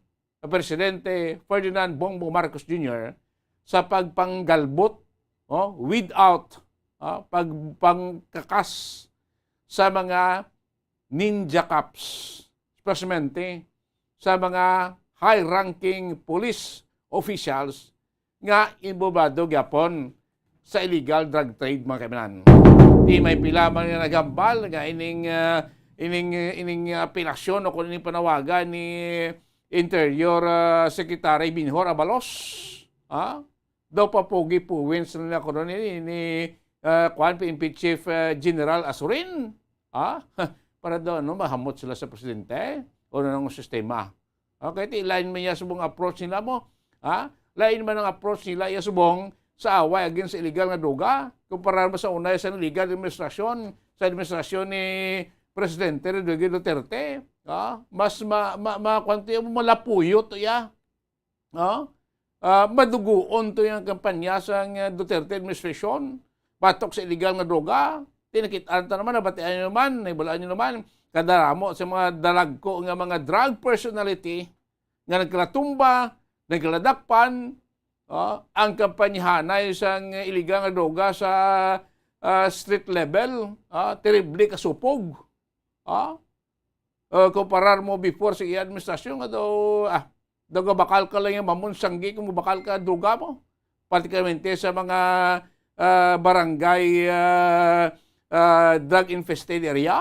Presidente Ferdinand Bongbong Marcos Junior sa pagpanggalbot, oh, weed out, ah, pagpangkakas sa mga ninja cops, especially sa mga high-ranking police officials nga involvado gyapon sa illegal drug trade, mga kaibigan. Di may pila man nga naghambal nga ining, ah, ining, ining apelasyon o kung ining panawagan ni Interior, ah, Secretary Benhur Abalos, ah, daw papugi-puwins na ako ni, ni, ah, kuwan, P N P Chief, ah, General Azurin, ah, para daw, ano, mahamot sila sa presidente o ano ng sistema. Okay, ti lain man niya subong approach nila mo. Ha? Lain man ang approach nila iya subong sa away against sa illegal nga droga. Kumpara mo sa una sa illegal administrasyon, sa administrasyon ni Presidente Rodrigo Duterte. Ha? Mas ma, ma, ma, kwanto yung malapuyo to iya. Ha? Ah, maduguon to yung kampanya sa nga Duterte administration. Batok sa illegal nga droga. Tinakitaan ta naman, nabatian nyo naman, nahibalaan nyo naman. Kadaramo sa mga dalagko nga mga drug personality nga nagkalatumba, nagkaladakpan, ah, ang kampanyahanay sang iligal nga droga sa, ah, street level, ah, terrible kasupog. Ah, ah, kumparar mo before sa iya administrasyon nga daw, ah, daw gabakal ka lang yung mamon sanggi kung mabakal ka droga mo. Particularmente sa mga, ah, barangay, ah, ah, drug infested area.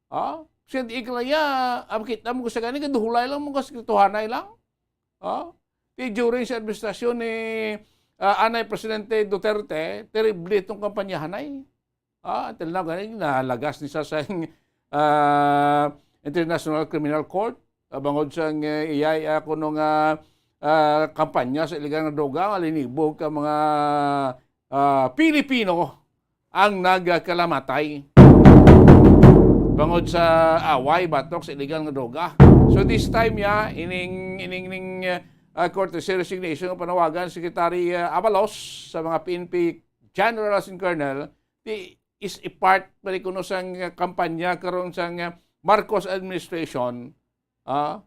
Ah, siya di ka lang ya, ang kita mo sa gani, kaduhulay lang mo, kaskituhanay lang. Ah, di during sa administrasyon ni, ah, anay Presidente Duterte, terrible itong kampanyahanay. Ah, until now, gani, nalagas ni sa, sa, ah, International Criminal Court, ah, bangod sa, ah, iyay, ah, kuno nga, ah, kampanya sa iligal nga droga, nga linibog ka mga, ah, Pilipino ang nagkalamatay bangod sa away batok sa iligal nga droga. So this time, ya, ining, ining, ining, ah, courtesy resignation nga panawagan Secretary, ah, Abalos sa mga P N P generals and colonel, di is a part pa rin kuno sang kampanya karon sang Marcos administration, ah,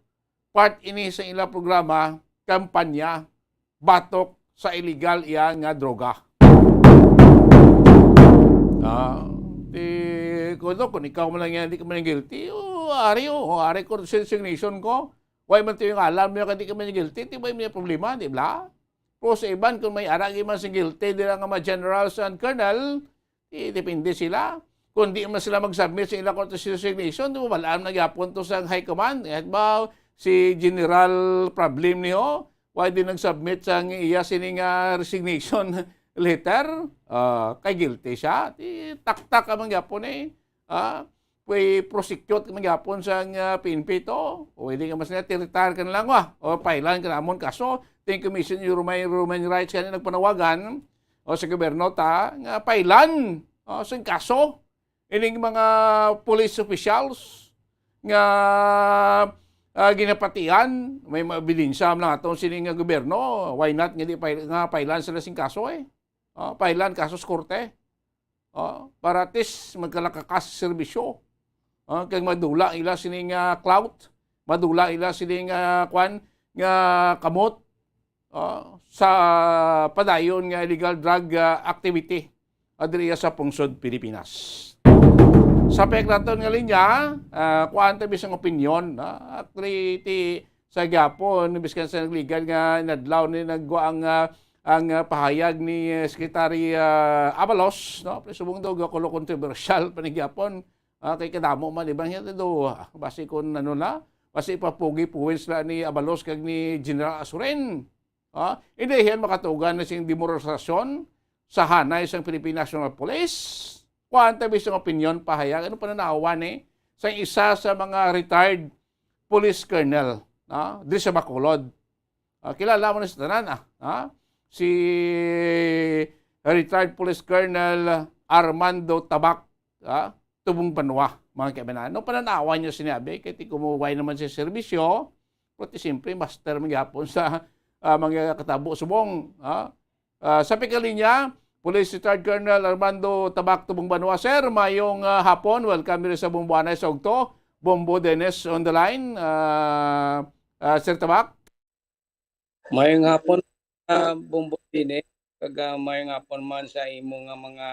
part ini sa ila programa, kampanya batok sa illegal iya nga droga. Ah, di, kuno, kung ikaw man lang yan, di ka man guilty, o, ari, o, ari ko, resignation ko, why man to yung alam niya, di ka man guilty, di ba yung may problema, di ba? Pero sa iban, kung may aragi man sing guilty, di lang nga mga generals and colonel, eh, depende sila. Kung di man sila mag-submit sa ila court resignation, di ba, wala na gyapon to sa high command. Eh, ba, si General Problem niyo, why di nag-submit sa iya sini nga resignation letter? Ah, kay guilty siya. Di, taktak ka man gyapon eh. Ah, pwede prosecute man gyapon sa, ah, P N P to. O hindi ka mas na, retire ka na lang, wa. O pailan ka namon kaso. Ting Commission on Human, Human Rights kani nagpanawagan o sa gobyerno ta nga pailan, o, sing kaso ining mga police officials nga, ah, ginapatian. May mga ebidensya man aton sini nga gobyerno. Why not nga di pa, nga pailan sila sing kaso eh? O, pailan kaso sa korte. O, para at least magkalakakas sa serbisyo. O, kag madula ila sini nga clout, madula ila sini nga, kwan, nga kamot, o, sa padayon nga illegal drug, ah, activity. ah, diri sa pungsod Pilipinas. Sa paglaton nga linya, ah, kuhaan ta bisang opinyon, ah, actually, ti, sa gyapon, biskan sa nagligad nga inadlaw ni nagwa ang, ah, ang, ah, pahayag ni, eh, Secretary, ah, Abalos, no? Pero subong daw gakulo kontrobersyal pa ni gyapon. Ah, kay kadamo man, di ba, niya daw, ah, basi kung ano na, basi ipapugi points na ni Abalos kag ni General Asurin. Ah, hindi yan makatugan na sing demoralisasyon sa hanay sang Philippine National Police. Kuhaan ta bisang opinyon, pahayag, ano pananawan ni sa isa sa mga retired police colonel, ah, diri sa Bacolod. Ah, kilala mo na sa tanan, ah, ah? Si retired police colonel Armando Tabak, ah, Tubong Banwa, mga kaibanan. No, pananawan niya sinabi, kay ti kumuway naman sa serbisyo, pero ti siyempre, master man gyapon sa, ah, mga katabo subong, ah. Ah, sa pikalinya, Police Retired Colonel Armando Tabak Tubong Banwa. Sir, mayong, ah, hapon. Welcome diri sa Bumbuanay sa Ugto. Bombo Dennis on the line. Ah, ah, Sir Tabak? Mayong hapon, ah, Bombo Dennis. Kag, ah, mayong hapon man sa imo nga mga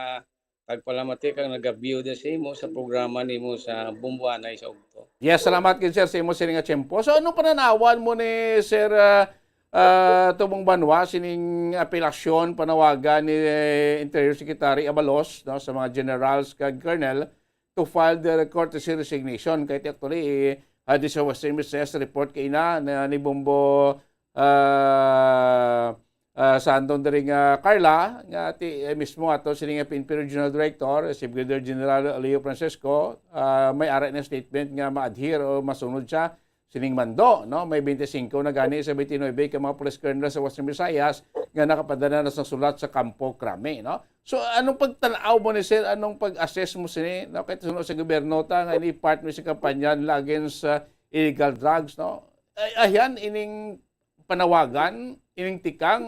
tagpalamati kag nagabiyuda sa imo sa programa nimo sa Bumbuanay sa Ugto. Yes, salamat gid, sir, sa imo sini nga tiyempo. So, anong pananawan mo ni Sir, ah, ah, Tubong Banwa sining apelasyon panawagan ni, eh, Interior Secretary Abalos, no, sa mga generals kag colonel to file their courtesy resignation? Kay ti actually, eh, ah, di sa Western Visayas report kay na, na ni Bombo, ah, ah, sa anton diri nga Carla, nga ti, eh, mismo ato sini nga P N P Regional Director, si Brigadier General Leo Francisco, ah, may ara na statement nga ma-adhere o masunod siya sining mando, no? May twenty-five na gani sa twenty-nine ka mga police colonel sa Western Visayas nga nakapadala na sa sulat sa Kampo Crame, no? So, anong pagtan-aw mo ni, sir? Anong pag-assess mo sini, no? Kahit suno sa gobyerno ta nga ini part mo sa kampanya nila against sa illegal drugs, no? Ay, ayan, ining panawagan, ining tikang,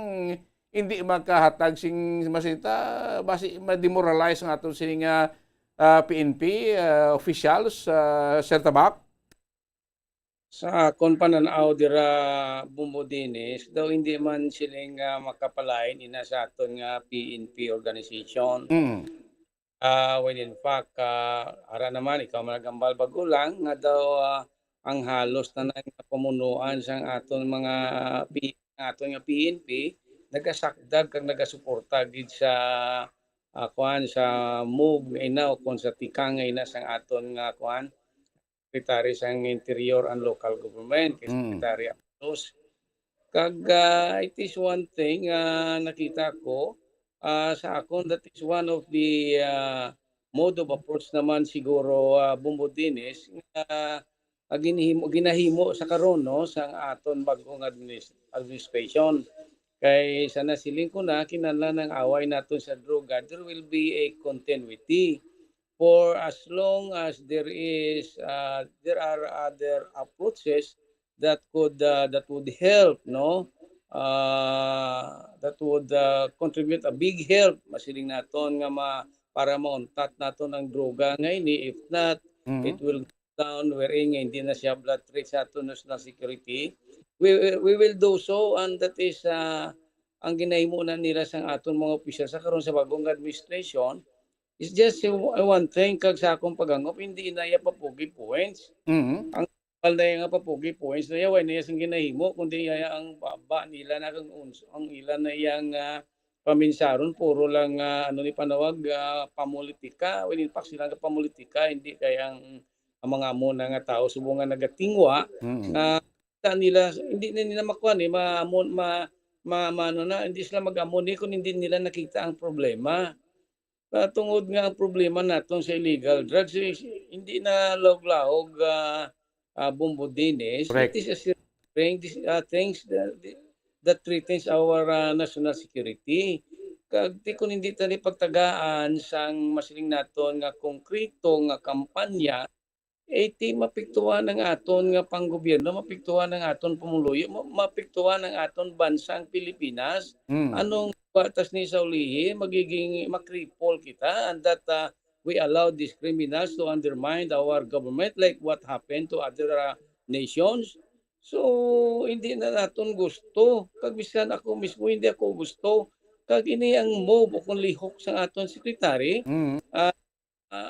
hindi makahatag sing masita, basi ma-demoralize ang aton sini nga, ah, P N P, ah, officials, ah, Sir Tabak? Sa akon panan-aw dira, Bombo Dennis, daw hindi man siling, ah, makapalain ina sa aton nga P N P organization. Mm. Ah, when in fact, ah, ara naman, ikaw man nagambal bag-o lang nga daw, ah, ang halos tanan nga pamunuan sang aton mga P-, aton nga P N P nagasakdag kag nagasuporta gid sa, ah, kuan, sa move nga ina o kon sa tikang nga ina sang aton nga kuan, Secretary sang Interior and Local Government, kay Mm. Secretary Abalos. Kag, ah, it is one thing, ah, nakita ko, ah, sa akon, that is one of the, ah, mode of approach naman siguro, ah, Bombo Dennis, nga, ah, ginhimo, ginahimo sa karon, no, sang aton bag-ong administ-, administration. Kay sa nasiling ko na, kinahanglan ang away naton sa droga, there will be a continuity. For as long as there is, uh, there are other approaches that could, uh, that would help, no? Uh, that would, uh, contribute a big help, masiling naton nga ma-, para mauntat naton ang droga nga ini. If not, Mm. it will go down wherein nga hindi na siya blood threat sa aton national security. We, we, we will do so, and that is, uh, ang ginahimo na nila sang aton mga opisyal sa karon sa bagong administration. It's just a, a one thing, kag sa akong paghangop, hindi na iya papugi points. Mhm. Ang normal na iya nga papugi points na iya, way na iya sing ginahimo, kundi iya ang baba nila na kang uns-, ang ila na iya nga paminsaron, puro lang, ah, ano ni panawag, ah, pamulitika. Well, in fact, sila nga pamulitika, hindi kay ang, ang mga amo na nga tao, subong nga nagatingwa, Mm. nga ta nila, hindi na nila makuha ni, ma-, amo-, ma-, ma-, maano na, hindi sila mag-amo ni kung hindi nila nakita ang problema. Ah, tungod nga ang problema naton sa illegal drugs is hindi na laog-laog, ah, ah, Bombo Dennis. Correct. It is a serious thing, this, ah, things that, that threatens our, ah, national security. Kag ti kun hindi ta ni pagtagaan sang masiling naton nga konkreto nga kampanya, eh, ti mapiktuhan ang aton nga panggobyerno, mapiktuhan ang aton pumuluyo, ma-, mapiktuhan ang aton bansang Pilipinas. Mm. Anong batas ni sa ulihi, magiging makripol kita, and that, uh, we allow these criminals to undermine our government like what happened to other, uh, nations. So, hindi na naton gusto. Kag bisan ako mismo, hindi ako gusto Kag ini ang move o kung lihok sa aton secretary, Mm. ah,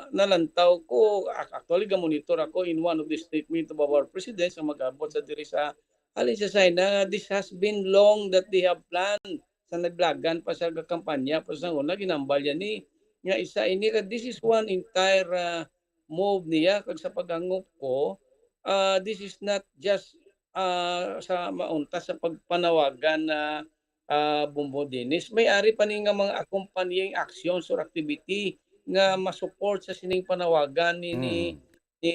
nalantaw ko, ac- actually, ga-monitor ako in one of the statement of our president sa mag-abot sa diri sa halin sa China, this has been long that they have planned. Sa naglagan pa sa kampanya pa sa una, ginambal yan ni nga isa ini ka, this is one entire ah, move niya. Kag sa paghangop ko, ah, this is not just ah, sa maunta sa pagpanawagan na ah, Bumbo Dennis, may ari pa ni nga mga accompanying actions or activity nga ma-support sa sining panawagan ni ni, Mm. ni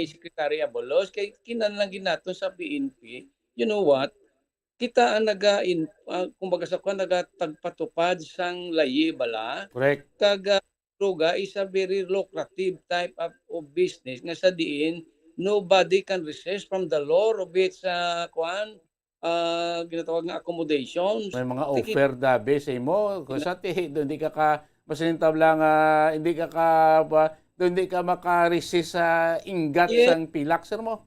Secretary Abalos kay kinahanglan gid naton sa P N P. You know what? Kita ang naga in, ah, kumbaga sa kuan, nagatagpatupad sang layi bala Correct. kag ah, droga is a very lucrative type of, of business nga sa diin nobody can resist from the lure of its ah, kuan, ah, ginatawag nga accommodations. May mga Tiki- offer dabi sa imo. Kung sa ti, doon di ka ka, masintab lang, ah, hindi ka ka, ba, doon di ka maka-resist sa inggat Yes. sang pilak, sir mo.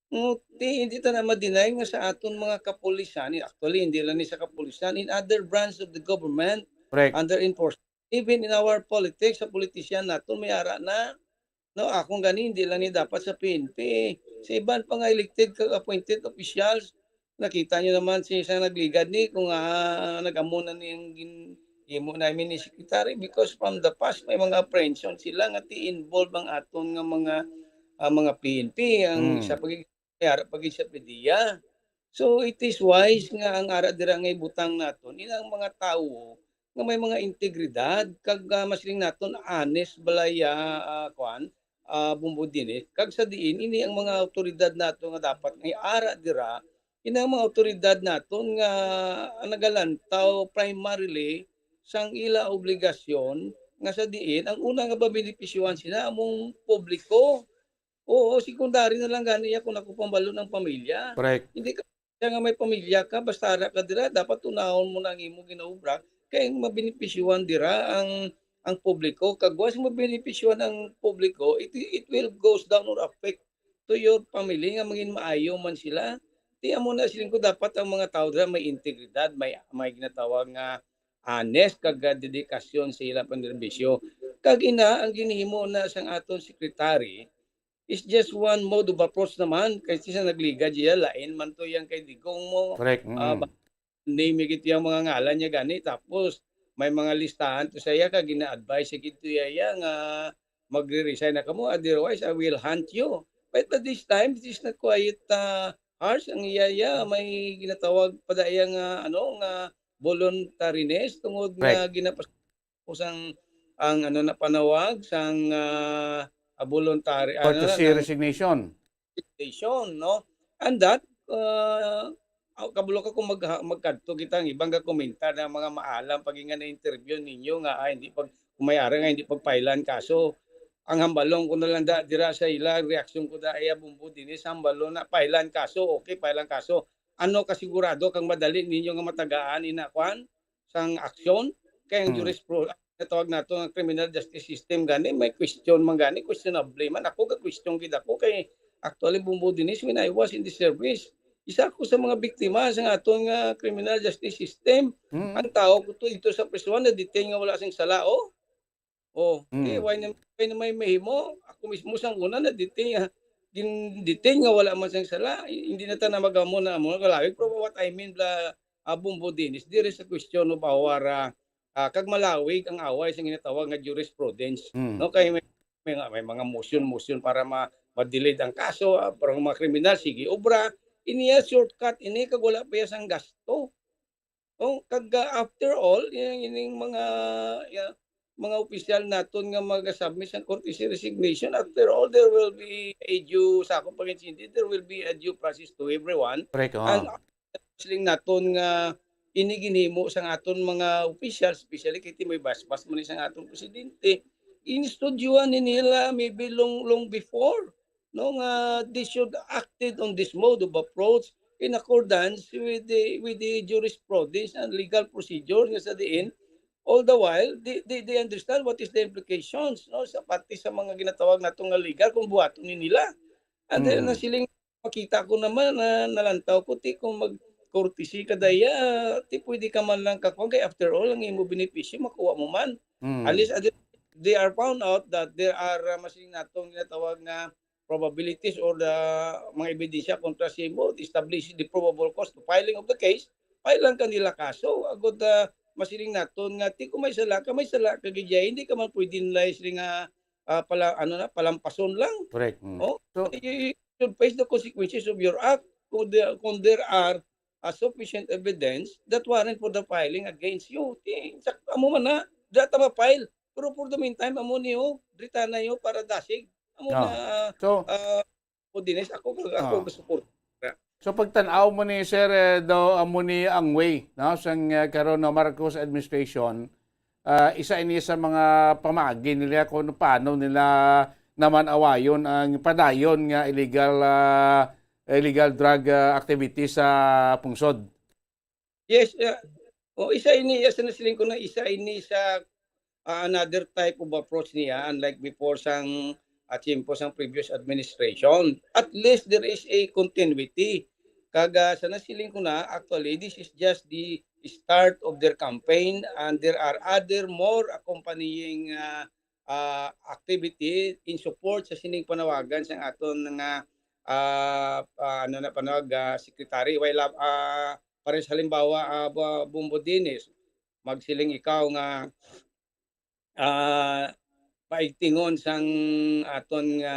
Mm, ti, hindi ta na ma-deny nga sa aton mga kapulisan, actually, hindi lang ni sa kapulisan, in other branch of the government, Correct. under enforcement, even in our politics, sa politician naton, may ara na. No, akong gani, hindi lang ni dapat sa P N P. Sa iban pa nga elected kag appointed officials, nakita nyo naman si sa nagligad ni kung ah, nag-amo na ni ang gin imo na ni secretary because from the past may mga apprehension sila nga ti involved ang aton nga mga ah, mga P N P ang Mm. sa pag pag sa PDEA. So it is wise nga ang ara dira nga ibutang naton ina ang mga tawo nga may mga integridad kag ah, masiling naton honest balaya ah, kuan ah, Bumbo Dinis kag sa diin ini ang mga awtoridad nato nga dapat nga ara dira ina ang mga awtoridad naton nga nagalantaw primarily sang ila obligasyon nga sa diin ang una nga mabenepisyohan sila among publiko. Oo, secondary na lang gani iya kung ako pambalon ang pamilya. Correct. Hindi ka siya nga may pamilya ka, basta ara ka dira, dapat tunahon mo na ang imo ginaobra kay ang mabenepisyohan dira ang ang publiko. Kag once mabenepisyohan ang publiko, it, it will goes down or affect to your family nga mangin maayo man sila. Ti amo na siling ko dapat ang mga tao dira may integridad, may may ginatawag nga honest kag ah, dedikasyon sa ilang panserbisyo. Kag ina ang ginhimo na sang aton secretary is just one mode of approach naman kay sa nagligad iya lain man to yang kay digong mo Correct. ah, Mm. name gid yang mga ngalan niya gani tapos may mga listahan to sa iya kag gina-advise gid to iya iya nga magre-resign na kamo, otherwise I will hunt you. But at this time, it is not quite uh, harsh. Ang iya iya may ginatawag pa da iya nga ano nga voluntariness tungod nga Right. ginapas sang ang ano na panawag sang ah, ah, voluntary ano Courtesy na, ng resignation. Station, no? And that, uh, aw, kabalo ka kung mag, magkadto kita ang ibang gakomentar na mga maalam pag nga na-interview ninyo nga ah, hindi pag kumayara nga hindi pagpailan kaso ang hambalon ko na lang da, dira sa ila reaksyon ko da iya Bumbo Dinis hambalon na pailan kaso, okay, pailan kaso, ano kasigurado kang madali ninyo nga matagaan ina kwan sang aksyon kay ang Hmm. jurisprudence tawag nato nga criminal justice system gani may question man gani, questionable man. Ako ga question gid ako kay actually Bumbo Dinis when I was in the service, isa ako sa mga biktima sa aton nga criminal justice system. Mm. Ang tao ko to ito sa prisuhan na detain nga wala sing sala, oh. Oh, Mm. eh, why na, why na may mahimo? Ako mismo sang una na detain, ah, gin detain nga wala man sang sala. Hindi na ta na magamo na mo kalawig. Pero what I mean bla ah, Bumbo Dinis, diri sa question of our ah, ah, kag malawig ang away sa ginatawag nga jurisprudence, Mm. no? Kay may, may, nga- may mga motion-motion para ma ma-delete ang kaso, ah, para ang mga kriminal sige obra. Iniya shortcut ini kag wala pa iya sang gasto. Oh, kag ah, after all, ining, ining mga ya, mga opisyal naton nga mag-submit sang courtesy resignation, after all, there will be a due, sa akong pag-intindi, there will be a due process to everyone. Correct. Oh. Ang siling naton nga ini ginhimo sang aton mga opisyal, especially kay ti may basbas man ni sang aton presidente, inistudyohan ni nila maybe long, long before, no, nga they should acted on this mode of approach in accordance with the with the jurisprudence and legal procedure nga sa diin all the while they, they, they understand what is the implications, no, sa parte sa mga ginatawag nato nga legal kung buhaton ni nila. And then Mm. na siling makita ko naman na nalantaw ko ti kung mag courtesy ka daya, ti pwede ka man lang kakuha. Kay after all, ang imo benepisyo, makuha mo man. Mm. At least, at least, they are found out that there are, uh, masiling naton ginatawag nga probabilities or the mga ebidensya kontra sa imo, establish the probable cause to filing of the case, file lang kanila kaso. Agod, uh, masiling naton nga, ti kung may sala ka, may sala ka gid, hindi ka man pwede nila siling nga, uh, pala, ano na, palampason lang. Correct. Mm. Oh, so, you, you should face the consequences of your act. Kung there, kung there are, uh, sufficient evidence that warrant for the filing against you, ti, sa, amo man na, data ma-file. Pero for the meantime, amo niyo, dritana niyo para dasig. Amo Ah. na, So, ah, po, Dennis, ako, ako Ah. gasuporta. So, pagtan-aw mo ni, sir, eh, daw amo ni ang way, no, sang, eh, karon na Marcos administration, ah, isa ini sa mga pamaagi nila kung paano nila naman awayon ang padayon nga illegal, ah, illegal drug, ah, activity sa pungsod. Yes, uh, o isa ini, isa na siling ko na isa ini sa, ah, another type of approach niya, unlike before sang, ah, tiyempo sang previous administration. At least there is a continuity. Kag, ah, sa nasiling ko na, actually, this is just the start of their campaign, and there are other more accompanying, ah, ah, activity in support sa sining panawagan sang aton nga, ah, ah, ano na panawag, ah, secretary, while, ah, pares halimbawa, ah, ba-, Bombo Dennis, magsiling ikaw nga, ah, paigtingon sang aton nga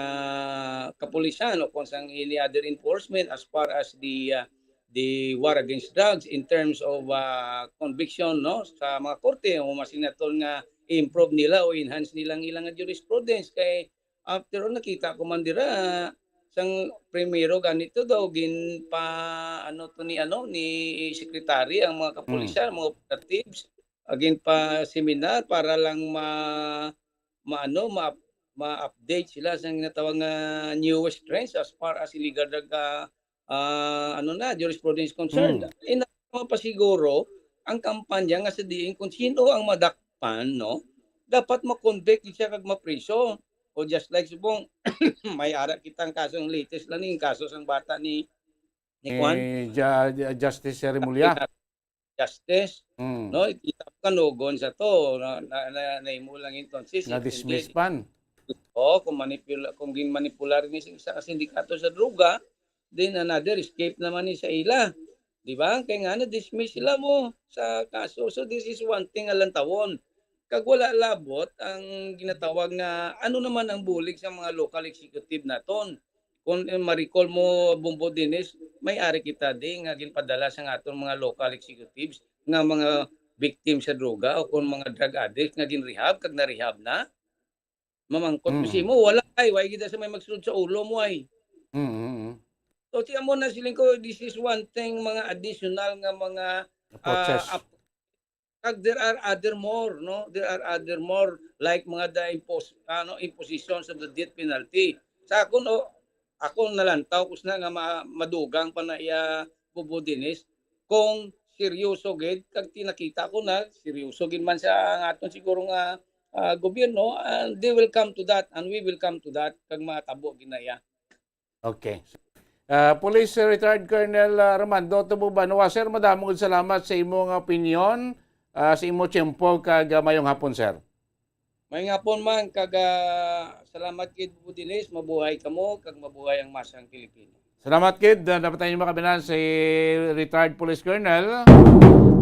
kapulisan o kung sang any other enforcement as far as the, ah, the war against drugs in terms of, ah, conviction, no, sa mga korte o mas naton nga improve nila o enhance nila ang ilang jurisprudence. Kay after all, nakita ko man dira, sang primero ganito daw, gin pa, ano to ni, ano, ni secretary ang mga kapulisan, Mm. mga operatives, ah, gin pa seminar para lang ma-, maano, ma-, ma-update sila sa ginatawag nga newest trends as far as illegal drug, ah, ah, ano na, jurisprudence concerned. Mm. Ina-, mapasiguro ang kampanya nga sa diin kung sino ang madakpan, no? Dapat ma-convict siya kag mapriso. O just like subong, may ara kitang kaso, ang latest lang yung kaso sang bata ni, ni Kwan. Eh, Ju-, Ju-, Justice Remulla. Justice, Mm. no? Kita ko kanugon sa to, na, na, na, nahimo lang entonces, Na-dismiss hindi. pan. O, kung manipula-, kung ginmanipular ni sa isa ka sindikato sa droga, then another escape naman ni sa ila. Di ba? Kay nga na-dismiss sila mo sa kaso. So, this is one thing nga lantawon. Kag wala labot ang ginatawag nga ano naman ang bulig sa mga local executive naton. Kung, eh, ma-recall mo, Bombo Dennis, may ari kita di nga ginpadala sa aton mga local executives nga mga victim sa droga o kung mga drug addict nga ginrehab kag na-rehab na. Mamangkot mo Mm. simo, wala ay, way gid sa may magsulod sa ulo mo ay. Mm, mm, mm. So, siya mo na siling ko, this is one thing, mga additional nga mga, Approaches. ah, ap-, kag there are other more, no? There are other more, like mga the impos-, ano, impositions of the death penalty. Sa akon, o, ako nalantaw ko sina nga ma-, madugang pa na iya Bombo Dennis. Kung seryoso gid, kag tinakita ko na, seryoso gid man sa ang aton siguro nga, ah, gobyerno, and they will come to that, and we will come to that, kag matabo gid na iya. Okay. Ah, Police Retired Colonel, ah, Armando Tubong Banwa, sir, madamo gid salamat sa imo nga opinyon, ah, sa imo tiyempo, kag, ah, mayong hapon, sir. Mayong hapon man, kag, ah, salamat gid, Bombo Dennis. Mabuhay kamo, kag mabuhay ang masang Pilipino. Salamat gid. Ah, dapat tayo makabinan si retired Police Colonel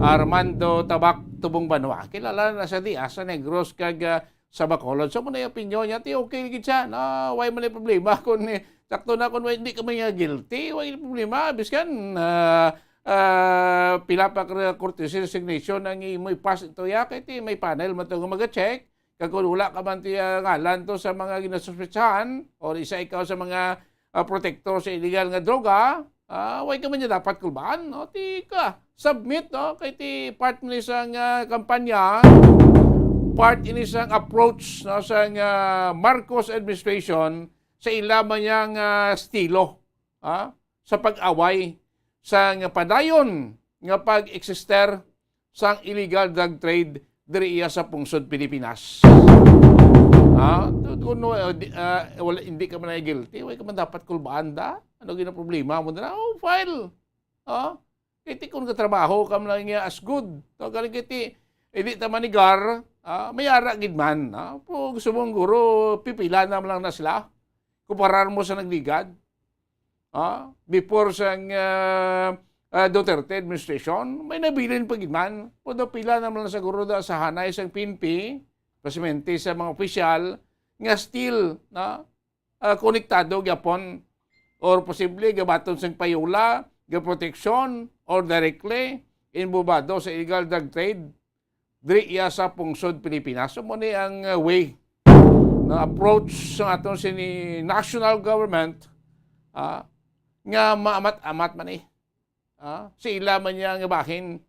Armando Tabak Tubong Banwa. Kilala na sa di, ah, sa Negros, kag, ah, sa Bacolod. So, muna yung opinion niya, ti okay gid siya. Na, why man yung problema? Kung, eh, sakto na kung hindi ka may guilty, why yung problema? Biskan, ah, ah, pila pa ka courtesy resignation ang imo i-pass ito ya, kay ti may panel man to nga mag-check. Kag kung wala ka man ti, ah, ngalan to sa mga ginasuspetsahan, or isa ikaw sa mga, ah, protektor sa illegal nga droga, ah, why ka man niya dapat kulbaan, no? Ti ka, submit, no? Kay ti part ni sang, ah, kampanya, part ini sang approach, no, sang, ah, Marcos administration sa ila man yang, ah, estilo, ah, sa pag-away sang padayon nga pag-eksister sang illegal drug trade diri iya sa pungsod Pilipinas. Ha? Tu-, tu-, no, eh, di, ah, wala, hindi ka man guilty, wala ka man dapat kulbaan da. Ano gina problema mo na? Oh, file. Oh. Kay ti kun katrabaho ka man lang niya as good. No? Gani kay ti, hindi ta manigar, ah, may ara gid man. Ah, pero gusto mong guro, pipila na man lang na sila. Kumparar mo sa nagligad. Ah, before sang, ah, ah, Duterte administration, may nabilin pa gid man. Pero pila na man lang sa guro da sa hanay sang P N P, presidente sa mga opisyal, nga still, na ah, konektado gyapon or posible gabaton sing payola, gaproteksyon, or directly involvado sa illegal drug trade diri iya sa pungsod Pilipinas. So, mo ni ang, ah, way na approach sa aton sini national government, ah, nga maamat-amat man eh. Ah, sa ila man niya nga bahin,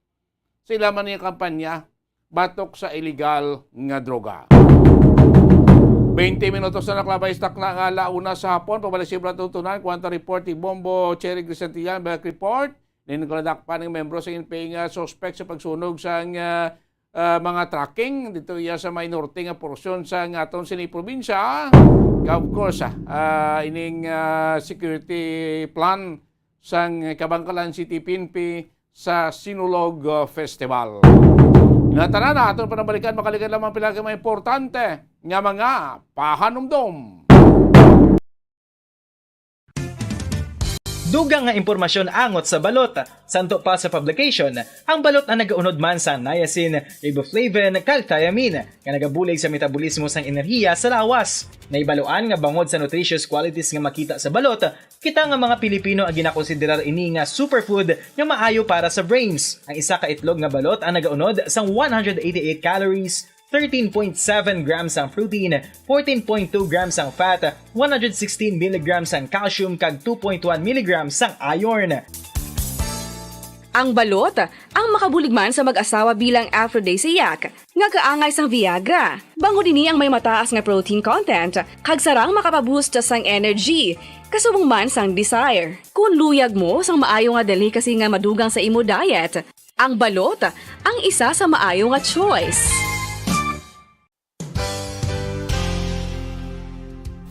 sa ila man niya kampanya batok sa iligal nga droga. Twenty minutos na nakalabay sa takna nga ala una sa hapon. Pabalik sa ibang tutunan, kuwanta report ni Bombo Cherry Crisantillan, Belk Report. Nin nagkaladak pa ng membro sa N P A nga suspect sa pagsunog sa nga, ah, mga trucking dito iya sa may norte nga porsyon sa nga aton sini probinsya. Of course, ah, ah, ining, ah, security plan sang Kabangkalan City P N P sa Sinulog, uh, Festival. Nga tanan na aton panabalikan, makalikan lamang pila ka mga importante nga mga pahanumdom. Dugang nga impormasyon angot sa balot. Santo pa sa publication, ang balot ang nagaunod man sa niacin, riboflavin, kag thiamine, nga nagabulig sa metabolismo sang enerhiya sa lawas. Naibaluan nga bangod sa nutritious qualities nga makita sa balot, kita nga mga Pilipino ang ginakonsiderar ini nga superfood nga maayo para sa brains. Ang isa ka itlog nga balot ang nagaunod sang one hundred eighty-eight calories, thirteen point seven grams ang protein, fourteen point two grams ang fat, one hundred sixteen milligrams ang calcium, kag two point one milligrams ang iron. Ang balot ang makabulig man sa mag-asawa bilang aphrodisiac nga kaangay sang Viagra. Bangod ini ang may mataas nga protein content kag sarang makapaboost sang energy, kasubong man sang desire. Kon luyag mo sang maayo nga delicacy nga madugang sa imo diet, ang balot ang isa sa maayo nga choice.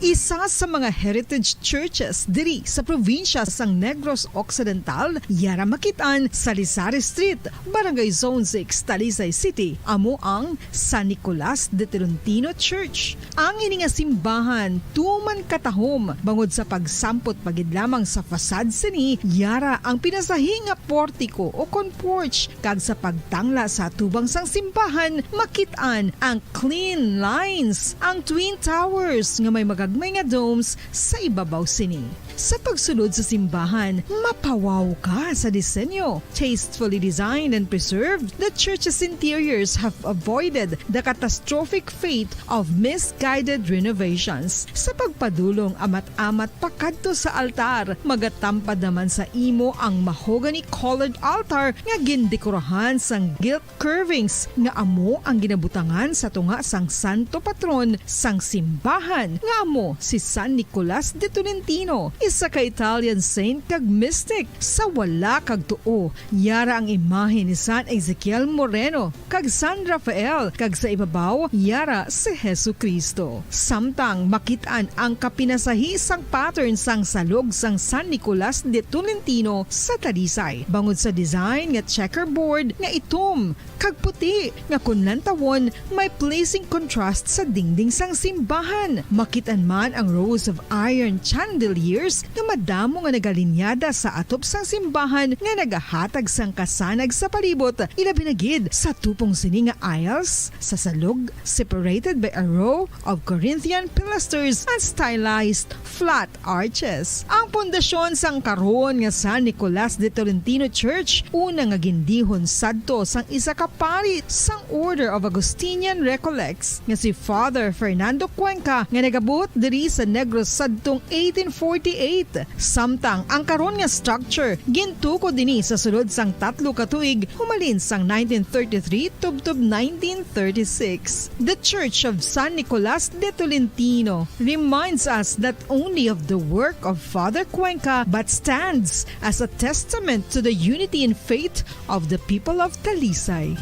Isa sa mga heritage churches diri sa probinsya sang Negros Occidental, yara makit-an sa Lisari Street, Barangay Zone six, Talisay City, amo ang San Nicolas de Tolentino Church. Ang ini nga simbahan tuman katahom bangod sa pagsampot pa gid lamang sa facade sini, yara ang pinasahi nga portiko o kon porch, kag sa pagtangla sa atubang sang simbahan, makit-an ang clean lines, ang twin towers nga may magagmay nga domes sa ibabaw sini. Sa pagsulod sa simbahan, mapawaw ka sa disenyo. Tastefully designed and preserved, the church's interiors have avoided the catastrophic fate of misguided renovations. Sa pagpadulong amat-amat pakadto sa altar, magatampad naman sa imo ang mahogany-colored altar nga gindekorahan sang gilt curvings nga amo ang ginabutangan sa tunga sang santo patron sang simbahan, nga amo si San Nicolas de Tolentino, isa ka Italian saint kag mystic. Sa wala kag tuo, yara ang imahe ni San Ezekiel Moreno kag San Rafael, kag sa ibabaw, yara si Jesu-Cristo. Samtang makit-an ang kapinasahi sang pattern sang salog sang San Nicolas de Tolentino sa Talisay, bangod sa design nga checkerboard nga itom kag puti nga kon lantawon may pleasing contrast sa dingding sang simbahan. Makit-an man ang rows of iron chandeliers nga madamo nga nagalinyada sa atop sang simbahan nga nagahatag sang kasanag sa palibot, ilabi na gid sa tupong sini nga aisles sa salog, separated by a row of Corinthian pilasters and stylized flat arches. Ang pundasyon sang karon nga San Nicolas de Tolentino Church, una nga gindihon sadto sang isa ka pari sang Order of Augustinian Recollects, nga si Father Fernando Cuenca, nga nagabuot diri sa Negros sadtong eighteen forty-eight. Samtang ang karon nga structure gintukod dinhi sa sulod sang tatlo ka tuig, humalin sang nineteen thirty-three tubtob nineteen thirty-six. The Church of San Nicolas de Tolentino reminds us not only of the work of Father Cuenca but stands as a testament to the unity in faith of the people of Talisay.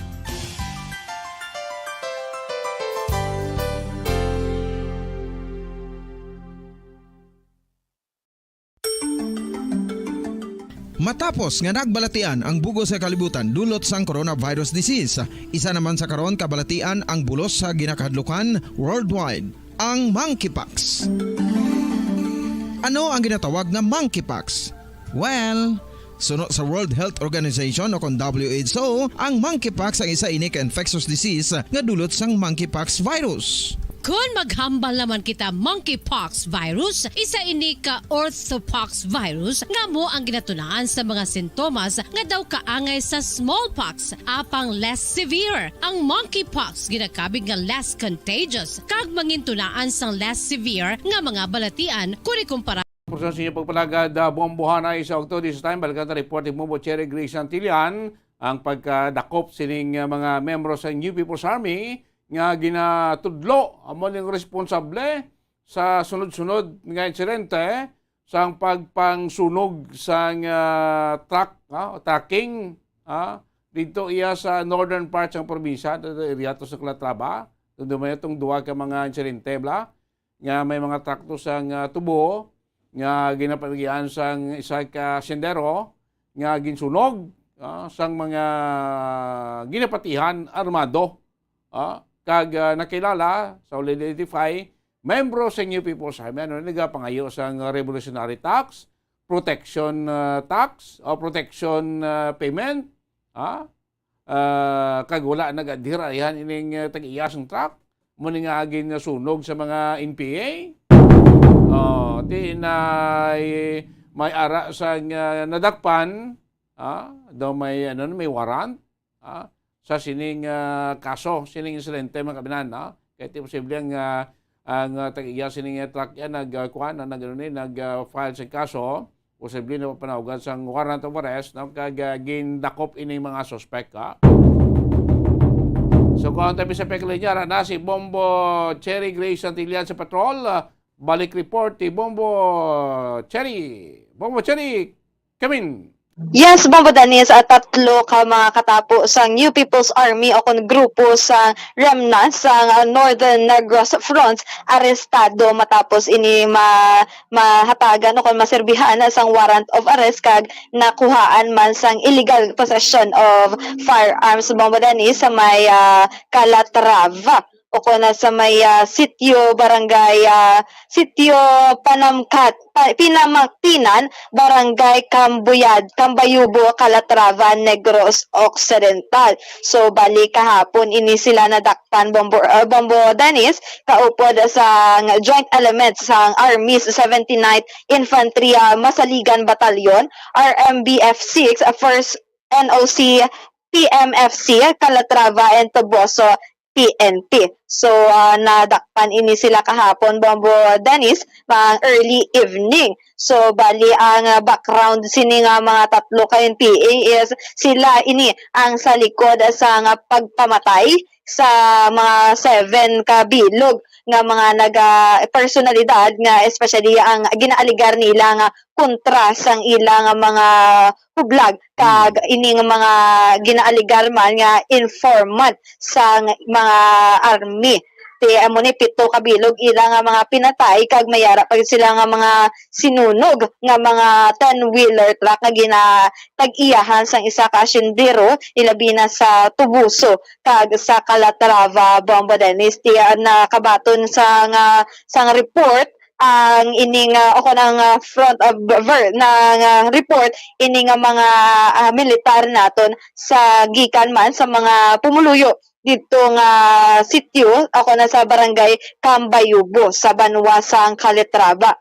Matapos nga nagbalatian ang bug-os nga kalibutan dulot sang coronavirus disease, isa naman sa karon kabalatian ang bulos sa ginakahadlukan worldwide, ang monkeypox. Ano ang ginatawag nga monkeypox? Well, suno sa World Health Organization o kon W H O, ang monkeypox ang isa ini ka infectious disease nga dulot sang monkeypox virus. Kon maghambal naman kita monkeypox virus, isa ini ka orthopox virus nga amo ang ginatunaan sa mga sintomas nga daw kaangay sa smallpox, apang less severe. Ang monkeypox ginakabig nga less contagious kag mangintunaan sang less severe nga mga balatian kon ikumpara. Porsyento sa inyo pagpalagad, ah, Bombo Hanay sa Octo. This time, balikan ta report ni Bombo Cherry Grace Santillan ang pagkadakop sining, ah, mga membro sa New People's Army nga ginatudlo amo ning responsable sa sunod-sunod nga insidente sang pagpangsunog sang, ah, truck, ah, trucking, ah, dito iya sa northern part sang probinsya, dito area to sa Calatrava. Doon man itong duha ka mga insidente, bla, nga may mga truck to sang, ah, tubo nga ginapaligian sang isa ka sendero nga ginsunog, ah, sang mga ginapatihan armado, ah, kag, ah, nakilala sa identify membro sa New People's Army, ano, nagapangayo sang revolutionary tax, protection, ah, tax o protection, ah, payment, ah, ah, kag wala nag-adhere, ayhan ining, ah, tag-iya sang truck. Mo ni nga ginsunog sa mga N P A. Oh, ti na may ara sang, ah, nadakpan, ah, daw may, ano, may warrant, ah, sa sining, ah, kaso, sining insidente, mga kabinan, no? Kay ti posible ang, ah, ang, ah, tag-iya sining, ah, truck yan nag, ah, kuwan, nag, ano ni, nag, ah, file sa kaso, posible na panawgan sang warrant of arrest, no? Kag, ah, gindakop ining mga suspect, ha? So, kung ang tabi sa pekla niya, na si Bombo Cherry Grace Santillan sa patrol, ah, balik report ni Bombo Cherry. Bombo Cherry, come in. Yes, Bombo Dennis, ah, tatlo ka mga katapo sang New People's Army o kon grupo sa remnant sang, ah, Northern Negros Front arestado matapos ini ma-, mahatagan o kon maserbihan sang warrant of arrest kag nakuhaan man sang illegal possession of firearms, Bombo Dennis, sa may, ah, Calatrava o kon sa may, ah, sitio barangay, ah, sitio Panamkat, Pa-, Pinamatinan, barangay Cambuyad, Cambayubo, Calatrava, Negros Occidental. So, bali kahapon ini sila nadakpan, Bombo, uh, Bombo Dennis, kaupod sa joint elements sang Army's seventy-ninth Infantry, ah, Masaligan Battalion, R M B F six, First N O C, P M F C, Calatrava, and Toboso, P N P. So, ah, nadakpan ini sila kahapon, Bombo Dennis, mga early evening. So, bali ang, ah, background sini nga mga tatlo ka N P A is sila ini ang sa likod sa nga pagpamatay sa mga seven ka bilog nga mga naga personalidad nga especially ang ginaaligar nila nga kontra sang ilang mga hublag kag ining mga ginaaligar man nga informant sang mga army. Ti amo ni pito ka bilog ila nga mga pinatay kag may ara pa gid sila nga mga sinunog nga mga ten-wheeler truck nga ginatag-iyahan sang isa ka asyendero, ilabi na sa Tubuso kag sa Calatrava, Bombo Dennis. Ti, ah, nakabaton sa nga, sang report ang ining, ah, o kon ang, ah, front of ver-, na nga report ini nga mga, ah, militar naton sa gikan man sa mga pumuluyo didto nga sitio o kon sa barangay Cambayubo sa banwa sang Calatrava.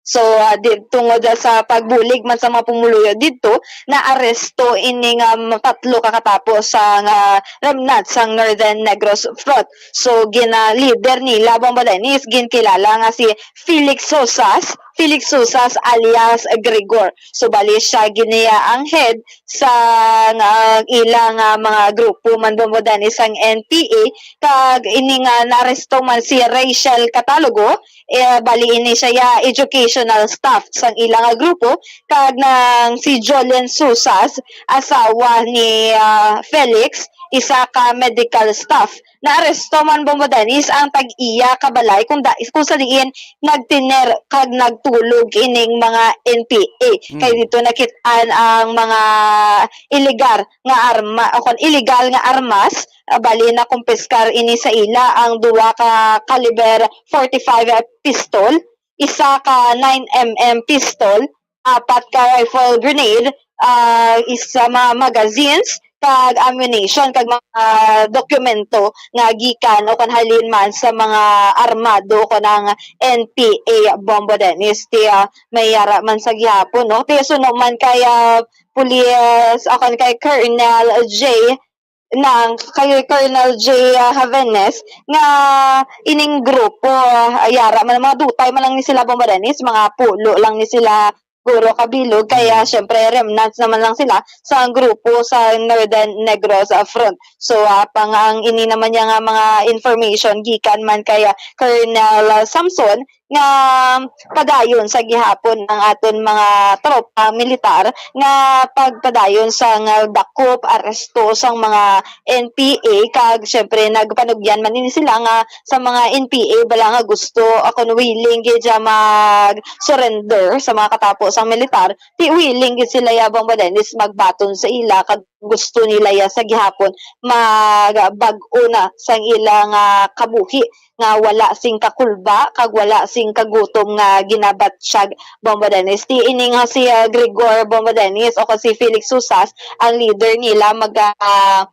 So, ah, di, tungod sa pagbulig man sa mga pumuluyo didto, naaresto ini nga, um, tatlo ka katapo sa nga remnant sang Northern Negros Front. So, gina-leader nila, Bombo Dennis, ginkilala nga si Felix Sosas, Felix Sosas alias Gregor. So, bali siya gid niya ang head sa, ah, ilang, ah, mga grupo man, Bombo Dennis, sang N P A, kag ini nga naaresto man si Rachel Catalogo, eh, bali ini siya ya educational staff sang ilang, ah, grupo, kag nang si Jolene Susas, asawa ni, ah, Felix, isa ka medical staff. Naaresto man, Bombo Dennis, ang tag-iya ka balay kung, da, kung sa diin nagtiner kag nagtulog ining mga N P A. Mm. Kay dito nakit-an ang mga illegal nga arma, o kon illegal nga armas, ah, bali nakumpiskar ini sa ila ang duha ka caliber forty-five pistol, isa ka nine M M pistol, apat ka rifle grenade, ah, isa mga magazines, kag ammunition, kag mga dokumento nga gikan o kon halin man sa mga armado o kon ang N P A, Bombo Dennis. Ti, ah, may yara man sa gihapon, no? Ti suno man kay, ah, pulis, o kon kay Colonel J, nang kay Colonel J, ah, Havenes, nga ining grupo, ah, yara man, mga dutay man lang ni sila, Bombo Dennis, mga pulo lang ni sila guro kabilog, kaya, mm, syempre, remnants naman lang sila sa grupo sa Northern Negros, ah, Front. So, ah, pang ang ini naman niya nga mga information gikan man kay, ah, Colonel, ah, Samson, nga padayon sa gihapon ang aton mga tropa militar nga pagpadayon sang dakop, aresto sang mga N P A, kag syempre nagpanugyan man ini sila nga sa mga N P A bala nga gusto o kon willing gid siya mag-surrender sa mga katapo sang militar, ti willing gid sila ya, Bombo Dennis, magbaton sa ila kag gusto nila ya sa gihapon magbag-o na sang ila nga kabuhi nga wala sing kakulba kag wala sing kagutom nga ginabatyag, Bombo Dennis. Ti ini nga si, ah, Gregor, Bombo Dennis, o kon si Felix Susas, ang leader nila, mag, ah,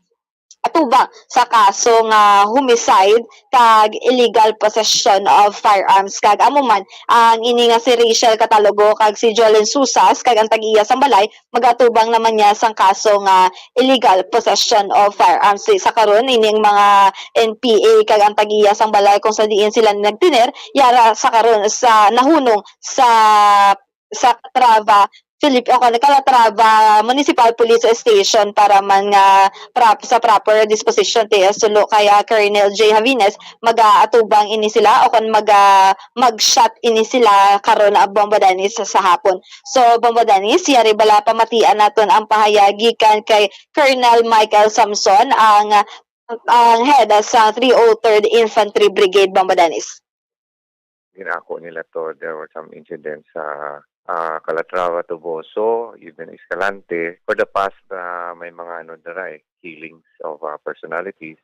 atubang sa kaso nga homicide kag illegal possession of firearms. Kag amo man ang ini nga si Rachel Catalogo kag si Jolene Susas kag ang tag-iya sang balay magatubang naman niya sang kaso nga illegal possession of firearms. Sa karon, ining mga N P A kag ang tag-iya sang balay kung sa diin sila nagtiner, yara sa karon sa nahunong sa, sa Calatrava, Philip-, o kon Calatrava Municipal Police Station para man nga prop-, sa proper disposition. Ti suno kay, ah, Colonel J Havines, magaatubang ini sila o kon maga-, mag-shot ini sila karon, ah, Bombo Dennis, sa, sa hapon. So, Bombo Dennis, yari bala pamatian naton ang pahayag gikan kay Colonel Michael Samson, ang, ang head sa three oh third Infantry Brigade, Bombo Dennis. Ginako nila to, there were some incidents sa, ah, Calatrava, Toboso, even Escalante. For the past, ah, may mga ano dira eh, killings of, ah, personalities.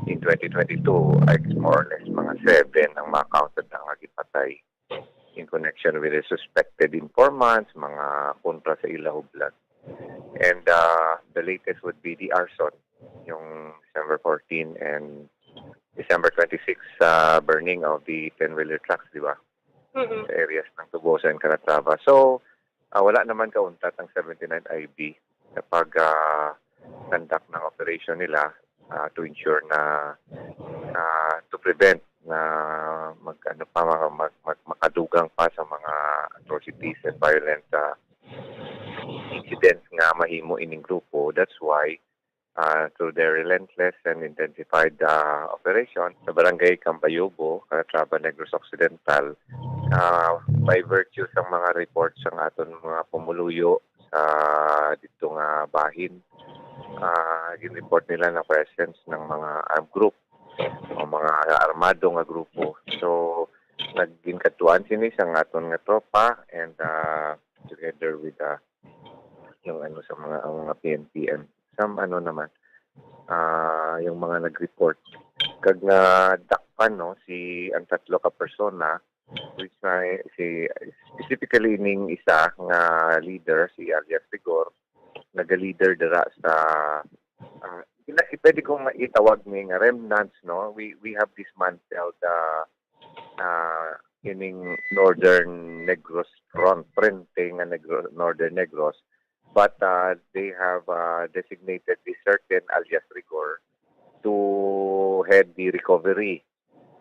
In twenty twenty-two, ay more or less mga seven ang mga counted na nga gipatay in connection with the suspected informants, mga kontra sa ila hublag. And, ah, the latest would be the arson, yung December fourteen and December twenty-six, sa burning of the ten-wheeler trucks, di ba? Mm-mm. Sa areas ng Toboso and Calatrava. So, ah, wala naman kauntat ang seventy-nine I B sa pag, ah, conduct ng operation nila, ah, to ensure na, ah, to prevent na mag, ano pa, mag, mag, mag, makadugang pa sa mga atrocities and violent, ah, incidents nga mahimo ining grupo. That's why, ah, through their relentless and intensified, ah, operation sa Barangay Cambayubo, Calatrava, Negros Occidental, ah, by virtue sa mga reports sang aton mga pumuluyo sa dito nga bahin, ah, gin-report nila na presence ng mga armed group o mga armado nga grupo. So, nagginkadtuan sini sa aton nga tropa and, ah, together with, ah, yung ano sa mga, ang mga P N P M. Some ano naman, ah, yung mga nag-report. Kag nadakpan, no, si, ang tatlo ka persona, which may, si, specifically ning isa nga leader, si alias Rigor, naga-leader dira sa, ah, ina-, pwede kong maitawag ni nga remnants, no? We, we have dismantled, ah, ah, ining Northern Negros Front, Frente nga Negro-, Northern Negros, but, ah, they have, ah, designated this certain alias Rigor to head the recovery,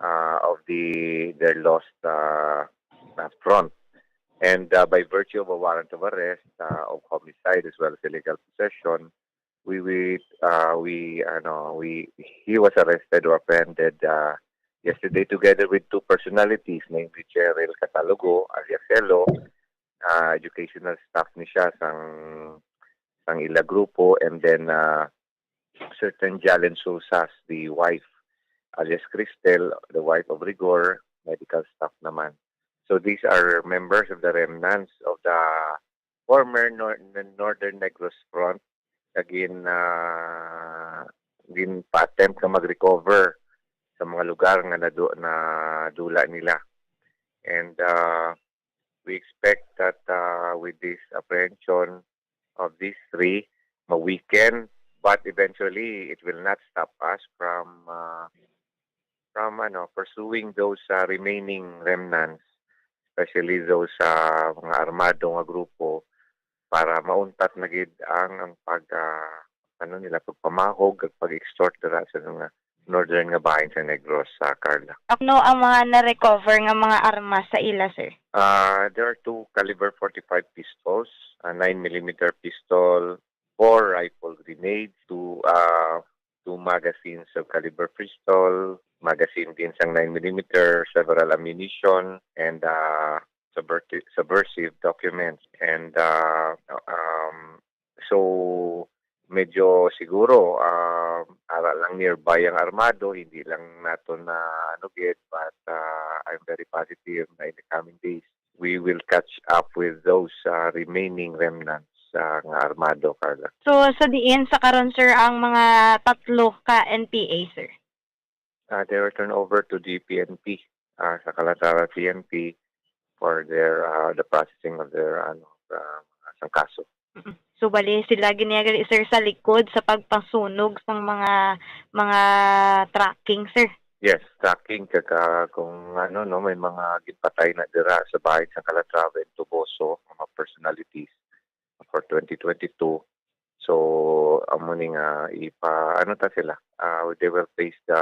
ah, of the, their lost, ah, ah, front. And, ah, by virtue of a warrant of arrest, ah, of homicide as well as illegal possession, we, we, ah, we, ano, we, he was arrested or apprehended, ah, yesterday together with two personalities, namely Cheryl Catalogo, alias Elo, ah, educational staff ni siya sang, sang ila grupo, and then, ah, certain Jalen Susas, the wife, alias Cristel, the wife of Rigor, medical staff naman. So these are members of the remnants of the former Nor-, Northern Negros Front na gin, ah, ginpa-attempt na mag-recover sa mga lugar nga nadu-, nadula nila. And, ah, we expect that, ah, with this apprehension of these three, ma-weaken, but eventually it will not stop us from, ah, from, ano, pursuing those, ah, remaining remnants, especially those sa mga armado nga grupo, para mauntat na gid ang, ang pag, ah, ano nila, pagpamahog ag pag-extort dira sa mga northern nga bahin sa Negros, sa Carla. Ano ang mga na-recover nga mga armas sa ila, sir? Ah, there are two caliber forty-five pistols, a nine millimeter pistol, four rifle grenades, two, ah, two magazines of caliber pistol, magazine din sang nine millimeter, several ammunition, and, ah, subverti-, subversive documents. And, ah, um, so, medyo siguro, ah, ara lang nearby ang armado, hindi lang naton na ano gid, but, ah, I'm very positive na in the coming days, we will catch up with those, ah, remaining remnants, ah, nga armado, Carla. So, sa diin sa karon, sir, ang mga tatlo ka N P A, sir? Ah, they were turned over to the P N P, ah, sa Calatrava P N P for their, ah, the processing of their, ano, ah, sang kaso. Mm. So, bali sila gini, sir, sa likod sa pagpasunog sang mga, mga tracking, sir? Yes, tracking kag, ah, kung ano, no, may mga ginpatay na dira sa bahin sa Calatrava and Toboso, mga personalities for twenty twenty-two. So, amo ni nga ipa-, ano ta sila, ah, they will face the,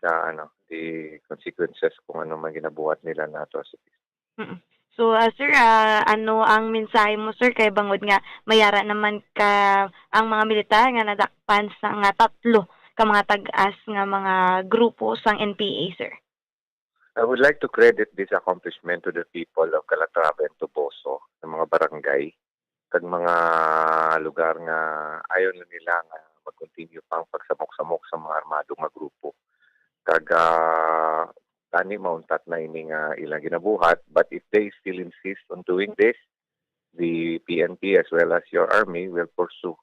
the, ano, the consequences kung ano man ginabuhat nila na atrocities. Mm. So, ah, sir, ah, ano ang mensahe mo, sir, kay bangod nga may ara naman ka ang mga militar nga nadakpan sa nga tatlo ka mga tag-as nga mga grupo sang N P A, sir? I would like to credit this accomplishment to the people of Calatrava and Toboso, ng mga barangay, kag mga lugar nga ayaw na nila nga mag-continue pa ang pagsamok-samok sa mga armado nga grupo. Kag, ah, tani mauntat na ini nga ilang ginabuhat, but if they still insist on doing this, the P N P as well as your army will pursue.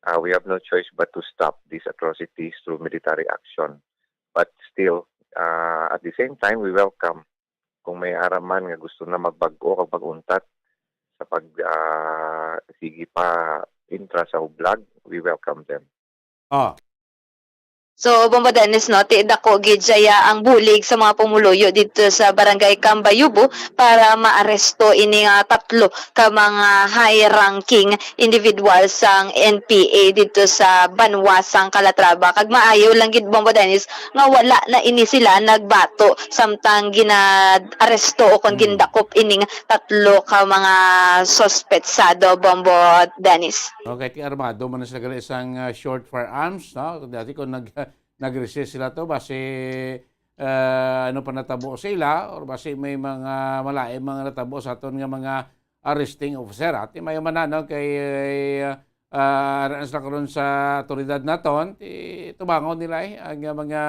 Uh, we have no choice but to stop these atrocities through military action. But still, uh, at the same time, we welcome kung may ara man nga gusto na magbag-o kag mag-untat sa pag, ah, sige pa intra sa hublag, we welcome them. Ah. So, Bombo Dennis, no, ti dako gid siya ang bulig sa mga pumuluyo dito sa Barangay Cambayubo para maaresto ini nga tatlo ka mga high-ranking individual sang N P A dito sa banwa sang Calatrava. Kag maayo lang gid, Bombo Dennis, nga wala na ini sila nagbato samtang gina-aresto o kon Hmm. gindakop ining tatlo ka mga suspetsado, Bombo Dennis. Okay, ti armado man sila gali sang, ah, short firearms, no? Dati kung nag-, nag-resist sila to, basi, ah, ano pa natabo sa ila, or basi may mga malain mga natabo sa aton nga mga arresting officer. Ati may man na, no? Kay, ah, ara na sila karon sa awtoridad naton, ti tubangon nila, eh, ang, ah, mga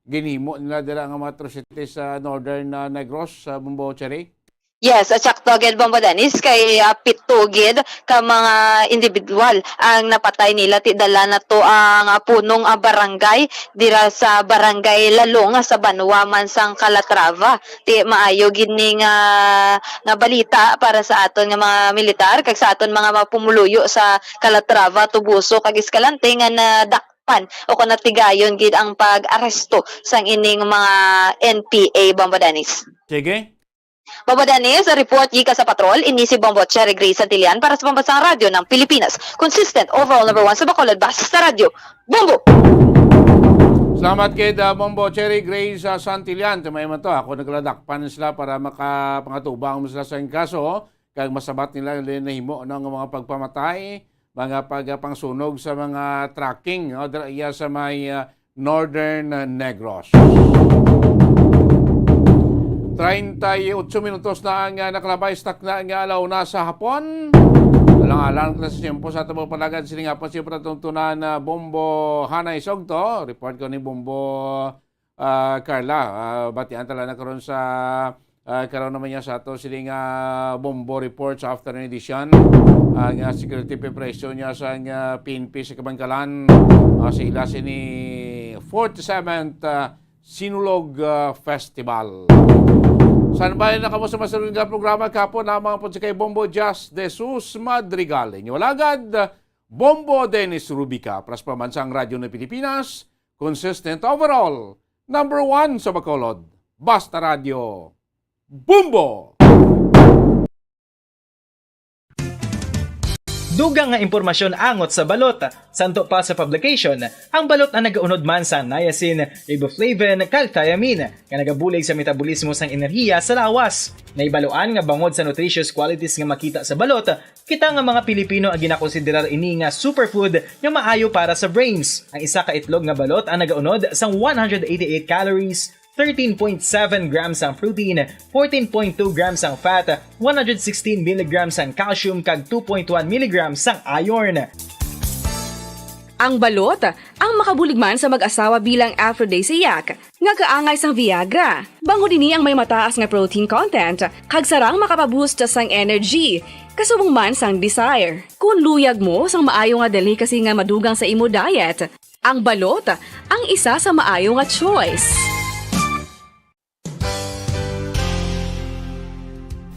ginhimo nila dira nga mga atrocities sa Northern, ah, Negros, sa Bombo Cherry. Yes, at sakto gid, Bombo Dennis, kay, ah, pito gid ka mga individual ang napatay nila. Ti dala na to ang, ah, punong, ah, barangay dira sa Barangay Lalong, ah, sa banwa man sang Calatrava. Ti maayo gid ni nga, nga balita para sa aton nga mga militar kag sa aton mga, mga pumuluyo sa Calatrava, Toboso kag Escalante nga nadakpan o kon natigayon gid ang pag-aresto sang ining mga N P A, Bombo Dennis. Sige. Bombo Dennis, report gikan sa patrol, ini si Bombo Cherry Grace Santillan para sa Pambansang Radyo ng Pilipinas. Consistent, overall number one sa Bacolod, basta radyo. Bombo! Salamat kay, ah, Bombo Cherry Grace, ah, Santillan. Tumay man to, ako nagladakpan sila para makapangatubang mo sila sa kaso. Kag masabat nila na nahimo na nga mga pagpamatay, mga pagpangsunog sa mga trucking, no, dira iya sa may, ah, Northern, ah, Negros. Treinta y ocho minutos na ang, ah, nakalabay sa takna nga alauna sa hapon. Alang-alang ta sa tiyempo sa ato pagpalagad sining hapon, siyempre, atong tunan na Bombo Hanay Sogto. Report ko ni Bombo, ah, Carla. Ah, batian tala na karon sa, ah, karon naman niya sa ato sining, ah, Bombo Report sa afternoon edition. Ah, nga security preparation niya sa, ah, P N P sa Kabankalan. Ah, sa ila sini forty-seventh, ah, Sinulog, ah, Festival. San ba na kamo sa masunod nga programa? Kapon lamang po si kay Bombo Jazz de Sus Madrigal. Inyo alagad, Bombo Dennis Rubica. Pras pa man sang Radyo ng Pilipinas, consistent overall, number one sa Bacolod. Basta Radyo, Bombo! Dugang nga impormasyon angot sa balot. Santo pa sa publication, ang balot ang nagaunod man sa niacin, riboflavin, kag thiamine, nga nagabulig sa metabolismo sang enerhiya sa lawas. Naibaluan nga bangod sa nutritious qualities nga makita sa balot, kita nga mga Pilipino ang ginakonsiderar ini nga superfood nga maayo para sa brains. Ang isa ka itlog nga balot ang nagaunod sang one hundred eighty-eight calories, thirteen point seven grams ang protein, fourteen point two grams ang fat, one hundred sixteen milligrams ang calcium, kag two point one milligrams ang iron. Ang balot, ang makabulig man sa mag-asawa bilang aphrodisiac, nga kaangay sang Viagra. Bangod ini ang may mataas nga protein content, kag sarang makapaboost sang energy, kasubong man sang desire. Kung luyag mo sang maayo nga delicacy nga madugang sa imo diet, ang balot ang isa sa maayo nga choice.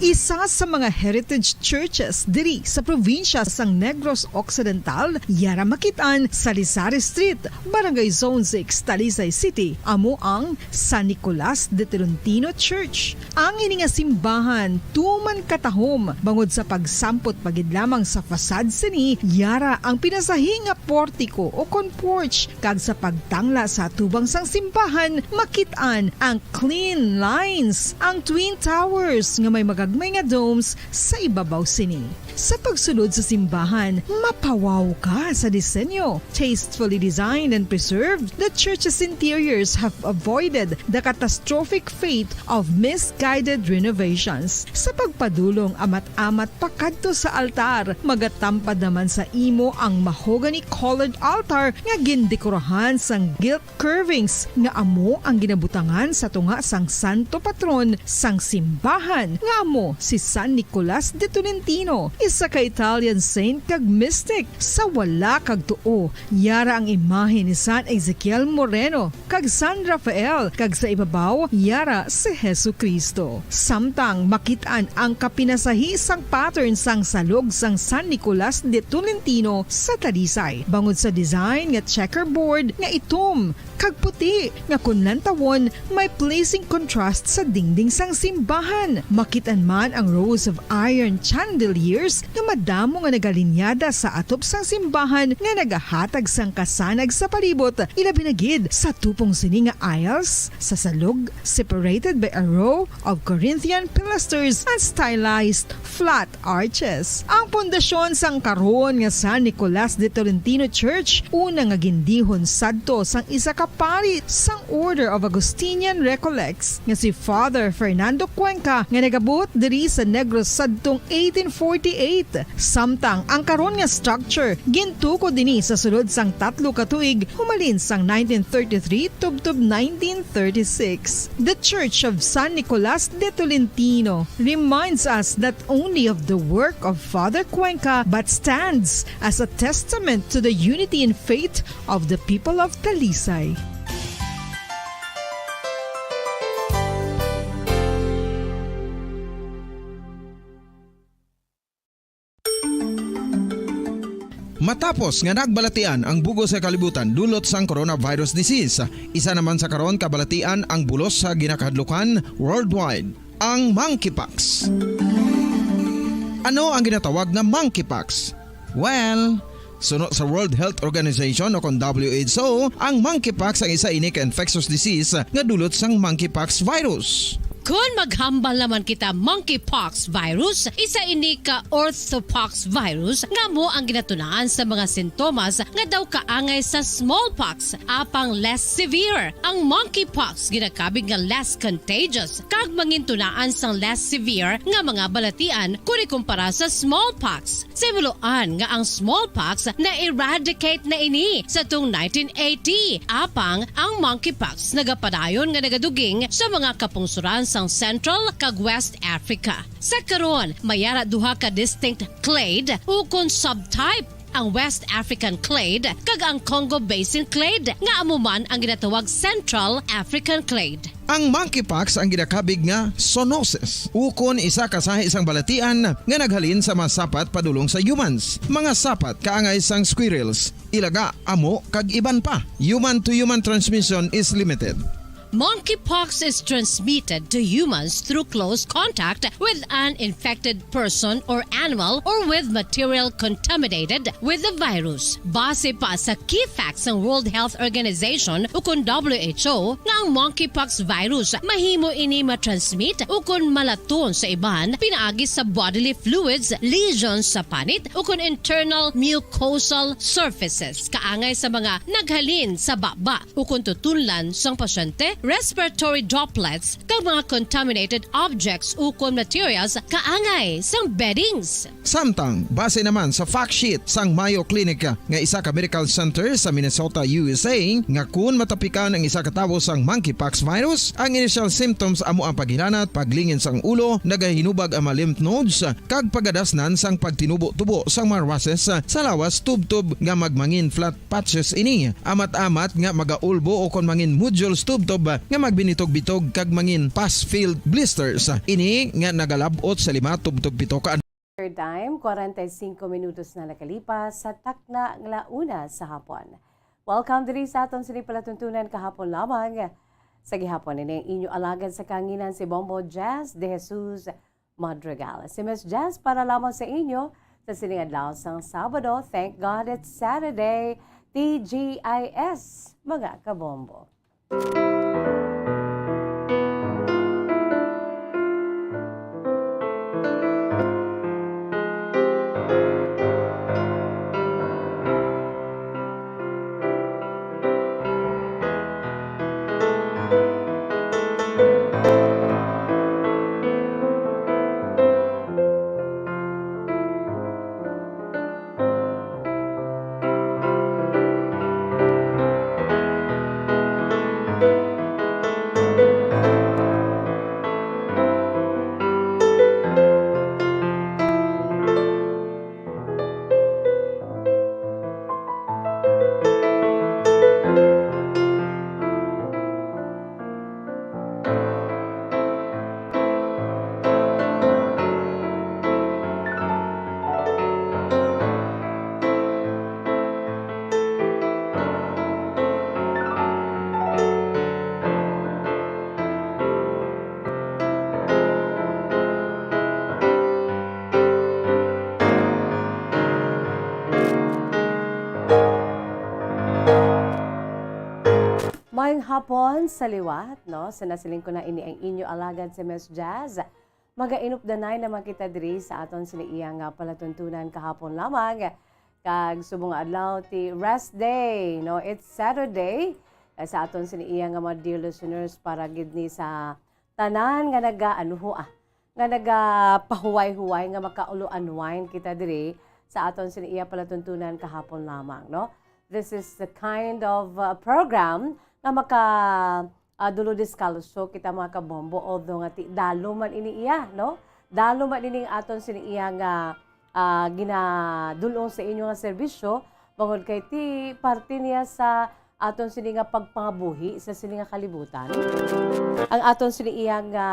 Isa sa mga heritage churches diri sa probinsya sang Negros Occidental, yara makit-an sa Lisari Street, Barangay Zone six, Talisay City, amo ang San Nicolas de Tolentino Church. Ang ini nga simbahan tuman katahom bangod sa pagsampot pa gid lamang sa facade sini, yara ang pinasahi nga portiko o kon porch, kag sa pagtangla sa atubang sang simbahan, makit-an ang clean lines, ang twin towers nga may magagmay nga domes sa ibabaw sini. Sa pagsulod sa simbahan, mapawaw ka sa disenyo. Tastefully designed and preserved, the church's interiors have avoided the catastrophic fate of misguided renovations. Sa pagpadulong amat-amat pakadto sa altar, magatampad naman sa imo ang mahogany-colored altar nga gindekorahan sang gilt curvings nga amo ang ginabutangan sa tunga sang santo patron sang simbahan, nga amo si San Nicolas de Tolentino, isa ka Italian saint kag mystic. Sa wala kag tuo, yara ang imahe ni San Ezekiel Moreno kag San Rafael, kag sa ibabaw, yara si Jesu-Cristo. Samtang makit-an ang kapinasahi sang pattern sang salog sang San Nicolas de Tolentino sa Talisay, bangod sa design nga checkerboard nga itom kag puti nga kon lantawon may pleasing contrast sa dingding sang simbahan. Makit-an man ang rows of iron chandeliers nga madamo nga nagalinyada sa atop sang simbahan nga nagahatag sang kasanag sa palibot, ilabi na gid sa tupong sini nga aisles sa salog, separated by a row of Corinthian pilasters and stylized flat arches. Ang pundasyon sang karon nga San Nicolas de Tolentino Church, una nga gindihon sadto sang isa ka pari sang Order of Augustinian Recollects nga si Father Fernando Cuenca, nga nagabuot diri sa Negros sadtong eighteen forty-eight. Samtang ang karon nga structure gintukod ini sa sulod sang tatlo ka tuig humalin sang nineteen thirty-three tubtob nineteen thirty-six. The Church of San Nicolas de Tolentino reminds us not only of the work of Father Cuenca but stands as a testament to the unity in faith of the people of Talisay. Matapos nga nagbalatian ang bug-os nga kalibutan dulot sang coronavirus disease, isa naman sa karon kabalatian ang bulos sa ginakahadlukan worldwide, ang monkeypox. Ano ang ginatawag nga monkeypox? Well, suno sa World Health Organization o kon W H O, ang monkeypox ang isa ini ka infectious disease nga dulot sang monkeypox virus. Kon maghambal naman kita monkeypox virus, isa ini ka orthopox virus nga amo ang ginatunaan sa mga sintomas nga daw kaangay sa smallpox, apang less severe. Ang monkeypox ginakabig nga less contagious kag mangintunaan sang less severe nga mga balatian kon ikumpara sa smallpox. Sa himuloan nga ang smallpox na-eradicate na ini sa tung nineteen eighty, apang ang monkeypox nagapadayon nga nagaduging sa mga kapungsuran sang Central kag West Africa. Sa karon, may ara duha ka distinct clade ukon subtype, ang West African clade kag ang Congo Basin clade, nga amo man ang ginatawag Central African clade. Ang monkeypox ang ginakabig nga zoonosis, ukon isa ka sahi sang balatian nga naghalin sa mga sapat padulong sa humans, mga sapat kaangay sang squirrels, ilaga, amo, kag iban pa. Human-to-human transmission is limited. Monkeypox is transmitted to humans through close contact with an infected person or animal or with material contaminated with the virus. Base pa sa key facts sang World Health Organization ukon W H O, nga ang monkeypox virus mahimo ini matransmit ukon malaton sa iban pinaagi sa bodily fluids, lesions sa panit, ukon internal mucosal surfaces kaangay sa mga naghalin sa baba ukon tutunlan sang pasyente, respiratory droplets, kag mga contaminated objects ukon materials kaangay sang beddings. Samtang, base naman sa fact sheet sang Mayo Clinic nga isa ka medical center sa Minnesota, U S A, nga kun matapikan ang isa ka tawo sang monkeypox virus, ang initial symptoms amo ang paghilanat, paglingin sang ulo, nagahinubag ang mga lymph nodes, kag pagadasnan sang pagtinubo-tubo sang mga rushes sa lawas tubtob nga magmangin flat patches ini. Amat-amat nga magaulbo o kon mangin nodules tubtob nga magbinitog-bitog kag mangin pus-filled blisters. Ini nga nagalab-ot sa lima tubtob pito ka Third time, kwarenta y singko minutos na nakalipas sa takna nga la una sa hapon. Welcome diri sa aton sini palatuntunan kahapon lamang. Sa gihapon, ini ang inyo alagad sa kanginan, si Bombo Jazz de Jesus Madrigal. Si Miss Jazz para lamang sa inyo sa sining adlaw sang Sabado. Thank God it's Saturday. T G I S, mga kabombo. Maayong hapon sa liwat, no? Sa nasiling ko na, ini ang inyo alagad si Miss Jazz. Magainupdanay naman kita diri sa aton sini iya nga palatuntunan kahapon lamang. Kag subong nga adlaw ti rest day, no? It's Saturday. Kag sa aton sini iya nga mga dear listeners, para gid ni sa tanan nga naga-, ano ho, ah, nga nagapahuway-huway nga makaulo-unwind kita diri sa aton sini iya palatuntunan kahapon lamang, no? This is the kind of, uh, program nga maka, ah, dulo diskalso kita, mga kabombo, although nga ti-, dalo man ini iya, no? Dalo man ini ang aton sini iya nga, ah, ginadul-ong sa inyo nga serbisyo, bangod kay ti parte niya sa aton sini nga pagpangabuhi sa sini nga kalibutan. Ang aton sini iya nga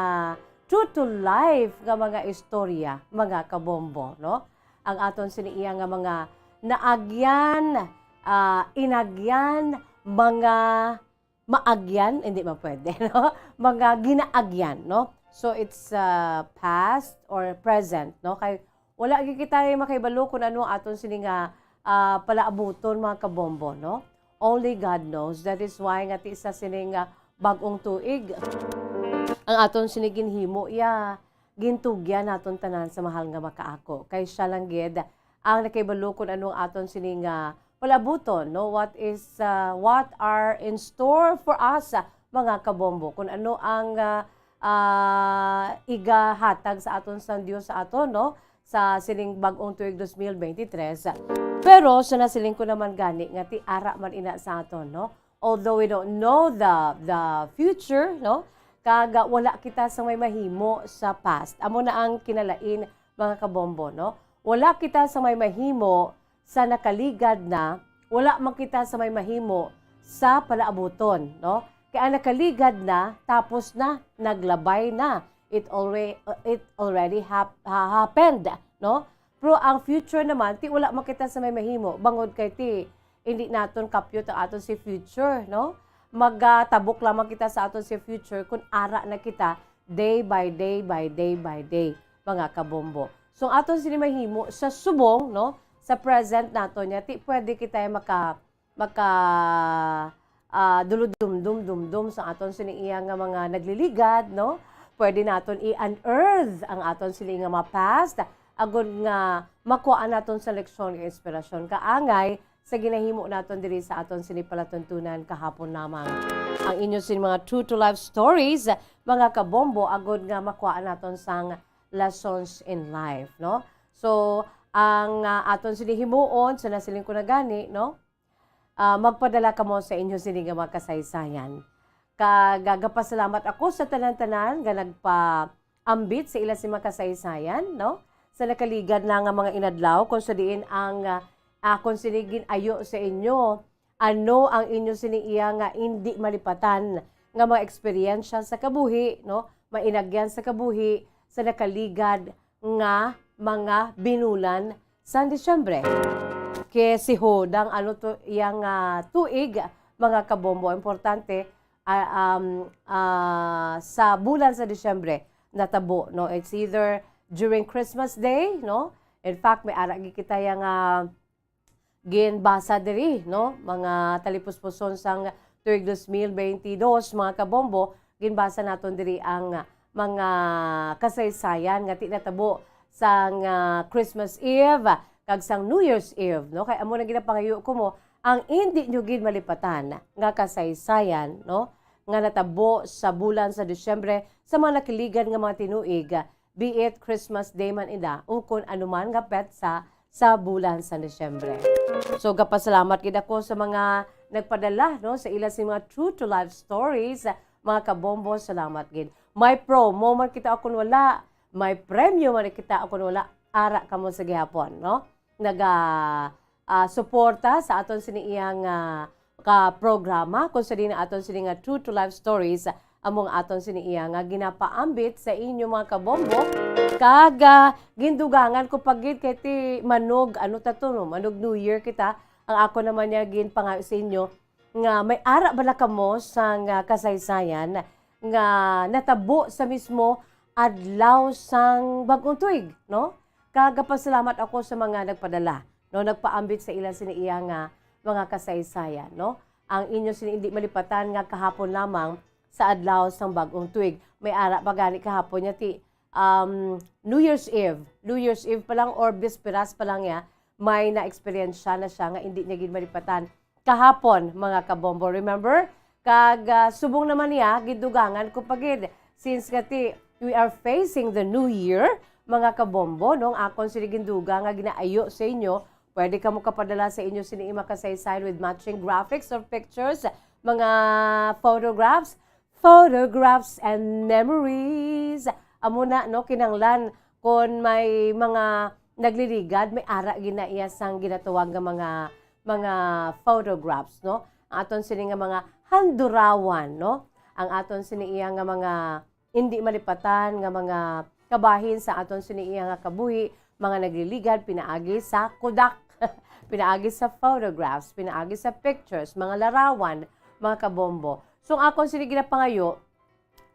true to life nga mga istorya, mga kabombo, no? Ang aton sini iya nga mga naagyan, ah, inagyan, mga maagyan, hindi man pwede, no? Mga ginaagyan, no? So, it's, uh, past or present, no? Kay wala gyud kita makahibalo kung ano aton sini nga, ah, palaabuton, mga kabombo, no? Only God knows. That is why nga ti sa sining, ah, bag-ong tuig, Ang aton sini ginhimo, iya, gintugyan naton tanan sa Mahal nga Makaako. Kay siya lang gid ang nakahibalo kun ano ang aton sini nga palabuton, no? What is, ah, what are in store for us, ah, mga kabombo? Kun ano ang, ah, ah, igahatag sa aton sang Dios sa aton, no? Sa sining bag-ong tuig dos mil bente tres. Pero sa nasiling ko naman gani nga ti ara man ina sa aton, no? Although we don't know the, the future, no? Kag, ah, wala kita sa may mahimo sa past. Amo na ang kinalain, mga kabombo, no? Wala kita sa may mahimo sa nakaligad na, wala man kita sa may mahimo sa palaabuton, no? Kay ang nakaligad na, tapos na, naglabay na. It already, it already hap-, ha-, happened, no? Pero ang future naman, ti wala man kita sa may mahimo. Bangod kay ti, hindi naton kapyot ang aton si future, no? Magatabok lamang kita sa aton si future kung ara na kita day by day by day by day, mga kabombo. So, ang aton sini mahimo sa subong, no? Sa present nato niya, ti pwede kita maka, maka, ah, duludumdum-dumdum sa aton sini iya nga mga nagliligad, no? Pwede naton i-unearth ang aton sini nga mga past, agud nga makuha naton sa leksyon nga inspirasyon. Kaangay sa ginahimo naton diri sa aton sini palatuntunan kahapon lamang. Ang inyo sini mga true to life stories, mga kabombo, agud nga makuha naton sang lessons in life, no? So, ang, ah, aton sini himuon, sa nasiling ko na gani, no? Ah, magpadala kamo sa inyo sini nga mga kasaysayan. Kag, ah, gapasalamat ako sa tanan-tanan nga nagpaambit sa ila sini mga kasaysayan, no? Sa nakaligad na nga mga inadlaw, kung sa diin ang, ah, akon sini gin-ayo sa inyo, ano ang inyo sini iya nga indi malipatan nga mga eksperyensya sa kabuhi, no? Mainagyan sa kabuhi, sa nakaligad nga mga binulan sang Disyembre. Kay si Hodang, ano to, iyang, ah, tuig, mga kabombo, importante, ah, um, ah, sa bulan sa Disyembre natabo, no? It's either during Christmas Day, no? In fact, may ara gid kita yang, ah, ginbasa diri, no? Mga talipuspuson sang tuig dos mil bente dos, mga kabombo, ginbasa naton diri ang mga kasaysayan nga ti natabo sang, ah, Christmas Eve kag sang New Year's Eve, no? Kay amo na ginapangayo ko mo, ang indi nyo gid malipatan nga kasaysayan, no? Nga natabo sa bulan sa Disyembre sa mga nakiligan nga mga tinuig, be it Christmas Day man ina, ukon anuman nga petsa sa bulan sa Disyembre. So, gapasalamat gid ako sa mga nagpadala, no, sa ila sing mga true to life stories. Mga kabombo, salamat gid. May promo man kita akon wala, may premyo man kita akon wala, ara kamo sa gihapon, no? Naga, ah, suporta sa aton sini iyang, ah, ka programa, kung sa din aton sini nga True to Life Stories, among aton sini iya nga ginapaambit sa inyo, mga kabombo. Kag, ah, gindugangan ko pa gid kay ti manog, ano ta to, no? Manog New Year kita. Ang ako naman niya ginpangayo sa inyo nga may ara bala kamo sang kasaysayan nga natabo sa mismo adlaw sang bag-ong tuig, no? Kag gapasalamat ako sa mga nagpadala, no, nagpaambit sa ila sini iya nga mga kasaysayan, no? Ang inyo sini indi malipatan nga kahapon lamang sa adlaw sang bag-ong tuig. May ara pa gani kahapon niya ti, um, New Year's Eve. New Year's Eve pa lang or bisperas pa lang niya, may na-eksperyensya na siya nga indi niya gid malipatan kahapon, mga kabombo. Remember? Kag, ah, subong naman niya, gidugangan ko pa gid. Since nga ti, we are facing the new year, mga kabombo, no? Ang akon sini gindugang nga ginaayo sa inyo, pwede kamo kapadala sa inyo sini mga kasaysayan with matching graphics or pictures, mga photographs, photographs and memories. Amo na, no, kinahanglan kon may mga nagliligad, may ara gid na iya sang ginatawag nga mga, mga photographs, no? Ang aton sini nga mga handurawan, no? Ang aton sini iya nga mga indi malipatan nga mga kabahin sa aton sini iya nga kabuhi, mga nagliligad pinaagi sa Kodak, pinaagi sa photographs, pinaagi sa pictures, mga larawan, mga kabombo. So, ang akon sini ginapangayo,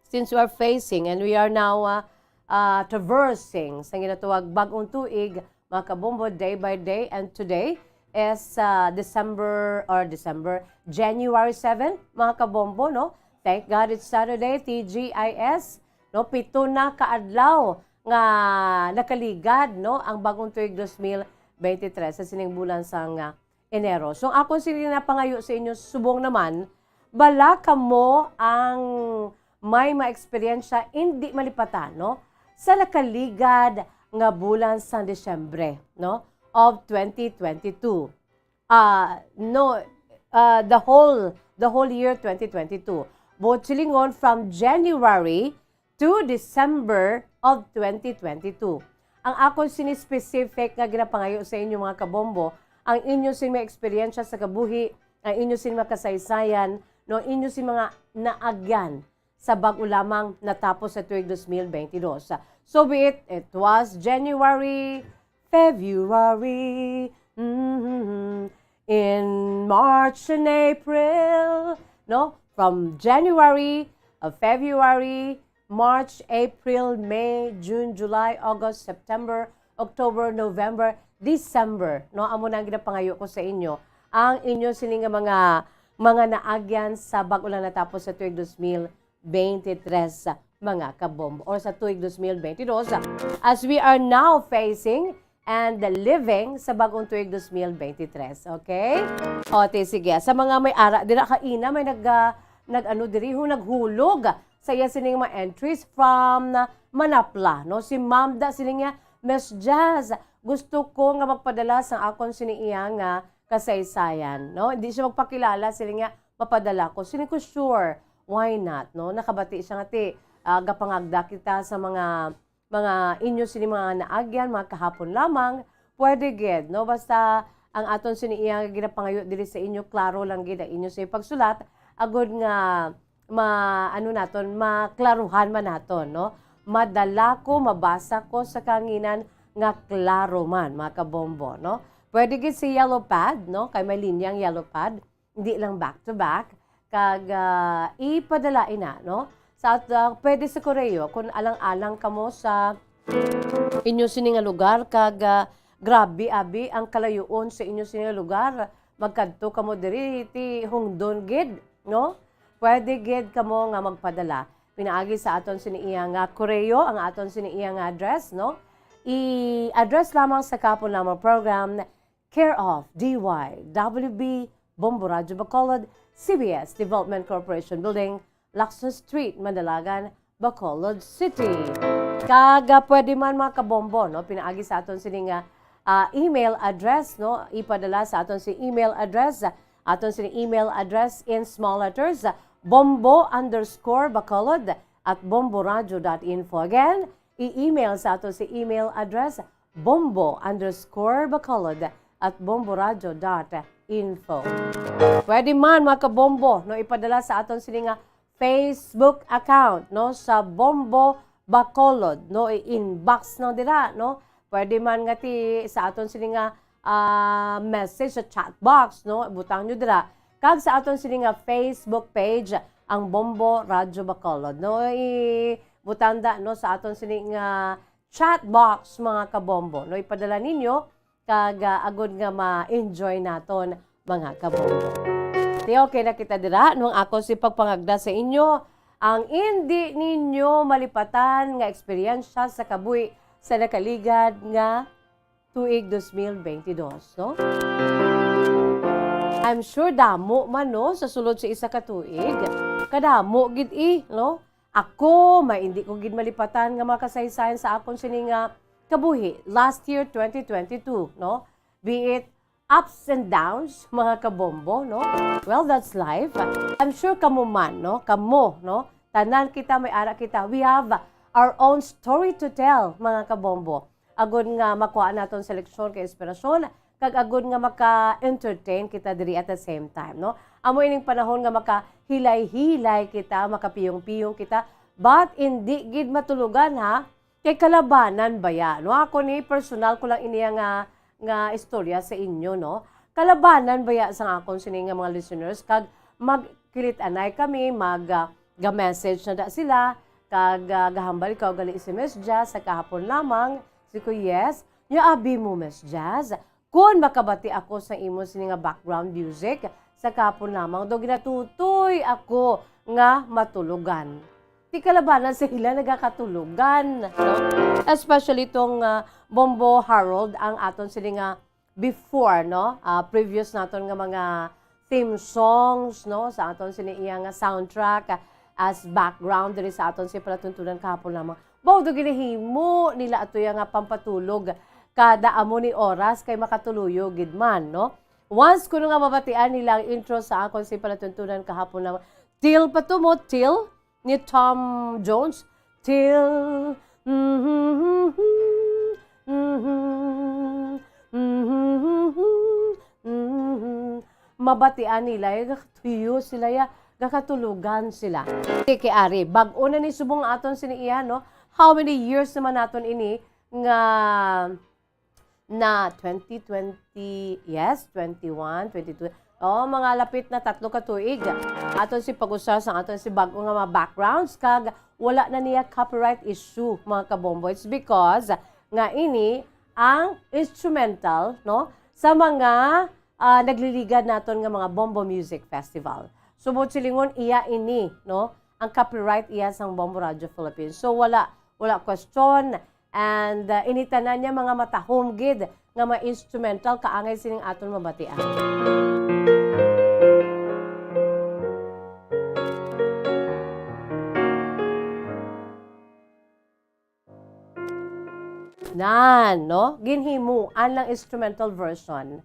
since we are facing and we are now, uh, uh, traversing sa ginatawag bag-ong tuig, mga kabombo, day by day, and today is, uh, December, or December, January seven, mga kabombo, no? Thank God it's Saturday, T G I S. no? Pito na ka adlaw nga nakaligad, no, ang bagong tuig dos mil bente tres sa sining bulan sang, ah, Enero. So, akon sini nga pangayo sa inyo subong naman, bala kamo ang may maeksperiensya indi malipatan, no, sa nakaligad nga bulan sang Disyembre, no, of twenty twenty-two. Ah, no, ah, the whole, the whole year twenty twenty-two. Buot silingon, from January to December of twenty twenty-two. Ang akon sini specific nga ginapangayo sa inyo, mga kabombo, ang inyo sini mga eksperyensya sa kabuhi, ang inyo sini mga kasaysayan, no, ang inyo sini mga naagyan sa bag-o lamang natapos sa tuig dos mil bente dos. So be it, it was January, February, mhm, in March and April, no? From January, uh, February, March, April, May, June, July, August, September, October, November, December, no? Amo na ang ginapangayo ko sa inyo. Ang inyo sini nga mga, mga naagyan sa bag-o lang natapos sa tuig dos mil bente tres, mga kabombo, or sa tuig dos mil bente dos, as we are now facing and living sa bagong tuig dos mil bente tres, okay? O, ti, sige. Sa mga may ara, dira kaina, may nag, ah, nag-ano diri, ho, naghulog sa iya sining mga entries from, ah, Manapla, no? Si Ma'am da, siling niya, "Miss Jazz, gusto ko nga magpadala sa akon sini iya nga kasaysayan," no? Hindi siya magpakilala, siling niya, "Mapadala ko." Siling ko, "Sure, why not," no? Nakabati siya nga, ti, ah, gapangagda kita sa mga, mga inyo sini mga naagyan, mga kahapon lamang. Pwede gid, no? Basta ang aton sini iya nga ginapangayo diri sa inyo, klaro lang gid ang inyo sa pagsulat, agud nga ma-, ano naton, maklaruhan man naton, no? Madala ko, mabasa ko sa kahanginan nga klaro man, mga kabombo, no? Pwede gid si yellow pad, no? Kay may linya ang yellow pad, hindi lang back to back. Kag, ah, ipadala ina, no? Sa at-, ah, pwede sa koreo, kung alang-alang kamo sa inyo sini nga lugar, kag, ah, grabe, abi, ang kalayuon sa inyo sini nga lugar, magkadto kamo diri, ti hungdon gid, no? Pwede gid kamo nga magpadala pinaagi sa aton sini iya nga koreo, ang aton sini iya nga address, no? I-address lamang sa Kahapon Lamang Program, care of D Y W B, Bombo Radyo Bacolod, C B S Development Corporation Building, Lacson Street, Mandalagan, Bacolod City. Kag, ah, pwede man, mga kabombo, no, pinaagi sa aton sini nga, ah, email address, no, ipadala sa aton si email address, aton sini email address in small letters, bombo underscore bacolod at bomboradio dot info. Again, i-email sa aton si email address, bombo underscore bacolod at bomboradio dot info. Pwede man, mga kabombo, no, ipadala sa aton sini nga Facebook account, no, sa Bombo Bacolod, no, i-inbox na dira, no. Pwede man nga ti sa aton sini nga, ah, message sa chat box, no, butang nyo dira. Kag sa aton sini nga Facebook page, ang Bombo Radyo Bacolod, no, ibutang da, no, sa aton sini nga chat box, mga kabombo, no, ipadala ninyo kag, ah, agud nga ma-enjoy naton, mga kabombo. Ti, okay na kita dira, nung ako si pagpangagda sa inyo, ang indi ninyo malipatan nga eksperyensya sa kabuhi sa nakaligad nga tuig dos mil bente dos, no? I'm sure damo man, no, sa sulod sa isa ka tuig. Kadamo gid, eh, no? Ako, may hindi ko gid malipatan nga mga kasaysayan sa akon sini nga kabuhi last year, twenty twenty-two, no? Be it ups and downs, mga kabombo, no? Well, that's life. I'm sure kamo man, no? Kamo, no? Tanan kita, may ara kita. We have our own story to tell, mga kabombo. Agud nga makuha naton sa leksyon kay inspirasyon, kag agud nga maka-entertain kita diri at the same time, no? Amo ining panahon nga makahilay-hilay kita, makapiyong-piyong kita, but indi gid matulugan, ha? Kay kalabanan baya, no? Ako ni personal ko lang iniya nga, nga istorya sa inyo, no? Kalabanan baya sang akon sini nga mga listeners, kag magkilit-anay kami, mag, ah, ga-message na da sila, kag, ah, gahambal ikaw gali si Miss Jazz sa kahapon lamang, si ko, yes, nya abi mo, Miss Jazz, kun makabati ako sa imo sini nga background music sa kahapon lamang, daw ginatutoy ako nga matulogan. Di kalabanan sa ila nagakatulugan, no? Especially tong, ah, Bombo Harold, ang aton sini nga before, no? Ah, previous naton nga mga theme songs, no? Sa aton sini iya nga soundtrack, ah, as background diri sa aton si palatuntunan kahapon lamang. Mao do ginahimo nila ato iya nga pampatulog kada amo ni oras kay makatuloyo gid man, no? Once kuno nga mabatian nila ang intro sa akon si palatuntunan kahapon lamang, Till pa to mo, Till, ni Tom Jones, Till, mabatian nila, eh, gakatuyo sila, ya, gakatulugan sila. Kay ari, bag-o na ni subong aton sini iya, no? How many years naman naton ini nga na twenty twenty, yes, twenty-one, twenty-two. Oh, mga lapit na tatlo ka tuig. Aton si pag-usar sang aton si bag-o nga mga backgrounds kag wala na niya copyright issue, mga kabombo. It's because nga ini ang instrumental, no, sa mga, ah, nagliligad naton nga mga Bombo Music Festival. Subot silingon iya ini, no, ang copyright iya sang Bombo Radio Philippines. So wala, wala question. And, uh, ini tanan niya mga matahom gid nga mga instrumental kaangay sining aton mabatian. Nan, no? Ginhimuan lang instrumental version.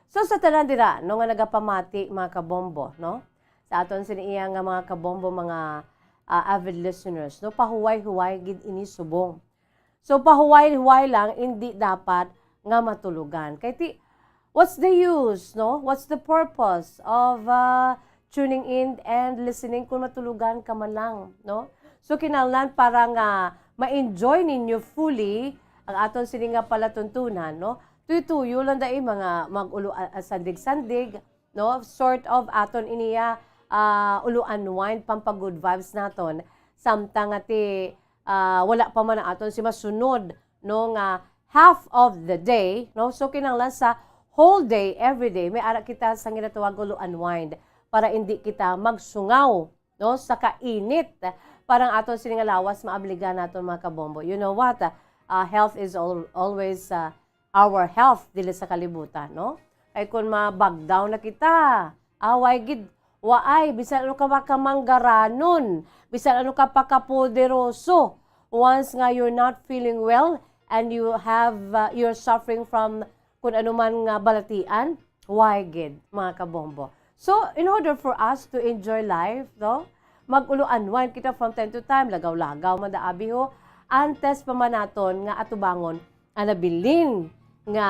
So, sa tanan dira, no, nga nagapamati, mga kabombo, no? Sa aton sini iya nga mga kabombo, mga, ah, avid listeners, no? Pahuway-huway gid ini subong. So, pahuway-huway lang, indi dapat nga matulugan. Kay ti, what's the use, no? What's the purpose of, uh, tuning in and listening kung matulugan ka man lang, no? So, kinahanglan para nga ma-enjoy ninyo fully ang aton sini nga palatuntunan, no? Tuyo-tuyo lang dai mga mag-ulo, ah, ah, sandig-sandig, no? Sort of aton iniya, ah, ulo unwind, pampag-good vibes naton. Samtang nga ti, ah, wala pa man ang aton si masunod, no, nga half of the day, no? So, kinahanglan sa whole day, every day, may ara kita sa ginatawag ulo unwind para hindi kita magsungaw, no, sa kainit. Para ang aton sini nga lawas maabligan naton, mga kabombo. You know what? Ah, health is al-, always, ah, our health dili sa kalibutan, no? Kay kung ma-back down na kita, away gid, waay, bisan ano ka pa kamanggaranon, bisan ano ka pa kapoderoso, once nga you're not feeling well and you have, uh, you're suffering from kung ano man nga balatian, why gid, mga kabombo? So, in order for us to enjoy life, no? Mag-ulo unwind kita from time to time, lagaw-lagaw man da abi ho, antes pa man naton nga atubangon ang nabilin nga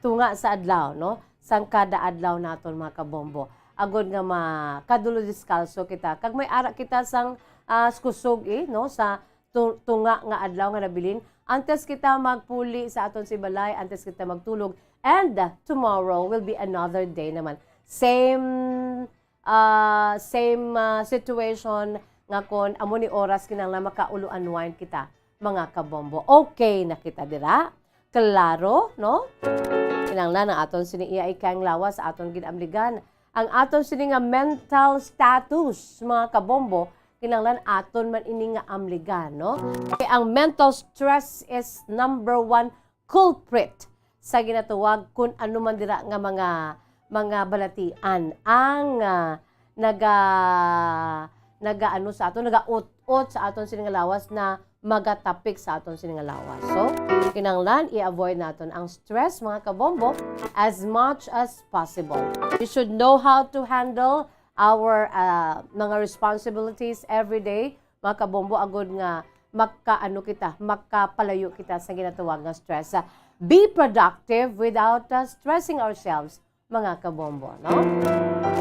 tunga sa adlaw, no? Sang kada adlaw naton, mga kabombo. Agod nga makadulo diskalso kita. Kag may ara kita sang, ah, kusog, eh, no? Sa tu-, tunga nga adlaw nga nabilin. Antes kita magpuli sa aton si balay, antes kita magtulog. And, uh, tomorrow will be another day naman. Same, uh, same, uh, situation nga kon amo ni oras kinahanglan makaulo unwind kita, mga kabombo. Okay na kita dira? Klaro, no? Kinahanglan ang aton sini iya ikang lawas sa aton ginamligan. Ang aton sini nga mental status, mga kabombo, kinahanglan aton man ini nga amligan, no? Kay ang mental stress is number one culprit sa ginatawag kun ano man dira nga mga, mga balatian ang, ah, naga-, nagaano sa aton, nagaut-ot sa aton sini nga lawas na magatapik sa aton sini nga lawas. So, kinahanglan i-avoid naton ang stress, mga kabombo, as much as possible. We should know how to handle our, ah, mga responsibilities every day, mga kabombo, agod nga makaano kita, makapalayo kita sa ginatawag nga stress. Ah, be productive without, ah, stressing ourselves, mga kabombo, no?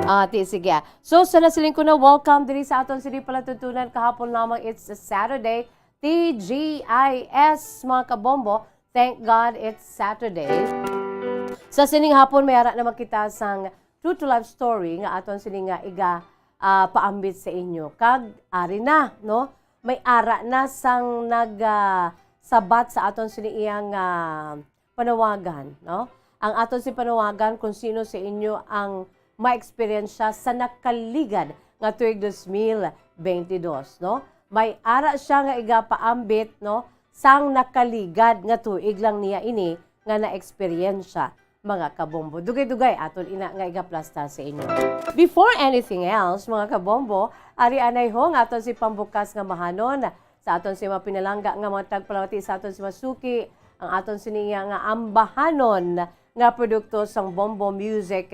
Ah, ti, sige. So, sa nasiling ko na, welcome diri sa aton sini palatuntunan kahapon lamang. It's a Saturday. T G I S, mga kabombo. Thank God it's Saturday. Sa sining hapon, may ara naman kita sang true to life story nga aton sini nga iga, ah, paambit sa inyo. Kag ari na, no? May ara na sang nag, ah, sabat sa aton sini iyang, ah, panawagan, no? Ang aton si panawagan kung sino sa inyo ang maeksperiensya sa nakaligad nga tuig dos mil bente dos, no? may ara sia nga igapaambit, no, sang nakaligad nga tuig lang niya ini nga naeksperyensya, mga kabombo. Dugay-dugay aton ina nga igaplastar sa inyo. Before anything else, mga kabombo, ari anay ho nga aton si pambukas nga mahanon sa aton si mga pinalangga nga mga tagpalawati sa aton si masuki, ang aton sini nga ambahanon nga produkto sang Bombo Music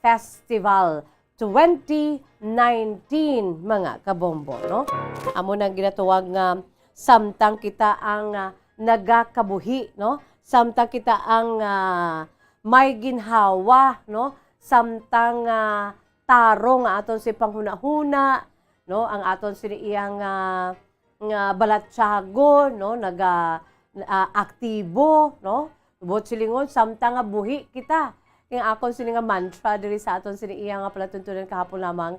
Festival twenty nineteen, mga kabombo, no? Amo nang ginatuwag nga samtang kita ang, ah, nagakabuhi, no? Samtang kita ang, ah, may ginhawa, no? Samtang, ah, tarong nga aton si panghunahuna, no? Ang aton sini iyang, ah, nga balatyago, no, naga-, ah, aktibo, no? Buot silingon, samtang nga buhi kita. Kay ang akon sini nga mantra diri sa aton sini iya nga palatuntunan kahapon lamang,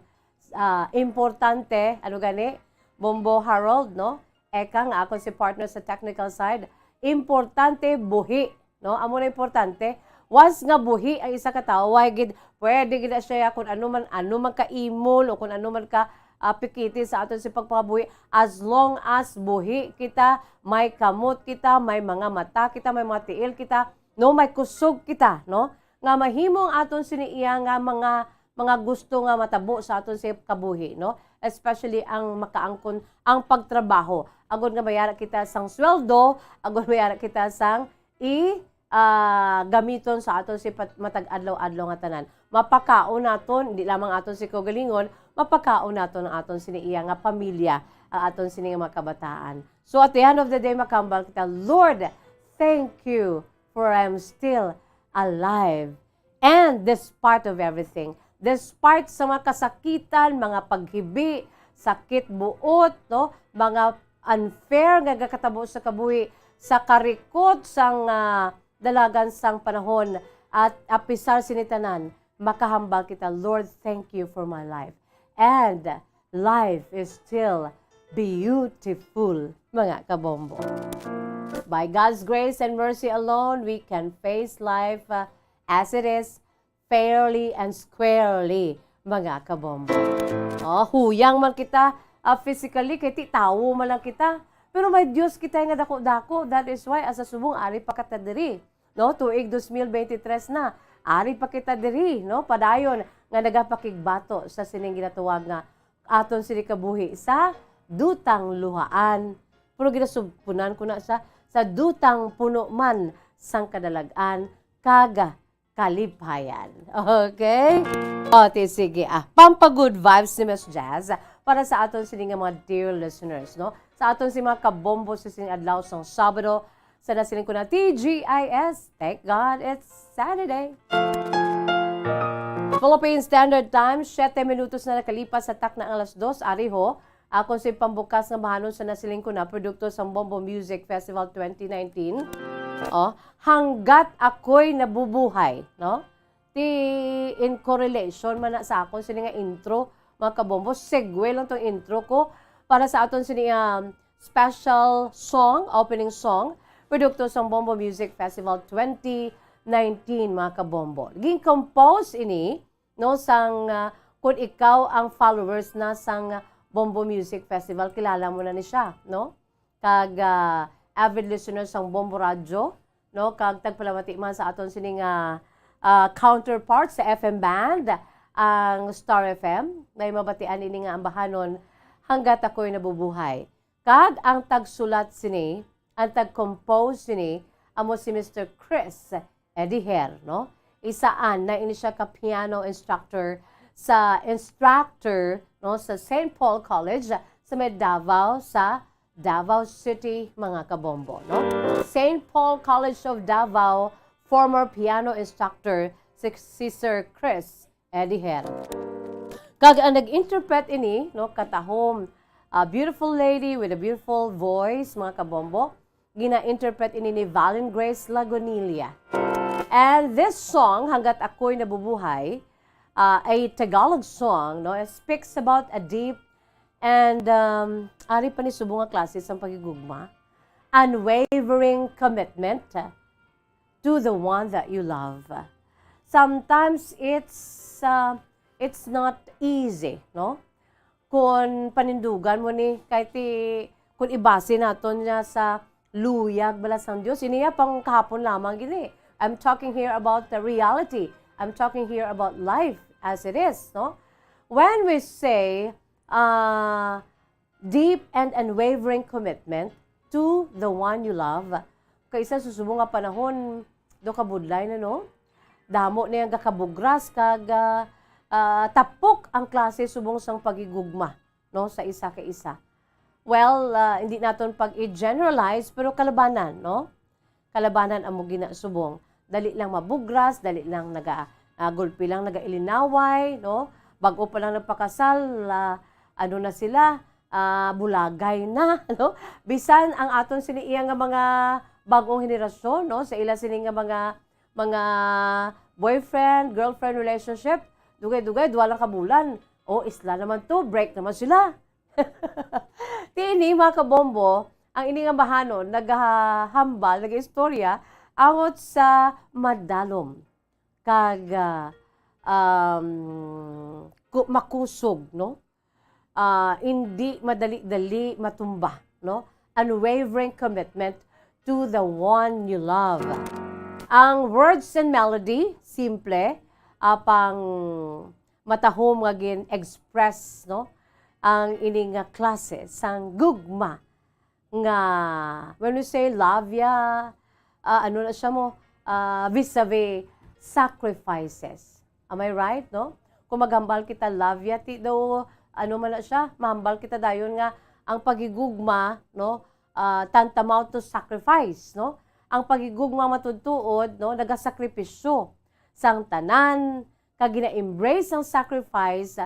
ah, importante, ano gani? Bombo Harold, no? Eka nga akon si partner sa technical side. Importante, buhi. No, amo na importante. Once nga buhi ang isa ka tawo, way gid, pwede gid na siya kung ano man, ano man ka imol o kung ano man ka, ah, pikiti sa aton si pagpangabuhi. As long as buhi kita, may kamot kita, may mga mata kita, may mga tiil kita, no, may kusog kita, no, nga mahimo ang aton sini iya nga mga, mga gusto nga matabo sa aton si kabuhi, no, especially ang makaangkon ang pagtrabaho. Agod nga mayara kita sang sweldo, agod mayara kita sang i, ah, gamiton sa aton si pat-, matag adlaw-adlaw nga tanan. Mapakaon naton, hindi lamang aton si kaugalingon, mapakaon naton ang aton sini iya nga pamilya, ang aton sini nga mga kabataan. So at the end of the day, makahambal kita, "Lord, thank you for I'm still alive." And despite of everything, despite sa mga kasakitan, mga paghibi, sakit buot, no, mga unfair nga gakatabo sa kabuhi, sa karikot sang, ah, dalagan sang panahon, at apisar sini tanan, makahambal kita, "Lord, thank you for my life." And life is still beautiful, mga kabombo. By God's grace and mercy alone, we can face life, uh, as it is, fairly and squarely, mga kabombo. Oh, huyang man kita, ah, physically, kay ti tawo man lang kita. Pero may Dios kita nga dako-dako. That is why, asa subong, ari pa kita diri. No, tuig dos mil bente tres na, ari pa kita diri, no, padayon nga nagapakigbato sa sining ginatuwag nga aton sini kabuhi sa dutang luhaan. Pero ginasugpunan ko na sa, sa dutang puno man sang kadalag-an kag kalipayan. Okay? O, ti, sige, ah. Pampa-good vibes ni Miss Jazz para sa aton sini nga mga dear listeners, no? Sa aton si mga kabombo sa sining adlaw sang Sabado, sa nasiling ko na T G I S, thank God it's Saturday. Philippine Standard Time, siyete minutos na nakalipas sa takna ang alas dos. Ari ho, akon si pambukas nga mahanon sa nasiling ko na produkto sang Bombo Music Festival twenty nineteen. Oh, hanggat ako'y nabubuhay, no? Ti in correlation man na sa akon sini nga intro, mga kabombo, segue lang tong intro ko para sa aton sini, um, special song, opening song, produkto sang Bombo Music Festival twenty nineteen, mga kabombo. Gin-compose ini, no, sang, ah, kung ikaw ang followers na sang Bombo Music Festival, kilala mo na ni siya, no? Kag, ah, avid listener sang Bombo Radyo, no? Kag tagpalamati man sa aton sini nga, ah, counterpart sa F M band, ang Star F M, may mabatian ini nga ambahanon, "Hanggat ako'y nabubuhay." Kag ang tagsulat sini, ang tag-compose sini, amo si Mister Chris Ediher, no? Isaan na ini siya ka piano instructor sa instructor, no, sa Saint Paul College sa may Davao, sa Davao City, mga kabombo, no? Saint Paul College of Davao, former piano instructor si, si Sir Chris Ediher. Kag ang nag-interpret ini, no, katahom, a beautiful lady with a beautiful voice, mga kabombo. Gina-interpret ini ni Valen Grace Lagunilla. And this song, Hanggat Ako'y Nabubuhay, ah, a Tagalog song, no, it speaks about a deep and, um, ari pa ni subong nga klase sang paghigugma, unwavering commitment to the one that you love. Sometimes it's, uh, it's not easy, no? Kung panindugan mo ni, kay ti, kung ibase naton niya sa luyag bala sang Dios, ini ya pang kahapon lamang gini. I'm talking here about the reality. I'm talking here about life as it is, no? When we say, uh, deep and unwavering commitment to the one you love, kay sa subong nga panahon, do kabudlay na, no? Damo na yang gakabugras kag, ah, ah, tapok ang klase subong sang paghigugma, no, sa isa ka isa. Well, ah, hindi naton pag-i-generalize, pero kalabanan, no? Kalabanan amo gina subong. Dali lang mabugras, dali lang naga, ah, gulpi lang nagailinaway, no? Bag-o pa lang nagpakasal, ah, ano na sila, ah, bulagay na, no? Bisan ang aton sini iya nga mga bag-ong henerasyon, no? Sa ila sini nga mga, mga boyfriend, girlfriend relationship, dugay-dugay, duha lang ka bulan. O, isla naman to, break naman sila. Ti ini, mga kabombo, ang ini nga bahanon, nagahambal, nagaistorya, angot sa madalom kag, ah, um, ku-, makusog, no? Ah, hindi madali-dali matumba, no? Unwavering commitment to the one you love. Ang words and melody, simple, apang matahom nga gin-express, no? Ang ini nga klase sang gugma nga, when we say love ya, ah, ano na siya mo, ah, vis-a-vis sacrifices. Am I right, no? Kung maghambal kita love ya, ti daw, ano man na siya, mahambal kita dayon nga ang paghigugma, no, ah, tantamount to sacrifice, no? Ang paghigugma matuod-tuod, no, nagasakripisyo sang tanan, kag gina-embrace ang sacrifice,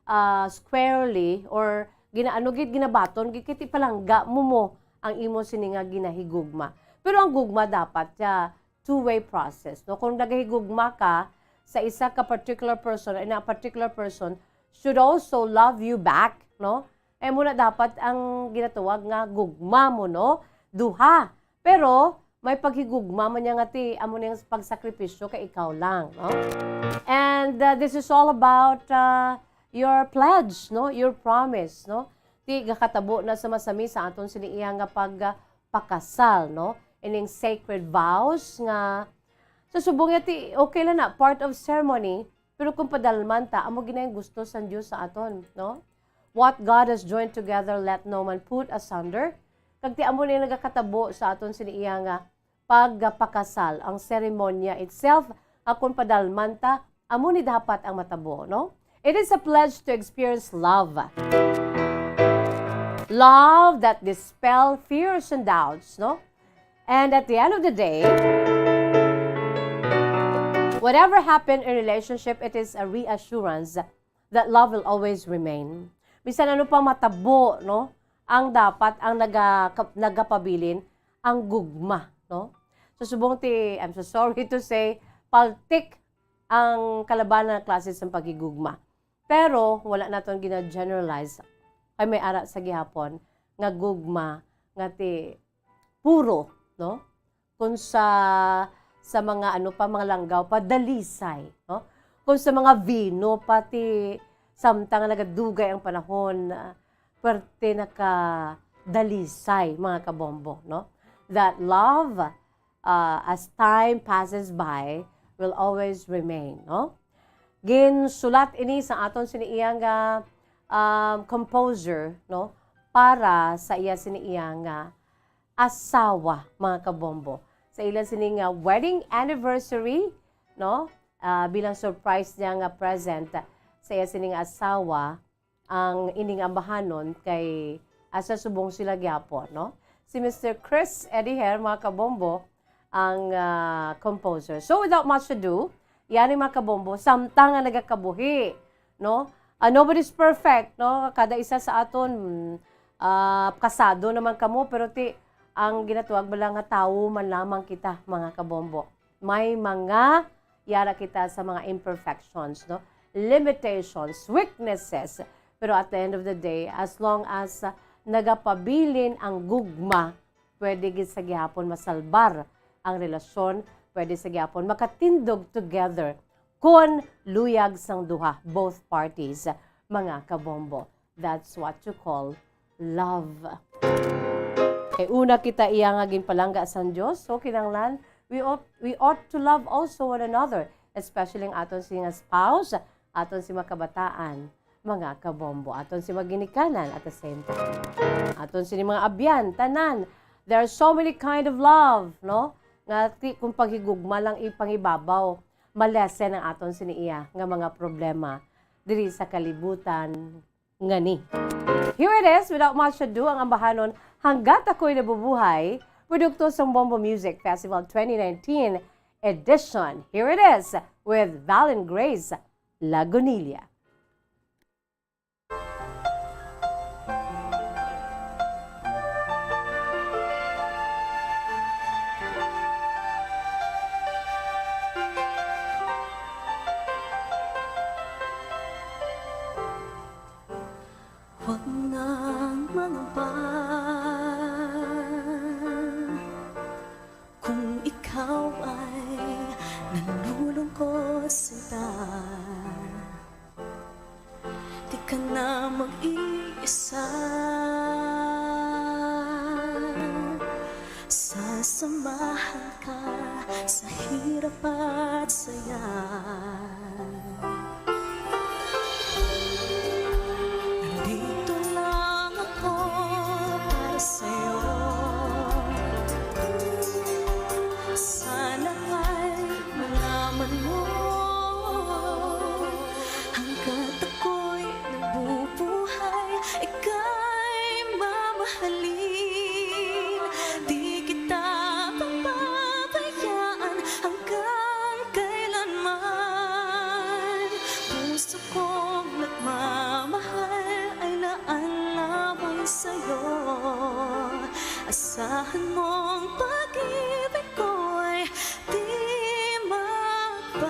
ah, squarely or ginaano gid, ginabaton gid, kay ti palangga mo mo ang imo sini nga ginahigugma. Pero ang gugma dapat siya two-way process, no? Kung nagahigugma ka sa isa ka particular person, and a particular person should also love you back, no? Eh, muna dapat ang ginatawag nga gugma mo, no? Duha. Pero may paghigugma man niya nga ti, amo ning pagsakripisyo kay ikaw lang, no? And, uh, this is all about, uh, your pledge, no? Your promise, no? Ti gakatabo na sa masami sa aton sini iya nga pag, uh, pakasal, no? Ining sacred vows nga sa subong niya ti okay lang na, part of ceremony, pero kung padalman ta, amo gid na ang gusto sang Dios sa aton, no? "What God has joined together, let no man put asunder." Kag ti amo ni nagakatabo sa aton sini iya nga pagpakasal, ang seremonya itself, nga kung padalman ta, amo ni dapat ang matabo, no? It is a pledge to experience love. Love that dispel fears and doubts, no? And at the end of the day, whatever happened in relationship, it is a reassurance that love will always remain. Bisan ano pa matabo, no? Ang dapat, ang naga-, nagapabilin, ang gugma, no? So, subong ti, I'm so sorry to say, paltik ang kalabanan nga klase sang paghigugma. Pero wala naton gina-generalize. Kay may ara sa gihapon nga gugma nga ti puro, no? Kung sa, sa mga ano pa, mga langgaw pa, dalisay, no? Kung sa mga vino pa, ti samtang nga nagadugay ang panahon, ah, pwerte na ka dalisay, mga kabombo, no? That love, uh, as time passes by, will always remain, no? Ginsulat ini sa aton sini iya nga, um, composer, no? Para sa iya sini iya nga asawa, mga kabombo. Sa ila sini nga wedding anniversary, no? Ah, bilang surprise niya nga present sa iya sini nga asawa, ang ining ambahanon kay asa subong sila gyapon, no? Si Mister Chris Ediher, mga kabombo, ang, ah, composer. So, without much ado, yani, mga kabombo, samtang nga nagakabuhi, no? Ah, nobody's perfect, no? Kada isa sa aton, ah, kasado naman kamo, pero ti, ang ginatawag bala nga tawo man lamang kita, mga kabombo. May mga yara kita sa mga imperfections, no? Limitations, weaknesses. Pero at the end of the day, as long as, ah, nagapabilin ang gugma, pwede gid sa gihapon masalbar ang relasyon, pwede sa gihapon makatindog together kon luyag sang duha, both parties, mga kabombo. That's what you call love. Kay una kita iya nga ginpalangga sang Dios, so kinahanglan we ought, we ought to love also one another, especially ang aton sini nga spouse, aton sini mga kabataan, mga kabombo, aton sini mga ginikanan at the same time. Aton sini mga abyan, tanan. There are so many kind of love, no? Nga ti-, kung paghigugma lang ipangibabaw, malesen ang aton sini iya nga mga problema diri sa kalibutan ngani. Here it is, without much ado, ang ambahanon Hanggat Ako'y Nabubuhay, produkto sang Bombo Music Festival twenty nineteen edition. Here it is with Val and Grace Lagunilla. Huwag nang mangamba kung ikaw ay nalulungkot, sinta. Di ka na mag-iisa. Sasamahan ka sa hirap at saya. Nandito lang ako para sa'yo. Sana ay malaman mo, hanggat ako'y nabubuhay, ika'y mamahalin. Di kita pababayaan hanggang kailanman. Puso kong nagmamahal ay laan lamang sa'yo. Asahan mong pag-ibig ko'y di magbabago.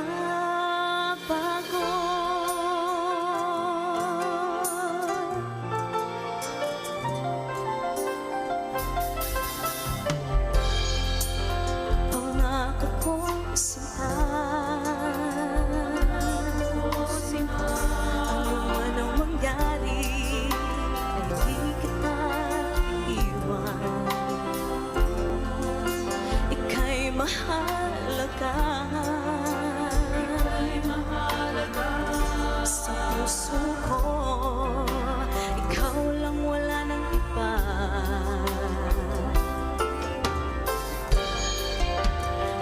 Pangako kong sinta, ano man ang mangyari, ay di kita iwan. Ika'y mahalaga. Sa puso ko, ikaw lang, wala nang iba.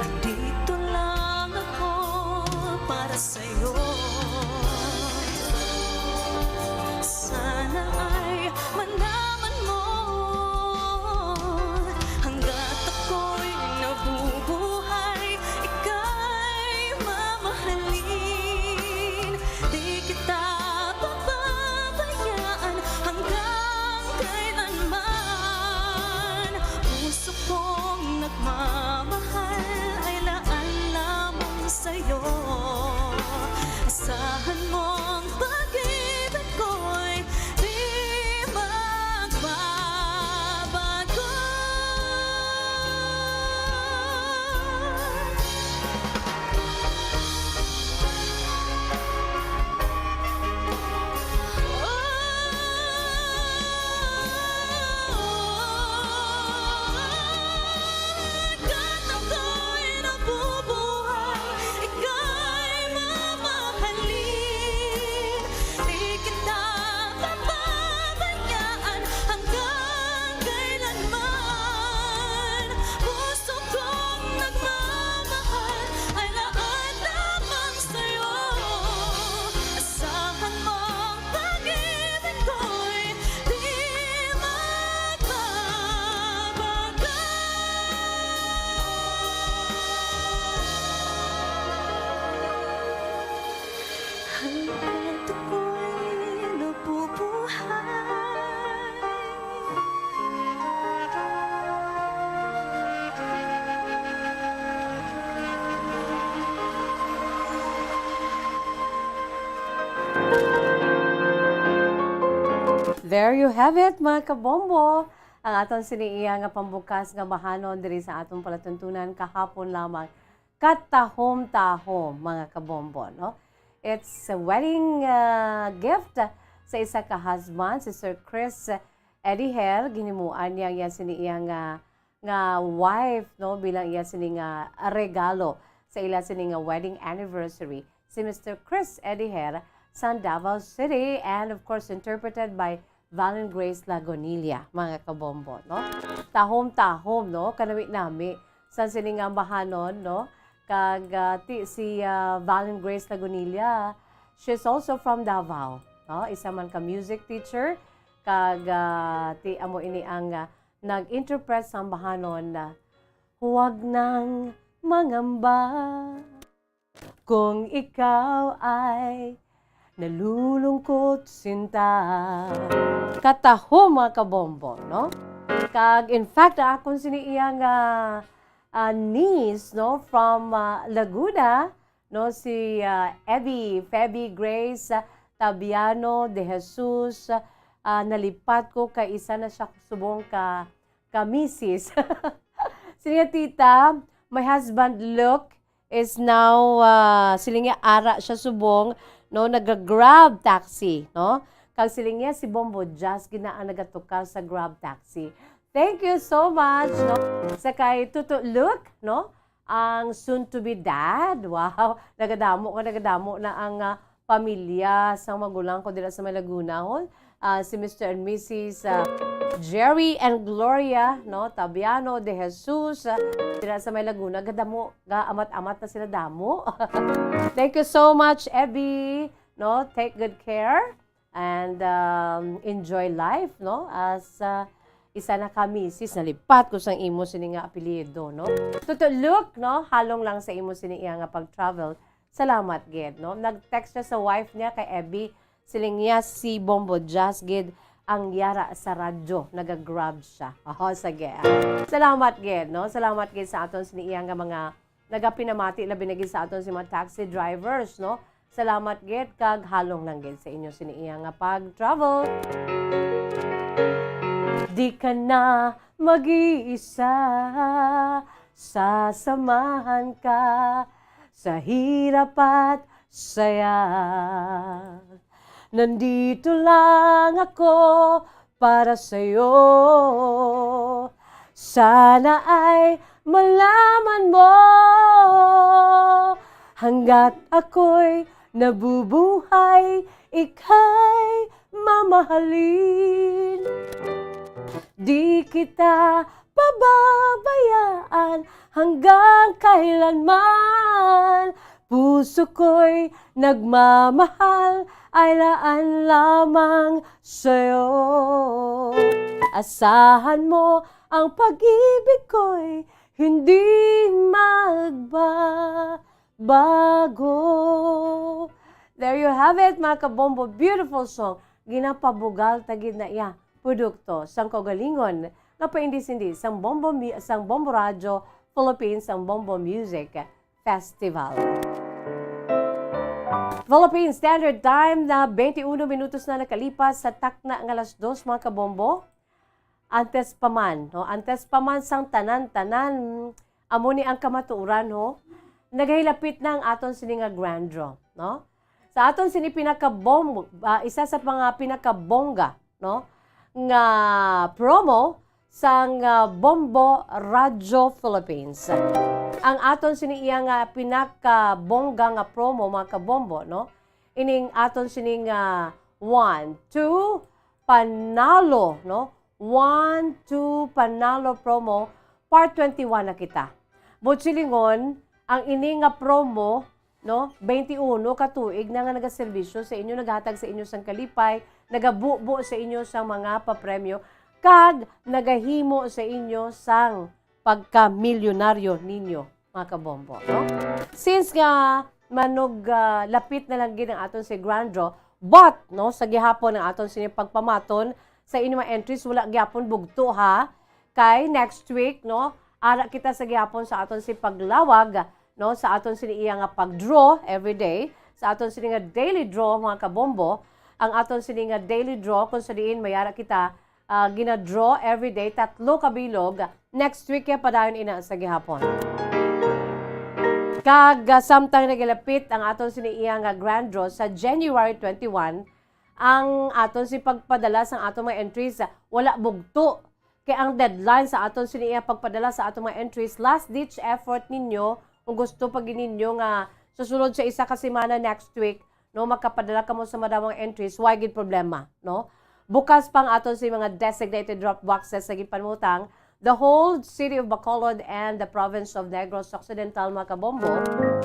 Nandito lang ako para sa'yo. Sana ay malaman mo, hanggat ako'y nabubuhay, ika'y mamahalin. Di kita pababayaan hanggang kailanman. Puso kong nagmamahal ay laan lamang sa'yo. Asahan mong pag-ibig ko'y di magbabago. Hanggat ako'y nabubuhay, ika'y mamahalin. Di kita pababayaan hanggang kailanman. Puso kong nagmamahal ay laan lamang sa'yo. Asahan mong pag-ibig ko'y di magbabago. Hanggat ako'y nabubuhay. There you have it, mga kabombo. Ang aton sini iya nga pambukas nga bahanon diri sa aton palatuntunan kahapon lamang. Katahom-tahom, mga kabombo, no? It's a wedding, ah, gift sa isa ka husband, si Sir Chris Ediher, ginimuan niya ang iya sini iya nga, nga wife, no, bilang iya sini nga regalo sa ila sini nga wedding anniversary, si Mister Chris Ediher sang Davao City, and of course, interpreted by Valen Grace Lagonilla, mga kabombo, no? Tahom-tahom, no? Kanami-nami sa sini nga ambahanon, no? Kag, ah, ti, si, ah, Valen Grace Lagonilla, she's also from Davao, no? Isa man ka music teacher, kag, ah, ti, amo ini ang, ah, nag-interpret sa ambahanon na, "Huwag nang mangamba." Kung ikaw ay nalulungkot, sinta. Kataho, mga kabombo, no? Kag, in fact, ang akon sini iya nga, ah, niece, no, from, ah, Laguna, no, si, ah, Evie, Feby Grace, ah, Tabiano de Jesus, ah, nalipat ko kay isa na siya subong ka, ka misis. Sini nga tita, my husband look is now, ah, siling niya, ara siya subong, no, naga-Grab taxi, no? Kag siling niya, si Bombo Jazz gid na ang nagatukar sa Grab taxi. Thank you so much, no? Sa kay Tuto Luke, no? Ang soon to be dad. Wow, nagadamo ka, nagadamo na ang, ah, pamilya sang magulang ko dira sa may Laguna, hon. Ah, si Mister and Missus, ah, Jerry and Gloria, no, Tabiano de Jesus, ah, dira sa may Laguna, gadamo, gaamat-amat na sila damo. Thank you so much, Evie, no, take good care and, um, enjoy life, no, as, ah, isa na ka misis, nalipat ko sang imo sini nga apelyido, no. Tuto Luke, no, halong lang sa imo sini iya nga pag-travel. Salamat gid, no? Nag-text siya sa wife niya kay Evie, siling niya si Bombo Jazz gid ang yara sa radyo, naga-Grab siya. Oh, sige, ah. Salamat gid, no? Salamat gid sa aton sini iya nga mga nagapinamati, labi na gid sa aton si mga taxi drivers, no? Salamat gid kag halong lang gid sa inyo sini iya nga pag-travel. Di ka na mag-iisa, sasamahan ka sa hirap at saya. Nandito lang ako para sa'yo. Sana ay malaman mo, hanggat ako'y nabubuhay, ika'y mamahalin. Di kita pababayaan hanggang kailanman. Puso ko'y nagmamahal, ay laan lamang sa'yo. Asahan mo ang pag-ibig ko'y hindi magbabago. There you have it, mga kabombo. Beautiful song. Ginapabugal ta gid na iya. Produkto sang kaugalingon nga paindi-sindi sang Bombo Mi-, sang Bombo Radyo Philippines, sang Bombo Music Festival. Philippine Standard Time na twenty-one minutos na nakalipas sa takna nga alas dos, mga kabombo. Antes pa man, no? Antes pa man sang tanan-tanan, amo ni ang kamatuoran, no? Nagahilapit na ang aton sini nga grand draw, no? Sa aton sini pinakabom-, ah, isa sa mga pinakabongga, no, nga promo sang, ah, Bombo Radyo Philippines. Ang aton sini iya nga pinakabongga nga promo, mga kabombo, no? Ining aton sini nga one, two, panalo, no? One, two, panalo promo, part twenty-one na kita. Buot silingon, ang ini nga promo, no, twenty-one ka tuig na nga nagaserbisyo sa inyo, naghatag sa inyo sang kalipay, nagabubo sa inyo sang mga papremyo, kag nagahimo sa inyo sang pagkamilyonaryo ninyo, mga kabombo, no? Since nga manog, ah, lapit na lang gid ang aton si Grand Draw, but, no, sa gihapon ang aton sini pagpamaton sa inyo mga entries, wala gyapon bugto, ha. Kay next week, no, ara kita sa gihapon sa aton si paglawag, no, sa aton sini iya nga pag-draw every day, sa aton sini nga daily draw, mga kabombo, ang aton sini nga daily draw kung sa diin may ara kita, ah, gina-draw every day, tatlo ka bilog. Next week ya padayon ina sa gihapon. Kag, ah, samtang nagilapit ang aton sini iya nga grand draw sa January twenty-one, Ang aton si pagpadala sang aton mga entries, ah, wala bugto. Kay ang deadline sa aton sini iya pagpadala sa aton mga entries, last ditch effort ninyo, kung gusto pa gid ninyo nga sa sulod sa isa ka semana next week, no, makapadala kamo sa madamo nga entries, why gid problema, no? Bukas pa ang aton si mga designated drop boxes sa ginpanumutang, the whole city of Bacolod and the province of Negros Occidental, mga kabombo,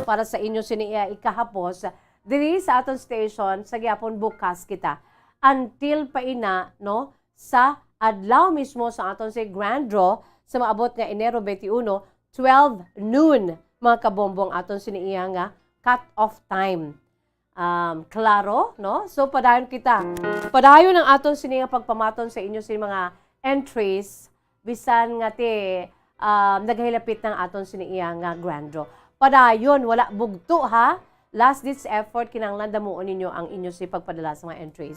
para sa inyo sini iya ikahapos diri sa aton station, sa gihapon bukas kita. Until pa ina, no, sa adlaw mismo sa aton si grand draw sa maabot nga Enero twenty-one, twelve noon, mga kabombo, ang aton sini iya nga cut-off time. Um, klaro, no? So, padayon kita. Padayon ang aton sini nga pagpamaton sa inyo sini mga entries, bisan nga ti, um, naghilapit na ang aton sini iya nga grand draw. Padayon, wala bugto, ha? Last ditch effort, kinahanglan damuon ninyo ang inyo si pagpadala sa mga entries.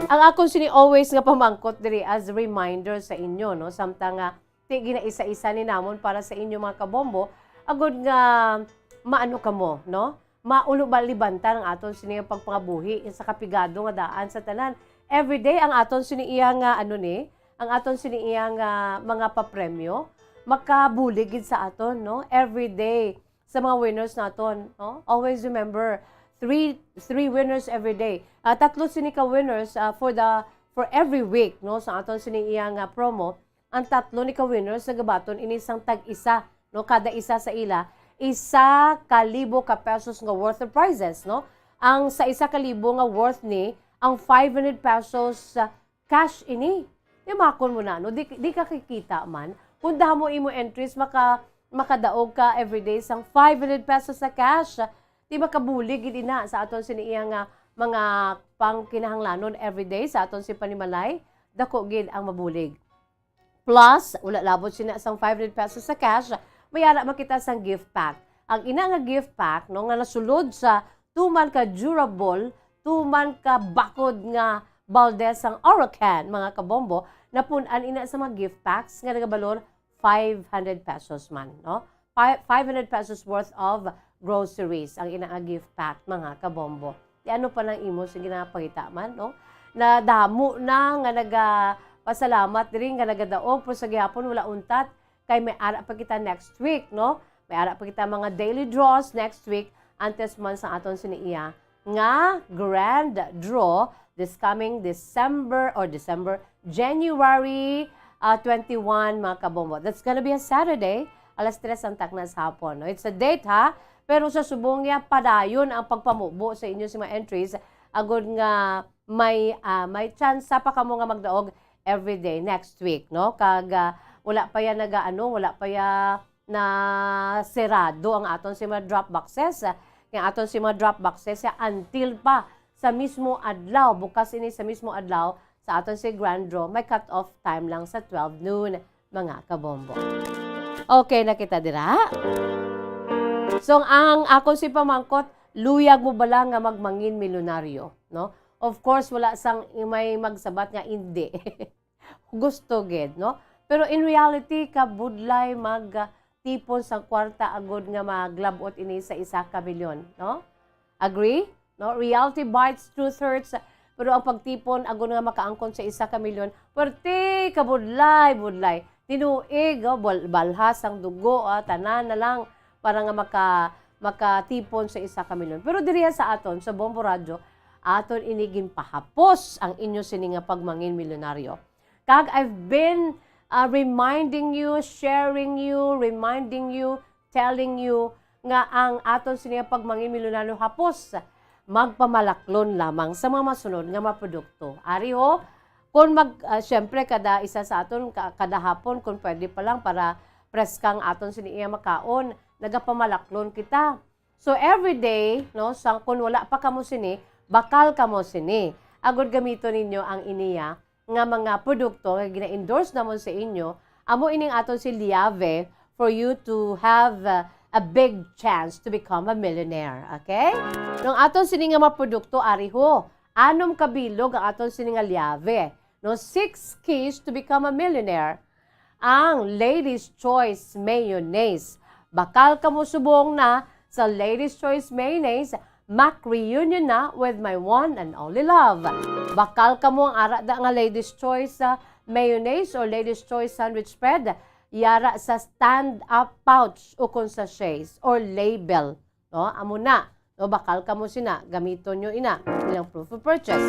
Ang akon sini always nga pamangkot diri as reminder sa inyo, no? Samtang nga ti ginaisa-isa ni namon para sa inyo, mga kabombo, agud nga maano kamo, no? Maulo ba libantan ang aton sini nga pagpangabuhi sa kapigado nga daan sa tanan. Everyday ang aton sini iya nga, ano ni, ang aton sini iya nga mga papremyo, makabulig gid sa aton, no? Everyday sa mga winners naton, no? Always remember, three, three winners every day. Ah, tatlo sini ka winners, ah, for the, for every week, no? Sa aton sini iya nga promo, ang tatlo ni ka winners nagabaton ini sang tag-isa, no? Kada isa sa ila, isa ka libo ka pesos nga worth of prizes, no? Ang sa isa ka libo nga worth ni, ang five hundred pesos, ah, cash ini. Yamakon mo na, no? Di, di ka kikita man. Kung damo imo entries, maka, makadaog ka everyday sang five hundred pesos sa cash. Di makabulig gid ina sa aton sini iya nga mga pangkinahanglanon everyday sa aton si panimalay. Dako gid ang mabulig. Plus, wala labot sina sang five hundred pesos sa cash, may ara makita sang gift pack. Ang ina nga gift pack, no, nga nasulod sa tuman ka durable, tuman ka bakod nga balde sang Orocan, mga kabombo, napun-an ina sa mga gift packs nga nagabalor five hundred pesos man, no? Fi-, five hundred pesos worth of groceries ang ina nga gift pack, mga kabombo. Di ano pa nang imo sa ginapangita man, no? Nadamo na nga nagapasalamat diri nga nagadaog, pero sa gihapon wala untat, kay may ara pa kita next week, no? May ara pa kita mga daily draws next week, antes man sa aton sini iya nga grand draw this coming December or December, January, ah, twenty-one, mga kabombo. That's gonna be a Saturday, alas tres ang takna sa hapon, no? It's a date, ha? Pero sa subong niya, padayon ang pagpamubo sa inyo sa mga entries, agod nga may, ah, may tsansa pa kamo nga magdaog everyday next week, no? Kag, ah, wala pa yan naga-, ano, wala pa ya na serado ang aton si mga drop boxes. Kay aton si mga drop boxes ya until pa sa mismo adlaw, bukas ini sa mismo adlaw sa aton si grand draw, may cut-off time lang sa twelve noon, mga kabombo. Okay na kita dira. So, ang akon si pamangkot, luyag mo bala nga magmangin milyonaryo, no? Of course, wala sang may magsabat nga hindi. Gusto gid, no? Pero in reality, kabudlay mag, ah, tipon sang kwarta agud nga maglab-ot ini sa isa ka milyon, no? Agree? No? Reality bites, truth hurts. Pero ang pagtipon agud nga makaangkon sa isa ka milyon, pwerte kabudlay, budlay. Tinuig, oh, bal-, balhas ang dugo, ah, tanan na lang para nga maka-, makatipon sa isa ka milyon. Pero diriya sa aton, sa Bombo Radyo, aton ini ginpahapos ang inyo sini nga pagmangin milyonaryo. Kag I've been, uh, reminding you, sharing you, reminding you, telling you nga ang aton sini nga pagmangin milyonaryo hapos magpamalaklon lamang sa mga masunod nga mga produkto. Ari ho, kung mag, uh, siyempre, kada isa sa aton, ka-, kada hapon, kung pwede pa lang, para preska ang aton sini iya makaon, nagapamalaklon kita. So, every day, no, sang kun wala pa kamo sini, bakal kamo sini. Agud gamiton ninyo ang iniya nga mga produkto nga gina-endorse namon sa inyo, amo ining aton si Liave for you to have, uh, a big chance to become a millionaire. Okay? Nung aton sini nga mga produkto, ari ho, anom ka bilog ang aton sini nga Liave. No, six keys to become a millionaire. Ang Ladies Choice Mayonnaise. Bakal kamo subong na sa Ladies Choice Mayonnaise, Mac reunion na with my one and only love. Bakal kamo ang ara da nga Ladies Choice, ah, mayonnaise or Ladies Choice sandwich spread, yara sa stand-up pouch ukon sachets or label, no? Amo na, no? Bakal kamo sina, gamiton nyo ina bilang proof of purchase.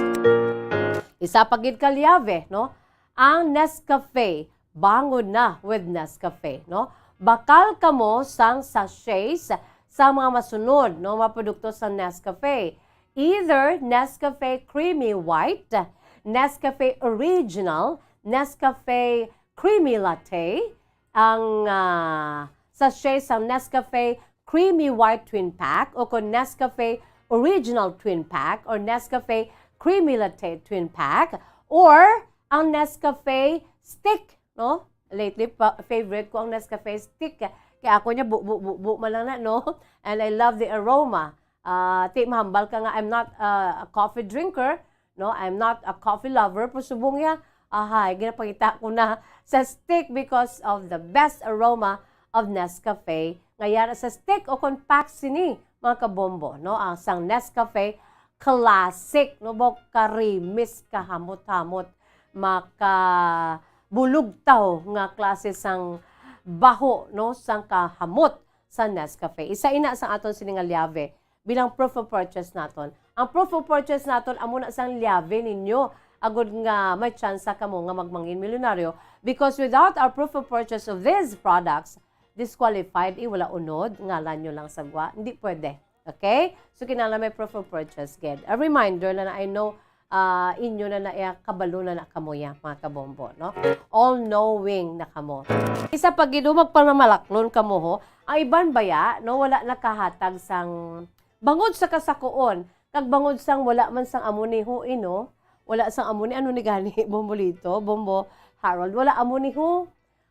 Isa pa gid ka liyabe, no? Ang Nescafe, bangon na with Nescafe, no? Bakal kamo sang sachets sa mga masunod, no, mga produkto sa Nescafe. Either Nescafe Creamy White, Nescafe Original, Nescafe Creamy Latte, ang, ah, sachet sa Nescafe Creamy White Twin Pack o kon Nescafe Original Twin Pack or Nescafe Creamy Latte Twin Pack or ang Nescafe Stick, no? Lately, pa, favorite ko ang Nescafe Stick. Kaya ako niya, bu, bu, bu, bu, man lang na, no? And I love the aroma. Ah, ti, mahambal ka nga, I'm not, ah, a coffee drinker, no? I'm not a coffee lover, pero subong niya, ahay, ginapangita ko na sa stick because of the best aroma of Nescafe. Nga yara sa stick o kon pack sini, mga kabombo, no? Ang sang Nescafe classic, no? Bo, karimis, kahamot-hamot, makabulugtaw nga klase sang baho, no? Sang kahamot sa Nescafe. Isa ina sang aton sini nga liyabe bilang proof of purchase naton. Ang proof of purchase naton amo na sang liyabe ninyo agud nga may tsansa kamo nga magmangin milyonaryo, because without our proof of purchase of these products, disqualified, eh, wala unod, ngalan nyo lang sa gwa. Hindi pwede. Okay? So, kinahanglan may proof of purchase, gid. A reminder na, na I know, ah, inyo na na iya, kabalo na na kamo ya, mga kabombo, no? All-knowing na kamo. Isa pa gid, oh, magpamalaklon kamo, ho. Ang iban baya, no, wala nakahatag sang bangod sa kasakuon, kag bangod sang wala man sang amo ni ho, eh, no? Wala sang amo ni, ano ni gani, Bombolito, Bombo Harold, wala amo ni ho.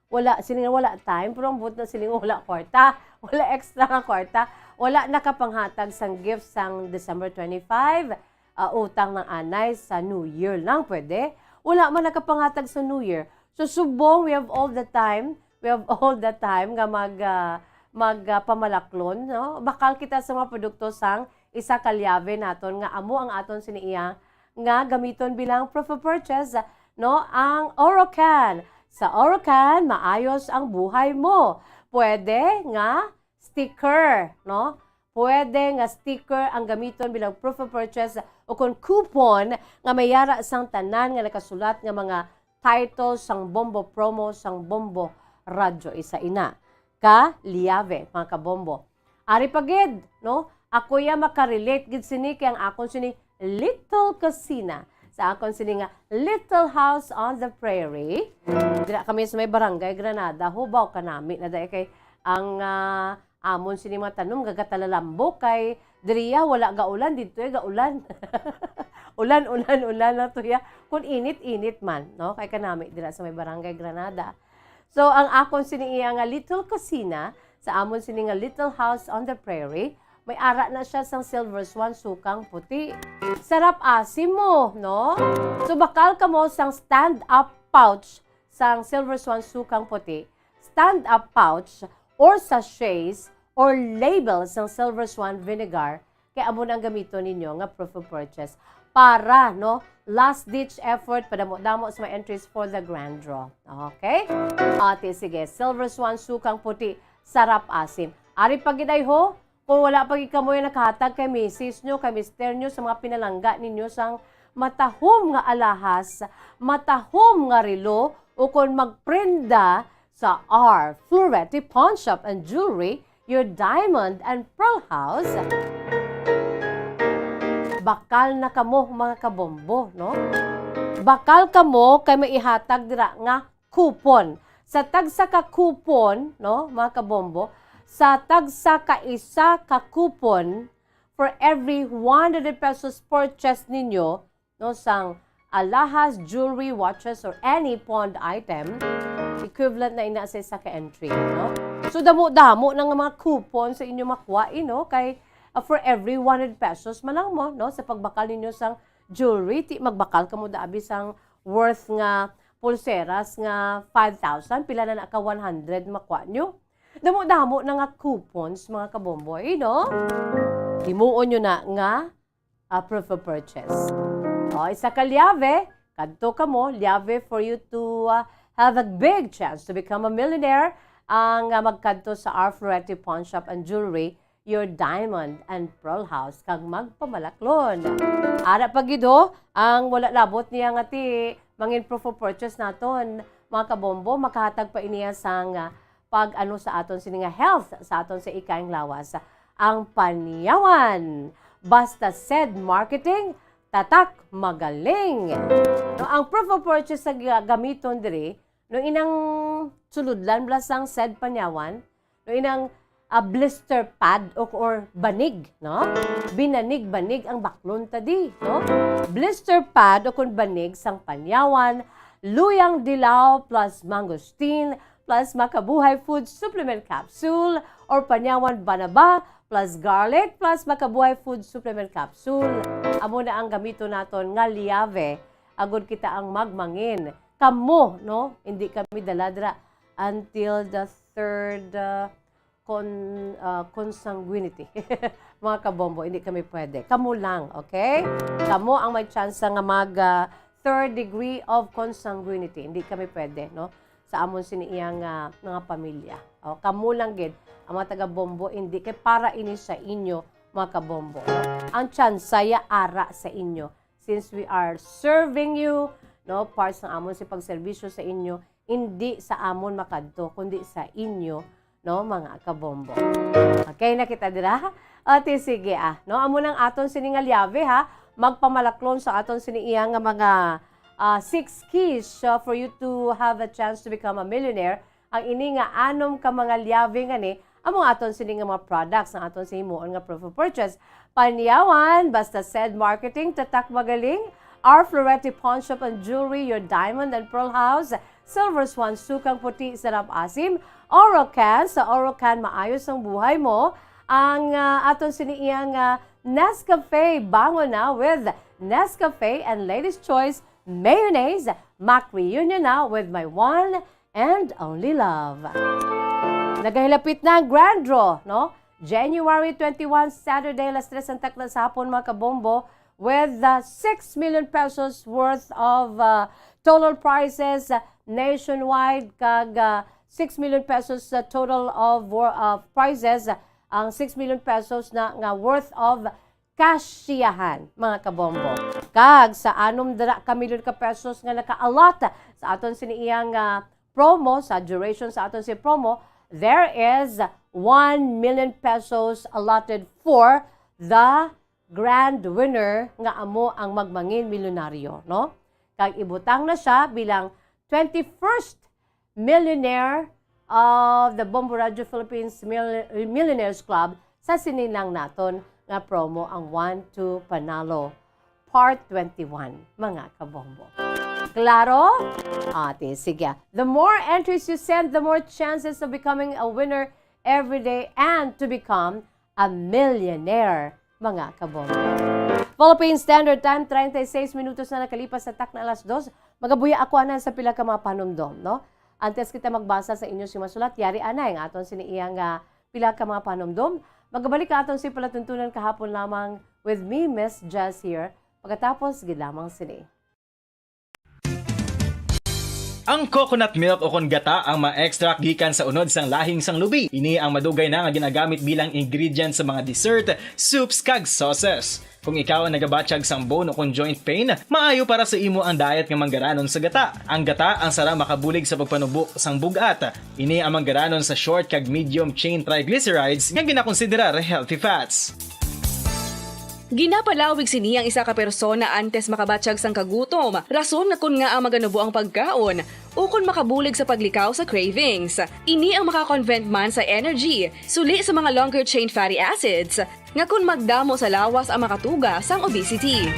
Wala, sini nga wala time, pero ang buot na sini nga wala kwarta. Wala extra nga kwarta. Wala nakapanghatag sang gift sang December twenty-five, ah, utang ng anay sa New Year lang pwede. Wala man nakapanghatag sa New Year. So, subong, we have all the time. We have all the time nga mag, ah, mag, ah, pamalaklon, no? Bakal kita sa mga produkto sang isa ka liyabe naton nga amo ang aton sini iya nga gamiton bilang proof of purchase, no? Ang Orocan. Sa Orocan, maayos ang buhay mo. Pwede nga sticker, no? Pwede nga sticker ang gamiton bilang proof of purchase o kon coupon nga may yara sang tanan nga nakasulat nga mga title sang Bombo Promo sang Bombo Radyo. Isa ina ka liyabe, mga kabombo. Ari pa gid, no? Ako ya makarelate gid sini kay ang akon sini little kusina sa akon sini nga Little House on the Prairie. Dira kami sa may Barangay Granada, hubaw kanami na dai kay ang, ah, amon sini mga tanom gagatalalambo kay diriya wala gaulan, didto ya gaulan. Ulan, ulan, ulan lang to ya. Kung init, init man, no? Kay kanami dira sa may Barangay Granada. So, ang akon sini iya nga little kusina, sa amon sini nga Little House on the Prairie, may ara na siya sang Silver Swan sukang puti. Sarap asim mo, no? So, bakal kamo sang stand-up pouch sang Silver Swan sukang puti, stand-up pouch, or sachets, or label sang Silver Swan vinegar, kay amo na ang gamiton ninyo nga proof of purchase para, no, last ditch effort, padamo-damo sa mga entries for the grand draw. Okay? Ate, sige, Silver Swan sukang puti, sarap asim. Ari pa gid ay ho, kung wala pa gid kamo yung nakahatag kay misis nyo, kay mister nyo, sa mga pinalangga ninyo sang matahom nga alahas, matahom nga relo, o kung magprenda sa R. Florete Pawn Shop and Jewelry, your diamond and pearl house, bakal na kamo, mga kabombo, no? Bakal kamo kay may ihatag dira nga coupon. Sa tagsa ka coupon, no, mga kabombo, sa tagsa ka isa ka coupon, for every one hundred pesos purchase ninyo, no, sang alahas, jewelry, watches, or any pawned item, equivalent na ina sa isa ka entry, no? So, damo-damo na nga mga coupon sa inyo makuha, eh, no? Kay, ah, for every one hundred pesos man lang mo, no? Sa pagbakal ninyo sang jewelry, ti magbakal kamo da abi sang worth nga pulseras nga five thousand, pila na na ka one hundred makuha nyo? Damo-damo na nga coupons, mga kabomboy, no? Himuon nyo na nga, ah, proof of purchase. O, isa ka llave, kadto kamo, llave for you to, ah, have a big chance to become a millionaire. Ang, ah, magkadto sa R Florete Pawn Shop and Jewelry, your diamond and pearl house, kag magpamalaklon. Ara pa gid, ho, ang wala labot niya nga ti mangin proof of purchase naton, mga kabombo, makahatag pa iniya sang, ah, pag-ano sa aton sini nga health, sa aton sa ikayang lawas. Ang Panyawan, basta said marketing, tatak magaling. No, ang proof of purchase sa ga-, gamiton diri, no, inang sulodlan bala sang said Panyawan, no, inang, ah, blister pad o, or banig, no? Binanig-banig ang baklon ta di, no? Blister pad o kun banig sang Panyawan, luyang dilaw plus mangosteen plus Makabuhay Food Supplement Capsule or Panyawan Banaba plus garlic plus Makabuhay Food Supplement Capsule. Amo na ang gamiton naton nga llave agod kita ang magmangin. Kamo, no? Hindi kami dala dira until the third, uh, con-, uh, consanguinity. Mga kabombo, hindi kami pwede. Kamo lang, okay? Kamo ang may tsansa nga mag, uh, third degree of consanguinity. Hindi kami pwede, no? Sa amon sini iyang, uh, mga pamilya. O, kamo lang gid, ang mga taga-bombo, hindi kay para ini sa inyo, mga kabombo, no? Ang tsansa ya ara sa inyo. Since we are serving you, no, part sang amon si pagserbisyo sa inyo, hindi sa amon makadto, kundi sa inyo, no, mga kabombo. Okay na kita dira? O, ti, sige, ah. No, amo nang aton sini nga llave, ha. Magpamalaklon sa aton sini iya nga mga, ah, six keys, ah, for you to have a chance to become a millionaire. Ang ini nga anom ka mga llave nga ni, amo aton sini nga mga products ang aton sa himuon nga proof of purchase. Panyawan, basta said marketing, tatak magaling, R Florete Pawn Shop and Jewelry, your diamond and pearl house, Silver Swan, sukang puti, sarap asim, Orocan, sa Orocan, maayos ang buhay mo. Ang, ah, aton sini iyang, ah, Nescafe, bangon na with Nescafe and Ladies Choice Mayonnaise, mak-reunion na with my one and only love. Nagahilapit na ang grand draw, no? January twenty-one, Saturday, alas tres ang takna sa hapon, mga kabombo, with the six million pesos worth of, uh, total prizes, uh, nationwide, kag, uh, six million pesos, uh, total of wor-, of prizes, uh, ang six million pesos na nga worth of kasyahan, mga kabombo. Kag sa anom dira ka milyon ka pesos nga naka-allot sa aton sini iyang, ah, promo, sa duration sa aton si promo, there is one million pesos allotted for the grand winner nga amo ang magmangin milyonaryo, no? Kag ibutang na siya bilang twenty-first millionaire of the Bombo Radio Philippines Mil-, Millionaires Club sa sini lang naton nga promo, ang One to Panalo Part twenty-one, mga kabombo. Klaro? Ate, sige. The more entries you send, the more chances of becoming a winner every day and to become a millionaire, mga kabombo. Philippine Standard Time, treinta y seis minutos na nakalipas sa takna alas dos. Magabuya ako anan sa pila ka mga panumdom, no? Antes kita magbasa sa inyo si masulat, yari anay nga aton sini iya nga pila ka mga panumdom. Magabalik ka aton si palatuntunan kahapon lamang with me, Miss Jess here. Pagkatapos, gid lamang sini. Ang coconut milk o kon gata ang ma-extract gikan sa unod sang lahing sang lubi. Ini ang madugay na nga ginagamit bilang ingredient sa mga dessert, soups, kag sauces. Kung ikaw ang nagabatyag sang bone o kon joint pain, maayo para sa imo ang diet nga manggaranon sa gata. Ang gata ang sara makabulig sa pagpanubo sang bug-at. Ini ang manggaranon sa short kag medium chain triglycerides nga ginakonsiderar healthy fats. Ginapalawig sini ang isa ka persona antes makabatyag sang kagutom, rason nga kon ngaa maganubo ang pagkaon, ukon makabulig sa paglikaw sa cravings. Ini ang makakonvent man sa energy, suli sa mga longer chain fatty acids, nga kon magdamo sa lawas ang makatuga sang obesity.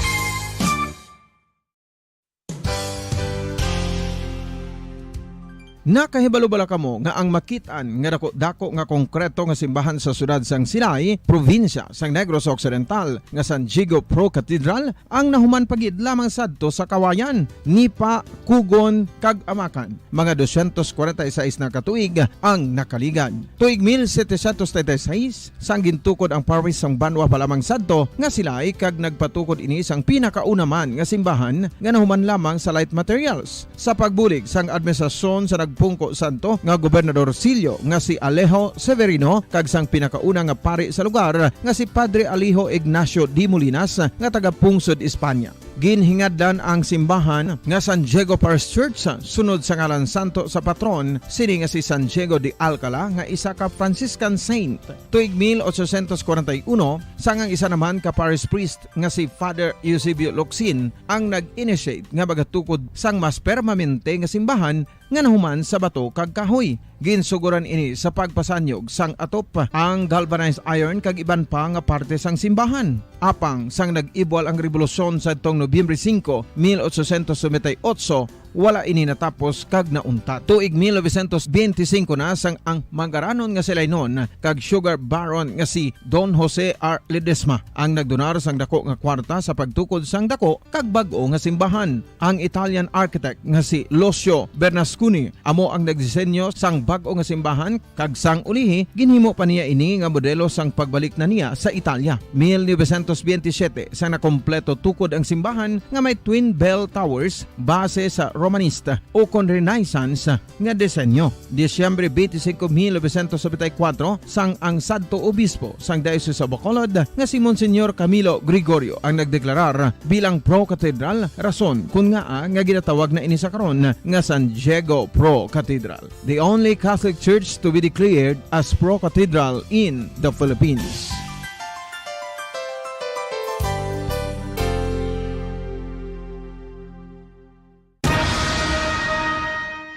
Nakahibalo bala kamo nga ang makit-an nga dako-dako nga konkreto nga simbahan sa siyudad sang Silay, probinsya sang Negros Occidental, nga San Diego Pro Cathedral, ang nahuman pa gid lamang sadto sa Kawayan, Nipa, Kugon, kag Amakan? Mga dosyentos kwarenta y seis na ka tuig ang nakaligad. Tuig mil setecientos treinta y seis, sang gintukod ang parish sang banwa pa lamang sadto nga Silay, kag nagpatukod ini sang pinakauna man nga simbahan nga nahuman lamang sa light materials. Sa pagbulig sang administrasyon sa nagpungko sadto nga gobernadorcillo nga si Alejo Severino kag sang pinakauna nga pari sa lugar nga si Padre Alejo Ignacio de Molinas nga taga-pungsod Espanya. Ginhingadlan ang simbahan nga San Diego Parish Church sunod sa ngalan santo sa patron sini nga si San Diego de Alcala nga isa ka Franciscan saint. Tuig mil ochocientos kwarenta y uno, sang ang isa naman ka parish priest nga si Father Eusebio Locsin ang nag-initiate nga magatukod sang mas permanente nga simbahan nga nahuman sa bato kag kahoy. Ginsugoran ini sa pagpasanyog sang atop, ang galvanized iron kag iban pa nga parte sang simbahan. Apang sang nag-ibwal ang rebolusyon sadtong Nobyembre singko, mil ochocientos noventa y ocho, wala ini natapos kag nauntat. Tuig mil novecientos benti singko na sang ang mangaranon nga Silaynon kag sugar baron nga si Don Jose R. Ledesma ang nagdonar sang dako nga kwarta sa pagtukod sang dako kag bag-o nga simbahan. Ang Italian architect nga si Lucio Bernasconi amo ang nagdisenyo sang bag-o nga simbahan, kag sang ulihi, ginhimo pa niya ini nga modelo sang pagbalik na niya sa Italia. Mil novecientos benti siyete, sa nakompleto tukod ang simbahan nga may twin bell towers base sa Romanista ukon Renaissance nga disenyo. Disyembre twenty-five, mil novecientos noventa y cuatro, sang ang sadto obispo sang Diocese of Bacolod nga si Monsignor Camilo Gregorio ang nagdeklarar bilang pro-cathedral, rason kun ngaa nga ginatawag na ini sa karon nga San Diego Pro Cathedral, the only Catholic church to be declared as pro-cathedral in the Philippines.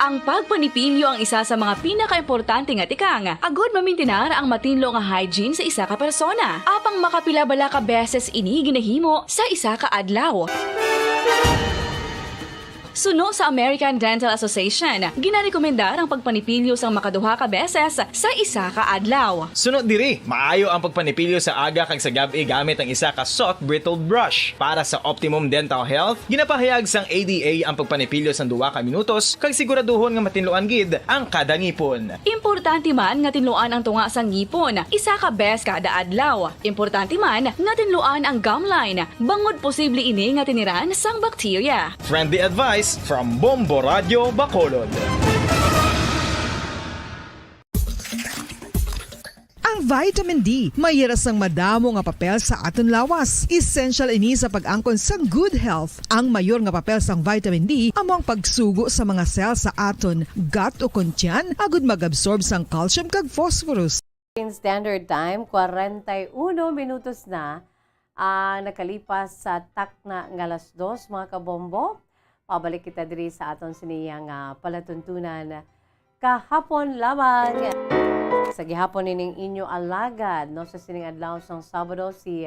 Ang pagpanipilyo ang isa sa mga pinakaimportante nga tikang agud mamintinar ang matinlo nga hygiene sa isa ka persona. Apang makapila bala ka beses ini ginahimo sa isa ka adlaw? Suno sa American Dental Association, ginarekomendar ang pagpanipilyo sang makaduha ka beses sa isa ka adlaw. Suno diri, maayo ang pagpanipilyo sa aga kag sa gab-i gamit ang isa ka soft bristle brush. Para sa optimum dental health, ginapahayag sang A D A ang pagpanipilyo sang duha ka minutos kag siguraduhon nga matinluan gid ang kada ngipon. Importante man nga tinluan ang tunga sang ngipon isa ka bes kada adlaw. Importante man nga tinluan ang gum line, bangod posible ini nga tiniran sang bakterya. Friendly advice from Bombo Radio Bacolod. Ang vitamin D may hira sang madamo nga papel sa aton lawas. Essential ini sa pag-angkon sang good health. Ang mayor nga papel sang vitamin D amo ang pagsugo sa mga cell sa aton gut ukon tiyan agud mag-absorb sang calcium kag phosphorus. In Standard Time, kwarenta y uno minutos na ang nakalipas sa takna nga alas dos, mga kabombo. Pabalik kita diri sa aton siniya nga palatuntunan kahapon lamang. Sa gihapon nining inyo alagad, no, sa sining adlaw sang Sabado, si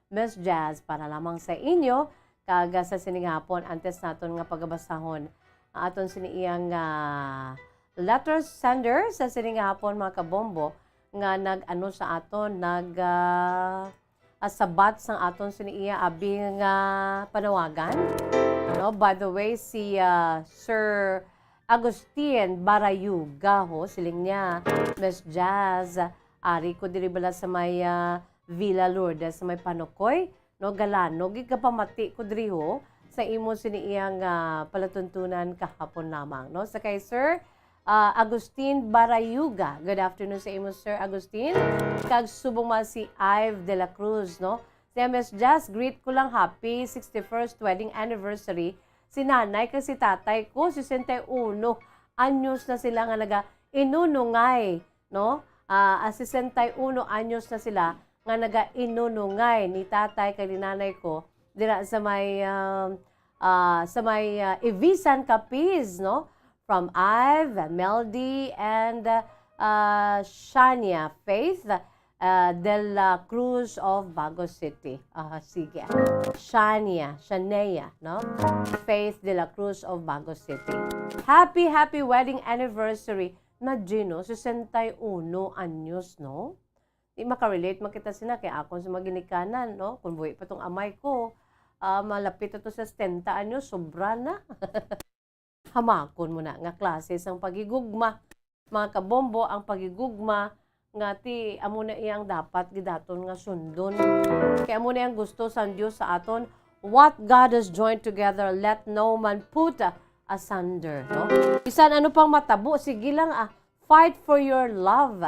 Miss Jazz para lamang sa inyo. Kag, ah, sa sining hapon, antes naton nga pagabasahon ang aton sini iyang, ah, letter sender sa sining hapon, mga kabombo, nga nag-ano sa aton, nag, ah, ah, sabat sang aton sini iya abi nga panawagan. No, by the way, si, ah, Sir Agustin Barayuga, ho, siling niya, Miss Jazz, ari ko diri bala sa may, ah, Villa Lourdes, sa may Panukoy, no, galano gid ka pamati ko diri, ho, sa imo sini iyang, ah, palatuntunan kahapon lamang, no? Sa kay Sir, ah, Agustin Barayuga. Good afternoon sa imo, Sir Agustin. Kag subong man si Ive de la Cruz, no? Si M S Jazz, greet ko lang happy sixty-first wedding anniversary. Si nanay kag si tatay ko, sesenta y uno anyos na sila nga naga-inunungay, no? Ah, ah, sesenta y uno anyos na sila nga naga-inunungay ni tatay kag ni nanay ko dira sa may, um, ah, sa may, ah, Ivisan, Capiz, no? From Ive, Meldy, and, ah, Shania Faith, ah, de la Cruz of Bago City. Ah, sige. Shania, Shania, no? Faith de la Cruz of Bago City. Happy, happy wedding anniversary. Na, Gino, sesenta y uno anyos, no? Di makarelate man kita sina kay akon sa mga ginikanan, no? Kung buhi pa tong amay ko, ah, malapit na to sa setenta anyos, sobra na. Hamakon mo na nga klase sang paghigugma. Mga kabombo, ang paghigugma nga ti amo na iyang dapat gidaton nga sundon. Kay amo na iyang gusto sang Dios sa aton, "What God has joined together, let no man put asunder," no? Bisan ano pang matabo, sige lang, ah, fight for your love.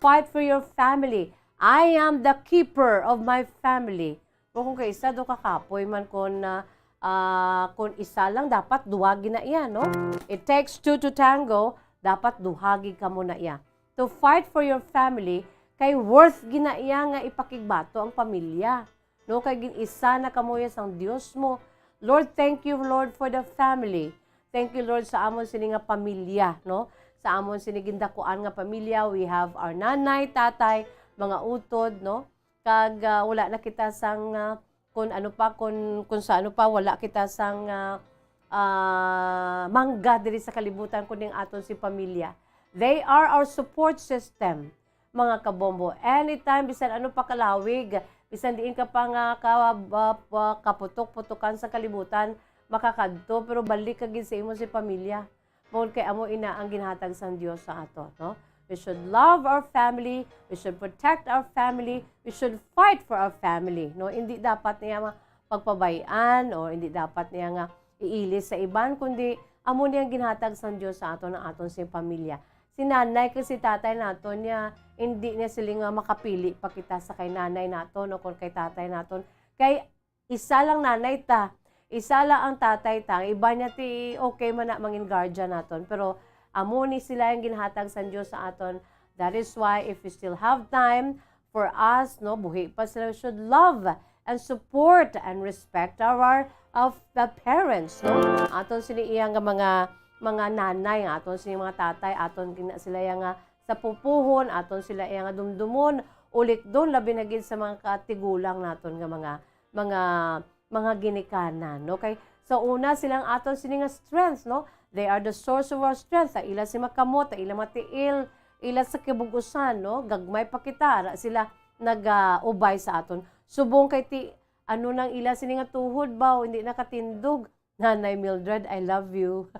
Fight for your family. "I am the keeper of my family." O kung kay isa, do ka kapoy man kon, ah, ah, kon isa lang, dapat duha gid na iya, no? It takes two to tango, dapat duha gid kamo na iya. To fight for your family, kay worth gid na iya nga ipakigbato ang pamilya, no? Kay gin-isa na kamo iya sang Dios mo. Lord, thank you, Lord, for the family. Thank you, Lord, sa amon sini nga pamilya, no? Sa amon sini gindakuan nga pamilya, we have our nanay, tatay, mga utod, no? Kag, ah, wala na kita sang, ah, kun ano pa, kun, kun sa ano pa, wala kita sang, ah, ah, mangga diri sa kalibutan, kundi ang aton si pamilya. They are our support system, mga kabombo. Anytime, bisan ano pa kalawig, bisan diin ka pa nga ka, ba, ba, kaputok-putokan sa kalibutan, makakadto, pero balik ka gid sa imo si pamilya. Bangod kay amo ina ang ginhatag sang Dios sa ato, no? We should love our family, we should protect our family, we should fight for our family, no? Hindi dapat niya ma-, pagpabay-an o hindi dapat niya nga iilis sa iban, kundi amo niya ang ginhatag sang Dios sa aton, ang aton sing pamilya. Si nanay kag si tatay naton niya, hindi niya sila nga makapili pa kita sa kay nanay naton o kon kay tatay naton. Kay isa lang nanay ta, isa lang ang tatay ta, ang iba niya ti okay man na mangin guardian naton, pero amo ni sila ang ginhatag sang Dios sa aton. That is why if we still have time for us, no, buhi pa sila, we should love and support and respect our, of the parents, no? Aton sini iya nga mga, mga nanay, aton sini mga tatay, aton gina sila iya nga sa pupuhon, aton sila iya nga dumdumon, ulikdon, labi na gid sa mga katigulang naton nga mga mga, mga ginikanan, no? Kay sa una, sila ang aton sini nga strength, no? They are the source of our strength. Ang ila si makamot, ang ila matiil, ila sa kabug-usan, no? Gagmay pa kita, ara sila nagaubay sa aton. Subong kay ti, ano nang ila sini nga tuhod ba, hindi nakatindog. Nanay Mildred, I love you.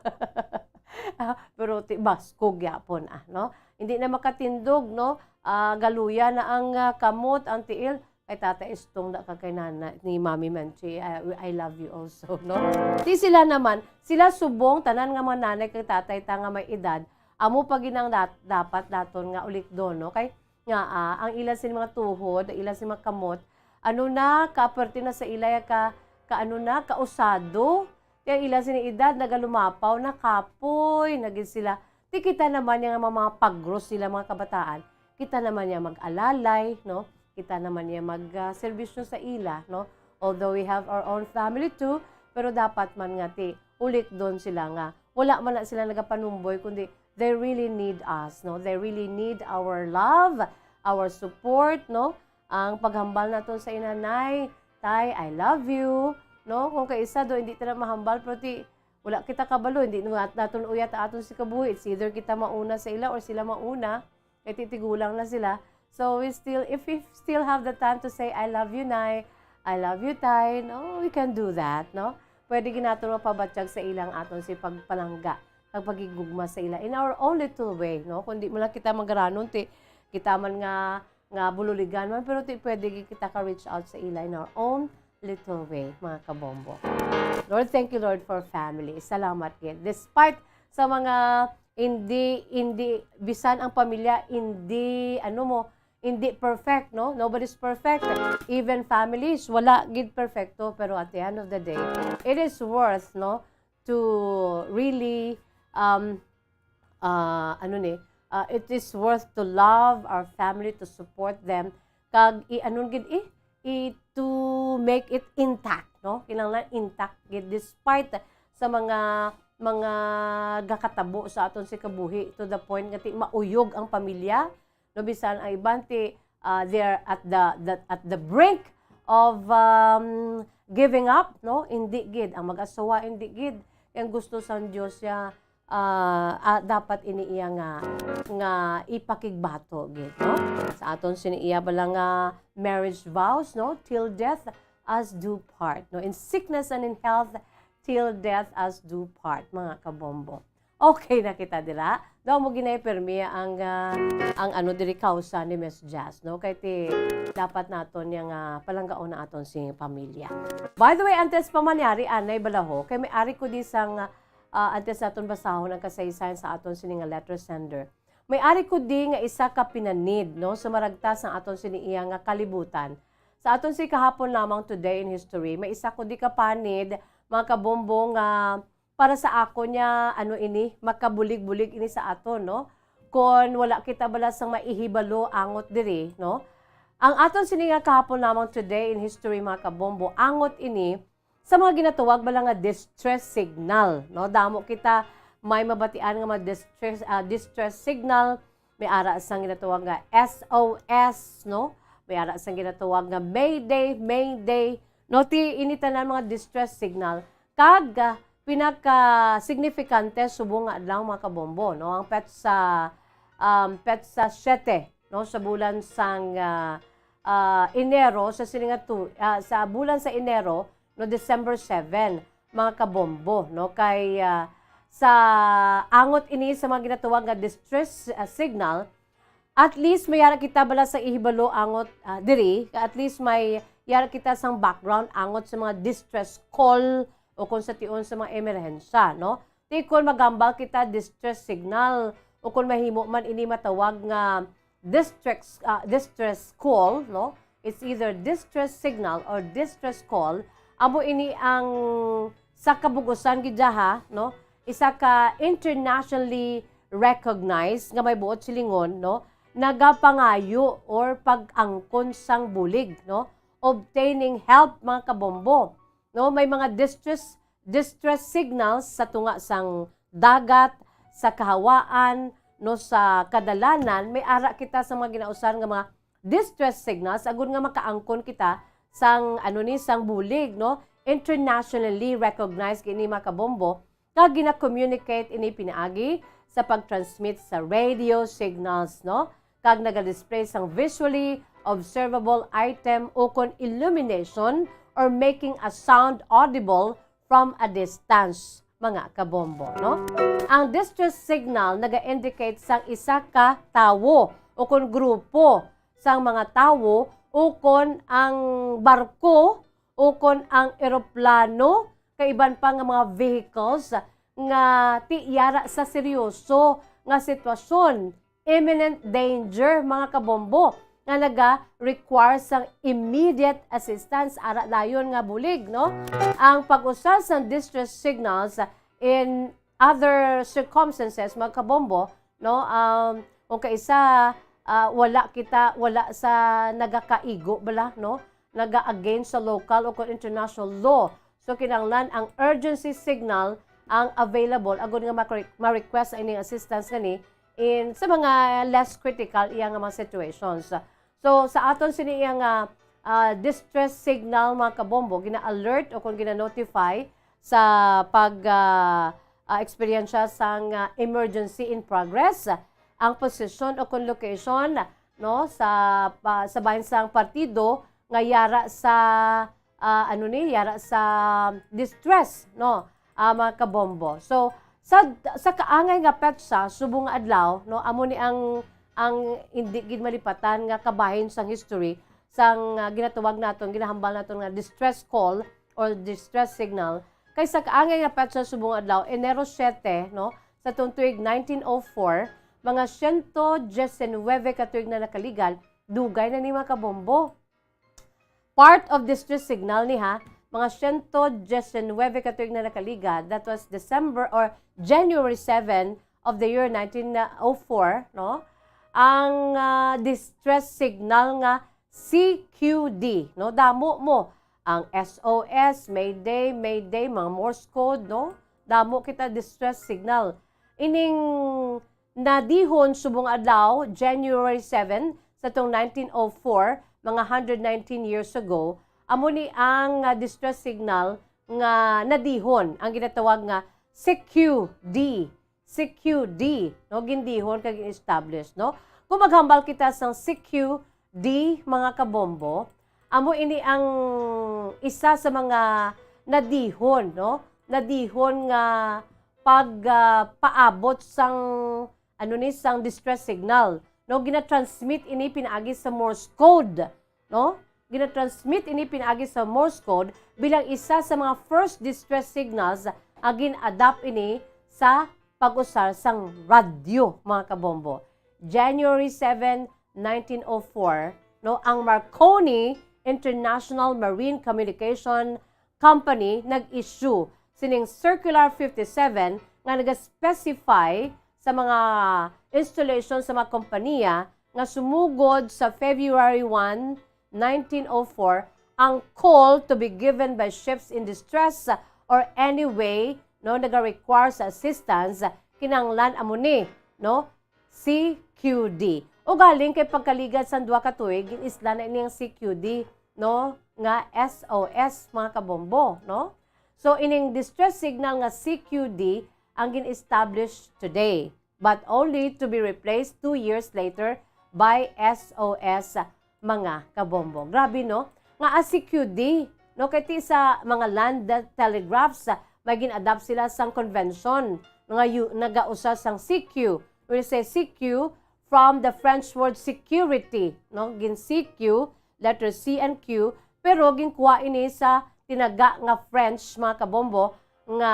Ah, pero ti, baskog gyapon, ah, no? Hindi na makatindog, no? Ah, galuya na ang, ah, kamot, ang tiil. Kay Tata Estong da ka kay nana, ni Mami Menchi, I, I love you also, no? Di sila naman, sila subong, tanan nga mga nanay kag tatay ta nga may edad, amo pa gid ang dat-, dapat daton nga ulikdon, no? Kay nga, ah, ang ila sini mga tuhod, ang ila sini mga kamot, ano na, kaperte na sa ila ya ka, ka ano na, kausado. Kay ila sini edad, nagalumapaw na, kapoy na gid sila. Ti kita naman ya nga mga, mga pagros sila, mga kabataan. Kita naman ya mag-alalay, no? Kita naman ya mag, ah, serbisyo sa ila, no? Although we have our own family too, pero dapat man nga ti ulikdon sila nga wala man na sila nagapanumboy, kundi they really need us, no? They really need our love, our support, no? Ang paghambal naton sa inanay, "Tay, I love you," no? Kung kay isa do, hindi ta na mahambal, pero ti, wala kita kabalo, hindi nat-, naton uyat aton si kabuhi. It's either kita mauna sa ila or sila mauna. Kay ti tigulang na sila. So, we still, if we still have the time to say, "I love you, Nay. I love you, Tay," no? We can do that, no? Pwede gid naton mapabatyag sa ila ang aton si pagpalangga, pagpakigugma sa ila in our own little way, no? Kung di man lang kita magaranon, ti, kita man nga, nga bululigan man, pero ti, pwede gid kita ka reach out sa ila in our own little way, mga kabombo. Lord, thank you, Lord, for family. Salamat gid. Despite sa mga hindi, hindi, bisan ang pamilya, hindi, ano mo, hindi perfect, no? Nobody's perfect. Even families, wala gid perfecto. Pero at the end of the day, it is worth, no, to really, um, ah, ano ni, ah, it is worth to love our family, to support them. Kag i-, ano gid, i-, i-, to make it intact, no? Kinahanglan intact gid despite sa mga, mga gakatabo sa aton si kabuhi, to the point nga ti mauyog ang pamilya, no? Bisan ang iban ti, ah, they're at the, the, at the brink of, um, giving up, no? Hindi gid ang mag-asawa, hindi gid. Kay ang gusto sang Dios ya, ah, ah, dapat ini iya nga, nga ipakigbato gid, no? Sa aton sini iya bala nga marriage vows, no? "Till death us do part," no? "In sickness and in health, till death us do part," mga kabombo. Okay na kita dira. Daw mo ginay permi ang, ah, ang ano diri kausa ni Miss Jazz, no? Kay ti dapat naton yang, ah, palanggaon na aton sing pamilya. By the way, antes pa man yari, anay balaho, kay may ari ko di sang, ah, antes naton basahon ang kasaysayan sa aton sini nga letter sender. May ari ko di nga isa ka pinanid, no? Sumaragta sang aton sini iya nga kalibutan. Sa aton si kahapon lamang today in history, may isa ko di ka panid, mga kabombo, nga para sa akon niya, ano ini, makabulig-bulig ini sa aton, no? Kon wala kita bala sang maihibalo angot diri, no? Ang aton sini nga kahapon lamang today in history, mga kabombo, angot ini sa mga ginatawag bala nga distress signal, no? Damo kita may mabatian nga mga distress, ah, distress signal, may ara sang ginatawag nga S O S, no? May ara sang ginatawag nga Mayday, Mayday, no? Ti ini tanan mga distress signal. Kag, ah, pinaka-signifikante subong nga adlaw, mga kabombo, no? Ang petsa, um, petsa siyete, no? Sa bulan sang, ah, ah, Enero, sa sini nga tu-, ah, sa bulan sa Enero, no, December seven, mga kabombo, no? Kay, ah, sa angot ini sa mga ginatawag nga distress, ah, signal, at least may yara kita bala sa ihibalo angot, ah, diri, at least may yara kita sang background angot sa mga distress call o kung sa tion sa mga emerhensya, no? Ti kon magambal kita distress signal o kon mahimo man ini matawag nga distress, ah, distress call, no? It's either distress signal or distress call. Amo ini ang sa kabug-usan gid, ha, no? Isa ka internationally recognized nga may buot silingon, no? Nagapangayo or pag-angkon sang bulig, no? Obtaining help, mga kabombo, no? May mga distress distress signals sa tunga sang dagat, sa kahawaan, no, sa kadalanan, may ara kita sa mga ginausan nga mga distress signals agud nga makaangkon kita sang, ano ni, sang bulig, no? Internationally recognized kini, mga kabombo, kag gina-communicate ini pinaagi sa pag-transmit sa radio signals, no? Kag naga-display sang visually observable item ukon illumination or making a sound audible from a distance, mga kabombo, no? Ang distress signal naga-indicate sang isa ka tawo ukon grupo sang mga tawo ukon ang barko ukon ang eroplano kay iban pa nga mga vehicles nga ti yara sa seryoso nga sitwasyon, imminent danger, mga kabombo, nga naga-require sang immediate assistance, ara dayon nga bulig, no? Ang pag-usar sang distress signals in other circumstances, mga kabombo, no? Um, kung kaisa, ah, wala kita, wala sa nagakaigo bala, no? Naga-against sa local o kon international law. So, kinahanglan ang urgency signal ang available agud nga ma-, ma-request ang ining assistance ngani in sa mga less critical iya nga mga situations. So, sa aton sini iya nga, ah, distress signal, mga kabombo, gina-alert o kung gina-notify sa pag, ah, ah, eksperyensya sang, ah, emergency in progress, ang posisyon o kung location, no, sa, pa, sa bahin sang partido nga yara sa, ah, ano ni, yara sa distress, no, ah, mga kabombo. So, sa, sa kaangay nga petsa, subong nga adlaw, no, amo ni ang, ang indi gid malipatan nga kabahin sang history sang, ah, ginatawag naton, ginahambal naton nga distress call or distress signal. Kay sa kaangay nga petsa subong nga adlaw, Enero siete, no, sa tuong tuig nineteen oh four, mga siyento diecinuebe ka tuig na nakaligad, dugay na ni mga kabombo. Part of distress signal ni, ha, mga siyento diecinuebe ka tuig na nakaligad, that was December or January seven of the year nineteen oh four, no? Ang, ah, distress signal nga C Q D, no? Damo mo ang S O S, Mayday, Mayday, mga Morse code, no? Damo kita distress signal. Ining nadihon subong adlaw, January seven, sa tong nineteen oh four, mga hundred nineteen years ago, amo ni ang, ah, distress signal nga nadihon, ang ginatawag nga C Q D, C Q D, no, gindihon kag gin-establish, no? Kung maghambal kita sang C Q D, mga kabombo, amo ini ang isa sa mga nadihon, no? Nadihon nga pag, ah, paabot sang, ano ni, sang distress signal, no? Gina-transmit ini pinaagi sa Morse code, no? Gina-transmit ini pinaagi sa Morse code bilang isa sa mga first distress signals nga gin-adapt ini sa pag-usar sang radyo, mga kabombo. January seven, nineteen oh four, no, ang Marconi International Marine Communication Company nag-issue sining Circular fifty-seven nga nag-specify sa mga installation sa mga kompanya nga sumugod sa February one, nineteen oh four, ang call to be given by ships in distress or any way, no, naga-require sa assistance, kinahanglan amo ni, no, C Q D. Ugaling kay pagkaligad sang duha ka tuig, gin-isla na ini ang C Q D, no, nga S O S, mga kabombo, no? So, ining distress signal nga C Q D ang gin-establish today, but only to be replaced two years later by S O S, mga kabombo. Grabe, no? Nga ang C Q D, no? Kay ti sa mga land telegraphs, ah, may gin-adapt sila sang convention nga yu-, nagausa sang C Q. We say C Q from the French word security, no? Gin C Q, letter C and Q, pero ginkuha ini sa tinaga nga French, mga kabombo, nga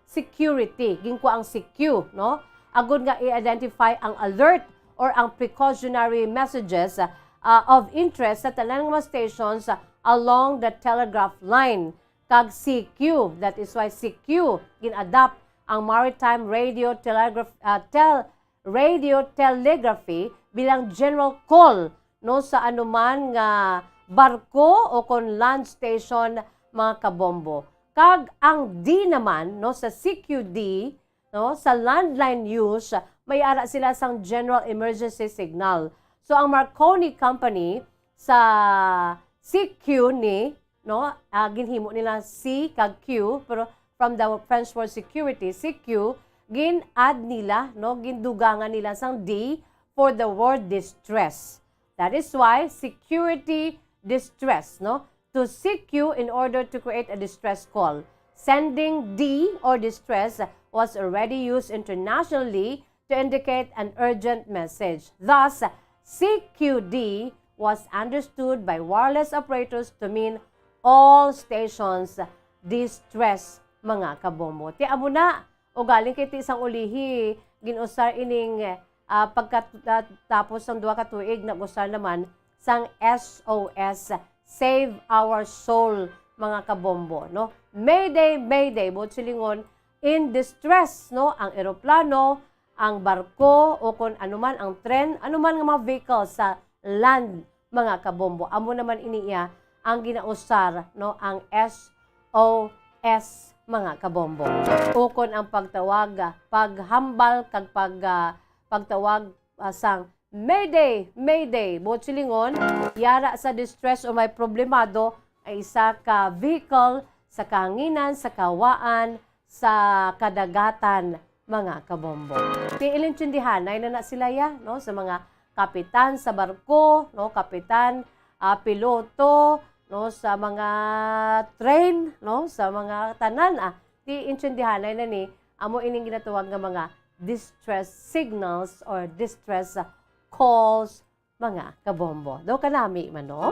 security. Ginkuha ang C Q, no? Agud nga i-identify ang alert or ang precautionary messages, ah, of interest sa tanan nga mga stations, ah, along the telegraph line. Kag C Q, that is why C Q gin-adapt ang maritime radio telegraph, ah, tel-, radio telegraphy bilang general call, no, sa anuman nga barko o kon land station, mga kabombo. Kag ang D naman, no, sa C Q D, no, sa landline use, may ara sila sang general emergency signal. So, ang Marconi Company sa C Q ni, no, ah, ginhimo nila C kag Q, pero from the French word security, C Q, gin-add nila, no, gindugangan nila sang D for the word distress. That is why security distress, no, to C Q in order to create a distress call. Sending D or distress was already used internationally to indicate an urgent message. Thus, C Q D was understood by wireless operators to mean all stations distress, mga kabombo. Ti amo na, ugaling kay ti sang ulihi, gin-usar ining, ah, pagkat-, ah, tapos sang duha ka tuig, nag-usar naman sang S O S, Save Our Soul, mga kabombo, no? Mayday, mayday, buot silingon, in distress, no? Ang eroplano, ang barko, o kon anuman ang tren, anuman nga mga vehicle sa land, mga kabombo. Amo naman ini iya ang ginausar, no, ang S O S, mga kabombo. Ukon ang pagtawag, paghambal kag pag, ah, pagtawag, ah, sang Mayday! Mayday! Buot silingon, yara sa distress o may problemado ay isa ka vehicle sa kahanginan, sa kahawaan, sa kadagatan, mga kabombo. Ti ilintindihanay na na sila ya, no, sa mga kapitan sa barko, no, kapitan, ah, piloto, no, sa mga train, no, sa mga tanan, ah, ti intindihanay na ni, amo ining ginatawag nga mga distress signals or distress calls, mga kabombo. Daw kanami man, no?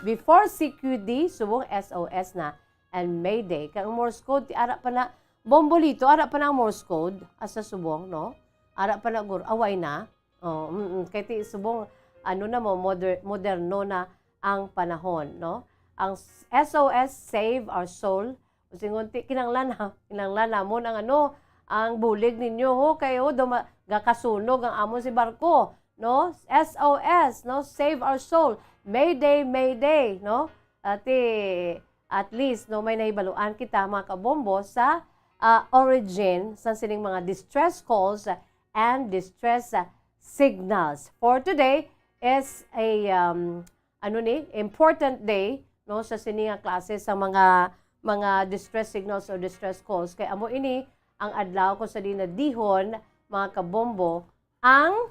Before C Q D, subong S O S na, and Mayday. Kay ang Morse code, ti ara pa na, bombolito, ara pa na ang Morse code, asa subong, no? Ara pa na, gur-, away na. Oh, mm, kay ti subong, ano na mo, moder-, moderno na ang panahon, no? Ang s-, S O S, Save Our Soul, Usingon ti, kinanglan na, kinanglan namon ang ano, ang bulig ninyo, ho, kay, ho, duma-, gakasunog ang amon si barko, no? S O S, no? Save our soul. Mayday, mayday, no? Ati, at least, no, may nahibaluan kita, mga kabombo, sa, ah, origin sa sining mga distress calls and distress, ah, signals. For today is a, um, ano ni, important day, no, sa sini nga klase sa mga, mga distress signals or distress calls. Kay amo ini ang adlaw kung sa diin nadihon, mga kabombo, ang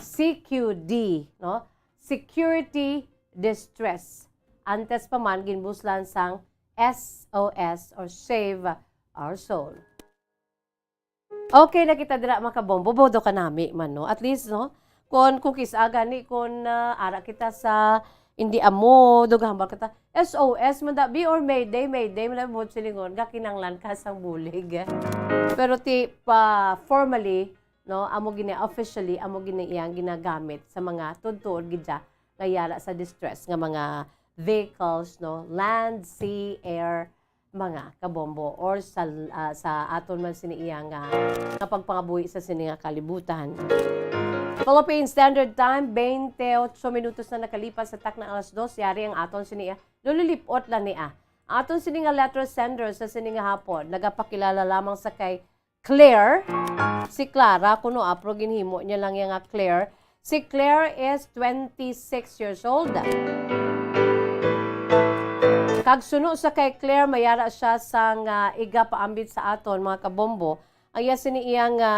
C Q D, no? Security distress. Antes pa man, ginbuslan sang S O S or Save Our Soul. Okay, nakita dira, mga kabombo, bodo ka nami man, no? At least, no? Kung, kung kis-a gani, kung, ah, ara kita sa hindi amo, dugahambal kita, S O S man da, bi, or Mayday, Mayday, man da, buot silingon, gakinanglan ka sang bulig. Pero ti, pa, formally, no, amo gini, officially, amo gini iyang ginagamit sa mga tuod-tuod gid siya nga yara sa distress nga mga vehicles, no, land, sea, air, mga kabombo, or sa, ah, sa aton man sini iya nga, nga pagpangabuhi sa sini nga kalibutan. Philippine Standard Time, twenty-eight minutos na nakalipas sa takna alas dos, yari ang aton sini iya. Lulilip-ot lang ni, ah. Aton sini nga letter sender sa sini nga hapon, nagapakilala lamang sa kay Claire, si Clara, kuno, ah, pero ginhimo niya lang iya nga Claire. Si Claire is twenty-six years old. Kag suno sa kay Claire, may ara siya sang igapaambit sa aton, mga kabombo. Ang iya sini iya nga,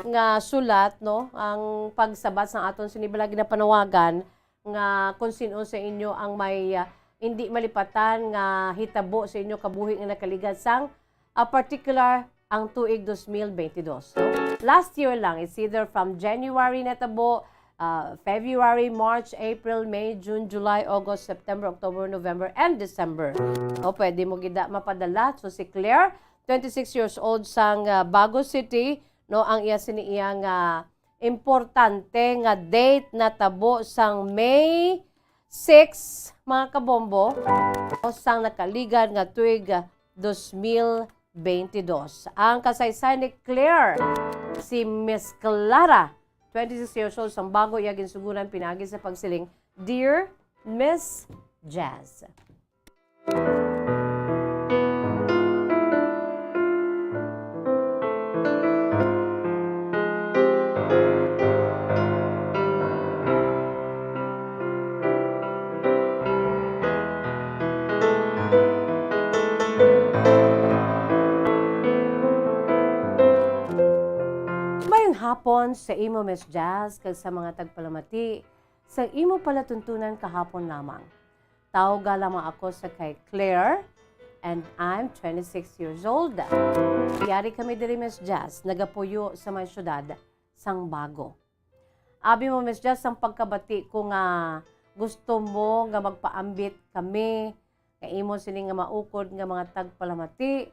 nga sulat, no? Ang pagsabat sang aton sini bala ginapanawagan nga kung sin-o sa inyo ang may, ah, hindi malipatan nga hitabo sa inyo kabuhi nga nakaligad sang a particular ang tuig dos mil bentidós, no? Last year lang, it's either from January natabo, ah, February, March, April, May, June, July, August, September, October, November, and December. O, pwede mo gid mapadala. So, si Claire, twenty-six years old sang, ah, Bago City, no, ang iya sini iya nga importante nga date natabo sang May six, mga kabombo, o sang nakaligad nga tuig, ah, dos mil bentidós. Ang kasaysayan ni Claire, si Miss Clara, twenty-six years old, sang Bago, iya ginsuguran pinagi sa pagsiling, "Dear Miss Jazz." Mayong hapon sa imo, Miss Jazz, kag sa mga tagpalamati sa imo palatuntunan kahapon lamang. Tawga lamang ako sa kay Claire, and I'm twenty-six years old. Yari kami diri, Miss Jazz, nagapuyo sa may siyudad sang Bago. Abi mo, Miss Jazz, ang pagkabati ko nga gusto mo nga magpaambit kami nga imo sini nga maukod nga mga tagpalamati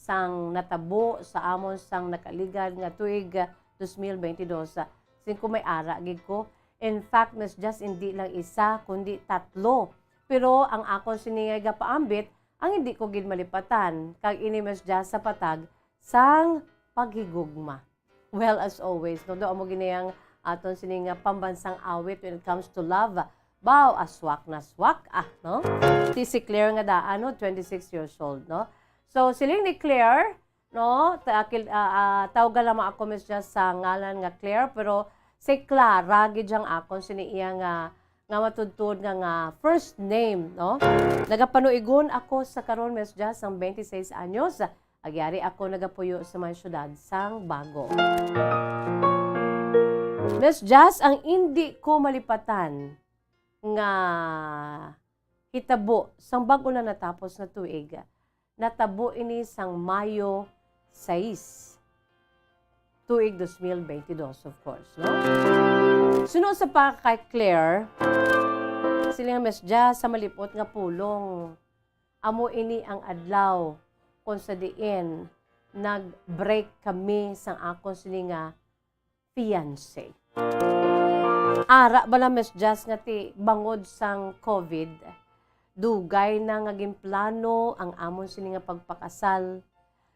sang natabo sa amon sang nakaligad nga tuig, ah, dos mil bentidós. Sin ko may ara gid ko. In fact, Miss Jazz, hindi lang isa, kundi tatlo. Pero ang akon sini nga gapaambit, ang hindi ko gid malipatan, kag ini, Miss Jazz, sa patag sang paghigugma. Well, as always, no, do amo gini ang aton sini nga pambansang awit when it comes to love. Baw, aswak na swak, ah, no? Ti si Claire nga daan, no, twenty-six years old, no? So, siling ni Claire, no, ta-, kil-, ah, ah, tawga lamang ako, Miss Jazz, sa ngalan nga Claire, pero si Clara gid ang akon sini iya nga, nga matudtod nga, nga first name, no? Nagapanuigon ako sa karon, Miss Jazz, ang twenty-six anyos. Agyari ako nagapuyo sa may siyudad sang Bago. Miss Jazz, ang indi ko malipatan nga hitabo sang bag-o na natapos nga tuig, natabo ini sang Mayo sais, tuig dos mil bentidós, of course, no? Suno sa pa kay Claire, sila nga, Miss Jazz, sa malipot nga pulong. Amo ini ang adlaw kon sa diin nag-break kami sang akon sini nga fiancé. Ara bala, Miss Jazz, nga ti bangod sang covid, dugay na nga ginplano ang amon sini nga pagpakasal.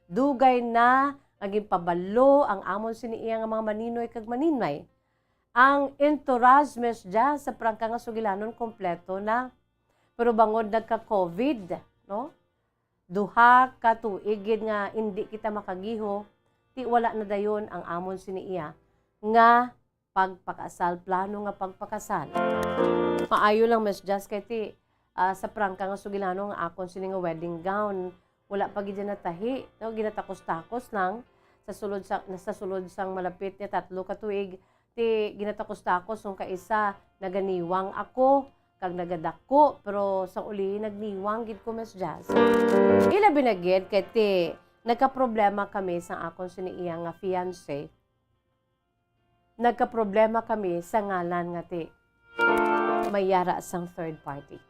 Dugay na nga ginpabalo ang amon sini iya nga mga maninoy kag maninay. Ang entourage, Miss Jazz, sa prangka nga sugilanon kompleto na. Pero bangod nagka-covid, no? Duha ka tuig gid nga indi kita makagiho, ti wala na dayon ang amon sini iya nga pagpakasal, plano nga pagpakasal. Maayo lang, Miss Jazz, kay ti, ah, sa prangka nga sugilanon nga akon sini nga wedding gown, Wala pa gid siya natahi, no? Ginatakos-takos lang sa sulod sa, sa sulod sang malapit nga tatlo ka tuig, ti ginatakos-takos ang kaisa, naganiwang ako, kag nagadako, pero sa uli, nagniwang gid ko, Miss Jazz. Ilabi na gid kay ti nagkaproblema kami sa akon sini iya nga fiancé. Nagkaproblema kami sa ngalan nga ti may yara sang third party.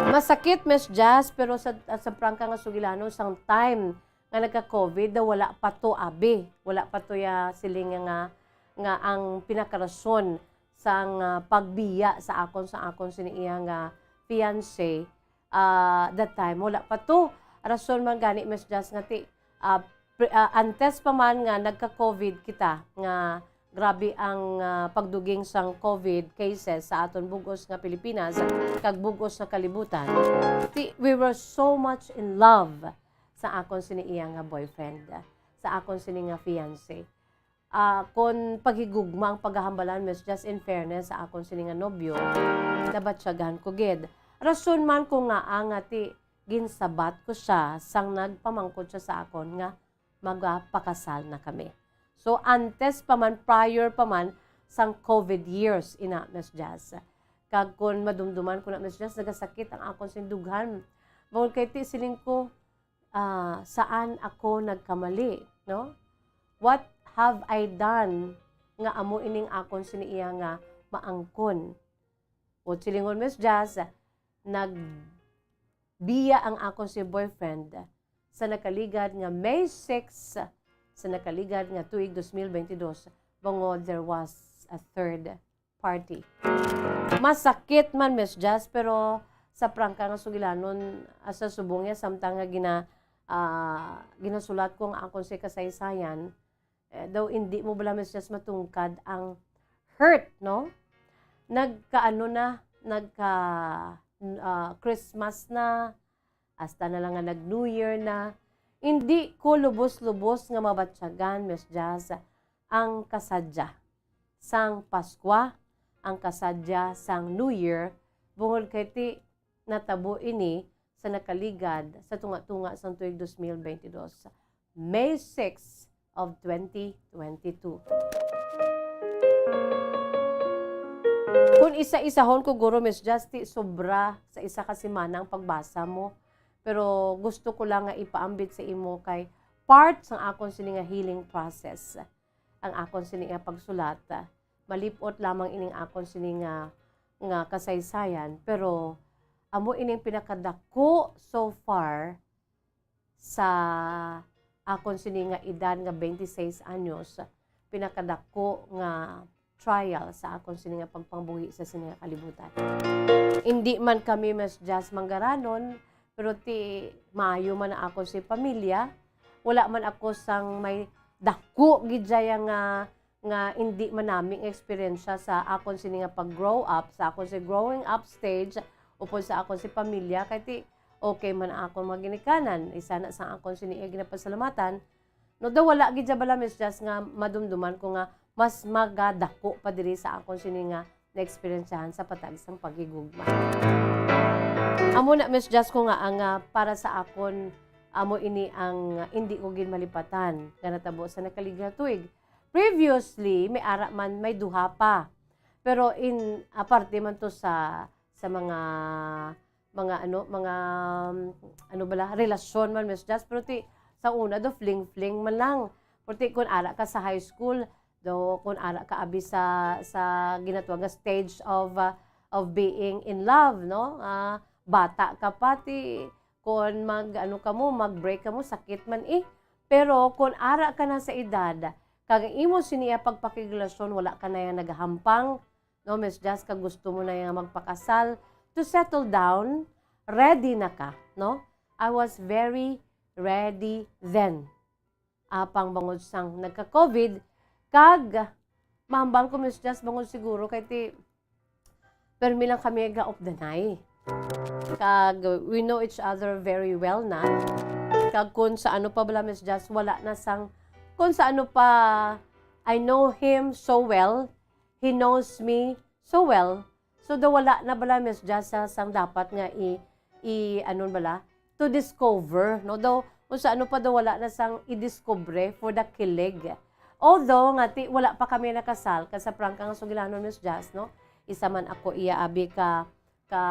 Masakit, Miss Jazz, pero sa, sa prangka nga sugilanon, sang time nga nagka-covid, daw wala pa to abi. Wala pa to ya siling nga, nga ang pinakarason sang, ah, pagbiya sa akon, sa akon sini iya nga fiancé, ah, that time. Wala pa to. Rason man gani, Miss Jazz, nga ti, ah, pre-, ah, antes pa man nga nagka-covid kita, nga grabe ang, ah, pagduging sang covid cases sa aton bug-os nga Pilipinas kag bug-os nga kalibutan. Ti, we were so much in love sa akon sini iya nga boyfriend, sa akon sini nga fiancé. Ah, kon paghigugma ang paghahambalan, Miss Jazz, in fairness sa akon sini nga nobyo, nabatyagan ko gid. Rason man ko nga, ah, nga ti ginsabat ko sia sang nagpamangkot siya sa akon nga magapakasal na kami. So, antes pa man, prior pa man sang covid years ina, Miss Jazz. Kag kon madumduman ko na, Miss Jazz, nagasakit ang akon sing dughan. Bangod kay ti siling ko, ah, saan ako nagkamali, no? What have I done nga amo ining akon sini iya nga maangkon? O silingon, Miss Jazz, nagbiya ang akon si boyfriend sa nakaligad nga May six, sa nakaligad nga tuig dos mil bentidós, bangod there was a third party. Masakit man, Miss Jazz, pero sa prangka nga sugilanon, ah, sa subong niya, samtang nga gina-, ah, ginasulat ko ang akon si kasaysayan, eh, daw hindi mo bala, Miss Jazz, matungkad ang hurt, no? Nagkaano na, nagka, ah, Christmas na, hasta na lang nga nag-New Year na, hindi ko lubos-lubos nga mabatyagan, Miss Jazz, ang kasadya sang Paskwa, ang kasadya sang New Year, bungod kay ti natabo ini sa nakaligad sa tunga-tunga sang tuig dos mil bentidós, May six of twenty twenty-two. Kung isa-isahon ko, guro, Miss Jazz, ti sobra sa isa ka semana ang pagbasa mo. Pero gusto ko lang nga ipaambit sa imo kay part sang akon sini nga healing process ang akon sini nga pagsulat. Malip-ot lamang ining akon sini nga, nga kasaysayan, pero amo ining pinakadako so far sa akon sini nga edad nga twenty-six anyos, pinakadako nga trial sa akon sini nga pagpangbuhi sa sini nga kalibutan. Indi man kami, Miss Jazz, manggaranon, pero ti maayo man ang akon si pamilya. Wala man ako sang may dako gid dya nga, nga indi man nami nga eksperyensya sa akon sini nga pag-grow up, sa akon si growing up stage, upod sa akon si pamilya, kay ti okay man ang akon mga ginikanan, isa na sa akon sini nga ginapasalamatan. No, daw wala gid siya bala, Miss Jazz, nga madumduman ko nga mas magadako pa diri sa akon sini nga naeksperyensyahan sa patag sang paghigugma. Amo na, Miss Jazz, ko nga ang, ah, para sa akon, amo ini ang, ah, indi ko gid malipatan nga natabo sa nakaligad nga tuig. Previously, may ara man, may duha pa. Pero in, aparte man to sa, sa mga, mga ano, mga, um, ano bala, relasyon man, Miss Jazz. Pero ti, sa una, do fling-fling man lang. Pero ti, kung ara ka sa high school, do, kung ara ka abi sa, sa ginatawag nga stage of, uh, of being in love, no? Ah, bata ka pa, ti, kung mag, ano ka mo, mag-break ka mo, sakit man eh. Pero kung ara ka na sa edad, kag ang imo sini nga pagpakigrelasyon, wala ka na yang nagahampang, no, Miss Jazz, kag gusto mo na yang magpakasal, to settle down, ready na ka, no? I was very ready then. Apang bangod sang nagka-covid, kag mahambal ko, Miss Jazz, bangod siguro kay ti permi lang kami ga-updanay. Kag we know each other very well na. Kag kung sa ano pa bala, Miss Jazz, wala na sang, kung sa ano pa, I know him so well, he knows me so well. So, daw wala na bala, Miss Jazz, sa sang dapat nga i, i, ano bala, to discover, no? Daw, kung sa ano pa daw wala na sang i-discover for the kilig. Although nga ti, wala pa kami nakasal, kag sa prangka nga sugilanon, Miss Jazz, no? Isa man ako iya abi ka, ka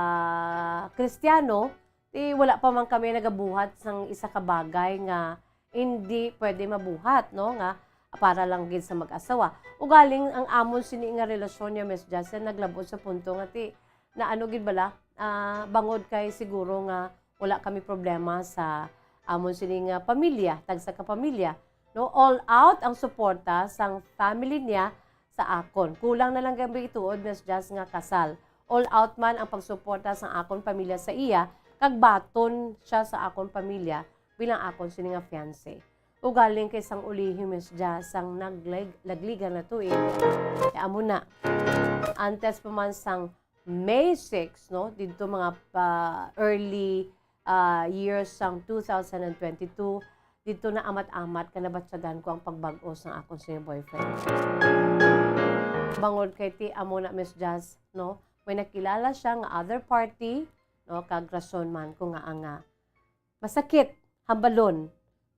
Kristiyano, ti wala pa man kami nagabuhat sang isa ka bagay nga hindi pwede mabuhat, no? Nga para lang gid sa mag-asawa. Ugaling ang amon sini nga relasyon niya, Miss Jazz, naglabot sa punto nga ti, na ano gid bala, ah, bangod kay siguro nga wala kami problema sa amon sini nga pamilya, tagsa ka pamilya, no? All out ang suporta sang family niya sa akon. Kulang na lang gid ituod, Miss Jazz, nga kasal. All out man ang pagsuporta sang akon pamilya sa iya, kag baton siya sa akon pamilya bilang akon sini nga fiancé. Ugaling kay sang ulihi, Miss Jazz, sang naglag-, lagligan na tuig. Kaya amo na. Antes pa man sang May six, no, didto mga pa early, ah, years sang two thousand and twenty-two, didto na amat-amat ka nabatyagan ko ang pagbag-o sang akon sini boyfriend. Bangod kay ti amo na, Miss Jazz, no, may nakilala siya nga other party, no, kag rason man ko nga nga masakit, hambalon,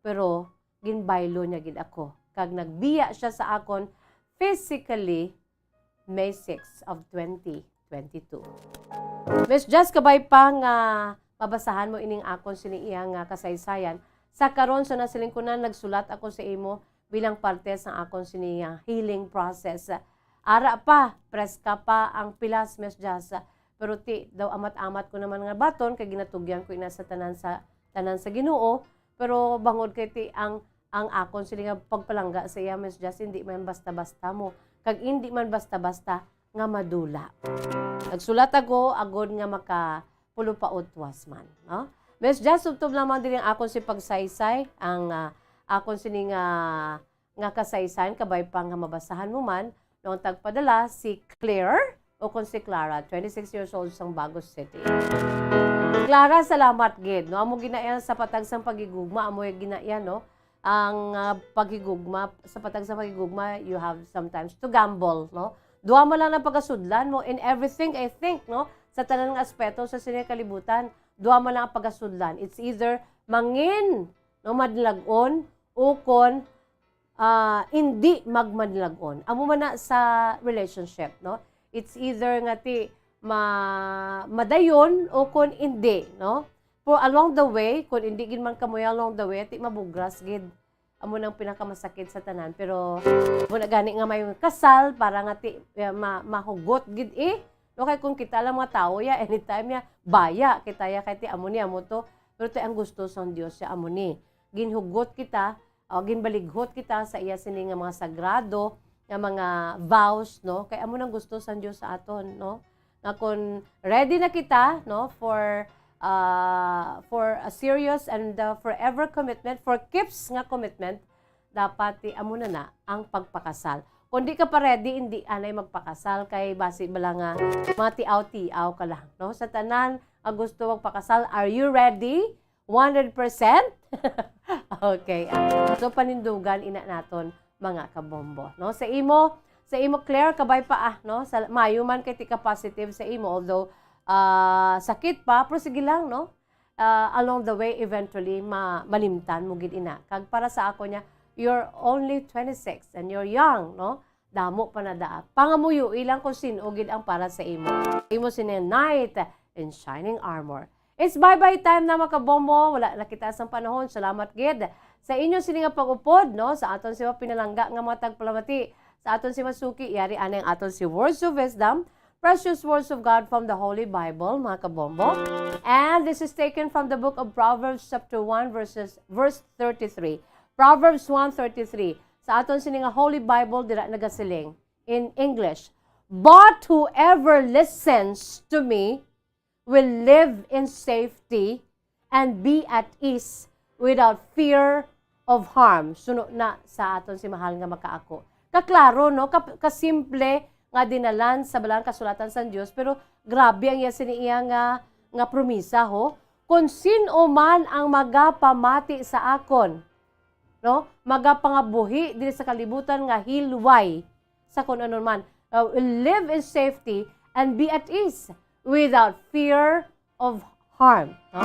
pero ginbaylo niya gid ako, kag nagbiya siya sa akon physically May six of twenty twenty-two. Miss Jazz, kabay pa nga mabasahan mo ining akon sini iya nga kasaysayan, sa karon sa nasiling ko na nagsulat ako sa imo bilang parte sa akon sini nga healing process. Ara pa, preska pa ang pilas, Miss Jazz. Pero ti, daw amat-amat ko naman nga baton, kay ginatugyan ko ina sa tanan sa, tanan sa Ginoo. Pero bangod kay ti ang, ang akon sini nga pagpalangga sa iya, Miss Jazz, hindi man basta-basta mo. Kag hindi man basta-basta nga madula. Nagsulat ako agod nga maka pulo pa utwas man, no? Miss Jazz, tubtob lamang diri ang akon si pagsaysay, ang, ah, akon sini nga, nga kasaysayan, kabay pa nga mabasahan mo man, no, ang tagpadala si Claire, o kon si Clara, twenty-six years old, sang Bagos City. Clara, salamat gid, no? Amo ginayan sa patag sang paghigugma, amo ginayan, no? Ang, ah, paghigugma, sa patag sa paghigugma, you have sometimes to gamble, no? Duha man lang ang pagasudlan mo in everything, I think, no? Sa tanan nga aspeto sa sini kalibutan, duha man lang ang pagasudlan. It's either mangin, no, madlag-on, o kon, ah, indi magmadlag-on. Amo man na sa relationship, no? It's either nga ti ma-, madayon o kon indi, no? For along the way, kung hindi gid man kamuya along the way, ti mabugras gid. Amo nang pinakamasakit sa tanan. Pero, mo na gani nga may kasal, para nga ti, eh, ma-, mahugot gid eh. No, kay kung kita lang mga tao ya, anytime ya, baya, kita ya, kay ti amo ni, amo to. Pero ti ang gusto sang Dios ya, amo ni. Ginhugot kita, o ginbalighot kita sa iya sini nga mga sagrado nga mga vows, no? Kay amo nang gusto sang Dios sa aton, no? Nga kung ready na kita, no, for, ah, for a serious and, ah, forever commitment, for keeps nga commitment, dapat ti amo na na ang pagpakasal. Kung di ka pa ready, hindi anay magpakasal kay basi bala nga mga tiaw-tiaw ka lang, no? Sa tanan nga gusto magpakasal, are you ready? One hundred percent? Okay. Ah. So, panindugan ina naton, mga kabombo, no? Sa imo, sa imo, Claire, kabay pa, ah, no? Sa, mayo man kay ti ka positive sa imo, although, ah, sakit pa, pero sige lang, no? Ah, along the way, eventually, ma-, malimtan mo gid ina. Kag para sa ako niya, you're only twenty-six and you're young, no? Damo pa na daa. Pangamuyo ilang kung sin-o gid ang para sa imo. Imo sini knight in shining armor. It's bye-bye time na, mga kabombo. Wala na kita sang panahon. Salamat gid sa inyo sini nga pag-upod, no? Sa aton si mga pinalangga nga mga tagpalamati. Sa aton si masuki, yari anay ang aton si Words of Wisdom, Precious Words of God from the Holy Bible, mga kabombo. And this is taken from the book of Proverbs chapter one, verses, verse thirty-three. Proverbs one thirty-three. Sa aton sini nga Holy Bible, dira nagasiling in English, "But whoever listens to me will live in safety and be at ease without fear of harm." Suno na sa aton si mahal nga makaako. Kaklaro, no? Ka-, kasimple nga dinalan sa Balang Kasulatan sang Dios, pero grabe ang iya sini iya nga, nga promisa, ho. "Kung sin-o man ang magapamati sa akon, no, magapangabuhi diri sa kalibutan nga hilway sa kun ano man, uh, will live in safety and be at ease without fear of harm. No?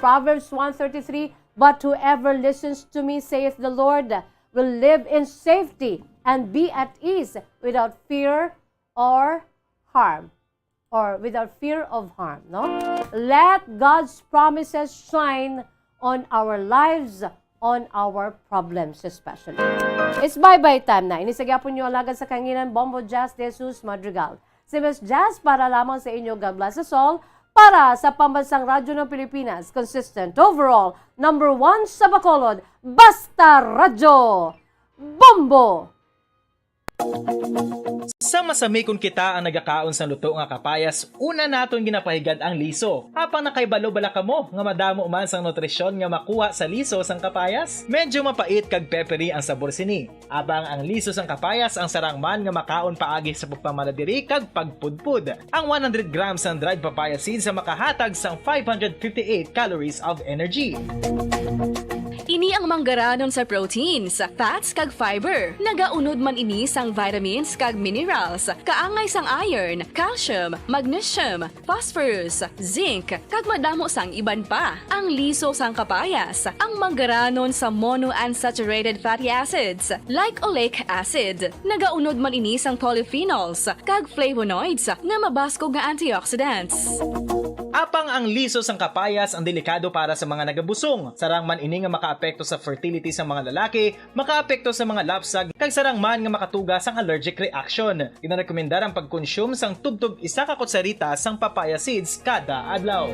Proverbs one thirty-three, "But whoever listens to me, saith the Lord, will live in safety and be at ease without fear or harm," or without fear of harm, no? Let God's promises shine on our lives, on our problems especially. It's bye-bye time na. Ini sa gyapon niyo alagad sa kanginan, Bombo Jazz de Jesus Madrigal. Si Miss Jazz para lamang sa inyo. God bless us all. Para sa Pambansang Radyo ng Pilipinas, consistent, overall, number one sa Bacolod, Basta Radyo, Bombo! Sa masami kon kita ang nagakaon sang luto nga kapayas, una naton ginapahigad ang liso. Apang nakahibalo bala kamo nga madamo man sang nutrisyon nga makuha sa liso sang kapayas? Medyo mapait kag peppery ang sabor sini. Apang ang liso sang kapayas ang sarang man nga makaon paagi sa pagpamala diri kag pagpudpod. Ang one hundred grams sang dried papaya seeds ang makahatag sang five hundred fifty-eight calories of energy. Ini ang manggaranon sa proteins, fats kag fiber. Nagaunod man ini sang vitamins kag minerals, kaangay sang iron, calcium, magnesium, phosphorus, zinc, kag madamo sang iban pa. Ang liso sang kapayas, ang manggaranon sa monounsaturated fatty acids, like oleic acid. Nagaunod man ini sang polyphenols kag flavonoids nga mabaskog nga antioxidants. Apang ang liso sang kapayas ang delikado para sa mga nagabusong. Sarang man ini nga makaapekto sa fertility sang mga lalaki, makaapekto sa mga lapsag, kag sarang man nga makatuga sang allergic reaction. Ginarekomendar ang pagkonsume sang tubtob isa ka kutsarita sang papaya seeds kada adlaw.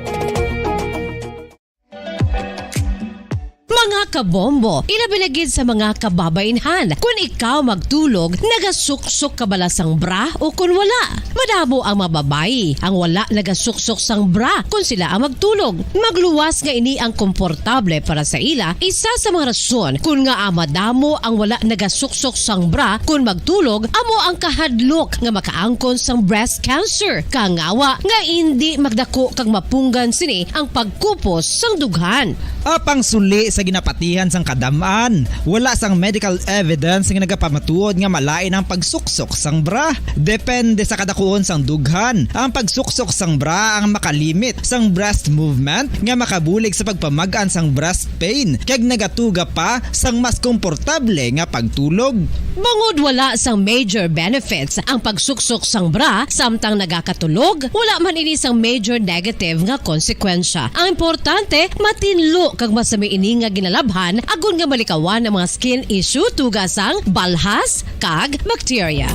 Mga kabombo, ilabi na gid sa mga kababainhan. Kun ikaw magtulog, nagasuksok ka bala sang bra o kun wala? Madamo ang mga babayi ang wala nagasuksok sang bra kun sila ang magtulog. Magluwas nga ini ang komportable para sa ila. Isa sa mga rason kun ngaa madamo ang wala nagasuksok sang bra kun magtulog amo ang kahadlok nga makaangkon sang breast cancer. Kangawa nga indi magdako kag mapunggan sini ang pagkupos sang dughan. Apang suli sa ginapatihan sang kadam-an, wala sang medical evidence nga nagapamatuod nga malain ang pagsuksok sang bra. Depende sa kadakuon sang dughan, ang pagsuksok sang bra ang makalimit sang breast movement nga makabulig sa pagpamag-an sang breast pain kag nagatuga pa sang mas komportable nga pagtulog. Bangod wala sang major benefits ang pagsuksok sang bra samtang nagakatulog, wala man ini sang major negative nga konsekwensya. Ang importante, matinlo kag masami ini nga ginalabhan agod nga malikawan ang mga skin issue tuga sang balhas kag bacteria.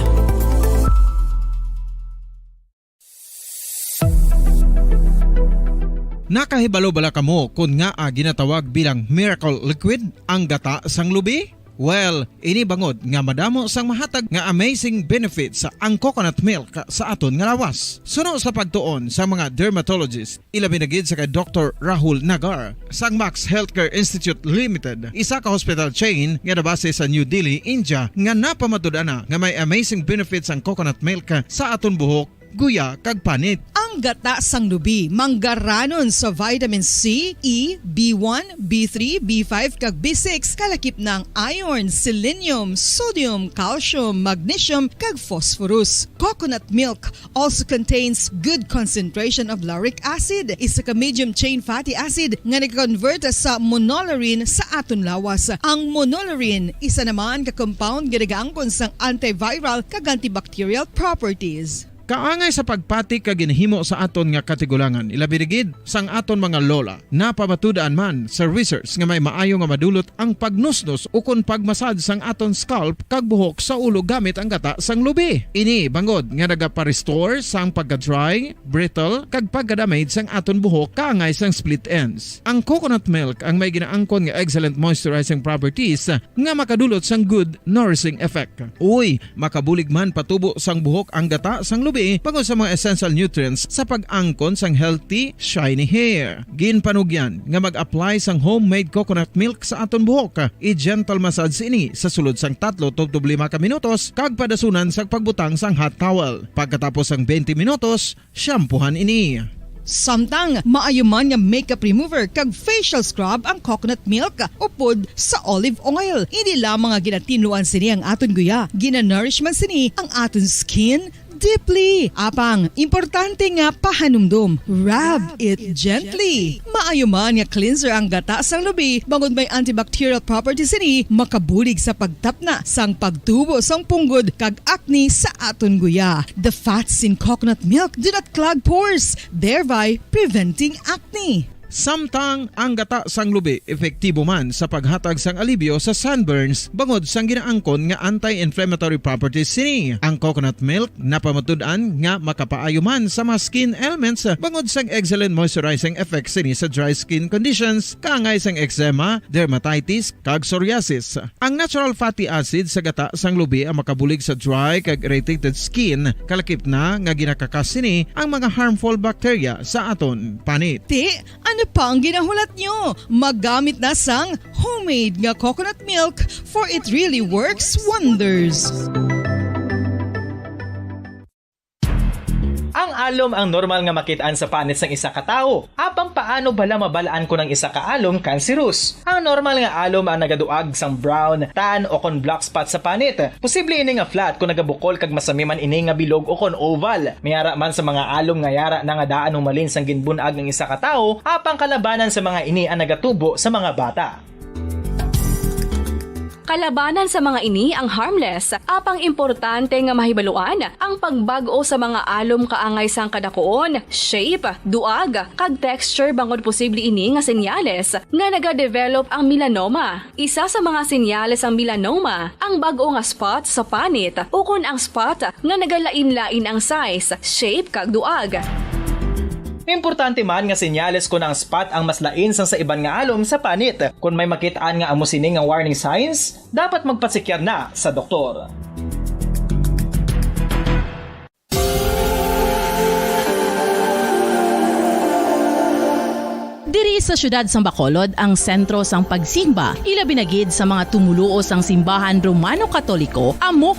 Nakahibalo bala kamo kon ngaa ginatawag bilang miracle liquid ang gata sang lubi? Well, ini bangod nga madamo sang mahatag nga amazing benefits ang coconut milk sa aton nga lawas. Suno sa pagtuon sa mga dermatologist, ilabi na gid sa kay Doktor Rahul Nagar sang Max Healthcare Institute Limited, isa ka hospital chain nga nabase sa New Delhi, India, nga napamatud-an na nga may amazing benefits ang coconut milk sa aton buhok, guya, kag panit. Ang gata sang lubi manggaranon sa vitamin C, E, B one, B three, B five, kag B six, kalakip na ang iron, selenium, sodium, calcium, magnesium, kag phosphorus. Coconut milk also contains good concentration of lauric acid, isa ka medium chain fatty acid nga nag-convert sa monolaurin sa aton lawas. Ang monolaurin isa naman ka compound nga nagaangkon sang antiviral kag antibacterial properties. Kaangay sa pagpati kag ginhimo sa aton nga katigulangan, ilabi na gid sang aton mga lola. Napamatud-an man sa research nga may maayo nga madulot ang pagnusnos ukon pagmasad sang aton scalp kag buhok sa ulo gamit ang gata sang lubi. Ini bangod nga nagaparestore sang pagka-dry, brittle, kag pagka-damage sang aton buhok kaangay sang split ends. Ang coconut milk ang may ginaangkon nga excellent moisturizing properties nga makadulot sang good nourishing effect. Uy, makabulig man patubo sang buhok ang gata sang lubi bangod sa mga essential nutrients sa pag-angkon sang healthy, shiny hair. Ginpanugyan nga mag-apply sang homemade coconut milk sa aton buhok. I-gentle massage ini sa sulod sang tatlo tubtob lima ka minutos kag padasunan sa pagbutang sang hot towel. Pagkatapos sang twenty minutos, shampoohan ini. Samtang maayo man nga makeup remover kag facial scrub ang coconut milk upod sa olive oil. Hindi lamang nga ginatinluan sini ang aton guya, ginanourish man sini ang aton skin, deeply. Apang, importante nga pahanumdom. Rub it gently. Maayo man nga cleanser ang gata sang lubi, bangod may antibacterial properties ini, makabulig sa pagtapna sang pagtubo sang punggod kag acne sa aton guya. The fats in coconut milk do not clog pores, thereby preventing acne. Samtang ang gata sang lubi epektibo man sa paghatag sang alibyo sa sunburns bangod sang ginaangkon nga anti-inflammatory properties sini. Ang coconut milk napamatud-an nga makapaayo man sa mga skin ailments bangod sang excellent moisturizing effect sini sa dry skin conditions, kaangay sang eczema, dermatitis, kag psoriasis. Ang natural fatty acid sa gata sang lubi ang makabulig sa dry kag irritated skin, kalakip na nga ginakakas sini ang mga harmful bacteria sa aton panit. Ti, ano pa ang ginahulat nyo? Magamit na sang homemade nga coconut milk, for it really works wonders. Ang alom ang normal nga makit-an sa panit sang isa ka tawo. Apang paano bala mabal-an kon ang isa ka alom cancerous? Ang normal nga alom ang nagaduag sang brown, tan, o kon black spot sa panit. Posible ini nga flat kon nagabukol kag masami man ini nga bilog o kon oval. May ara man sa mga alom nga yara na nga daan humalin sang ginbun-ag ang isa ka tawo, apang kalabanan sa mga ini ang nagatubo sa mga bata. Kalabanan sa mga ini ang harmless, apang importante nga mahibaluan ang pagbag-o sa mga alom kaangay sang kadakuon, shape, duag, kag texture, bangod posible ini nga senyales nga nagadevelop ang melanoma. Isa sa mga senyales sang melanoma ang bag-o nga spot sa panit ukon ang spot nga nagalain-lain ang size, shape, kag duag. Importante man nga senyales kon ang spot ang mas lain sang sa iban nga alom sa panit. Kon may makit-an nga amo sini nga warning signs, dapat magpasekyar na sa doktor. Diri sa siyudad sang Bacolod ang sentro sang pagsimba, ilabi na gid sa mga tumoluo sang simbahan Romano-Katoliko, amo